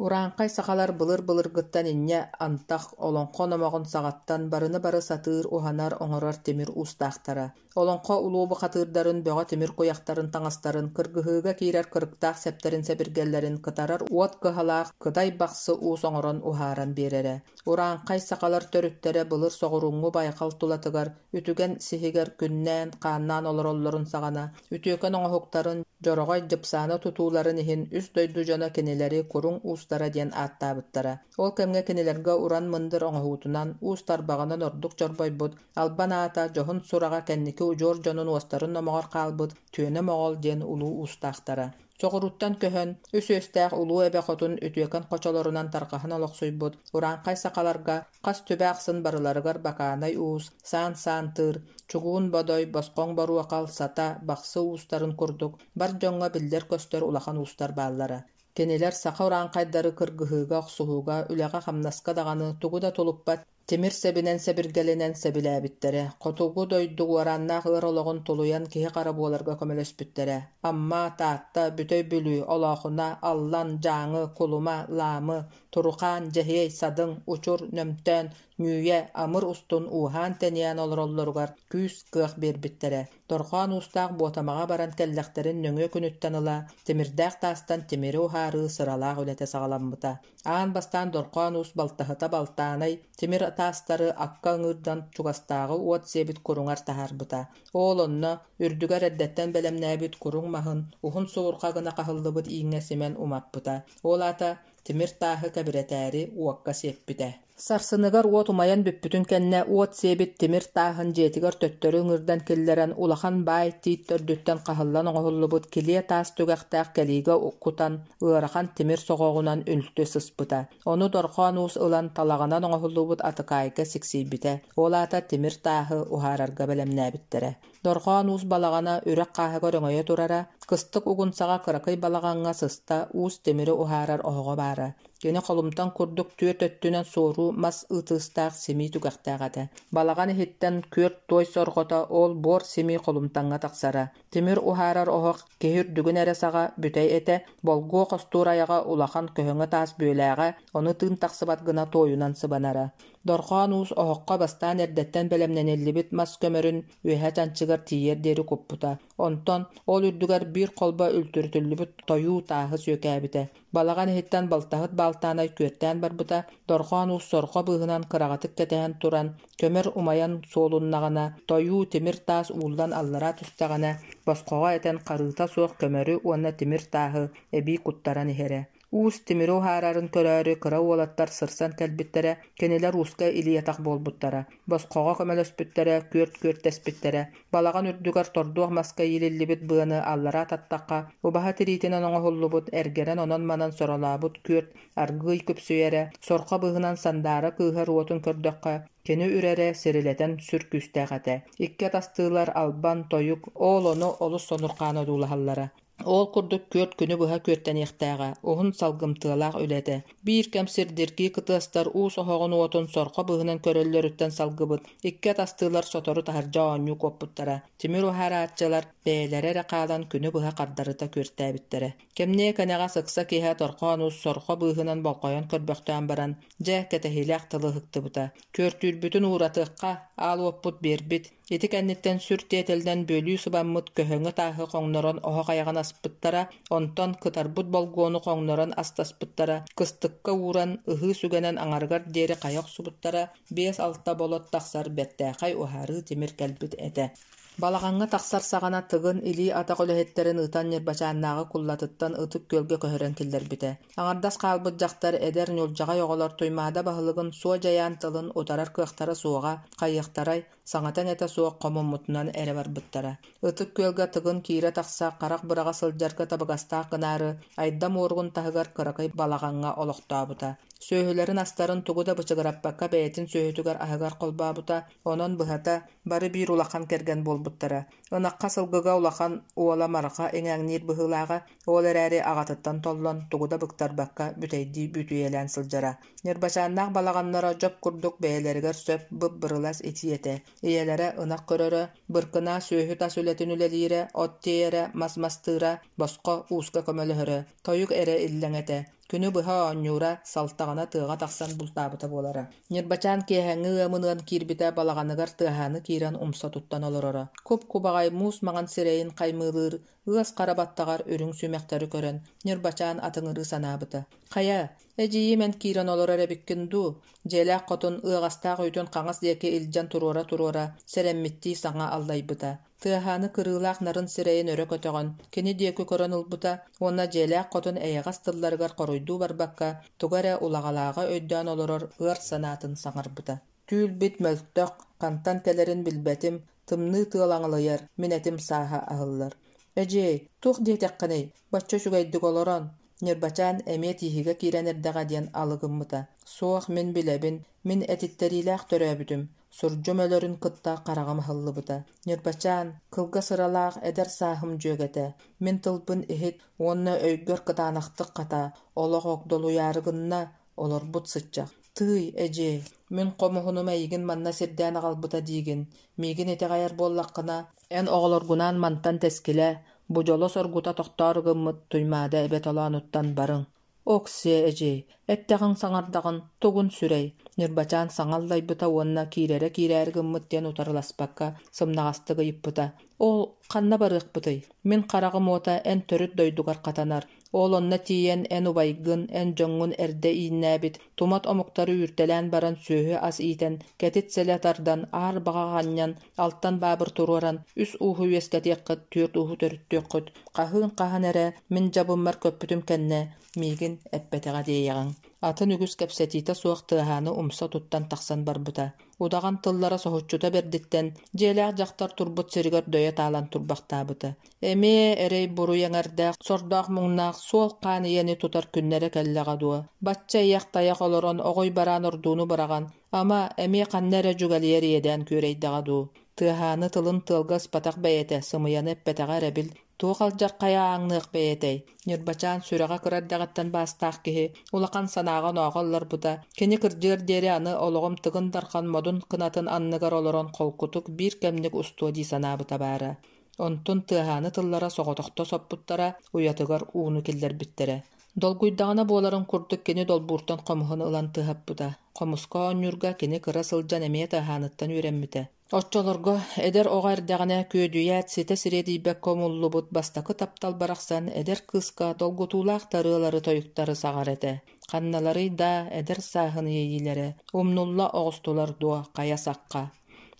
Урааҥхай сахалар былыр-былыргыттан инньэ антах, олоҥхо номоҕун саҕаттан барыны-бары сатыыр, уһанар, оҥорор тимир уустаахтара. Олоҥхо улуу бухатыырдарын бөҕө тимир куйахтарын таҥастарын, кыргыһыыга киирэр кырыктаах сэптэрин-сэбиргэллэрин кытарар уот кыһалаах Кытай Бахсы уус оҥорон уһааран биэрэрэ. Урааҥхай сахалар төрүттэрэ былыр соҕурууҥҥу байҕал тулатыгар Үтүгэн сиһигэр күннээн, хааннаан олороллорун саҕана үтүөкэн оҥоһуктарын, дьороҕой дьыпсаана тутууларын иһин үс дойду дьоно кинилэри Куруҥ уустара диэн ааттаабыттара. Ол кэмҥэ кинилэргэ уран мындыр оҥоһуутунан, уус тарбаҕынан ордук чорбойбут Албан аата, дьоһун сураҕа кэнники удьуор дьонун уостарын номоҕор хаалбыт Түөнэ Моҕол диэн улуу уустаахтара. Соҕурууттан көһөн, үс үөстээх улуу эбэ хотун үтүөкэн хочолорунан тарҕаһан олохсуйбут урааҥхай сахаларга хас түбэ ахсын барыларыгар Бакаанай уус, Саан-Саантыыр, Чугуун Бодой, Босхоҥ Боруохал, Сата, Бахсы уустарын курдук бар дьоҥҥо биллэр-көстөр улахан уустар бааллара. Кинилэр саха урааҥхайдары кыргыһыыга, охсуһууга, үлэҕэ-хамнаска даҕаны тугу да тулуппат тимир сэбинэн сэбиргэлинэн сэбилээбиттэрэ, хотугу дойду уорааннаах ыар олоҕун тулуйан киһи-хара буоларга көмөлөспүттэрэ. Амма, Таатта, Бүтэй Бүлүү, Олоохуна, Аллан, Дьааҥы, Кулума, Лаамы, Турухаан, Дьэһиэй, Садыҥ, Учур, Нөмтөөн, Ньүүйэ, Амыр устун ууһаан-тэнийэн олороллоругар күүс-кыах биэрбиттэрэ. Дорҕоон уустаах Буотамаҕа баран кэллэхтэрин нөҥүө күнүттэн ыла тимирдээх таастан тимири уһаарыы сыралаах үлэтэ саҕаламмыта. Аан бастаан Дорҕоон уус балтаһыта Балтаанай тимир таастары акка ыҥыырдан чугастааҕы уот сиэбит куруҥар таһаарбыта. Ол онно үрдүгэр эрдэттэн бэлэмнээбит куруҥ маһын уһун субурҕа гына хаһыллыбыт ииҥҥэ симэн умаппыта. Ол аата тимир тааһы кэбирэтээри уокка сиэппитэ. Сарсыныгар уот умайан бүппүтүн кэннэ уот сиэбит тимир тааһын дьиэтигэр төттөрү ыҥырдан киллэрэн улахан баай тиит төрдүттэн хаһыллан оҥоһуллубут килиэ таас түгэхтээх кэлиигэ кутан ыарахан тимир соҕоҕунан үлтү сыспыта. Ону Дорҕоон Уус ылан талаҕынан оҥоһуллубут атыкаайга сиксийбитэ. Ол аата тимир тааһы уһаарарга бэлэмнээбиттэрэ. Дорҕоон Уус балаҕана үрэх хааһыгар өҥөйө турара, кыстык угун саҕа кыракый балаҕаҥҥа сыста уус тимири уһаарар оһоҕо баара. Кини холумтан курдук түөрт өттүнэн суоруу мас ытыыстаах симии түгэхтээх этэ. Балаҕан иһиттэн күөрт туой сорҕото ол буор симии холумтаҥҥа тахсара. Тимир уһаарар оһох киһи үрдүгүн эрэ саҕа бүтэй этэ, болгуо хостуур айаҕа улахан көһөҥө таас бүөлээҕэ, ону тыын тахсыбат гына туойунан сыбанара. Дорҕоон Уус оһоххо бастаан эрдэттэн бэлэмнэниллибит мас көмөрүн үөһэ чанчыгар тиийиэр диэри куппута. Онтон ол үрдүгэр биир холбо үлтүрүтүллүбүт тойуу тааһы сүөкээбитэ. Балаҕан иһиттэн балтаһыт Баалтаанай күөртээн барбыта, Дорҕоон Уус сорҕо быыһынан кыраҕатык кэтэһэн туран, көмөр умайан суолуннаҕына, тойуу тимир таас ууллан аллара түстэҕинэ, босхоҕо этэн харыыта суох көмөрү уонна тимир тааһы эбии куттаран иһэрэ. Уус тимири уһаарарын көрөөрү кыра уолаттар сырсан кэлбиттэрэ, кинилэр ууска илии-атах буолбуттара, босхоҕо көмөлөспүттэрэ, күөрт күөртэспиттэрэ. Балаҕан үрдүгэр тордуох маска иилиллибит быаны аллара таттахха, убаһа тириитинэн оҥоһуллубут, эргэрэн онон-манан соролообут күөрт аргыый күпсүйэрэ, сорхо быыһынан сандаара кыыһар уотун көрдөххө, кини үрэрэ сирилэтэн сүр күүстээх этэ. Икки атастыылар албан, тойук, ол ону олус сонурхаан одуулаһаллара. Ол курдук күөрт күнү быһа күөртэниэхтээҕэ, уһун салгымтыалаах үлэ этэ. Биир кэм сирдиргии кытыастар уус оһоҕун уотун сорхо быыһынан көрөллөрүттэн салгыбыт, икки атастыылар сотору таһырдьа оонньуу куоппуттара. Тимир уһаарааччылар бэйэлэрэ эрэ хаалан күнү быһа хардарыта күөртээбиттэрэ. Кэмниэ кэнэҕэс ыкса киэһэ торхоон уус сорхо быыһынан болҕойон көрбөхтөөн баран, дьэ, кэтэһиилээх тылы ыһыктыбыта. Күөртүүрбүтүн ууратыахха, аал уоппут биэрбит, Ити кэнниттэн сүр тиэтэлинэн бүөлүү сыбаммыт көһөҥө тааһы хоҥнорон оһох айаҕын аспыттара, онтон кытарбыт болгуону хоҥнорон астаспыттара, кыстыкка ууран, ыһыы сүгэнэн аҥарыгар диэри хайа охсубуттара, биэс-алта болот тахсар бэртээхэй уһаарыы тимир кэлбит этэ. Балаҕаҥҥа тахсар саҕана Тыгын илии-атах үлэһиттэрин ыытан Ньырбачааннааҕы Куллатыттан Ытык Күөлгэ көһөрөн киллэрбитэ. Аҥардас хаалбыт дьахтар, эдэр ньулдьаҕай оҕолор Туймаада баһылыгын суо дьайаан тылын утарар кыахтара суоҕа, хайыахтарай, саҥата-иҥэтэ суох хомуммутунан эрэ барбыттара. Ытык Күөлгэ Тыгын киирэ-тахса, харах быраҕа сылдьарга табыгастаах гынаары, Айда муоругун таһыгар кыракый балаҕаҥҥа олохтообута. Сүөһүлэрин-астарын тугу да бычыгыраппакка бэйэтин сүөһүтүгэр аһыгар холбообута, онон быһата, бары биир улахан кэргэн буолбуттара. Ынахха сылгыга улахан уола Марха иҥээҥниир быһыылааҕа, ол эрээри аҕатыттан толлон, тугу да быктарбакка бүтэйдии бүтүйэлээн сылдьара. Ньырбачааннаах балаҕаннара дьоп курдук бэйэлэригэр сөп бып-бырылас итии этэ. Ийэлэрэ ынах көрөрө, быркынаа сүөһү тас үлэтин үлэлиирэ, от тиэйэрэ, мас мастыыра, босхо ууска көмөлөһөрө. Тойук эрэ иллэҥ этэ. Күнү быһа оонньуура, салтаҕына тыаҕа тахсан бултаабыта буолара. Ньырбачаан киэһээҥҥи ыамын ыан киирбитэ балаҕаныгар тыаһааны киирэн умса туттан олороро. Куп-кубаҕай муус маҥан сирэйин хаймыылыыр ыас хара баттаҕар үрүҥ сүмэхтэри көрөн, Ньырбачаан атыҥырыы санаабыта. «Хайа, эдьиийим эн киирэн олорор эбиккин дуу?» Дьиэлээх хотун ыаҕастаах үүтүн хаҥас диэки илдьэн туруора-туруора, сэрэммиттии саҥа аллайбыта. Тыаһааны кырыылаах нарын сирэйин өрө көтөҕөн, кини диэки көрөн ылбыта уонна дьиэлээх хотун эйэҕэс тылларыгар хоруйдуу барбакка, тугу эрэ улаҕалааҕы өйдөөн олорор ыар санаатын саҥарбыта. Түүл-бит мөлтөх, хантан кэлэрин билбэтим, тымныы тыал аҥылыйар, мин этим сааһа аһыллар. Эдьиэй, туох диэтэххиний, бачча үчүгэйдик олорон? Ньырбачаан эмиэ тииһигэ киирэн эрдэҕэ диэн алы гыммыта. Суох, мин билэбин, мин этиттэриилээх төрөөбүтүм, сурдьум өлөрүн кытта хараҕым аһыллыбыта. Ньырбачаан, кылгас ыралаах эдэр сааһым дьүөгэтэ, мин тылбын иһит уонна өйгөр кытаанахтык хатаа, олох огдолуйаары гынна, олорбут сыччах. Тыый, эдьиэй, мин хомуһунум эйигин манна сирдээн аҕалбыта диигин, миигин итэҕэйэр буоллаххына, эн оҕолоргунаан мантан тэскилээ, бу дьоло-соргута тохтоору гыммыт Туймаада эбэ толоонуттан барыҥ. Ок-сиэ, эдьиэй, эттэҕиҥ-саҥардаҕын тугун сүрэй, Ньырбачаан саҥа аллайбыта уонна киирэрэ киирээри гыммыт диэн утарыласпакка сымнаҕастык ыйыппыта: «Ол ханна барыахпытый? Мин хараҕым уота эн төрүт дойдугар хатанар. Ол онно тиийэн эн убайгын, эн дьоҥҥун эрдэ ииннээбит, тумат омуктары үүртэлээн баран сүөһү-ас иитэн, кэтит сэлэ тардан, аар баҕа анньан, алтан баабыр туруоран, үс ууһу үөскэтиэххит, түөрт ууһу төрүттүөххүт. Хаһыын хаһан эрэ мин дьабыммар көппүтүм кэннэ миигин эппэтэҕэ диэйэҕиҥ. Атын үгүс кэпсэтиитэ суох тыаһааны умса туттан тахсан барбыта. Удаҕан тыллара соһуччута бэрдиттэн, дьиэлээх дьахтар турбут сиригэр дөйө таалан турбахтаабыта. Эмиэ эрэй-буруй эҥэрдээх, сордоох-муҥнаах суол хаан ийэни тутар күннэрэ кэллэҕэ дуо? Бачча ийэх-тайах олорон, оҕой бараан ордууну быраҕан, ама, эмиэ ханна эрэ дьүгэлийэр иэдээн күөрэйдэҕэ дуу? Тыаһааны тылын тыалга ыспатах бэйэтэ, сымыйаны эппэтэҕэ эрэбил, туох алдьархайа ааҥныах бэйэтэй? Ньырбачаан сүрэҕэ кыра эрдэҕиттэн баастаах киһи, улахан санааҕа-онооҕо ылларбыта, кини кырдьыар диэри аны олоҕум Тыгын Дархан модун кынатын анныгар олорон холкутук биир кэмник устуо дии санаабыта баара. Онтун тыаһааны тыллара соҕотохто соппуттара, уйатыгар ууну киллэрбиттэрэ. Долгуйдаҕына буоларын курдук кини долбууртан хомуһун ылан тыаһаппыта. Хомуска оонньуурга кини кыра сылдьан эмиэ тыаһааныттан үөрэммитэ. Оччолорго эдэр оҕо эрдэҕинэ күөдьүйээт ситэ сириэдийбэккэ умуллубут бастакы таптал барахсан эдэр кыыска долгутуулаах тарыалары-тойуктары саҕар этэ. Ханналарый даа эдэр сааһын иэйиилэрэ, умнулла оҕустулар дуо хайа сахха.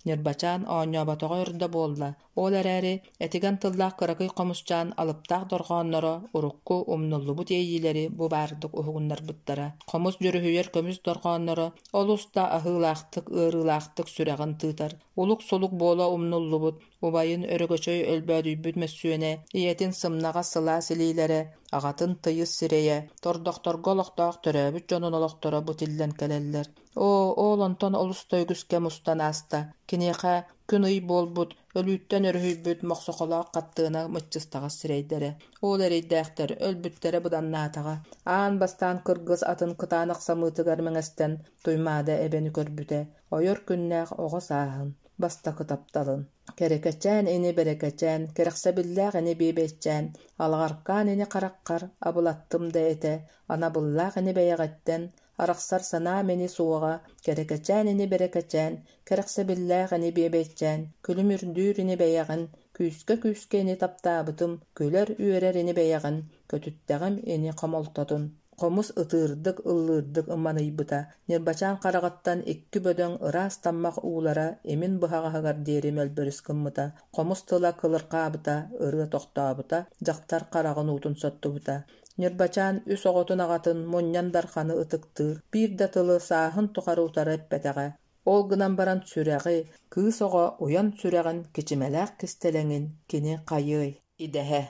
Ньырбачаан оонньооботоҕо өр да буолла, Ол эрээри этигэн тыллаах кыракый хомусчаан алыптаах дорҕоонноро урукку умнуллубут иэйиилэри бу баардык уһугуннарбыттара. Хомус дьүрүһүйэр көмүс дорҕоонноро олус да аһыылаахтык, ыарыылаахтык сүрэҕин тыытар, улук-сулук буола умнуллубут, убайын өрөгөчөй өлбөөдүйбүт мөссүөнэ, ийэтин сымнаҕас сылаас илиилэрэ, аҕатын тыйыс сирэйэ, тордохторго олохтоох төрөөбүт дьонун олохторо бу тиллэн кэлэллэр. Оо, ол онтон олус да үгүс кэм устан ааста. Киниэхэ күн-ый буолбут, өлүүттэн өрүһүйбүт мохсохолоох хаттыана мыччыстаҕас сирэйдэрэ. Ол эрэйдээхтэр өлбүттэрэ быданнаатаҕа. Аан бастаан кыргыс атын кытаанах самыытыгар мэҥэстэн Туймаада эбэни көрбүтэ, ойор күннээх оҕо сааһын, бастакы тапталын. Кэрэкэчээн ини бэрэкэчээн, кэрэхсэбиллээх ини биэбэйчээн, алаҕаркаан ини хараххар абылаттым да этэ, анабыллаах ини бэйэҕиттэн, арахсар санаам ини суоҕа, кэрэкэчээн ини бэрэкэчээн, кэрэхсэбиллээх ини биэбэйчээн, күлүмүрдүүр ини бэйэҕин, күүскэ-күүскэ ини таптаабытым, күлэр-үөрэр ини бэйэҕин, көтүттэҕим ини хомолтотун. Хомус ытыырдык, ыллыырдык ыманыйбыта, Ньырбачаан хараҕыттан икки бөдөҥ ыраас таммах уулара имин быһаҕаһыгар диэри мөлбөрүс гыммыта, хомус тыла кылырҕаабыта, ырыа тохтообута, дьахтар хараҕын уутун соттубута. Ньырбачаан үс оҕотун аҕатын Мунньан Дарханы ытыктыыр, биир да тылы сааһын тухары утары эппэтэҕэ. Ол гынан баран сүрэҕи, кыыс оҕо уйан сүрэҕин кичимэлээх кистэлэҥин кини хайыай? Идэһэ.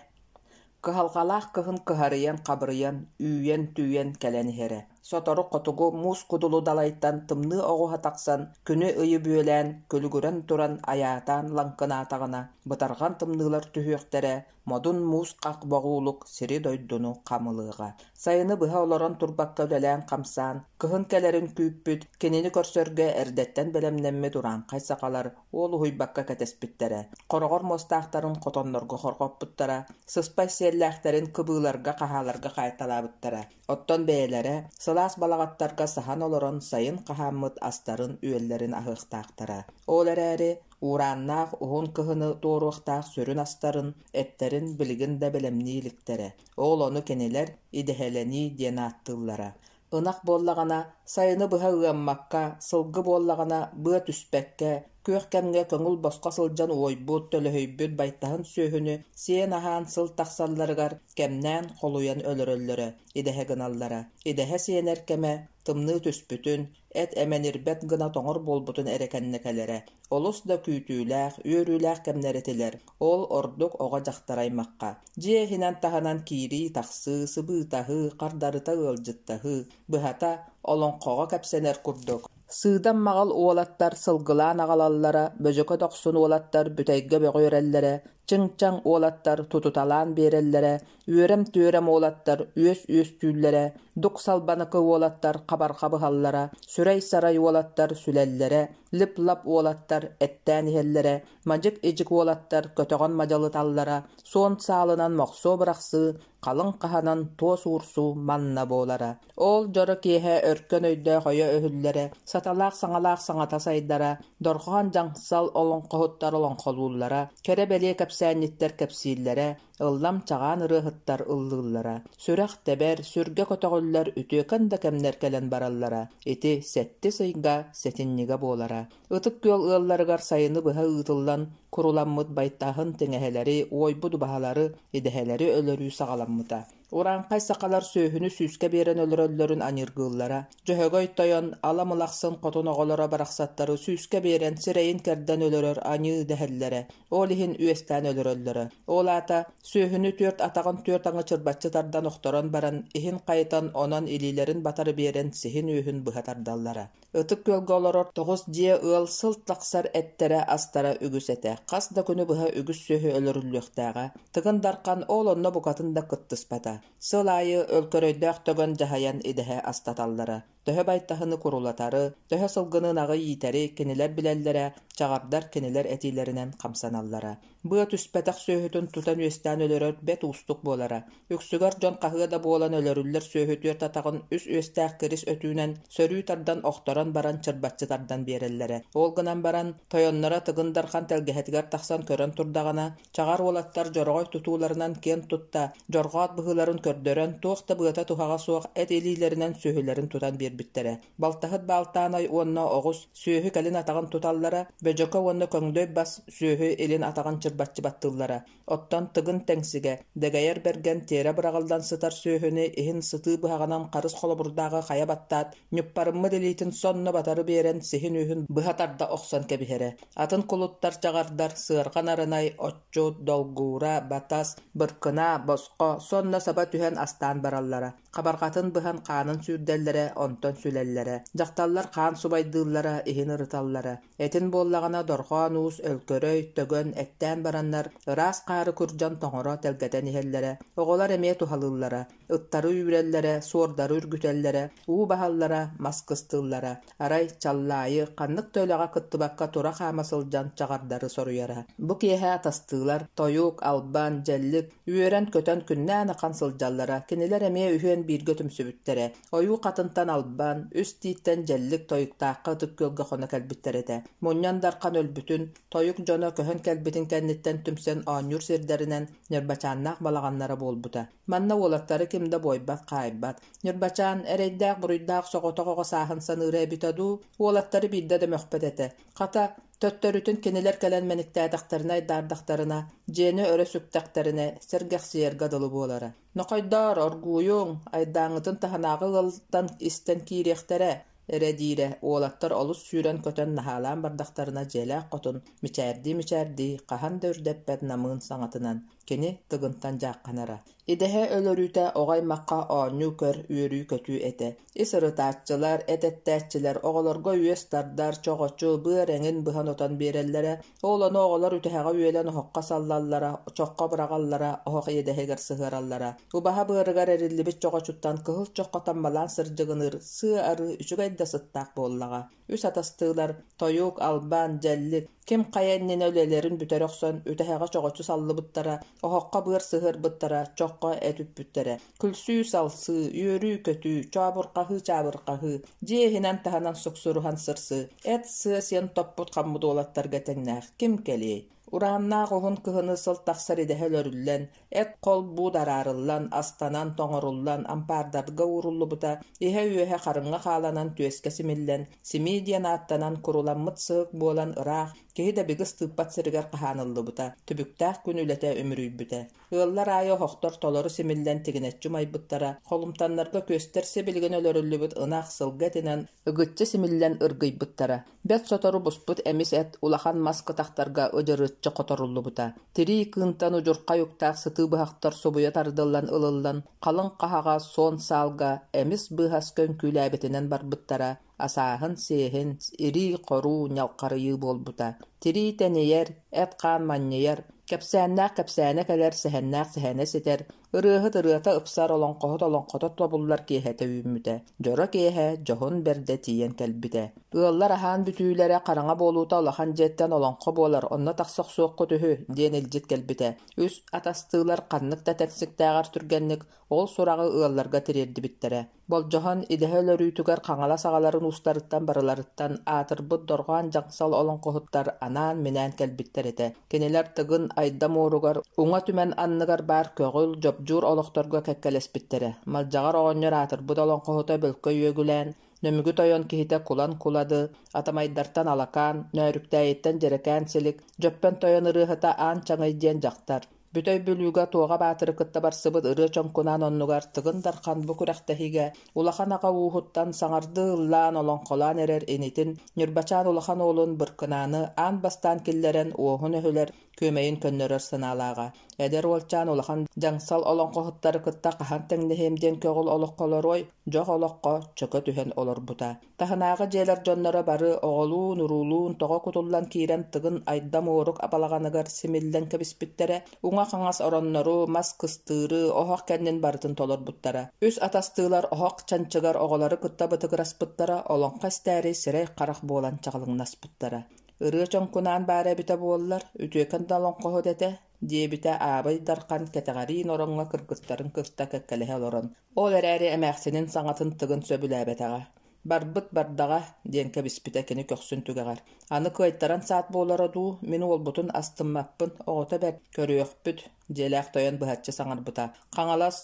Кыһалҕалаах кыһын кыһарыйан-хабырыйан, үүйэн-түүйэн кэлэн иһэрэ. Сотору хотугу муус кудулу далайтан тымныы оҕуһа тахсан, күнү-ыйы бүөлээн, күлүгүрэн туран айаатаан лаҥкынаатаҕына, бытарҕан тымныылар түһүөхтэрэ, модун муус хах боҕуулук сири-дойдуну хамылыаҕа. Сайыны быһа олорон турбакка үлэлээн-хамсаан, кыһын кэлэрин күүппүт, кинини көрсөргө эрдэттэн бэлэмнэммит урааҥхай сахалар уол уһуйбакка кэтэспиттэрэ. Хороҕор муостаахтарын хотоннорго хорҕоппуттара, сыспай сиэллээхтэрин кыбыыларга-хаһааларга хаайталаабыттара. Оттон бэйэлэрэ сылаас балаҕаттарга саһан олорон сайын хаһааммыт астарын-үөллэрин аһыахтаахтара. Ол эрээри Уурааннаах уһун кыһыны туоруохтаах сүрүн астарын, эттэрин билигин да бэлэмнии иликтэрэ. Ол ону кинилэр идэһэлэнии диэн ааттыыллара. Ынах буоллаҕына, сайыны быһа ыаммакка, сылгы буоллаҕына, быа түспэккэ, күөх кэмҥэ көҥүл босхо сылдьан уойбут, төлөһүйбүт байтаһын сүөһүнү сиэн-аһаан сыл тахсалларыгар кэмнээн холуйан өлөрөллөрө, идэһэ гыналлара. Идэһэ сиэнэр кэмэ тымныы түспүтүн, эт эмэнирбэт гына тоҥор буолбутун эрэ кэннэ кэлэрэ. Олус да күүтүүлээх, үөрүүлээх кэмнэр этилэр. Ол ордук оҕо-дьахтар аймахха. Дьиэ иһинэн-таһынан киирии-тахсыы, сыбыытаһыы, хардарыта ыалдьыттаһыы, быһата, олоҥхоҕо кэпсэнэр курдук. Сыыдам маҕал уолаттар сылгылаан аҕалаллара, бөдьөкө дохсун уолаттар бүтэйгэ бөҕүөрэллэрэ, чыҥ-чаҥ уолаттар тутуталаан биэрэллэрэ, үөрэм-түөрэм уолаттар үөс үөстүүллэрэ, дук салбаныкы уолаттар хабарҕа быһаллара, сүрэй-сарай уолаттар сүлэллэрэ, лип-лап уолаттар эттээн иһэллэрэ, мадьык-идьик уолаттар көтөҕөн мадьалыталлара, суон саалынан мохсуо бырахсыы, халыҥ хаһанан туос уурсуу манна буолара. Ол дьоро киэһэ өркөн өйдөөх өйө өһүллэрэ, саталаах саҥалаах саҥата сайдара, дорҕоон дьаҥсал олоҥхоһуттар олоҥхолууллара, кэрэ-бэлиэ кэпсээнньиттэр кэпсииллэрэ, ыллам чаҕаан ырыаһыттар ыллыыллара. Сүрэх тэбэр, сүргэ көтөҕүллэр үтүөкэн да кэмнэр кэлэн бараллара. Ити сэттис ыйга, сэтинньигэ буолара. Ытык Күөл ыалларыгар сайыны быһа ыытыллан куруламмыт байтаһын тиҥэһэлэри, уойбут убаһалары, идэһэлэри өлөрүү саҕаламмыта. Урааҥхай сахалар сүөһүнү сүүскэ биэрэн өлөрөллөрүн аньыыргыыллара. Дьөһөгөй тойон ала мылахсын хотун оҕолоро барахсаттары сүүскэ биэрэн сирэйин кэрдэн өлөрөр аньыы дэһэллэрэ. Ол иһин үөстээн өлөрөллөрө. Ол аата, сүөһүнү түөрт атаҕын түөрт аҥы чырбаччы тардан охторон баран, иһин хайытан, онон илиилэрин батары биэрэн сиһин үөһүн быһа тардаллара. Ытык Күөлгэ олорор тоҕус дьиэ ыал сыл тахсар эттэрэ-астара үгүс этэ, хас да күнү быһа үгүс сүөһү өлөрүллүөхтээҕэ. Тыгын Дархан ол онно букатын да кыттыспата. Сыл аайы Өлкөрөйдөөх Төгөн дьаһайан идэһэ астаталлара. Төһө байтаһыны курулатары, төһө сылгыны ынаҕы иитэри кинилэр билэллэрэ, чаҕардар кинилэр этиилэринэн хамсаналлара. Быа түспэтэх сүөһүтүн тутан үөстээн өлөрөр бэрт уустук буолара. Үксүгэр дьон хаһыа да буолан өлөрүллэр сүөһү түөрт атаҕын үс үөстээх кирис өтүүнэн сөрүү тардан охторон баран чырбаччы тардан биэрэллэрэ. Ол гынан баран, тойонноро Тыгын Дархан тэлгэһэтигэр тахсан көрөн турдаҕына, чаҕар уолаттар дьороҕой тутууларынан киэн тутта, дьорҕоот быһыыларын көрдөрөн, туох да быата-туһаҕа суох эт илиилэринэн сүөһүлэрин тутан биэрбиттэрэ. Балтаһыт Баалтаанай уонна оҕус сүөһү кэлин атаҕын туталлара, Бөдьөкө уонна Көҥдөй бас сүөһү илин атаҕын чырбаччы баттыыллара. Оттон Тыгын Тэҥсигэ, Дэгэйэр Бэргэн тиэрэ быраҕыллан сытар сүөһүнү иһин сытыы быһаҕынан харыс холобурдааҕы хайа баттаат, ньуппарыммыт илиитин сонно батары биэрэн сиһин үөһүн быһа тарда охсон кэбиһэрэ. Атын кулуттар чаҕардар сыарҕа нарынай, отчут, долгуура, батас, быркына, босхо сонно саба түһэн астаан бараллара. Хабарҕатын быһан хаанын сүүрдэллэрэ, онтон сүлэллэрэ. Дьахталлар хаан субайдыыллара, иһин ырыталлара. Этин буоллаҕына дорҕоон уус, өлкөрөй, төгөн, эттээн бараннар, ыраас хаары күрдьэн тоҥоро тэлгэтэн иһэллэрэ. Оҕолор эмиэ туһалыыллара. Ыттары үүрэллэрэ, суордары үргүтэллэрэ, уу баһаллара, мас кыстыыллара. Арай Чаллаайы ханнык да үлэҕэ кыттыбакка тура хаама сылдьан чаҕардары соруйара. Бу киэһэ атастыылар, тойук, албан, дьэллик үөрэн-көтөн күннээн ахан сылдьаллара. Кинилэр эмиэ үһүөн бииргэ түмсүбүттэрэ. Ойуу хатынтан албан, үс тииттэн дьэллик тойуктаахха Ытык Күөлгэ хоно кэлбиттэр этэ. Мунньан Дархан өлбүтүн, тойук дьоно көһөн кэлбитин кэнниттэн түмсэн оонньуур сирдэринэн Ньырбачааннаах балаҕаннара буолбута. Манна уолаттары ким да буойбат-хаайбат. Ньырбачаан эрэйдээх-буруйдаах соҕотох оҕо сааһын саныыра эбитэ дуу, уолаттары биирдэ да мөхпөт этэ. Хата, төттөрүтүн кинилэр кэлэн мэниктээтэхтэринэ айдаардахтарына, дьиэни өрө сүктэхтэринэ, сэргэхсийэргэ дылы буолара. «Нохойдоор, оргууйуҥ, айдааҥҥытын таһынааҕы ыалтан истэн киириэхтэрэ» эрэ диирэ, уолаттар олус сүүрэн-көтөн наһаалаан бардахтарына дьиэлээх хотун мичээрдии-мичээрдии хаһан да үрдэппэт намыын саҥатынан кини Тыгынтан дьаахханара. Идэһэ өлөрүүтэ оҕо аймахха оонньуу-көр, үөрүү-көтүү этэ. Ис ырытааччылар, эт эттээччилэр оҕолорго үөс тардар, чоҕочу, быар эҥин быһан-отон биэрэллэрэ. Ол ону оҕолор үтэһэҕэ үөлэн оһоххо саллаллара, чоххо быраҕаллара, оһох иэдэһигэр сыһыараллара. Убаһа быарыгар эриллибит чоҕочуттан кыһыл чоххо таммалаан сырдьыгыныыр сыа-арыы үчүгэй да сыттаах буоллаҕа. Үс атастыылар, тойук, албан, дьэллик, ким хайа иннинэ үлэлэрин бүтэрэ охсон, үтэһэҕэ чоҕочу саллыбыттара, оһоххо быар сыһыарбыттара, чоххо эт үппүттэрэ. Күлсүү-салсыы, үөрүү-көтүү, чообурҕаһыы-чаабырҕаһыы, дьиэ иһинэн-таһынан суксуруһан сырсыы, эт-сыа сиэн топпут хаммыт уолаттарга тэҥнээх ким кэлиэй? Урааннаах уһун кыһыны сыл тахсар идэһэ өлөрүллэн, эт-хол-буут араарыллан, астанан, тоҥоруллан, ампаардарга ууруллубута, иһэ-үөһэ харыҥҥа хааланан түөскэ симиллэн, симии диэн ааттанан куруламмыт сыһык буолан ыраах, киһи да бигыс тыыппат сиригэр хаһааныллыбыта, түбүктээх күн үлэтэ үмүрүйбүтэ. Ыаллар аайы оһохтор толору симиллэн тигинэччи умайбыттара, холумтаннарга күөстэр сибилигин өлөрүллүбүт ынах, сылгы этинэн ыгыччы симиллэн ыргыйбыттара. Бэрт сотору буспут эмис эт улахан мас кытахтарга ыдьырыччы хоторуллубута. Тирии кыынтан удьурхай уктаах сытыы быһахтар субуйа тардыллан ылыллан, халыҥ хаһаҕа суон саалга эмис быыһаска үҥкүүлээбитинэн барбыттара, асааһын-сиэһин, ирии-хоруу, ньалхарыйыы буолбута. Тирии тэнийэр, эт-хаан манньыйар, кэпсээннээх кэпсээнэ кэлэр, сэһэннээх сэһэнэ ситэр, Ырыаһыт ырыата ыпсар, олоҥхоһут олоҥхото тобуллар киэһэтэ үүммүтэ. Дьоро киэһэ дьоһун бэрдэ тиийэн кэлбитэ. Ыаллар аһаан бүтүүлэрэ хараҥа буолуута улахан дьиэттэн олоҥхо буолар, онно тахса охсуоххут үһү диэн илдьит кэлбитэ. Үс атастыылар ханнык да тэксиктээҕэр түргэнник ол сураҕы ыалларга тириэрдибиттэрэ. Болдьоһон, идэһэ өлөрүүтүгэр Хаҥалас аҕаларын уустарыттан барыларыттан аатырбыт Дорҕоон Дьаҥсал олоҥхоһуттар анаан-минээн кэлбиттэр этэ. Кинилэр Тыгын Айда муоругар, Уҥа Түмэн анныгар баар көҕүл, дьопдьуур олохторго кэккэлэспиттэрэ. Малдьаҕар оҕонньор аатырбыт олоҥхоһута Бөлкөй Үөгүлээн, Нөмүгү тойон киһитэ Кулан Кулады, Атамайдартан Алакаан, Нөөрүктээйиттэн Дьэрэкээн Силик, Дьөппөн тойон ырыаһыта Аан Чаҥый диэн дьахтар, Бүтэй Бүлүүгэ Туоҕа Баатыры кытта барсыбыт ырыа чоҥкунаан оннугар Тыгын Дархан бу күрэхтэһиигэ улахан аҕа ууһуттан саҥардыы ыллаан, олоҥхолоон эрэр инитин Ньырбачаан улахан уолун Быркынааны аан бастаан киллэрэн уоһун өһүлэр, күөмэйин көннөрөр санаалааҕа. Эдэр уолчаан улахан дьаҥсал олоҥхоһуттары кытта хаһан тэҥнэһиэм диэн көҕүл олоххо олоруой, дьох олоххо чөкө түһэн олорбута. Таһынааҕы дьиэлэр дьонноро бары оҕолуун-уруулуун тоҕо кутуллан киирэн Тыгын Айдам уорук балаҕаныгар симиллэн кэбиспиттэрэ, уҥа-хаҥас ороннору, мас кыстыыры, оһох кэннин барытын толорбуттара. Үс атастыылар оһох чанчыгар оҕолору кытта бытыгыраспыттара, олоҥхо истээри сирэй-харах буолан чаҕылыҥнаспыттара. Ырыа чоҥкунаан баара эбитэ буоллар, үтүөкэн да олоҥхоһут этэ, диэбитэ Аабай Дархан кэтэҕэриин ороҥҥо кыргыттарын кытта кэккэлэһэ олорон. Ол эрээри эмээхсинин саҥатын Тыгын сөбүлээбэтэҕэ. «Барбыт бардаҕа» диэн кэбиспитэ кини көхсүн түгэҕэр. «Аны кыайтаран саат буолара дуу, мин уолбутун астыммаппын, оҕото бэрт, көрүөхпүт», дьиэлээх тойон быһаччы саҥарбыта. Хаҥалас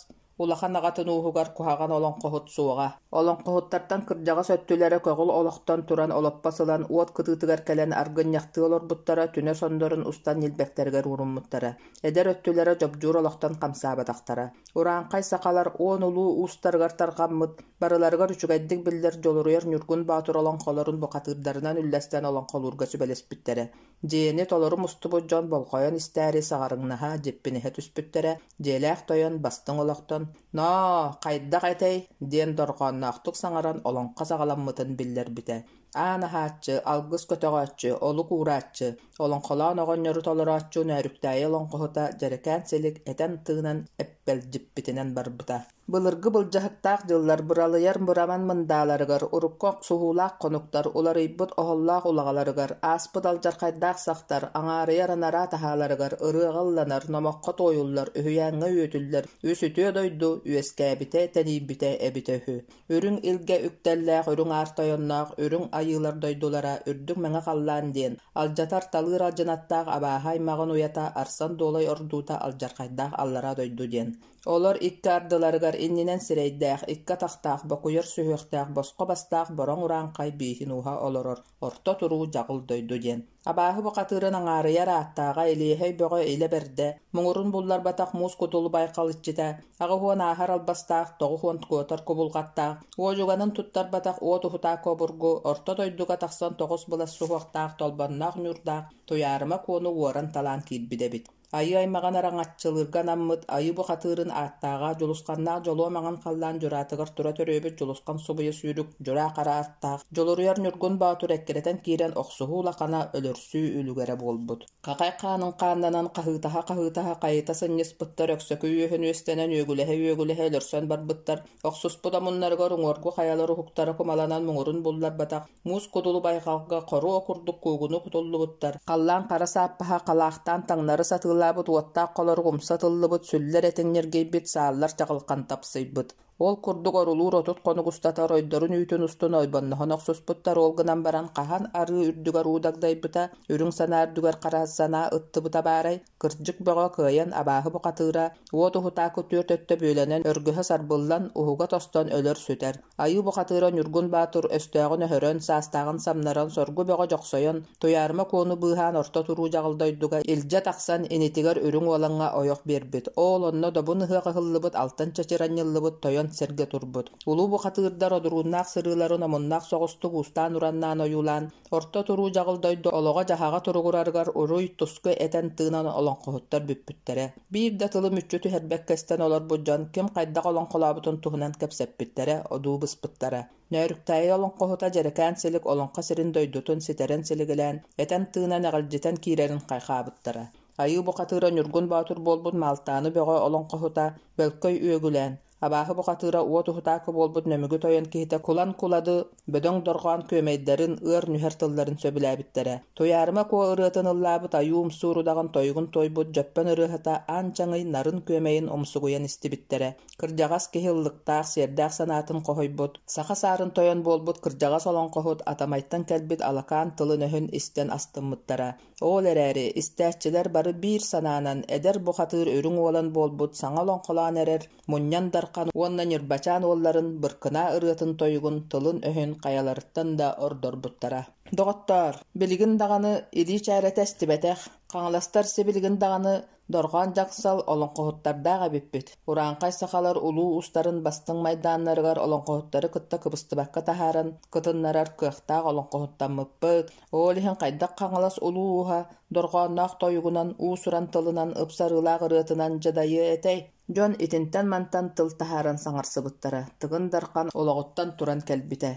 улахан аҕатын ууһугар куһаҕан олоҥхоһут суоҕа. Олоҥхоһуттартан кырдьаҕас өттүлэрэ көҕүл олохтон туран олоппос ылан уот кытыытыгар кэлэн аргынньахтыы олорбуттара, түнэ соннорун устан ньилбэктэригэр ууруммуттара. Эдэр өттүлэрэ дьобдьуур олохтон хамсаабатахтара. Урааҥхай сахалар уон улуу уустарыгар тарҕаммыт, барыларыгар үчүгэйдик биллэр Дьулуруйар Ньургун Боотур олоҥхолорун бухатыырдарынан үллэстэн олоҥхолуурга сүбэлэспиттэрэ. Дьиэни толору мустубут дьон болҕойон истээри саҕарыҥнаһа, дьиппиниһэ түспүттэрэ, дьиэлээх тойон бастыҥ олохтон «Ноо, хайдах этэй?» диэн дорҕоонноохтук саҥаран олоҥхо саҕаламмытын биллэрбитэ. Аан аһааччы, алгыс көтөҕөөччү, олук уурааччы, олоҥхолоон оҕонньору толорооччу Нөөрүктээйи олоҥхоһута Дьэрэкээн Силик этэн-тыынан эппэлдьиппитинэн барбыта. Былыргы былдьаһыктаах дьыллар быралыйар быраман мындааларыгар, урукку охсуһуулаах хонуктар уларыйбыт оһоллоох улаҕаларыгар, ааспыт алдьархайдаах сахтар аҥаарыйар анараа таһааларыгар ырыаҕа ылланар, номоххо туойуллар, үһүйээҥҥэ үөтүллэр үс үтүө дойду үөскээбитэ, тэнийбитэ эбитэ үһү. Үрүҥ илгэ үктэллээх үрүҥ аар тойонноох үрүҥ айыылар дойдулара үрдүк мэҥэ халлаан диэн, алдьатар-талыыр алдьанаттаах абааһы аймаҕын уйата Арсан Дуолай ордуута алдьархайдаах аллараа дойду диэн. Олор икки ардыларыгар иннинэн сирэйдээх, икки атахтаах, бокуйар сүһүөхтээх, босхо бастаах бороҥ урааҥхай бииһин ууһа олорор Орто туруу дьаҕыл дойду диэн. Абааһы бухатыырын аҥаарыйар ааттааҕа Илиэһэй Бөҕө илэ бэрдэ, муҥурун булларбатах муус кутулу байҕал иччитэ, 80 ааһар албастаах, 90 куотар кубулҕаттаах, уодьуганын туттарбатах уот уһутаакы обургу, орто дойдуга тахсан тоҕус былас суһуохтаах, толбонноох ньуурдаах Туйаарыма Куону уоран-талаан киирбит эбит. Айыы аймаҕын араҥаччылыырга анаммыт Айыы бухатыырын ааттааҕа Дьулусханнаах Дьолуо маҥан халлаан дьураатыгар тура төрүөбүт Дьулусхан субуйа сүүрүк Дьураа хара аттаах Дьулуруйар Ньургун Боотур эккирэтэн киирэн охсуһуу улахана өлөрсүү үлүгэрэ буолбут. Хахай хаанын хааннанан хаһыытаһа-хаһыытаһа хайыта сынньыспыттар, өксөкү үөһүн үөстэнэн үөгүлэһэ-үөгүлэһэ өлөрсөн барбыттар, охсуспут омуннарыгар уҥуоргу хайалар уһуктара кумаланан муҥурун булларбатах Муус кудулу байҕалга хоруо курдук куугуну кутуллубуттар, халлаан хара сааппаһа халаахтаан таҥнары сатыылаабыт уоттаах холорук умса тыллыбыт, сүллэр этиҥ ньиргийбит, сааллар чаҕылхан тапсыйбыт. Ол курдук орулуур 30 хонук устата оройдорун үүтүн устун ойбонноһон охсуспуттар, ол гынан баран хаһан арыы үрдүгэр уу дагдайбыта, үрүҥ санаа үрдүгэр хара санаа ыттыбыта баарай, Кырдьык бөҕө кыайан абааһы бухатыыра, уот уһутаакы түөрт өттө бүөлэнэн, өргөһө сарбыллан, уһуга тостон өлөр-сүтэр. Айыы бухатыыра Ньургун Баатыр өстөөҕүн өһөрөн, саастааҕын самнаран, соргу бөҕө дьохсойон, Туйаарыма Куону быыһаан орто туруу дьаҕыл дойдуга илдьэ тахсан, инитигэр Үрүҥ Уолаҥҥа ойох биэрбит. Оол онно добун ыһыах ыһыллыбыт, алтан чэчир анньыллыбыт, тойон сэргэ турбут. Улуу бухатыырдар одурууннаах сырыыларын омуннаах соҕустук уустаан-ураннаан ойуулаан, Орто туруу дьаҕыл дойду олоҕо-дьаһаҕа туругурарыгар уруй, туску этэн-тыынан олоҥхоһуттар бүппүттэрэ. Биир да тылы мүччү түһэрбэккэ истэн олорбут дьон ким хайдах олоҥхолообутун туһунан кэпсэппиттэрэ, одуу быспыттара. Нөөрүктээйи олоҥхоһута Дьэрэкээн Силик олоҥхо сирин дойдутун ситэрэн силигилээн, этэн-тыынан эҕэлдьитэн киирэрин хайҕаабыттара. Айыы бухатыыра Ньургун Боотур буолбут Маалтааны Бөҕө олоҥхоһута Бөлкөй Үөгүлээн, Абааһы бухатыыра уот уһутаакы буолбут Нөмүгү тойон киһитэ Кулан Кулады бөдөҥ дорҕоон күөмэйдэрин, ыар нүһэр тылларын сөбүлээбиттэрэ. Туйаарыма Куо ырыатын ыллаабыт айуу умсуур удаҕан тойугун туойбут Дьөппөн ырыаһыта Аан Чаҥый нарын күөмэйин умсугуйан истибиттэрэ. Кырдьаҕас киһи ыллыктаах, сиэрдээх санаатын хоһуйбут, саха саарын тойон буолбут кырдьаҕас олоҥхоһут Атамайтан кэлбит алакаан тылын-өһүн истэн астыммыттара. Ол эрээри, истээччилэр бары биир санаанан эдэр бухатыыр үрүҥ уолан буолбут саҥа олоҥхолоон эрэр Мунньан Дархан уонна Ньырбачаан уолларын Быркынаа ырыатын-тойугун тылын-өһүн хайаларыттан да ордорбуттара. Доҕоттоор, билигин даҕаны илии чээрэтэ эстибэтэх, хаҥаластар сибилигин даҕаны Дорҕоон дьахсал олоҥхоһуттардаах эбиппит. Урааҥхай сахалар улуу уустарын бастыҥ майдааннарыгар олоҥхоһуттары кытта кыбыстыбакка таһааран кытыннарар кыахтаах олоҥхоһуттаммыппыт. Ол иһин хайдах Хаҥалас улуу ууһа дорҕоонноох тойугунан, уус-уран тылынан, ыпсарыылаах ырыатынан дьадайыа этэй? Дьон итинтэн-мантан тыл таһааран саҥарсыбыттара. Тыгын Дархан олоҕуттан туран кэлбитэ.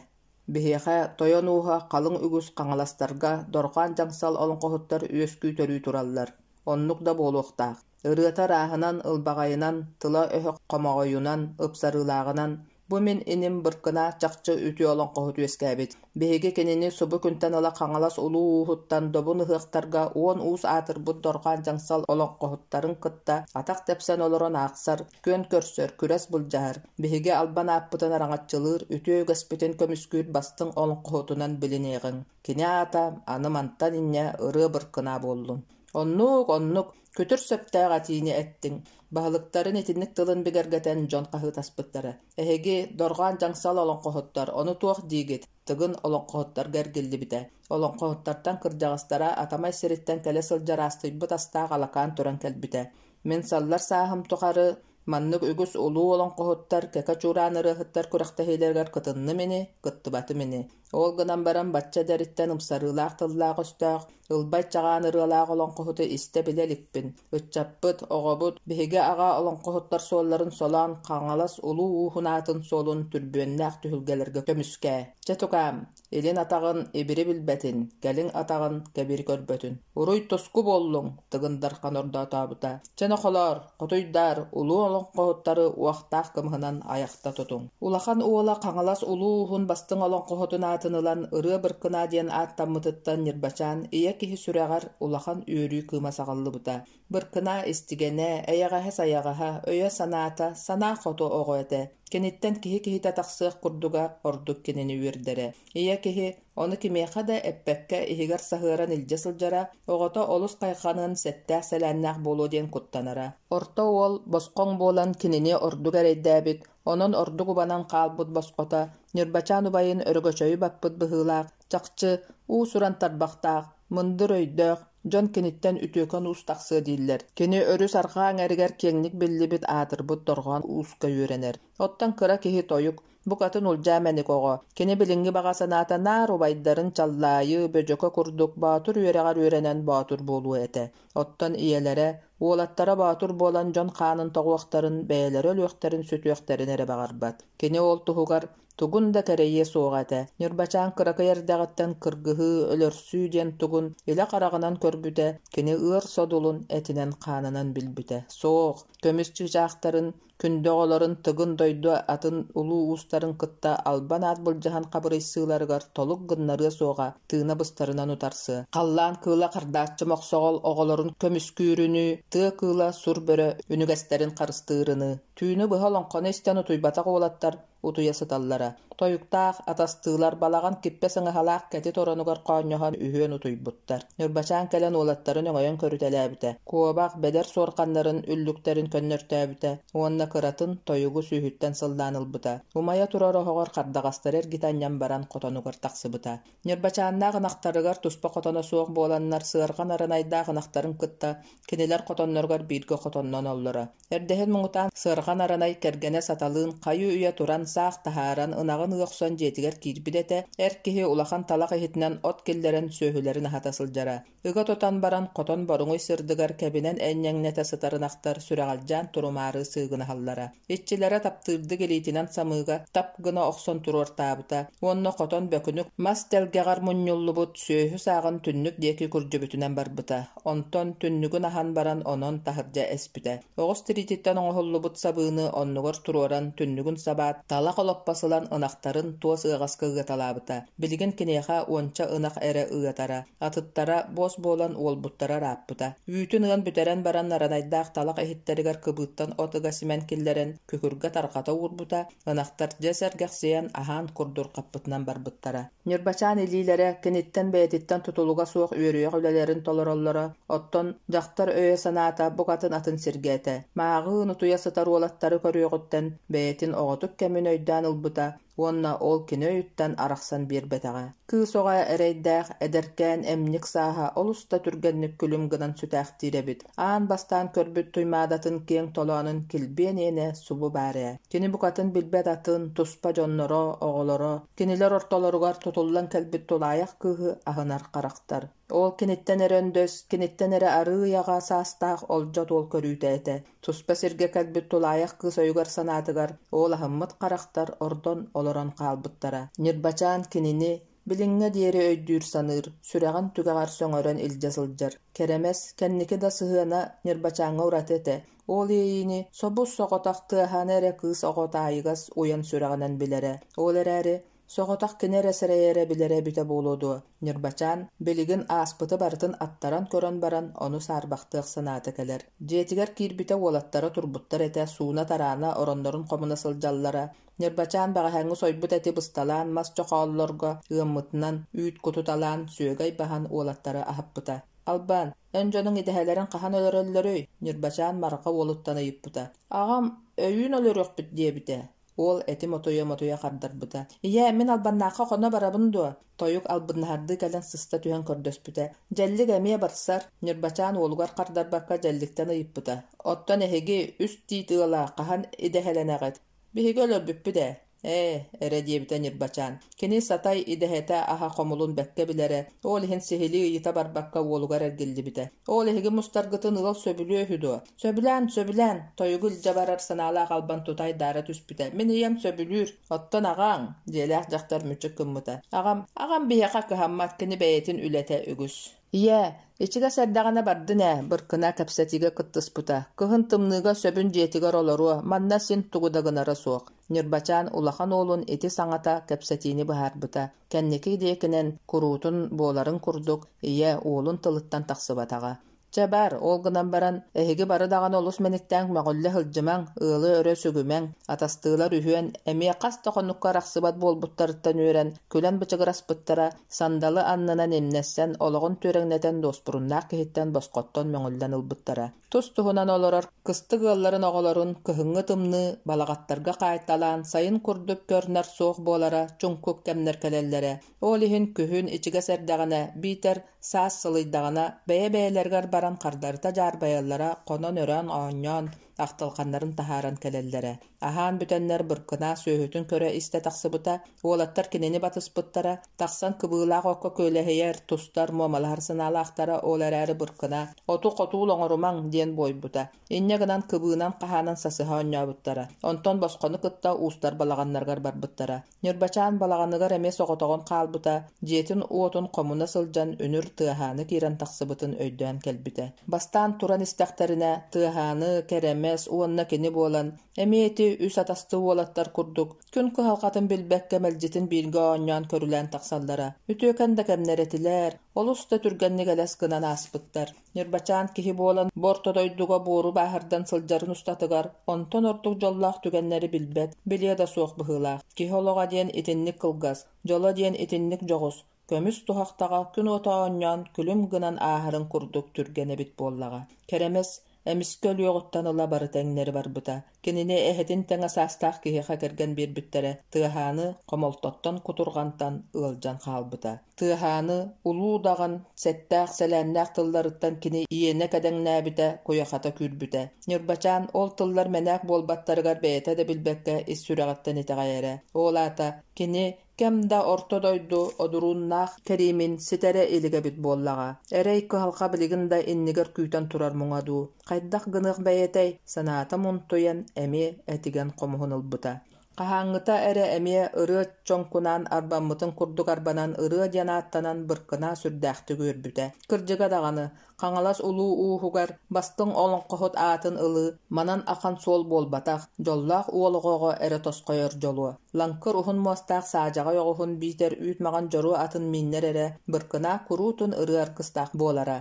Биһиэхэ тойон ууһа халыҥ үгүс хаҥаластарга дорҕоон дьаҥсал олоҥхоһуттар үөскүү-төрүү тураллар. Оннук да буолуохтаах. Ырыата ырааһынан, ылбаҕайынан, тыла-өһө хомоҕойунан, ыпсарыылааҕынан бу мин иним Быркына чахчы үтүө олоҥхоһут үөскээбит. Биһиги кинини субу күнтэн ыла Хаҥалас улуу ууһуттан добун ыһыахтарга уон уус аатырбыт дорҕоон дьаҥсал олоҥхоһуттарын кытта атах тэпсэн олорон аахсар, күөн көрсөр, күрэс былдьаһар, биһиги албан ааппытын араҥаччылыыр, үтүө үгэспитин көмүскүүр бастыҥ олоҥхоһутунан билиниэҕиҥ. Кини аата аны мантан инньэ Ырыа Быркынаа буоллун. Оннук, оннук, күтүр сөптөөх этиини эттиҥ. Баһылыктарын итинник тылын бигэргэтэн дьон хаһыытаспыттара. Эһиги, дорҕоон дьаҥсал олоҥхоһуттар, ону туох диигит? Тыгын олоҥхоһуттарга эргиллибитэ. Олоҥхоһуттартан кырдьаҕастара Атамай сириттэн кэлэ сылдьар аастыйбыт астаах алакаан туран кэлбитэ. Мин саллар сааһым тухары маннык үгүс улуу олоҥхоһуттар, кэкэ чуораан ырыаһыттар күрэхтэһиилэригэр кытынным ини, кыттыбатым ини. Ол гынан баран бачча эдэриттэн ымсарыылаах тыллаах-өстөөх, ылбай чаҕаан ырыалаах олоҥхоһуту истэ-билэ иликпин. Ыччаппыт, оҕобут, биһиги аҕа олоҥхоһуттар суолларын солоон Хаҥалас улуу ууһун аатын суолун түрбүөннээх түһүлгэлэргэ көмүскээ. Чэ тукаам, Илин атаҕын ибири билбэтин, кэлин атаҕын кэбири көрбөтүн. Уруй-туску буоллуҥ, Тыгын Дархан ордоотообута. Чэ нохолоор, хотуйдаар, улуу олоҥхоһуттары уохтаах кымыһынан айахта тутуҥ. Улахан уола Хаҥалас улуу ууһун бастыҥ олоҥхоһутун аатын ылан Ырыа Быркынаа диэн ааттаммытыттан Ньырбачаан ийэ киһи сүрэҕэр улахан үөрүү кыыма саҕыллыбыта. Быркынаа истигэнэ, эйэҕэһэ-сайаҕаһа, өйө-санаата санаа хоту оҕо этэ. Киниттэн киһи киһитэ тахсыах курдуга ордук кинини үөрдэрэ. Ийэ киһи ону кимиэхэ да эппэккэ иһигэр саһыаран илдьэ сылдьара, оҕото олус хайҕаныан сэттээх-сэлээннээх буолуо диэн куттанара. Орто уол босхоҥ буолан кинини ордук эрэйдээбит, онон ордук убанан хаалбыт босхото Ньырбачаан убайын өрөгөчөйү баппыт быһыылаах, чахчы, уус-уран тарбахтаах, мындыр өйдөөх, дьон киниттэн үтүөкэн уус тахсыа дииллэр. Кини өрүс арҕаа эҥэригэр киэҥник биллибит аатырбыт дорҕоон ууска үөрэнэр. Оттон кыра киһи тойук, букатын улдьаа мэник оҕо. Кини билиҥҥи баҕа санаата наар убайдарын Чаллаайы, Бөдьөкө курдук боотур үөрэҕэр үөрэнэн боотур буолуо этэ. Оттон ийэлэрэ, уолаттара боотур буолан дьон хаанын тоҕуохтарын, бэйэлэрэ өлүөхтэрин-сүтүөхтэрин эрэ баҕарбат. Кини ол туһугар Тугун да кэрэйиэ суоҕа этэ. Ньырбачаан кыракый эрдэҕиттэн кыргыһыы, өлөрсүү диэн тугун илэ хараҕынан көрбүтэ, кини ыар содулун этинэн-хаанынан билбитэ. Суох, көмүс чыычаахтарын, күндү оҕолорун Тыгын дойду атын улуу уустарын кытта албан аат былдьаһан хабырыйсыыларыгар толук гыннарыа суоҕа, тыына быстарынан утарсыа. Халлаан кыыла хардааччы мохсоҕол оҕолорун көмүскүүрүнүү, тыа кыыла сур бөрө үнүгэстэрин харыстыырыныы. Түүнү быһа олоҥхону истэн утуйбатах уолаттар утуйа сыталлара. Тойуктаах, атастыылар балаҕан киппэ сыҥаһалаах кэтит оронугар хоонньоһон үһүөн утуйбуттар. Ньурбачаан кэлэн уолаттарын өҥөйөн көрүтэлээбитэ. Куобах, бэдэр суорҕаннарын үллүктэрин көннөртөөбүтэ уонна кыратын тойугу сүүһүттэн сыллаан ылбыта. Умайа турар оһоҕор хардаҕастары эргитэ анньан баран хотонугар тахсыбыта. Ньырбачааннаах ынахтарыгар туспа хотоно суох буоланнар сыарҕа нарынайдаах ынахтарын кытта кинилэр хотонноругар бииргэ хотонноноллоро. Эрдэһин муҥутаан сыарҕа наранай кэргэнэ Саталыын хайыы-үйэ туран саах таһааран, ынаҕын ыы охсон дьиэтигэр киирбит этэ, эр киһи улахан талах иһитинэн от киллэрэн сүөһүлэрин аһата сылдьара. Ыга тутан баран хотон боруҥуй сырдыгар кэбинэн энньэҥнэтэ сытар ынахтар сүрэҕэлдьээн турумаары сыыгынаһаллара. Иччилэрэ таптыырдык илиитинэн самыыга тап гына охсон туруортаабыта уонна хотон бөкүнүк мас тэлгэҕэр мунньуллубут сүөһү сааҕын түннүк диэки күрдьүбүтүнэн барбыта. Онтон түннүгүн аһан баран онон таһырдьа эспитэ. Оҕус тириититтэн оҥоһуллубут сабыыны оннугар туруоран түннүгүн сабаат, талах олоппос ылан ынахтарын туос ыаҕаска ыаталаабыта. Билигин киниэхэ уонча ынах эрэ ыатара, атыттара буос буолан уолбуттара ырааппыта. Үүтүн ыан бүтэрэн баран наранайдаах талах иһиттэригэр кыбыыттан от ыга симэн киллэрэн күкүргэ тарҕата уурбута, ынахтар дьэ сэргэхсийэн аһаан курдурҕаппытынан барбыттара. Ньырбачаан илиилэрэ киниттэн бэйэтиттэн тутулуга суох үөрүйэх үлэлэрин толороллоро, оттон дьахтар өйө-санаата букатын атын сиргэ этэ. Мааҕыын утуйа сытар уолаттары көрүөҕүттэн бэйэтин оҕотук кэмин өйдөөн ылбыта, Уонна ол кини өйүттэн арахсан биэрбэтэҕэ. Кыыс оҕо эрэйдээх, эдэркээн эмньик сааһа олус да түргэнник күлүм гынан сүтээхтиир эбит. Аан бастаан көрбүт Туймаадатын киэҥ толоонун килбиэн иэнэ субу баар ээ. Кини букатын билбэт атын, туспа дьонноро, оҕолоро, кинилэр ортолоругар тутуллан кэлбит тулаайах кыыһы аһынар харахтар. Ол киниттэн эрэ өндөс, киниттэн эрэ арыый аҕа саастаах олдьот уол көрүүтэ этэ. Туспа сиргэ кэлбит тулаайах кыыс өйүгэр-санаатыгар уол аһыммыт харахтар ордон олорон хаалбыттара. Ньырбачаан кинини билиҥҥэ диэри өйдүүр-саныыр, сүрэҕин түгэҕэр сөҥөрөн илдьэ сылдьар. Кэрэмэс, кэнники да сыһыана Ньырбачааҥҥа ураты этэ. Ол иэйиини собус-соҕотох Тыаһааны эрэ кыыс оҕо таайыгас уйан сүрэҕинэн билэрэ. Ол эрээри Соҕотох кини эрэ сэрэйэрэ билэрэ эбитэ буолуо дуо, Ньырбачаан, билигин ааспыты барытын аттаран көрөн баран, ону саарбахтыах санаата кэлэр. Дьиэтигэр киирбитэ уолаттара турбуттар этэ, сууна-тараана, ороннорун хомуна сылдьаллара. Ньырбачаан бэҕэһээҥҥи сойбут эти бысталаан мас чохооллорго ыаммытынан, үүт кутуталаан, сүөгэй баһан уолаттары аһаппыта. «Албан, эн дьонуҥ идэһэлэрин хаһан өлөрөллөрүй?» Ньырбачаан Марха уолуттан ыйыппыта. «Аҕам өйүүн өлөрүөхпүт диэбитэ» Уол эти мотуйа-мотуйа хардарбыта: «Ийээ, мин Албаннаахха хоно барабын дуо?» Тойук албыннаһардыы кэлэн сыста түһэн көрдөспүтэ. Дьэллик эмиэ барсар, Ньырбачаан уолугар хардарбакка Дьэлликтэн ыйыппыта: «Оттон эһиги, үс тиит ыала, хаһан идэһэлэнэҕит?» «Биһиги өлөрбүппүт ээ» «Ээ, эрэ» диэбитэ Ньырбачаан. Кини сатай идэһэтэ аһа хомулун бэккэ билэрэ, ол иһин сиһилии ыйыта барбакка уолугар эргиллибитэ. «Ол эһиги мустаргытын ыал сөбүлүө үһү дуо?» Сөбүлээн, сөбүлээн, тойугу илдьэ барар санаалаах Албан тута айдаара түспүтэ. Мин ийэм сөбүлүүр, оттон аҕаҥ, дьиэлээх дьахтар мүчүк гыммыта. Аҕам, аҕам биһиэхэ кыһаммат, кини бэйэтин үлэтэ үгүс. Ийээ, ичигэс эрдэҕинэ бардын ээ, Быркына кэпсэтиигэ кыттыспыта. Кыһын тымныыга сөбүн дьиэтигэр олоруо, манна син тугу да гынара суох. Ньырбачаан улахан уолун ити саҥата кэпсэтиини быһаарбыта. Кэнники диэкинэн, куруутун буоларын курдук, ийэ уолун тылыттан тахсыбатаҕа. Чэ баар, ол гынан баран, эһиги бары даҕаны олус мэниктээн мөҕүллэ сылдьымаҥ, ыалы өрө сүгүмэҥ, атастыылар үһүөн эмиэ хас да хонукка арахсыбат буолбуттарыттан үөрэн, күлэн бычыгыраспыттара, сандалы аннынан имнэссэн, олоҕун түөрэҥнэтэн дуоспуруннаах киһиттэн босхоттон мөҥүллэн ылбыттара. Тус-туһунан олорор кыстык ыалларын оҕолорун кыһыҥҥы тымныы балаҕаттарга хаайталаан сайын курдук көр-нар суох буолара чуҥкук кэмнэр кэлэллэрэ. Ол иһин күһүн ичигэс эрдэҕинэ биитэр Саас сылыйдаҕына бэйэ-бэйэлэригэр баран хардарыта дьаарбайаллара, хонон-өрөөн оонньоон, ахтылҕаннарын таһааран кэлэллэрэ. Аһаан бүтэннэр Быркынаа сүөһүтүн көрө-истэ тахсыбыта, уолаттар кинини батыспыттара, тахсан кыбыылаах окко күөлэһийэр, тустар, муомалаһар санаалаахтара, ол эрээри Быркынаа «Оту хотуул оҥорумаҥ» диэн буойбута. Инньэ гынан кыбыынан хаһаанан сасыһа оонньообуттара. Онтон босхону кытта уустар балаҕаннарыгар барбыттара. Ньырбачаан балаҕаныгар эмиэ соҕотоҕун хаалбыта, дьиэтин-уотун хомуна сылдьан үнүр Тыаһааны киирэн тахсыбытын өйдөөн кэлбитэ. Бастаан туран истэхтэринэ, Тыаһааны, Кэрэмэс уонна кини буолан, эмиэ ити үс атастыы уолаттар курдук, күн кыһалҕатын билбэккэ мэлдьитин бииргэ оонньоон көрүлээн тахсаллара. Үтүөкэн да кэмнэр этилэр, олус да түргэнник элэс гынан ааспыттар. Ньырбачаан киһи буолан бу орто дойдуга буору бааһырдан сылдьарын устатыгар онтон ордук дьоллоох түгэннэри билбэт, билиэ да суох быһыылаах. Киһи олоҕо диэн итинник кылгас, дьоло диэн итинник дьоҕус, көмүс туһахтаҕа күн уота оонньоон күлүм гынан ааһарын курдук түргэн эбит буоллаҕа. Кэрэмэс эмискэ өлүөҕүттэн ыла барыта иҥнэри барбыта. Кинини эһэтин тэҥэ саастаах киһиэхэ кэргэн биэрбиттэрэ, Тыаһааны хомолтоттон кутурҕантан ыалдьан хаалбыта. Тыаһааны улуу удаҕан сэттээх-сэлээннээх тылларыттан кини иэнэ кэдэҥнээбитэ, куйахата күүрбүтэ. Ньырбачаан ол тыллар мэнээк буолбаттарыгар бэйэтэ да билбэккэ ис сүрэҕиттэн итэҕэйэрэ. Ол аата кини Кэм да орто дойду одурууннаах кэриимин ситэрэ илик эбит буоллаҕа. Эрэй кыһалҕа билигин да иннигэр күүтэн турар муҥа дуу, хайдах гыныах бэйэтэй, санаата мунтуйан эмиэ этигэн хомуһун ылбыта. Хаһааҥҥыта эрэ эмиэ ырыа чоҥкунаан арбаммытын курдук арбанан ырыа диэн ааттанан Быркынаа сүрдээхтик үөрбүтэ. Кырдьыга даҕаны, Хаҥалас улуу ууһугар бастыҥ олоҥхоһут аатын ылыы манан ахан суол буолбатах, дьоллоох уол оҕоҕо эрэ тосхойор дьолуо. Лаҥкыр уһун муостаах саадьаҕай оҕуһун биитэр үүт маҕан дьоруо атын мииннэр эрэ Быркынаа куруутун ырыа аргыстаах буолара.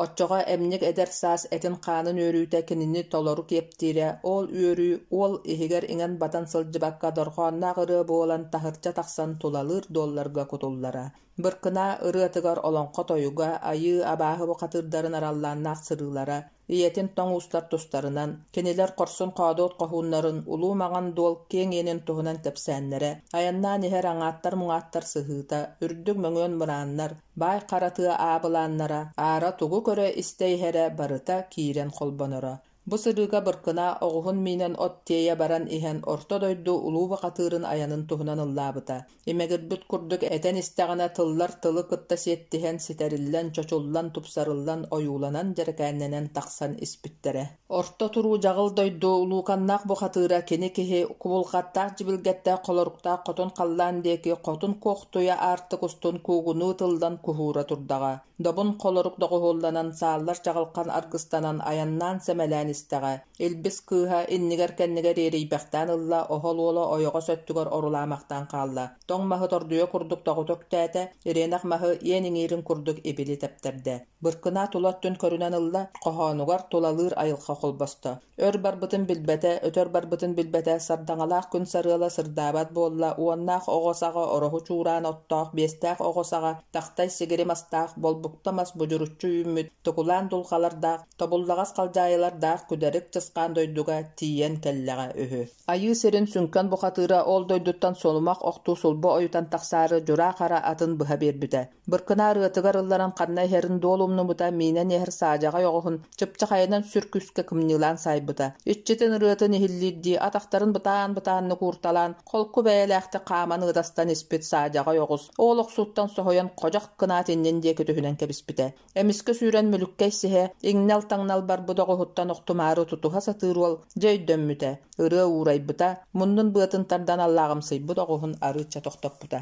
Оччоҕо эмньик эдэр саас этин-хаанын үөрүүтэ кинини толору киэптиирэ, ол үөрүү уол иһигэр иҥэн-батан сылдьыбакка дорҕоонноох ырыа буолан таһырдьа тахсан тулалыыр дуолларга кутуллара. Быркынаа ырыатыгар олоҥхо тойуга, айыы, абааһы бухатыырдарын араллааннаах сырыылара, Ийэтин тоҥ уустар тустарынан, кинилэр хорсун-хоодуот хоһууннарын улуу маҥан дуол киэҥ иэнин туһунан кэпсээннэрэ, айаннаан иһэр аҥааттар-муҥааттар сыһыыта, үрдүк мөҥүөн мырааннар, баай хара тыа аабылааннара, аара тугу көрө-истэ иһэрэ барыта киирэн холбоноро. Бу сырыыга Быркына оҕуһун миинэн от тиэйэ баран иһэн орто дойду улуу бухатыырын айанын туһунан ыллаабыта. Имэгирбит курдук этэн истэҕинэ тыллар тылы кытта сиэттиһэн ситэриллэн, чочуллан, тупсарыллан, ойууланан, дьэрэкээннэнэн тахсан испиттэрэ. Орто туруу дьаҕыл дойду улууканнаах бухатыыра кини киһи кубулҕаттаах дьибилгэттээх холоруктаах хотун халлаан диэки хотун куохтуйа аартык устун куугунуу тыллан куһуура турдаҕа. Добун холорук доҕуһуолланан, сааллар чаҕылхан аргыстанан айаннаан-сэмэлээн истэҕэ. Илбис кыыһа иннигэр-кэннигэр иэрийбэхтээн ылла, оһол уола ойоҕос өттүгэр орулаамахтаан хаалла. Тоҥ маһы тордуйа курдук тоҕута үктээтэ, ириэнэх маһы иэн иҥиирин курдук ибили тэптэрдэ. Быркынаа тула өттүн көрүнэн ылла, хоһоонугар тулалыыр айылҕа холбосто. Өр барбытын билбэтэ, өтөр барбытын билбэтэ, сардаҥалаах күн сарыала сырдаабат буолла, уоннаах оҕо саҕа ороһу чуураан оттоох, биэстээх оҕо саҕа тахтай сигири мастаах, болбукта мас будьуруччу үүммүт, тукулаан дулҕалардаах, тобуллаҕас халдьаайылардаах күдэрик чысхаан дойдуга тиийэн кэллэҕэ үһү. Айыы сирин сүҥкэн бухатыыра ол дойдуттан солумах охтуу сулбу ойутан тахсаары дьураа хара атын быһа биэрбитэ. Быркына арыатыгар ылларан ханна иһэрин дуол умнубута, миинэн иһэр саадьаҕай оҕуһун чыпчахайынан сүр күүскэ кымньыылаан саайбыта. Иччитин ырыатын иһиллиирдии атахтарын бытаан-бытааннык уурталаан, холку бэйэлээхтик хааман ыытастан испит саадьаҕай оҕус ол охсууттан соһуйан ходьох гынаат иннин диэки түһүнэн кэбиспитэ. Эмискэ сүүрэн мүлүккэй сиһэ, иҥнэл-таҥнал барбыт оҕуһуттан охтумаары тутуһа сатыыр уол дьэ өйдөммүтэ, ырыа уурайбыта, муннун быатын тардан аллааҕымсыйбыт оҕуһун арыычча тохтоппута.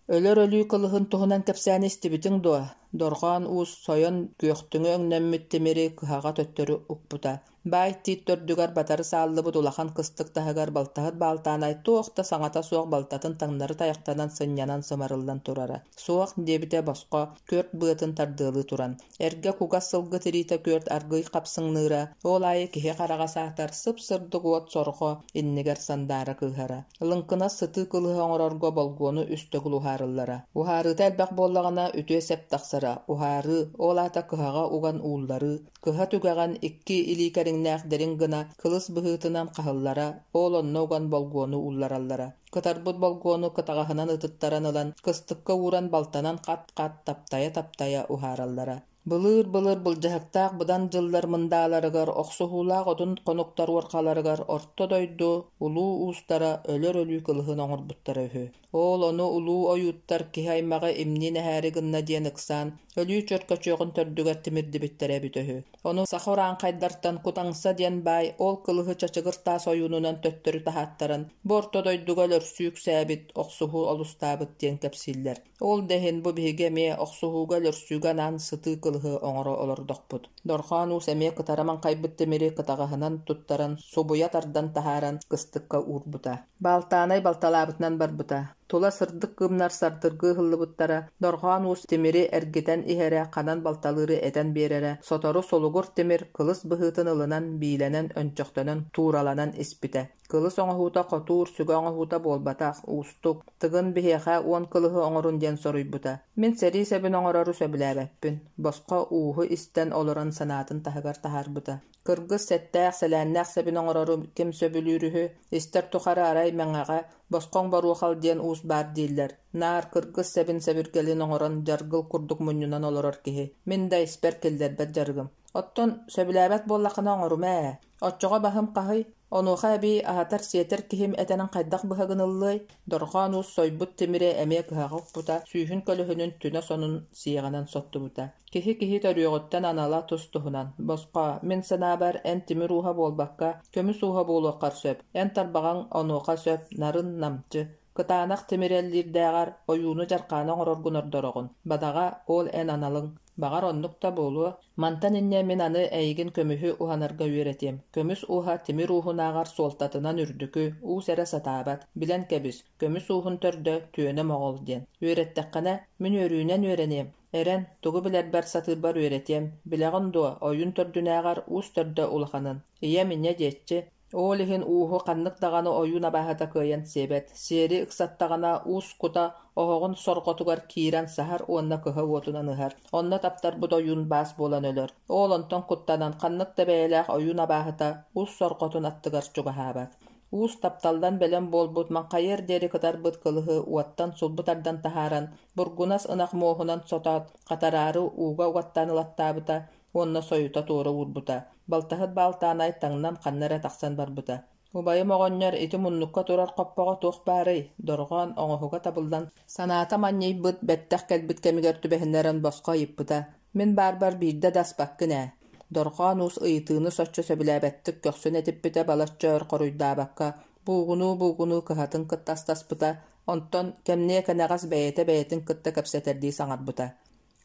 Өлөр өлүү кылыһын туһунан кэпсээни истибитиҥ дуо? Дорҕоон Уус сойон күөхтүҥү өҥнөммүт тимири кыһаҕа төттөрү укпута. Баай тиит төрдүгэр батары сааллыбыт улахан кыстык таһыгар балтаһыт Баалтаанай туох да саҥата суох балтатын таҥнары тайахтанан сынньанан сымарыллан турара. Суох, диэбитэ босхо, күөрт быатын тардыалыы туран. Эргэ кугас сылгы тириитэ күөрт аргыый хапсыҥныыра, ол аайы киһи хараҕа саатар сып-сырдык уот сорҕо иннигэр сандаара кыыһара. Лыҥкынас сытыы кылыһы оҥорорго болгуону үс төгүл уһаарыллара. Уһаарыыта элбэх буоллаҕына, үтүө сэп тахсара. Уһаарыы, ол аата кыһаҕа уган уулларыы, кыһа түгэҕин икки илии кэриҥнээх дириҥ гына кылыс быһыытынан хаһыллара, ол онно уган болгуону ууллараллара. Кытарбыт болгуону кытаҕаһынан ытыттаран ылан, кыстыкка ууран балтанан хат-хат таптайа-таптайа уһаараллара. Былыыр-былыр былдьаһыктаах быдан дьыллар мындааларыгар, охсуһуулаах отун хонуктар уорҕаларыгар орто дойду улуу уустара өлөр өлүү кылыһын оҥорбуттара үһү. Ол ону улуу ойууттар киһи аймаҕы имниин эһээри гынна диэн ыксаан, өлүү чөркөчүөҕүн төрдүгэр тимирдибиттэрэ эбитэ үһү. Ону саха урааҥхайдартан Кутаҥса диэн баай ол кылыһы чачыгыр таас ойуунунан төттөрү таһааттаран, бу орто дойдуга өлөрсүү үксээбит, охсуһуу олустаабыт диэн кэпсииллэр. Ол да иһин бу биһиги эмиэ охсуһууга өлөрсүүгэ анаан сытыы кылыһы оҥоро олордохпут. Дорҕоон Уус эмиэ кытара маҥхайбыт тимири кытаҕаһынан туттаран, субуйа тардан таһааран кыстыкка уурбута. Баалтаанай балталаабытынан барбыта. Тула сырдык кыымнар сардыргыы ыһыллыбыттара, Дорҕоон Уус тимири эргитэн иһэрэ, ханан балталыыры этэн биэрэрэ, сотору сулугур тимир кылыс быһыытын ылынан, биилэнэн, өнчөхтөнөн, туураланан испитэ. Кылыс оҥоһуута хотуур, сүгэ оҥоһуута буолбатах, уустук. Тыгын биһиэхэ уон кылыһы оҥорун диэн соруйбута. Мин сэрии сэбин оҥорору сөбүлээбэппин. Босхо ууһу истэн олорон санаатын таһыгар таһаарбыта. Кыргыс сэттээх, сэлээннээх сэбин оҥорору ким сөбүлүүр үһү, истэр тухары арай Мэҥэҕэ «Босхоҥ Боруохал» диэн уус баар дииллэр. Наар кыргыс сэбин сэбиргэлин оҥорон дьаргыл курдук мунньунан олорор киһи. Мин да испэр киллэрбэт дьарыгым. Оттон сөбүлээбэт буоллаххына оҥорума ээ. Оччоҕо баһым хаһый? Онуоха эбии аһатар-сиэтэр киһим этэрин хайдах быһа гыныллыай? Дорҕоон Уус сойбут тимири эмиэ кыһаҕа укпута, сүүһүн көлөһүнүн түнэ сонун сиэҕинэн соттубута. Киһи-киһи төрүөҕүттэн анала тус-туһунан. Босхо, мин санаабар, эн тимир ууһа буолбакка, көмүс ууһа буолуоххар сөп. Эн тарбаҕыҥ онуоха сөп, нарын-намчы. Кытаанах тимири эллиирдээҕэр ойууну-дьархааны оҥороргун ордороҕун. Бадаҕа, ол эн аналыҥ. Баҕар, оннук да буолуо. Мантан инньэ мин аны эйигин көмүһү уһанарга үөрэтиэм. Көмүс ууһа тимир ууһунааҕар суолтатынан үрдүкү, уус эрэ сатаабат. Билэн кэбис, көмүс ууһун төрдө түөнэ моҕол диэн. Үөрэттэххинэ, мин үөрүүнэн үөрэниэм. Эрэн, тугу билэрбэр сатыырбар үөрэтиэм. Билэҕин дуо, ойуун төрдүнээҕэр уус төрдө улаханын. Ийэм инньэ диэччи. Ол иһин ууһу ханнык даҕаны ойуун абааһыта кыайан сиэбэт, сиэри ыксаттаҕына уус кута оһоҕун сорҕотугар киирэн саһар уонна кыһа уотунан ыһар. Онно таптарбыт ойуун баас буолан өлөр. Ол онтон куттанан ханнык да бэйэлээх ойуун абааһыта уус сорҕотун аттыгар чугаһаабат. Уус тапталлан бэлэм буолбут маҥхайыар диэри кытарбыт кылыһы уоттан сулбу тардан таһааран, бургунас ынах муоһунан сотоот, хатараары ууга угаттаан ылаттаабыта уонна сойута туора уурбута. Балтаһыт Баалтаанай таҥнан ханна эрэ тахсан барбыта. Убайым оҕонньор ити муннукка турар хоппоҕо туох баарый? Дорҕоон оҥоһуга табыллан, санаата манньыйбыт, бэттэх кэлбит кэмигэр түбэһиннэрэн босхо ыйыппыта: «Мин баарбар биирдэ да аспаккын ээ» Дорҕоон Уус ыйытыыны соччо сөбүлээбэттик көхсүн этиппитэ балачча өр хоруйдаабакка, буугунуу-буугунуу кыһатын кытта астаспыта, онтон кэмниэ кэнэҕэс бэйэтэ бэйэтин кытта кэпсэтэрдии саҥарбыта: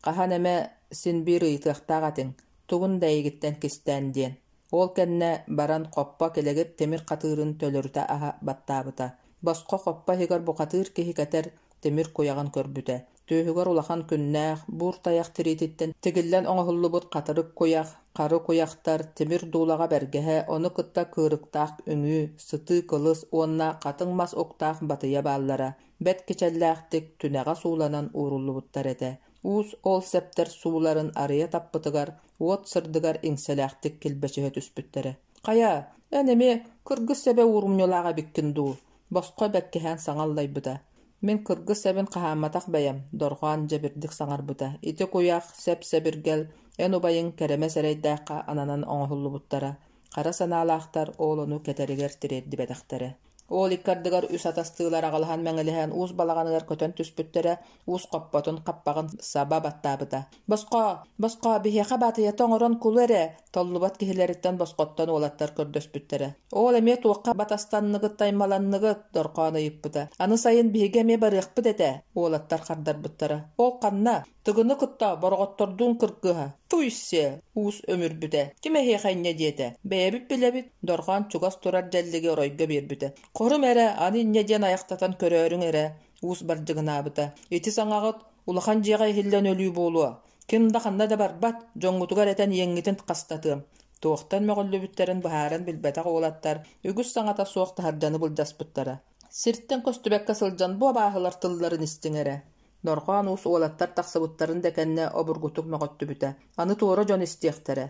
«Хаһан эмэ син биир ыйытыахтаах этиҥ, тугун да эйигиттэн кистээн» диэн. Ол кэннэ баран хоппо килэгир тимир хатыырын төлөрүтэ аһа баттаабыта. Босхо хоппо иһигэр бухатыыр киһи кэтэр тимир куйаҕын көрбүтэ. Түөһүгэр улахан күннээх, буур тайах тириититтэн тигиллэн оҥоһуллубут хатырык куйах, хары куйахтар, тимир дуулаҕа бэргэһэ, ону кытта кыырыктаах үҥүү, сытыы кылыс уонна хатыҥ мас уктаах батыйа бааллара. Бэрт кичэллээхтик түнэҕэ сууланан ууруллубуттар этэ. Уус ол сэптэр сууларын арыйа таппытыгар, уот сырдыгар иҥсэлээхтик килбэчиһэ түспүттэрэ. «Хайа, эн эмиэ кыргыс сэбэ уурумньулаах эбиккин дуу?» Босхо бэркиһээн саҥа аллайбыта. «Мин кыргыс сэбин хаһаамматах бэйэм», дорҕоон дьэбирдик саҥарбыта. «Ити куйах, сэп-сэбиргэл эн убайыҥ кэрэмэс эрэйдээххэ ананан оҥоһуллубуттара. Хара санаалаахтар ол ону кэтэригэр тириэрдибэтэхтэрэ». Ол икки ардыгар үс атастыылар аҕалаһан мэҥилэһэн уус балаҕаныгар көтөн түспүттэрэ, уус хоппотун хаппаҕын саба баттаабыта. «Босхо! Босхо! Биһиэхэ баатыйата оҥорон кулу эрэ!» толлубат киһилэриттэн босхоттон уолаттар көрдөспүттэрэ. «Ол эмиэ туохха батастанныгыт, таймаланныгыт?» дорҕоон ыйыппыта. «Аны сайын биһиги эмиэ барыахпыт этэ!» уолаттар хардарбыттара. «Ол ханна?» Тыгыны кытта бороҕоттордуун кыргыһа, туй-сиэ, уус өмүрбүтэ, ким эһиэхэ инньэ диэтэ, бэйэбит билэбит, дорҕоон чугас турар дьэллиги оройго биэрбитэ. Хорум эрэ, аны инньэ диэн айахтатан көрөөрүҥ эрэ, уус бардьыгынаабыта. Ити саҥаҕыт улахан дьиэҕэ иһиллэн өлүү буолуо. Ким да ханна да барбат, дьоҥҥутугар этэн иэҥҥитин хастатыам. Туохтан мөҕүллүбүттэрин быһааран билбэтэх уолаттар үгүс саҥата суох таһырдьаны былдьаспыттара. Сиртэн көстүбэккэ сылдьан бу абааһылар тылларын истиҥ эрэ. Дорҕоон Уус уолаттар тахсыбыттарын да кэннэ обургутук мөҕүттүбүтэ, аны туора дьон истиэхтэрэ.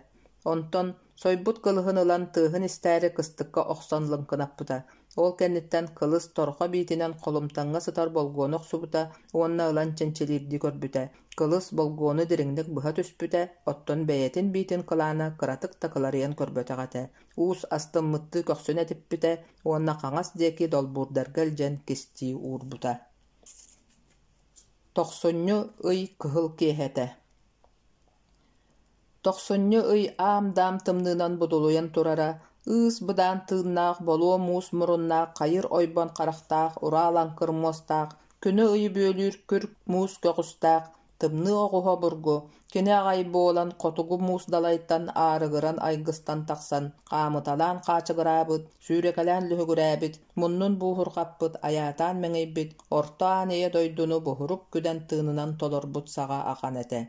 Онтон сойбут кылыһын ылан тыаһын истээри кыстыкка охсон лыҥкынаппыта. Ол кэнниттэн кылыс торҕо биитинэн холумтаҥҥа сытар болгуону охсубута уонна ылан чинчилиирдии көрбүтэ. Кылыс болгуону дириҥник быһа түспүтэ, оттон бэйэтин биитин кылаана кыратык да кыларыйан көрбөтөх этэ. Уус астыммыттыы көхсүн этиппитэ уонна хаҥас диэки долбуурдарга илдьэн кистии уурбута. Тохсунньу ый кыһыл киэһэтэ Тохсунньу ый аам-даам тымныынан будулуйан турара, ыыс-быдаан тыыннаах, болуо муус муруннаах, хайыр ойбон харахтаах, ураалаҥкыр муостаах, күнү-ыйы бүөлүүр күр муус көҕүстээх, Тымныы оҕуһа обургу, кини аҕай буолан хотугу муус далайтан аарыгыран айгыстан тахсан, хаамыталаан хаачыгыраабыт, сүүрэкэлээн лүһүгүрээбит, муннун бууһурҕаппыт, айаатаан мэҥийбит, орто аан ийэ дойдуну буһурук күдэн тыынынан толорбут саҕа ахан этэ.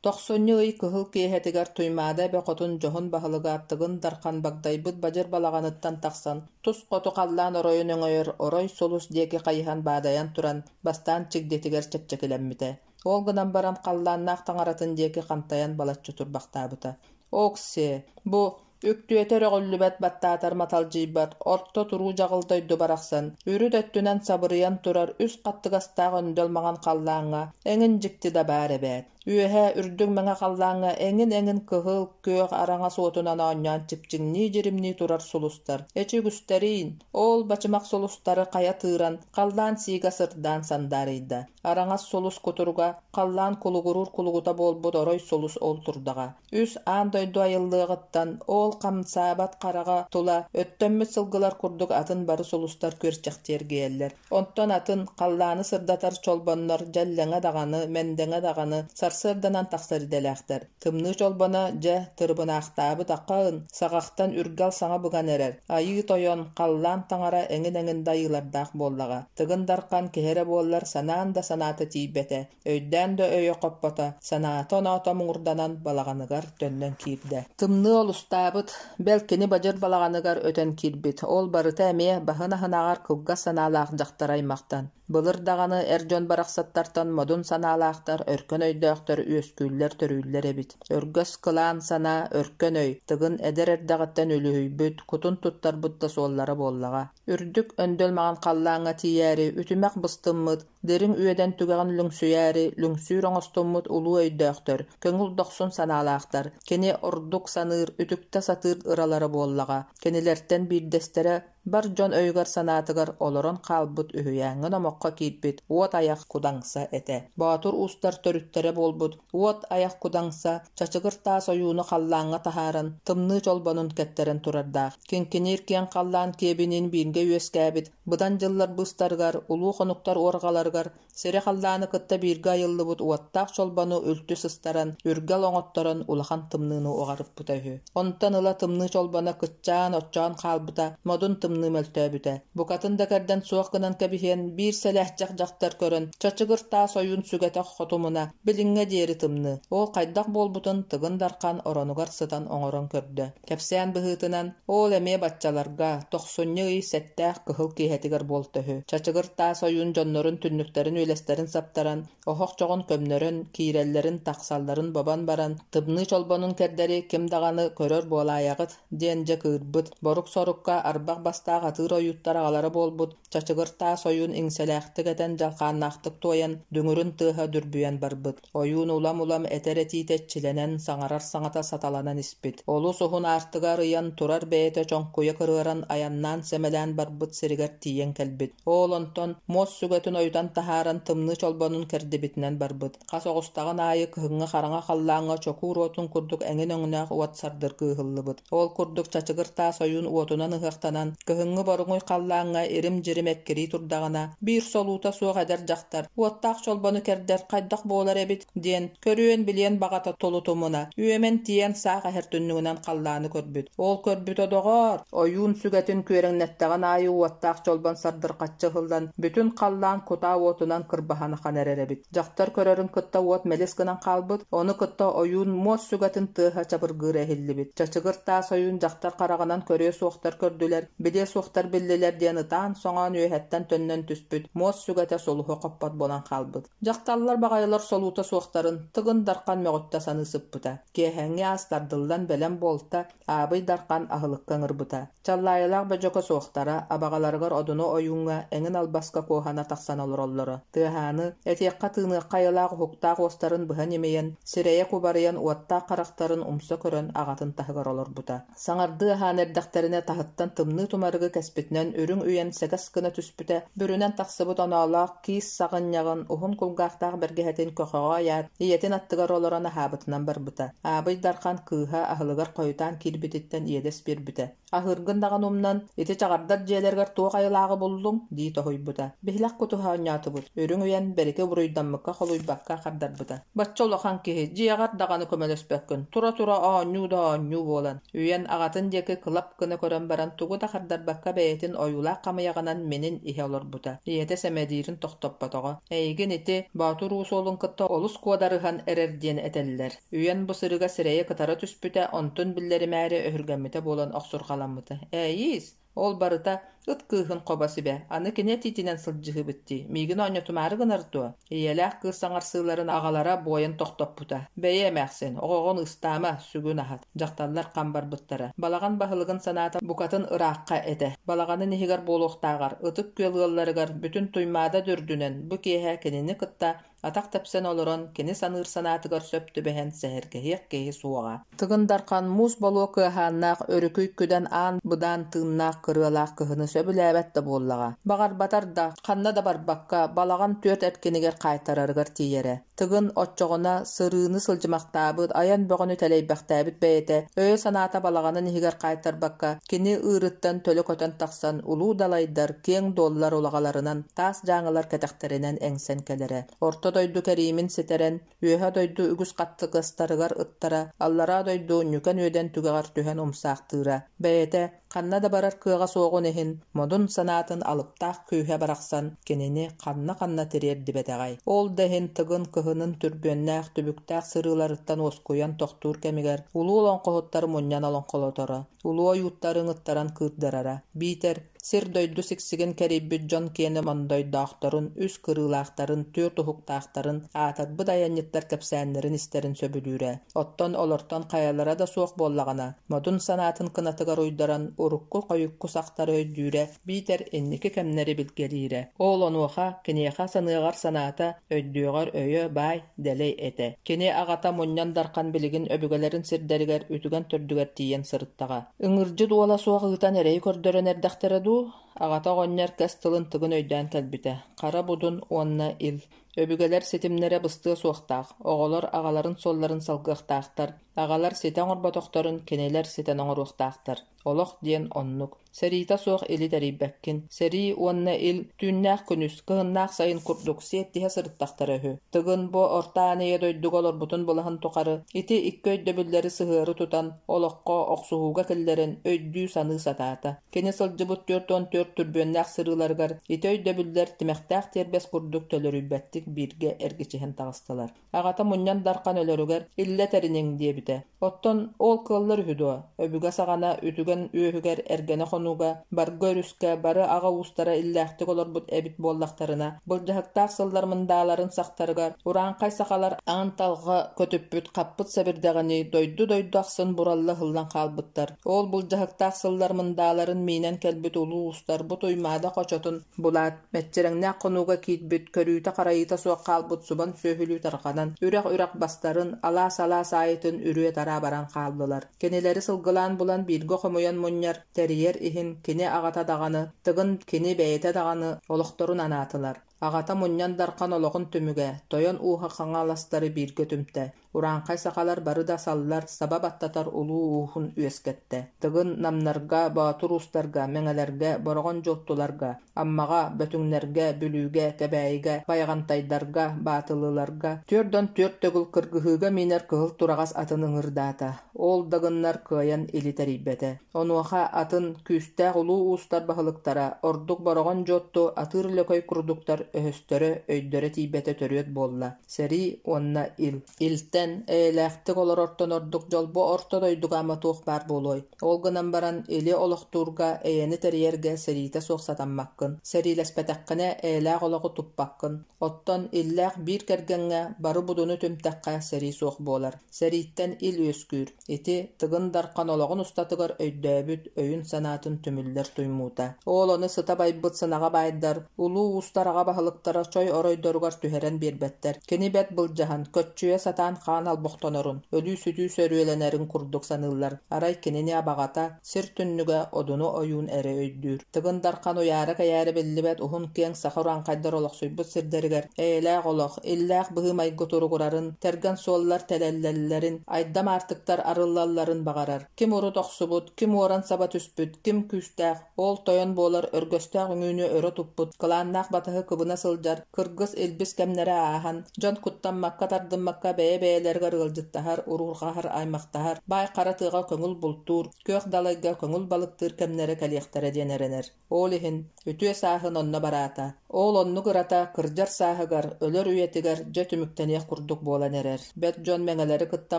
Тохсунньу ый кыһыл киэһэтигэр Туймаада эбэ хотун дьоһун баһылыга Тыгын Дархан багдайбыт бадьыр балаҕаныттан тахсан, тус хоту халлаан оройун өҥөйөр орой сулус диэки хайыһан баадайан туран, бастаан чигдитигэр чэпчэкилэммитэ. Ол гынан баран халлааннаах таҥаратын диэки хантайан балачча турбахтаабыта. Окси, бу үктүөтэ өрөҕүллүбэт баттаатар маталдьыйбат орто туруу дьаҕыл дойду барахсан, үрүт өттүнэн сабырыйан турар үс хаттыгастаах өндөл маҥан халлааҥҥа эҥин дьикти да баар эбээт. Үөһэ үрдүк мэҥэ халлааҥҥа эҥин-эҥин кыһыл, күөх араҥас уотунан оонньоон чипчиҥнии-дьиримнии турар сулустар, эчи үгүстэриин, ол бачымах сулустары хайа тыыран, халлаан сиигэ сырдаан сандаарыйда. Араҥас сулус кутуруга, халлаан кулугуруур кулугута буолбут орой сулус ол турдаҕа. Үс аан дойду айыллыаҕыттан ол хамсаабат хараҕа тула өттөммүт сылгылар курдук атын бары сулустар күөрчэхтии эргийэллэр. Онтон атын, халлааны сырдатар чолбоннор дьэллэҥэ даҕаны, мэндэҥэ даҕаны, сарсыарда Сарсыарданан тахсар идэлээхтэр. Тымныы Чолбоно, дьэ, тырыбынаахтаабыт ахха-ын, саҕахтан үргэл саҥа быган эрэр. Айыы Тойон, халлаан таҥара эҥин-эҥин да айыылардаах буоллаҕа. Тыгын Дархан киһи эрэ буоллар санаан да санаата тиийбэтэ, өйдөөн да өйө хоппото, санаата-оноото муҥурданан балаҕаныгар төннөн киирдэ. Тымныы олустаабыт, бэл кини бадьыр балаҕаныгар өтөн киирбит, ол барыта эмиэ баһын аһынааҕар кылгас санаалаах дьахтар аймахтан. Былыр даҕаны эр дьон барахсаттартан модун санаалаахтар, өркөн өйдөөхтөр үөскүүллэр-төрүүллэр эбит. Өргөс кылаан санаа, өркөн өй, Тыгын эдэр эрдэҕиттэн үлүһүйбүт, кутун туттарбыт да суоллара буоллаҕа. Үрдүк өндөл маҥан халлааҥҥа тиийээри, үтүмэх быстыммыт, дириҥ үөдэн түгэҕин лүҥсүйээри, лүҥсүүр оҥостуммут улуу өйдөөхтөр, көҥүл дохсун санаалаахтар, кини ордук саныыр, үтүктэ сатыыр ыралара буоллаҕа. Кинилэртэн биирдэстэрэ бар дьон өйүгэр-санаатыгар олорон хаалбыт үһүйээҥҥэ номоххо киирбит уот айах Кудаҥса этэ. Боотур уустар төрүттэрэ буолбут уот айах Кудаҥса чачыгыр таас ойууну халлааҥҥа таһааран, тымныы чолбонун кэттэрэн турардаах. Киҥкиниир киэҥ халлаан киэбиниин бииргэ үөскээбит быдан дьыллар быыстарыгар улуу хонуктар уорҕаларыгар Сири-халлааны кытта бииргэ айыллыбыт уоттаах чолбону үлтү сыстаран, үргэл оҥотторон улахан тымныыны уҕарыппыта үһү. Онтон ыла тымныы чолбоно кыччаан-оччоон хаалбыта, модун тымныы мөлтөөбүтэ. Букатын да кэрдэн суох гынан кэбиһиэн, биир сэлээччэх дьахтар көрөн, чачыгыр таас ойуун сүгэтэ хотумуна, билиҥҥэ диэри тымныы. Ол хайдах буолбутун Тыгын Дархан оронугар сытан оҥорон көрдө. Кэпсээн быһыытынан, ол эмиэ баччаларга, тохсунньу ый сэттээх кыһыл киэһэтигэр буолта үһү. Чачыгыр таас ойуун дьоннорун түннүктэрин-үөлэстэрин саптаран, оһох чоҕун көмнөрөн, киирэллэрин-тахсалларын бобон баран, тымныы чолбонун кэрдэри ким даҕаны көрөр буолаайаҕыт диэн дьэ кыырбыт, борук-сорукка арбах бастаах атыыр ойууттар аҕалара буолбут Чачыгыр таас ойуун иҥсэлээхтик этэн дьалхааннаахтык туойан, дүҥүрүн тыаһа дүрбүйэн барбыт. Ойуун улам-улам этэр этиитэ иччилэнэн, саҥарар саҥата саталанан испит. Олус уһун аартыга арыйан, турар бэйэтэ чоҥкуйа кырыаран, айаннаан-сэмэлээн барбыт сиригэр тиийэн кэлбит. Ол онтон муос сүгэтин ойутан таһааран тымныы чолбонун кэрдибитинэн барбыт. Хас оҕустаҕын аайы кыһыҥҥы хараҥа халлааҥҥа чокуур уотун курдук эҥин өҥнөөх уот сардыргыы ыһыллыбыт. Ол курдук чачыгыр таас ойуун уотунан ыһыахтанан, кыһыҥҥы боруҥуй халлааҥҥа ирим-дьирим эккирии турдаҕына, биир солуута суох эдэр дьахтар «Уоттаах чолбону кэрдэр хайдах буолар эбит?» диэн, көрүөн-билиэн баҕата тулутумуна, үөмэн тиийэн саах эһэр түннүгүнэн халлааны көрбүт. Ол көрбүтэ доҕоор, ойуун сүгэтин күөрэҥнэттэҕин аайы уоттаах чолбон сардырҕаччы ыһыллан, бүтүн халлаан кутаа уотунан кырбаһан ахан эрэр эбит. Дьахтар көрөрүн кытта уот мэлис гынан хаалбыт, ону кытта ойуун муос сүгэтин тыаһа чабыргыыра иһиллибит. Чачыгыр таас ойуун дьахтар хараҕынан көрүө суохтар көрдүлэр, билиэ суохтар биллилэр диэн ытаан-соҥоон үөһэттэн төннөн түспүт, муос сүгэтэ сулуһу хоппот буолан хаалбыт. Дьахталлар баҕайылар солуута суохтарын Тыгын Дархан мөҕүттэ саныы сыппыта. Киэһэҥҥи аас тардыллан бэлэм буолта, Аабый Дархан аһылыкка ыҥырбыта. Чаллаайылаах Бөдьөкө суохтара, абаҕаларыгар Одуну ойууҥҥа эҥин албаска куоһана тахсан олороллоро. Тыаһааны, этиэххэ-тыыныахха айылаах уһуктаах уостарын быһа ньимийэн, сирэйэ кубарыйан уоттаах харахтарын умса көрөн аҕатын таһыгар олорбута. Саҥардыы аһаан эрдэхтэринэ таһыттан тымныы тумарыгы кэспитинэн үрүҥ үйэн сэгэс гына түспүтэ, бүрүнэн тахсыбыт оноолоох киис саҕынньаҕын уһун кулгаахтаах бэргэһэтин көхөҕө ыйаат, ийэтин аттыгар олорон аһаабытынан барбыта. Аабый Дархан кыыһа аһылыгар хойутаан киирбититтэн иэдэс биэрбитэ. «Аһыыргын даҕаны умнан, ити чаҕардар дьиэлэригэр туох айылааҕы буллуҥ?» дии тоһуйбута. «Биһилэх кутуһа оонньоотубут» үрүҥ үйэн бэрики буруйдаммыкка холуйбакка хардарбыта. «Бачча улахан киһи, дьиэҕэр даҕаны көмөлөспөккүн, тура-тура оонньуу да оонньуу буолан» Үйэн аҕатын диэки кылап гына көрөн баран тугу да хардарбакка бэйэтин ойуулаах хамыйаҕынан минин иһэ олорбута. Ийэтэ сэмэлиирин тохтоппотоҕо. Эйигин ити Боотур Уус уолун кытта олус куодарыһан эрэр диэн этэллэр. Үйэн бу сырыыга сирэйэ кытара түспүтэ, онтун биллэримээри өһүргэммитэ буолан охсурҕаламмыта. Ээйиис, ол барыта ыт кыыһын хобо сибэ, аны кини этиитинэн сылдьыһыбыт дии, миигин оонньотумаары гынар дуо? Ийэлээх кыыс саҥарсыыларын аҕалара буойан тохтоппута. Бэйэ эмээхсин, оҕоҕун ыстаама, сүгүн аһат. Дьахталлар хам барбыттара. Балаҕан баһылыгын санаата букатын ыраахха этэ. Балаҕанын иһигэр буолуохтааҕар, Ытык Күөл ыалларыгар бүтүн Туймаада да үрдүнэн бу киэһэ кинини кытта Атах тэпсэн олорон, кини саныыр санаатыгар сөп түбэһэн сэһэргэһиэх киһи суоҕа. Тыгын Дархан муус болуо кыаһааннаах, өрүкүй күдэн аан быдаан тыыннаах кырыалаах кыһыны Сөбүлээбэт да буоллаҕа. Баҕарбатар да, ханна да барбакка, балаҕан түөрт эркинигэр хаайтарарыгар тиийэрэ. Тыгын оччоҕуна сырыыны сылдьымахтаабыт, айан бөҕөнү тэлэйбэхтээбит бэйэтэ, өйө-санаата балаҕанын иһигэр хаайтарбакка, кини ыырыттан төлө көтөн тахсан, улуу далайдар, киэҥ дуоллар улаҕаларынан, таас дьааҥылар кэтэхтэринэн эҥсэн кэлэрэ. Орто дойду кэриимин ситэрэн, Үөһэ дойду үгүс хаттыгастарыгар ыттара, аллараа дойду ньүкэн үөдэн түгэҕэр түһэн умсаахтыыра. Бэйэтэ, ханна да барар кыаҕа суоҕун иһин, модун санаатын алыптаах күүһэ барахсан кинини ханна-ханна тириэрдибэтэҕэй. Ол да иһин Тыгын кыһынын түрбүөннээх, түбүктээх сырыыларыттан уоскуйан тохтуур кэмигэр улуу олоҥхоһуттары мунньан олоҥхолоторо, улуу ойууттары ыҥыттаран кыырдарара. Биитэр Сир-дойду сиксигин кэрийбит дьон киэнэ мондойдоохторун, үс кырыылаахтарын, түөрт уһуктаахтарын, аатырбыт айанньыттар кэпсээннэрин истэрин сөбүлүүрэ. Оттон олортон хайалара да суох буоллаҕына, модун санаатын кынатыгар уйдаран, урукку-хойукку сахтары өйдүүрэ, биитэр инники кэмнэри билгэлиирэ. Ол онуоха киниэхэ саныаҕар санаата, өйдүөҕэр өйө баай, дэлэй этэ. Кини аҕата Мунньан Дархан билигин өбүгэлэрин сирдэригэр үтүгэн төрдүгэр тиийэн сырыттаҕа. Ыҥырдьыт уола суох ыытан эрэйи көрдөрөн эрдэхтэрэ дуу, аҕата оҕонньор кэс тылын Тыгын өйдөөн кэлбитэ: хара будун уонна ил. Өбүгэлэр ситимнэрэ быстыа суохтаах, оҕолор аҕаларын суолларын салгыахтаахтар, аҕалар ситэ оҥорботохторун кинилэр ситэн оҥоруохтаахтар. Олох диэн оннук. Сэриитэ суох или тэрийбэккин. Сэрии уонна ил түүннээх күнүс, кыһыннаах сайын курдук сиэттиһэ сырыттахтара үһү. Тыгын бу Орто Аан Ийэ дойдуга олорбутун былаһын тухары ити икки өйдөбүллэри сыһыары тутан, олоххо, охсуһууга киллэрэн өйдүү-саныы сатаата. Кини сылдьыбыт 44 түрбүөннээх сырыыларыгар ити өйдөбүллэр тимэхтээх тиэрбэс курдук төлөрүйбэттик бииргэ эргичиһэн таҕыстылар. Аҕата мунньан дархан өлөрүгэр «Иллэ тэриниҥ» диэбитэ. Оттон ол кыаллар үһү дуо? Өбүгэ саҕана үтүгэн үөһүгэр эргэнэ хонууга, Барга өрүскэ бары аҕа уустара иллээхтик олорбут эбит буоллахтарына, былдьаһыктаах сыллар мындааларын сахтарыгар урааҥхай сахалар аан талҕа көтүппүт хаппыт сэбирдэҕинии дойду-дойду ахсын буралла ыһыллан хаалбыттар. Ол былдьаһыктаах сыллар мындааларын миинэн кэлбит улуу уустар бу Туймаада хочотун булаат, Мэччирэҥнээх хонууга киирбит, көрүүтэ-харайыыта суох хаалбыт субан сүөһүлүү тарҕанан, үрэх-үрэх бастарын, алаас-алаас аайытын үрүө-тараа баран хааллылар. Кинилэри сылгылаан булан бииргэ хомуйан мунньар, тэрийэр иһин кини аҕата даҕаны, Тыгын кини бэйэтэ даҕаны олохторун анаатылар. Аҕата Мунньан Дархан олоҕун түмүгэ, Тойон ууһа Хаҥаластары бииргэ түмтэ. Урааҥхай сахалар бары да саллар, саба баттатар улуу ууһун үөскэттэ. Тыгын Намнарга, Боотур уустарга, Мэҥэлэргэ, Бороҕон Дьуоттуларга, Аммаҕа, Бөтүҥнэргэ, Бүлүүгэ, Кэбээйигэ, Байаҕантайдарга, Баатылыларга 44 төгүл кыргыһыыга миинэр кыһыл тураҕас атын ыҥырдаата. Ол да гыннар кыайан или тэрийбэтэ. Онуоха атын, күүстээх улуу уустар баһылыктара, ордук Бороҕон Дьуотту атыыр лөкөй курдуктар өһөстөрө, өйдөрө тиийбэтэ төрүөт буолла. Сэрии уонна ил. Илтэн, эйэлээхтик олорортон ордук дьол бу орто дойдуга ама туох баар буолуой? Ол гынан баран, или олохтуурга, эйэни тэрийэргэ сэриитэ суох сатаммаккын. Сэриилэспэтэххинэ, эйэлээх олоҕу туппаккын. Оттон иллээх биир кэргэҥҥэ бары будуну түмтэххэ сэрии суох буолар. Сэрииттэн ил үөскүүр. Ити Тыгын Дархан олоҕун устатыгар өйдөөбүт өйүн-санаатын түмүллэр туймуута. Ол ону сыта байбыт сынаҕа баайдар, улуу уустар аҕа баһылыктара чой оройдоругар түһэрэн биэрбэттэр. Кини бэрт былдьаһан, көччүйэ сатаан хаан албохтонорун, өлүү-сүтүү сөрүөлэнэрин курдук саныыллар. Арай кинини абаҕата, сир түннүгэ Одуну ойуун эрэ өйдүүр. Тыгын Дархан уйаара-кэйээрэ биллибэт уһун-киэҥ саха урааҥхайдар олохсуйбут сирдэригэр эйэлээх олох, иллээх быһыы-майгы туругурарын, тэргэн суоллар тэлэллэллэрин, айдам аартыктар арыллалларын баҕарар. Ким урут охсубут, ким уоран саба түспүт, ким күүстээх, ол тойон буолар өргөстөөх үҥүүнү өрө туппут, кылааннаах батыһы кыбына сылдьар кыргыс илбис кэмнэрэ ааһан, дьон куттаммакка-тардыммакка бэйэ-бэйэлэригэр ыалдьыттаһар, уруурҕаһар, аймахтаһар, баай хара тыаҕа көҥүл бултуур, күөх далайга көҥүл балыктыыр кэмнэрэ кэлиэхтэрэ диэн эрэнэр. Ол иһин үтүө сааһын онно бараата. Ол оннук ырата кырдьар сааһыгар, өлөр үйэтигэр дьэ түмүктэниэх курдук буолан эрэр. Бэрт дьон мэҥэлэри кытта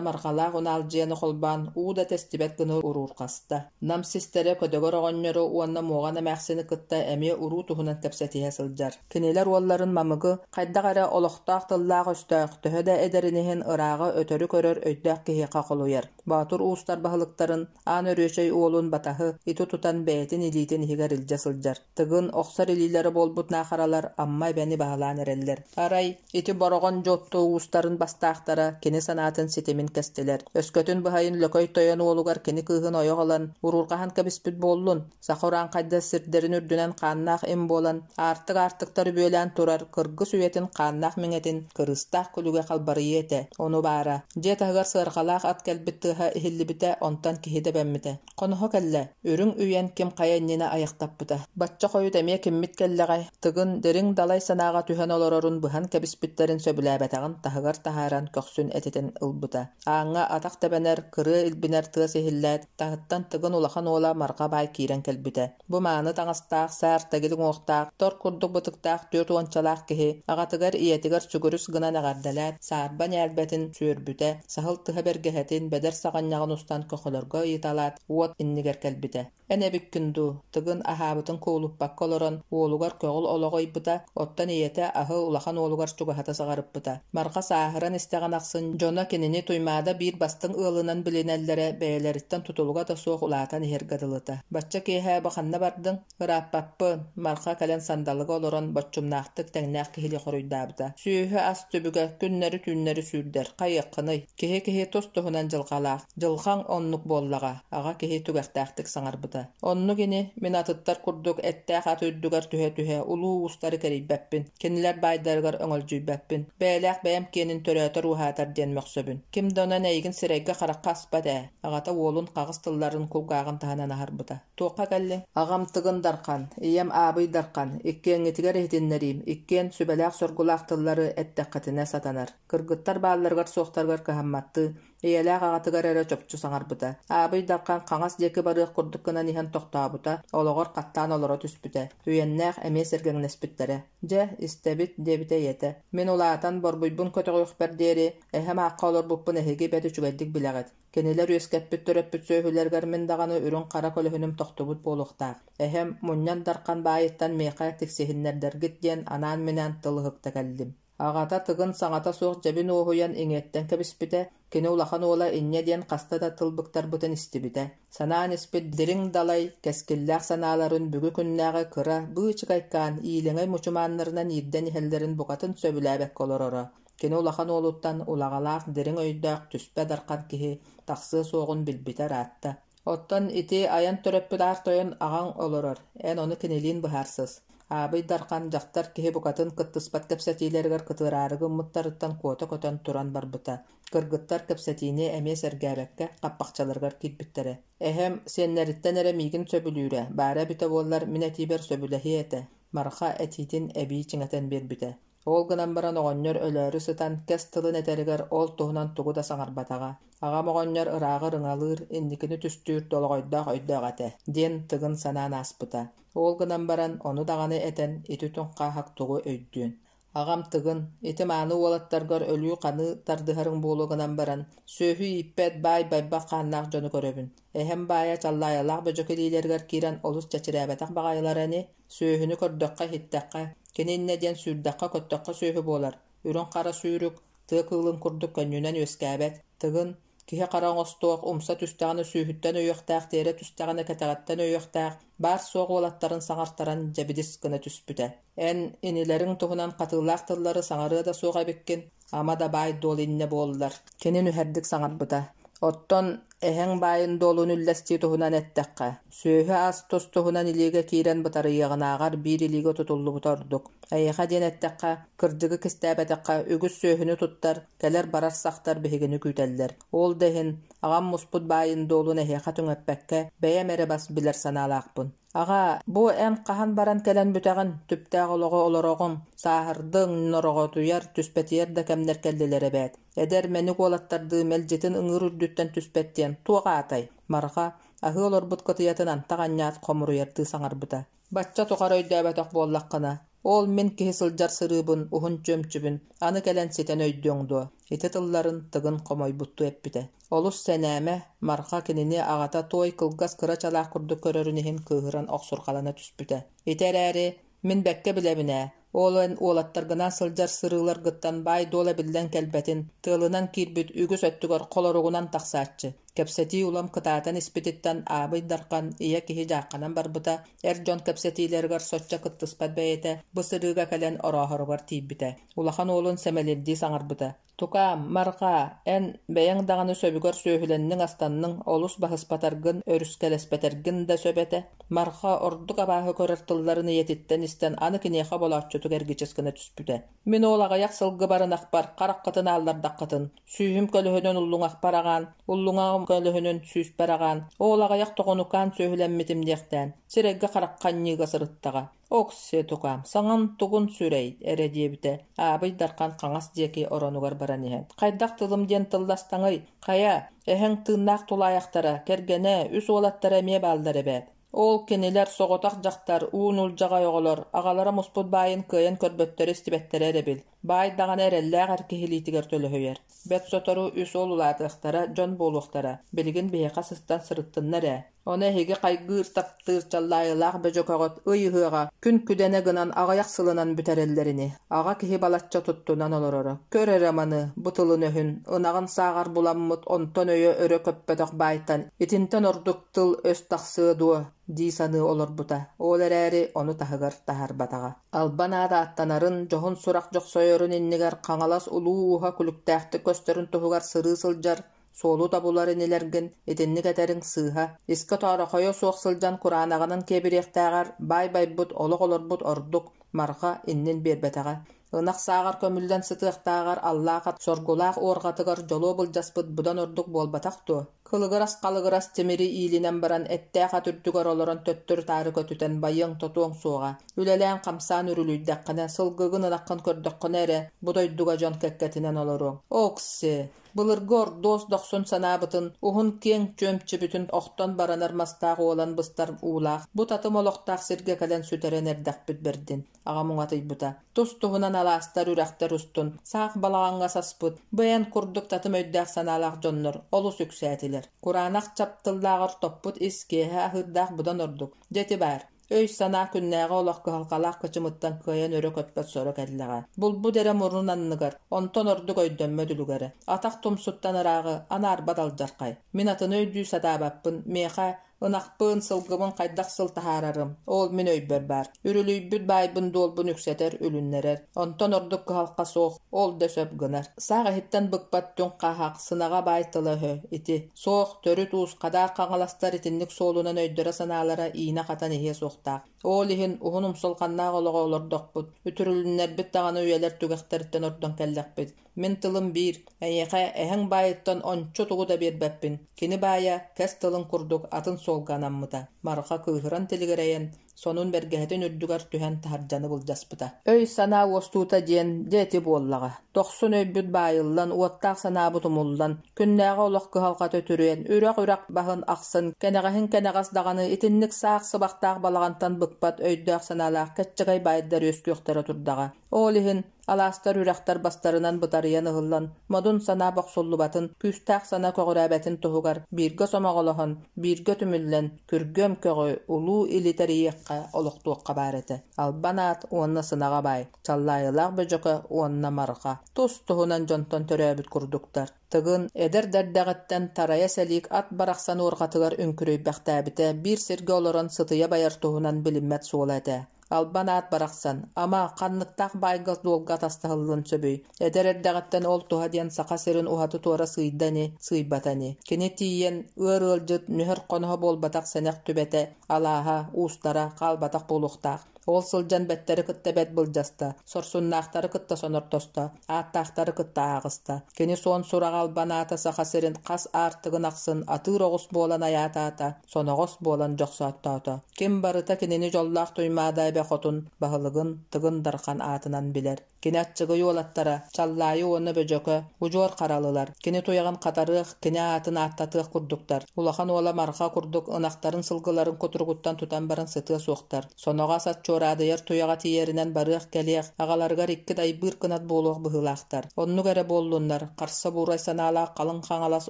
марҕалаах унаалдьыйаны холбоон уу да тэстибэт гына уруурҕаста. Нам систэрэ Көдөгөр оҕонньору уонна Муоҕан эмээхсини кытта эмиэ уруу туһунан кэпсэтиһэ сылдьар. Кинилэр уолларын Мамыгы хайдах эрэ олохтоох тыллаах-өстөөх, төһө да эдэрин иһин ырааҕы ырааҕы өтөрү көрөр өйдөөх киһиэхэ холуйар. Боотур уустар баһылыктарын Аан Өрүөчэй уолун Батаһы ити тутан бэйэтин илиитин иһигэр илдьэ сылдьар. Тыгын охсор илиилэрэ буолбут наахаралар Амма эбэни баһылаан эрэллэр. Арай, ити Бороҕон Дьуотту уустарын бастаахтара кини санаатын ситимин кэстилэр. Өскөтүн быһайын Лөкөй тойон уолугар кини кыыһын ойох ылан, уруурҕаһан кэбиспит буоллун, саха урааҥхайдар сирдэрин үрдүнэн хааннаах им буолан, аартык-аартыктары бүөлээн турар кыргыс үйэтин хааннаах миҥэтин кырыыстаах күлүгэ халбарыйыа этэ. Ону баара, дьиэ таһыгар сыарҕалаах ат кэлбит тыаһа иһиллибитэ, онтон киһи дэбэммитэ. Хоноһо кэллэ, үрүҥ үйэн ким хайа иннинэ айахтаппыта. Бачча хойут эмиэ киммит кэллэҕэй, Тыгын дириҥ далай санааҕа түһэн олорорун быһан кэбиспиттэрин сөбүлээбэтэҕин таһыгар таһааран көхсүн этитэн ылбыта. Ааҥҥа атах тэбэнэр, кырыа илбинэр тыас иһиллээт, таһыттан Тыгын улахан уола Марҕа баай киирэн кэлбитэ. Бу мааны таҥастаах, саар тэгил уҥуохтаах, тор курдук бытыктаах түөрт уончалаах киһи аҕатыгар, ийэтигэр сүгүрүс гынан эҕэрдэлээт, саарба ньээлбэтин сүөрбүтэ, саһыл тыһа бэргэһэтин, бэдэр саҕынньаҕын устан көхөлөргө ыйыталаат, уот иннигэр кэлбитэ. Эн эбиккин дуу, Тыгын аһаабытын кубулуппакка олорон, уолугар көҕүл олоҕу ыйбыта, оттон ийэтэ аһы улахан уолугар чугаһата сыҕарыппыта. Марха сааһыран истэҕин ахсын дьоно кинини Туймаада биир бастыҥ ыалынан билинэллэрэ бэйэлэриттэн тутулуга да суох улаатан иһэргэ дылыта. Бачча киэһэ бу ханна бардыҥ? Ырааппаппын, Марха кэлэн сандалыга олорон боччумнаахтык тэҥнээх киһилии хоруйдаабыта. Сүөһү-ас түбүгэ күннэри-түүннэри сүүрдэр, хайыаххыный? Киһи-киһи тус-туһунан дьылҕалаах. Дьылҕаҥ оннук буоллаҕа, аҕа киһи түгэхтээхтик саҥарбыта. Оннук ини, мин атыттар курдук эттээх ат үрдүгэр түһэ-түһэ улуу уустары кэрийбэппин, кинилэр баайдарыгар өҥөлдьүйбэппин, бэйэлээх бэйэм киэнин төрөөтөр-ууһаатар диэн мөхсөбүн. Ким да онон эйигин сирэйгэ-харахха аспат ээ, аҕата уолун хаҕыс тылларын кулгааҕын таһынан аһарбыта. Туохха кэллиҥ? Аҕам Тыгын Дархан, ийэм Аабый Дархан, иккиэҥҥитигэр иһитиннэриим, иккиэн сүбэлээх-соргулаах тыллары эттэххитинэ сатанар. Кыргыттар баалларыгар-суохтарыгар кыһамматтыы, Ийэлээх аҕатыгар эрэ чопчу саҥарбыта. Аабый Дархан хаҥас диэки барыах курдук гынан иһэн тохтообута, олоҕор хаттаан олоро түспүтэ. Үйэннээх эмиэ сэргэҥнэспиттэрэ. «Дьэ, истэбит», диэбитэ ийэтэ. «Мин улаатан борбуйбун көтөҕүөхпэр диэри, эһэм аахха олорбуппун эһиги бэрт үчүгэйдик билэҕит. Кинилэр үөскэппит төрөппүт сүөһүлэригэр мин даҕаны үрүҥ-хара көлөһүнүм тохтубут буолуохтаах. Эһэм мунньан Дархан баайыттан миэхэ тиксиһиннэрдэргит диэн анаан-минээн тыл ыһыкта кэллим. Аҕата Тыгын саҥата суох дьэбин уоһуйан иҥиэттэн кэбиспитэ, кини улахан уола инньэ диэн хаста да тыл быктарбытын истибитэ. Санаан испит дириҥ далай, кэскиллээх санааларын бүгү күннээҕи кыра, быычыкайкаан, иилэҥэй мучумааннарынан иирдэн иһэллэрин букатын сөбүлээбэккэ олороро. Кини улахан уолуттан улаҕалаах дириҥ өйдөөх түспэ дархан киһи тахсыа суоҕун билбитэ ыраатта. Оттон ити айан төрөппүт аар тойон аҕаҥ олорор, эн ону кинилиин быһаарсыс. Аабый Дархан дьахтар киһи букатын кыттыспат кэпсэтиилэригэр кытыараары гыммыттарыттан куота көтөн туран барбыта. Кыргыттар кэпсэтиини эмиэ сэргээбэккэ хаппахчаларыгар киирбиттэрэ. Эһэм сиэннэриттэн эрэ миигин сөбүлүүрэ, баара эбитэ буоллар мин этиибэр сөбүлэһиэ этэ, Марха этиитин эбии чиҥэтэн биэрбитэ. Ол гынан баран оҕонньор өлөөрү сытан кэс тылын этэригэр ол туһунан тугу да саҥарбатаҕа. Аҕам оҕонньор ырааҕы ырыҥалыыр, инникини түстүүр долоҕойдоох өйдөөх этэ, диэн Тыгын санаан ааспыта. Ол гынан баран ону даҕаны этэн ити түҥ хааһах тугу өйдүөн. Аҕам Тыгын, ити мааны уолаттаргар өлүү-ханыы тардыһарыҥ буолуо гынан баран, сүөһү ииппэт баай байбах хааннаах дьону көрөбүн. Эһэм баайа Чаллаайалаах Бөдьөкө илиилэригэр киирэн олус чэчирээбэтэх баҕайылара ини, Сүөһүнү көрдөххө-иһиттэххэ, кини иннэ диэн сүүрдэххэ-көттөххө сүөһү буолар, үрүҥ-хара сүүрүк, тыа кыылын курдук көнньүнэн үөскээбэт, тыгын, киһи-хара оҥостуох, умса түстэҕинэ сүүһүттэн өйүөхтээх, тиэрэ түстэҕинэ кэтэҕиттэн өйүөхтээх, баар-суох уолаттарын саҥартаран дьэбидис гына түспүтэ. Эн инилэриҥ туһунан хатыылаах тыллары саҥарыа да суох эбиккин, ама да баай-дуол иннэ буоллар. Кини нүһэрдик саҥарбыта. Оттон эһэҥ баайын-дуолун үллэстии туһунан эттэххэ, сүөһү-ас тус-туһунан илиигэ киирэн бытарыйыаҕынааҕар биир илиигэ тутуллубута ордук. Эйиэхэ диэн эттэххэ, кырдьыгы кистээбэтэххэ, үгүс сүөһүнү туттар, кэлэр-барар сахтар биһигини күүтэллэр. Ол да иһин, аҕам муспут баайын-дуолун эһиэхэ түҥэппэккэ, бэйэм эрэ бас билэр санаалаахпын. Аҕаа, бу эн хаһан баран кэлэн бүтэҕин, түптээх олоҕу олороҕун, сааһырдыҥ, нороҕотуйар, түспэтийэр да кэмнэр кэллилэр эбээт. Эдэр мэник уолаттардыы мэлдьитин ыҥыыр үрдүттэн түспэт диэн туох аатай? Марха, аһыы олорбут кытыйатын антах анньаат хомуруйардыы саҥарбыта. Бачча тухары өйдөөбөтөх буоллаххына, ол мин киһи сылдьар сырыыбын, уһун чүөмчүбүн аны кэлэн ситэн өйдүөҥ дуо? Ити тылларын Тыгын хомойбуттуу эппитэ. Олус сэнээмэ, Марха кинини аҕата туой кылгас кыра чалаах курдук көрөрүн иһин кыыһыран охсурҕалана түспүтэ. Ити эрээри, мин бэккэ билэбин ээ, Ол эн уолаттаргынаан сылдьар сырыыларгыттан баай-дуол эбиллэн кэлбэтин, тыалынан киирбит үгүс өттүгэр холоругунан тахсааччы. Кэпсэтии улам кытаатан испититтэн Аабый Дархан ийэ киһи дьаахханан барбыта, эр дьон кэпсэтиилэригэр соччо кыттыспат бэйэтэ бу сырыыга кэлэн орооһоругар тиийбитэ. Улахан уолун сэмэлирдии саҥарбыта: «Тукаам, Марҕаа, эн бэйэҥ даҕаны сөбүгэр сүөһүлэнниҥ-астанныҥ, олус баһыспатаргын, өрүскэлэспэтэргин да сөп этэ». Марха ордук абааһы көрөр тылларын ийэтиттэн истэн аны киниэхэ болооччутук эргичис гына түспүтэ. «Мин ол аҕыйах сылгы барынахпар хараххытын ааллардаххытын, сүүһүм көлөһүнүн уллуҥахпар аҕаан, уллуҥаҕым көлөһүнүн сүүспэр аҕаан, ол аҕыйах тоҕонукаан сүөһүлэммитим диэхтээн, сирэйгэ-харахха анньыыга сырыттаҕа. Оксиэ, тукаам, саҥан тугун сүрэй, эрэ диэбитэ, Аабый Дархан хаҥас диэки оронугар баран иһэн. Хайдах тылым диэн тылластаҥый? Хайа, эһэҥ тыыннаах тулаайахтара, кэргэнэ, үс уолаттара эмиэ бааллар эбээт. Ол кинилэр соҕотох дьахтар, уу нулдьаҕай оҕолор, аҕалара муспут баайын кыайан көрбөттөрө-истибэттэрэ эрэбил. Баай даҕаны эрэллээх эр киһи илиитигэр төлөһүйэр. Бэрт сотору үс уол улаатыахтара, дьон буолуохтара. Билигин биһиэхэ сыстан сырыттыннар ээ. Ону эһиги хайгыыр, таптыыр чаллаайылаах бөдьөкөҕүт ый ыһыаҕа күн күдэнэ гынан аҕыйах сылынан бүтэрэллэр ини. Аҕа киһи балачча туттунан олороро. Көр эрэ маны, бу тылын-өһүн, ынаҕын сааҕар буламмыт, онтон өйө өрө көппөтөх баайтан итинтэн ордук тыл-өс тахсыа дуо дии саныы олорбута. Ол эрээри ону таһыгар таһаарбатаҕа. Албан аат ааттанарын, дьоһун сурах дьохсойорун иннигэр Хаҥалас улуу ууһа күлүктээхтик көстөрүн туһугар сырыы сылдьар, суолу тобулар инилэргин итинник этэриҥ сыыһа. Искэ тоорохойо суох сылдьан кураанаҕынан киэбириэхтээҕэр баай байбыт олох олорбут ордук, Марҕа иннин биэрбэтэҕэ. Ынах сааҕар көмүллэн сытыахтааҕар аллаах ат соргулаах уорҕатыгар дьолуо былдьаспыт быдан ордук буолбатах дуо? Кылыгырас-халыгырас тимири иилинэн баран эттээх ат үрдүгэр олорон төттөрү-таары көтүтэн байыаҥ-тотуоҥ суоҕа. Үлэлээн-хамсаан үрүлүйдэххинэ, сылгыгын-ынаххын көрдөххүнэ эрэ бу дойдуга дьон кэккэтинэн олоруоҥ. Окси! Былыргы ордуос дохсун санаабытын, уһун киэҥ чүөмчүбүтүн охтон баранар мастаах уолан быстар уулаах, бу татым олохтоох сиргэ кэлэн сүтэрэн эрдэхпит бэрдин, аҕам уҥатыйбыта. Тус-туһунан алаастар, үрэхтэр устун, саах балаҕаҥҥа саспыт, бу эн курдук татым өйдөөх-санаалаах дьоннор олус үксээтилэр. Кураанах чап тыллааҕар топпут ис киэһэ аһыырдаах быдан ордук. Дьэ ити баар, Өй-санаа күннээҕи олох кыһалҕалаах кычымыттан кыайан өрө көппөт соро кэллэҕэ. Булбут эрэ мурун анныгар, онтон ордук өйдөммөт үлүгэрэ. Атах тумсуттан ырааҕы анаарбат алдьархай. Мин атыны өйдүү сатаабаппын, миэхэ ынахпын, сылгыбын хайдах сыл таһаарарым, ол мин өйбөр баар. Үрүлүйбүт баайбын-дуолбун үксэтэр, үлүннэрэр. Онтон ордук кыһалҕа суох, ол да сөп гынар. Саах иһиттэн быкпат түҥ хааһах, сынаҕа баай тыла-өһө ити. Суох, төрүт уус хадаар хаҥаластар итинник суолунан өйдөрө-санаалара иинэ хатан иһиэ суохтаах. Ол иһин уһун умсулҕаннаах олоҕу олордохпут, үтүрүлүннэрбит даҕаны үйэлэр түгэхтэриттэн ордон кэллэхпит. Мин тылым биир, эйиэхэ эһэҥ баайыттан ончу тугу да биэрбэппин. Кини баайа, кэс тылын курдук, атын суолга анаммыта. Марха кыыһыран тилигирэйэн, сонун бэргэһэтин үрдүгэр түһэн таһырдьаны былдьаспыта. Өй-санаа уостуута диэн дьэ ити буоллаҕа. Дохсун өйбүт баайыллан, уоттаах санаабыт умуллан, күннээҕи олох кыһалҕата үтүрүйэн, үрэх-үрэх баһын ахсын, кэнэҕэһин кэнэҕэс даҕаны итинник саах сыбахтаах балаҕантан быкпат өйдөөх-санаалаах кэччэгэй баайдар үөскүөхтэрэ турдаҕа. Ол иһин Алаастар үрэхтэр бастарынан бытарыйан ыһыллан, модун санаа бохсуллубатын, күүстээх санаа көҕүрээбэтин туһугар бииргэ сомоҕолоһон, бииргэ түмүллэн, күргүөм көҕү улуу или тэрийиэххэ, олохтуохха баар этэ. Албан аат уонна сынаҕа баай, Чаллаайылаах Бөдьөкө уонна Марҕа тус-туһунан дьонтон төрөөбүт курдуктар. Тыгын эдэр да эрдэҕиттэн тарайа сэлиик ат барахсан уорҕатыгар үҥкүрүйбэхтээбитэ, биир сиргэ олорон сытыйа байар туһунан билиммэт суола этэ. Албан аат барахсан, ама, ханныктаах баайга-дуолга атастаһыллыан сөбүй? Эдэр эрдэҕиттэн ол туһа диэн Саха сирин уһаты-туора сыыйда ини, сыыйбата ини. Кини тиийэн, ыар ыалдьыт, нүһэр хоноһо буолбатах сэнэх түбэтэ, алааһа, уустара хаалбатах буолуохтаах. Ол сылдьан бэттэри кытта бэт былдьаста, сорсуннаахтары кытта сонортосто, ааттаахтары кытта ааҕыста. Кини суон сураҕа албан аата Саха сирин хас аартыгын ахсын атыыр оҕус буолан айаатаата, соноҕос буолан дьохсооттоото. Ким барыта кинини дьоллоох Туймаада эбэ хотун баһылыгын Тыгын Дархан аатынан билэр. Кини аччыгый уолаттара Чаллаайы уонна Бөдьөкө удьуор харалылар. Кини туйаҕын хатарыах, кини аатын ааттатыах курдуктар. Улахан уола Марха курдук ынахтарын-сылгыларын кутуругуттан тутан баран сытыа суохтар. Соноҕос ат чуораадыйар туйаҕа тиийэринэн барыах-кэлиэх, аҕаларыгар икки дайбыыр кынат буолуох быһыылаахтар. Оннук эрэ буоллуннар, харса буурай санаалаах халыҥ Хаҥалас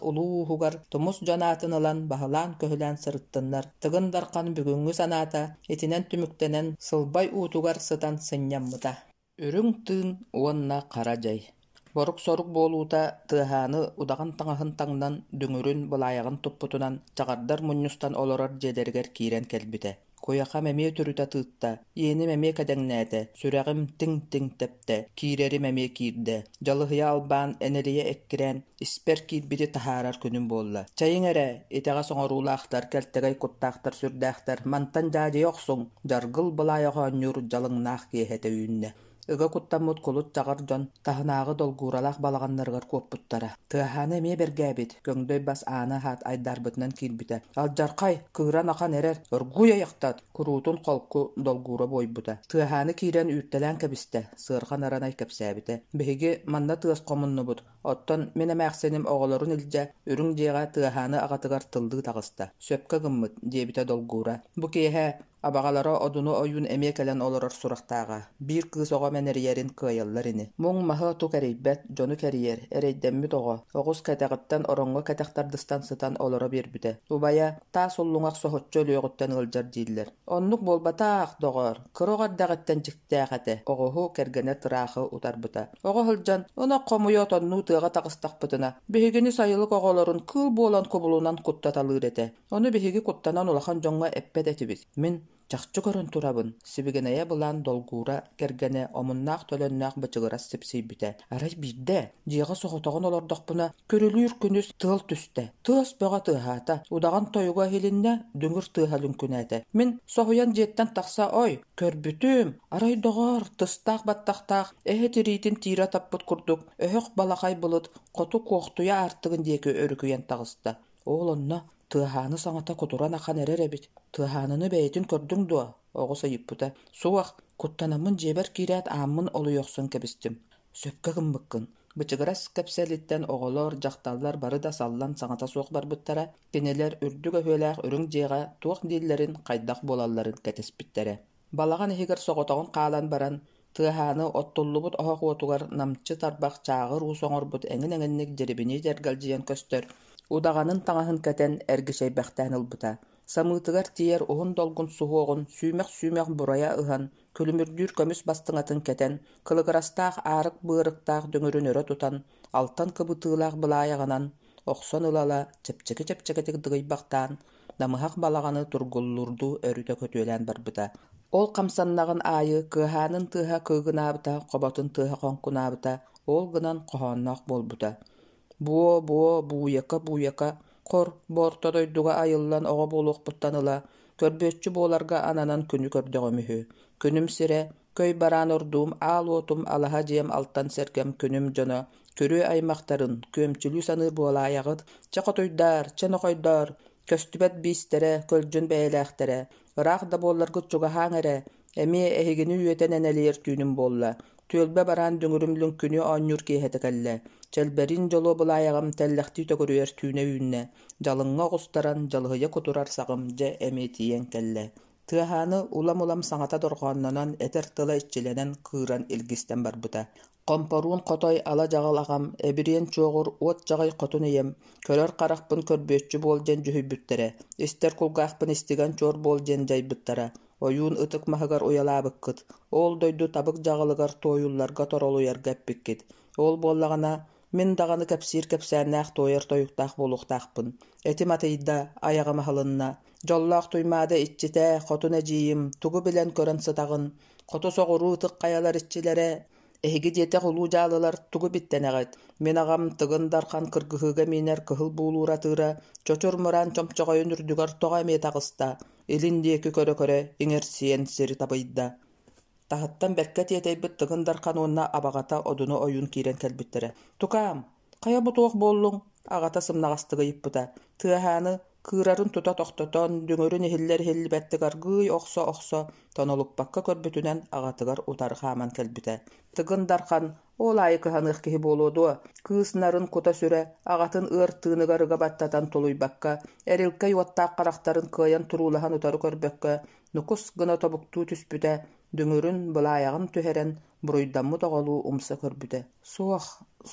улуу ууһугар тумус дьон аатын ылан баһылаан-көһүлээн сырыттыннар. Тыгын Дархан бүгүҥҥү санаата итинэн түмүктэнэн сылбай уутугар сытан сынньаммыта. Үрүҥ тыын уонна хара дьай Борук-сорук буолуута Тыаһааны удаҕан таҥаһын таҥнан, дүҥүрүн, былаайаҕын туппутунан чаҕардар мунньустан олорор дьиэлэригэр киирэн кэлбитэ. Куйахам эмиэ түрүтэ тыытта, иэним эмиэ кэдэҥнээтэ, сүрэҕим тиҥ-тиҥ тэптэ, киирэрим эмиэ киирдэ. Дьалыһыйа албаан, энэлийэ эккирээн, испэр киирбити таһаарар күнүм буолла. Чэйиҥ эрэ, итэҕэс оҥоруулаахтар, кэлтэгэй куттаахтар сүрдээхтэр, мантан дьаадьыйа охсуҥ, дьаргыл былаайах оонньуур дьалыҥнаах киэһэтэ үүннэ. Ыга куттаммыт кулут-чаҕар дьон таһынааҕы долгууралаах балаҕаннарыгар куоппуттара. Тыаһааны эмиэ бэргээбит, көҥдөй бас ааны аһаат айдаарбытынан киирбитэ. Алдьархай, кыыран ахан эрэр, оргууй айахтат! Куруутун холку долгуура буойбута. Тыаһааны киирэн үүртэлээн кэбистэ, сыарҕа наранай кэпсээбитэ. Биһиги манна тыас хомуннубут, оттон мин эмээхсиним оҕолорун илдьэ үрүҥ дьиэҕэ Тыаһааны аҕатыгар тыллыы таҕыста. Сөпкө гыммыт, диэбитэ долгуура. Бу киэһэ Абаҕалара Одуну ойуун эмиэ кэлэн олорор сурахтааҕа, биир кыыс оҕо мэнэрийэрин кыайаллар ини. Муҥ маһы-оту кэрийбэт, дьону кэрийэр, эрэйдэммит оҕо, оҕус кэтэҕиттэн ороҥҥо кэтэх тардыстан сытан олоро биэрбитэ. Убайа, таас уллуҥах соһуччу өлүөҕүттэн ыалдьар дииллэр. Оннук буолбатаах, доҕоор, кыра оҕо эрдэҕиттэн дьиктээх этэ, оҕуһу кэргэнэ тыраахы утарбыта. Оҕо сылдьан, ынах хомуйа отоннуу тыаҕа таҕыстахпытына, биһигини сайылык оҕолорун кыыл буолан кубулунан куттаталыыр этэ. Ону биһиги куттанан улахан дьоҥҥо эппэт этибит. Мин чахчы көрөн турабын, сибигинэйэ былаан долгуура кэргэнэ омуннаах-төлөннөөх бычыгырас сипсийбитэ. Арай биирдэ, дьиэҕэ соҕотоҕун олордохпуна, күрүлүүр күнүс тыал түстэ. Тыас бөҕө тыаһаата, удаҕан тойуга иһилиннэ, дүҥүр тыаһа лүҥкүнээтэ. Мин соһуйан дьиэттэн тахса ой, көрбүтүм, арай доҕоор, тыстаах баттахтаах, эһэ тириитин тиирэ таппыт курдук, өһөх балахай былыт хоту Куохтуйа аартыгын диэки өрүкүйэн таҕыста. Ол онно Тыаһааны саҥата кутуран ахан эрэр эбит. Тыаһааныны бэйэтин көрдүҥ дуо? Оҕус ыйыппыта. Суох, куттанаммын дьиэбэр киирээт ааммын олуйа охсон кэбистим. Сөпкө гыммыккын. Бычыгырас кэпсэлиттэн оҕолор, дьахталлар бары да саллан саҥата суох барбыттара. Кинилэр үрдүк өһүөлээх үрүҥ дьиэҕэ туох дииллэрин, хайдах буолалларын кэтэспиттэрэ. Балаҕан иһигэр соҕотоҕун хаалан баран, Тыаһааны оттуллубут оһох уотугар намчы тарбах чааҕыр уус оҥорбут эҥин-эҥинник дьирибинии дьэргэлдьийэн көстөр удаҕанын таҥаһын кэтэн эргичэйбэхтээн ылбыта. Самыытыгар тиийэр уһун долгун суһуоҕун сүүмэх-сүүмэх бурайа ыһан, күлүмүрдүүр көмүс бастыҥатын кэтэн, кылыгырастаах аарык быарыктаах дүҥүрүн өрө тутан, алтан кыбытыылаах былаайаҕынан охсон ыла-ыла чэпчэки-чэпчэкитик дыгыйбахтаан, намыһах балаҕаны тургуллуурдуу өрүтэ көтүөлээн барбыта. Ол хамсаннаҕын аайы кыаһаанын тыаһа кыыгынаабыта, хоботун тыаһа хоҥкунаабыта, ол гынан хоһоонноох буолбута. Буо-буо, бууйака-бууйака, хор, бу орто дойдуга айыллан оҕо буолуохпуттан ыла, көрбүөччү буоларга ананан күнү көрдөҕүм үһү. Күнүм сирэ, көй бараан ордуум, аал уотум, алаһа дьиэм, алтан сэргэм, күнүм дьоно, күрүө аймахтарын, күөмчүлүү саныыр буолаайаҕыт, чэ хотуйдаар, чэ нохойдоор, көстүбэт биистэрэ, көлдьүн бэйэлээхтэрэ, ыраах да буолларгыт чугаһааҥ эрэ, эмиэ эһигини үөтэн энэлийэр түүнүм буолла, түөлбэ бараан дүҥүрүм лүҥкүнүү оонньуур киэһэтэ кэллэ, чэлбэриин дьолуо былаайаҕым тэллэхтии төгүрүйэр түүнэ үүннэ, дьалыҥҥа оҕустаран дьалыһыйа кутурар саҕым дьэ эмиэ тиийэн кэллэ. Тыаһааны улам-улам саҥата дорҕооннонон, этэр тыла иччилэнэн, кыыран илгистэн барбыта. Хомпоруун хотой ала-дьаҕыл аҕам, эбириэн чуоҕур уот дьаҕай хотун ийэм, көрөр харахпын көрбүөччү буол диэн дьүһүйбүттэрэ, истэр кулгаахпын истигэн чуор буол диэн дьайбыттара. Ойуун ытык маһыгар уйалаабыккыт, ол дойду табык дьаҕылыгар туойулларга торолуйарга эппиккит. Ол буоллаҕына, мин даҕаны кэпсиир кэпсээннээх туойар тойуктаах буолуохтаахпын. Этим атыйда, айаҕым аһылынна. Дьоллоох Туймаада иччитэ, хотун эдьиийим, тугу билэн-көрөн сытаҕын? Хоту соҕуруу ытык хайалар иччилэрэ, эһиги диэтэх улуу дьаалылар тугу биттэнэҕит? Мин аҕам Тыгын Дархан кыргыһыыга миинэр кыһыл буулуур атыыра Чочур Мыраан чомчоҕойун үрдүгэр тоҕо эмиэ таҕыста, илин диэки көрө-көрө иҥэрсийэн сири табыйда. Таһыттан бэркэ тиэтэйбит Тыгын Дархан уонна абаҕата Одуну ойуун киирэн кэлбиттэрэ. «Тукаам, хайа бу туох буоллуҥ?» аҕата сымнаҕастык ыйыппыта. Тыаһааны кыырарын тута тохтотон, дүҥүрүн иһиллэр-иһиллибэттик аргыый охсо-охсо, тонолуппакка көрбүтүнэн аҕатыгар утары хааман кэлбитэ. Тыгын Дархан ол аайы кыһаныах киһи буолуо дуо, кыыс нарын кута-сүрэ аҕатын ыар тыыныгар ыга баттатан тулуйбакка, эрилкэй уоттаах харахтарын кыайан туруулаһан утары көрбөккө, нукус гына тобуктуу түспүтэ, дүҥүрүн, былаайаҕын түһэрэн, буруйдаммыт оҕолуу умса көрбүтэ. «Суох,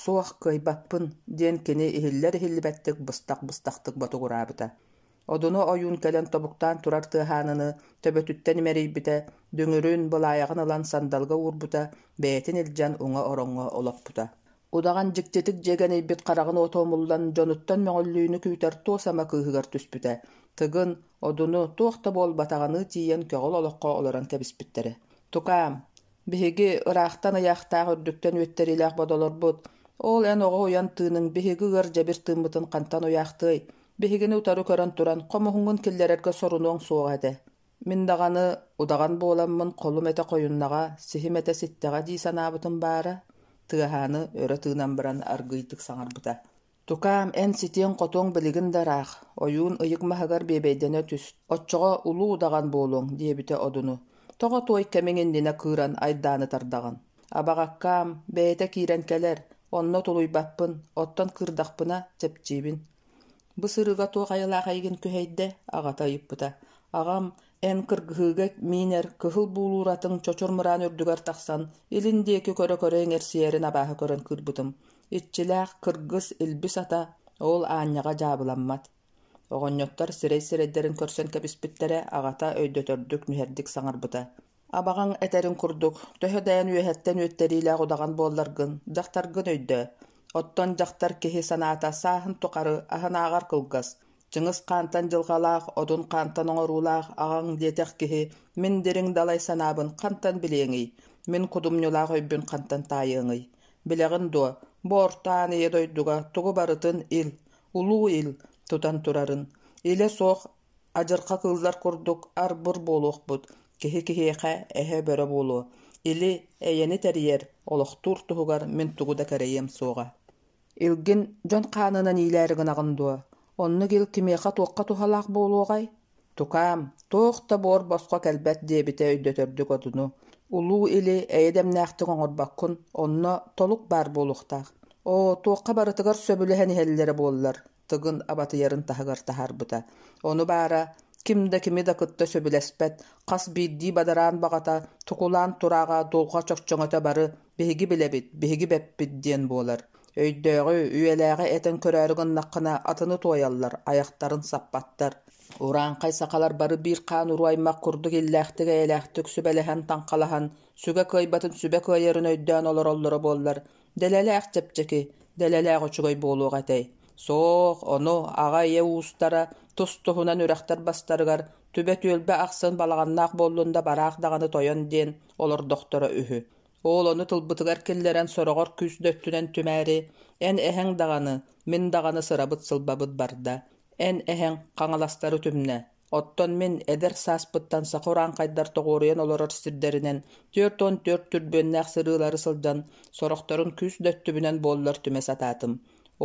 суох, кыайбаппын» диэн кини иһиллэр-иһиллибэттик быстах-быстахтык ботугураабыта. Одуну ойуун кэлэн тобуктаан турар Тыаһааныны төбөтүттэн имэрийбитэ, дүҥүрүн, былаайаҕын ылан сандалга уурбута, бэйэтин илдьэн уҥа ороҥҥо олоппута. Удаҕан дьиктитик дьиэгэнийбит хараҕын уота умуллан, дьонуттан мөҕүллүүнү күүтэр туос ама кыыһыгар түспүтэ. Тыгын, Одуну туох да буолбатаҕыныы тиийэн көҕүл олоххо олорон кэбиспиттэрэ. «Тукаам, биһиги ыраахтан ыйаахтаах үрдүктэн үөттэриилээх бодолорбут, ол эн оҕо уйан тыыныҥ биһиги ыар дьэбир тыыммытын хантан уйаахтыай? Биһигини утары көрөн туран, хомуһуҥҥун киллэрэргэ сорунуоҥ суоҕа этэ. Мин даҕаны удаҕан буоламмын холум этэ хойуннаҕа, сиһим этэ ситтэҕэ дии санаабытым баара, Тыаһааны өрө тыынан баран аргыыйдык саҥарбыта. Тукаам, эн ситиэҥ-хотуоҥ билигин да ыраах, ойуун ыйык маһыгар биэбэйдэнэ түс, оччоҕо улуу удаҕан буолуоҥ, диэбитэ Одуну. Тоҕо туой кэмиҥ иннинэ кыыран айдааны тардаҕын? Абаҕаккаам, бэйэтэ киирэн кэлэр, онно тулуйбаппын, оттон кыырдахпына чэпчиибин. Бу сырыыга туох айылаах эйигин күһэйдэ? аҕата ыйыппыта. Аҕам, эн кыргыһыыга миинэр кыһыл буулуур атыҥ чочур мыраан үрдүгэр тахсан, илин диэки көрө-көрө иҥэрсийэрин абааһы көрөн кыырбытым. Иччилээх кыргыс илбис ата ол аанньаҕа дьаабыламмат. Оҕонньоттор сирэй-сирэйдэрин көрсөн кэбиспиттэрэ, аҕата өйдөтөрдүк нүһэрдик саҥарбыта. Абаҕаҥ этэрин курдук, төһө да эн үөһэттэн үөттэриилээх удаҕан буолларгын, дьахтаргын өйдөө. Оттон дьахтар киһи санаата сааһын тухары аһынааҕар кылгас. Чыҥыс хаантан дьылҕалаах, Одун хаантан оҥоруулаах аҕаҥ диэтэх киһи мин дириҥ далай санаабын хантан билиэҥий, мин кудумньулаах өйбүн хантан таайыаҥый? Билэҕин дуо, бу орто аан ийэ дойдуга тугу барытын ил, улуу ил тутан турарын, илэ суох Адьырҕа кыыллар курдук ар-бур буолуохпут, киһи киһиэхэ эһэ-бөрө буолуо, или эйэни тэрийэр, олохтуур туһугар мин тугу да кэрэйиэм суоҕа. Илгин дьон хаанынан иилээри гынаҕын дуо? Оннук ил кимиэхэ-туохха туһалаах буолуоҕай? Тукаам, туох да буор босхо кэлбэт диэбитэ өйдөтөрдүк Одуну. Улуу или эйэ дэмнээхтик оҥорбоккун, онно толук баар буолуохтаах. Оо, туохха барытыгар сөбүлэһэн иһэллэрэ буоллар Тыгын абатыйарын таһыгар таһаарбыта. Ону баара, ким да кими да кытта сөбүлэспэт, хас биирдии бадараан баҕата, тукулаан турааҕа дулҕа чөкчөҥөтө бары «биһиги билэбит, биһиги бэппит» диэн буолар. Өйдөөҕү, үйэлээҕи этэн көрөөрү гыннаххына атыны туойаллар, айахтарын саппаттар. Урааҥхай сахалар бары биир хаан уруу аймах курдук иллээхтик-эйэлээхтик сүбэлэһэн-таҥхалаһан, сүгэ кыайбатын сүбэ кыайарын өйдөөн олороллоро буоллар, Дэлэлээх чэпчэки, дэлэлээх үчүгэй буолуох этэй. Суох, ону аҕа-ийэ уустара тус-туһунан үрэхтэр бастарыгар түбэ-түөлбэ ахсын балаҕаннаах буоллун да бараах даҕаны тойон диэн олордохторо үһү. Ол ону тылбытыгар киллэрэн сороҕор күүс да өттүнэн түмээри, эн эһэҥ даҕаны, мин даҕаны сырабыт-сылбабыт барда. Эн эһэҥ хаҥаластары түмнэ, Оттон мин эдэр сааспыттан саха урааҥхайдар тоҕуоруйан олорор сирдэринэн 44 түрбүөннээх сырыылары сылдьан, сорохторун күүс да өттүбүнэн буоллар түмэ сатаатым.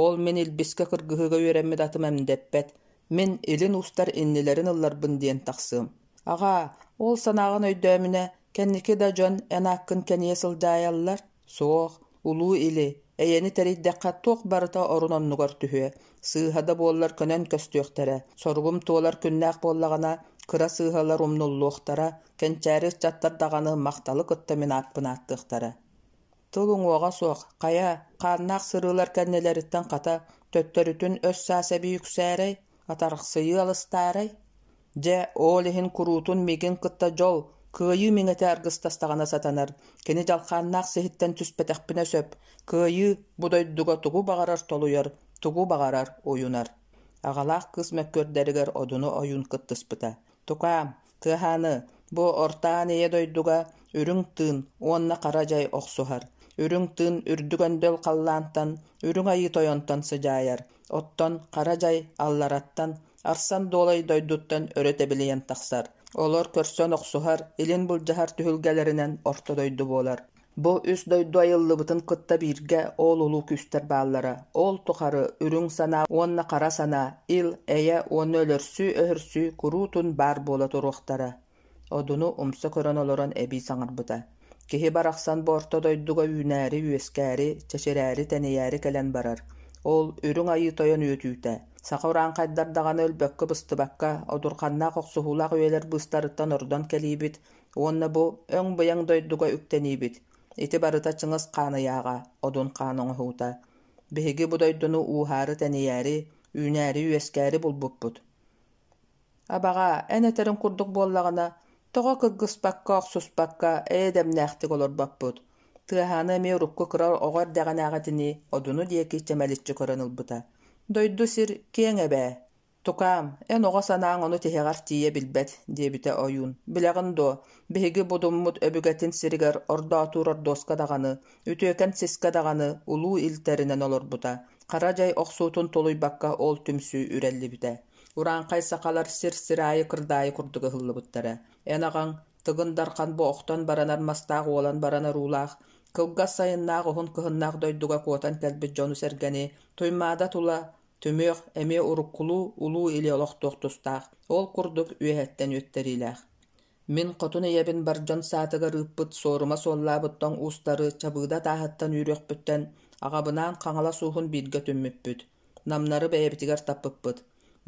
Ол мин илбискэ кыргыһыыга үөрэммит атым эмдэппэт, мин илин уустар иннилэрин ылларбын диэн тахсыам. Аҕаа, ол санааҕын өйдөөмүнэ, кэнники да дьон эн ааккын кэнийэ сылдьаайаллар? Суох, улуу или, эйэни тэрийдэххэ туох барыта орун-оннугар түһүө, сыыһа да буоллар көнөн көстүөхтэрэ, соругум туолар күннээх буоллаҕына, кыра сыыһалар умнуллуохтара, кэнчээри ыччаттар даҕаны махталы кытта мин ааппын ааттыахтара. Тыл уҥуоҕа суох, хайа, хааннаах сырыылар кэннилэриттэн хата, төттөрүтүн өс-саас эбии үксээрэй, атарахсыйыы алыстаарай? Дьэ, ол иһин куруутун миигин кытта дьол, кыайыы миҥэтэ аргыстастаҕына сатанар, кини дьалхааннаах сиһиттэн түспэтэхпинэ сөп, кыайыы бу дойдуга тугу баҕарар толуйар, тугу баҕарар уйунар. Аҕалаах кыыс мөккүөрдэригэр Одуну ойуун кыттыспыта. Тукаам, Тыаһааны, бу Орто Аан Ийэ дойдуга үрүҥ тыын уонна хара дьай охсуһар. Үрүҥ тыын үрдүк өндөл халлаантан, үрүҥ айыы тойонтон сыдьаайар, оттон хара дьай аллараттан, Арсан Дуолай дойдуттан өрө тэбилийэн тахсар. Олор көрсөн охсуһар, илин былдьаһар түһүлгэлэринэн орто дойду буолар. Бу үс дойду айыллыбытын кытта бииргэ ол улуу күүстэр бааллара. Ол тухары үрүҥ санаа уонна хара санаа, ил, эйэ уонна өлөрсүү-өһөрсүү куруутун баар буола туруохтара. Одуну умса көрөн олорон эбии саҥарбыта: Киһи барахсан бу орто дойдуга үүнээри-үөскээри, чэчирээри-тэнийээри кэлэн барар. Ол Үрүҥ Айыы Тойон үөтүүтэ. Саха урааҥхайдар даҕаны өлбөккө-быстыбакка, одурханнаах охсуһуулаах үйэлэр быыстарыттан ордон кэлиибит уонна бу өҥ-быйаҥ дойдуга үктэниибит. Ити барыта Чыҥыс Хаан ыйааҕа, Одун Хаан оҥоһуута. Биһиги бу дойдуну ууһаары-тэнийээри, үүнээри-үөскээри булбуппут. Абаҕаа, эн этэриҥ курдук буоллаҕына, тоҕо кыргыспакка, охсуспакка, эйэ-дэмнээхтик олорбоппут? Тыаһааны эмиэ урукку кыра оҕо эрдэҕинээҕитинии Одуну диэки чэмэличчи көрөн ылбыта. Дойду сир киэҥ эбээ. Тукаам, эн оҕо санааҥ ону тиһэҕэр тиийэ билбэт, диэбитэ ойуун. Билэҕин дуо, биһиги будуммут өбүгэтин сиригэр ордоотуур ордуоска даҕаны, үтүөкэн сискэ даҕаны улуу ил тэринэн олорбута. Хара дьай охсуутун тулуйбакка ол түмсүү үрэллибитэ. Урааҥхай сахалар сир-сир аайы кырдаайы курдук ыһыллыбыттара. Эн аҕаҥ Тыгын Дархан бу охтон баранар мастаах уолан баранар уулаах, кылгас сайыннаах уһун кыһыннаах дойдуга куотан кэлбит дьону-сэргэни Туймаада тула түмүөх, эмиэ уруккулуу улуу или олохтуох тустаах, ол курдук үөһэттэн үөттэриилээх. Мин хотун ийэбин бар дьон саатыгар ыыппыт суорума суоллаабыт тоҥ уустары Чабыыда тааһыттан үүрүөхпүттэн аҕабынаан Хаҥалас ууһун бииргэ түммүппүт. Намнары бэйэбитигэр таппыппыт.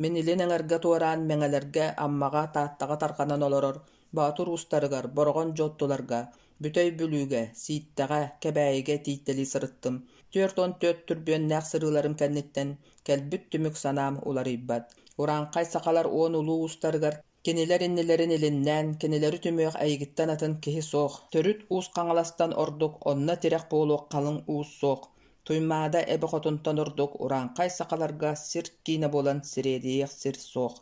Мин илин эҥэргэ туораан Мэҥэлэргэ, Аммаҕа, Тааттаҕа тарҕанан олорор Боотур уустарыгар, Бороҕон Дьуоттуларга, Бүтэй Бүлүүгэ, Сииттэҕэ, Кэбээйигэ тиийтэлии сырыттым. 44 түрбүөннээх сырыыларым кэнниттэн кэлбит түмүк санаам уларыйбат. Урааҥхай сахалар уон улуу уустарыгар кинилэр иннилэрин илиннээн, кинилэри түмүөх эйигиттэн атын киһи суох. Төрүт Уус Хаҥаластан ордук онно тирэх буолуох халыҥ уус суох. Туймаада эбэ хотунтан ордук урааҥхай сахаларга сир киинэ буолан сириэдийиэх сир суох.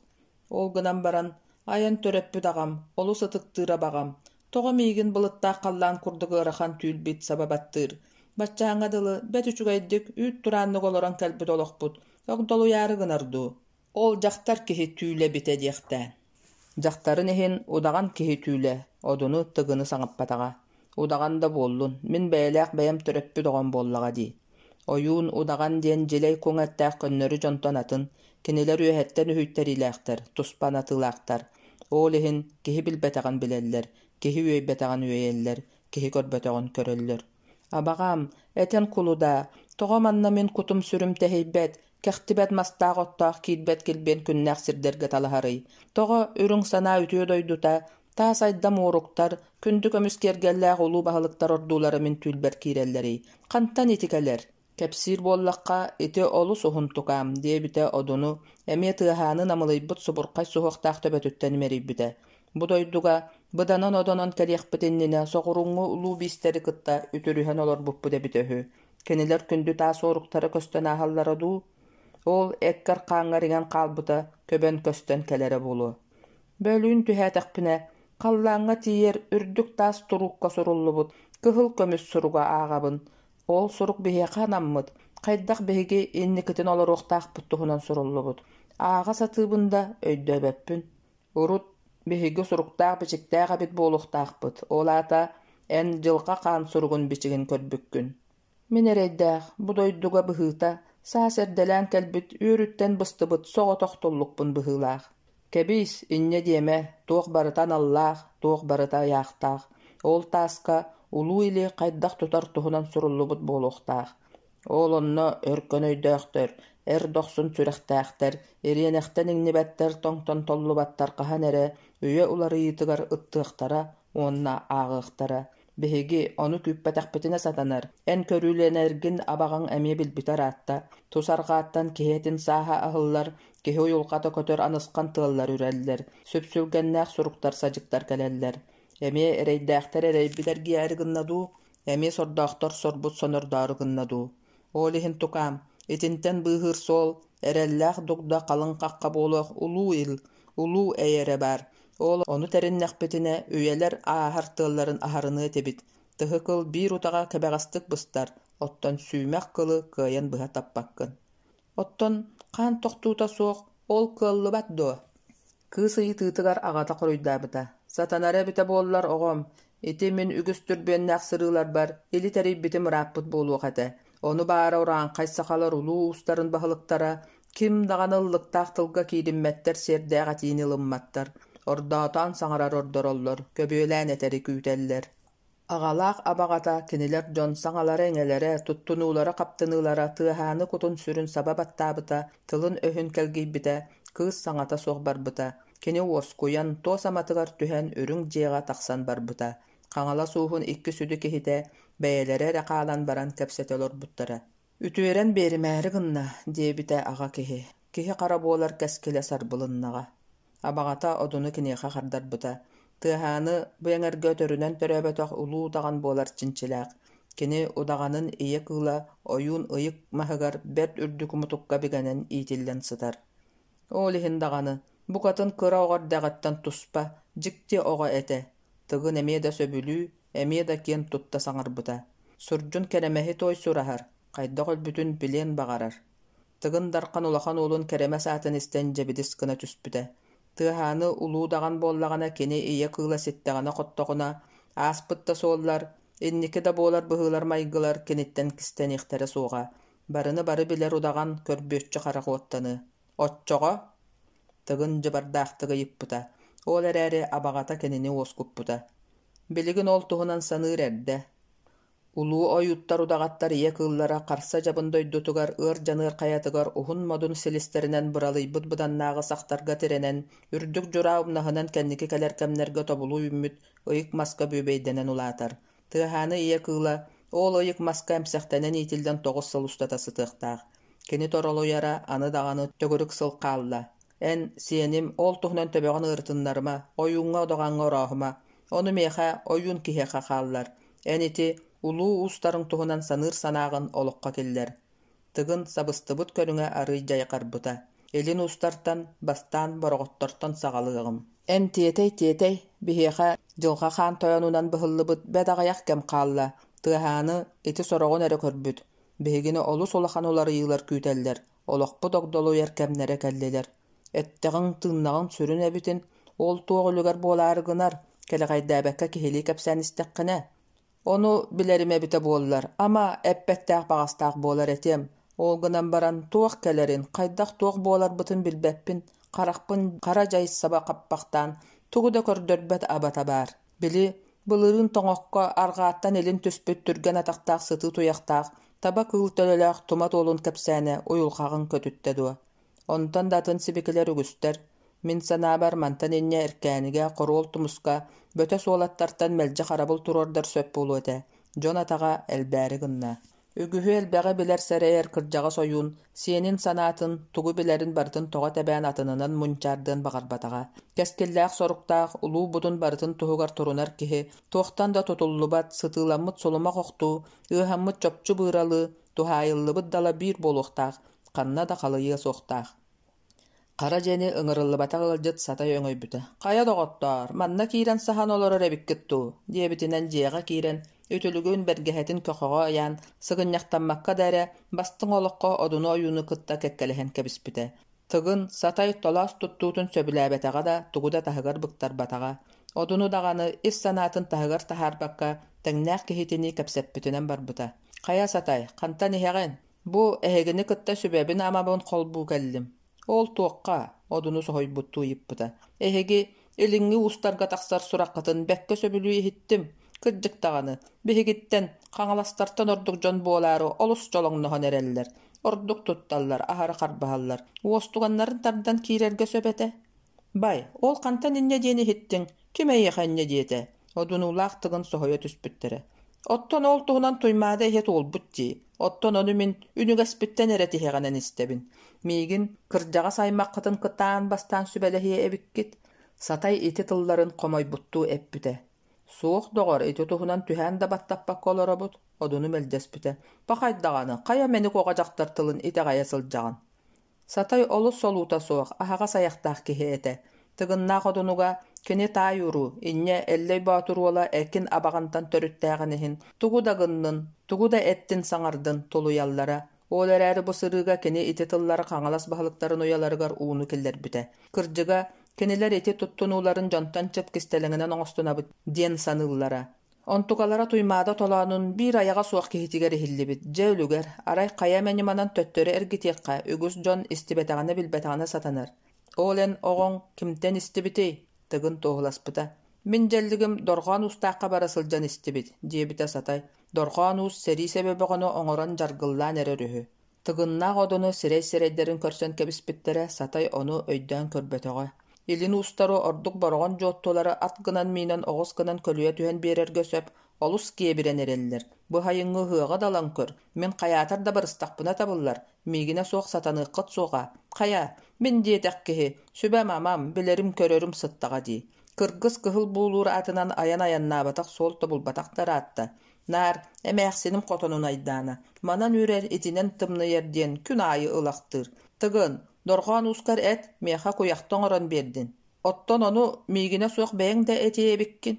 Ол гынан баран, айан төрөппүт аҕам, олус ытыктыыр абаҕам, тоҕо миигин былыттаах халлаан курдук ыарахан түүл-бит саба баттыыр? Баччааҥҥа дылы бэрт үчүгэйдик үүт турааннык олорон кэлбит олохпут огдолуйаары гынар дуу? Ол дьахтар киһи түүлэ эбитэ диэхтээн. Дьахтарын иһин удаҕан киһи түүлэ, Одуну, Тыгыны саҥаппатаҕа. Удаҕан да буоллун, мин бэйэлээх бэйэм төрөппүт оҕом буоллаҕа дии. Ойуун, удаҕан диэн дьилэй куҥ эттээх көннөрү дьонтон атын, кинилэр үөһэттэн үһүйтэриилээхтэр, туспа анатыылаахтар. Ол иһин киһи билбэтэҕин билэллэр, киһи үөйбэтэҕин үөйэллэр, киһи көрбөтөҕүн көрөллөр. Абаҕаам, этэн кулу даа, тоҕо манна мин кутум-сүрүм тэһийбэт, кэхтибэт мастаах-оттоох киирбэт килбиэн күннээх сирдэргэ талаһарый? Тоҕо үрүҥ санаа үтүө дойдута, таас айдам уоруктар, күндү көмүс киэргэллээх улуу баһылыктар ордуулара мин түүлбэр киирэллэрий? Хантан ити кэлэр? Кэпсиир буоллахха, ити олус уһун тукаам, диэбитэ Одуну, эмиэ тыаһааны намылыйбыт субурхай суһуохтаах төбөтүттэн имэрийбитэ. Бу дойдуга быданан-одонон кэлиэхпит иннинэ соҕурууҥҥу улуу биистэри кытта үтүрүһэн олорбуппут эбитэ үһү. Кинилэр күндү таас уоруктара көстөн ааһаллара дуу? Ол эккэр-хааҥҥар иҥэн хаалбыта көбөн көстөн кэлэрэ буолуо. Бөлүүн түһээтэхпинэ, халлааҥҥа тиийэр үрдүк таас туруукка суруллубут кыһыл көмүс суруга ааҕабын. Ол сурук биһиэхэ анаммыт, хайдах биһиги инникитин олоруохтаахпыт туһунан суруллубут. Ааҕа сатыыбын да өйдөөбөппүн. Урут биһиги суруктаах-бичиктээх эбит буолуохтаахпыт, ол аата эн дьылҕа хаан суругун-бичигин көрбүккүн. Мин эрэйдээх, бу дойдуга быһыыта, саас эрдэлээн кэлбит үөрүттэн быстыбыт соҕотох туллукпун быһыылаах. Кэбиис, инньэ диэмэ, туох барыта аналлаах, туох барыта ыйаахтаах. Ол тааска улуу или хайдах тутар туһунан суруллубут буолуохтаах. Ол онно өркөн өйдөөхтөр, эр дохсун сүрэхтээхтэр, ириэнэхтэн иҥнибэттэр, тоҥтон толлубаттар хаһан эрэ үйэ уларыйыытыгар ыттыахтара уонна ааҕыахтара. Биһиги ону күүппэтэхпитинэ сатанар. Эн көрүүлэнэргин абаҕаҥ эмиэ билбитэ ыраатта. Тус арҕааттан киһи этин сааһа аһыллар, киһи уйулҕата көтөр анысхан тыаллар үрэллэр, сүпсүлгэннээх суруктар-садьыктар кэлэллэр. Эмиэ эрэйдээхтэр эрэйбит эргийээри гынна дуу, эмиэ сордоохтор сорбут сонордоору гынна дуу. Ол иһин тукаам, итинтэн быыһыыр суол, эрэллээх дугда халыҥ хахха буолуох улуу ил, улуу эйэ эрэ баар. Ол ону тэриннэхпитинэ, үйэлэр ааһар тыалларын аһарыныа этибит. Тыһы кыл биир утаҕа кэбэҕэстик быстар, оттон сүүмэх кылы кыайан быһа таппаккын. Оттон хаан тохтуута суох, ол кыаллыбат дуо? Кыыс ыйытыытыгар аҕата хоруйдаабыта: «Сатанара эбитэ буоллар, оҕом, ити мин үгүс түрбүөннээх сырыыларбар или тэрийбитим ырааппыт буолуох этэ. Ону баара урааҥхай сахалар улуу уустарын баһылыктара ким даҕаны ыллыктаах тылга киириммэттэр сиэрдээх этиини ылымматтар, ордоотоон саҥарар ордороллор, көбүөлээн этэри күүтэллэр. Аҕалаах абаҕата кинилэр дьон саҥалара-иҥэлэрэ, туттунуулара-хаптыныылара Тыаһааны кутун-сүрүн саба баттаабыта, тылын-өһүн кэлгийбитэ, кыыс саҥата суох барбыта. Кини уоскуйан, туос аматыгар түһэн үрүҥ дьиэҕэ тахсан барбыта. Хаҥалас ууһун икки сүдү киһитэ бэйэлэрэ эрэ хаалан баран кэпсэтэ олорбуттара. Үтүөрэн биэримээри гынна, диэбитэ аҕа киһи. Киһи хара буолар кэскилэ сарбылыннаҕа. Абаҕата Одуну киниэхэ хардарбыта: Тыаһааны бу эҥэргэ өтөрүнэн төрөөбөтөх улуу удаҕан буолар чинчилээх. Кини удаҕанын ийэ кыыла ойуун ыйык маһыгар бэрт үрдүк мутукка бигэнэн иитиллэн сытар. Ол иһин даҕаны, букатын кыра оҕо эрдэҕиттэн туспа, дьикти оҕо этэ. Тыгын эмиэ да сөбүлүү, эмиэ да киэн тутта саҥарбыта. Сурдьун Кэрэмэһи туой сураһар, хайдах өлбүтүн билиэн баҕарар. Тыгын Дархан улахан уолун Кэрэмэс аатын истэн дьэбидис гына түспүтэ. Тыаһааны улуу удаҕан буоллаҕына кини ийэ кыыла ситтэҕинэ-хоттоҕуна, ааспыт да суоллар, инники да буолар быһыылар-майгылар киниттэн кистэниэхтэрэ суоҕа. Барыны бары билэр удаҕан көрбүөччү харах уоттаныы. Оччоҕо? Тыгын дьыбардаахтык ыйыппыта. Ол эрээри абаҕата кинини уоскуппута. Билигин ол туһунан саныыр эрдэ. Улуу ойууттар удаҕаттар ийэ кыыллара харса дьабын дойдутугар ыар дьаныар хайатыгар уһун модун силистэринэн быралыйбыт быданнааҕы сахтарга тирэнэн, үрдүк дьураа умнаһынан кэнники кэлэр кэмнэргэ тобулу үүммүт ыйык маска бүөбэйдэнэн улаатар. Тыаһааны ийэ кыыла ол ыйык маска эмсэхтэнэн иитиллэн 9 сыл устата сытыахтаах. Кини торолуйара аны даҕаны төгүрүк сыл хаалла. Эн, сиэним, ол туһунан төбөҕүн ыарытыннарыма, ойууҥҥа-удаҕаҥҥа орооһума. Ону миэхэ, ойуун киһиэхэ хааллар. Эн ити улуу уустарыҥ туһунан саныыр санааҕын олоххо киллэр. Тыгын сабыстыбыт көрүҥэ арыый дьайҕарбыта. Илин уустартан, бастаан бороҕоттортон саҕалыаҕым. Эн тиэтэй-тиэтэй, биһиэхэ Дьылҕа Хаан тойонунан быһыллыбыт бэрт аҕыйах кэм хаалла, Тыаһааны ити сороҕун эрэ көрбүт. Биһигини олус улахан уларыйыылар күүтэллэр, олохпут огдолуйар кэмнэрэ кэллилэр. Эттэҕиҥ, тыыннаҕыҥ сүрүн эбитин, ол туох үлүгэр буолаары гынар, кэлэҕэйдээбэккэ киһилии кэпсээн истэххинэ. Ону билэрим эбитэ буоллар, ама, эппэттээх баҕастаах буолар этиэм. Ол гынан баран туох кэлэрин, хайдах-туох буоларбытын билбэппин, харахпын хара дьай саба хаппахтаан, тугу да көрдөрбөт абата баар. Били, былырыын тоҥокко арҕааттан илин түспүт түргэн атахтаах сытыы туйахтаах, таба кыыл төлөлөөх тумат уолун кэпсээнэ уйулҕаҕын көтүттэ дуо? Онтон да атын сибикилэр үгүстэр. Мин санаабар, мантан инньэ Эркээнигэ, Хоруол Тумуска, Бөтөс уолаттартан мэлдьи харабыл туруордар сөп буолуо этэ. Дьон атаҕа элбээри гынна. Үгүһү-элбэҕи билэр-сэрэйэр кырдьаҕас ойуун сиэнин санаатын, тугу билэрин барытын тоҕо тэбээн атынынан мунчаардыан баҕарбатаҕа. Кэскиллээх соруктаах, улуу бутун барытын туһугар турунар киһи туохтан да тутуллубат, сытыыламмыт сулумах охтуу, ыыһаммыт чопчу быыралыы, туһаайыллыбыт дала биир буолуохтаах, ханна да халыйыа суохтаах. Хара дьиэни ыҥырыллыбатах ыалдьыт Сатай өҥөйбүтэ: «Хайа, доҕоттоор, манна киирэн саһан олорор эбиккит дуу?» диэбитинэн дьиэҕэ киирэн, үтүлүгүн, бэргэһэтин көхөҕө ыйаан, сыгынньахтаммакка да эрэ, бастыҥ олоххо Одуну ойууну кытта кэккэлэһэн кэбиспитэ. Тыгын, Сатай толоос туттуутун сөбүлээбэтэҕэ да, тугу да таһыгар быктарбатаҕа. Одуну даҕаны ис санаатын таһыгар таһаарбакка, тэҥнээх киһитинии кэпсэппитинэн барбыта: «Хайа, Сатай, хантан иһэҕин? Бу эһигини кытта сүбэбин-амабын холбуу кэллим. Ол туохха? Одуну соһуйбуттуу ыйыппыта. Эһиги илиҥҥи уустарга тахсар сураххытын бэккэ сөбүлүү иһиттим. Кырдьык даҕаны, биһигиттэн, хаҥаластартан ордук дьон буолаары олус дьолоҥноһон эрэллэр. Ордук тутталлар, аһары харбаһаллар. Уостуганнарын тардан киирэргэ сөп этэ. Бай, ол хантан инньэ диэн иһиттиҥ? Ким эйиэхэ инньэ диэтэ? Одунуулаах Тыгын соһуйа түспүттэрэ. Оттон ол туһунан Туймаада иһэ туолбут дии. Оттон ону мин үнүгэспиттэн эрэ тиһэҕинэн истэбин. Миигин кырдьаҕас аймаххытын кытта аан бастаан сүбэлэһиэ эбиккит. Сатай ити тылларын хомойбуттуу эппитэ. Суох, доҕор, ити туһунан түһээн да баттаппакка олоробут, Одуну мэлдьэспитэ. Пахай даҕаны, хайа мэник оҕо дьахтар тылын итэҕэйэ сылдьаҕын? Сатай олус солуута суох, аһаҕас айахтаах киһи этэ. Тыгыннаах одунуга кини таай уруу, инньэ Эллэй Боотур уола Эркин Абаҕантан төрүттээҕин иһин тугу да гыннын, тугу да эттин саҥардын тулуйаллара. Ол эрээри бу сырыыга кини ити тыллары Хаҥалас баһылыктарын уйаларыгар ууну киллэрбитэ. Кырдьыга, кинилэр ити туттунууларын дьонтон чып кистэлэҥинэн оҥостунабыт диэн саныыллара. Онтукалара Туймаада толоонун биир айаҕа суох киһитигэр иһиллибит, дьэ үлүгэр, арай хайа эмэ ньыманан төттөрү эргитиэххэ, үгүс дьон истибэтэҕинэ-билбэтэҕинэ сатанар. Ол эн оҕоҥ кимтэн истибитий? Тыгын туоһуласпыта. Мин дьэллигим Дорҕоон Уустаахха бара сылдьан истибит, диэбитэ Сатай. Дорҕоон Уус сэрии сэбэ бөҕөнү оҥорон дьаргыллаан эрэр үһү. Тыгыннаах Одуну сирэй-сирэйдэрин көрсөн кэбиспиттэрэ, Сатай ону өйдөөн көрбөтөҕө. Илин уустары ордук Бороҕон дьуоттулары ат гынан миинэн оҕус гынан көлүйэ түһэн биэрэргэ сөп, Олус киэбирэн эрэллэр. Бу сайыҥҥы ыһыаҕы да ылан көр, мин хайаатар да барыстахпына табыллар, миигинэ суох сатаныаххыт суоҕа. Хайа, мин диэтэх киһи, сүбэм-амам, билэрим-көрөрүм сыттаҕа дии. Кыргыс кыһыл буулуур атынан айан айаннаабатах суол тобулбатах да ыраатта. Наар, эмээхсиним хотонун айдаана, манан үрэр, итинэн тымныйар диэн күн аайы ылахтыыр. Тыгын, дорҕоон уускар эт, миэхэ куйахта оҥорон биэрдин. Оттон ону миигинэ суох бэйэҥ да этиэ эбиккин.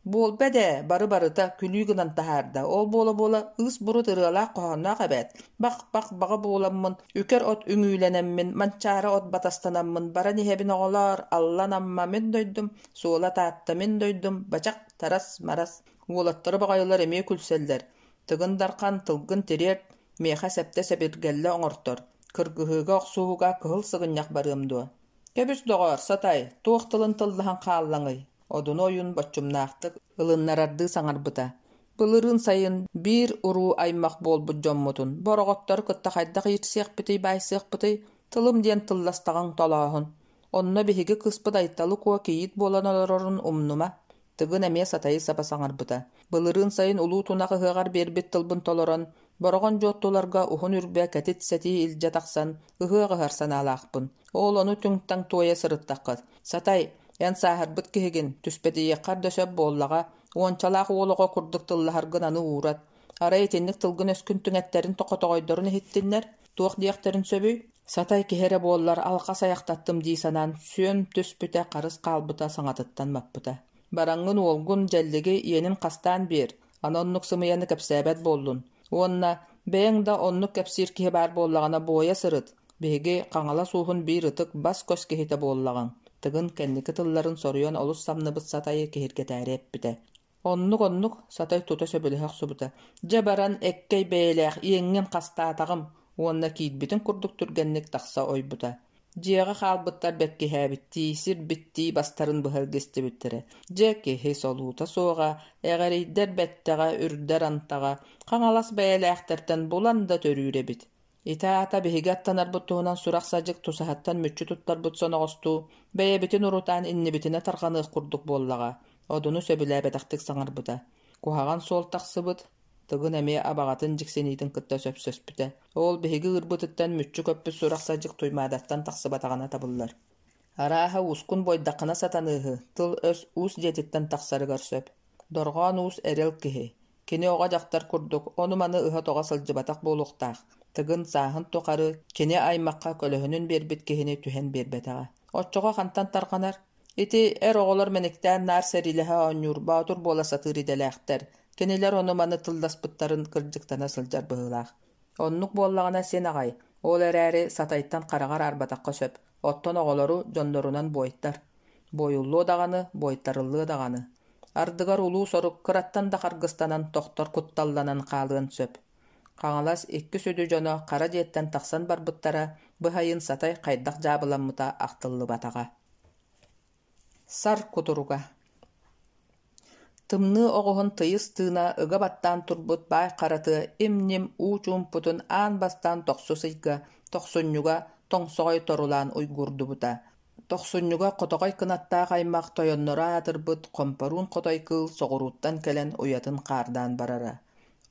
Буолба ээ, бары-барыта күлүү гынан таһаарда, ол буола-буола ыыс-бурут ырыалаах-хоһоонноох эбээт, бах-бах баҕа буоламмын, үкэр от үҥүүлэнэммин, манчаары от батастанаммын баран иһэбин оҕолоор, Аллан Амма мин дойдум, Суола Таатта мин дойдум, бачах, тарас-марас. Уолаттары баҕайылар эмиэ күлсэллэр, Тыгын Дархан тылгын тириэрт, миэхэ сэптэ-сэбиргэллэ оҥортор, кыргыһыыга-охсуһууга кыһыл сыгынньах барыам дуо? Кэбис доҕоор, Сатай, туох тылын тыллаһан хааллаҥый? Одуну ойуун боччумнаахтык ылыннарардыы саҥарбыта. Былырыын сайын биир уруу аймах буолбут дьоммутун бороҕоттору кытта хайдах иирсиэхпитий-баайсыахпытый, тылым диэн тылластаҕыҥ толооһун. Онно биһиги кыыспыт Айталы Куо кийиит буолан олорорун умнума. Тыгын эмиэ сатайы саба саҥарбыта. Былырыын сайын Улуу Тунах ыһыаҕар биэрбит тылбын толорон, Бороҕон Дьуоттуларга уһун үрбэ кэтит сэтии илдьэ тахсан, ыһыах ыһар санаалаахпын. Ол ону түҥ-таҥ туойа сырыттаххыт. Сатай, эн сааһырбыт киһигин, түспэтийиэххэр да сөп буоллаҕа, уончалаах уол оҕо курдук тыллаһаргын аны уурат. Арай итинник тылгын-өскүн түҥэттэрин тохотоҕойдорун иһиттиннэр, туох диэхтэрин сөбүй? Сатай киһи эрэ буоллар алҕас айахтаттым дии санаан сүөм түспүтэ, харыс хаалбыта саҥатыттан маппыта. Бараҥҥын уолгун Дьэллиги иэнин хастаан биэр, аны оннук сымыйаны кэпсээбэт буоллун. Уонна бэйэҥ да оннук кэпсиир киһи баар буоллаҕына буойа сырыт, биһиги Хаҥалас ууһун биир ытык бас-көс киһитэ буоллаҕыҥ, Тыгын кэнники тылларын соруйан олус самныбыт Сатайы киһиргэтээри эппитэ. Оннук-оннук, Сатай тута сөбүлэһэ охсубута. Дьэ баран, эккэй бэйэлээх иэҥҥин хастаатаҕым уонна киирбитин курдук түргэнник тахса ойбута. Дьиэҕэ хаалбыттар бэркиһээбиттии, сирбиттии бастарын быһа илгистибиттэрэ. Дьэ, киһи солуута суоҕа, эҕэрийдэр бэттэҕэ, үрдэр антаҕа, Хаҥалас бэйэлээхтэртэн булан да төрүүр эбит. Ити аата биһиги аттанарбыт туһунан сурах-садьык тусаһаттан мүччү туттарбыт соноҕостуу, бэйэбитин урутаан иннибитинэ тарҕаныах курдук буоллаҕа, Одуну сөбүлээбэтэхтик саҥарбыта. Куһаҕан суол тахсыбыт, Тыгын эмиэ абаҕатын дьиксиниитин кытта сөпсөспүтэ. Ол биһиги ыырбытыттан мүччү көппүт сурах-садьык Туймаадаттан тахсыбатаҕына табыллар. Арааһа уускун буойдаххына сатаныыһы, тыл-өс уус дьиэтиттэн тахсарыгар сөп. Дорҕоон уус эрэл киһи. Кини оҕо-дьахтар курдук ону-маны ыһа-тоҕо сылдьыбатах буолуохтаах. Тыгын сааһын тухары кини аймахха көлөһүнүн биэрбит киһини түһэн биэрбэтэҕэ. Оччоҕо хантан тарҕанар? Ити эр оҕолор мэниктээн наар сэриилэһэ оонньуур, боотур буола сатыыр идэлээхтэр. Кинилэр ону-маны тылласпыттарын кырдьыктана сылдьар быһыылаах. Оннук буоллаҕына син аҕай, ол эрээри Сатайтан хараҕар аарбатахха сөп, оттон оҕолору дьоннорунан буойтар. Буойуллуо даҕаны, буойтарыллыа даҕаны. Ардыгар улуу сорук кыраттан да харгыстанан тохтор кутталланан хаалыан сөп. Хаҥалас икки сүдү дьоно хара дьиэттэн тахсан барбыттара, быһайын Сатай хайдах дьаабыламмыта ахтыллыбатаҕа. Сар кутуруга Тымныы оҕуһун тыйыс тыына ыга баттаан турбут баай хара тыа им-ньим уу чуумпутун аан бастаан тохсус ыйга, тохсунньуга тоҥсоҕой торулаан уйгуурдубута. Тохсунньуга хотоҕой кынаттаах аймах тойонноро аатырбыт Хомпоруун хотой кыыл соҕурууттан кэлэн уйатын хаардаан барара.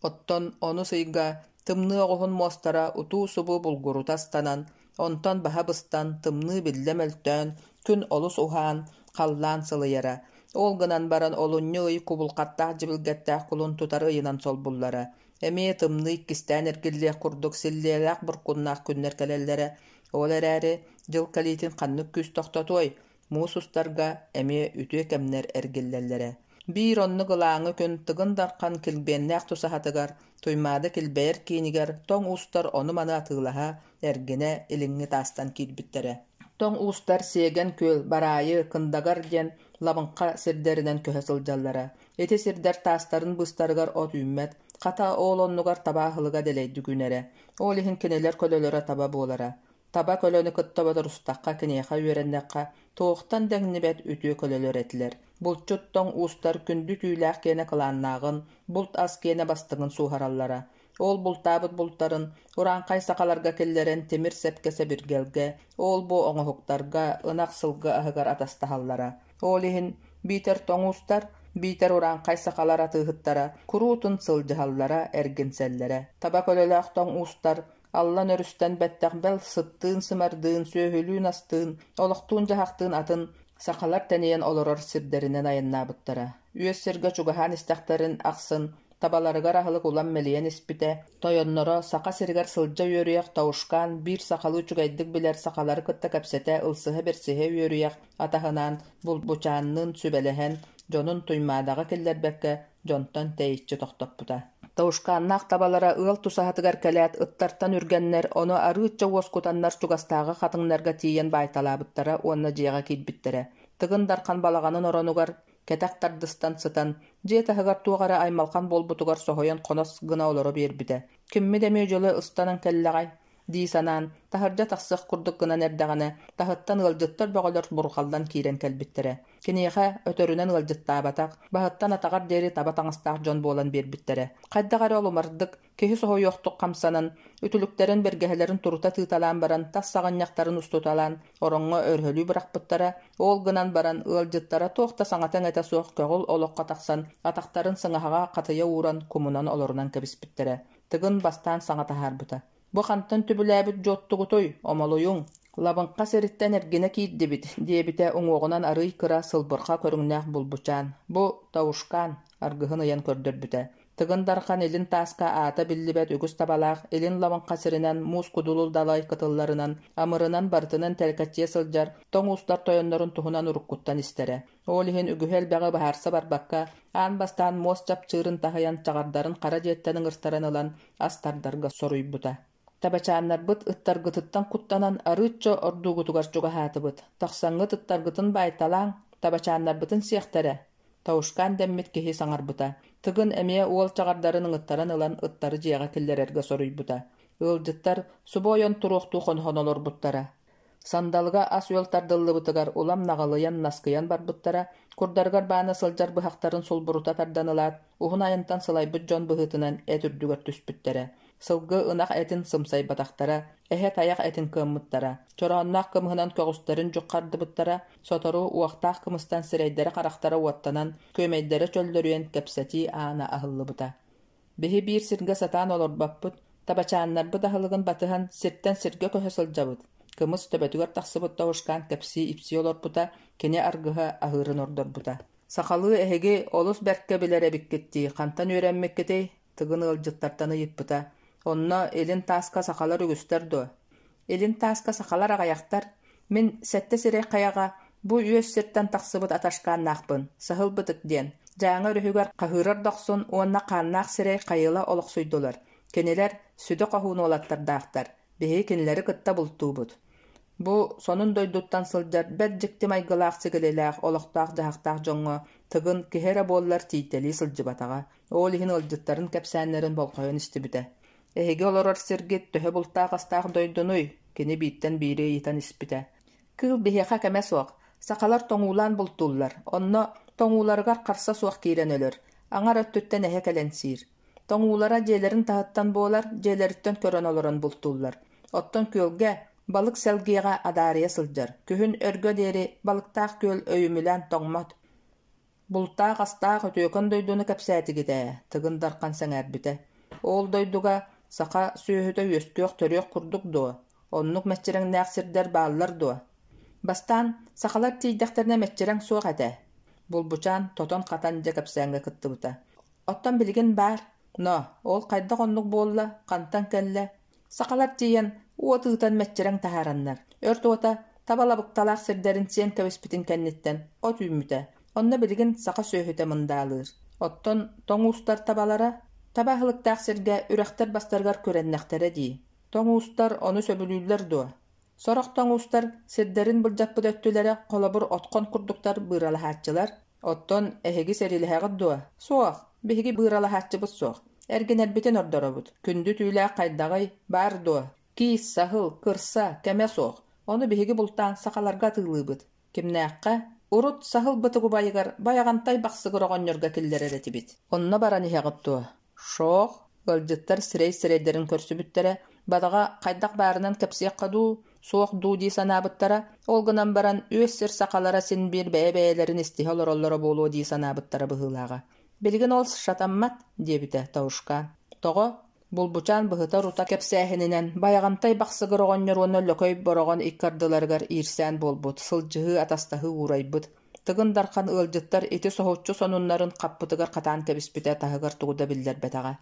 Оттон онус ыйга тымныы оҕуһун муостара утуу-субу булгурута ыстанан, онтон баһа быстан, тымныы биллэ мөлтөөн, күн олус уһаан, халлаан сылыйара. Ол гынан баран олунньу ый кубулҕаттаах дьибилгэттээх кулун тутар ыйынан солбуллара. Эмиэ тымныы иккистээн эргиллиэх курдук силлиэлээх буркуннаах күннэр кэлэллэрэ. Ол эрээри дьыл кэлиитин ханнык күүс тохтотуой, муус устарга эмиэ үтүө кэмнэр эргиллэллэрэ. Биир оннук ылааҥы күн Тыгын Дархан килбиэннээх тусаһатыгар, Туймаада килбэйэр киинигэр тоҥ уустар ону-маны атыылаһа, эргинэ илиҥҥи таастан киирбиттэрэ. Тоҥ уустар Сиэгэн Күөл, Бараайы, Кындагар диэн лабыҥха сирдэринэн көһө сылдьаллара. Ити сирдэр таастарын быыстарыгар от үүммэт, хата ол оннугар таба аһылыга дэлэйдик үүнэрэ. Ол иһин кинилэр көлөлөрө таба буолара. Таба көлөнү кытта бодорустахха, киниэхэ үөрэннэххэ, туохтан да иҥнибэт үтүө көлөлөр этилэр. Булчут тоҥ уустар күндү түүлээх киэнэ кылааннааҕын, булт-ас киэнэ бастыҥын сууһараллара. Ол бултаабыт бултарын урааҥхай сахаларга киллэрэн тимир сэпкэ сэбиргэлгэ, ол-бу оҥоһуктарга, ынах-сылгы аһыгар атастаһаллара. Ол иһин биитэр тоҥ уустар биитэр урааҥхай сахалар атыыһыттара куруутун сылдьыһаллара, эргинсэллэрэ. Таба көлөлөөх тоҥ уустар Аллан өрүстэн бэттэх бэл сыттыын-сымардыын, сүөһүлүүн-астыын, олохтуун-дьаһахтыын атын сахалар тэнийэн олорор сирдэринэн айаннаабыттара. Үөс сиргэ чугаһаан истэхтэрин ахсын табаларыгар аһылык улам мэлийэн испитэ, тойонноро Саха сиригэр сылдьа үөрүйэх Таушкаан биир сахалыы үчүгэйдик билэр сахалары кытта кэпсэтэ, ылсыһа-бэрсиһэ үөрүйэх атаһынаан Булбучаанныын сүбэлэһэн, дьонун Туймаадаҕа киллэрбэккэ дьонтон тэйиччи тохтоппута. Таушкааннаах табалара ыал тусаһатыгар кэлээт ыттартан үргэннэр, ону арыычча уоскутаннар чугастааҕы хатыҥнарга тиийэн баайталаабыттара уонна дьиэҕэ киирбиттэрэ. Тыгын Дархан балаҕанын оронугар кэтэх тардыстан сытан, дьиэ таһыгар туох эрэ аймалҕан буолбутугар соһуйан хонос гына олоро биэрбитэ. Киммит эмиэ дьоло ыстанан кэллэҕэй? дии санаан, таһырдьа тахсыах курдук гынан эрдэҕинэ, таһыттан ыалдьыттар бөҕөлөр бурҕаллан киирэн кэлбиттэрэ. Киниэхэ өтөрүнэн ыалдьыттаабатах, баһыттан атаҕар диэри таба таҥастаах дьон буолан биэрбиттэрэ. Хайдах эрэ олумардык, киһи соһуйуохтук хамсанан, үтүлүктэрин, бэргэһэлэрин турута тыыталаан баран, тас саҕынньахтарын устуталаан, ороҥҥо өрөһөлүү бырахпыттара. Ол гынан баран, ыалдьыттара туох да саҥата-иҥэтэ суох көҕүл олоххо тахсан, атахтарын сыҥаһаҕа хатыйа ууран, кумунан олорунан кэбиспиттэрэ. Тыгын бастаан саҥа таһаарбыта: «Бу хантан түбүлээбит дьуоттугутуй, омолуйуҥ? Лабыҥха сириттэн эргинэ киирдибит», диэбитэ уҥуоҕунан арыый кыра, сылбырҕа көрүҥнээх Булбучаан. «Бу Таушкаан», аргыһын ыйан көрдөрбүтэ. Тыгын Дархан илин тааска аата биллибэт үгүс табалаах илин Лабыҥха сиринэн муус кудулул далай кытылларынан, амырынан барытынан тэлкэччийэ сылдьар тоҥ уустар тойоннорун туһунан уруккуттан истэрэ. Ол иһин үгүһү-элбэҕи быһаарса барбакка, аан бастаан муос чапчыырын таһыйан чаҕардарын хара дьиэттэн ыҥыртаран ылан ас тардарга соруйбута. Табачааннарбыт ыттаргытыттан куттанан арыычча ордуугутугар чугаһаатыбыт. Тахсаҥҥыт ыттаргытын баайталааҥ, табачааннарбытын сиэхтэрэ, Таушкаан дэммит киһи саҥарбыта. Тыгын эмиэ уол чаҕардарын ыҥыттаран ылан ыттары дьиэҕэ киллэрэргэ соруйбута. Ыалдьыттар субу ойон туруохтуу хоноһон олорбуттара. Сандалыга ас-үөл тардыллыбытыгар улам наҕылыйан, наскыйан барбыттара, курдарыгар баана сылдьар быһахтарын сулбурута тардан ылаат, уһун айантан сылайбыт дьон быһыытынан эт үрдүгэр түспүттэрэ. Сылгы, ынах этин сымсайбатахтара, эһэ тайах этин кыаммыттара, чороонноох кымыһынан көҕүстэрин дьуххардыбыттара, сотору уохтаах кымыстан сирэйдэрэ-харахтара уоттанан, күөмэйдэрэ чөллөрүйэн кэпсэтии аана аһыллыбыта. Биһи биир сиргэ сатаан олорбоппут, табачааннарбыт аһылыгын батыһан сиртэн сиргэ көһө сылдьабыт. Кымыс төбөтүгэр тахсыбыт тоһушкаан кэпсии-ипсии олорбута, кини аргыһа аһыырын ордорбута. Сахалыы эһиги олус бэркэ билэр эбиккит дии, хантан үөрэммиккитий? Тыгын ыалдьыттартан ыйыппыта. Онно илин тааска сахалар үгүстэр дуо? Илин тааска сахалар аҕыйахтар. Мин сэттэ сирэй хайаҕа бу үөс сиртэн тахсыбыт аташкааннаахпын, Саһыл Бытык диэн. Дьааҥы өрүһүгэр Хаһыырар Дохсун уонна Хааннаах сирэй Хайыла олохсуйдулар. Кинилэр сүдү хоһуун уолаттардаахтар. Биһиги кинилэри кытта бултуубут. Бу сонун дойдуттан сылдьар бэрт дьикти майгылаах-сигилилээх, олохтоох-дьаһахтаах дьоҥҥо Тыгын киһи эрэ буоллар тиийтэлии сылдьыбатаҕа. Ол иһин ыалдьыттарын кэпсээннэрин болҕойон истибитэ. Эһиги олорор сиргит төһө бултаах-астаах дойдунуй? Кини бииртэн биири ыйытан испитэ. Кыыл биһиэхэ кэмэ суох. Сахалар тоҥуулаан бултууллар. Онно тоҥууларыгар харса суох киирэн өлөр. Аҥар өттүттэн эһэ кэлэн сиир. Тоҥуулара дьиэлэрин таһыттан буолар, дьиэлэриттэн көрөн олорон бултууллар. Оттон күөлгэ, балык сэлгиэҕэ адаарыйа сылдьар. Күһүн өргө диэри балыктаах күөл өйүмүлээн тоҥмот. Бултаах-астаах үтүөкэн дойдуну кэпсээтигит ээ, Тыгын Дархан сэҥээрбитэ. Ол дойдуга саха сүөһүтэ үөскүөх-төрүөх курдук дуо? Оннук мэччирэҥнээх сирдэр бааллар дуо? Бастаан сахалар тиийдэхтэринэ мэччирэҥ суох этэ. Булбучаан тотон-хатан дьэ кэпсээҥҥэ кыттыбыта. Оттон билигин баар. Но, ол хайдах оннук буолла, хантан кэллэ? Сахалар тиийэн, уот ыытан мэччирэҥ таһаараннар, өрт уота таба лабыкталаах сирдэрин сиэн кэбиспитин кэнниттэн от үүммүтэ. Онно билигин саха сүөһүтэ мындаалыыр. Оттон тоҥ уустар табалара таба аһылыктаах сиргэ үрэхтэр бастарыгар күрэннэхтэрэ дии. Тоҥ уустар ону сөбүлүүллэр дуо? Сорох тоҥ уустар сирдэрин былдьаппыт өттүлэрэ холобур отхон курдуктар быыралаһааччылар. Оттон эһиги сэриилэһэҕит дуо? Суох, биһиги быыралаһааччыбыт суох. Эргинэрбитин ордоробут. Күндү түүлээх хайдаҕый, баар дуо? Киис, саһыл, кырса, кэмэ суох. Ону биһиги бултаан сахаларга атыылыыбыт. Кимнээххэ? Урут саһыл бытык убайыгар Байаҕантай Бахсыгыр оҕонньорго киллэрэр этибит. Онно баран иһэҕит дуо? Шоох, ыалдьыттар сирэй-сирэйдэрин көрсүбүттэрэ, бадаҕа хайдах баарынан кэпсиэххэ дуу? Суох дуу дии санаабыттара, ол гынан баран үөс сир сахалара син биир бэйэ-бэйэлэрин истиһэ олороллоро буолуо дии санаабыттара быһыылааҕа. Билигин ол сатаммат, диэбитэ Таушкаан. Тоҕо? Булбучаан быһыта-орута кэпсээһининэн Байаҕантай Бахсыгыр оҕонньор уонна Лөкөй Бороҕон икки ардыларыгар иирсээн буолбут, сылдьыһыы-атастаһыы уурайбыт. Тыгын Дархан ыалдьыттар ити соһуччу сонуннарын хаппытыгар хатаан кэбиспитэ таһыгар тугу да биллэрбэтэҕэ.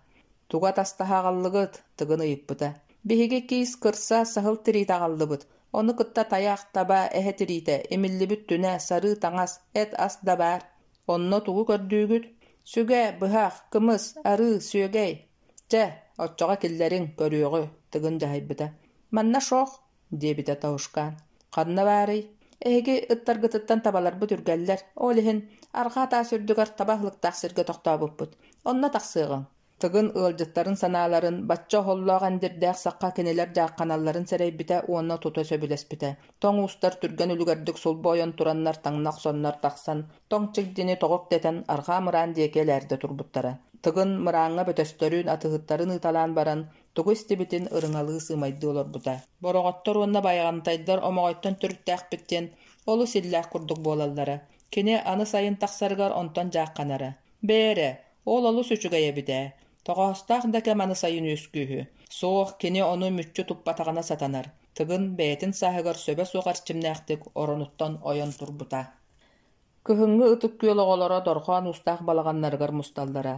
«Тугу атастаһа аҕаллыгыт?» Тыгын ыйыппыта. «Биһиги киис, кырса, саһыл тириитэ аҕаллыбыт. Ону кытта тайах, таба, эһэ тириитэ, имиллибит түнэ, сарыы таҥас, эт-ас да баар. Онно тугу көрдүүгүт? Сүгэ, быһах, кымыс, арыы, сүөгэй. Чэ, оччоҕо киллэриҥ, көрүөҕү, Тыгын дьаһайбыта. Манна шох, диэбитэ Таушкаан. Ханна баарый? Эһиги ыттаргытыттан табаларбыт үргэллэр, ол иһин арҕаа таас үрдүгэр таба аһылыктаах сиргэ тохтообуппут. Онно тахсыаҕыҥ. Тыгын ыалдьыттарын санааларын, бачча оһоллоох эндирдээх сахха кинилэр дьаахханалларын сэрэйбитэ уонна тута сөбүлэспитэ. Тоҥ уустар түргэн үлүгэрдик сулбу ойон тураннар таҥна охсоннор тахсан, тоҥ чигдини тоҕо үктэтэн арҕаа мыраан диэки элээрдэ турбуттара. Тыгын мырааҥҥа бөтөстөрүн, атыһыттарын ыыталаан баран, тугу истибитин ырыҥалыы сыымайдыы олорбута. Бороҕоттор уонна байаҕантайдар Омоҕойтон төрүттээхпит диэн олус иллээх курдук буолаллара. Кини аны сайын тахсарыгар онтон дьаахханара. Бээрэ, ол олус үчүгэй эбит ээ. Тоҕоостоох да кэм аны сайын үөскүүһү. Суох, кини ону мүччү туппатаҕына сатанар. Тыгын бэйэтин сааһыгар сөбө суох эрчимнээхтик оронуттан ойон турбута. Кыһыҥҥы Ытык Күөл оҕолоро дорҕоон уустаах балаҕаннарыгар мусталлара.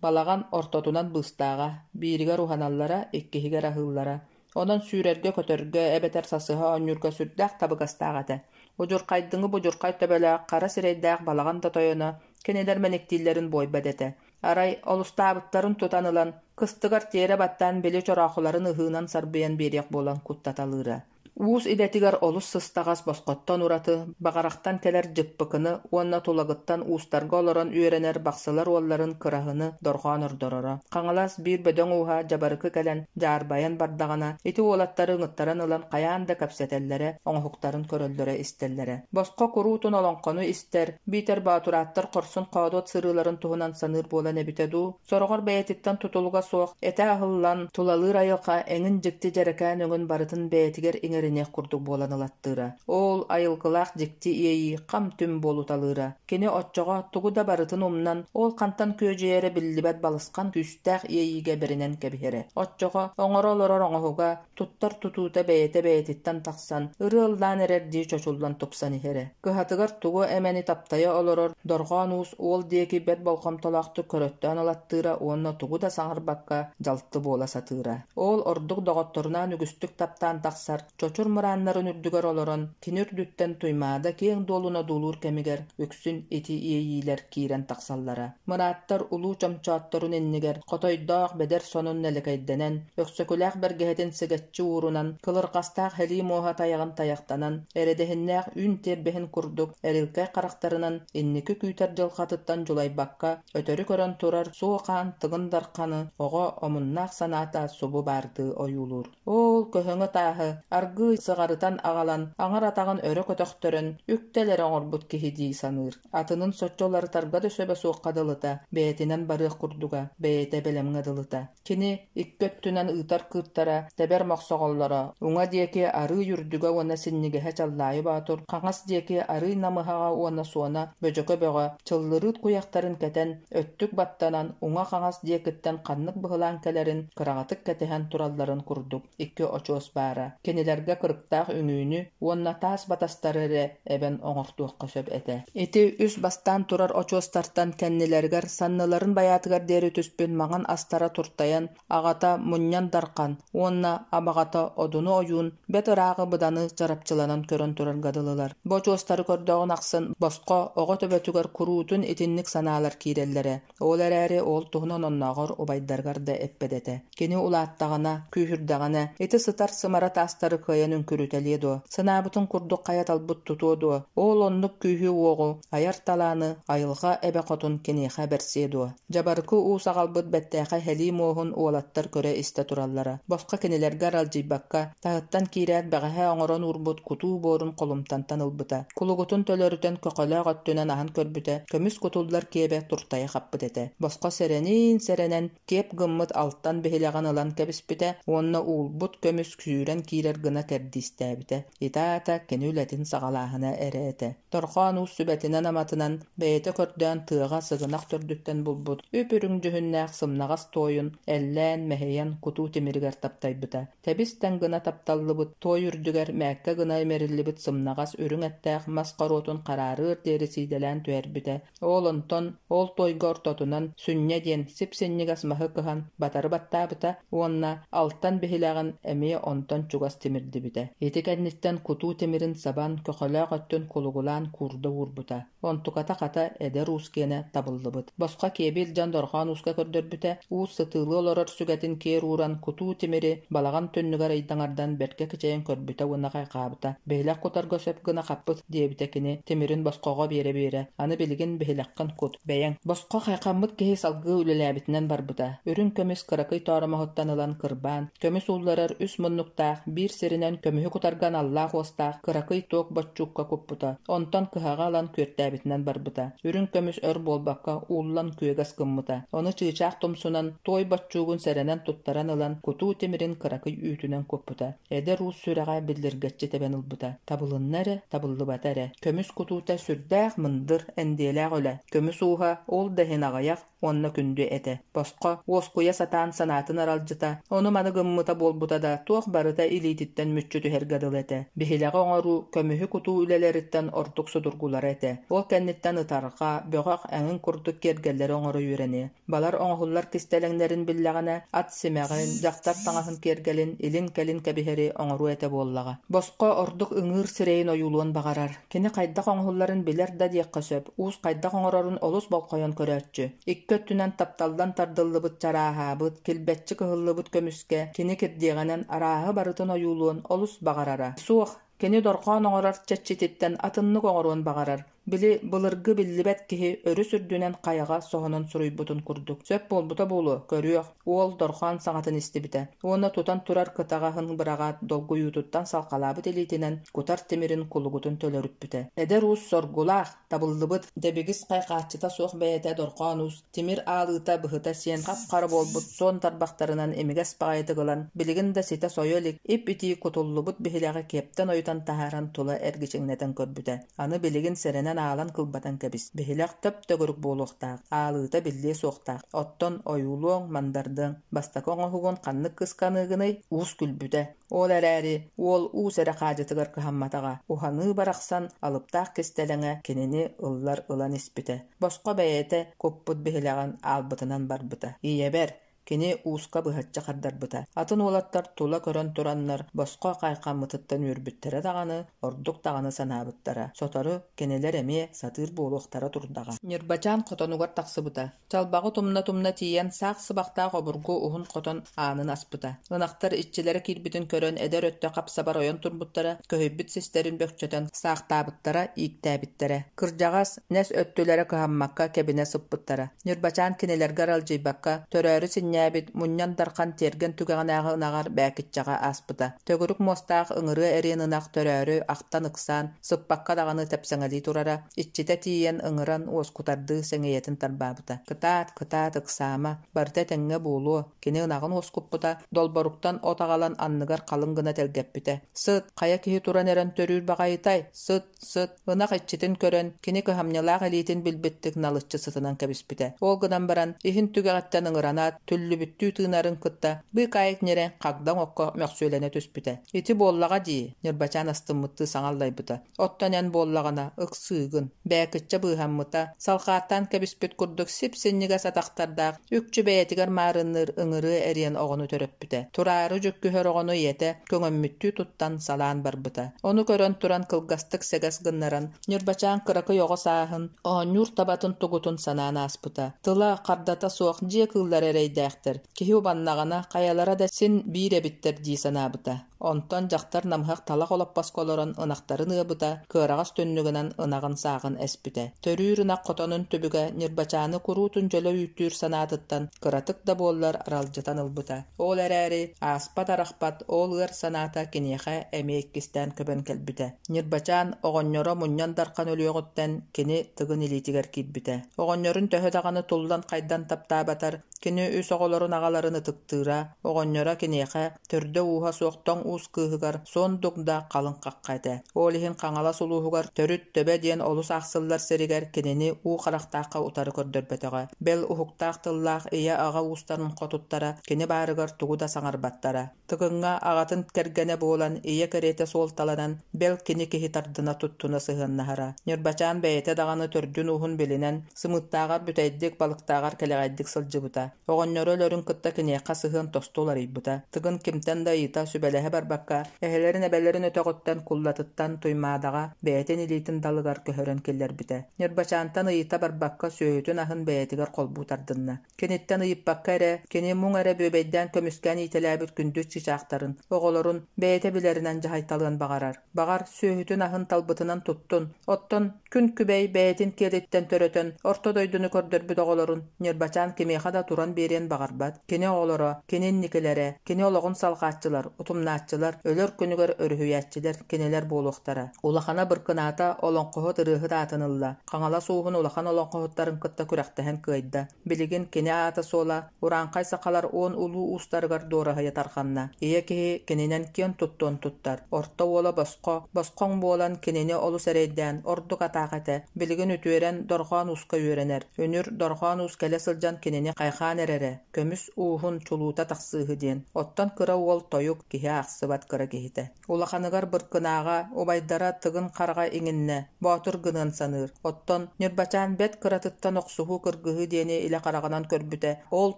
Балаҕан ортотунан быыстааҕа, бииригэр уһаналлара, иккиһигэр аһыыллара. Онон сүүрэргэ-көтөргө эбэтэр сасыһа оонньуурга сүрдээх табыгастаах этэ. Удьурхайдыҥы будьурхай төбөлөөх, хара сирэйдээх балаҕан да тойоно кинилэр мэниктииллэрин буойбат этэ. Арай олустаабыттарын тутан ылан, кыстыгар тиэрэ баттаан били чороохуларын ыһыынан сарбыйан биэриэх буолан куттаталыыра. Уус идэтигэр олус сыстаҕас босхоттон ураты, Баҕарахтан кэлэр Дьыппыкыны уонна Тулагыттан уустарга олорон үөрэнэр Бахсылар уолларын Кыраһыны дорҕоон ордороро. Хаҥалас биир бөдөҥ ууһа Дьабарыкы кэлэн дьаарбайан бардаҕына, ити уолаттары ыҥыттаран ылан хайаан да кэпсэтэллэрэ, оҥоһуктарын көрөллөрө-истэллэрэ. Босхо куруутун олоҥхону истэр, биитэр боотурааттар хорсун-хоодуот сырыыларын туһунан саныыр буолан эбитэ дуу, Сороҕор бэйэтиттэн тутулуга суох этэ аһыллан, тулалыыр айылҕа эҥин дьикти дьэрэкээн өҥүн барытын бэйэтигэр иҥэриниэх курдук буолан ылаттыыра. Ол айылгылаах дьикти иэйии хам-түм буолуталыыра. Кини оччоҕо тугу да барытын умнан, ол хантан күөдьүйэрэ биллибэт балысхан күүстээх иэйиигэ бэринэн кэбиһэрэ. Оччоҕо оҥоро олорор оҥоһуга туттар тутуута бэйэтэ бэйэтиттэн тахсан, ырыа ыллаан эрэрдии чочуллан тупсан иһэрэ. Кыһатыгар тугу эмэни таптайа олорор Дорҕоон Уус уол диэки бэрт болҕомтолоохтук көрөттөөн ылаттыыра уонна тугу да саҥарбакка дьалты буола сатыыра. Ол ордук доҕотторунаан үгүстүк таптаан тахсар чочур мырааннарын үрдүгэр олорон, кини үрдүттэн Туймаада киэҥ дуолун одуулуур кэмигэр үксүн ити иэйиилэр киирэн тахсаллара. Мырааттар улуу чомчоотторун иннигэр хотойдоох бэдэр сонун нэлэкэйдэнэн, Өксөкүлээх бэргэһэтин сыгаччы уурунан, кылырҕастаах һэлии муоһа тайаҕын тайахтанан, эрэдэһиннээх үүн тиэрбэһин курдук эрилкэй харахтарынан инники күүтэр дьылҕатыттан дьулайбакка өтөрү көрөн турар суо хаан Тыгын Дарханы оҕо омуннаах санаата субу баардыы ойуулуур. Ол көһөҥө тааһы аргыый сыҕарытан аҕалан, аҥар атаҕын өрө көтөхтөрөн, үктэл эрэ оҥорбут киһи дии саныыр. Атынын соччо уларытарга да сөбө суохха дылыта, бэйэтинэн барыах курдуга, бэйэтэ бэлэмҥэ дылыта. Кини икки өттүнэн ыытар кыыртара, тэбэр мохсоҕоллоро, уҥа диэки арыый үрдүгэ уонна синньигэһэ Чаллаайы Боотур, хаҥас диэки арыый намыһаҕа уонна суона Бөдьөкө Бөҕө, чыллырыыт куйахтарын кэтэн, өттүк баттанан, уҥа-хаҥас диэкиттэн ханнык быһылаан кэлэрин кыраҕатык кэтэһэн туралларын курдук икки очуос баара. Кинилэргэ кырыктаах үҥүүнү уонна таас батастары эрэ эбэн оҥортуохха сөп этэ. Ити үс бастаан турар очуостартан кэннилэригэр санныларын байаатыгар диэри түспүт маҥан астара туртайан, аҕата Мунньан Дархан уонна абаҕата Одуну ойуун бэт ырааҕы быданы чарапчыланан көрөн турарга дылылар. Бу очуостары көрдөҕүн ахсын босхо оҕо төбөтүгэр куруутун итинник санаалар киирэллэрэ. Ол эрээри ол туһунан оннооҕор убайдарыгар да эппэт этэ. Кини улааттаҕына, күүһүрдэҕинэ, ити сытар сымара таастары кыайан үҥкүрүтэлиэ дуо, санаабытын курдук хайа талбыт тутуо дуо, ол оннук күүһү-уоҕу, айар талааны айылҕа эбэ хотун киниэхэ бэрсиэ дуо? Дьабарыкы уус аҕалбыт бэттээхэй һэлии муоһун уолаттар көрө-истэ тураллара. Босхо кинилэргэ аралдьыйбакка, таһыттан киирээт бэҕэһээ оҥорон уурбут кутуу буорун холумтантан ылбыта. Кулугутун төлөрүтэн көхөлөөх өттүнэн аһан көрбүтэ, көмүс кутуллар киэбэ туртайа хаппыт этэ. Босхо сэрэниин-сэрэнэн киэп гыммыт алтан биһилэҕин ылан кэбиспитэ уонна уулбут көмүс сүүрэн киирэр гына кэлэн кэрдиистээбитэ. Ити аата кини үлэтин саҕалааһына эрэ этэ. Дорҕоон уус сүбэтинэн-аматынан бэйэтэ көрдөөн тыаҕа сыгынах төрдүттэн булбут үп-үрүҥ дьүһүннээх сымнаҕас туойун эллээн, мэһийэн кутуу тимиригэр таптайбыта. Тэбис-тэҥ гына тапталлыбыт туой үрдүгэр мээккэ гына имэриллибит сымнаҕас үрүҥ эттээх мас хоруотун хараарыар диэри сиидэлээн түһэрбитэ. Ол онтон ол туойга ортотунан сүнньэ диэн сип-синньигэс маһы кыһан батары баттаабыта уонна алтан биһилэҕин эмиэ онтон чугас тимирдибитэ. Ити кэнниттэн кутуу тимирин сабан, көхөлөөх өттүн кулугулаан куурда уурбута. Онтуката хата эдэр уус киэнэ табыллыбыт. Босхо киэби илдьэн Дорҕоон ууска көрдөрбүтэ, уус сытыылыы олорор сүгэтин киэр ууран кутуу тимири балаҕан түннүгэр ыйдаҥардан бэркэ кичэйэн көрбүтэ уонна хайҕаабыта. «Биһилэх кутарга сөп гына хаппыт» диэбитэ кини тимирин босхоҕо биэрэ-биэрэ. «Аны билигин биһилэххин кут, бэйэҥ». Босхо хайҕаммыт киһи салгыы үлэлээбитинэн барбыта. Үрүҥ көмүс кыракый тооромоһуттан ылан кырбаан, көмүс уулларар үс муннуктаах, биир сиринэн көмүһү кутарга аналлаах уостаах кыракый туок боччуукка куппута, онтон кыһаҕа ылан күөртээбитинэн барбыта. Үрүҥ көмүс өр буолбакка ууллан күөгэс гыммыта. Ону чыычаах тумсунан туой боччуугун сэрэнэн туттаран ылан кутуу тимирин кыракый үүтүнэн куппута. Эдэр уус сүрэҕэ биллиргэччи тэбэн ылбыта. Табылынна эрэ, табыллыбата эрэ. Көмүс кутуута сүрдээх мындыр, эндиэлээх үлэ. Көмүс ууһа ол да иһин аҕыйах, уонна күндү этэ. Босхо, уоскуйа сатаан санаатын аралдьыта, ону-маны гыммыта буолбута да, туох барыта илиититтэн мүччү түһэргэ дылы этэ. Биһилэҕи оҥоруу, көмүһү кутуу үлэлэриттэн ордук судургулара этэ. Ол кэнниттэн ытарҕа, бөҕөх эҥин курдук киэргэллэри оҥоро үөрэниэ. Балар оҥоһуллар кистэлэҥнэрин биллэҕинэ, ат симэҕин, дьахтар таҥаһын киэргэлин илин-кэлин кэбиһэри оҥоруо этэ буоллаҕа. Босхо ордук ыҥыыр сирэйин ойуулуон баҕарар. Кини хайдах оҥоһулларын билэр да диэххэ сөп, уус хайдах оҥорорун олус болҕойон көрөөччү. Икки өттүнэн тапталлан тардыллыбыт чарааһаабыт, килбэччи кыһыллыбыт көмүскэ кини кирдиэҕинэн арааһы барытын ойуулуон олус баҕарара. Суох, кини дорҕоон оҥорор чэрчититтэн атыннык оҥоруон баҕарар. Били былыргы биллибэт киһи өрүс үрдүнэн хайаҕа соһонон суруйбутун курдук. Сөп буолбута буолуо, көрүөх. Уол дорҕоон саҥатын истибитэ уонна тутан турар кытаҕаһын быраҕаат долгуйуутуттан салҕалаабыт илиитинэн кутар тимирин кулугутун төлөрүппүтэ. Эдэр уус соргулаах, табыллыбыт, дэбигис хайҕааччыта суох бэйэтэ дорҕоон уус тимир аалыыта быһыта сиэн хап-хара буолбут суон тарбахтарынан имигэс баҕайытык ылан, билигин да ситэ сойо илик ип-итии кутуллубут биһилэҕи киэптэн ойутан таһааран тула эргичиҥнэтэн көрбүтэ. Аны билигин сэрэнэн аалан кылбатан кэбис. Биһилэх төп-төгүрүк буолуохтаах, аалыыта биллиэ суохтаах. Оттон ойуулуоҥ, мандардыаҥ. Бастакы оҥоһугун ханнык кыска аныыгыный? Уус күлбүтэ. Ол эрээри уол уус эрэ хаадьытыгар кыһамматаҕа. Уһаныы барахсан алыптаах кистэлэҥэ кинини ыллар ылан испитэ. Босхо бэйэтэ куппут биһилэҕин аалбытынан барбыта. Ийэбэр, Кини ууска быһаччы хардарбыта. Атын уолаттар тула көрөн тураннар босхо хайхаммытыттан үөрбүттэрэ даҕаны, ордук даҕаны санаабыттара. Сотору кинилэр эмиэ сатыыр буолуохтара турдаҕа. Ньырбачаан хотонугар тахсыбыта. Чалбаҕы тумна-тумна тиийэн саах сыбахтаах обургу уһун хотон аанын аспыта. Ынахтар иччилэрэ киирбитин көрөн эдэр өттө хап-сабар ойон турбуттара, көһүйбүт систэрин бөкчөтөн саахтаабыттара, ииктээбиттэрэ. Кырдьаҕас, нэс өттүлэрэ кыһаммакка кэбинэ сыппыттара. Ньырбачаан кинилэргэ аралдьыйбакка, төрөөрү синньээбит, мунньан дархан тиэргэн түгэҕинээҕи ынаҕар бээкиччэҕэ ааспыта. Төгүрүк муостаах ыҥырыа эриэн ынах төрөөрү ахтан ыксаан, сыппакка даҕаны тэпсэҥэлии турара, иччитэ тиийэн ыҥыран уоскутардыы сэҥийэтин тарбаабыта. «Кытаат, кытаат, ыксаама, барыта этэҥҥэ буолуо», кини ынаҕын уоскуппута, долборуктан от аҕалан анныгар халыҥ гына тэлгэппитэ. «Сыт, хайа киһи туран эрэн төрүүр баҕайытай? Сыт, Сыт, ынах иччитин көрөн, кини кыһамньылаах илиитин билбиттик налыччы сытынан кэбиспитэ. Ол гынан баран, иһин түгэҕиттэн ыҥыранаат, түллүбүттүү тыынарын кытта быыкаайык ньирэ хагдаҥ окко мөхсүөлэнэ түспүтэ. Ити буоллаҕа дии, Ньырбачаан астыммыттыы саҥа аллайбыта. Оттон эн буоллаҕына, ыксыыгын. Бээкиччэ быыһаммыта, салҕааттаан кэбиспит курдук сип-синньигэс атахтардаах, үкчү бэйэтигэр маарынныыр ыҥырыа эриэн оҕону төрөппүтэ. Тураары дьүккүһэр оҕону ийэтэ көҥөммүттүү туттан салаан барбыта. Ону көрөн туран кылгастык сэгэс гыннаран, Ньырбачаан кыракый оҕо сааһын, оонньуур табатын тугутун санаан ааспыта. Тыла, хардата суох дьиэ кыыллара эрэйдээхтэр, киһи убаннаҕына хайалара да син биир эбиттэр дии санаабыта. Онтон дьахтар намыһах талах олоппоско олорон ынахтарын ыабыта, кыараҕас түннүгүнэн ынаҕын сааҕын эспитэ. Төрүүр ынах хотонун түбүгэ Ньырбачааны куруутун дьөлө үүттүүр санаатыттан кыратык да буоллар аралдьытан ылбыта. Ол эрээри ааспат-арахпат ол ыар санаата киниэхэ эмиэ иккистээн көбөн кэлбитэ. Ньырбачаан оҕонньоро Мунньан Дархан өлүөҕүттэн кини Тыгын илиитигэр киирбитэ. Оҕонньорун төһө даҕаны туллан-хайдан таптаабатар, кини үс оҕолорун аҕаларын ытыктыыра, оҕонньоро киниэхэ төрдө-ууһа суох тоҥ Уус кыыһыгар суон дугда халыҥ хахха этэ. Ол иһин Хаҥалас улууһугар төрүт төбө диэн олус аахсыллар сиригэр кинини уу харахтаахха утары көрдөрбөтөҕө. Бэл уһуктаах тыллаах ийэ-аҕа уустарын хотуттара кини баарыгар тугу да саҥарбаттара. Тыгыҥҥа аҕатын кэргэнэ буолан, ийэ кэриэтэ суолталанан, бэл кини киһи тардына туттуна сыһыаннаһара. Ньырбачаан бэйэтэ даҕаны төрдүн-ууһун билинэн, сымыыттааҕар бүтэйдик, балыктааҕар кэлэҕэйдик сылдьыбыта. Оҕонньоро өлөрүн кытта киниэхэ сыһыан тосту уларыйбыта. Тыгын кимтэн да ыйыта, сүбэлэһэ барбакка, эһэлэрин эбэлэрин өтөҕүттэн, куллатыттан Туймаадаҕа бэйэтин илиитин далыгар көһөрөн киллэрбитэ. Ньырбачаантан ыйыта барбакка сүөһүтүн аһын бэйэтигэр холбуу тардынна. Киниттэн ыйыппакка эрэ, кини муҥ эрэ бүөбэйдээн көмүскээн иитэлээбит күндү чыычаахтарын, оҕолорун бэйэтэ билэринэн дьаһайталыан баҕарар. Баҕар, сүөһүтүн аһын талбытынан туттун, оттон күн күбэй бэйэтин киэлиттэн төрөтөн орто дойдуну көрдөрбүт оҕолорун Ньырбачаан кимиэхэ да туран биэриэн баҕарбат. Кини оҕолоро, кини инникилэрэ, кини олоҕун салҕааччылар, утумнааччылар, өлөр күнүгэр өрүһүйээччилэр кинилэр буолуохтара. Улахана Быркынаата олоҥхоһут ырыаһыт аатын ылла. Хаҥалас ууһун улахан олоҥхоһуттарын кытта күрэхтэһэн кыайда. Билигин кини аата-суола урааҥхай сахалар уон улуу уустарыгар дуораһыйа тарҕанна. Ийэ киһи кининэн киэн туттуон туттар. Орто уола босхо, босхоҥ буолан кинини олус эрэйдээн, ордук атаах этэ. Билигин үтүөрэн Дорҕоон Ууска үөрэнэр. Үнүр Дорҕоон Уус кэлэ сылдьан кинини хайҕаан эрэрэ, көмүс ууһун чулуута тахсыыһы диэн. Оттон кыра уол тойук, киһи аахсыбат кыра киһитэ. Улаханыгар Быркынааҕа, убайдара Тыгын Хараҕа иҥиннэ, боотур гыныан саныыр. Оттон Ньырбачаан бэрт кыратыттан охсуһуу-кыргыһыы диэни илэ хараҕынан көрбүтэ, ол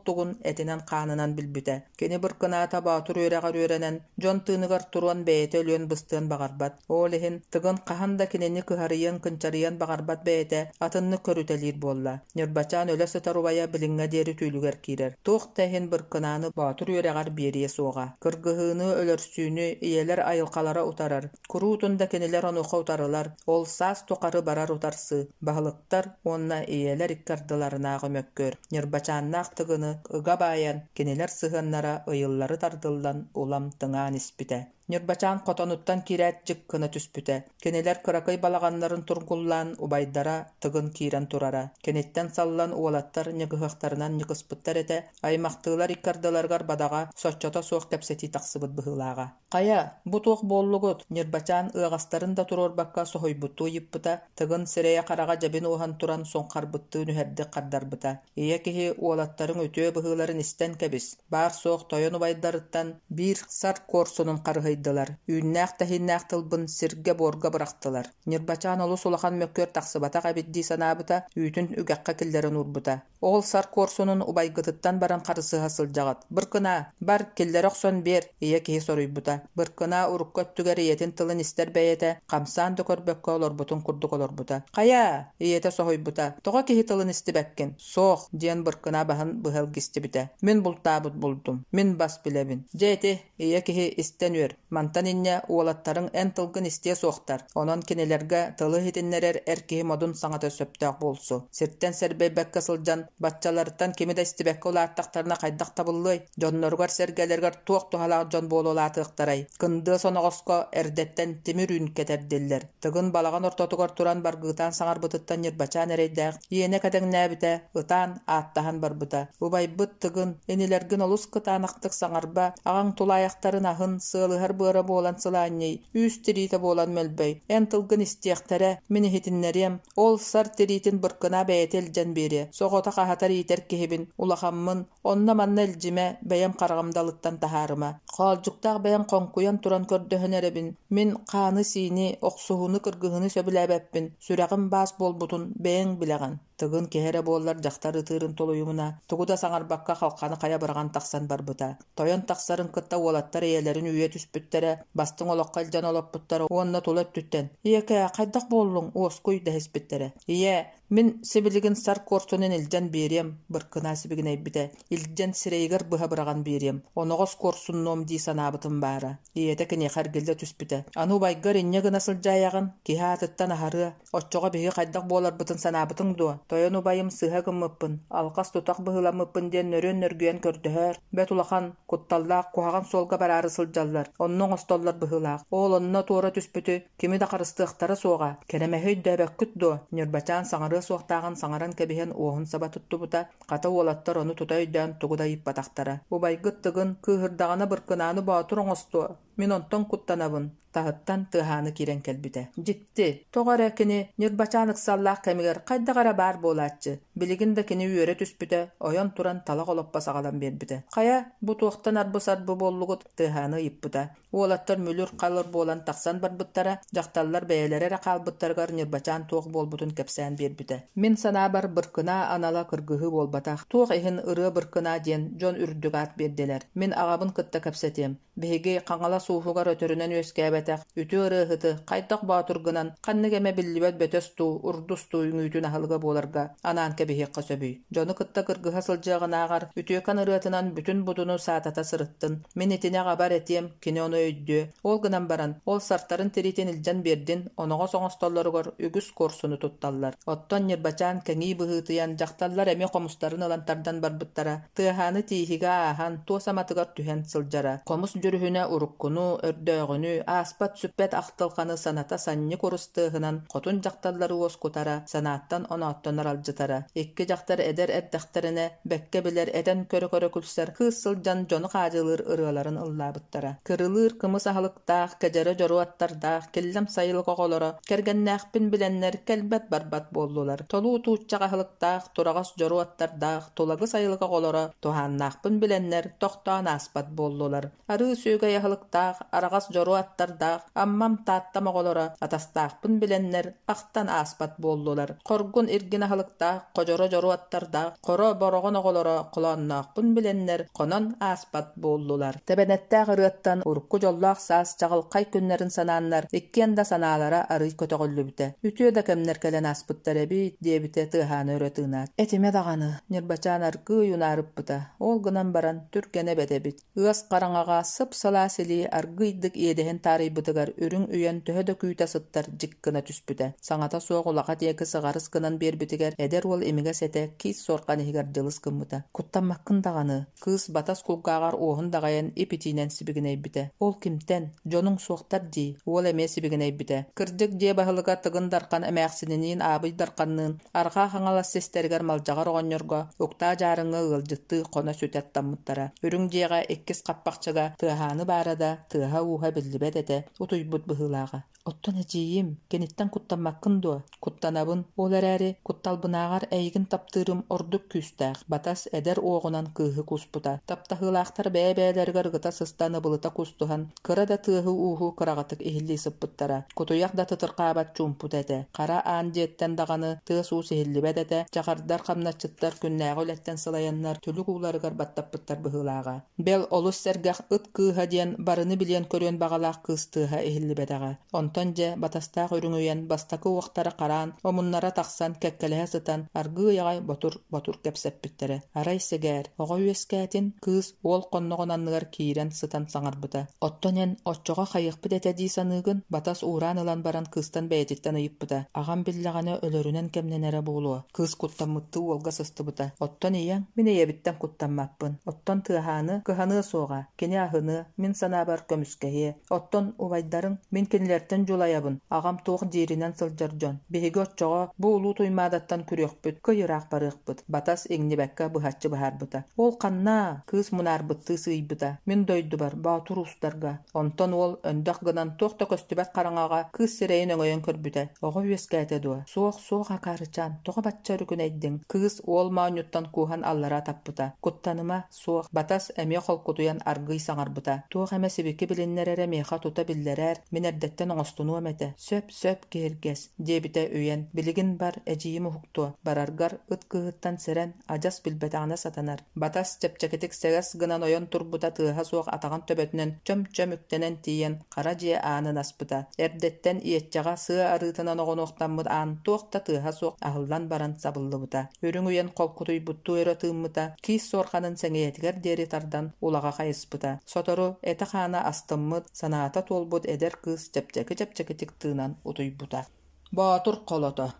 тугун этинэн-хаанынан билбитэ. Кини Быркынаата боотур үөрэҕэр үөрэнэн, дьон тыыныгар туруон бэйэтэ өлүөн-быстыан баҕарбат. Ол иһин Тыгын хаһан да кинини кыһарыйыан-кынчарыйыан баҕарбат бэйэтэ атыннык көрүтэлиир буолла. Ньырбачаан өлө сытар убайа билиҥҥэ диэри түүлүгэр киирэр. Туох да иһин Быркынааны боотур үөрэҕэр биэриэ суоҕа. Кыргыһыыны, өлөрсүүнү ийэлэр айылҕалара утарар. Куруутун да кинилэр онуоха утарылар, ол саас тухары барар утарсыы, баһылыктар уонна ийэлэр икки ардыларынааҕы мөккүөр. Ньырбачааннаах Тыгыны ыга баайан, кинилэр сыһыаннара ыйыллары тардыллан улам тыҥаан испитэ. Ньырбачаан хотонуттан киирээт дьик гына түспүтэ. Кинилэр кыракый балаҕаннарын тургуллаан убайдара Тыгын киирэн турара. Киниттэн саллан уолаттар ньыгыһыахтарынан ньыкыспыттар этэ, аймахтыылар икки ардыларыгар бадаҕа соччото суох кэпсэтии тахсыбыт быһыылааҕа. «Хайа, бу туох буоллугут?» Ньырбачаан ыаҕастарын да туруорбакка соһуйбуттуу ыйыппыта, Тыгын сирэйэ-хараҕа дьэбин уоһан туран суҥхарбыттыы нүһэрдик хардарбыта. «Ийэ киһи уолаттарыҥ үтүө быһыыларын истэн кэбис, баар-суох тойон убайдарыттан биир сар куорсунун харыһыйдылар, үүннээх-тэһииннээх тылбын сиргэ-буорга бырахтылар. Ньырбачаан олус улахан мөккүөр тахсыбатах эбит дии санаабыта, үүтүн үгэххэ киллэрэн уурбута. Ол сар куорсунун убайгытыттан баран харысыһа сылдьаҕыт. Быркынаа, бар, киллэрэ охсон биэр, ийэ киһи соруйбута. Быркынаа урукку өттүгэр ийэтин тылын истэр бэйэтэ, хамсаан да көрбөккө олорбутун курдук олорбута. Хайаа? ийэтэ соһуйбута. Тоҕо киһи тылын истибэккин? Суох, диэн Быркынаа баһын быһа илгистибитэ. Мин бултаабыт булдум. Мин бас билэбин. Дьэ ити, ийэ киһи истэн үөр. Мантан инньэ уолаттарыҥ эн тылгын истиэ суохтар, онон кинилэргэ тылы иһитиннэрэр эр киһи модун саҥата сөптөөх буолсу. Сиртэн сэрбэйбэккэ сылдьан, баччаларыттан кими да истибэккэ улааттахтарына хайдах табыллыай? Дьонноругар-сэргэлэригэр туох туһалаах дьон буола улаатыахтарай? Кындыа соноҕоско эрдэттэн тимир үүн кэтэрдиллэр. Тыгын балаҕан ортотугар туран баргыытаан саҥарбытыттан Ньырбачаан эрэйдээх иэнэ кэдэҥнээбитэ, ытаан, ааттаһан барбыта. Убайбыт Тыгын, инилэргин олус кытаанахтык саҥарба, аҕаҥ тулаайахтарын аһын, сыалыһар быара буолан сылаанньый, үүс тириитэ буолан мөлбөй. Эн тылгын истиэхтэрэ, мин иһитиннэриэм, ол сар тириитин быркынаа бэйэтэ илдьэн биэриэ. Соҕотох аһатар-иитэр киһибин, улахаммын, Онно-манна илдьимэ, бэйэм хараҕым далыттан таһаарыма. Хоолдьуктаах бэйэм хоҥкуйан туран көрдөһөн эрэбин. Мин хааны-сиини, охсуһууну-кыргыһыыны сөбүлээбэппин, сүрэҕим баас буолбутун бэйэҥ билэҕин. Тыгын киһи эрэ буоллар дьахтар ытыырын тулуйумуна, тугу да саҥарбакка халханы хайа быраҕан тахсан барбыта. Тойон тахсарын кытта уолаттар ийэлэрин үүйэ түспүттэрэ, бастыҥ олоххо илдьэн олоппуттара уонна тула өттүттэн «Ийэкээ, хайдах буоллуҥ, уоскуй» дэһиспиттэрэ. «Ийээ, Мин сибилигин сар куорсунун илдьэн биэриэм, Быркынаа сибигинэйбитэ, илдьэн сирэйигэр быһа быраҕан биэриэм, оноҕос куорсуннуом дии санаабытым баара. Ийэтэ киниэхэ эргиллэ түспүтэ. Аны убайгар инньэ гына сылдьаайаҕын, киһи аатыттан аһарыа, оччоҕо биһиги хайдах буоларбытын санаабытыҥ дуо? Тойон убайым сыыһа гыммыппын, алҕас тутах быһыыламмыппын диэн нөрүөн-нөргүйэн көрдөһөөр, бэрт улахан, кутталлаах, куһаҕан суолга бараары сылдьаллар, онно оҥостоллор быһыылаах. Ол онно туора түспүтү Кими да харыстыахтара суоҕа, кэрэмэһи өйдөөбөккүт дуо? Ньырбачаан саҥарыа суохтааҕын саҥаран кэбиһэн уоһун саба туттубута, хата уолаттар ону тута өйдөөн тугу да ыйыппатахтара. Убайгыт Тыгын кыыһырдаҕына Быркынааны боотур оҥостуо. Мин онтон куттанабын, таһыттан Тыаһааны киирэн кэлбитэ. Дьикти, тоҕо эрэ кини Ньырбачаан ыксаллаах кэмигэр хайдах эрэ баар буолааччы. Билигин да кини үөрэ түспүтэ, ойон туран талах олоппос аҕалан биэрбитэ. Хайа, бу туохтан арбы-сарбы буоллугут? Тыаһааны ыйыппыта. Уолаттар мүлүр-халыр буолан тахсан барбыттара, дьахталлар бэйэлэрэ эрэ хаалбыттарыгар Ньырбачаан туох буолбутун кэпсээн биэрбитэ. Мин санаабар, Быркынаа анала кыргыһыы буолбатах. Туох иһин Ырыа Быркынаа диэн дьон үрдүк аат биэрдилэр. Мин аҕабын кытта кэпсэтиэм. Биһиги Хаҥалас ууһугар өтөрүнэн үөскээбэтэх үтүө ырыаһыты хайдах боотур гынан ханнык эмэ биллибэт бөтөс дуу, урдус дуу үҥүүтүн аһылыга буоларга анаан кэбиһиэххэ сөбүй? Дьону кытта кыргыһа сылдьыаҕынааҕар үтүөкэн ырыатынан бүтүн будуну саатата сырыттын. Мин итини аҕабар этиэм, кини ону өйдүө. Ол гынан баран, ол сартарын тириитин илдьэн биэрдин, оноҕос оҥостоллоругар үгүс куорсуну тутталлар. Оттон Ньырбачаан кэҥии быһыытыйан, дьахталлар эмиэ хомустарын ылан тардан барбыттара. Тыаһааны тииһигэ ааһан, туос аматыгар түһэн сылдьара. Хомус дьүрүһүнэ уруккуну, өрдөөҕүнү, ааспат-сүппэт ахтылҕаны саната санньы курус тыаһынан хотун дьахталлары уоскутара, санааттан-онооттон аралдьытара. Икки дьахтар эдэр эрдэхтэринэ бэккэ билэр, этэн көрө-көрө күлсэр кыыс сылдьан дьону хаадьылыыр ырыаларын ыллаабыттара. Кырылыыр кымыс аһылыктаах, кэдьэрэ дьоруо аттардаах, киллэм сайылык оҕолоро кэргэннээхпин билэннэр кэлбэт-барбат буоллулар. Толуу тууччах аһылыктаах, тураҕас дьоруо аттардаах, Тулагы сайылык оҕолоро туһааннаахпын билэннэр тохтоон ааспат буоллулар. Арыы сүөгэй аһылыктаах, араҕас дьоруо аттардаах Аммам, Тааттам оҕолоро атастаахпын билэннэр ахтан ааспат буоллулар. Хоргун иргин аһылыктаах, ходьоро дьоруо аттардаах, Хоро Бороҕон оҕолоро холоонноохпун билэннэр хонон ааспат буоллулар. Тэбэнэттээх ырыаттан урукку дьоллоох саас чаҕылхай күннэрин санааннар иккиэн да санаалара арыый көтөҕүллүбүтэ. Үтүө да кэмнэр кэлэн ааспыттар эбит, диэбитэ Тыаһааны өрө тыынаат. Этимэ даҕаны, Ньырбачаан аргыый унаарыппыта, ол гынан баран түргэнэ эбэт эбит. Ыас хараҥаҕа сып-сылаас илии аргыыйдык иэдэһин таарыйбытыгар үрүҥ үйэн төһө да күүтэ сыттар дьик гына түспүтэ. Саҥата суох улаха диэки сыҕарыс гынан биэрбитигэр эдэр уол имигэс этэ киис суорҕан иһигэр дьылыс гыммыта. Куттаммаккын даҕаны, Кыыс батас кулгааҕар уоһун даҕайан ип-итиинэн сибигинэйбитэ. Ол кимтэн? Дьонуҥ суохтар дии, уол эмиэ сибигинэйбитэ. Кырдьык, дьиэ баһылыга Тыгын Дархан эмээхсининиин Аабый Дарханныын Арҕаа Хаҥалас систэригэр Малдьаҕар оҕонньорго Уктаа Дьаарыҥҥа ыалдьыттыы хоно сүтэ аттаммыттара. Үрүҥ дьиэҕэ иккис хаппахчыга тыаһааны баара да, тыаһа-ууһа биллибэт этэ, утуйбут быһыылааҕа. Оттон эдьиийим, киниттэн куттаммаккын дуо? Куттанабын, ол эрээри кутталбынааҕар эйигин таптыырым ордук күүстээх, Батас эдэр уоҕунан кыыһы кууспута. Таптаһыылаахтар бэйэ-бэйэлэригэр ыгыта сыстан ыбылыта куустуһан, кыра да тыаһы-ууһу кыраҕытык иһиллии сыппыттара. Кутуйах да тытырхаабат чуумпута этэ. Хара аан дьиэттэн даҕаны тыас-уус иһиллибэт этэ, чаҕардар, хамначчыттар күннээҕи үлэттэн сылайаннар түлүк ууларыгар баттаппыттар быһыылааҕа. Бэл, олус сэргэх ыт кыыһа диэн барыны билиэн-көрүөн баҕалаах кыыс тыаһа иһиллибэтэҕэ. Онтон дьэ, батастаах үрүҥ үйэн бастакы уохтара хараан, омуннара тахсан, кэккэлэһэ сытан, аргыый аҕай ботур-ботур кэпсэппиттэрэ. Арай сэгээр, оҕо үөскээтин, кыыс уол хонноҕун анныгар киирэн сытан саҥарбыта. Оттон эн оччоҕо хайыахпыт этэ дии саныыгын? Батас уураан ылан баран кыыстан бэйэтиттэн ыйыппыта. Аҕам биллэҕинэ өлөрүнэн кэмнэнэрэ буолуо. Кыыс куттаммыттыы уолга сыстыбыта. Оттон ийэҥ? Мин ийэбиттэн куттаммаппын. Оттон Тыаһааны кыһаныа суоҕа, кини аһыныа, мин санаабар көмүскэһиэ. Оттон убайдарыҥ? Мин кинилэртэн дьулайабын, аҕам туох дииринэн сылдьар дьон. Биһиги оччоҕо бу улуу Туймаадаттан күрүөхпүт, кый ыраах барыахпыт, Батас иҥнибэккэ быһаччы быһаарбыта. Ол ханна? Кыыс мунаарбыттыы сыыйбыта. Мин дойдубар, Боотур уустарга. Онтон уол өндөх гынан туох да көстүбэт хараҥаҕа кыыс сирэйин өҥөйөн көрбүтэ. Оҕо үөскээтэ дуо? Суох, суох акаарычаан, тоҕо бачча өрүкүнэйдиҥ? Кыыс уол моонньуттан кууһан аллара таппыта. Куттаныма, суох. Батас эмиэ холкутуйан аргыый саҥарбыта. Туох эмэ сибики билиннэр эрэ миэхэ тута биллэрээр, мин эрдэттэн оҥостунуом этэ. Сөп, сөп, киһиргэс, диэбитэ Үйэн. Билигин бар, эдьиийим уһуктуо. Бараргар ыт кыыһыттан сэрэн, адьас билбэтэҕинэ сатанар. Батас чэпчэкитик сэгэс гынан ойон турбута тыаһа суох атаҕын төбөтүнэн чөм-чөм үктэнэн тиийэн хара дьиэ аанын аспыта. Эрдэттэн иэччэҕэ сыа арыытынан оҕунуохтаммыт аан туох да тыаһа суох аһыллан баран сабыллыбыта. Үрүҥ үйэн холкутуйбуттуу өрө тыыммыта, киис суорҕанын сэҥийэтигэр диэри тардан улаҕа хайыспыта. Сотору этэ-хаана астыммыт, санаата туолбут эдэр кыыс чэпчэки-чэпчэкитик тыынан утуйбута. Боотур холото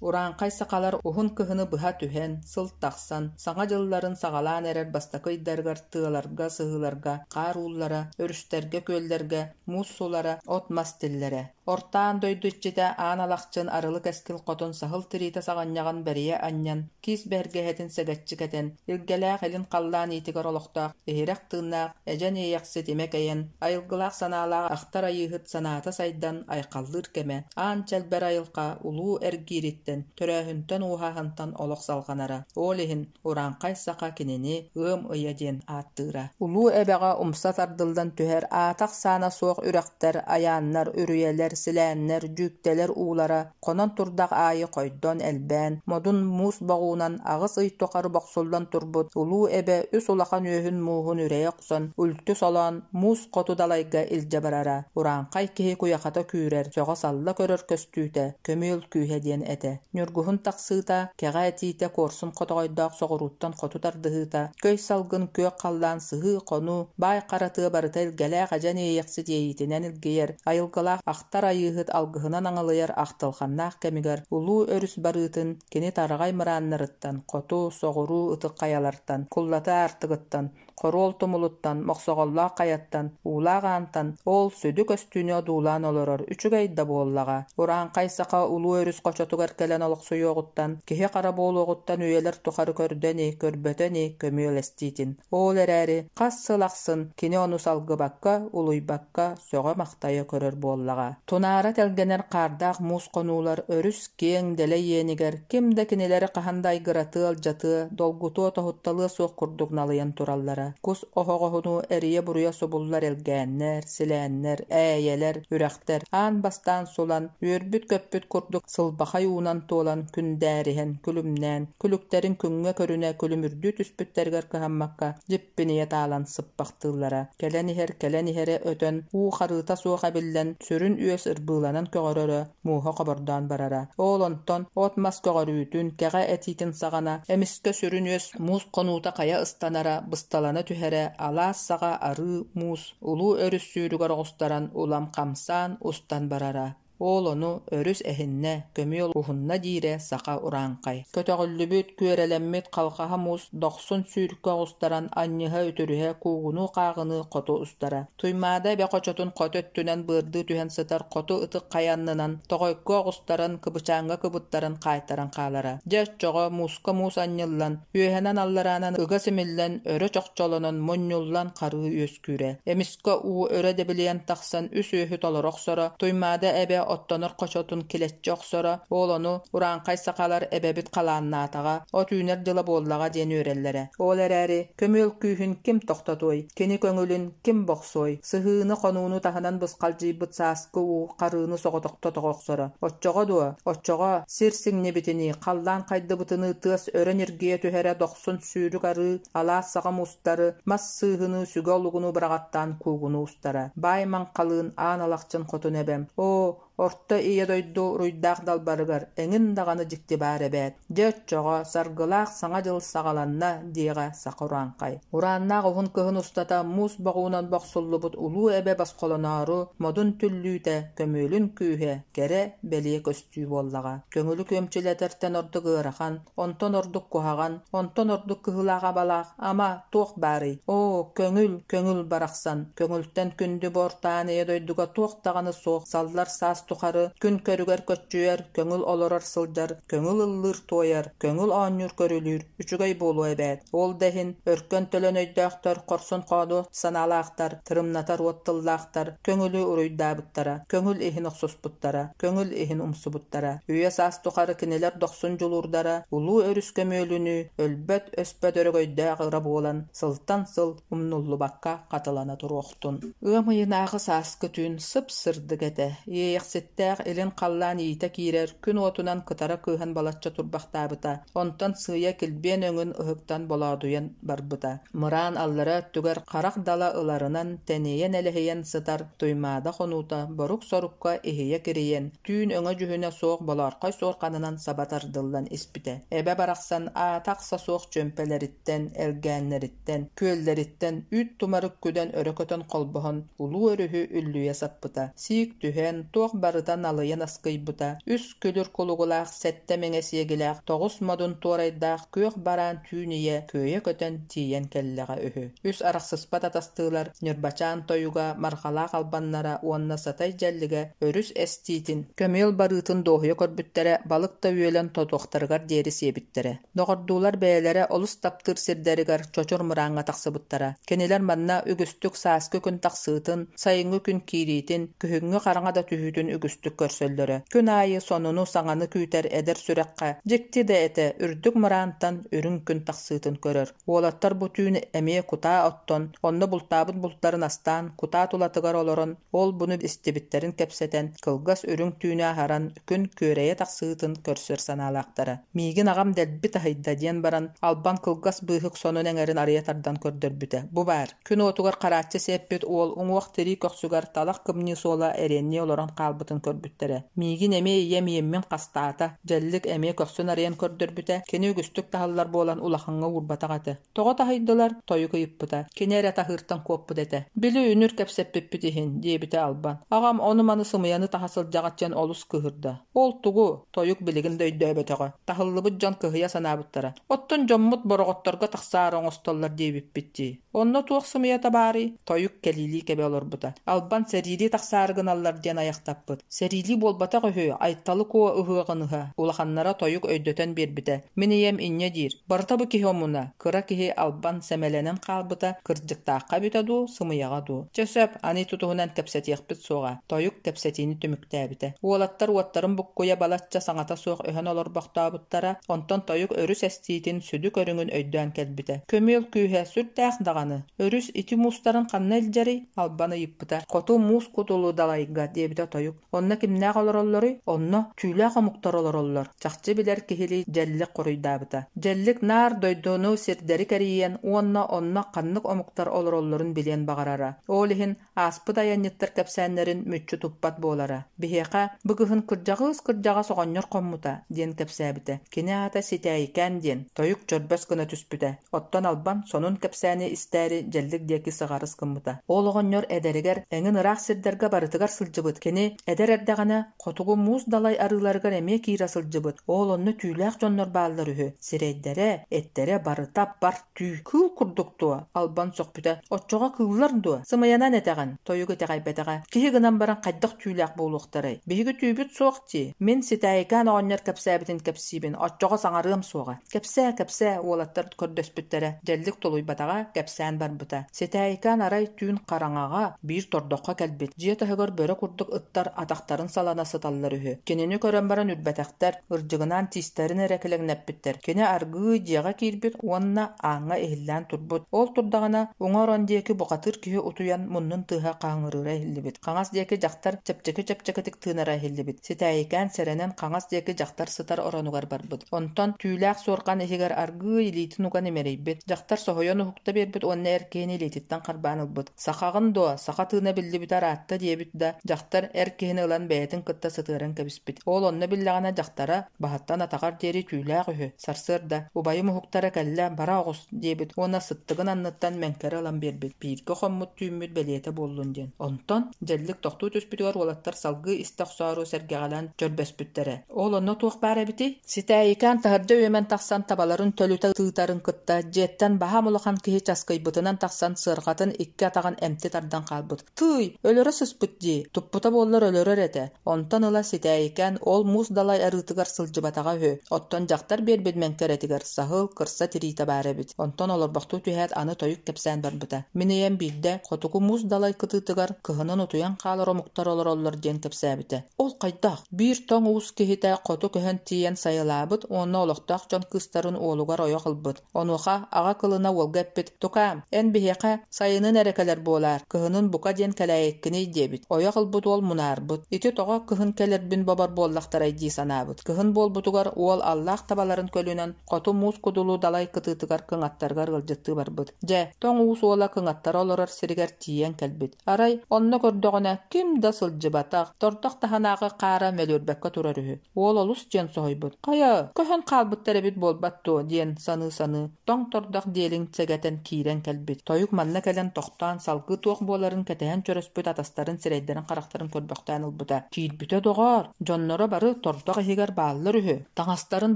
Урааҥхай сахалар уһун кыһыны быһа түһэн, сыл тахсан, Саҥа дьылларын саҕалаан эрэр бастакы ыйдарыгар тыаларга, сыһыыларга хаар ууллара, өрүстэргэ, күөллэргэ муус сулара, от-мас тиллэрэ. Орто аан дойду иччитэ Аан Алахчын Арылы Кэскил Хотун саһыл тириитэ саҕынньаҕын бэрийэ анньан, киис бэргэһэтин сэгэччи кэтэн, илгэлээх илин халлаан иитигэр олохтоох иһирэх тыыннаах эдьэн иэйэхсит имэ кэйэн, айылгылаах санаалаах ахтар айыыһыт санаата сайдан айхаллыыр кэмэ, аан чэлбэр айылҕа улуу эргиириттэн, төрөөһүнтэн-ууһааһынтан олох салҕанара. Ол иһин урааҥхай саха кинини ыам ыйа диэн ааттыыра. Улуу эбэҕэ умса тардыллан түһэр аата-ахсаана суох үрэхтэр, айааннар, үрүйэлэр, силээннэр, дьүүктэлэр уулара хонон турдах аайы хойдон, элбээн, модун муус боҕуунан 8 ый тухары бохсуллан турбут улуу эбэ үс улахан үөһүн мууһун үрэйэ охсон, үлтү солоон, муус хоту далайга илдьэ барара. Урааҥхай киһи куйахата күүрэр, сөҕө-салла көрөр көстүүтэ, көмүөл күүһэ диэн этэ. Ньургуһун тахсыыта, кэҕэ этиитэ куорсун хотоҕойдоох соҕурууттан хоту тардыһыыта, көй салгын күөх халлаан сыһыы-хонуу, баай хара тыа барыта илгэлээх эдьэн иэйэхсит иэйиитинэн илгийэр, айылгылаах ахтар айыыһыт алгыһынан аҥылыйар ахтылҕаннаах кэмигэр улуу өрүс барыытын кини тараҕай мырааннарыттан, хоту, соҕуруу ытык хайалартан, Куллаты аартыгыттан, Хоруол тумулуттан, Мохсоҕоллоох хайаттан, Уулаах аантан ол сүдү көстүүнү одуулаан олорор үчүгэй да буоллаҕа. Урааҥхай саха улуу өрүс хочотугар кэлэн олохсуйуоҕуттан, киһи-хара буолуоҕуттан үйэлэр тухары көрдө ини, көрбөтө ини көмүөл эстиитин. Ол эрээри хас сыл ахсын кини ону салгыбакка, улуйбакка, сөҕө-махтайа көрөр буоллаҕа. Тунаара тэлгэнэр хаардаах муус хонуулар өрүс киэҥ дэлэй иэнигэр ким да кинилэри хаһан да айгыратыа-алдьатыа, долгутуо-тоһутталыа суох курдук налыйан тураллара. Кус оһоҕоһунуу эрийэ-буруйа субуллар элгээннэр, силээннэр, ээйэлэр, үрэхтэр аан бастаан сулан, үөрбүт-көппүт курдук сылбахай уунан туолан күндээриһэн, күлүмнээн, күлүктэрин күҥҥэ көрүнэ күлүмүрдүү түспүттэригэр кыһаммакка дьиппинийэ таалан сыппахтыыллара. Кэлэн иһэр, кэлэн иһэрэ өтөн, уу харыыта суох эбиллэн, сүрүн үөс ырбыыланан көҕөрөрө, мууһа хобордоон барара. Ол онтон от-мас көҕөрүүтүн, кэҕэ этиитин саҕана эмискэ сүрүн үөс муус хонуута хайа ыстанара, бысталана түһэрэ, алаас саҕа арыы муус улуу өрүс сүүрүгэр оҕустаран улам хамсаан, устан барара. Ол ону өрүс эһиннэ, көмүөл уһунна диирэ саха урааҥхай. Көтөҕүллүбүт, күөрэлэммит халҕаһа муус дохсун сүүрүккэ оҕустаран анньыһа-үтүрүһэ, куугунуу-хааҕыныы хоту устара. Туймаада эбэ хочотун хоту өттүнэн быардыы түһэн сытар хоту ытык хайа аннынан тоҕойго оҕустаран, кыбычааҥҥа кыбыттаран хаайтаран хаалара. Дьэ оччоҕо мууска муус анньыллан, үөһэнэн-аллараанан ыга симиллэн, өрө чохчолонон, мунньуллан харыы үөскүүрэ. Эмискэ уу өрө дэбилийэн тахсан үс үөһү толоро охсоро, Туймаада эбэ оттонор хочотун килэччи охсоро, ол ону урааҥхай сахалар эбэбит халааннаатаҕа, от үүнэр дьыла буоллаҕа диэн үөрэллэрэ. Ол эрээри көмүөл күүһүн ким тохтотуой, кини көҥүлүн ким бохсуой, сыһыыны-хонууну таһынан бысхалдьыйбыт сааскы уу харыыны соҕотохто тоҕо охсоро. Оччоҕо дуо, оччоҕо сир сиҥнибитинии, халлаан хайдыбытыныы тыас өрө ньиргийэ түһэрэ дохсун сүүрүк арыы, алаас саҕа муустары, мас сыыһыныы сүгэ олугунуу быраҕаттаан куугунуу устара. Баай маҥхалыын Аан Алахчын хотун эбэм, оо, Орто Ийэ дойду уруйдаах далбарыгар эҥин даҕаны дьикти баар эбээт. Дьэ оччоҕо саргылаах Саҥа дьыл саҕаланна диэҕэ саха урааҥхай. Урааннаах уһун кыһын устата муус боҕуунан бохсуллубут улуу эбэ босхолоноору модун түллүүтэ, көмүөлүн күүһэ, кэрэ, бэлиэ көстүү буоллаҕа. Көҥүлү күөмчүлэтэртэн ордук ыарахан, онтон ордук куһаҕан, онтон ордук кыһыылаах-абалаах ама туох баарый? Оо, көҥүл, көҥүл барахсан, көҥүлтэн күндү буортаан ийэ дойдуга туох даҕаны суох саллар саас тухары күн көрүгэр көччүйэр, көҥүл олорор сылдьар, көҥүл ыллыыр-туойар, көҥүл оонньуур-көрүлүүр үчүгэй буолуо эбээт. Ол да иһин өркөн төлөн өйдөөхтөр, хорсун-хоодуот санаалаахтар, тырымнатар уот тыллаахтар көҥүлү уруйдаабыттара, көҥүл иһин охсуспуттара, көҥүл иһин умсубуттара. Үйэ-саас тухары кинилэр дохсун дьулуурдара улуу өрүс көмүөлүнүү өлбөт-өспөт өрөгөйдөөх ыра буолан сылтан сыл умнуллубакка хатылана туруохтун. Ыам ыйынааҕы сааскы түүн сып-сырдык этэ. Иэйэхситтээх илин халлаан иитэ киирэр күн уотунан кытара кыыһан балачча турбахтаабыта, онтон сыыйа килбиэн өҥүн ыһыктан болоодуйан барбыта. Мыраан аллара өттүгэр харах дала ыларынан тэнийэн-элэһийэн сытар Туймаада хонуута борук-сорукка иһийэ кирийэн, түүн өҥө-дьүһүнэ суох болоорхой суорҕанынан саба тардыллан испитэ. Эбэ барахсан аата-ахса суох чүөмпэлэриттэн, элгээннэриттэн, күөллэриттэн үүт тумарык күдэн өрө көтөн холбоһон улуу өрүһү үллүйэ саппыта. Сиик түһэн, туох барыта барыта налыйа наскыйбыта, үс күлүр кулугулаах, сэттэ мэҥэ сиэгилээх, тоҕус модун туорайдаах күөх бараан түүн ийэ күөйэ көтөн тиийэн кэллэҕэ үһү. Үс арахсыспат атастыылар Ньырбачаан тойуга, Мархалаах албаннара уонна Сатай дьэллигэ өрүс эстиитин, көмүөл барыытын дуоһуйа көрбүттэрэ, балык да үөлэн тотуохтарыгар диэри сиэбиттэрэ. Доҕордуулар бэйэлэрэ олус таптыыр сирдэригэр Чочур Мырааҥҥа тахсыбыттара. Кинилэр манна үгүстүк сааскы күн тахсыытын, сайыҥҥы күн киириитин, күһүҥҥү хараҥа да түһүүтүн үгүстүк көрсөллөрө. Күн аайы сонуну, саҥаны күүтэр эдэр сүрэххэ дьикти да этэ, үрдүк мыраантан үрүҥ күн тахсыытын көрөр. Уолаттар бу түүн эмиэ кутаа оттон, онно бултаабыт бултарын астаан, кутаа тулатыгар олорон, ол-буну истибиттэрин кэпсэтэн, кылгас үрүҥ түүнү аһаран, күн күөрэйэ тахсыытын көрсөр санаалаахтара. Миигин аҕам дэлби таһыйда диэн баран, Албан кылгас быыһык сонун эҥэрин арыйа тардан көрдөрбүтэ. Бу баар. Күн уотугар харааччы сиэппит уол уҥуох-тирии көхсүгэр талах кымньыы суола эриэннии олорон хаалбытын көрбүттэрэ. Миигин эмиэ ийэм иэммин хастаата, Дьэллик эмиэ көхсүн арыйан көрдөрбүтэ, кини үгүстүк таһыллар буолан улахаҥҥа уурбатах этэ. Тоҕо таһыйдылар? Тойук ыйыппыта. Кини эрэ таһыыртан куоппут этэ. Били үнүр кэпсэппиппит иһин, диэбитэ Албан. Аҕам ону-маны сымыйаны таһа сылдьаҕыт диэн олус кыыһырда. Ол тугу? Тойук билигин да өйдөөбөтөҕө. Таһыллыбыт дьон кыһыйа санаабыттара. Оттон дьоммут бороҕотторго тахсаары оҥостоллор диэбиппит дии. Онно туох сымыйата баарый? Тойук кэлиилии кэбэ олорбута. Албан сэриилии тахсаары гыналлар диэн айахтаппыт. Сэриилии буолбатах үһү, Айталы Куо ыһыаҕын ыһа. Улаханнара тойук өйдөтөн биэрбитэ. Мин ийэм инньэ диир. Барыта бу киһи омуна. Кыра киһи Албан сэмэлэнэн хаалбыта кырдьыктаахха эбитэ дуу, сымыйаҕа дуу. Чэ сөп, аны тутуһунан кэпсэтиэхпит суоҕа. Тойук кэпсэтиини түмүктээбитэ. Уолаттар уоттарын буккуйа балачча саҥата суох өһөн олорбохтообуттара, онтон тойук өрүс эстиитин сүдү көрүҥүн өйдөөн кэлбитэ. Көмүөл күүһэ сүрдээх даҕаны. Өрүс ити муустарын ханна илдьэрий? Албан ыйыппыта. Хоту муус кутулу далайга, диэбитэ тойук. Онно кимнээх олороллоруй? Онно түүлээх омуктар олороллор, чахчы билэр киһилии Дьэллик хоруйдаабыта. Дьэллик наар дойдуну, сирдэри кэрийиэн уонна онно ханнык омуктар олороллорун билиэн баҕарара. Ол иһин ааспыт айанньыттар кэпсээннэрин мүччү туппат буолара. Биһиэхэ бу кыһын кырдьаҕыыс-кырдьаҕас оҕонньор хоммута диэн кэпсээбитэ. Кини аата Ситээйикээн диэн, тойук чөрбөс гына түспүтэ. Оттон Албан сонун кэпсээни истээри Дьэллик диэки сыҕарыс гыммыта. Ол оҕонньор эдэригэр эҥин ыраах сирдэргэ барытыгар сылдьыбыт. Кини эдэр эрдэҕинэ хотугу муус далай арыыларыгар эмиэ киирэ сылдьыбыт. Ол онно түүлээх дьоннор бааллар үһү. Сирэйдэрэ, эттэрэ барыта бар түү. Кыыл курдук дуо? Албан сөхпүтэ. Оччоҕо кыыллар дуо? Сымыйанан этэҕин. Тойук итэҕэйбэтэҕэ. Киһи гынан баран хайдах түүлээх буолуохтарай? Биһиги түүбүт суох дии. Мин Ситээйикээн оҕонньор кэпсээбитин кэпсиибин, оччоҕо саҥарыам суоҕа. Кэпсээ, кэпсээ, уолаттар көрдөспүттэрэ. Дьэллик тулуйбатаҕа, кэпсээн барбыта. Ситээйикээн арай түүн хараҥаҕа биир тордоххо кэлбит. Дьиэ таһыгар бөрө курдук ыттар атахтарын салана сыталлар үһү. Кинини көрөн баран үрбэтэхтэр, ырдьыгынаан тиистэрин эрэ килэҥнэппиттэр. Кини аргыый дьиэҕэ киирбит уонна ааҥҥа иһиллээн турбут. Ол турдаҕына, уҥа орон диэки бухатыыр киһи утуйан муннун тыаһа хаһыҥырыыра иһиллибит. Хаҥас диэки дьахтар чэпчэки-чэпчэкитик тыынара иһиллибит. Ситээйикээн сэрэнэн хаҥас диэки дьахтар сытар оронугар барбыт. Онтон түүлээх суорҕан иһигэр аргыый илиитин уган имэрийбит. Дьахтар соһуйан уһукта биэрбит уонна эр киһини илиититтэн харбаан ылбыт. «Сахаҕын дуо? Саха тыына биллибитэ ыраатта» диэбит да, дьахтар эр киһини ылан бэйэтин кытта сытыаран кэбиспит. Ол онно биллэҕинэ дьахтара баһыттан атаҕар диэри түүлээх үһү. Сарсыарда «Убайым уһуктара кэллэ, бара оҕус» диэбит уонна сыттыгын анныттан мэҥкэрэ ылан биэрбит. Бииргэ хоммут түүммүт бэлиэтэ буоллун диэн. Онтон дьэллик тохтуу түспүтүгэр уолаттар салгыы истэ охсоору сэргэҕэлээн чөрбөспүттэрэ. Ол онно туох баар эбитий? Ситээйикээн таһырдьа үөмэн тахсан табаларын төлүтэ тыытарын кытта дьиэттэн баһаам улахан киһи часкыйбытынан тахсан сыарҕатын икки атаҕын эмти тардан хаалбыт. Тыый, өлөрө сыспыт дии, туппута буоллар өлөрөр этэ. Онтон ыла Ситээйикээн ол муус далай арыытыгар сылдьыбатаҕа үһү. Оттон дьахтар биэрбит мэҥкэрэтигэр саһыл, кырса тириитэ баар эбит. Онтон олорбохтуу түһээт аны тойук кэпсээн барбыта. Мин ийэм биирдэ хотугу муус далай кытыытыгар кыһынын утуйан хаалар омуктар олороллор диэн кэпсээбитэ. Ол хайдах? Биир тоҥ уус киһитэ хоту көһөн тиийэн сайылаабыт уонна олохтоох дьон кыыстарын уолугар ойох ылбыт. Онуоха аҕа кылына уолга эппит: «Тукаам, эн биһиэхэ сайынын эрэ кэлэр буолаар, кыһынын бука диэн кэлээйиккиний» диэбит. Ойох ылбыт уол мунаарбыт. Ити тоҕо кыһын кэлэрбин бобор буоллахтарай дии санаабыт. Кыһын буолбутугар уол аллаах табаларын көлүнэн хоту муус кудулу далай кытыытыгар кыҥаттарыгар ыалдьыттыы барбыт. Дьэ, тоҥ уус уола кыҥаттара олорор сиригэр тиийэн кэлбит. Арай, онно көрдөҕүнэ, ким да сылдьыбатах, тордох таһынааҕы хаара мөлүөрбэккэ турар үһү. Уол олус диэн соһуйбут. «Хайа, көһөн хаалбыттар эбит буолбат дуо?» диэн саныы-саныы, тоҥ тордох диэлин сэгэтэн киирэн кэлбит. Тойук манна кэлэн тохтоон салгыы туох буоларын кэтэһэн чөрөспүт атастарын сирэйдэрин-харахтарын көрбөхтөөбүт. көрбөхтөөн ылбыта. Киирбитэ доҕоор, дьонноро бары тордох иһигэр бааллар үһү. Таҥастарын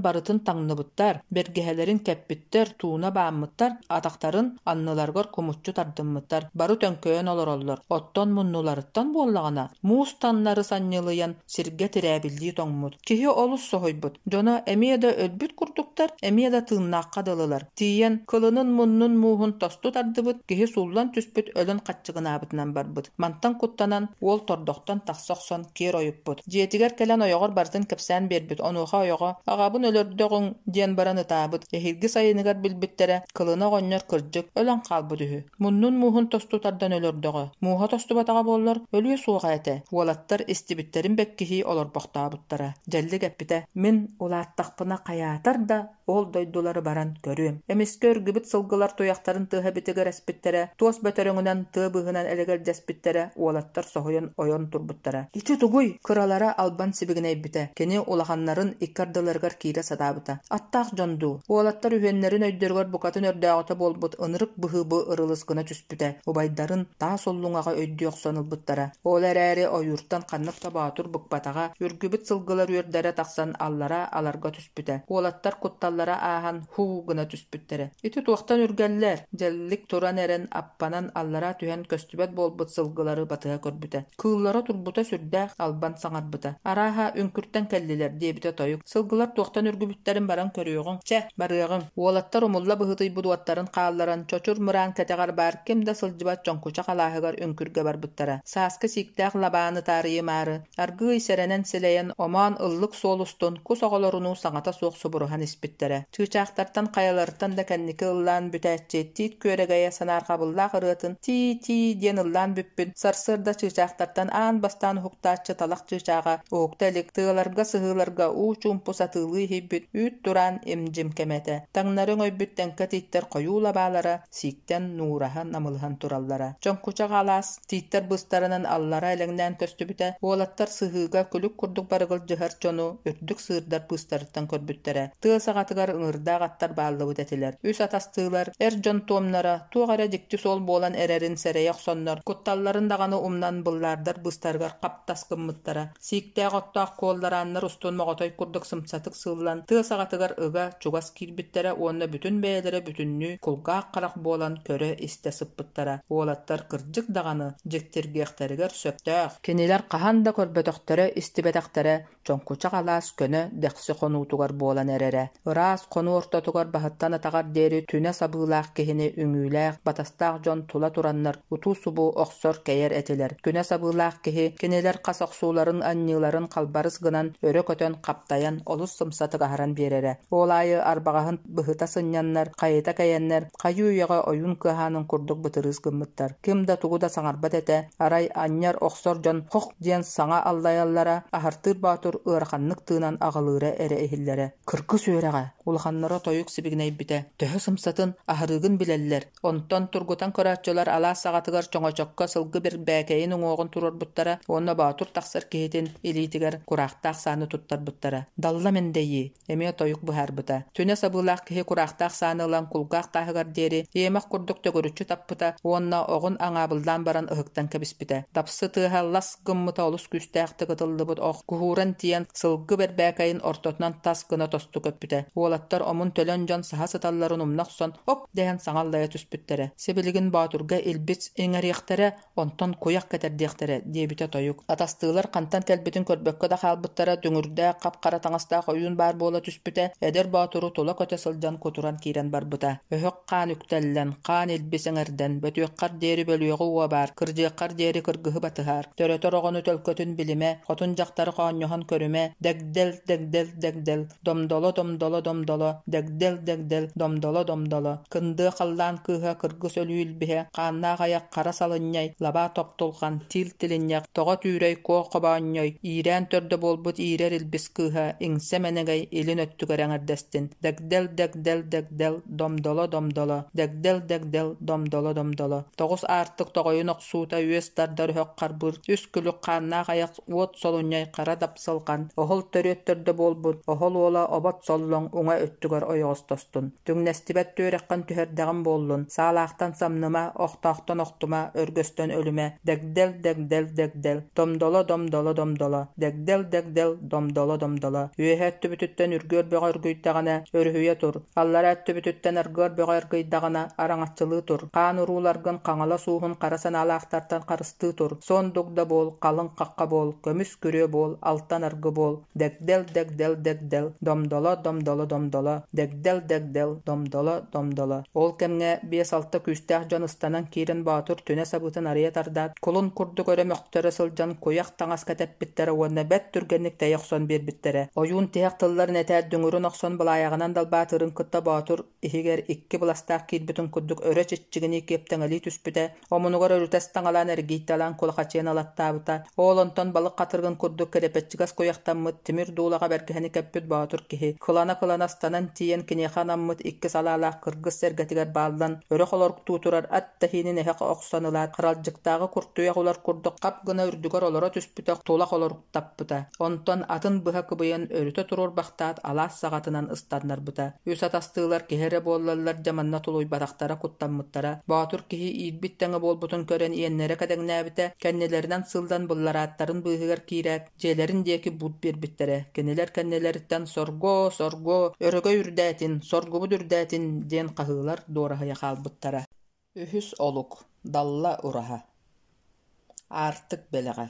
барытын таҥныбыттар, бэргэһэлэрин кэппиттэр, тууна бааммыттар, атахтарын анныларыгар кумуччу тардыммыттар, бары төҥкөйөн олороллор. Оттон муннуларыттан буоллаҕына, муус таннары санньылыйан сиргэ тирээбиллии тоҥмут. Киһи олус соһуйбут. Дьоно эмиэ да өлбүт курдуктар, эмиэ да тыыннаахха дылылар. Тиийэн, кылынын муннун мууһун тосту тардыбыт, киһи сууллан түспүт өлөн хаччыгынаабытынан барбыт. Мантан куттанан, уол тордохтон тахса охсон киэр ойуппут. Дьиэтигэр кэлэн ойоҕор барытын кэпсээн биэрбит. Онуоха ойоҕо «Аҕабын өлөрдөҕүҥ» диэн баран ытаабыт. Эһиилги сайыныгар билбиттэрэ, кылына оҕонньор кырдьык, өлөн хаалбыт үһү. Муннун мууһун тосту тардан өлөрдөҕө. Мууһа тостубатаҕа буоллар, өлүө суоҕа этэ. Уолаттар истибиттэрин бэккиһии олорбохтообуттара. Дьэллик эппитэ: «Мин улааттахпына хайаатар да ол дойдулары баран көрүөм». Эмискэ үргүбүт сылгылар туйахтарын тыаһа битигирэспиттэрэ, туос бөтөрөҥүнэн тыа быыһынан элэгэлдьэспиттэрэ, уолаттар соһуйан ойон турбуттара. «Ити тугуй?» Кыралара албан сибигинэйбитэ. Кини улаханнарын икки ардыларыгар киирэ сатаабыта. Аттаах дьон дуу? Уолаттар үһүөннэрин өйдөрүгэр букатын өрдөөҕүтэ буолбут ынырык быһыы бу ырылыс гына түспүтэ. Убайдарын таас уллуҥаҕа өйдүү охсон ылбыттара. Ол эрээри ойууртан ханнык да боотур быкпатаҕа, үргүбүт сылгылар үөрдэрэ тахсан аллара аларга түспүтэ. Уолаттар кутталлара ааһан һуу гына түспүттэрэ. Ити туохтан үргэллэр? Дьэллик туран эрэн аппанан аллара түһэн көстүбэт буолбут сылгылары батыһа көрбүтэ. Кыыллара турбута сүрдээх, албан саҥарбыта. Арааһа, үҥкүртэн кэллилэр, диэбитэ тойук. Сылгылар туохтан үргүбүттэрин баран көрүөҕүҥ. Чэ, барыаҕыҥ. Уолаттар умулла быһыытыйбыт уоттарын хаалларан, чочур мыраан кэтэҕэр баар ким да сылдьыбат чоҥкучах алааһыгар үҥкүргэ барбыттара. Сааскы сииктээх лабааны таарыйымаары, аргыый сэрэнэн силэйэн, омоон ыллык суол устун кус оҕолорунуу саҥата суох субуруһан испиттэрэ. Чыычаахтартан хайаларыттан да кэнники ыллаан бүтээччи тиит күөрэгэйэ санаарҕабыллаах ырыатын «Тии-тии» диэн ыллаан бүппүт, сарсыарда чыычаахтартан аан бастаан уһуктааччы талах чыычааҕа уһукта илик, тыаларга, сыһыыларга уу-чуумпу сатыылыы иһийбит үүт тураан им-дьим кэмэ этэ. Таҥнары өҥөйбүт тэҥкэ тииттэр хойуу лабаалара сииктэн нуураһа намылыһан тураллара. Чоҥкучах алаас тииттэр быыстарынан аллара элэҥнээн көстүбүтэ, уолаттар сыһыыга күлүк курдук барыгылдьыһар дьону үрдүк сыырдар быыстарыттан көрбүттэрэ. Тыа саҕатыгар ыҥырдаах аттар бааллыбыт этилэр. Үс атастыылар, эр дьон туомнара, туох эрэ дьикти суол буолан эрэрин сэрэйэ охсоннор, кутталларын даҕаны умнан быллаардар быыстарыгар хаптас гыммыттара. Сииктээх оттоох куолларааннар устун моҕотой курдук сымсатык сыыллан, тыа саҕатыгар ыга, чугас киирбиттэрэ уонна бүтүн бэйэлэрэ бүтүннүү кулгаах-харах буолан көрө-истэ сыппыттара. Уолаттар кырдьык даҕаны дьиктиргиэхтэригэр сөптөөх. Кинилэр хаһан да көрбөтөхтөрө, истибэтэхтэрэ чоҥкучах алаас көнө дэхси хонуутугар буолан эрэрэ. Ыраас хонуу ортотугар баһыттан атаҕар диэри түнэ сабыылаах киһини үҥүүлээх, батастаах дьон тула тураннар утуу-субуу охсор кэйэр этилэр. Күнэ сабыылаах киһи кинилэр хас охсууларын анньыыларын халбарыс гынан өрө көтөн хаптайан олус сымсатык аһаран биэрэрэ. Ол аайы арбаҕаһын быһыта сынньаннар, хайыта кэйэннэр, хайыы-үйэҕэ ойуун кыаһаанын курдук бытырыыс гыммыттар. Ким да тугу да саҥарбат этэ, арай анньар охсор дьон хох диэн саҥа аллайаллара, аһартыыр боотур ыараханнык тыынан аҕылыыра эрэ иһиллэрэ. Кыргыс үөрэҕэ, улаханнара тойук сибигинэйбитэ, төһө сымсатын, аһарыыгын билэллэр. Онтон тургутан көрөөччүлэр алаас саҕатыгар чоҥочокко сылгы бэрбээкэйин уҥуоҕун туруорбуттара уонна боотур тахсар киһитин илиитигэр кураахтаах сааны туттарбыттара. Далла мэндэйии, эмиэ тойук быһаарбыта. Түнэ сабыылаах киһи кураахтаах сааны ылан кулгаах тааһыгар диэри иэмэх курдук төгүрүччү таппыта уонна оҕун аҥаабыллаан баран ыһыктан кэбиспитэ. Дапсы тыаһа лас гыммыта олус күүстээхтик ытыллыбыт ох куһууран тиийэн сылгы бэрбээкэйин ортотунан тас гына тосту көппүтэ. Уолаттар омун-төлөн дьон саһа сыталларын умна охсон оп дэһэн саҥа аллайа түспүттэрэ. Сибилигин Боотурга илбис иҥэриэхтэрэ, онтон куйах кэтэрдиэхтэрэ диэбитэ тойук. Атастыылар хантан кэлбитин көрбөккө да хаалбыттара, дүҥүрдээх, хап-хара таҥастаах ойуун баар буола түспүтэ, эдэр боотуру тула көтө сылдьан кутуран киирэн барбыта. Өһөх хаан үктэллэн, хаан илбис эҥэрдэн, бөтүөххэр диэри бөлүөҕү уобаар, кырдьыаххар диэри кыргыһы батыһаар, төрөтөр оҕону төлкөтүн билимэ, хотун дьахтары хоонньоһон көрүмэ, дэгдэл, дэгдэл, дэгдэл, Домдоло, домдоло, домдоло, дэгдэл, дэгдэл, домдоло, домдоло, кындыа халлаан кыыһа кыргыс өлүү илбиһэ, хааннаах айах хара салынньай, лабаа топтулҕан, тиил тилинньэх, тоҕо түүрэй куо хобоонньой, иирээн төрдө буолбут иирэр илбис кыыһа, иҥсэ мэнэгэй илин өттүгэр эҥэрдэстин, дэгдэл, дэгдэл, дэгдэл, домдоло, домдоло, дэгдэл, дэгдэл, домдоло, домдоло, тоҕус аартык тоҕойун охсуута үөс тардар өһөх харбыыр, үс күлүк хааннаах айах уот солунньай хара дапсылҕан, оһол төрүөт төрдө буолбут оһол уола обот соллоҥ уҥа өттүгэр ойоҕостостун. Түҥнэстибэт түөрэххин түһэрдэҕим буоллун, саалаахтан самныма, охтоохтон охтума, өргөстөн өлүмэ, дэгдэл, дэгдэл, дэгдэл. Домдоло, домдоло, домдоло, Дэгдэл, дэгдэл, домдоло, домдоло. Үөһэ өттүбүтүттэн үргүөр бөҕө үргүйдэҕинэ, өрүһүйэ тур, аллара өттүбүтүттэн аргыар бөҕө аргыйдаҕына, араҥаччылыы тур, хаан урууларгын Хаҥалас ууһун хара санаалаахтартан харыстыы тур, суон дугда буол, халыҥ хахха буол, көмүс күрүө буол, алтан аргы буол, дэгдэл, дэгдэл, дэгдэл, домдоло, домдоло, домдоло, дэгдэл, дэгдэл, домдоло, домдоло. Ол кэмҥэ биэс-алта күүстээх дьон ыстанан киирэн Боотур түнэ сабыытын арыйа тардаат, кулун курдук өрө мөхтөрө сылдьан куйах таҥас кэтэппиттэрэ уонна бэрт түргэнник тэйэ охсон биэрбиттэрэ. Ойуун тиһэх тылларын этээт дүҥүрүн охсон былаайаҕынан далбаатыырын кытта Боотур иһигэр икки быластаах киирбитин курдук өрө чиччигинии киэптэҥэлии түспүтэ, омунугар өрүтэ ыстаҥалаан эргийтэлээн кулахачыйан ылаттаабыта. Ол онтон балык хатырыгын курдук кэрэпэччигэс куйахтаммыт тимир дуулаҕа бэргэһэни кэппит боотур киһи, кылана-кылана ыстанан тиийэн киниэхэ анаммыт икки салаалаах кыргыс сэргэтигэр бааллан, өрө холоруктуу турар ат тэһиинин эһэ охсон ылаат, харалдьыктааҕы куртуйах улар курдук хап гына үрдүгэр олоро түспүтэ, тула холоруктаппыта. Онтон атын быһа кыбыйан өрүтэ туруорбахтаат алаас саҕатынан ыстаннарбыта. Үс атастыылар киһи эрэ буоллаллар дьэ манна тулуйбатахтара, куттаммыттара. Боотур киһи иирбит тэҥэ буолбутун көрөн иэннэрэ кэдэҥнээбитэ, кэннилэринэн сыллан былларааттарын быыһыгар киирээт, дьиэлэрин диэки буут биэрбиттэрэ. Кинилэр кэннилэриттэн «Сорго, сорго, өрөгөй үрдээтин, соргубут үрдээтин» диэн хаһыылар дуораһыйа хаалбыттара. Үһүс олук Далла ураһа Аартык бэлэҕэ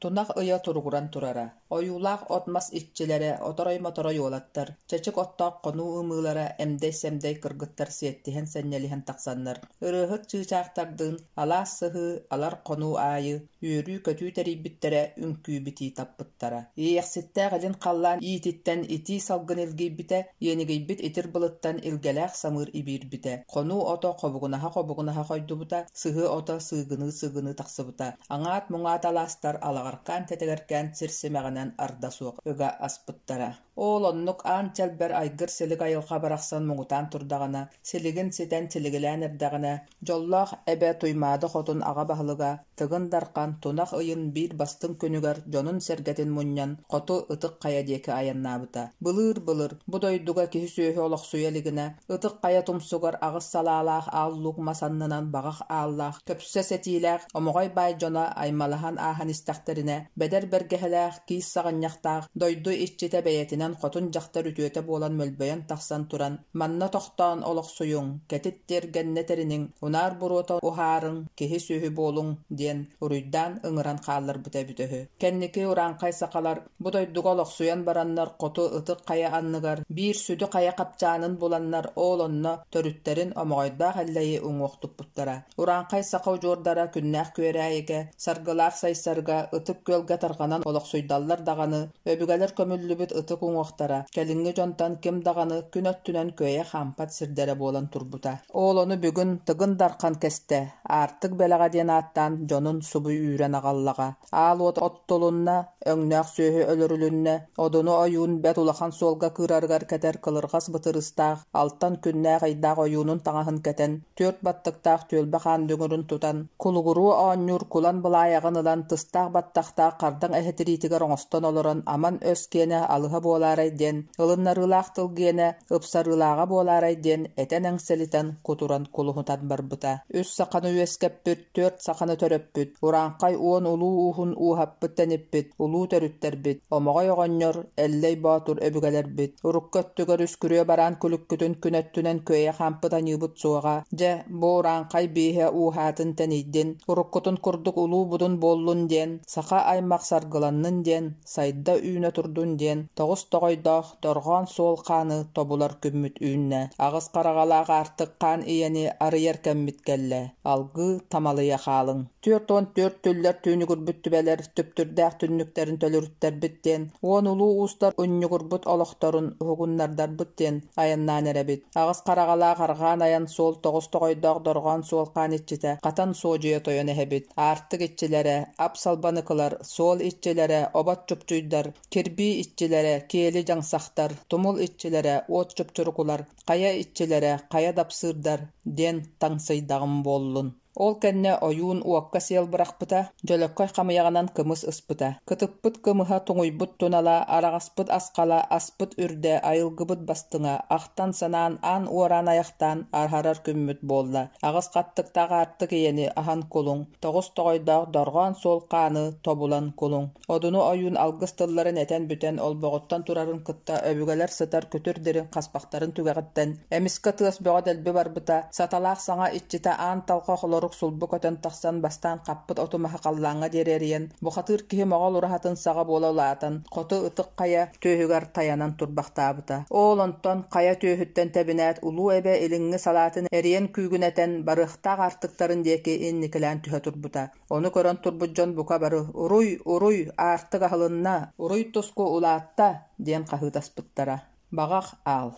Тунах ыйа туругуран турара, ойуулаах от-мас иччилэрэ, оторой-моторой уолаттар, чэчик оттоох хонуу ымыылара эмдэй-сэмдэй кыргыттар сиэттиһэн-сэнньэлиһэн тахсаннар, ырыаһыт чыычаахтардыын алаас сыһыы, алар хонуу аайы үөрүү-көтүү тэрийбиттэрэ, үҥкүү-битии таппыттара. Иэйэхситтээх илин халлаан иититтэн итии салгын илгийбитэ, иэнигийбит итир былыттан илгэлээх самыыр ибиирбитэ, хонуу ото хобугунаһа-хобугунаһа хойдубута, сыһыы ото сыыгыныы-сыыгыныы тахсыбыта, аҥаат-муҥаат алаастар алаҕаркаан-тэтэгэркээн сир симэҕинэн арда суох ыга аспыттара. Ол оннук аан чэлбэр айгыр-силик айылҕа барахсан муҥутаан турдаҕына, силигин ситэн силигилээн эрдэҕинэ, дьоллоох эбэ Туймаада хотун аҕа баһылыга Тыгын Дархан тунах ыйын биир бастыҥ күнүгэр дьонун-сэргэтин мунньан хоту Ытык Хайа диэки айаннаабыта. Былыыр-былыр, бу дойдуга киһи-сүөһү олохсуйа илигинэ, Ытык Хайа тумсугар аҕыс салаалаах аал луук мас аннынан баҕах ааллаах, көпсө сэтиилээх Омоҕой баай дьоно аймалаһан ааһан истэхтэринэ, бэдэр бэргэһэлээх, киис саҕынньахтаах, дойду иччитэ бэйэтинэн хотун дьахтар үтүөтэ буолан мөлбөйөн тахсан туран, «Манна тохтоон олохсуйуҥ, кэтит тиэргэннэ тэриниҥ, унаар буруота уһаарыҥ, киһи-сүөһү буолуҥ» диэн уруйдаан ыҥыран хаалларбыта эбитэ үһү. Кэнники урааҥхай сахалар бу дойдуга олохсуйан бараннар хоту Ытык Хайа анныгар биир сүдү хайа хапчаанын буланнар ол онно төрүттэрин Омоҕойдоох Эллэйи уҥуох туппуттара. Урааҥхай саха удьуордара күннээх Күөрээйигэ, саргылаах Сайсарга, Ытык Күөлгэ тарҕанан олохсуйдаллар даҕаны, өбүгэлэр көмүллүбүт ытык уҥуохтара кэлиҥҥи дьонтон ким даҕаны күн өттүнэн күөйэ хаампат сирдэрэ буолан турбута. Ол ону бүгүн Тыгын Дархан кэстэ, Аартык бэлэҕэ диэн ааттаан дьонун субу үүрэн аҕаллаҕа. Аал уот оттулунна, өҥнөөх сүөһү өлөрүлүннэ, Одуну ойуун бэрт улахан суолга кыырарыгар кэтэр кылырҕас бытырыыстаах, алтан күннээх-ыйдаах ойуунун таҥаһын кэтэн, түөрт баттыктаах түөлбэ хаан дүҥүрүн тутан, кулугуруу оонньуур кулан былаайаҕын ылан тыстаах баттахтаах хардаҥ эһэ тириитигэр оҥостон олорон аман өс киэнэ алыһа буолаарай диэн, ылыннарыылаах тыл гиэнэ ыпсарыылааҕа буолаарай диэн этэн эҥсэлитэн кутуран кулуһутан барбыта. Үс саханы үөскэппит, түөрт саханы төрөппүт, урааҥхай уон улуу ууһун ууһаппыт-тэниппит улуу төрүттэрбит, Омоҕой оҕонньор, Эллэй Боотур өбүгэлэрбит, урукку өттүгэр үс күрүө бараан күлүккүтүн күн өттүнэн күөйэ хаампыт аньыыбыт суоҕа, дьэ, бу урааҥхай бииһэ ууһаатын тэнийдин, уруккутун курдук улуу будун буоллун диэн, саха аймах саргыланнын диэн, сайда-үүнэ турдун диэн, тоҕус тоҕойдоох Дорҕоон суол хааны тобулар күммүт үүннэ, аҕыс хараҕалаах аартык хаан ийэни арыйар кэммит кэллэ, алгыы тамалыйа хаалыҥ. 44 түллэр түүнүгүрбүт түбэлэр түптүрдээх түннүктэрин төлөрүттэрбит диэн, уон улуу уустар унньугурбут олохторун уһугуннардарбыт диэн айаннаан эрэбит. Аҕыс хараҕалаах арҕаан айан суол тоҕус тоҕойдоох дорҕоон суол хаан иччитэ хатан суодьуйа тойон эһэбит. Аартык иччилэрэ, ап салбаныкылар, суол иччилэрэ, обот чупчуйдар, Кирбии иччилэрэ, киэли дьаҥсахтар, тумул иччилэрэ, уот чупчурукулар, хайа иччилэрэ, хайа дапсыырдар диэн таҥсыйдаҕым буоллун. Ол кэннэ ойуун уокка сиэл бырахпыта, дьөлөккөй хамыйаҕынан кымыс ыспыта. Кытыппыт кымыһа туҥуйбут тунала, араҕаспыт асхала, аспыт үрдэ, айылгыбыт бастыҥа, ахтан-санаан аан уораан айахтаан аһарар күммүт буолла. Аҕыс хаттыктаах аартык ийэни аһан кулуҥ, тоҕус тоҕойдоох дорҕоон суол хааны тобулан кулуҥ. Одуну ойуун алгыс тылларын этэн бүтэн олбоҕуттан турарын кытта өбүгэлэр сытар күтүр дириҥ хаспахтарын түгэҕиттэн эмискэ тыас бөҕө дэлби барбыта, саталаах саҥа иччитэ аан талҕа холорук сулбу көтөн тахсан бастаан хаппыт оту-маһы халлааҥҥа диэри эрийэн, бухатыыр киһи моҕол ураһатын саҕа буола улаатан, хоту ытык хайа түөһүгэр тайанан турбахтаабыта. Ол онтон хайа түөһүттэн тэбинээт Улуу Эбэ илиҥҥи салаатын эрийэн күүгүнэтэн барыахтаах аартыктарын диэки инникилээн түһэ турбута. Ону көрөн турбут дьон бука бары «Уруй, уруй, аартык аһылынна, уруй-туску улаатта!» диэн хаһыытаспыттара. Баҕах аал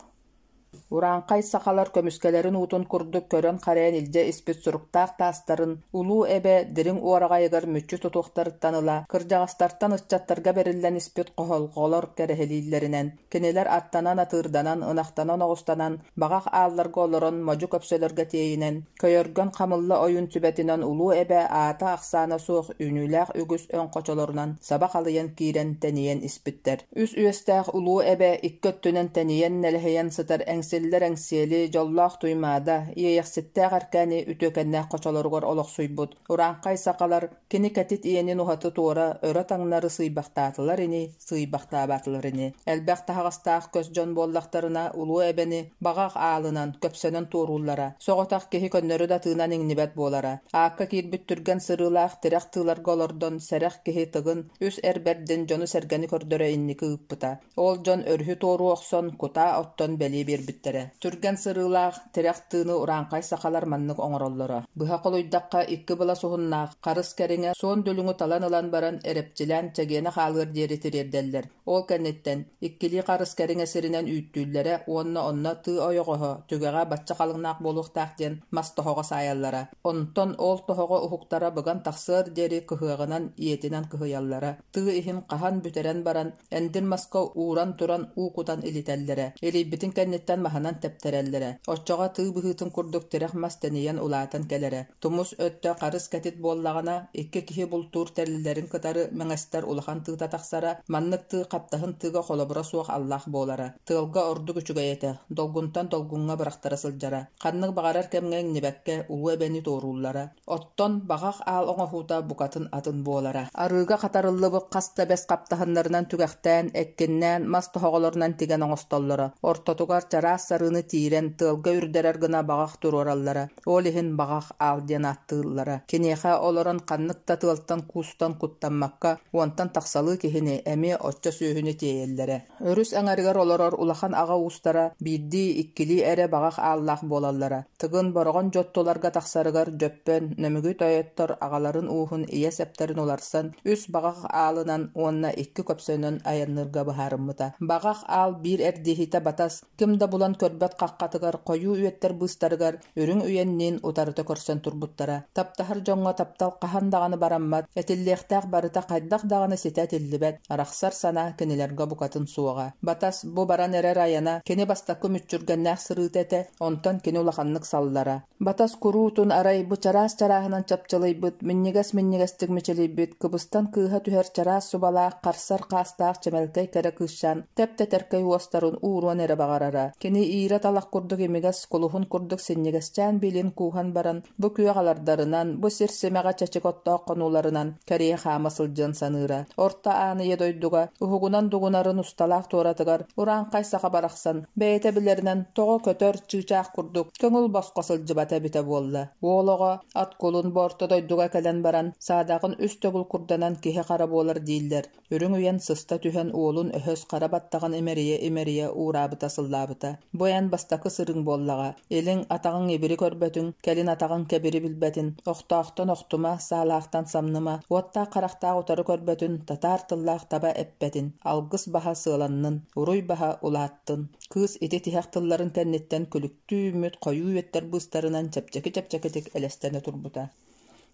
Урааҥхай сахалар көмүскэлэрин уутун курдук көрөн-харайан илдьэ испит суруктаах таастарын Улуу Эбэ дириҥ уораҕайыгар мүччү тутуохтарыттан ыла кырдьаҕастартан ыччаттарга бэриллэн испит хохолҕолор кэрэһилииллэринэн, кинилэр аттанан-атыырданан, ынахтанан-оҕустанан, баҕах аалларга олорон модьу көпсөлөргө тиэйинэн, Көйөргөн Хамылла ойуун сүбэтинэн Улуу Эбэ аата-ахсаана суох үүнүүлээх үгүс өҥ хочолорунан саба халыйан киирэн тэнийэн испиттэр. Үс үөстээх Улуу Эбэ икки өттүнэн тэнийэн нэлэһийэн сытар эҥсиллэр Эҥсиэли, дьоллоох Туймаада, Иэйэхситтээх Эркээни үтүөкэннээх хочолоругар олохсуйбут урааҥхай сахалар кини кэтит иэнин уһаты-туора өрө-таҥнары сыыйбахтаатылар ини, сыыйбахтаабатылар ини. Элбэх таһаҕастаах көс дьон буоллахтарына, Улуу Эбэни баҕах аалынан, көпсөнөн туорууллара. Соҕотох киһи көннөрү да тыынан иҥнибэт буолара. Аакка киирбит түргэн сырыылаах тирэх тыыларга олордон, сэрэх киһи Тыгын үс эр бэрдин дьону-сэргэни көрдөрө инники ыыппыта. Ол дьон өрүһү туоруу охсон, кутаа оттон бэлиэ биэрбиттэрэ. Түргэн сырыылаах, тирэх тыыны урааҥхай сахалар маннык оҥороллоро. Быһа холуйдахха, икки былас уһуннаах, харыс кэриҥэ суон дүлүҥү талан ылан баран, эрэпчилээн чэгиэнэ хаалыар диэри тириэрдэллэр. Ол кэнниттэн, иккилии харыс кэриҥэ сиринэн үүттүүллэрэ уонна онно тыы ойоҕоһо, түгэҕэ бачча халыҥнаах буолуохтаах диэн мас тоһоҕо саайаллара. Онтон ол тоһоҕо уһуктара быган тахсыар диэри кыһыаҕынан, ийэтинэн кыһыйаллара. Тыы иһин хаһан бүтэрэн баран, Эндир маска ууран туран уу кутан илитэллэрэ, илийбитин кэнниттэн маһынан тэптэрэллэрэ. Оччоҕо тыы быһыытын курдук тирэх мас тэнийэн улаатан кэлэрэ. Тумус өттө харыс кэтит буоллаҕына, икки киһи бултуур тэриллэрин кытары мэҥэстэр улахан тыыта тахсара, маннык тыы хаптаһын тыыга холобура суох аллаах буолара. Тыалга ордук үчүгэй этэ, долгунтан долгуҥҥа бырахтара сылдьара. Ханнык баҕарар кэмҥэ иҥнибэккэ Улуу Эбэни туорууллара. Оттон баҕах аал оҥоһуута букатын атын буолара. Арыыга хатарыллыбыт хас да бэс хаптаһыннарынан түгэхтээн, эккиннээн, мас тоһоҕолорунан тигэн оҥостоллоро. Ортотугар чараас сарыыны тиирэн, тыалга үрдэрэр гына баҕах туруораллара. Ол иһин баҕах аал диэн ааттыыллара. Киниэхэ олорон ханнык да тыалтан-куустан куттаммакка, уонтан тахсалыы киһини, эмиэ оччо сүөһүнү тиэйэллэрэ. Өрүс эҥэригэр олорор улахан аҕа уустара биирдии-иккилии эрэ баҕах ааллаах буолаллара. Тыгын Бороҕон Дьоттуларга тахсарыгар Дьөппөн, Нөмүгү тойоттор аҕаларын ууһун ийэ сэптэрин уларсан, үс баҕах аалынан уонна икки көпсөнөн айанныырга быһаарыммыта. Баҕах аал биир эрдииһитэ батас, ким да булан көрбөт хаххатыгар хойуу үөттэр быыстарыгар Үрүҥ Үйэнниин утарыта көрсөн турбуттара. Таптаһар дьоҥҥо таптал хаһан даҕаны бараммат, этиллиэхтээх барыта хайдах даҕаны ситэ этиллибэт, арахсар санаа кинилэргэ букатын суоҕа. Батас бу баран эрэр айана кини бастакы мүччүргэннээх сырыыта этэ, онтон кини улаханнык саллара. Батас куруутун арай бу чараас чарааһынан чапчылыйбыт, минньигэс-минньигэстик мичилийбит, кыбыстан кыыһа түһэр чараас субалаах, харсар хаастаах чэмэлкэй кэрэ кыысчаан тэп-тэтэркэй уостарын ууруон эрэ баҕарара. Кини иирэ талах курдук имигэс, кулуһун курдук синньигэсчээн биилин кууһан баран, бу күөх алардарынан, бу сир симэҕэ чэчик оттоох хонууларынан кэрийэ хаама сылдьыан саныыра. Орто Аан Ийэ дойдуга уһугунан дугунарын усталаах туоратыгар урааҥхай саха барахсан, бэйэтэ билэринэн тоҕо көтөр чыычаах курдук көҥүл босхо сылдьыбата эбитэ буолла. Уол оҕо ат кулун бу орто дойдуга кэлэн баран, саадаҕын үс төгүл курданан киһи-хара буолар дииллэр. Үрүҥ үйэн сыста түһэн уолун өһөс хара баттаҕын имэрийэ-имэрийэ уураабыта-сыллаабыта. Бу эн бастакы сырыыҥ буоллаҕа. Илиҥ атаҕыҥ ибири көрбөтүҥ, кэлин атаҕыҥ кэбири билбэтин, охтоохтон охтума, саалаахтан самныма, уоттаах харахтаах утары көрбөтүн, татаар тыллаах таба эппэтин, алгыс баһа сыаланнын, уруй баһа улааттын. Кыыс ити тиһэх тылларын кэнниттэн күлүктүү үүммүт хойуу үөттэр быыстарынан чэпчэки-чэпчэкитик элэстэнэ турбута.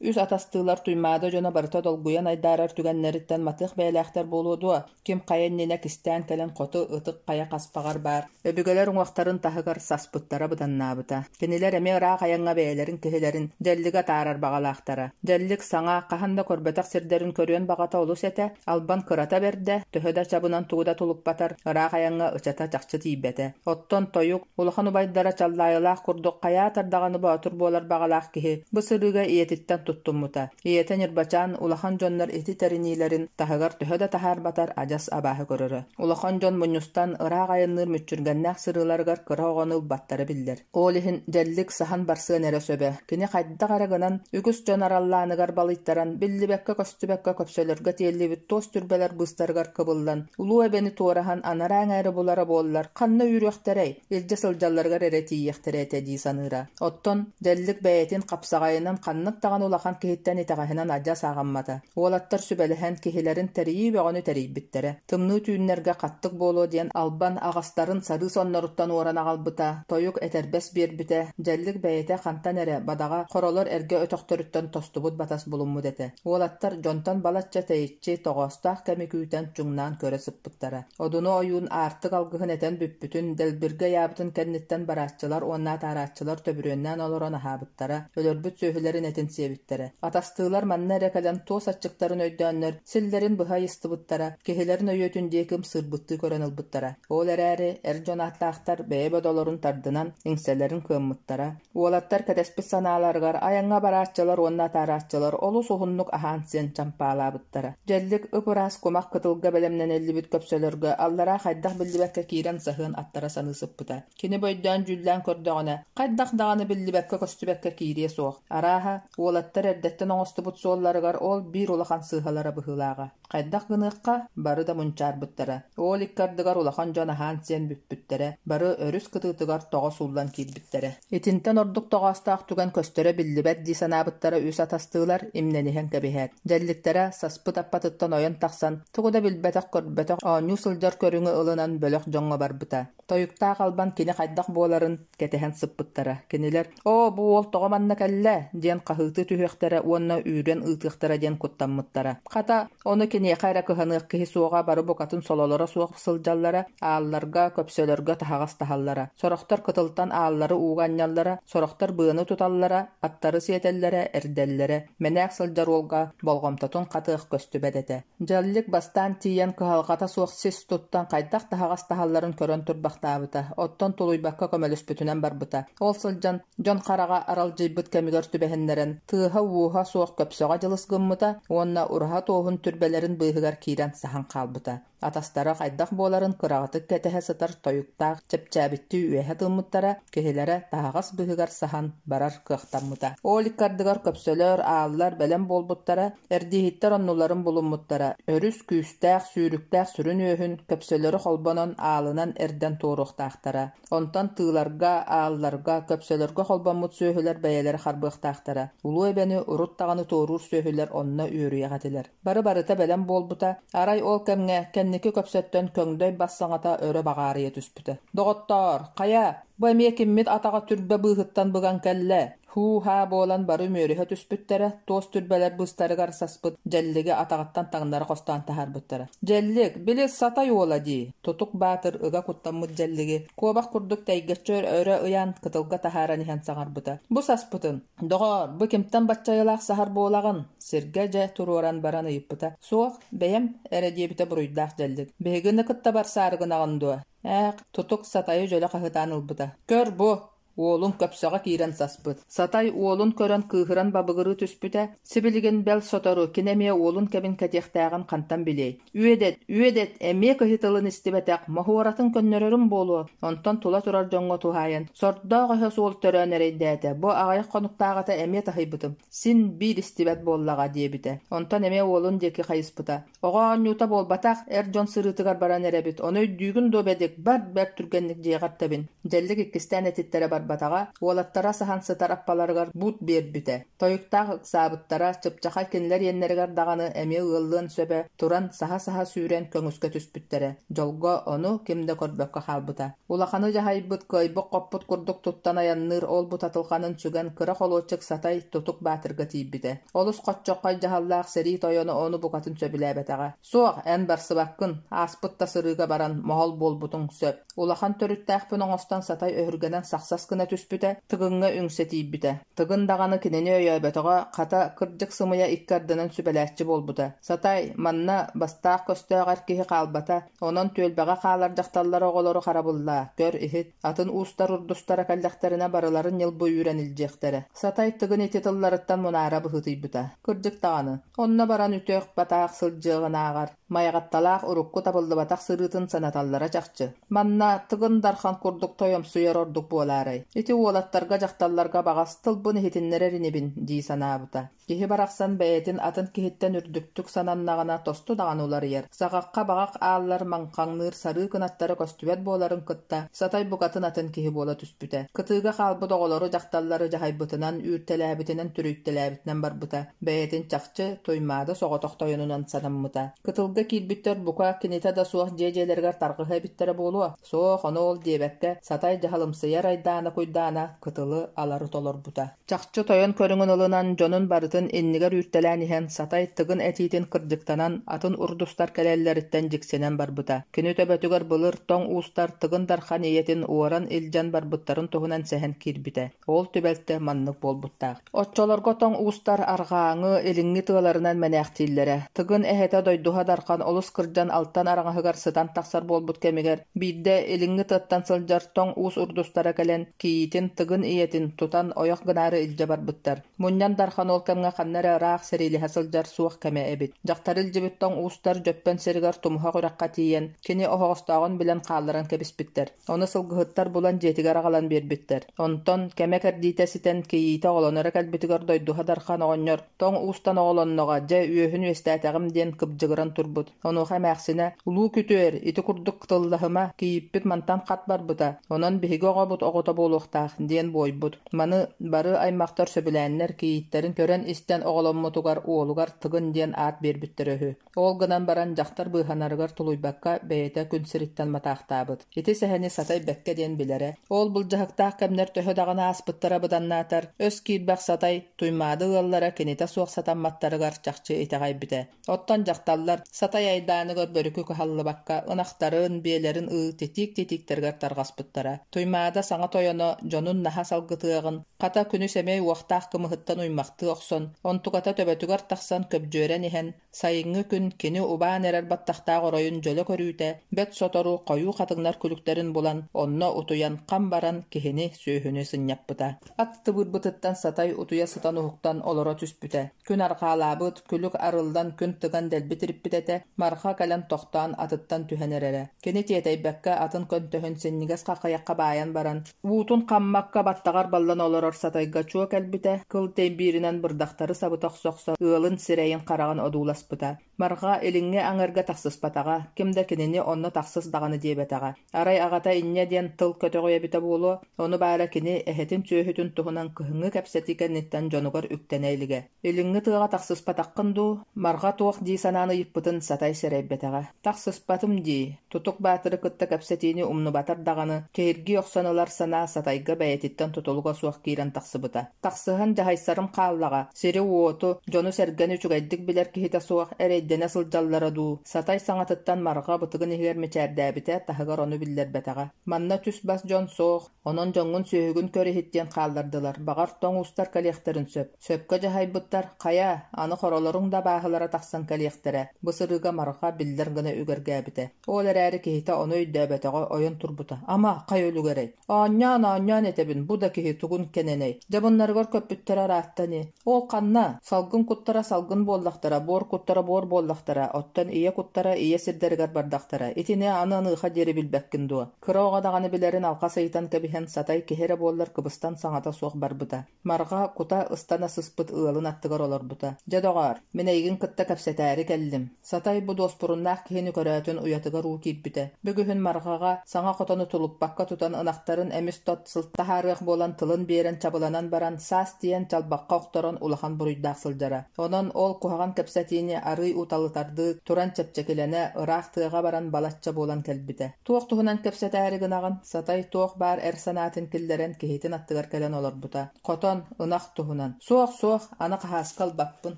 Үс атастыылар Туймаада дьоно барыта долгуйан айдаарар түгэннэриттэн матыах бэйэлээхтэр буолуо дуо, ким хайа иннинэ кистээн кэлэн хоту Ытык Хайа хаспаҕар баар өбүгэлэр уҥуохтарын таһыгар саспыттара быданнаабыта. Кинилэр эмиэ ыраах айаҥҥа бэйэлэрин киһилэрин Дьэллиги атаарар баҕалаахтара. Дьэллик саҥа, хаһан да көрбөтөх сирдэрин көрүөн баҕата олус этэ, Албан кырата бэрдэ, төһө да чабынан тугу да тулуппатар, ыраах айаҥҥа ычата чахчы тиийбэтэ. Оттон Тойук, улахан убайдара Чаллаайылаах курдук хайаатар даҕаны боотур буолар баҕалаах киһи, бу сырыыга ийэтиттэн туттуммута. Ийэтэ Ньырбачаан улахан дьоннор ити тэриниилэрин таһыгар төһө да таһаарбатар адьас абааһы көрөрө. Улахан дьон мунньустан ыраах айанныыр мүччүргэннээх сырыыларыгар кыра оҕону ылбаттара биллэр. Ол иһин дьэллик саһан барсыан эрэ сөбө. Кини хайдах эрэ гынан, үгүс дьон араллааныгар балыйтаран, биллибэккэ-көстүбэккэ көпсөлөргө тиэллибит туос түрбэлэр быыстарыгар кыбыллан, улуу эбэни туораһан анараа эҥээри булара буоллар, ханна үүрүөхтэрэй, илдьэ сылдьалларыгар эрэ тиийиэхтэрэ этэ дии саныыра. Оттон дьэллик бэйэтин хапсаҕайынан ханнык даҕаны улахан киһиттэн итэҕэһинэн адьас ааҕыммата. Уолаттар сүбэлэһэн, киһилэрин тэрийии бөҕөнү тэрийбиттэрэ. Тымныы түүннэргэ хаттык буолуо диэн Албан аҕастарын сарыы сонноруттан уоран аҕалбыта, тойук этэрбэс биэрбитэ, дьэллик бэйэтэ хантан эрэ, бадаҕа, хоролор эргэ өтөхтөрүттэн тостубут батас булуммут этэ. Уолаттар дьонтон балачча тэйиччи, тоҕоостоох кэми күүтэн чуҥнаан көрө сыппыттара. Одуну ойуун аартык алгыһын этэн бүппүтүн, дэлбиргэ ыйаабытын кэнниттэн барааччылар уонна атаарааччылар төбүрүөннээн олорон аһаабыттара, өлөрбүт сүөһүлэрин этин сиэбиттэрэ. Атастыылар манна эрэ кэлэн туос аччыктарын өйдөөннөр, силлэрин быһа ыйыстыбыттара, киһилэрин өйүөтүн диэки ымсыырбыттыы көрөн ылбыттара. Ол эрээри эр дьон ааттаахтар бэйэ бодолорун тардынан, иҥсэлэрин кыаммыттара. Уолаттар кэтэспит санааларыгар айаҥҥа барааччылар уонна атаарааччылар олус уһуннук аһаан-сиэн чампаалаабыттара. Дьэллик ып-ыраас кумах кытылга бэлэмнэниллибит көпсөлөргө аллараа хайдах биллибэккэ киирэн саһыан аттара саныы сыппыта. Кини бойдоон-дьүүллээн көрдөҕүнэ, хайдах даҕаны биллибэккэ-көстүбэккэ киириэ суох. Арааһа, уолаттар эрдэттэн оҥостубут суолларыгар ол биир улахан сыыһалара быһыылааҕа. Хайдах гыныахха, бары да мунчаарбыттара. Ол икки ардыгар улахан дьон аһаан-сиэн бүппүттэрэ, бары өрүс кытыытыгар тоҕо сууллан киирбиттэрэ. Итинтэн ордук тоҕоостоох түгэн көстөрө биллибэт дии санаабыттара үс атастыылар имнэниһэн кэбиһээт, дьэлликтэрэ саспыт аппатыттан ойон тахсан, тугу да билбэтэх-көрбөтөх оонньуу сылдьар көрүҥү ылынан бөлөх дьоҥҥо барбыта. Тойуктаах Албан кини хайдах буоларын кэтэһэн сыппыттара. Кинилэр «Оо, бу уол тоҕо манна кэллэ?» диэн хаһыытыы түһүөхтэрэ уонна үүрэн ыытыахтара диэн куттаммыттара. Хата, ону киниэхэ эрэ кыһаныах киһи суоҕа бары букатын сололоро суох сылдьаллара, аалларга, көпсөлөргө таһаҕас таһаллара. Сорохтор кытылтан ааллары ууга анньаллара, сорохтор быаны туталлара, аттары сиэтэллэрэ, эрдэллэрэ. Мэнээк сылдьар уолга болҕомтотун хатыах көстүбэт этэ. Дьаллик бастаан тиийэн кыһалҕата суох сис туттан хайдах таһаҕас таһалларын көрөн турбахтаабыта, оттон тулуйбакка көмөлөспүтүнэн барбыта. Ол сылдьан, дьон хараҕа аралдьыйбыт кэмигэр түбэһиннэрэн, тыаһа-ууһа суох көпсөҕө дьылыс гыммыта уонна ураһа туоһун түрбэлэрин быыһыгар киирэн саһан хаалбыта. Атастара хайдах буоларын кыраҕытык кэтэһэ сытар тойуктаах чэпчээбиттии үөһэ тыыммыттара, киһилэрэ таһаҕас быыһыгар саһан барар кыахтаммыта. Ол икки ардыгар көпсөлөр, ааллар бэлэм буолбуттара, Эрдииһиттэр оннуларын булуммуттара, өрүс күүстээх, сүүрүктээх сүрүн үөһүн көпсөлөрү холбонон аалынан эрдэн туоруохтаахтара. Онтон тыыларга, аалларга, көпсөлөргө холбоммут сүөһүлэр бэйэлэрэ харбыахтаахтара. Улуу Эбэни урут даҕаны туоруур сүөһүлэр онно үөрүйэх этилэр. Бары-барыта бэлэм буолбута, арай ол кэмҥэ кэнники көпсөттөн көҥдөй бас саҥата өрө баҕаарыйа түспүтэ. «Доҕоттоор, хайа, бу эмиэ киммит атаҕа түрбэ быыһыттан быган кэллэ? Һуу-һаа буолан бары үмүөрүһэ түспүттэрэ, туос түрбэлэр быыстарыгар саспыт Дьэллиги атаҕыттан таҥнары хостоон таһаарбыттара. «Дьэллик, били Сатай уола дии!» Тутук Баатыр ыга куттаммыт Дьэллиги куобах курдук тэйгэччи өрө ыйаан кытылга таһааран иһэн саҥарбыта. «Бу саспытын, доҕоор, бу кимтэн баччайылаах саһар буолаҕын?» Сиргэ дьэ туруоран баран ыйыппыта. «Суох, бэйэм», эрэ диэбитэ буруйдаах Дьэллик. «Биһигини кытта барсаары гынаҕын дуо?» «Ээх, Тутук Сатайы дьөлө хаһытаан ылбыта. «Көр бу, Уолун көпсөҕө киирэн саспыт. Сатай уолун көрөн кыыһыран бабыгырыы түспүтэ, сибилигин бэл сотору кини эмиэ уолун кэбин кэтиэхтээҕин хантан билиэй. Үөдэт, үөдэт, эмиэ киһи тылын истибэтэх, моһуоратын көннөрөрүм буолуо, онтон тула турар дьоҥҥо туһаайан, сордоох өһөс уол төрөөн эрэйдээтэ, бу аҕыйах хонуктааҕыта эмиэ таһыйбытым, син биир истибэт буоллаҕа диэбитэ. Онтон эмиэ уолун диэки хайыспыта. Оҕо оонньуута буолбатах, эр дьон сырыытыгар баран эрэбит, ону өйдүүгүн дуо бэдик, бар бэрт түргэнник дьиэҕэр тэбин. Дьэллик иккистээн этиттэрэ барбыта. барбатаҕа, уолаттара саһан сытар аппаларыгар буут биэрбитэ. Тойуктаах ыксаабыттара, чыпчахай кинилэр иэннэригэр даҕаны эмиэ ыаллыан сөбө, туран саһа-саһа сүүрэн көҥүскэ түспүттэрэ. Дьолго, ону ким да көрбөккө хаалбыта. Улаханы дьаһайбыт, кыайбыт-хоппут курдук туттан айанныыр ол-бу татылҕанын сүгэн кыра холуочук Сатай Тутук Баатырга тиийбитэ. Олус хоччоххой дьаһаллаах сэрии тойоно ону букатын сөбүлээбэтэҕэ. Суох, эн барсыбаккын, ааспыт да сырыыга баран моһол буолбутуҥ сөп. Улахан төрүттээхпин оҥостон Сатай өһүргэнэн сахсас гына түспүтэ, Тыгыҥҥа үҥсэ тиийбитэ. Тыгын даҕаны кинини өйөөбөтөҕө, хата, кырдьык-сымыйа икки ардынан сүбэлээччи буолбута. Сатай, манна бастаах-көстөөх эр киһи хаалбата, онон түөлбэҕэ хаалар дьахталлары оҕолору харабыллаа, көр-иһит, атын уустар урдустара кэллэхтэринэ барыларын ньылбы үүрэн илдьиэхтэрэ. Сатай Тыгын ити тылларыттан мунаара быһыытыйбыта. Кырдьык даҕаны, онно баран үтүөх-батаах сылдьыаҕынааҕар, Майаҕатталаах урукку табыллыбатах сырыытын санаталлара чахчы. Манна Тыгын Дархан курдук тойомсуйар ордук буолаарай? Ити уолаттарга, дьахталларга баҕас тылбын иһитиннэрэр инибин дии санаабыта. Киһи барахсан бэйэтин атын киһиттэн үрдүктүк сананнаҕына тосту даҕаны уларыйар. Саҕахха баҕах ааллар маҥхаҥныыр сарыы кынаттара көстүбэт буоларын кытта Сатай букатын атын киһи буола түспүтэ. Кытыыга хаалбыт оҕолору, дьахталлары дьаһайбытынан, үүртэлээбитинэн, түрүйтэлээбитинэн барбыта. Бэйэтин чахчы Туймаада соҕотох тойонунан санаммыта. Кытылга киирбиттэр бука кинитэ да суох дьиэ-дьиэлэригэр тарҕаһа эбиттэрэ буолуо. Суох, ону ол диэбэккэ, Сатай дьаһалымсыйар айдаана-куйдаана кытылы алары толорбута. Чахчы тойон көрүҥүн ылынан, дьонун барытын иннигэр үүртэлээн иһэн, Сатай Тыгын этиитин кырдьыктанан, атын урдустар кэлэллэриттэн дьиксинэн барбыта. Кини төбөтүгэр былыр тоҥ уустар Тыгын Дархан ийэтин уоран илдьэн барбыттарын туһунан сэһэн киирбитэ. Ол түбэлтэ маннык буолбуттаах. Оччолорго тоҥ уустар арҕааҥы, илиҥҥи тыаларынан мэнээхтииллэрэ. Тыгын эһэтэ Дойдуһа Дархан олус кырдьан алтан араҥаһыгар сытан тахсар буолбут кэмигэр, биирдэ илиҥҥи тыаттан сылдьар тоҥ уус урдустара кэлэн, кийиитин, Тыгын ийэтин, тутан ойох гынаары илдьэ барбыттар. Мунньан Дархан ол кэмҥэ ханна эрэ ыраах сэриилэһэ сылдьар суох кэмэ эбит. Дьахтары илдьибит тоҥ уустар Дьөппөн сиригэр Тумуһах үрэххэ тиийэн, кини оһоҕостооҕун билэн хаалларан кэбиспиттэр. Ону сылгыһыттар булан дьиэтигэр аҕалан биэрбиттэр. Онтон кэмэ-кэрдиитэ ситэн, кийиитэ оҕолоноро кэлбитигэр Дойдуһа Дархан оҕонньор тоҥ уустан оҕолонноҕо, дьэ үөһүн үөстээтэҕим диэн кыбдьыгыран турбут. Онуоха эмээхсинэ: «Улуу күтүөр, ити курдук тыллаһыма, кийииппит мантан хат барбыта, онон биһиги оҕобут оҕото буолуохтаах» диэн буойбут. Маны бары аймахтар сөбүлээннэр кийииттэрин көрөн-истэн оҕоломмутугар уолугар Тыгын диэн аат биэрбиттэрэ үһү. Ол гынан баран дьахтар быыһанарыгар тулуйбакка бэйэтэ күн сириттэн матаахтаабыт. Ити сэһэни Сатай бэккэ диэн билэрэ. Ол былдьаһыктаах кэмнэр төһө даҕаны ааспыттара быданнаатар, өс киирбэх Сатай, Туймаады ыаллара кинитэ суох сатамматтарыгар чахчы итэҕэйбитэ. Оттон дьахталлар Сатай айдааныгар бөрүкү кыһаллыбакка ынахтарын, биэлэрин ыы титиик-титииктэригэр тарҕаспыттара. Туймаада саҥа тойоно дьонун наһаа салгытыаҕын, хата күнү сэмэй уохтаах кымыһыттан уймахтыы охсон, онтуката төбөтүгэр тахсан көбдьүөрэн иһэн, Сайыҥҥы күн кини убаан эрэр баттахтаах оройун дьөлө көрүүтэ, бэрт сотору хойуу хатыҥнар күлүктэрин булан, онно утуйан хам баран киһини, сүөһүнү сынньаппыта. Ат тыбыырбытыттан Сатай утуйа сытан уһуктан олоро түспүтэ. Күн арҕаалаабыт, күлүк арыллан күн тыган дэлби тириппит этэ, Марха кэлэн тохтоон атыттан түһэн эрэрэ. Кини тиэтэйбэккэ атын көнтөһүн синньигэс хахыйахха баайан баран, Уутун хаммакка баттаҕар баллан олорор Сатайга чуо кэлбитэ, кыл тэйбииринэн бырдахтары сабыта охсо-охсо ыалын сирэйин-хараҕын одууласпыта. Марҕа илиҥҥи аҥарга тахсыспатаҕа, ким да кинини онно тахсыс даҕаны диэбэтэҕэ. Арай аҕата инньэ диэн тыл көтөҕүө эбитэ буолуо, ону баара кини эһэтин сүөһүтүн туһунан кыһыҥҥы кэпсэтии кэнниттэн дьонугар үктэнэ илигэ. Илиҥҥи тыаҕа тахсыспатаххын дуу? Марҕа туох дии санаан ыйыппытын Сатай сэрэйбэтэҕэ. Тахсыспатым дии, Тутук Баатыры кытта кэпсэтиини умнубатар даҕаны, киһиргии охсон ылар санаа Сатайга бэйэтиттэн тутулуга суох киирэн тахсыбыта. Тахсыһан дьаһайсарым хааллаҕа, сири-уоту, дьону-сэргэни үчүгэйдик билэр киһитэ суох эрэйдэнэ сылдьаллара дуу, Сатай саҥатыттан Марҕа бытыгын иһигэр мичээрдээбитэ, таһыгар ону биллэрбэтэҕэ. Манна түс-бас дьон суох, онон дьоҥҥун сүөһүгүн көр иһит диэн хааллардылар, баҕар тоҥ уустар кэлиэхтэрин сөп. Сөпкө дьаһайбыттар, хайа, аны хоролоруҥ да абааһылара тахсан кэлиэхтэрэ, бу сырыыга Марха биллэр гына үгэргээбитэ. Ол эрээри киһитэ ону өйдөөбөтөҕө, ойон турбута. Ама, хайа үлүгэрэй? Оонньоон, оонньоон этэбин, бу да киһи тугун кэнэнэй? Дьабыннарыгар көппүттэрэ ыраатта ини. Ол ханна? Салгын куттара салгын буоллахтара, буор куттара буор буоллахтара, оттон ийэ куттара ийэ сирдэригэр бардахтара. Итини аны аныаха диэри билбэккин дуо? Кыра оҕо даҕаны билэрин алҕас ыйытан кэбиһэн, сатай киһи эрэ буоллар кыбыстан саҥата суох барбыта. Марҕа кута ыстана сыспыт ыалын аттыгар олорбута. «Дьэ, доҕоор, мин эйигин кытта кэпсэтээри кэллим». Сатай бу дуоспуруннаах киһини көрөөтүн уйатыгар уу киирбитэ. Бүгүһүн Марҕаҕа саҥа хотону тулуппакка тутан ынахтарын эмис тот сыл таһаарыах буолан тылын биэрэн чабыланан баран, саас тиийэн чалбахха охторон улахан буруйдаах сылдьара. Онон ол куһаҕан кэпсэтиини арыый уталытардыы туран чэпчэкилэнэ, ыраах тыаҕа баран балачча буолан кэлбитэ. Туох туһунан кэпсэтээри гынаҕын? Сатай туох баар эр санаатын киллэрэн киһитин аттыгар кэлэн олорбута. Хотон, ынах туһунан. Суох, суох, аны хаһааска ылбаппын.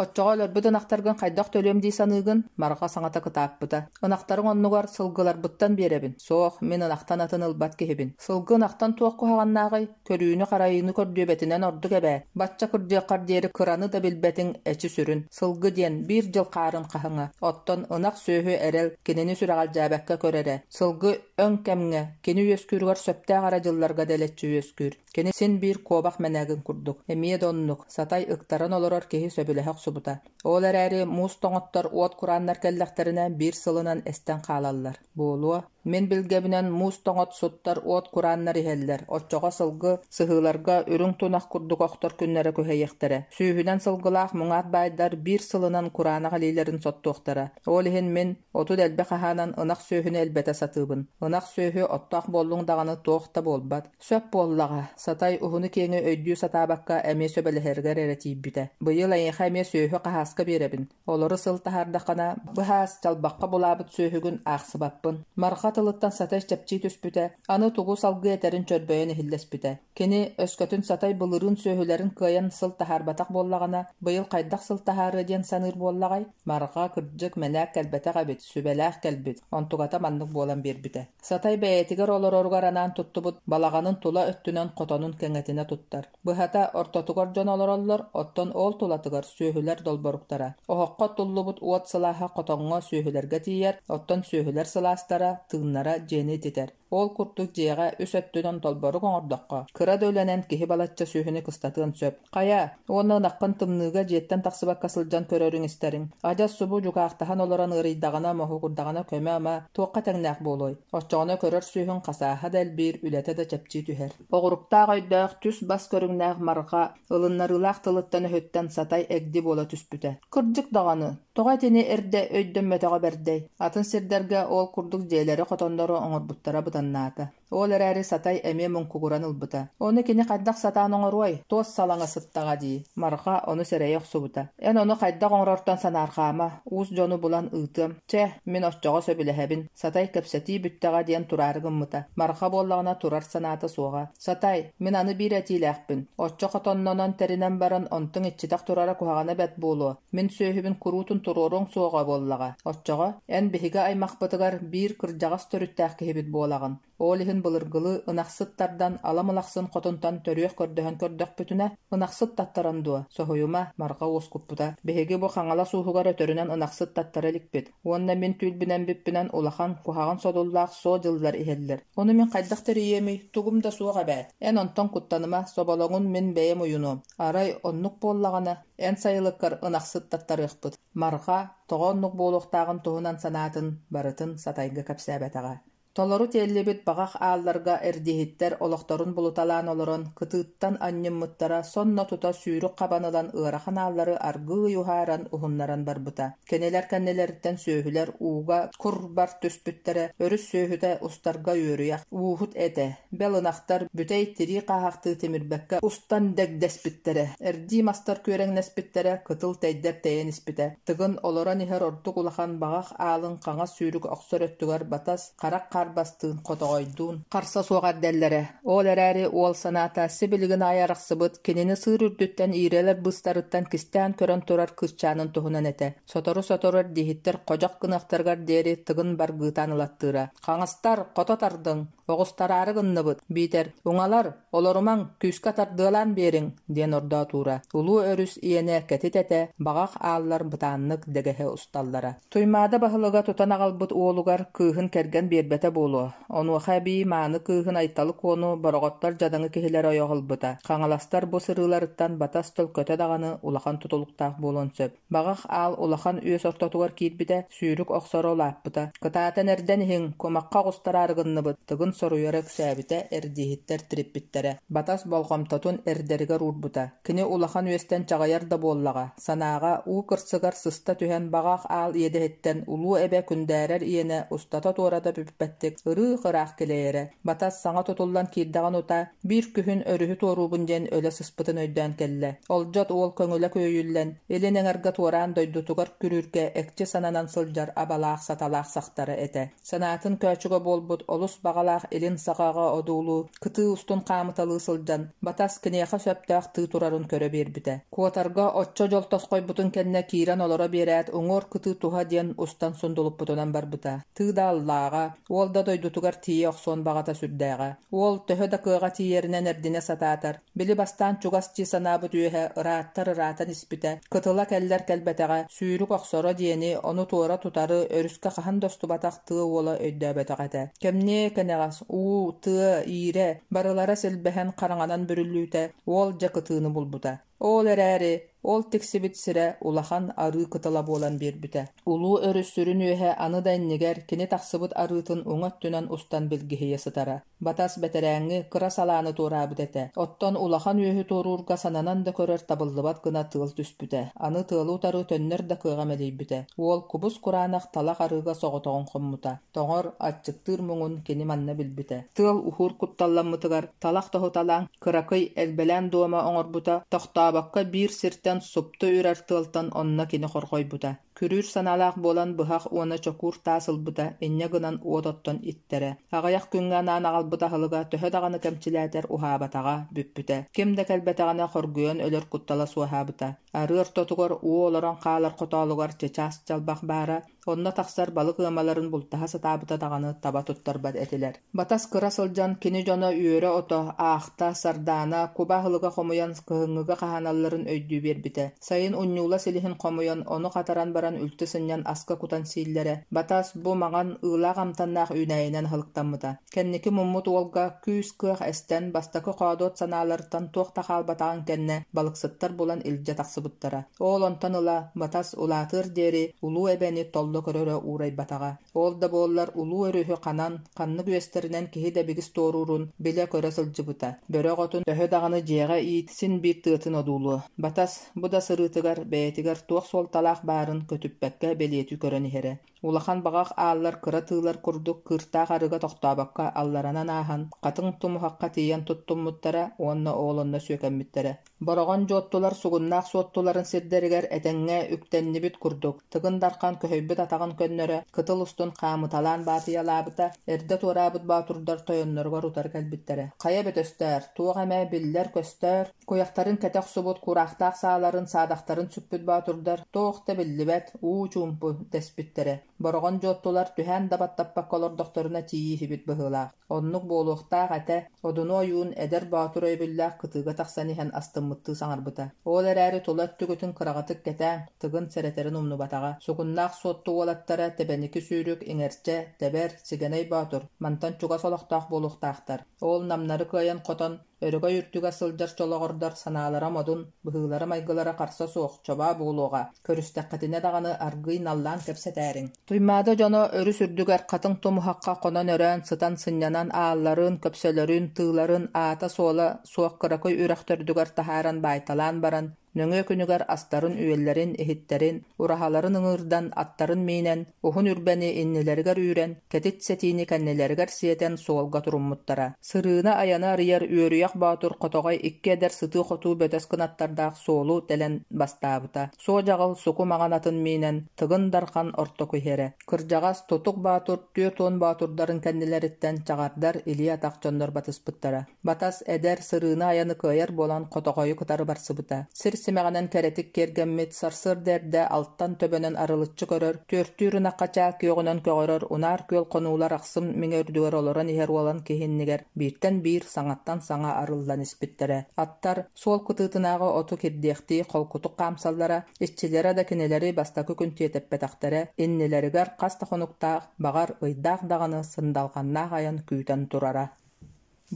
Оччоҕо өлөрбүт ынахтаргын хайдах төлүөм дии саныыгын? Марҕа саҥата кытааппыта. Ынахтарыҥ оннугар сылгыларбыттан биэрэбин. Суох, мин ынахтан атын ылбат киһибин. Сылгы ынахтан туох куһаҕаннааҕый? Көрүүнү-харайыыны көрдүөбэтинэн ордук эбээт. Бачча кырдьыаххар диэри кыраны да билбэтиҥ эчи сүрүн. Сылгы диэн биир дьыл хаарын хаһыҥа. Оттон ынах сүөһү эрэл кинини сүрэҕэлдьээбэккэ көр эрэ. Сылгы өҥ кэмҥэ, кини үөскүүрүгэр сөптөөх эрэ дьылларга дэлэччи үөскүүр. Кини син биир куобах мэнээгин курдук. Эмиэ да оннук, сатай ыктаран олорор киһи сөбүлэһэ охсубута. Ол эрээри муус тоҥоттор уот курааннар кэллэхтэринэ биир сылынан эстэн хаалаллар. Буолуо. Мин билгэбинэн муус тоҥот суттар уот курааннар иһэллэр. Оччоҕо сылгы сыһыыларга үрүҥ тунах курдук охтор күннэрэ күһэйиэхтэрэ. Сүүһүнэн сылгылаах муҥаат баайдар биир сылынан кураанах илиилэрин соттуохтара. Ол иһин мин отут элбэх аһаанан ынах сүөһүнү элбэтэ сатыыбын. Ынах сүөһү оттоох буоллуҥ даҕаны туох да буолбат. Сөп буоллаҕа, Сатай уһуну-киэҥи өйдүү сатаабакка эмиэ сөбүлэһэригэр эрэ тиийбитэ. Быйыл эйиэхэ эмиэ сүөһү хаһааска биэрэбин. Олору сыл таһаардаххына, быһаас, чалбахха булаабыт сүөһүгүн аахсыбаппын. Марха тылыттан Сатай чэпчии түспүтэ, аны тугу салгыы этэрин чөрбөйөн иһиллэспитэ. Кини, өскөтүн Сатай былырыын сүөһүлэрин кыайан сыл таһаарбатах буоллаҕына, быйыл хайдах сыл таһаарыа диэн саныыр буоллаҕай? Марха, кырдьык, мэнээк кэлбэтэх эбит, сүбэлээх кэлбит, онтуката маннык буолан биэрбитэ. Сатай бэйэтигэр олороругар анаан туттубут балаҕанын тула өттүнэн хотонун кэҥэтинэ туттар. Быһата, ортотугар дьон олороллор, оттон ол тулатыгар сүөһүлэр долборуктара. Оһоххо туллубут уот сылааһа хотоҥҥо сүөһүлэргэ тиийэр, оттон сүөһүлэр сылаастара, тыыннара дьиэни ититэр. Ол курдук дьиэҕэ үс өттүнэн долборук оҥордоххо, кыра да үлэнэн киһи балачча сүөһүнү кыстатыан сөп. Хайа, уонна ынаххын тымныыга дьиэттэн тахсыбакка сылдьан көрөрүҥ-истэриҥ. Адьас субу дьукаахтаһан олорон ыарыйдаҕына, моһуогурдаҕына көмө-ама туохха тэҥнээх буолуой? Оччоҕуна көрөр сүөһүҥ хасааһа да элбиир, үлэтэ да чэпчии түһэр. Оҕуруктаах өйдөөх, түс-бас көрүҥнээх Марҕа ылыннарыылаах тылыттан-өһүттэн сатай эгди буола түспүтэ. Кырдьык даҕаны, тоҕо итини эрдэ өйдөммөтөҕө бэрдэй? Атын сирдэргэ ол курдук дьиэлэри-хотоннору оҥорбуттара быданнаата. Ол эрээри Сатай эмиэ муҥкугуран ылбыта. Ону кини хайдах сатаан оҥоруой? Туос салаҥа сыттаҕа дии. Марха ону сэрэйэ охсубута. Эн ону хайдах оҥорортон санаарҕаама, уус дьону булан ыытыам. Чэ, мин оччоҕо сөбүлэһэбин. Сатай кэпсэтии бүттэҕэ диэн тураары гыммыта. Марха буоллаҕына турар санаата суоҕа. Сатай, мин аны биир этиилээхпин. Оччо хотоннонон тэринэн баран онтуҥ иччитэх турара куһаҕана бэрт буолуо. Мин сүөһүбүн куруутун туруоруоҥ суоҕа буоллаҕа. Оччоҕо эн биһиги аймахпытыгар биир кырдьаҕас төрүттээх киһибит буолаҕын. Ол иһин былыргылыы ынахсыт тардан ала мылахсын хотунтан төрүөх көрдөһөн көрдөхпүтүнэ, ынахсыт таттаран дуо? Соһуйума, Марҕа уоскуппута. Биһиги бу Хаҥалас ууһугар өтөрүнэн ынахсыт таттара иликпит. Уонна мин түүл-бинэн бүппүнэн улахан, куһаҕан содуллаах суо дьыллар иһэллэр. Ону мин хайдах тэрийиэмий, тугум да суох эбээт. Эн онтон куттаныма, соболоҥун мин бэйэм уйунуом. Арай оннук буоллаҕына, эн сайылыккар ынахсыт таттарыахпыт. Марҕа тоҕо оннук буолуохтааҕын туһунан санаатын барытын Сатайга кэпсээбэтэҕэ. Толору тиэллибит баҕах аалларга эрдииһиттэр олохторун булуталаан олорон кытыыттан анньыммыттара сонно тута сүүрүк хабан ылан ыарахан ааллары аргыый уһааран уһуннаран барбыта. Кинилэр кэннилэриттэн сүөһүлэр ууга кур-бар түспүттэрэ, өрүс сүөһүтэ устарга үөрүйэх, ууһут этэ. Бэл ынахтар бүтэй тирии хааһахтыы тимирбэккэ устан дэгдэспиттэрэ, эрдии мастар күөрэҥнэспиттэрэ, кытыл тэйдэр тэйэн испитэ. Тыгын олорон иһэр ордук улахан баҕах аалын хаҥас сүүрүк охсор өттүгэр батас, харах харбастыын, хотоҕойдуун харса суох эрдэллэрэ. Ол эрээри уол санаата сибилигин аайы арахсыбыт, кинини сыыр үрдүттэн иирэлэр быыстарыттан кистээн көрөн турар кыысчаанын туһунан этэ. Сотору-сотору эрдииһиттэр ходьох гыныахтарыгар диэри Тыгын баргыытаан ылаттыыра. «Хаҥастар, хото тардыҥ! Оҕустараары гынныбыт, биитэр «Уҥалар, олорумаҥ, күүскэ тардыалаан биэриҥ» диэн ордоотуура. Улуу өрүс иэнэ кэтит этэ, баҕах ааллар бытааннык дэгэһэ усталлара. Туймаада баһылыга тутан аҕалбыт уолугар кыыһын кэргэн биэрбэтэ буолуо. Онуоха эбии мааны кыыһын Айталы Куону бороҕоттор дьадаҥы киһилэрэ ойох ылбыта. Хаҥаластар бу сырыыларыттан батас төлкөтө даҕаны улахан тутулуктаах буолуон сөп. Баҕах аал улахан үөс ортотугар киирбитэ, сүүрүк охсоро улааппыта. Кытаатан эрдэн иһиҥ, кумахха оҕустараары гынныбыт, Тыгын соруйара үксээбитэ, эрдииһиттэр тириппиттэрэ. Батас болҕомтотун эрдэригэр уурбута. Кини улахан үөстэн чаҕыйар да буоллаҕа, санааҕа уу кырсыгар сыста түһэн баҕах аал иэдэһиттэн улуу эбэ күндээрэр иэнэ устата-туората бүппэттик кэрэтик, ырыых-ыраах килэйэрэ. Батас саҥа тутуллан киирдэҕин утаа, биир күһүн өрүһү туоруубун диэн өлө сыспытын өйдөөн кэллэ. Олдьот уол көҥүлэ күөйүллэн, илин эҥэргэ туораан дойдутугар күрүүргэ экчи сананан сылдьар абалаах-саталаах сахтара этэ. Санаатын көөчүгэ буолбут олус баҕалаах илин саҕаҕа одуулуу, кытыы устун хаамыталыы сылдьан, Батас киниэхэ сөптөөх тыы турарын көрө биэрбитэ. Куотарга оччо дьол тосхойбутун кэннэ киирэн олоро биэрээт, уҥуор кытыы туһа диэн устан сундулуппутунан барбыта. Тыы да аллааҕа, уол да дойдутугар тиийэ охсуон баҕата сүрдээҕэ. Уол төһө да кыаҕа тиийэринэн эрдинэ сатаатар, били бастаан чугас дии санаабыт үөһэ ырааттар ыраатан испитэ, кытыла кэллэр кэлбэтэҕэ, сүүрүк охсоро диэни, ону туора тутары өрүскэ хаһан да устубатах тыа уола өйдөөбөтөх этэ. Кэмниэ кэнэҕэс уу, тыа, иирэ барылара силбэһэн хараҥанан бүрүллүүтэ уол дьэ кытыыны булбута. Ол эрээри ол тиксибит сирэ улахан арыы кытыла буолан биэрбитэ. Улуу өрүс сүрүн үөһэ аны да иннигэр кини тахсыбыт арыытын уҥа өттүнэн устан билгиһийэ сытара. Батас бэтэрээҥҥи кыра салааны туораабыт этэ. Оттон улахан үөһү туоруурга сананан да көрөр табыллыбат гына тыал түспүтэ. Аны тыалы утары төннөр да кыаҕа мэлийбитэ. Уол кубус-кураанах талах арыыга соҕотоҕун хоммута. Тоҥор, аччыктыыр муҥун кини манна билбитэ. Тыал уһуур кутталламмытыгар талах тоһуталаан кыракый элбэлээн дуома оҥорбута, тохтообокко биир сиртэн супту үрэр тыалтан онно кини хорҕойбута. Күрүүр санаалаах буолан быһах уонна чокуур таас ылбыта, инньэ гынан уот оттон иттэрэ. Аҕыйах күҥҥэ анаан аҕалбыт аһылыга төһө даҕаны кэмчилээтэр уһаабатаҕа, бүппүтэ. Ким да кэлбэтэҕинэ хоргуйан өлөр куттала суоһаабыта. Арыы ортотугар уу олорон хаалар хотоолугар чычаас чалбах баара, онно тахсар балык ыамаларын бултаһа сатаабыта даҕаны таба туттарбат этилэр. Батас кыра сылдьан кини дьоно үөрэ ото, аахта, сардаана, куба аһылыга хомуйан кыһыҥҥыга хаһааналларын өйдүү биэрбитэ. Сайын унньуула силиһин хомуйан, ону хатаран баран үлтү сынньан аска кутан сииллэрэ. Батас бу маҥан, ыылаах амтаннаах үүнээйинэн аһылыктаммыта. Кэнники муммут уолга күүс-кыах эстэн, бастакы хоодуот санааларыттан туох да хаалбатаҕын кэннэ балыксыттар булан илдьэ тахсыбыттара. Ол онтон ыла Батас улаатыар диэри улуу эбэни толло көрөрө уурайбатаҕа. Ол да буоллар улуу өрүһү ханан, ханнык үөстэринэн киһи дэбигис туоруурун билэ-көрө сылдьыбыта. Бөрө оҕотун төһө даҕаны дьиэҕэ иит, син биир тыатын одуулуо. Батас бу да сырыытыгар бэйэтигэр туох суолталаах баарын көтүппэккэ бэлиэтии көрөн иһэрэ. Улахан баҕах ааллар кыра тыылар курдук кыыртаах арыыга тохтообокко алларанан ааһан, хатыҥ тумуһахха тиийэн туттуммуттара уонна ол онно сүөкэммиттэрэ. Бороҕон дьуоттулар сугуннаах суоттуларын сирдэригэр этэҥҥэ үктэннибит курдук, Тыгын Дархан көһүйбүт атаҕын көннөрө, кытыл устун хаамыталаан баатыйалаабыта, эрдэ туораабыт боотурдар тойонноругар утары кэлбиттэрэ. Хайа бөтөстөөр, туох эмэ биллэр-көстөр, куйахтарын кэтэ охсубут кураахтаах сааларын, саадахтарын сүкпүт боотурдар туох да биллибэт, уу чуумпу дэспиттэрэ. Бороҕон дьуоттулар түһээн да баттаппакка олордохторуна тиийииһибит быһыылаах. Оннук буолуохтаах этэ, Одуну ойуун эдэр боотур өйөбүллээх кытыыга тахсан иһэн астыммыттыы саҥарбыта. Ол эрээри тула өттүгүтүн кыраҕытык кэтээн, Тыгын сэрэтэрин умнубатаҕа. Сугуннаах Суотту уолаттара Тэбэники сүүрүк, Иҥэрчэ, Тэбэр, Сигэнэй Боотур мантан чугас олохтоох буолуохтаахтар. Ол намнары кыайан хотон, Өрөгөй үрдүгэр сылдьар чолоҕордор санаалара модун, быһыылара-майгылара харса суох, чобоо буолуоҕа, көрүстэххитинэ даҕаны аргыый наллаан кэпсэтээриҥ. Туймаада дьоно өрүс үрдүгэр хатыҥ тумуһахха хонон-өрөөн сытан сынньанан аалларын, көпсөлөрүн, тыыларын аата-суола суох кыракый үрэх төрдүгэр таһааран баайталаан баран, Нөҥүө күнүгэр астарын-үөллэрин, иһиттэрин, ураһаларын ыҥыырдан, аттарын миинэн, уһун үрбэни иннилэригэр үүрэн, кэтит сэтиини кэннилэригэр сиэтэн суолга туруммуттара. Сырыыны-айаны арыйар үөрүйэх боотур хотоҕой икки эдэр сытыы-хотуу бөтөс кынаттардаах суолу тэлэн бастаабыта. Суодьаҕыл суку маҥан атын миинэн, Тыгын Дархан ортоку иһэрэ. Кырдьаҕас Тутук Боотур 40 боотурдарын кэннилэриттэн чаҕардар илии-атах дьоннор батыспыттара. Батас эдэр, сырыыны-айаны кыайар буолан хотоҕойу кытары барсыбыта. Сир симэҕинэн кэрэтик киэргэммит, сарсыарда эрдэ алтан төбөнөн арылыччы көрөр, түөртүүр ынахха чаа күөҕүнэн көҕөрөр унаар күөл хонуулар ахсым миҥэ үрдүгэр олорон иһэр уолан киһи иннигэр бииртэн биир, саҥаттан саҥа арыллан испиттэрэ. Аттар, суол кытыытынааҕы оту кирдиэхтии холкутук хаамсаллара, иччилэрэ да кинилэри бастакы күн тиэтэппэтэхтэрэ, иннилэригэр хас да хонуктаах, баҕар, ыйдаах даҕаны сындалҕаннаах айан күүтэн турара.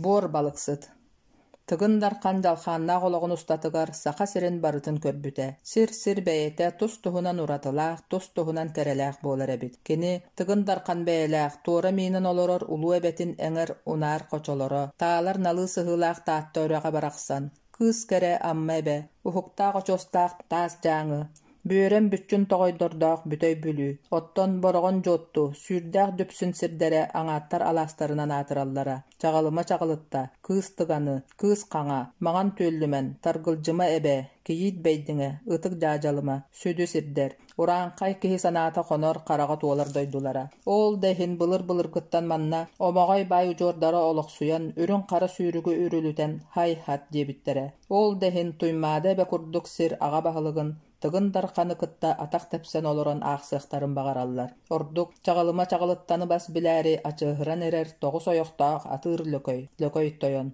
Буор балыксыт Тыгын Дархан дьалхааннаах олоҕун устатыгар Саха сирин барытын көрбүтэ. Сир-сир бэйэтэ тус-туһунан уратылаах, тус-туһунан кэрэлээх буолар эбит. Кини Тыгын Дархан бэйэлээх, туора миинэн олорор улуу эбэтин эҥэр унаар хочолоро, таалар налыы сыһыылаах Таатта үрэҕэ барахсан, кыыс кэрэ Амма эбэ, уһуктаах очуостаах Таас Дьааҥы, Бүөрэм бүччүн тоҕойдордоох Бүтэй Бүлүү, оттон Бороҕон Дьуотту, Сүүрдээх Дүпсүн сирдэрэ аҥааттар алаастарынан аатыраллара. Чаҕылыма Чаҕылытта, Кыыс Тыганы, Кыыс Хаҥа, Маҥан Түөллүмэн, Таргылдьыма Эбэ, Кийиит Бэйдиҥэ, Ытык Дьаадьалыма, сүдү сирдэр, урааҥхай киһи санаата хонор, хараҕа туолар дойдулара. Ол да иһин былыр-былыргыттан манна Омоҕой баай удьуордара олохсуйан, үрүҥ-хара сүүрүгү үрүлүтэн һай-һат диэбиттэрэ. Ол да иһин Туймаада эбэ курдук сир аҕа баһылыгын Тыгын Дарханы кытта атах тэпсэн олорон аахсыахтарын баҕараллар. Ордук Чаҕылыма Чаҕылыттаны бас билээри ачыаһыран эрэр тоҕус ойохтоох атыыр Лөкөй, Лөкөй тойон.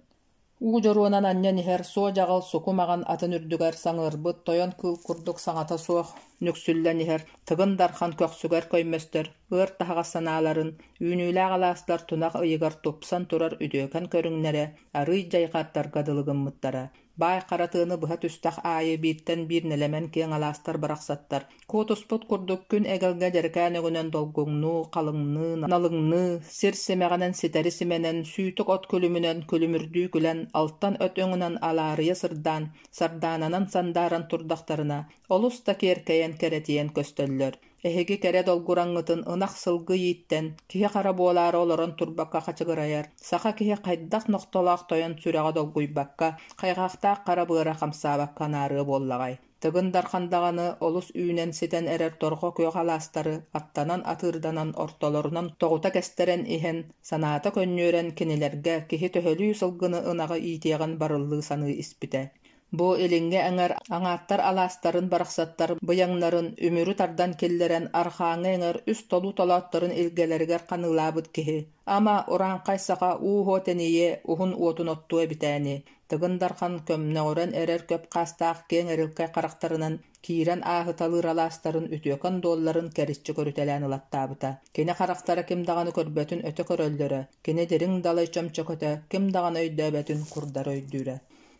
Уу дьоруонан анньан иһэр суо-дьаҕыл суку маҕан атын үрдүгэр саҥыырбыт тойон кыыл курдук саҥата суох нүксүллэн иһэр Тыгын Дархан көхсүгэр көймөстөр ыар таһаҕас санааларын, үүнүүлээх алаастар тунах ыйыгар тупсан турар үтүөкэн көрүҥнэрэ арыый дьайҕардарга дылы гыммыттара. Баай хара тыаны быһа түстэх аайы бииртэн биир нэлэмэн киэҥ алаастар барахсаттар куотуспут курдук күн эгэлгэ дьэрэкээн өҥүнэн долгуҥнуу, халыҥныы, налыҥныы, сир симэҕинэн ситэри симэнэн, сүүтүк от күлүмүнэн күлүмүрдүү күлэн, алтан өт өҥүнэн алаарыйа сырдаан, сардаананан сандааран турдахтарына, олус да киэркэйэн кэрэтийэн көстөллөр. Эһиги кэрэ долгураҥҥытын ынах-сылгы ииттэн, киһи-хара буолаары олорон турбакка хачыгырайар, саха киһи хайдах нохтолоох тойон сүрэҕэ долгуйбакка, хайҕахтаах хара быара хамсаабакка анаарыа буоллаҕай. Тыгын Дархан даҕаны олус үүнэн-ситэн эрэр торҕо күөх алаастары аттанан-атыырданан ортолорунан тоҕута кэстэрэн иһэн, санаата көнньүөрэн кинилэргэ киһи төһөлүү сылгыны ынаҕы иитиэҕин барыллыы саныы испитэ. Бу илиҥҥи эҥэр аҥааттар алаастарын барахсаттар быйаҥнарын үмүрү тардан киллэрэн арҕааҥҥы эҥэр үс толуу толоотторун илгэлэригэр ханыылаабыт киһи, ама, урааҥхай саха уу-уо тэнийиэ, уһун уотун оттуо эбитээни, Тыгын Дархан көмнөҕүрэн эрэр көп хаастаах киэҥ эрилкэй харахтарынан киирэн ааһыталыыр алаастарын үтүөкэн дуолларын кэриччи көрүтэлээн ылаттаабыта. Кини харахтара ким даҕаны көрбөтүн өтө көрөллөрө, кини дириҥ далай чөмчөкөтө ким даҕаны өйдөөбөтүн курдары өйдүүрэ.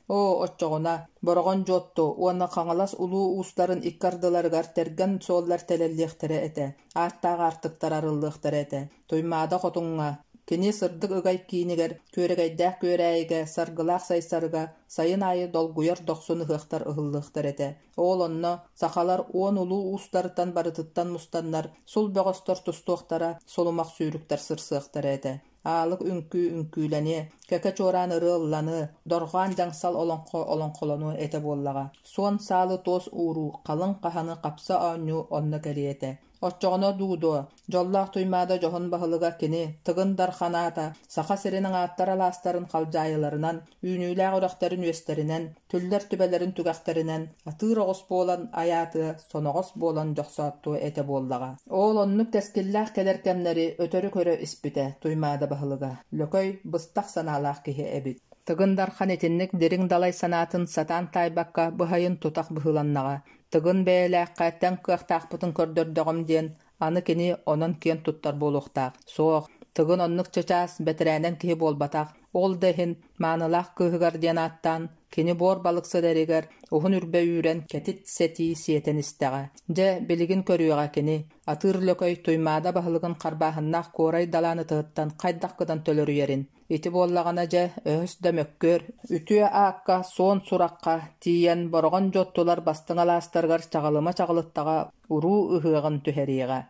Оо, оччоҕуна Бороҕон Дьуотту уонна Хаҥалас улуу уустарын икки ардыларыгар тэргэн суоллар тэлэллиэхтэрэ этэ, ааттаах аартыктар арыллыахтара этэ. Туймаада хотуҥҥа, кини сырдык ыгай киинигэр, Күөрэгэйдээх Күөрээйигэ, Саргылаах Сайсарыга сайын аайы долгуйар дохсун ыһыахтар ыһыллыахтара этэ. Ол онно сахалар уон улуу уустарыттан барытыттан мустаннар, сул бөҕөстөр тустуохтара, сулумах сүүрүктэр сырсыахтара этэ. Аалык үҥкүү үҥкүүлэниэ, кэкэ чуораан ырыа ылланыа, дорҕоон дьаҥсал олоҥхо олоҥхолонуо этэ буоллаҕа. Суон саалы туос ууруу, халыҥ хаһаны хапса оонньуу онно кэлиэ этэ. Оччоҕуна дуу дуо, дьоллоох Туймаада дьоһун баһылыга кини, Тыгын Дархан аата, Саха сирин аҥааттар алаастарын халдьаайыларынан, үүнүүлээх үрэхтэрин үөстэринэн, түллэр түбэлэрин түгэхтэринэн атыыр оҕус буолан айаатыа, соноҕос буолан дьохсооттуо этэ буоллаҕа. Ол оннук кэскиллээх кэлэр кэмнэри өтөрү көрө испитэ Туймаада баһылыга. Лөкөй быстах санаалаах киһи эбит. Тыгын Дархан итинник дириҥ далай санаатын сатаан таайбакка быһайын тутах быһыыланнаҕа. Тыгын бэйэлээххэ тэҥ кыахтаахпытын көрдөрдөҕүм диэн аны кини онон киэн туттар буолуохтаах. Суох, Тыгын оннук чычаас, бэтэрээнэн киһи буолбатах. Ол да иһин маанылаах кыыһыгар диэн ааттаан, кини буор балыксыт эригэр уһун үрбэ үүрэн кэтит сэтии сиэтэн истэҕэ. Дьэ, билигин көрүөҕэ кини, атыыр лөкөй Туймаада баһылыгын харбааһыннаах куорай далаан ытыһыттан хайдах гынан төлөрүйэрин. Ити буоллаҕына дьэ, өһөс да мөккүөр, үтүө аакка, суон сурахха тиийэн Бороҕон дьуоттулар бастыҥ алаастарыгар Чаҕылыма Чаҕылыттаҕа уруу ыһыаҕын түһэриэҕэ.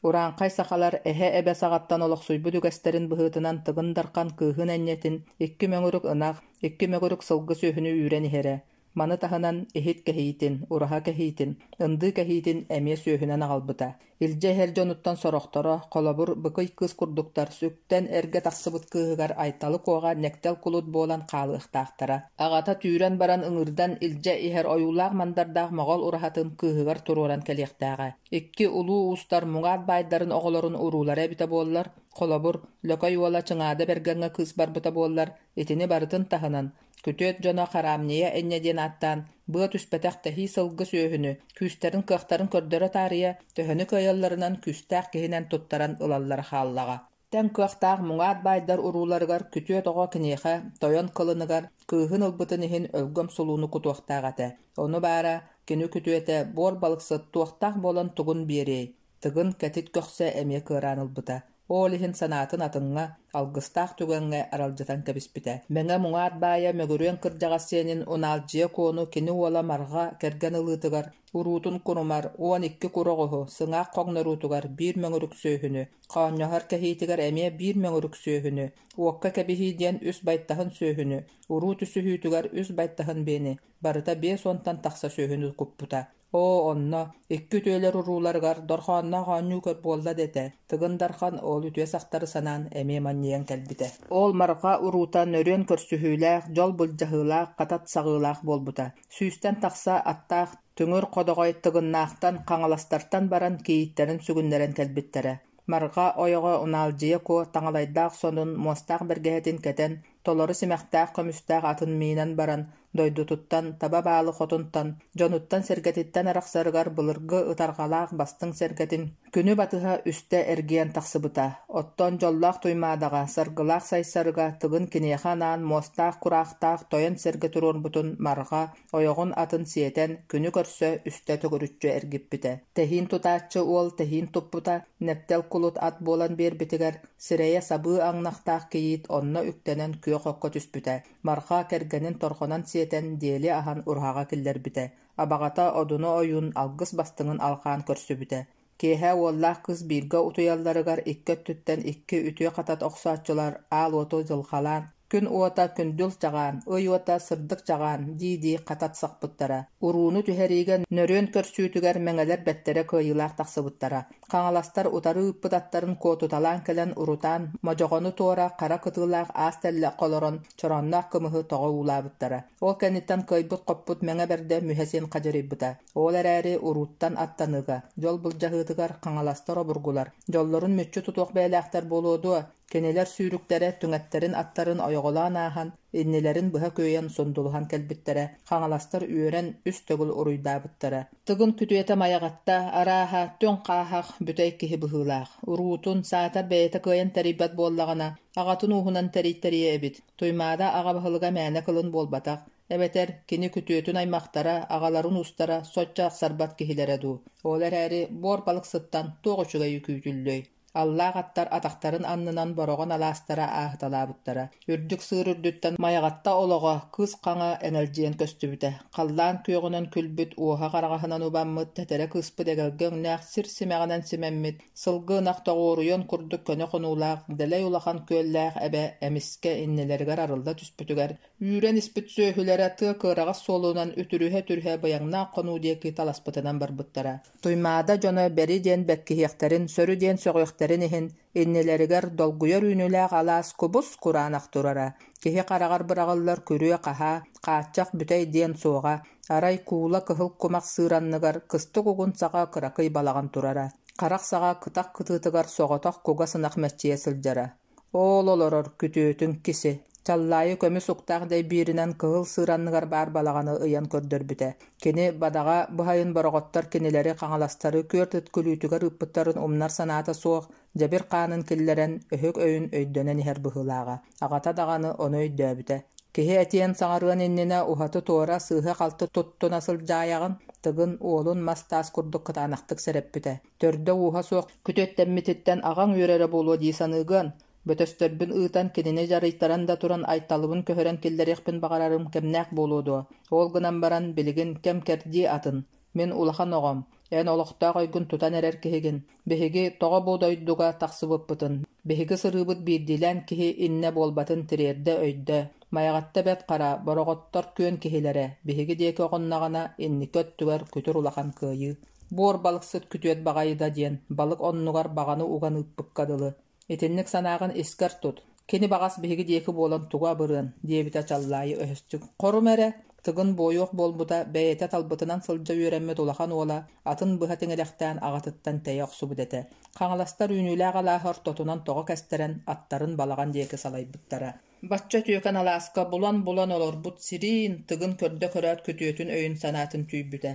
Урааҥхай сахалар эһэ-эбэ саҕаттан олохсуйбут үгэстэрин быһыытынан Тыгын Дархан кыыһын энньэтин икки мөҥүрүк ынах, икки мөҥүрүк сылгы сүөһүнү үүрэн иһэрэ. Маны таһынан иһит кэһиитин, ураһа кэһиитин, ындыы кэһиитин эмиэ сүөһүнэн аҕалбыта. Илдьэ иһэр дьонуттан сорохторо, холобур, быкый кыыс курдуктар, сүктэн эргэ тахсыбыт кыыһыгар Айталы Куоҕа нэктэл кулут буолан хаалыахтаахтара. Аҕата түүрэн баран ыҥырдан илдьэ иһэр ойуулаах-мандардаах моҕол ураһатын кыыһыгар туруоран кэлиэхтээҕэ. Икки улуу уустар муҥаат баайдарын оҕолорун уруулара эбитэ буоллар, холобур, Лөкөй уола Чыҥаада Бэргэҥҥэ кыыс барбыта буоллар, итини барытын таһынан, күтүөт дьоно Хараамньыйа энньэ диэн ааттаан, быа түспэтэх тэһии сылгы сүөһүнү, күүстэрин-кыахтарын көрдөрө таарыйа, төһөнү кыайалларынан күүстээх киһинэн туттаран ылаллара хааллаҕа. Тэҥ кыахтаах муҥаат баайдар урууларыгар күтүөт оҕо киниэхэ, тойон кылыныгар, кыыһын ылбытын иһин өлгөм сулууну кутуохтаах этэ. Ону баара, кини күтүөтэ буор балыксыт туохтаах буолан тугун биэриэй? Тыгын кэтит көхсө эмиэ кыараан ылбыта. Ол иһин санаатын атыҥҥа, алгыстаах түгэҥҥэ аралдьытан кэбиспитэ. Мэҥэ муҥаат баайа Мөгүрүөн кырдьаҕас сиэнин Унаалдьыйа Куону кини уола Марҕа кэргэн ылыытыгар уруутун курумар 12 кур оҕуһу, сыҥаах хоҥноруутугар биир мөҥүрүк сүөһүнү, хоонньоһор кэһиитигэр эмиэ биир мөҥүрүк сүөһүнү, уокка кэбиһии диэн үс байтаһын сүөһүнү, уруу түсүһүүтүгэр үс байтаһын биэни, барыта 50-тан тахса сүөһүнү куппута. Оо, онно, икки үтүөлэр урууларыгар дорҕоонноох оонньуу көр буолла да этэ, Тыгын Дархан ол үтүө сахтары санаан эмиэ манньыйан кэлбитэ. Ол Марҕа уруута нөрүөн көрсүһүүлээх, дьол былдьаһыылаах, хатат саҕыылаах буолбута. Сүүстэн тахса аттаах түҥүр ходоҕой Тыгыннаахтан, Хаҥаластартан баран кийииттэрин сүгүннэрэн кэлбиттэрэ. Марҕа ойоҕо Унаалдьыйа Куо таҥалайдаах сонун, муостаах бэргэһэтин кэтэн, толору симэхтээх көмүстээх атын миинэн баран, дойдутуттан, таба баалы хотунтан, дьонуттан-сэргэтиттэн арахсарыгар былыргы ытарҕалаах бастыҥ сэргэтин күнү батыһа үстэ эргийэн тахсыбыта. Оттон дьоллоох Туймаадаҕа, саргылаах Сайсарыга Тыгын киниэхэ анаан муостаах кураахтаах тойон сэргэ туруорбутун Марҕа ойоҕун атын сиэтэн, күнү көрсө үстэ төгүрүччү эргиппитэ. Тэһиин тутааччы уол тэһиин туппута, нэптэл кулут ат буолан биэрбитигэр, сирэйэ сабыы аҥнахтаах кийиит онно үктэнэн күөх окко түспүтэ. Марха кэргэнин торҕонон сиэтэн, диэли аһан ураһаҕа киллэрбитэ. Абаҕата Одуну ойуун алгыс бастыҥын алҕаан көрсүбүтэ. Киэһэ уоллаах кыыс бииргэ утуйалларыгар икки өттүттэн икки үтүө хатат охсооччулар аал уоту дьылҕалаан, күн уота күндүл чаҕаан, ый уота сырдык чаҕаан дии-дии хатат сахпыттара. Урууну түһэриигэ нөрүөн көрсүүтүгэр мэҥэлэр бэттэрэ кыайыылаах тахсыбыттара. Хаҥаластар утары ыыппыт аттарын куотуталаан кэлэн урутаан, модьоҕону туора хара кытыылаах аас тэллэххэ олорон чороонноох кымыһы тоҕо уулаабыттара. Ол кэнниттэн кыайбыт-хоппут мэҥэ бэрдэ мүһэ син хадьырыйбыта. Ол эрээри урууттан аттаныыга, дьол былдьаһыытыгар хаҥаластар обургулар, дьоллорун мүччү тутуох бэйэлээхтэр буолуо дуо, Кинилэр сүүрүктэрэ түҥэттэрин аттарын ойоҕолоон ааһан, иннилэрин быһа күөйэн сундулуһан кэлбиттэрэ, хаҥаластар үөрэн үс төгүл уруйдаабыттара. Тыгын күтүөтэ Майаҕатта, арааһа, түҥ хааһах, бүтэй киһи быһыылаах. Уруутун, саатар бэйэтэ кыайан тэрийбэт буоллаҕына, аҕатын ууһунан тэрийтэриэ эбит. Туймаада аҕа баһылыга мээнэ кылын буолбатах, эбэтэр кини күтүөтүн аймахтара, аҕаларын уустара соччо ахсарбат киһилэрэ дуу. Ол эрээри буор балыксыттан туох үчүгэйи күүтүллүөй? Аллаах аттар атахтарын аннынан бороҕон алаастара ааһыталаабыттара. Үрдүк сыыр үрдүттэн Майаҕатта олоҕо, кыыс хаҥа эҥэлдьийэн көстүбүтэ. Халлаан күөҕүнэн күлбүт, уоһа хараҕаһынан убаммыт, тэтэрэ кыыспыт эгэлгэ өҥнөөх сир симэҕинэн симэммит, сылгы ынах тоҕуоруйуон курдук көнө хонуулаах, дэлэй улахан күөллээх эбэ эмискэ иннилэригэр арылла түспүтүгэр, Үүрэн испит сүөһүлэрэ тыа кыараҕас суолунан үтүрүһэ-үтүрүһэ быйаҥнаах хонуу диэки таласпытынан барбыттара. Туймаада дьоно бэри диэн бэккиһиэхтэрин, сөрү диэн сөҕүөхтэрин иһин, иннилэригэр долгуйар үүнүүлээх алаас кубус кураанах турара. Киһи хараҕар быраҕыллар күрүө-хаһаа, хааччах бүтэй диэн суоҕа, арай куула кыһыл кумах сыыр анныгар кыстык угун саҕа кыракый балаҕан турара. Харах саҕа кытах кытыытыгар соҕотох кугас ынах мэччийэ сылдьара. Оол олорор, күтүөтүҥ киси, Чаллаайы көмүс уктаах дэйбииринэн кыһыл сыыр анныгар баар балаҕаны ыйан көрдөрбүтэ. Кини бадаҕа быһайын бороҕоттор кинилэри хаҥаластары күөрт ыт күлүүтүгэр ыыппыттарын умнар санаата суох, дьэбир хаанын киллэрэн, өһүк өйүн өйдөнөн иһэр быһыылааҕа. Аҕата даҕаны ону өйдөөбүтэ. Киһи этиэн саҥарыан иннинэ уһаты-туора сыыһа-халты туттуна сылдьаайаҕын, Тыгын уолун мас-таас курдук кытаанахтык сэрэппитэ. Төрдө-ууһа суох күтүөттэммититтэн аҕаҥ үөрэрэ буолуо дии саныыгын. Бөтөстөрбүн ыытан кинини дьарыйтаран да туран Айталыбын көһөрөн киллэриэхпин баҕарарым кэмнээх буолуо дуо? Ол гынан баран билигин кэм-кэрдии атын. Мин улахан оҕом, эн олохтоох өйгүн тутан эрэр киһигин. Биһиги тоҕо бу дойдуга тахсыбыппытын, биһиги сырыыбыт биирдиилээн киһи иннэ буолбатын тириэрдэ өйдөө. Майаҕатта Бэрт Хара, бороҕоттор күөн киһилэрэ, биһиги диэки оҕуннаҕына, инники өттүгэр күтүр улахан кыайыы. Буор балыксыт күтүөт баҕайы да диэн, балык оннугар баҕаны уган ыыппыкка дылы. Итинник санааҕын искэр тут. Кини баҕас биһиги диэки буолан тугу абырыан, диэбитэ Чаллаайы өһөстүк. Хорум эрэ, Тыгын буойуох буолбута, бэйэтэ талбытынан сылдьа үөрэммит улахан уола атын быһа тиҥилэхтээн аҕатыттан тэйэ охсубут этэ. Хаҥаластар үүнүүлээх алааһы ортотунан тоҕо кэстэрэн, аттарын балаҕан диэки салайбыттара. Бачча үтүөкэн алааска булан-булан олорбут сириин Тыгын көрдө көрөөт күтүөтүн өйүн-санаатын түүйбүтэ.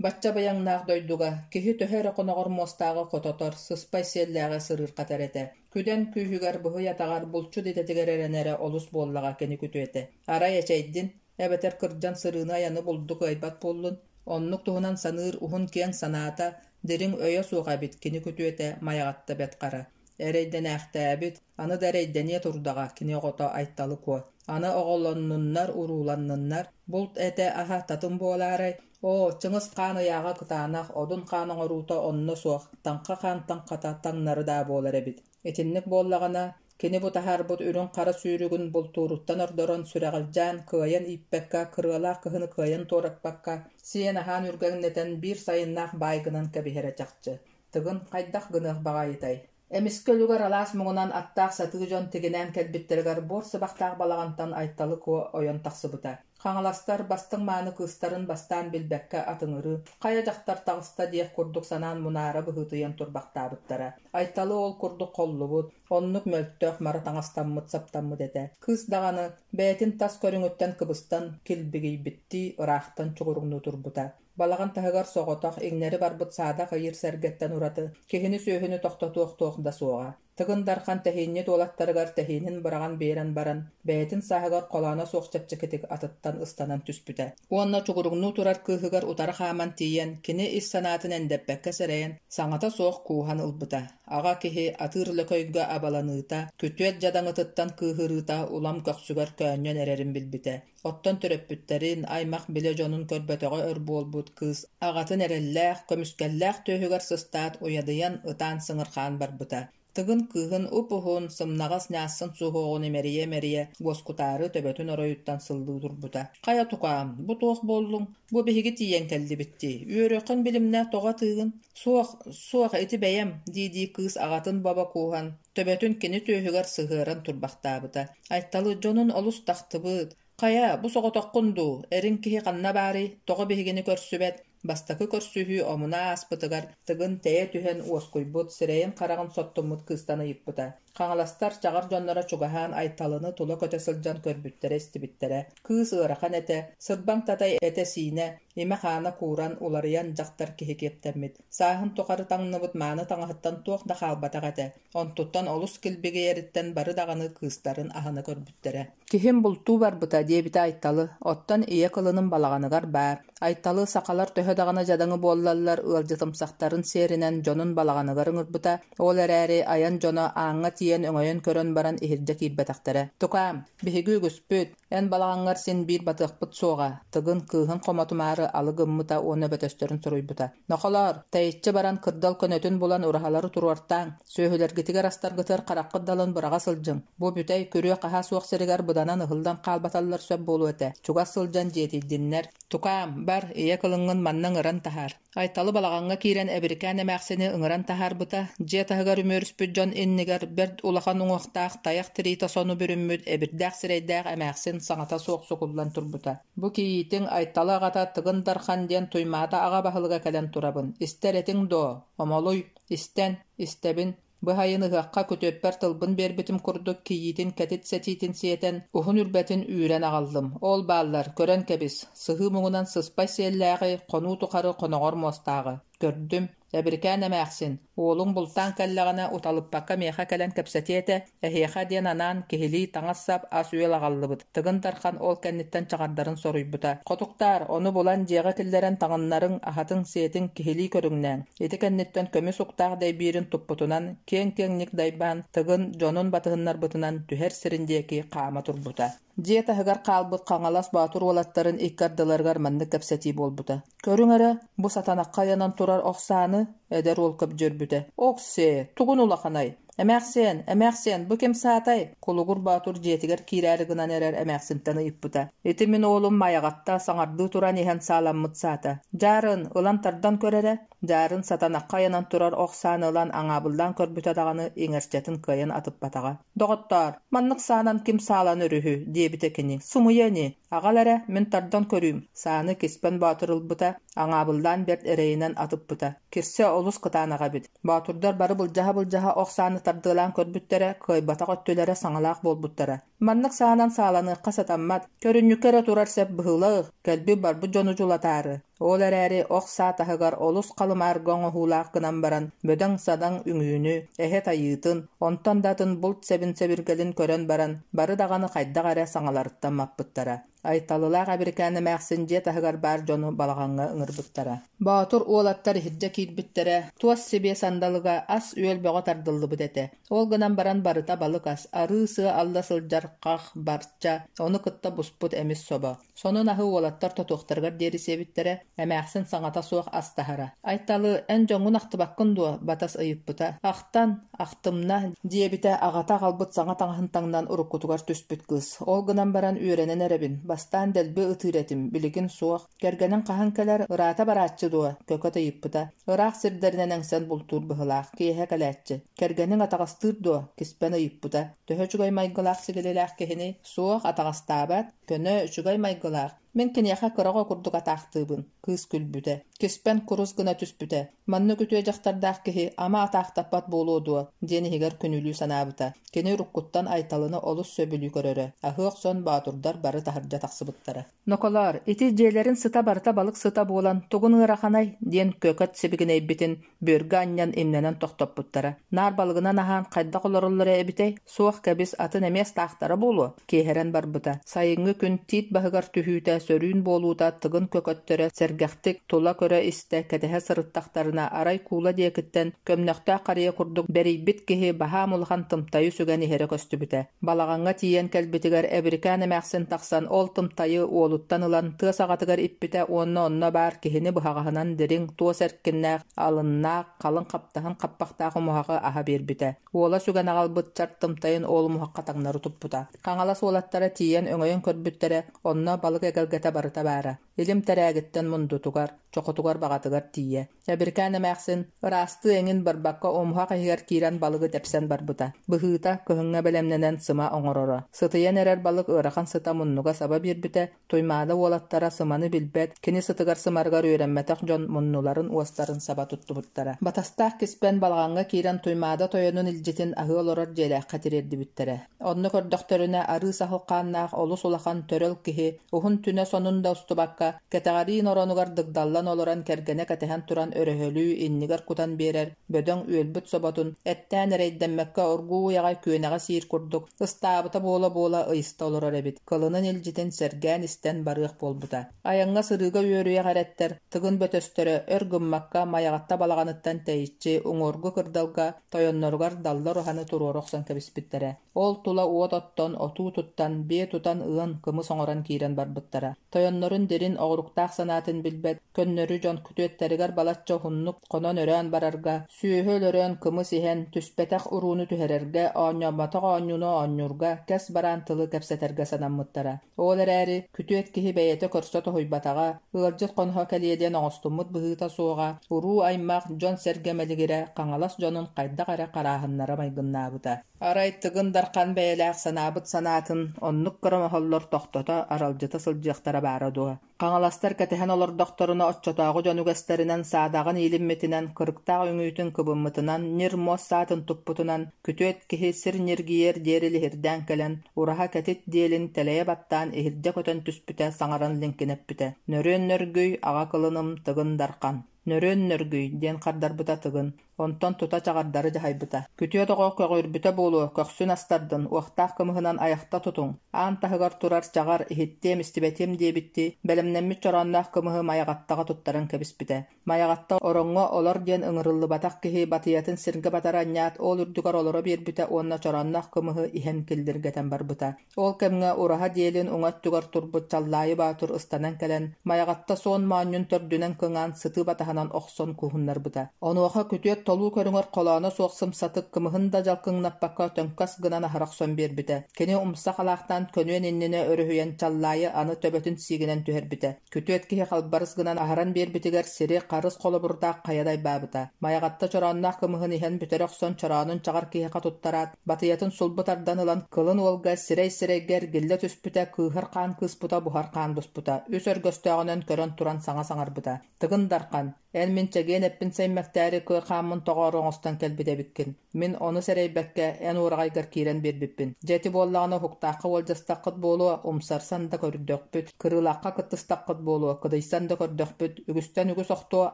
Бачча быйаҥнаах дойдуга киһи төһө эрэ хоноҕор муостааҕы хототор, сыспай сиэллээҕи сырыырхатар этэ. Күдэн күүһүгэр, быһый атаҕар, булчут идэтигэр эрэнэрэ олус буоллаҕа кини күтүөтэ. Арай эчэйдин, эбэтэр кырдьан сырыыны-айаны булду кыайбат буоллун, оннук туһунан саныыр уһун-киэҥ санаата, дириҥ өйө суох эбит кини күтүөтэ Майаҕатта Бэрт Хара. Эрэйдэнээхтээбит, аны да эрэйдэниэ турдаҕа кини оҕото Айталы Куо. Аны оҕолоннуннар-урууланныннар, булт этэ-аһа татым буолаарай? Оо, Чыҥыс Хаан ыйааҕа кытаанах, Одун Хаан оҥоруута онно суох, Таҥха Хаан таҥхата таҥнары даа буолар эбит. Итинник буоллаҕына, кини бу таһаарбыт үрүҥ-хара сүүрүгүн бултууруттан ордорон сүрэҕэлдьээн кыайан ииппэккэ, кырыалаах кыһыны кыайан туораппакка, сиэн-аһаан үргэҥнэтэн биир сайыннаах баай гынан кэбиһэрэ чахчы. Тыгын хайдах гыныах баҕайытай? Эмискэ үлүгэр алаас муҥунан аттаах сатыы дьон тигинээн кэлбиттэригэр буор сыбахтаах балаҕантан Айталы Куо ойон тахсыбыта. Хаҥаластар бастыҥ мааны кыыстарын бастаан билбэккэ атыҥырыы, хайа дьахтар таҕыста диэх курдук санаан мунаара быһыытыйан турбахтаабыттара. Айталы ол курдук холлубут, оннук мөлтөх, мара таҥастаммыт-саптаммыт этэ. Кыыс даҕаны бэйэтин тас көрүҥүттэн кыбыстан, килбигийбиттии ыраахтан чугуруҥнуу турбута. Балаҕан таһыгар соҕотох, иҥнэри барбыт саадах ыйыыр сэргэттэн ураты киһини-сүөһүнү тохтотуох туох да суоҕа. Тыгын Дархан тэһиинньит уолаттарыгар тэһиинин быраҕан биэрэн баран, бэйэтин сааһыгар холооно суох чэпчэкитик атыттан ыстанан түспүтэ. Уонна чугуруҥнуу турар кыыһыгар утары хааман тиийэн, кини ис санаатын эндэппэккэ сэрэйэн, саҥата суох кууһан ылбыта. Аҕа киһи атыыр лөкөйгө абаланыыта, күтүөт дьадаҥытыттан кыыһырыыта улам көхсүгэр көөнньөн эрэрин билбитэ. Оттон төрөппүттэрин, аймах-билэ дьонун көрбөтөҕө өр буолбут кыыс аҕатын эрэллээх, көмүскэллээх түөһүгэр сыстаат уйадыйан, ытаан сыҥырхаан барбыта. Тыгын кыыһын уп-уһун, сымнаҕас ньаассын суһуоҕун имэрийэ-имэрийэ уоскутаары төбөтүн оройуттан сыллыы турбута. «Хайа тукаам, бу туох буоллуҥ? Бу биһиги тиийэн кэллибит дии. Үөрүөххүн билимнэ, тоҕо атыыгын?» «Суох, суох, ити бэйэм», дии-дии кыыс аҕатын бобо кууһан, төбөтүн кини түөһүгэр сыһыаран турбахтаабыта. Айталы дьонун олус тахтыбыт: «Хайа, бу соҕотоххун дуу? Эриҥ киһи ханна баарый? Тоҕо биһигини көрсүбэт?» Бастакы көрсүһүү омуна ааспытыгар Тыгын тэйэ түһэн уоскуйбут, сирэйин-хараҕын соттуммут кыыстан ыйыппыта. Хаҥаластар чаҕар дьонноро чугаһаан Айталыны тула көтө сылдьан көрбүттэрэ-истибиттэрэ. Кыыс ыарахан этэ, сырбаҥ татай этэ-сиинэ, имэ-хаана кууран, уларыйан дьахтар киһи киэптэммит. Сааһын тухары таҥныбыт мааны таҥаһыттан туох да хаалбатах этэ. Онтуттан олус килбигийэриттэн бары даҕаны кыыстарын аһына көрбүттэрэ. Киһим бултуу барбыта, диэбитэ Айталы, оттон ийэ кылыным балаҕаныгар баар. Айталы сахалар төһө даҕаны дьадаҥы буоллаллар ыалдьытымсахтарын сиэринэн дьонун балаҕаныгар ыҥырбыта, ол эрээри айан дьоно ааҥҥа тиийэн өҥөйөн көрөн баран иһирдьэ киирбэтэхтэрэ. Тукаам, биһиги үгүспүт, эн балаҕаҥҥар син биир батыахпыт суоҕа, Тыгын кыыһын хомотумаары алы гыммыта уонна бөтөстөрүн суруйбута. Нохолоор, тэйиччи баран кырдал көнөтүн булан ураһалары туруортааҥ, сүөһүлэргитигэр-астаргытыгар хараххыт далын быраҕа сылдьыҥ. Бу бүтэй күрүө-хаһаа суох сиригэр быданан ыһыллан хаалбаталлар сөп буолуо этэ. Чугас сылдьан дьиэтийдиннэр. Тукаам, бар, ийэ кылыҥҥын манна ыҥыран таһаар. Айталы балаҕаҥҥа киирэн Эбирикээн эмээхсини ыҥыран таһаарбыта, дьиэ таһыгар үмүөрүспүт дьон иннигэр бэрт улахан уҥуохтаах тайах тириитэ сону бүрүммүт эбирдээх сирэйдээх эмээхсин саҥата суох сукуллан турбута. Бу кийиитиҥ Айталы аҕата Тыгын Дархан диэн Туймаада аҕа баһылыга кэлэн турабын. Истэр этиҥ дуо? Омолуй, истэн, истэбин. Быһайын ыһыахха күтүөппэр тылбын биэрбитим курдук кийиитин кэтит сэтиитин сиэтэн, уһун үрбэтин үүрэн аҕаллым. Ол бааллар, көрөн кэбис, сыһыы муҥунан сыспай сиэллээҕи, хонуу тухары хоноҕор муостааҕы. Көрдүм, Эбирикээн эмээхсин, уолуҥ бултаан кэллэҕинэ уталыппакка миэхэ кэлэн кэпсэтиэ этэ, эһиэхэ диэн анаан киһилии таҥас-сап, ас-үөл аҕаллыбыт. Тыгын Дархан ол кэнниттэн чаҕардарын соруйбута. Хотуктаар, ону булан дьиэҕэ киллэрэн таҥыннарыҥ, аһатыҥ-сиэтиҥ, киһилии көрүҥнээҥ. Ити кэнниттэн көмүс уктаах дэйбиирин туппутунан, киэҥ-киэҥник дайбаан, Тыгын дьонун батыһыннарбытынан түһэр сирин диэки хаама турбута. Дьиэ таһыгар хаалбыт Хаҥалас Боотур уолаттарын икки ардыларыгар маннык кэпсэтии буолбута: «Көрүҥ эрэ, бу сатанахха ыйанан турар ох сааны?» эдэр уол көбдьүөрбүтэ. «Ок-сиэ, тугун улаханай? Эмээхсиэн, эмээхсиэн, бу ким саатай?» Кулугур Боотур дьиэтигэр киирээри гынан эрэр эмээхсинтэн ыйыппыта. «Ити мин уолум Майаҕатта саҥардыы туран иһэн сааламмыт саата. Дьаарын, ылан тардан көр эрэ» Дьаарын сатанахха ыйанан турар ох сааны ылан аҥаабыллаан көрбүтэ даҕаны иҥэрчэтин кыайан атыппатаҕа. «Доҕоттоор, маннык саанан ким сааланар үһү?» диэбитэ кини. «Сымыйа ини, аҕал эрэ, мин тардан көрүүм». Сааны Киспэн Боотур ылбыта, аҥаабыллаан бэрт эрэйинэн атыппыта. Кирсэ олус кытаанаҕа эбит. Боотурдар бары былдьаһа-былдьаһа ох сааны тардыалаан көрбүттэрэ, кыайбатах өттүлэрэ саҥалаах буолбуттара. Маннык саанан сааланыахха сатаммат, көрүнньүккэ эрэ турар сэп быһыылаах, кэлбит-барбыт дьону дьулатаары. Ол эрээри ох саа таһыгар олус халымаарга оҥоһуулаах гынан баран, бөдөҥ-садаҥ үҥүүнү, эһэ тайыытын, онтон да атын булт сэбин-сэбиргэлин көрөн баран, бары даҕаны хайдах эрэ саҥаларыттан маппыттара. Айталылаах Эбирикээн эмээхсин дьиэ таһыгар баар дьону балаҕаҥҥа ыҥырбыттара. Боотур уолаттар иһирдьэ киирбиттэрэ, туос сибиэ сандалыга ас-үөл бөҕө тардыллыбыт этэ. Ол гынан баран барыта балык ас, арыы-сыа алла сылдьар хах, барча, ону кытта буспут эмис собо. Сонун аһы уолаттар тотуохтарыгар диэри сиэбиттэрэ, эмээхсин саҥата суох ас таһара. «Айталы, эн дьоҥҥун ахтыбаккын дуо?» Батас ыйыппыта. «Ахтан, ахтымна», диэбитэ аҕата аҕалбыт саҥа таҥаһын таҥнан уруккутугар түспүт кыыс. «Ол гынан баран үөрэнэн эрэбин. Бастаан дэлби ытыыр этим, билигин суох. Кэргэниҥ хаһан кэлэр, ыраата барааччы дуо?» Көкөт ыйыппыта. «Ыраах сирдэринэн эҥсэн бултуур быһыылаах, киэһэ кэлээччи. Кэргэниҥ атаҕастыыр дуо?» Киспэн ыйыппыта. «Төһө үчүгэй майгылаах-сигилилээх киһиний?» «Суох, атаҕастаабат. Көнө, үчүгэй майгылаах. Мин киниэхэ кыра оҕо курдук атаахтыыбын», кыыс күлбүтэ. Киспэн курус гына түспүтэ. «Маннык үтүө дьахтардаах киһи ама атаахтаппат буолуо дуо?» диэн иһигэр күнүүлүү санаабыта. Кини уруккуттан Айталыны олус сөбүлүү көрөрө. Аһыы охсон боотурдар бары таһырдьа тахсыбыттара. «Ноколоор, ити дьиэлэрин сыта барыта балык сыта буолан, тугун ыараханай?» диэн Көкөт сибигинэйбитин бүөргэ анньан имнэнэн тохтоппуттара. Наар балыгынан аһаан хайдах олороллоро эбитэй? Суох кэбис, атын эмиэ астаахтара буолуо. Киэһэрэн барбыта. Сайыҥҥы күн тиит баһыгар түһүүтэ, сөрүүн буолуута тыгын көкөттөрө сэргэхтик тула көрө-истэ, кэтэһэ сырыттахтарына, арай куула диэкиттэн көмнөхтөөх харыйа курдук бэрийбит киһи баһаам улахан тымтайы сүгэн иһэрэ көстүбүтэ. Балаҕаҥҥа тиийэн кэлбитигэр Эбирикээн эмээхсин тахсан ол тымтайы уолуттан ылан тыа саҕатыгар иппитэ уонна онно баар киһини быһаҕаһынан дириҥ туос эркиннээх, алыннаах, халыҥ хаптаһын хаппахтаах умуһаҕы аһа биэрбитэ. Уола сүгэн аҕалбыт чар тымтайын ол умуһахха таҥнары туппута. Хаҥалас уолаттара тиийэн өҥөйөн көрбүттэрэ, онно балык эгэлгэтэ барыта баара. Илим тэрээгиттэн мундутугар, чохотугар баҕатыгар тиийэ. Эбиркээн эмээхсин ыраастыы эҥин барбакка умуһах иһигэр киирэн балыгы тэпсэн барбыта. Быһыыта, кыһыҥҥа бэлэмнэнэн сыма оҥороро. Сытыйан эрэр балык ыарахан сыта муннуга саба биэрбитэ, Туймаада уолаттара сыманы билбэт, кини сытыгар-сымарыгар үөрэммэтэх дьон муннуларын уостарын саба туттубуттара. Батастаах киспэн балаҕаҥҥа киирэн Туймаада тойонун илдьитин аһыы олорор дьиэлээххэ тириэрдибиттэрэ. Онно көрдөхтөрүнэ арыы саһыл хааннаах олус улахан төрөл киһи уһун түнэ сонун да устубакка, кэтэҕэриин оронугар дыгдаллан олорон кэргэнэ кэтэһэн туран өрөһөлүү иннигэр кутан биэрэр бөдөҥ үөлбүт соботун эттээн эрэйдэммэккэ оргууй аҕай күөнэҕи сиир курдук ыстаабыта буола-буола ыйыста олорор эбит. Кылынын илдьитин сэргээн истэн барыах буолбута. Айаҥҥа сырыыга үөрүйэх эрэттэр Тыгын бөтөстөрө өр гыммакка Майаҕатта балаҕаныттан тэйиччи уҥуоргу кырдалга тойонноругар даллар уһаны туруора охсон кэбиспиттэрэ. Ол тула уот оттон, отуу туттан, биэ тутан ыан, кымыс оҥорон киирэн барбыттара. Тойоннорун дирин оҕуруктаах санаатын билбэт, көннөрү дьон күтүөттэригэр балачча уһуннук хонон-өрөөн барарга, сүөһү өлөрөн, кымыс иһэн, түспэтэх урууну түһэрэргэ, оонньооботох оонньууну оонньуурга, кэс бараан тылы кэпсэтэргэ санаммыттара. Ол эрээри, күтүөт киһи бэйэтэ көрсө тоһуйбатаҕа, ыалдьыт хоноһо кэлиэ диэн оҥостуммут быһыыта суоҕа, уруу-аймах, дьон-сэргэ мэлигирэ Хаҥалас дьонун хайдах эрэ харааһыннара майгыннаабыта. Арай Тыгын Дархан бэйэлээх санаабыт санаатын оннук кыра моһоллор тохтото, аралдьыта сылдьыахтара баара дуо? Хаҥаластар кэтэһэн олордохторуна оччотооҕу дьон үгэстэринэн саадаҕын иилиммитинэн, кырыктаах үҥүүтүн кыбыммытынан, ньир-муос саатын туппутунан, күтүөт киһи сир ньиргийиэр диэри лиһирдээн кэлэн, ураһа кэтит диэлин тэлэйэ баттаан иһирдьэ көтөн түспүтэ саҥаран лиҥкинэппитэ: «Нөрүөн нөргүй, аҕа кылыным Тыгын Дархан!» «Нөрүөн нөргүй!» диэн хардарбыта Тыгын, онтон тута чаҕардары дьаһайбыта. «Күтүөт оҕо көҕүрбүтэ буолуо, көхсүн астардын, уохтаах кымыһынан айахта тутуҥ, аан таһыгар турар чаҕар иһиттиэм-истибэтиэм» диэбиттии, бэлэмнэммит чороонноох кымыһы Майаҕаттаҕа туттаран кэбиспитэ. Майаҕатта ороҥҥо олор диэн ыҥырыллыбатах киһи батыйатын сиргэ батары анньаат, ол үрдүгэр олоро биэрбитэ уонна чороонноох кымыһы иһэн киллиргэтэн барбыта. Ол кэмҥэ ураһа диэлин уҥа өттүгэр турбут Чаллаайы Боотур ыстанан кэлэн, Майаҕатта суон моонньун төрдүнэн кыҥаан сытыы батаһынан охсон кууһуннарбыта. Онуоха күтүөт толуу көрүҥэр холооно суох сымсатык кымыһын да дьалкыҥнаппакка төҥкөс гынан аһара охсон биэрбитэ. Кини умса халаахтаан көнүөн иннинэ өрүһүйэн Чаллаайы аны төбөтүн сиигинэн түһэрбитэ. Күтүөт киһи халбарыс гынан аһаран биэрбитигэр сири харыс холобурдаах хайа дайбаабыта. Майаҕатта чороонноох кымыһын иһэн бүтэрэ охсон чороонун чаҕар киһиэхэ туттараат, батыйатын сулбу тардан ылан кылын уолга сирэй-сирэйгэ эргиллэ түспүтэ, кыыһар хаан кыыспыта, буһар хаан буспута. Үс өргөстөөҕүнэн көрөн туран саҥа саҥарбыта: «Тыгын Дархан, эн мин чэгиэн эппин сэймэктээри кыа хааммын атаҕын тоҕоору оҥостон кэлбит эбиккин. Мин ону сэрэйбэккэ, эн уораҕайгар киирэн биэрбиппин. Дьэ ити буоллаҕына уһуктаахха уолдьастаххыт буолуо, умсарсан да көрдөхпүт, кырыылаахха кыттыстаххыт буолуо, кыдыйсан да көрдөхпүт, үгүстэн үгүс охтуо,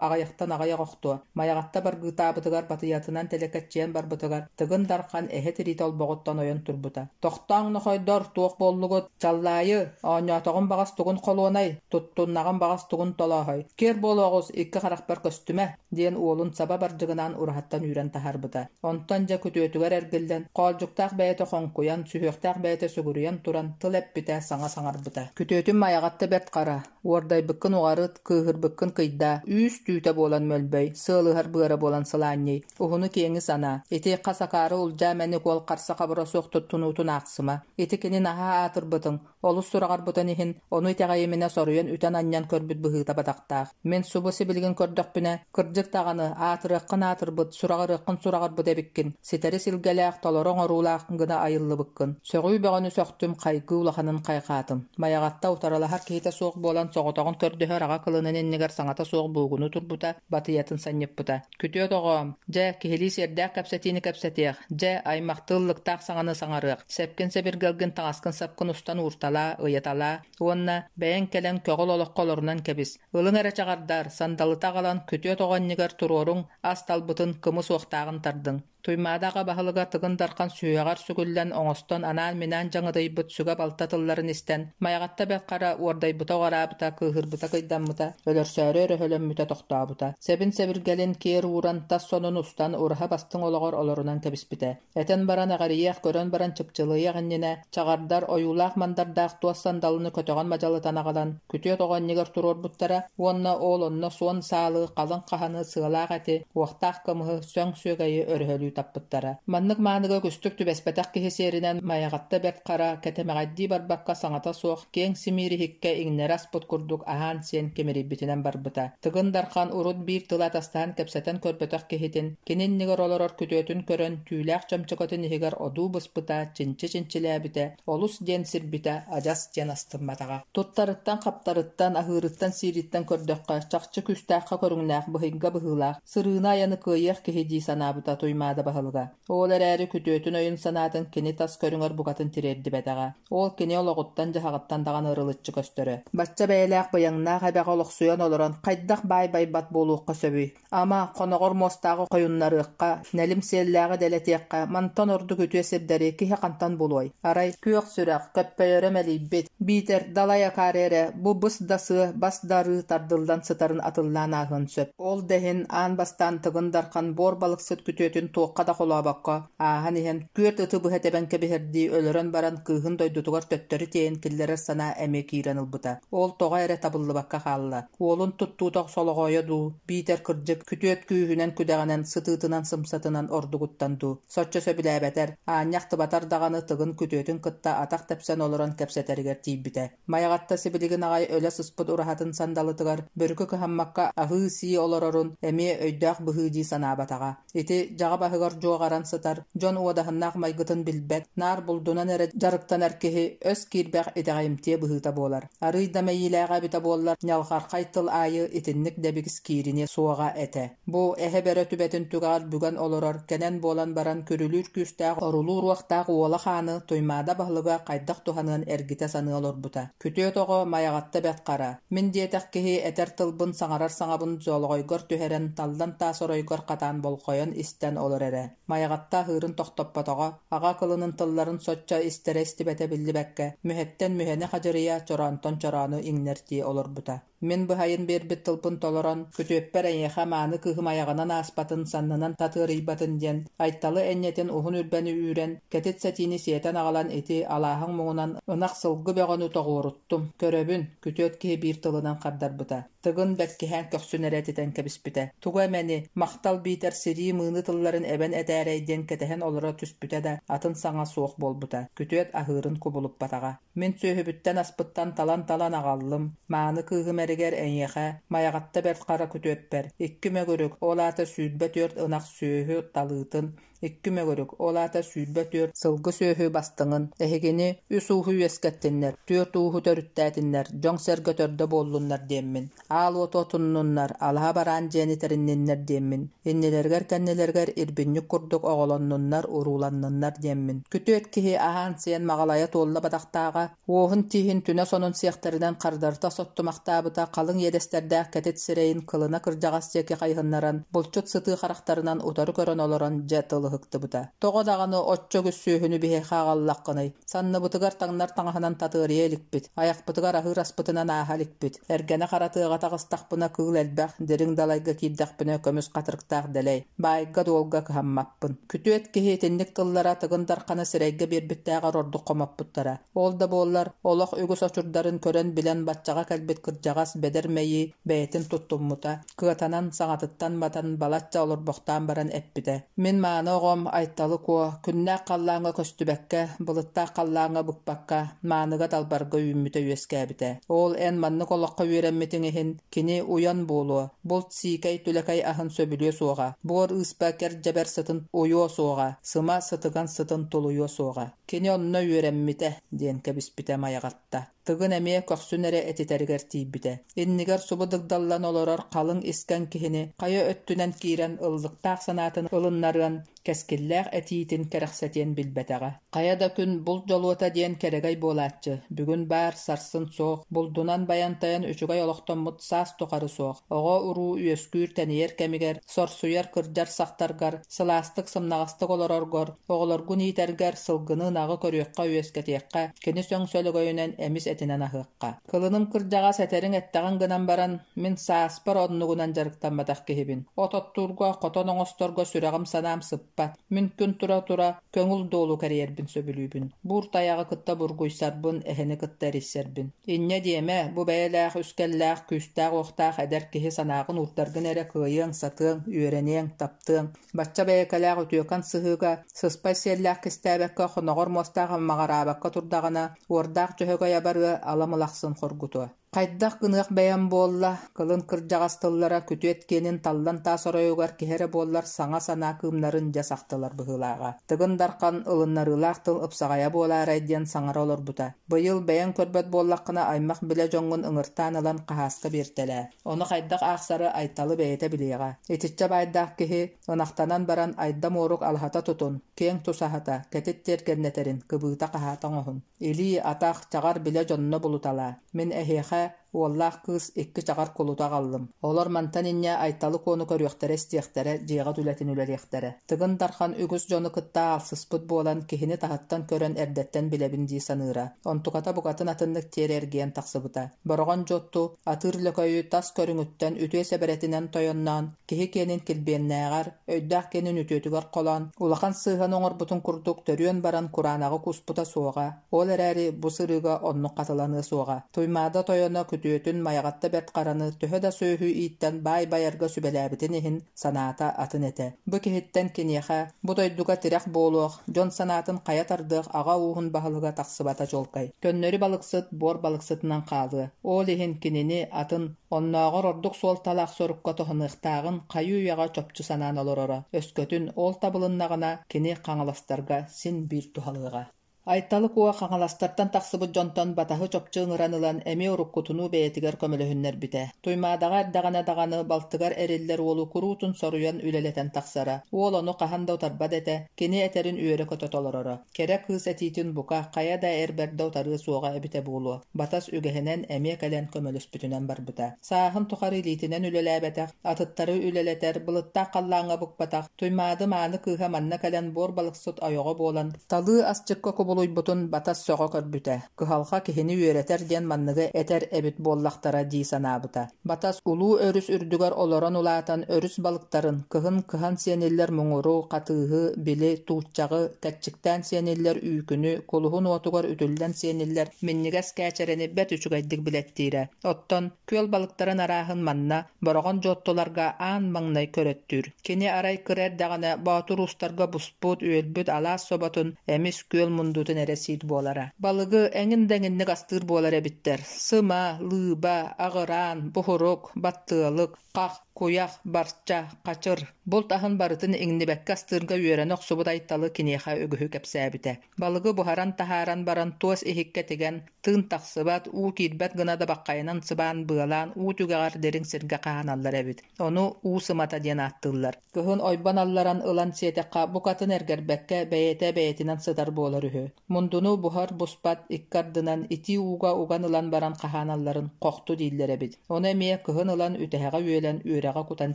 аҕыйахтан аҕыйах охтуо. Майаҕатта баргыытаабытыгар батыйатынан тэлэкэччийэн барбытыгар Тыгын Дархан эһэ тириитэ олбоҕуттан ойон турбута. «Тохтооҥ, нохойдор, туох буоллугут? Чаллаайы, оонньоотоҕум баҕас тугун холуонай, туттуннаҕым баҕас тугун толооһой? Киэр буолуоҕус, икки харахпар көстүмэ!» диэн уолун саба бардьыгынаан ураһаттан үүрэн таһаарбыта. Онтон дьэ күтүөтүгэр эргиллэн, хоолдьуктаах бэйэтэ хоҥкуйан, сүһүөхтээх бэйэтэ сүгүрүйэн туран тыл эппитэ, саҥа саҥарбыта. Күтүөтүм Майаҕатта Бэрт Хара, уордайбыккын уҕарыт, кыыһырбыккын кыйдаа, үүс түүтэ буолан мөлбөй, сыалыһар быара буолан сылаанньый, уһуну-киэҥи санаа. Ити хас акаары улдьаа мэник уол харса-хабыра суох туттунуутун аахсыма. Ити кини наһаа аатырбытыҥ, Олус сураҕарбытын иһин, ону итэҕэйиминэ соруйан үтэн-анньан көрбүт быһыыта бадахтаах. Мин субу сибилигин көрдөхпүнэ, кырдьык даҕаны, аатырыаххын аатырбыт, сураҕырыаххын сураҕырбыт эбиккин, ситэри силгэлээх, толору оҥоруулаах гына айыллыбыккын. Сөҕүү бөҕөнү сөхтүм, хайгыы улаханын хайҕаатым. Майаҕатта утарылаһар киһитэ суох буолан соҕотоҕун көрдөһөр аҕа кылынын иннигэр саҥата суох буугунуу турбута, батыйатын санньыппыта. Күтүөт оҕоом, дьэ, киһилии сиэрдээх кэпсэтиини кэпсэтиэх, дьэ, аймахтыы ыллыктаах саҥаны саҥарыах, сэпкин-сэбиргэлгин таҥаскын-сапкын устан уурталаа, ыйаталаа уонна бэйэҥ кэлэн көҕүл олоххо олорунан кэбис. Ылыҥ эрэ чаҕардар, сандалыта аҕалан күтүөт оҕо иннигэр туруоруҥ, ас талбытын, кымыс уохтааҕын тардыҥ. Туймаада аҕа баһылыга Тыгын Дархан сүһүөҕэр сүгүллэн оҥостон анаан-минээн дьаҥытыйбыт сүгэ-балта тылларын истэн, Майаҕатта Бэрт Хара уордайбыта уҕараабыта, кыыһырбыта кыйдаммыта, өлөрсөөрү өрөһөлөммүтэ тохтообута. Сэбин-сэбиргэлин киэр ууран, тас сонун устан, ураһа бастыҥ олоҕор олорунан кэбиспитэ. Этэн баран эҕэрийиэх, көрөн баран чыпчылыйыах иннинэ, чаҕардар ойуулаах-мандардаах туос сандалыны көтөҕөн мадьалытан аҕалан, күтүөт оҕо иннигэр туруорбуттара уонна ол онно суон саалы, халыҥ хаһаны, сыалаах эти, уохтаах кымыһы, сөҥ сүөгэйи өрөһөлүү таппыттара. Маннык мааныга үгүстүк түбэспэтэх киһи сиэринэн Майаҕатта Бэрт Хара кэтэмэҕэйдии барбакка саҥата суох киэҥ симиир иһиккэ иҥнэри аспыт курдук аһаан-сиэн кимирийбитинэн барбыта. Тыгын Дархан урут биир тылы атастаһан кэпсэтэн көрбөтөх киһитин, кини иннигэр олорор күтүөтүн көрөн, түүлээх чөмчөкөтүн иһигэр одуу быспыта, чинчи чинчилээбитэ, олус диэн сирбитэ, адьас диэн астымматаҕа. Туттарыттан-хаптарыттан, аһыырыттан-сиириттэн көрдөххө, чахчы күүстээххэ көрүҥнээх, быһыйга быһыылаах, сырыыны-айаны кыайыах киһи дии санаабыта Туймаада баһылыга. Ол эрээри күтүөтүн өйүн-санаатын кини тас көрүҥэр букатын тириэрдибэтэҕэ. Ол кини олоҕуттан-дьаһаҕыттан даҕаны ырылыччы көстөрө. Бачча бэйэлээх быйаҥнаах эбэҕэ олохсуйан олорон хайдах баай байбат буолуохха сөбүй? Ама, хоноҕор муостааҕы хойуннарыахха, нэлим сиэллээҕи дэлэтиэххэ, мантан ордук үтүө сирдэри киһи хантан булуой? Арай, күөх сүрэх, көппөйөрө мэлийбит, биитэр далай акаары эрэ бу быс да сыа, бас да арыы тардыллан сытарын атыллаан ааһыан сөп. Ол да иһин аан бастаан Тыгын Дархан буор балыксыт күтүөтүн туохха да холообокко, ааһан иһэн, күөрт ыты быһа тэбэн кэбиһэрдии өлөрөн баран кыыһын дойдутугар төттөрү тиэйэн киллэрэр санаа эмиэ киирэн ылбыта. Ол тоҕо эрэ табыллыбакка хаалла. Уолун туттуута солоҕойо дуу, биитэр кырдьык, күтүөт күүһүнэн-күдэҕинэн, сытыытынан-сымсатынан ордугуттан дуу, соччо сөбүлээбэтэр, аанньа ахтыбатар даҕаны Тыгын күтүөтүн кытта атах тэпсэн олорон кэпсэтэригэр тиийбитэ. Майаҕатта сибилигин аҕай өлө сыспыт ураһатын сандалытыгар бөрүкү кыһаммакка аһыы-сии олорорун эмиэ өйдөөх быһыы дии санаабатаҕа. Ити дьаҕа баһыгар дьуоҕаран сытар, дьон уодаһыннаах майгытын билбэт, наар булдунан эрэ дьарыктанар киһи өс киирбэх итэҕэйимтиэ быһыыта буолар. Арыый да мэйиилээҕэ эбитэ буоллар, ньалҕархай тыл аайы итинник дэбигис киириниэ суоҕа этэ. Бу эһэ бөрө түбэтин түгэҕэр бүгэн олорор, кэнэн буолан баран күрүлүүр күүстээх орулуур уохтаах уола хааны Туймаада баһылыга хайдах туһаныан эргитэ саныы олорбута. Күтүөт оҕо Майаҕатта Бэрт Хара, мин диэтэх киһи этэр тылбын саҥарар саҥабын дьолоҕойгор түһэрэн, таллан таас оройгор хатаан болҕойон истэн олор эрэ. Майаҕатта аһыырын тохтоппотоҕо, аҕа кылынын тылларын соччо истэрэ-истибэтэ биллибэккэ, мүһэттэн мүһэни хадьырыйа, чороонтон чороону иҥнэртии олорбута. Мин быһайын биэрбит тылбын толорон, күтүөппэр эйиэхэ мааны кыыһым айаҕынан ааспатын, саннынан татыарыйбатын диэн, Айталы энньэтин уһун үрбэни үүрэн, кэтит сэтиини сиэтэн аҕалан ити алааһыҥ муҥунан ынах-сылгы бөҕөнү тоҕуоруттум. Көрөбүн, күтүөт киһи биир тылынан хардарбыта. Тыгын бэркиһээн көхсүн эрэ этитэн кэбиспитэ. Тугу эмэни, махтал биитэр сирии мыыны тылларын эбэн этээрэй диэн кэтэһэн олоро түспүтэ да, атын саҥа суох буолбута. Күтүөт аһыырын кубулуппатаҕа. Мин сүөһүбүттэн-аспыттан талан-талан аҕаллым, мааны кыыһым эригэр эйиэхэ, Майаҕатта Бэрт Хара күтүөппэр, икки мөгүрүк, ол аата 24 ынах сүөһү талыытын, Икки мөгүрүк, ол аата 24 сылгы сүөһү бастыҥын, эһигини үс ууһу үөскэттиннэр, түөрт ууһу төрүттээтиннэр, дьон-сэргэ төрдө буоллуннар диэммин. Аал уоту отуннуннар, алаһа бараан дьиэни тэринниннэр диэммин, иннилэригэр-кэннилэригэр ирбинньик курдук оҕолоннуннар, урууланныннар диэммин. Күтүөт киһи аһаан-сиэн маҕалайа туолла бадахтааҕа, уоһун тииһин түнэ сонун сиэхтэринэн хардарыта соттумахтаабыта халыҥ иэдэстэрдээх кэтит сирэйин кылына кырдьаҕас диэки хайыһыннаран, булчут сытыы харахтарынан утары көрөн олорон дьэ тыл ыһыктыбыта. Тоҕо даҕаны оччо үгүс сүөһүнү биһиэхэ аҕаллаххыный? Санныбытыгар таҥнар таҥаһынан татыарыйа иликпит, айахпытыгар аһыыр аспытынан ааһа иликпит. Эргэнэ хара тыаҕа таҕыстахпына кыыл элбэх, дириҥ далайга киирдэхпинэ көмүс хатырыктаах дэлэй, баайга-дуолга кыһаммаппын. Күтүөт киһи итинник тыллара Тыгын Дарханы сирэйгэ биэрбиттээҕэр ордук хомоппуттара. Ол да буоллар, олох үгүс очурдарын көрөн-билэн баччаҕа кэлбит кырдьаҕас бэдэр мэйии бэйэтин туттуммута, кыатанан, саҥатыттан матан балачча олорбохтоон баран эппитэ: «Мин мааны оҕом Айталы Куо күннээх халлааҥҥа көстүбэккэ, былыттаах халлааҥҥа быкпакка, мааныга далбарга үүммүтэ үөскээбитэ. Ол эн маннык олоххо үөрэммитиҥ иһин, кини уйан буолуо, булт сиикэй түлэкэй аһын сөбүлүө суоҕа, буор ыыспа кэр-дьэбэр сытын уйуо суоҕа, сыма сытыган сытын тулуйуо суоҕа. Кини онно үөрэммитэ», диэн кэбиспитэ Майаҕатта. Тыгын эмиэ көхсүн эрэ этитэригэр тиийбитэ. Иннигэр субу дыгдаллан олорор халыҥ искэн киһини хайа өттүнэн киирэн ыллыктаах санаатын ылыннарыан, кэскиллээх этиитин кэрэхсэтиэн билбэтэҕэ. Хайа да күн булт дьолуота диэн кэрэгэй буолааччы, бүгүн баар, сарсын суох, булдунан байантайан үчүгэй олохтоммут саас тухары суох, оҕо-уруу үөскүүр-тэнийэр кэмигэр, сорсуйар кырдьар сахтаргар, сылаастык сымнаҕастык олороргор, оҕолоргун иитэргэр сылгыны ынаҕы көрүөххэ үөскэтиэххэ, кини сөҥ сөлөгөйүнэн эмис этинэн аһыахха. Кылыным кырдьаҕас этэриҥ эттэҕин гынан баран, мин сааспар оннугунан дьарыктамматах киһибин. От оттуурга, хотон оҥосторго сүрэҕим санаам сыппат. Мин күн тура-тура көҥүл дуолу кэрийэрбин сөбүлүүбүн. Буур тайаҕы кытта бургуйсарбын, эһэни кытта эрийсэрбин. Инньэ диэмэ, бу бэйэлээх үскэллээх, күүстээх-уохтаах эдэр киһи санааҕын уурдаргын эрэ кыайыаҥ, сатыаҥ, үөрэниэҥ, таптыаҥ. Бачча бэйэкэлээх үтүөкэн сыһыыга сыспай сиэллээх кистээбэккэ хоноҕор муостаах маҕараабакка турдаҕына, уордаах дьөһөгөй абарыа, ала мылахсын хоргутуо. Хайдах гыныах бэйэм буолла, кылын кырдьаҕас тыллара күтүөт киэнин таллан таас оройугар киһи эрэ буоллар саҥа санаа кыымнарын дьэ сахтылар быһыылааҕа. Тыгын Дархан ылыннарыылаах тыл ыпсаҕайа буолаарай диэн саҥара олорбута. Быйыл бэйэҥ көрбөт буоллаххына аймах-билэ дьоҥҥун ыҥыртаан ылан хаһааска биэртэлээ. Ону хайдах аахсары Айталы бэйэтэ билиэҕэ. Итиччэ баайдаах киһи ынахтанан баран Айда Муорук алаһата тутун, киэҥ тусаһата, кэтит тиэргэннэтэрин, кыбыыта-хаһаата оҥоһун. Илии, атах, чаҕар билэ дьонно булуталаа. Мин эһиэхэ уоллаах кыыс икки чаҕар кулута аҕаллым. Олор мантан инньэ Айталы Куону көрүөхтэрэ-истиэхтэрэ, дьиэҕит үлэтин үлэлиэхтэрэ. Тыгын Дархан үгүс дьону кытта аалсыспыт буолан, киһини таһыттан көрөн эрдэттэн билэбин дии саныыра. Онтуката букатын атыннык тиэрэ эргийэн тахсыбыта. Бороҕон Дьуотту атыыр лөкөйү тас көрүҥүттэн үтүө сэбэрэтинэн тойонноон, киһи киэнин килбиэннээҕэр, өйдөөх киэнин үтүөтүгэр холоон, улахан сыыһаны оҥорбутун курдук төрүөн баран кураанаҕы кууспута суоҕа, ол эрээри бу сырыыга оннук хатыланыа суоҕа. Туймаада тойоно күтүөтүн Майаҕатта Бэрт Хараны төһө да сүөһү ииттэн баай байарга сүбэлээбитин иһин санаата атын этэ. Бу киһиттэн киниэхэ бу дойдуга тирэх буолуох, дьон санаатын хайа тардыах аҕа ууһун баһылыга тахсыбата чуолкай. Көннөрү балыксыт буор балыксытынан хаалыа. Ол иһин кинини атын, оннооҕор ордук суолталаах сорукка туһаныахтааҕын хайыы-үйэҕэ чопчу санаан олороро. Өскөтүн ол табылыннаҕына, кини хаҥаластарга син биир туһалыаҕа. Айталы Куо Хаҥаластартан тахсыбыт дьонтон батаһы чопчу ыҥыран ылан эмиэ уруккутунуу бэйэтигэр көмөлөһүннэрбитэ. Туймаадаҕа эрдэҕинэ даҕаны балтыгар эриллэр уолу куруутун соруйан үлэлэтэн тахсара. Уол ону хаһан да утарбат этэ, кини этэрин үөрэ-көтө толороро. Кэрэ кыыс этиитин бука, хайа да эр бэрдэ утарыа суоҕа эбитэ буолуо, батас үгэһинэн эмиэ кэлэн көмөлөспүтүнэн барбыта. Сааһын тухары илиитинэн үлэлээбэтэх, атыттары үлэлэтэр, былыттаах халлааҥҥа букпатах, Туймаады мааны кыыһа манна кэлэн буор балыксыт ойоҕо буолан, талыы асчыкка кубулуйбутун батас сөҕө көрбүтэ. Кыһалҕа киһини үөрэтэр диэн манныгы этэр эбит буоллахтара дии санаабыта. Батас улуу өрүс үрдүгэр олорон улаатан өрүс балыктарын, кыһын кыһан сиэниллэр муҥуру, хатыыһы, били, тууччаҕы, кэрчиктээн сиэниллэр үүкүнү, кулуһун уотугар үтүллэн сиэниллэр минньигэс кээчэрэни бэрт үчүгэйдик билэттиирэ. Оттон күөл балыктарын арааһын манна, Бороҕон Дьуоттуларга аан маҥнай көрөттүүр. Кини арай кыра эрдэҕинэ боотур уустарга буспут, үөлбүт алаас соботун, эмис күөл мундутун эрэ сиир буолара. Балыгы эҥин да эҥинник астыыр буолар эбиттэр: сыма, лыыба, аҕыраан, буһурук, баттыалык, хах. Куйах, барча, хачыр, булт аһын барытын иҥнибэккэ астыырга үөрэнэ охсубут Айталы киниэхэ үгүһү кэпсээбитэ. Балыгы буһаран таһааран баран туос иһиккэ тигэн, тыын тахсыбат, уу киирбэт гына дабаххайынан сыбаан быалаан уу түгэҕэр дириҥ сиргэ хаһааналлар эбит. Ону уу сымата диэн ааттыыллар. Кыһын ойбон алларан ылан сиэтэххэ букатын эргэрбэккэ бэйэтэ бэйэтинэн сытар буолар үһү. Мундуну буһар-буспат икки ардынан итии ууга уган ылан баран хаһааналларын хохту дииллэр эбит. Ону эмиэ кыһын ылан үтэһэҕэ үөлэн үөрэҕэ кутан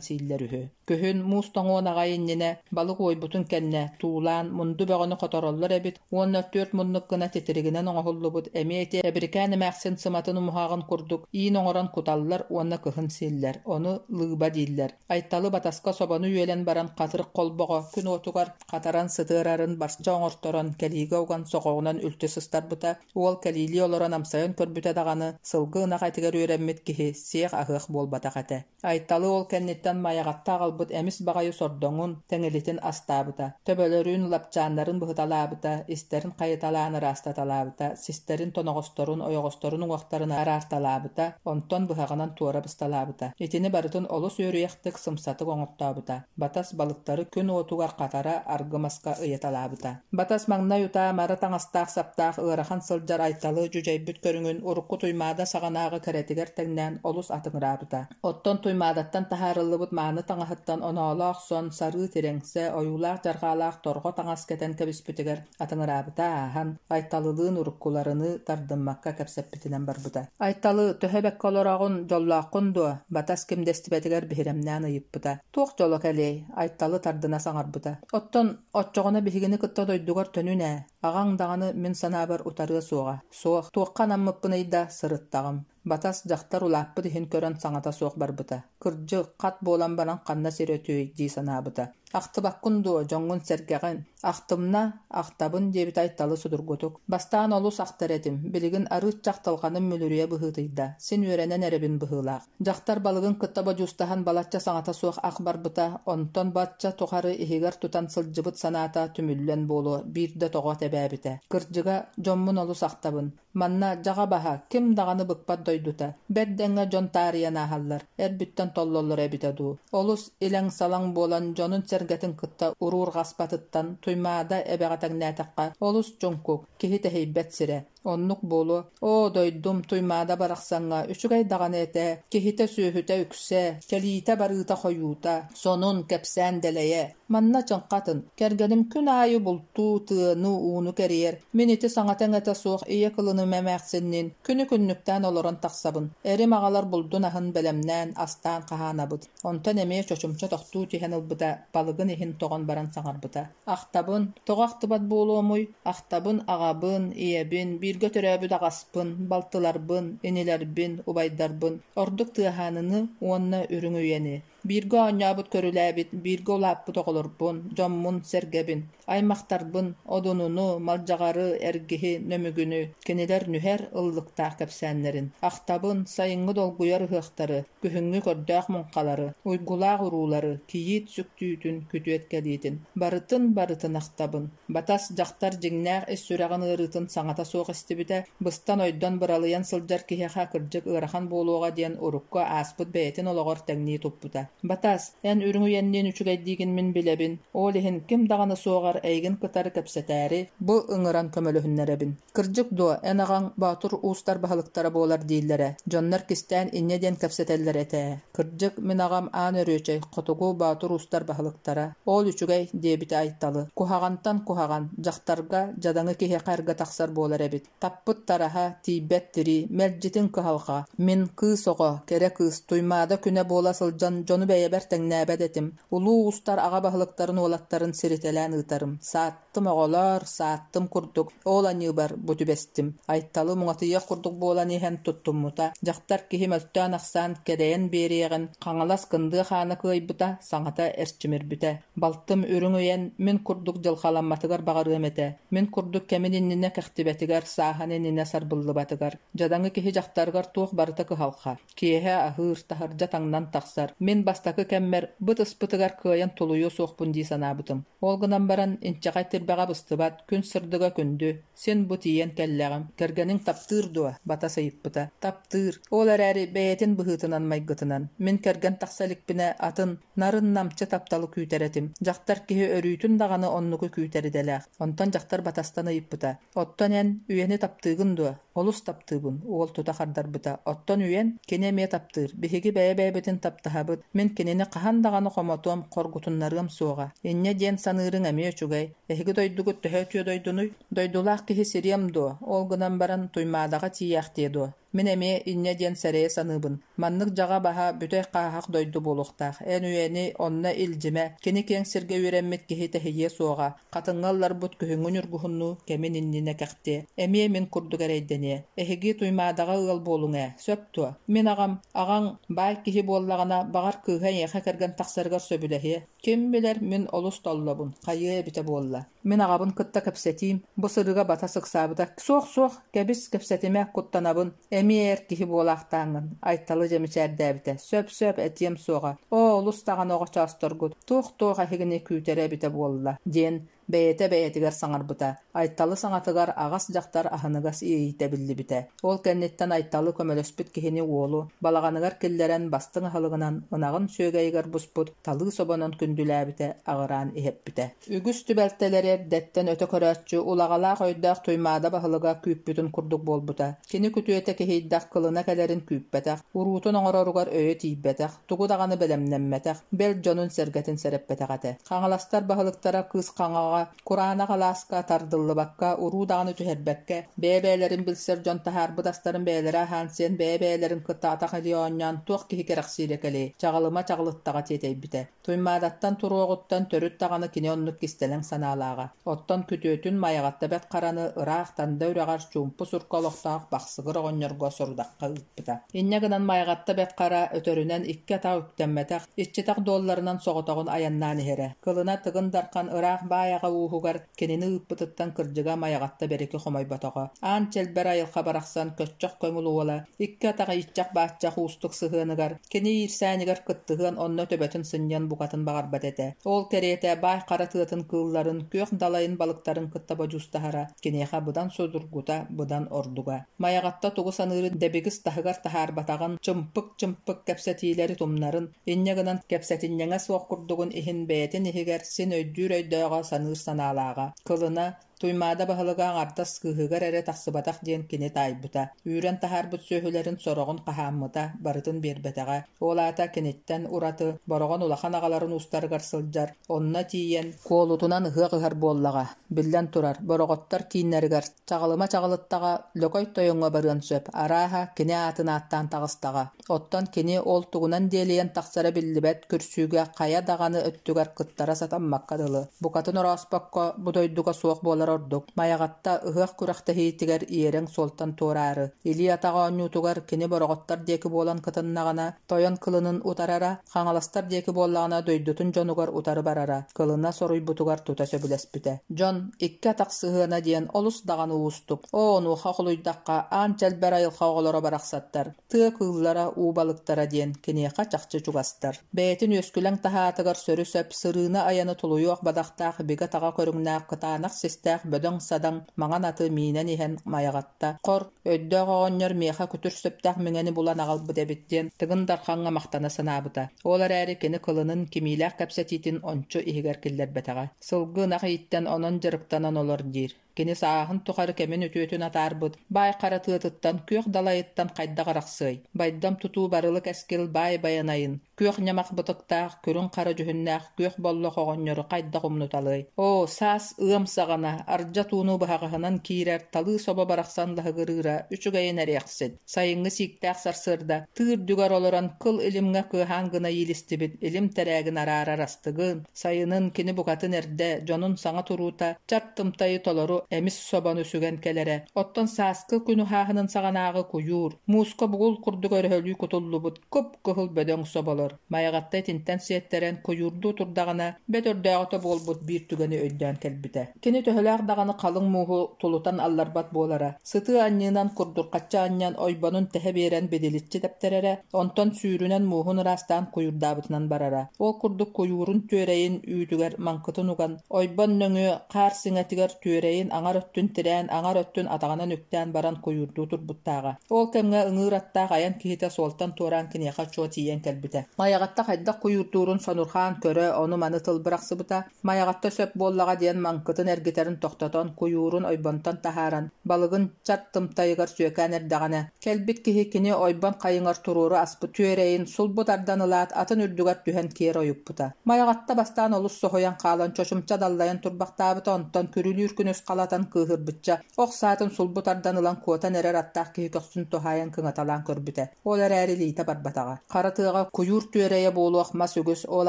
сииллэр үһү. Күһүн муус тоҥуон аҕай иннинэ балык уойбутун кэннэ туулаан мунду бөҕөнү хотороллор эбит уонна түөрт муннук гына титиригинэн оҥоһуллубут эмиэ ити эбирикээн эмээхсин сыматын умуһаҕын курдук иин оҥорон куталлар уонна кыһын сииллэр. Ону лыыба дииллэр. Айталы батаска собону үөлэн баран хатырык холбоҕо күн уотугар хатаран сытыарарын барча оҥорторон кэлиигэ уган соҕоҕунан үлтү сыстарбыта, уол кэлиилии олорон амсайан көрбүтэ даҕаны, сылгы ынах этигэр үөрэммит киһи сиэх-аһыах буолбатах этэ. Айталы ол кэнниттэн Майаҕатта аҕалбыт эмис баҕайы сордоҥун, тэҥилитин астаабыта, төбөлөрүн, лапчааннарын быһыталаабыта, истэрин хайыталаан ыраастаталаабыта, систэрин тоноҕосторун, ойоҕосторун уҥуохтарын араарталаабыта, онтон быһаҕынан туора бысталаабыта. Итини барытын олус үөрүйэхтик, сымсатык оҥортообута. Батас балыктары күн уотугар хатара, аргы маска ыйаталаабыта. Батас маҥнай утаа мара таҥастаах-саптаах ыарахан сылдьар Айталы дьүдьэйбит көрүҥүн урукку Туймаада саҕанааҕы кэрэтигэр тэҥнээн олус атыҥыраабыта. Оттон Туймаадаттан таһаарыллыбыт мааны таҥаһыттан оноолоох сон, сарыы тирэҥсэ, ойуулаах-дьарҕаалаах торҕо таҥас кэтэн кэбиспитигэр атыҥыраабыта ааһан, Айталылыын уруккуларыныы тардыммакка кэпсэппитинэн барбыта. Айталы, төһө бэккэ олороҕун, дьоллооххун дуо? Батас ким да истибэтигэр биһирэмнээн ыйыппыта. Туох дьоло кэлиэй? Айталы тардына саҥарбыта. Оттон оччоҕуна биһигини кытта дойдугар төнүн ээ, аҕаҥ даҕаны мин санаабар утарыа суоҕа. Суох, туохха анаммыппыный да, сырыттаҕым. Батас дьахтар улааппыт иһин көрөн саҥата суох барбыта. Кырдьык, хат буолан баран ханна сир өтүөй дии санаабыта. Ахтыбаккын дуо, дьоҥҥун-сэргэҕин? Ахтымна, ахтабын диэбитэ Айталы судургутук. Бастаан олус ахтар этим, билигин арыычча ахтылҕаным мүлүрүйэ быһыытыйда, син үөрэнэн эрэбин быһыылаах. Дьахтар балыгын кытта бодьуустаһан балачча саҥата суох ах барбыта, онтон бачча тухары иһигэр тутан сылдьыбыт санаата түмүллэн буолуо, биирдэ тоҕо тэбээбитэ. Кырдьыга, дьоммун олус ахтабын. Манна дьаҕа баһа, ким даҕаны быкпат дойдута. Бэрт дэҥҥэ дьон таарыйан ааһаллар, эрбиттэн толлоллоро эбитэ дуу. Олус илэҥ-салаҥ буолан дьонун-сэргэтин кытта уруурҕаспатыттан Туймаада эбэҕэ тэҥнээтэххэ олус чуҥкук, киһи тэһийбэт сирэ. Оннук буолуо. Оо, дойдум Туймаада барахсаҥҥа үчүгэй даҕаны этэ, киһитэ-сүөһүтэ үксэ, кэлиитэ-барыыта хойуута, сонун, кэпсээн дэлэйэ. Манна чыҥха атын. Кэргэним күн аайы бултуу, тыаны, ууну кэрийэр. Мин ити саҥата-иҥэтэ суох ийэ кылыным эмээхсинниин күнү-күннүктээн олорон тахсабын. Эрим аҕалар булдун аһын бэлэмнээн, астаан хаһаанабыт. Онтон эмиэ чочумча тохтуу түһэн ылбыта, балыгын иһин тоҕон баран саҥарбыта. Ахтабын, тоҕо ахтыбат буолуомуй? Ахтабын аҕабын, ийэбин, бииргэ төрөөбүт аҕаспын, балтыларбын, инилэрбин, убайдарбын, ордук Тыаһааныны уонна Үрүҥ Үйэни. Бииргэ оонньообут-көрүлээбит, бииргэ улааппыт оҕолорбун, дьоммун-сэргэбин, аймахтарбын, Одунуну, Малдьаҕары, Эргиһи, Нөмүгүнү, кинилэр нүһэр, ыллыктаах кэпсээннэрин, ахтабын, сайыҥҥы долгуйар ыһыахтары, күһүҥҥү көрдөөх муҥхалары, уйгулаах уруулары, кийиит сүктүүтүн, күтүөт кэлиитин, барытын-барытын ахтабын. Батас дьахтар дьиҥнээх ис сүрэҕин ыарыытын саҥата суох истибитэ, быстан-ойдон быралыйан сылдьар киһиэхэ кырдьык ыарахан буолуоҕа диэн урукку ааспыт бэйэтин олоҕор тэҥнии туппута. Батас, эн үрүҥ үйэнниин үчүгэйдиигин мин билэбин, ол иһин ким даҕаны суоҕар эйигин кытары кэпсэтээри, бу ыҥыран көмөлөһүннэрэбин. Кырдьык дуо, эн аҕаҥ Боотур уустар баһылыктара буолар дииллэрэ, дьоннор кистээн инньэ диэн кэпсэтэллэр этэ ээ. Кырдьык, мин аҕам Аан Өрүөчэй, хотугу Боотур уустар баһылыктара. Ол үчүгэй, диэбитэ Айталы. Куһаҕантан куһаҕан, дьахтарга, дьадаҥы киһиэхэ эргэ тахсар буолар эбит. Таппыт тараһа, тиийбэт тирии, мэлдьитин кыһалҕа. Мин, кыыс оҕо, кэрэ кыыс, Туймаада күнэ буола сылдьан дьону бэйэбэр тэҥнээбэт этим. Улуу уустар аҕа баһылыктарын уолаттарын сиритэлээн ыытарым. Саат Сааттым оҕолоор, сааттым курдук, ол аньыыбар бу түбэстим. Айталы муҥатыйыах курдук буолан иһэн туттуммута. Дьахтар киһи мөлтөөн-ахсаан кэдэйэн биэриэҕин Хаҥалас Кындыа хаана кыайбыта, саҥата эрчимирбитэ. Балтым үрүҥ үйэн мин курдук дьылҕаламматыгар баҕарыам этэ. Мин курдук кэмин иннинэ кэхтибэтигэр, сааһын иннинэ сарбыллыбатыгар. Дьадаҥы киһи дьахтарыгар туох барыта кыһалҕа. Киэһэ аһыыр, таһырдьа таҥнан тахсар. Мин бастакы кэммэр быт ыспытыгар кыайан тулуйуо суохпун дии санаабытым. Ол гынан баран, инчэҕэй тимир тирбэҕэ быстыбат, күн сырдыга күндү. Син бу тиийэн кэллэҕим. Кэргэниҥ таптыыр дуо? Батас ыйыппыта. Таптыыр. Ол эрээри бэйэтин быһыытынан-майгытынан. Мин кэргэн тахса иликпинэ атын, нарын-намчы тапталы күүтэр этим. Дьахтар киһи өрүүтүн даҕаны оннугу күүтэр идэлээх. Онтон дьахтар Батастан ыйыппыта. Оттон эн үйэни таптыыгын дуо? Олус таптыыбын, уол тута хардарбыта. Оттон үйэн? Кини эмиэ таптыыр. Биһиги бэйэ-бэйэбитин таптаһабыт. Мин кинини хаһан даҕаны хомотуом, хоргутуннарыам суоҕа. Инньэ диэн саныырыҥ эмиэ үчүгэй. Эһиги дойдугут төһө үтүө дойдунуй? Дойдулаах киһи сириэм дуо? Ол гынан баран Туймаадаҕа тиийээхтиэ дуо? Мин эмиэ инньэ диэн сэрэйэ саныыбын. Маннык дьаҕа баһа бүтэй хааһах дойду буолуохтаах. Эн үйэни онно илдьимэ, кини киэҥ сиргэ үөрэммит киһи тэһийиэ суоҕа, хатыҥҥа ылларбыт күһүҥҥү ньургуһуннуу кэмин иннинэ кэхтиэ. Эмиэ мин курдук эрэйдэниэ. Эһиги Туймаадаҕа ыал буолуҥ ээ, сөп дуо? Мин аҕам, аҕаҥ баай киһи буоллаҕына, баҕар кыыһа эйиэхэ кэргэн тахсарыгар сөбүлэһиэ. Ким билэр, мин олус толлобун, хайыа эбитэ буолла. Мин аҕабын кытта кэпсэтиим, бу сырыыга бата сыксаабыта. Суох, суох, кэбис, кэпсэтимэ, куттанабын, эмиэ эр киһи буолаахтааҥҥын, Айталы дьэ мичээрдээбитэ. Сөп-сөп, этиэм суоҕа. Оо, олус даҕаны оҕочоосторгут, туох-туох эһигини күүтэрэ эбитэ буолла, диэн бэйэтэ бэйэтигэр саҥарбыта. Айталы саҥатыгар аҕас дьахтар аһыныгас иэйиитэ биллибитэ. Ол кэнниттэн Айталы көмөлөспүт киһини уолу балаҕаныгар киллэрэн бастыҥ аһылыгынан ынаҕын сүөгэйигэр буспут талыы собонон күндүлээбитэ, аҕыраан иһэппитэ. Үгүс түбэлтэлэри эрдэттэн өтө көрөөччү улаҕалаах өйдөөх Туймаада баһылыга күүппүтүн курдук буолбута. Кини күтүөтэ киһийдэх кылына кэлэрин күүппэтэх, уруутун оҥороругар өйө тиийбэтэх, тугу даҕаны бэлэмнэммэтэх, бэл дьонун-сэргэтин сэрэппэтэх этэ. Хаҥаластар баһылыктара Кыыс Хаҥаҕа, кураанах алааска тардыллыбакка, уруу даҕаны түһэрбэккэ, бэйэ-бэйэлэрин билсэр дьон таһаарбыт астарын бэйэлэрэ аһаан-сиэн, бэйэ-бэйэлэрин кытта атах-илии оонньоон туох киһи кэрэхсиирэ кэлиэй, чаҕылыма чаҕылыттаҕа тиэтэйбитэ. Туймаадаттан туруоҕуттан төрүт даҕаны кини оннук кистэлэҥ санаалааҕа. Оттон күтүөтүн Майаҕатта Бэрт Хараны ыраах Танда үрэҕэр чуумпу сурка олохтоох Бахсыгыр оҕонньорго сорудахха ыыппыта. Инньэ гынан Майаҕатта Бэрт Хара өтөрүнэн икки атах үктэммэтэх, иччитэх дуолларынан соҕотоҕун айаннаан иһэрэ. Кылына Тыгын Дархан ыраах баай аҕа ууһугар кинини ыыппытыттан кырдьыга Майаҕатта бэрики хомойботоҕо. Аан чэлбэр айылҕа барахсан көччөх көҥүл уола, икки атах ииччэх-бааччах уустук сыһыаныгар, кини иирсээнигэр кыттыһыан онно төбөтүн сынньыан букатын баҕарбат этэ. Ол кэриэтэ баай хара тыатын кыылларын, күөх далайын балыктарын кытта бодьуустаһара киниэхэ быдан судургута, быдан ордуга. Майаҕатта тугу саныырын дэбигис таһыгар таһаарбатаҕын, чымпык-чымпык кэпсэтиилэри тумнарын, инньэ гынан кэпсэтинньэҥэ суох курдугун иһин бэйэтин иһигэр син өйдүүр өйдөөҕө, саныыр санаалааҕа. Кылына, Туймаада баһылыга аҥардас кыыһыгар эрэ тахсыбатах диэн кини таайбыта. Үүрэн таһаарбыт сүөһүлэрин сороҕун хаһааммыта, барытын биэрбэтэҕэ. Ол аата киниттэн ураты Бороҕон улахан аҕаларын уустарыгар сылдьар, онно тиийэн куолутунан ыһыах ыһар буоллаҕа. Биллэн турар, Бороҕоттор кииннэригэр Чаҕылыма чаҕылыттаҕа Лөкөй тойоҥҥо барыан сөп, арааһа, кини аатын ааттаан таҕыстаҕа. Оттон кини ол тугунан диэлийэн тахсара биллибэт күрсүүгэ хайа даҕаны өттүгэр кыттара сатаммакка дылы. Букатын орооспокко, бу дойдуга суох буолар ордук. Майаҕатта ыһыах күрэхтэһиитигэр иэрэҥ суолтан туораары, илии-атах оонньуутугар кини Бороҕоттор диэки буолан кытыннаҕына, тойон кылынын утарара, Хаҥаластар диэки буоллаҕына дойдутун дьонугар утары барара, кылына соруйбутугар тута сөбүлэспитэ. Дьон икки атах сыһыана диэн олус даҕаны уустук. Оо, онуоха холуйдахха, аан чэлбэр айылҕа оҕолоро барахсаттар, тыа кыыллара, уу балыктара диэн киниэхэ чахчы чугастар. Бэйэтин үөскүлэҥ таһаатыгар сөрү-сөп сырыыны-айаны тулуйуох бадахтаах бигэ-таҕа көрүҥнээх кытаанах систээх бөдөҥ-садаҥ маҥан аты миинэн иһэн Майаҕатта «Хор, өйдөөх оҕонньор миэхэ күтүр сөптөөх миҥэни булан аҕалбыт эбит» диэн Тыгын Дархаҥҥа махтана санаабыта. Ол эрээри кини кылынын кимиилээх кэпсэтиитин ончу иһигэр киллэрбэтэҕэ. Сылгы ынах ииттэн онон дьарыктанан олор диир. Кини сааһын тухары кэмин үтүөтүн атаарбыт баай хара тыатыттан, күөх далайыттан хайдах арахсыай? Байдам тутуу барылы кэскил баай байанайын, күөх ньамах бытыктаах, күрүҥ хара дьүһүннээх күөх боллох оҕонньору хайдах умнуталыай? Оо, саас ыам саҕана, ардьа тууну быһаҕаһынан киирэр талыы собо барахсан лаһыгырыыра үчүгэйин эриэхсит. Сайыҥҥы сииктээх сарсыарда тыы үрдүгэр олорон кыл илимҥэ кыаһаан гына иилистибит илим тэрээгин араарар астыгын, сайынын кини букатын эрдэ, дьонун саҥа туруута чап тымтайы толору эмис собону сүгэн кэлэрэ. Оттон сааскы күн уһааһынын саҕанааҕы куйуур, мууска бугул курдук өрөһөлүү кутуллубут кып-кыһыл бөдөҥ соболор. Майаҕатта итинтэн сиэттэрэн куйуурдуу турдаҕына, бэт өрдөөҕүтэ буолбут биир түгэни өйдөөн кэлбитэ. Кини төһөлөөх даҕаны халыҥ мууһу тулутан алларбат буолара, сытыы анньыынан курдурхаччы анньан ойбонун тэһэ биэрэн бидиличчи тэптэрэрэ, онтон сүүрүнэн мууһун ыраастаан куйуурдаабытынан барара. Ол курдук куйуурун түөрэйин үүтүгэр маҥкытын уган, ойбон нөҥүө хаар сиҥэтигэр түөрэйин аҥар өттүн тирээн, аҥар өттүн атаҕынан үктээн баран куйуурдуу турбуттааҕа. Ол кэмҥэ ыҥыыр аттаах айан киһитэ суолтан туораан киниэхэ чуо тиийэн кэлбитэ. Майаҕатта хайдах куйуурдуурун сонурхаан көрө, ону-маны тыл бырахсыбыта. Майаҕатта сөп буоллаҕа диэн маҥкытын эргитэрин тохтотон, куйуурун ойбонтон таһааран, балыгын чат тымтайыгар сүөкээн эрдэҕинэ, кэлбит киһи кини ойбон хайыҥар туруору аспыт түөрэйин сулбу тардан ылаат, атын үрдүгэр түһэн киэр ойуппута. Майаҕатта бастаан олус соһуйан хаалан, чочумча даллайан турбахтаабыта, онтон күрүлүүр күнүс халатан кыыһырбычча, ох саатын сулбу тардан ылан куотан эрэр аттаах киһи көхсүн туһаайан кыҥаталаан көрбүтэ. Ол эрээри илиитэ барбатаҕа. Хара тыаҕа куйуур түөрэйэ буолуох мас үгүс, ол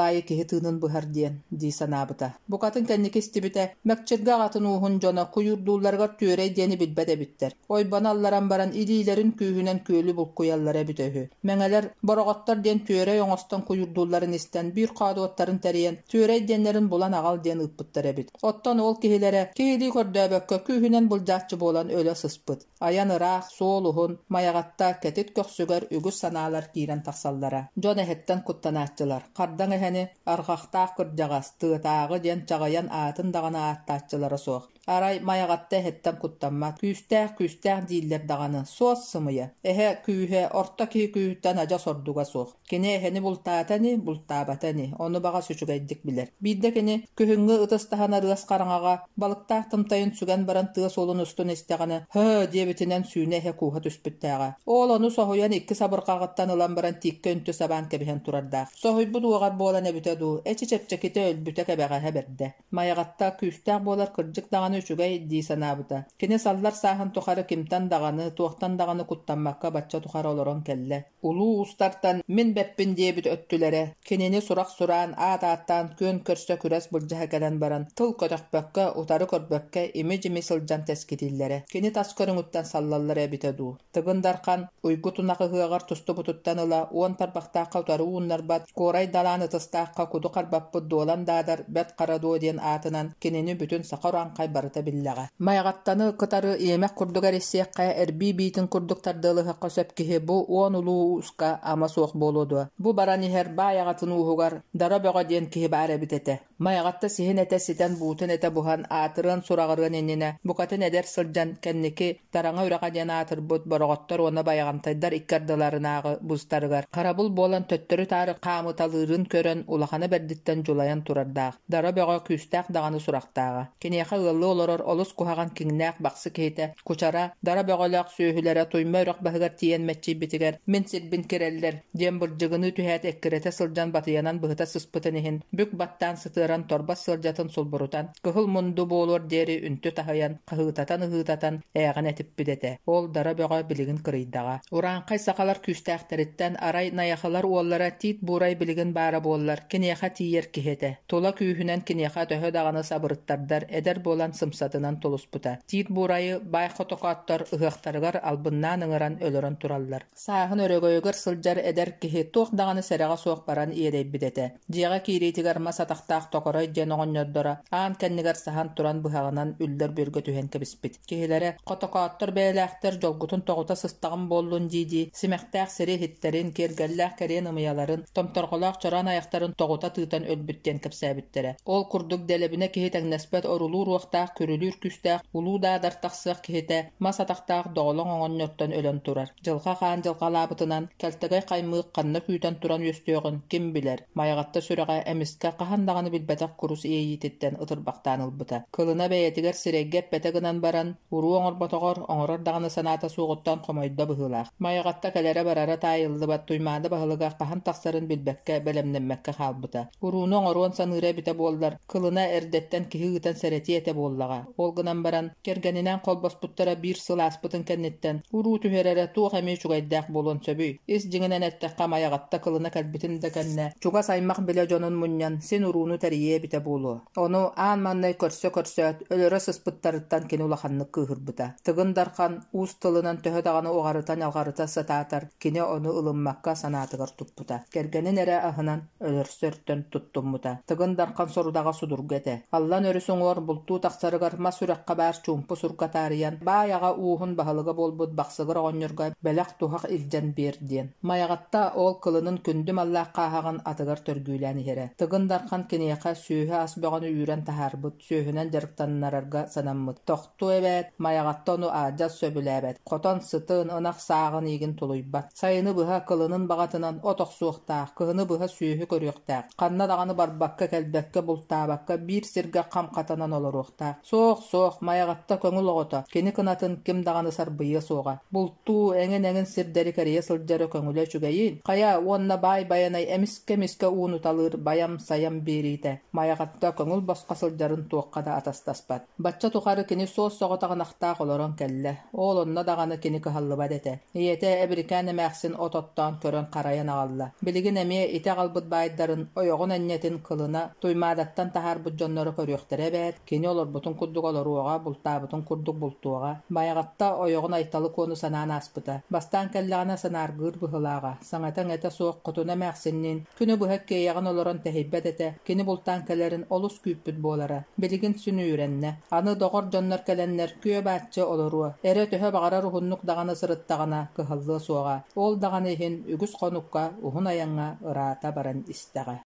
аайы киһи тыынын быһар диэн, дии санаабыта. Букатын кэнники истибитэ, Мэкчиргэ аҕатын ууһун дьоно куйуурдуулларыгар түөрэй диэни билбэт эбиттэр. Ойбону алларан баран илиилэрин күүһүнэн күөлү булкуйаллара эбитэ үһү. Мэҥэлэр, бороҕоттор диэн түөрэй оҥостон куйуурдуулларын истэн, биир хоодуоттарын тэрийэн, түөрэй диэннэрин булан аҕал диэн ыыппыттар эбит. Оттон ол киһилэрэ киһилии көрдөөбөккө күүһүнэн былдьааччы буолан өлө сыспыт. Айан ыраах, суол уһун, Майаҕатта кэтит көхсүгэр үгүс санаалар киирэн тахсаллара. Дьон эһэттэн куттанааччылар. Хардаҥ эһэни арҕахтаах кырдьаҕас, тыатааҕы диэн чаҕыйан аатын даҕаны ааттааччылара суох. Арай Майаҕатта эһэттэн куттаммат. Күүстээх, күүстээх дииллэр даҕаны, суос сымыйа. Эһэ күүһэ орто киһи күүһүттэн адьас ордуга суох. Кини эһэни бултаата ини, бултаабата ини, ону баҕас үчүгэйдик билэр. Биирдэ кини күһүҥҥү ытыс таһынар ыас хараҥаҕа балыктаах тымтайын сүгэн баран тыа суолун устун истэҕинэ «Һы!» диэбитинэн сүүнэ эһэ кууһа түспүттээҕэ. Ол ону соһуйан икки сабырҕаҕыттан ылан баран тииккэ үнтү сабаан кэбиһэн турардаах. Соһуйбут уоҕар буолан эбитэ дуу, эчи чэпчэкитэ өлбүтэ кэбэҕэһэ бэрдэ. Майаҕатта күүстээх буолар кырдьык даҕаны үчүгэй дии санаабыта. Кини саллар сааһын тухары кимтэн даҕаны, туохтан даҕаны куттаммакка бачча тухары олорон кэллэ. Улуу уустартан мин бэппин диэбит өттүлэрэ, кинини сурах сураан, аат ааттаан күөн көрсө күрэс былдьаһа кэлэн баран, тыл көтөхпөккө, утары көрбөккө ими-дьими сылдьан тэскитииллэрэ. Кини тас көрүҥүттэн саллаллара эбитэ дуу. Тыгын Дархан Уйгу тунах ыһыаҕар тустубутуттан ыла уон тарбахтаахха утары ууннарбат, куорай далаан ытыстаахха куду харбаппыт Дуолан Даадар Бэрт Хара Дуо диэн аатынан кинини бүтүн саха урааҥхай барыта биллэҕэ. Майаҕаттаны кытары иэмэх курдук эриссиэххэ, эрбии биитин курдук тардыалыһыахха сөп киһи бу уон улуу ууска ама суох буолуо дуо? Бу баран иһэр баай аҕатын ууһугар Дара Бөҕө диэн киһи баар эбит этэ. Майаҕатта сиһин этэ ситэн, буутун этэ буһан, аатырыан-сураҕырыан иннинэ, букатын эдэр сылдьан, кэнники Тараҥа үрэҕэ диэн аатырбыт Бороҕоттор уонна Байаҕантайдар икки ардыларынааҕы бустарыгар харабыл буолан төттөрү-таары хаамыталыырын көрөн, улахана бэрдиттэн дьулайан турардаах. Дара Бөҕө күүстээх даҕаны сурахтааҕа. Киниэхэ ыаллыы олорор олус куһаҕан киҥнээх бахсы киһитэ Кучара Дара Бөҕөлөөх сүөһүлэрэ Туйма үрэх баһыгар тиийэн мэччийбитигэр «Мин сирбин кирэллэр» диэн бырдьыгыныы түһээт эккирэтэ сылдьан батыйанан быһыта сыспытын иһин бүк баттаан сытыаран торбос сыалдьатын сулбурутан, кыһыл мунду буолуор диэри үнтү таһыйан, хаһыытатан-ыһыытатан ээҕин этиппит этэ. Ол Дара Бөҕө билигин кырыйдаҕа. Урааҥхай сахалар күүстээхтэриттэн арай Найахылар уоллара Тиит Буурай билигин баара буоллар, киниэхэ тиийэр киһи этэ. Тула күүһүнэн киниэхэ төһө даҕаны сабырыттардар, эдэр буолан сымсатынан тулуспута. Тиит Буурайы баай хотокооттор ыһыахтарыгар албыннаан ыҥыран өлөрөн тураллар. Сааһын өрөгөйүгэр сылдьар эдэр киһи туох даҕаны сэрэҕэ суох баран иэдэйбит этэ. Дьиэҕэ киириитигэр мас атахтаах Токорой диэн оҕонньордоро аан кэннигэр саһан туран быһаҕынан үллэр бүөргэ түһэн кэбиспит. Киһилэрэ «Хотокооттор бэйэлээхтэр дьолгутун тоҕута сыстаҕым буоллун» дии-дии симэхтээх сири иһиттэрин, киэргэллээх кэриэн ымыйаларын, томторҕолоох чороон айахтарын тоҕута тыытан өлбүт диэн кэпсээбиттэрэ. Ол курдук дэлэбинэ киһи тэҥнэспэт орулуур уохтаах, күрүлүүр күүстээх улуу даадар тахсыах киһитэ мас атахтаах доҕолоҥ оҕонньортон өлөн турар. Дьылҕа хаан дьылҕалаабытынан, кэлтэгэй хаймыык ханна күүтэн туран үөстүөҕүн ким билэр, Майаҕатта сүрэҕэ эмискэ хаһан даҕаны билбэтэх курус иэйиититтэн ытырбахтаан ылбыта. Кылына бэйэтигэр сирэйгэ эппэтэ гынан баран, уруу оҥорботоҕор, оҥорор даҕаны санаата суоҕуттан хомойдо быһыылаах. Майаҕатта кэлэрэ-барара таайыллыбат Туймаада баһылыга хаһан тахсарын билбэккэ, бэлэмнэммэккэ хаалбыта. Урууну оҥоруон саныыра эбитэ буоллар, кылына эрдэттэн киһи ыытан сэрэтиэ этэ буоллаҕа. Ол гынан баран, кэргэнинээн холбоспуттара биир сыл ааспытын кэнниттэн, уруу түһэрэрэ туох эмиэ үчүгэйдээх буолуон сөбүй? Ис дьиҥинэн эттэххэ, Майаҕатта кылына кэлбитин да кэннэ, чугас аймах билэ дьонун мунньан, син урууну тэрийиэ эбитэ буолуо. Ону аан маҥнай көрсө-көрсөөт, өлөрө сыспыттарыттан кини улаханнык кыыһырбыта. Тыгын Дархан уус тылынан төһө даҕаны уҕарыта-ньалҕарыта сатаатар, кини ону ылыммакка санаатыгар туппута. Кэргэнин эрэ аһынан өлөрсөртөн туттуммута. Тыгын Дархан сорудаҕа судургу этэ. Аллан өрүс уҥуор бултуу тахсарыгар мас үрэххэ баар чуумпу сурга таарыйан, баай аҕа ууһун баһылыга буолбут Бахсыгыр оҕонньорго бэлэх-туһах илдьэн биэр диэн. Майаҕатта ол кылынын күндү маллаах хааһаҕын атыгар төргүүлээн иһэрэ. Тыгын Дархан киниэхэ сүөһү-ас бөҕөнү үүрэн таһаарбыт, сүөһүнэн дьарыктаннарарга санаммыт. Тохтуо эбээт, Майаҕатта ону аадьас сөбүлээбэт. Хотон сытын, ынах сааҕын иигин тулуйбат. Сайыны быһа кылынын баҕатынан от охсуохтаах, кыһыны быһа сүөһү көрүөхтээх. Ханна даҕаны барбакка-кэлбэккэ, бултаабакка биир сиргэ хам хатанан олоруохтаах. Суох, суох, Майаҕатта көҥүл оҕото, кини кынатын ким даҕаны сарбыйыа суоҕа. Бултуу, эҥин-эҥин сирдэри кэрийэ сылдьара көҥүлэ үчүгэйин. Хайа, уонна баай Байанай эмискэ-эмискэ уунуталыыр байам-сайам биэриитэ. Майаҕатта көҥүл босхо сылдьарын туохха да атастаспат. Бачча тухары кини суос-соҕотох ынахтаах олорон кэллэ. Ол онно даҕаны кини кыһаллыбат этэ. Ийэтэ Эбирикээн эмээхсин от оттоон көрөн-харайан аҕалла. Билигин эмиэ ити аҕалбыт баайдарын, ойоҕун энньэтин кылына Туймаадаттан таһаарбыт дьонноро көрүөхтэрэ эбээт, кини олорбутун курдук олоруоҕа, бултаабытын курдук бултуоҕа. Байаҕатта ойоҕун Айталы Куону санаан ааспыта. Бастаан кэллэҕинэ санааргыыр быһыылааҕа, саҥата-иҥэтэ суох хотуна эмээхсинниин күнү быһа иккиэйэҕин олорон тэһийбэт этэ, кини бултаан кэлэрин олус күүппүт буолара. Билигин син үүрэннэ. Аны доҕор дьоннор кэлэннэр күө-бааччы олоруо, эрэ төһө баҕарар уһуннук даҕаны сырыттаҕына кыһаллыа суоҕа. Ол даҕаны иһин үгүс хонукка уһун айаҥҥа ыраата баран истэҕэ.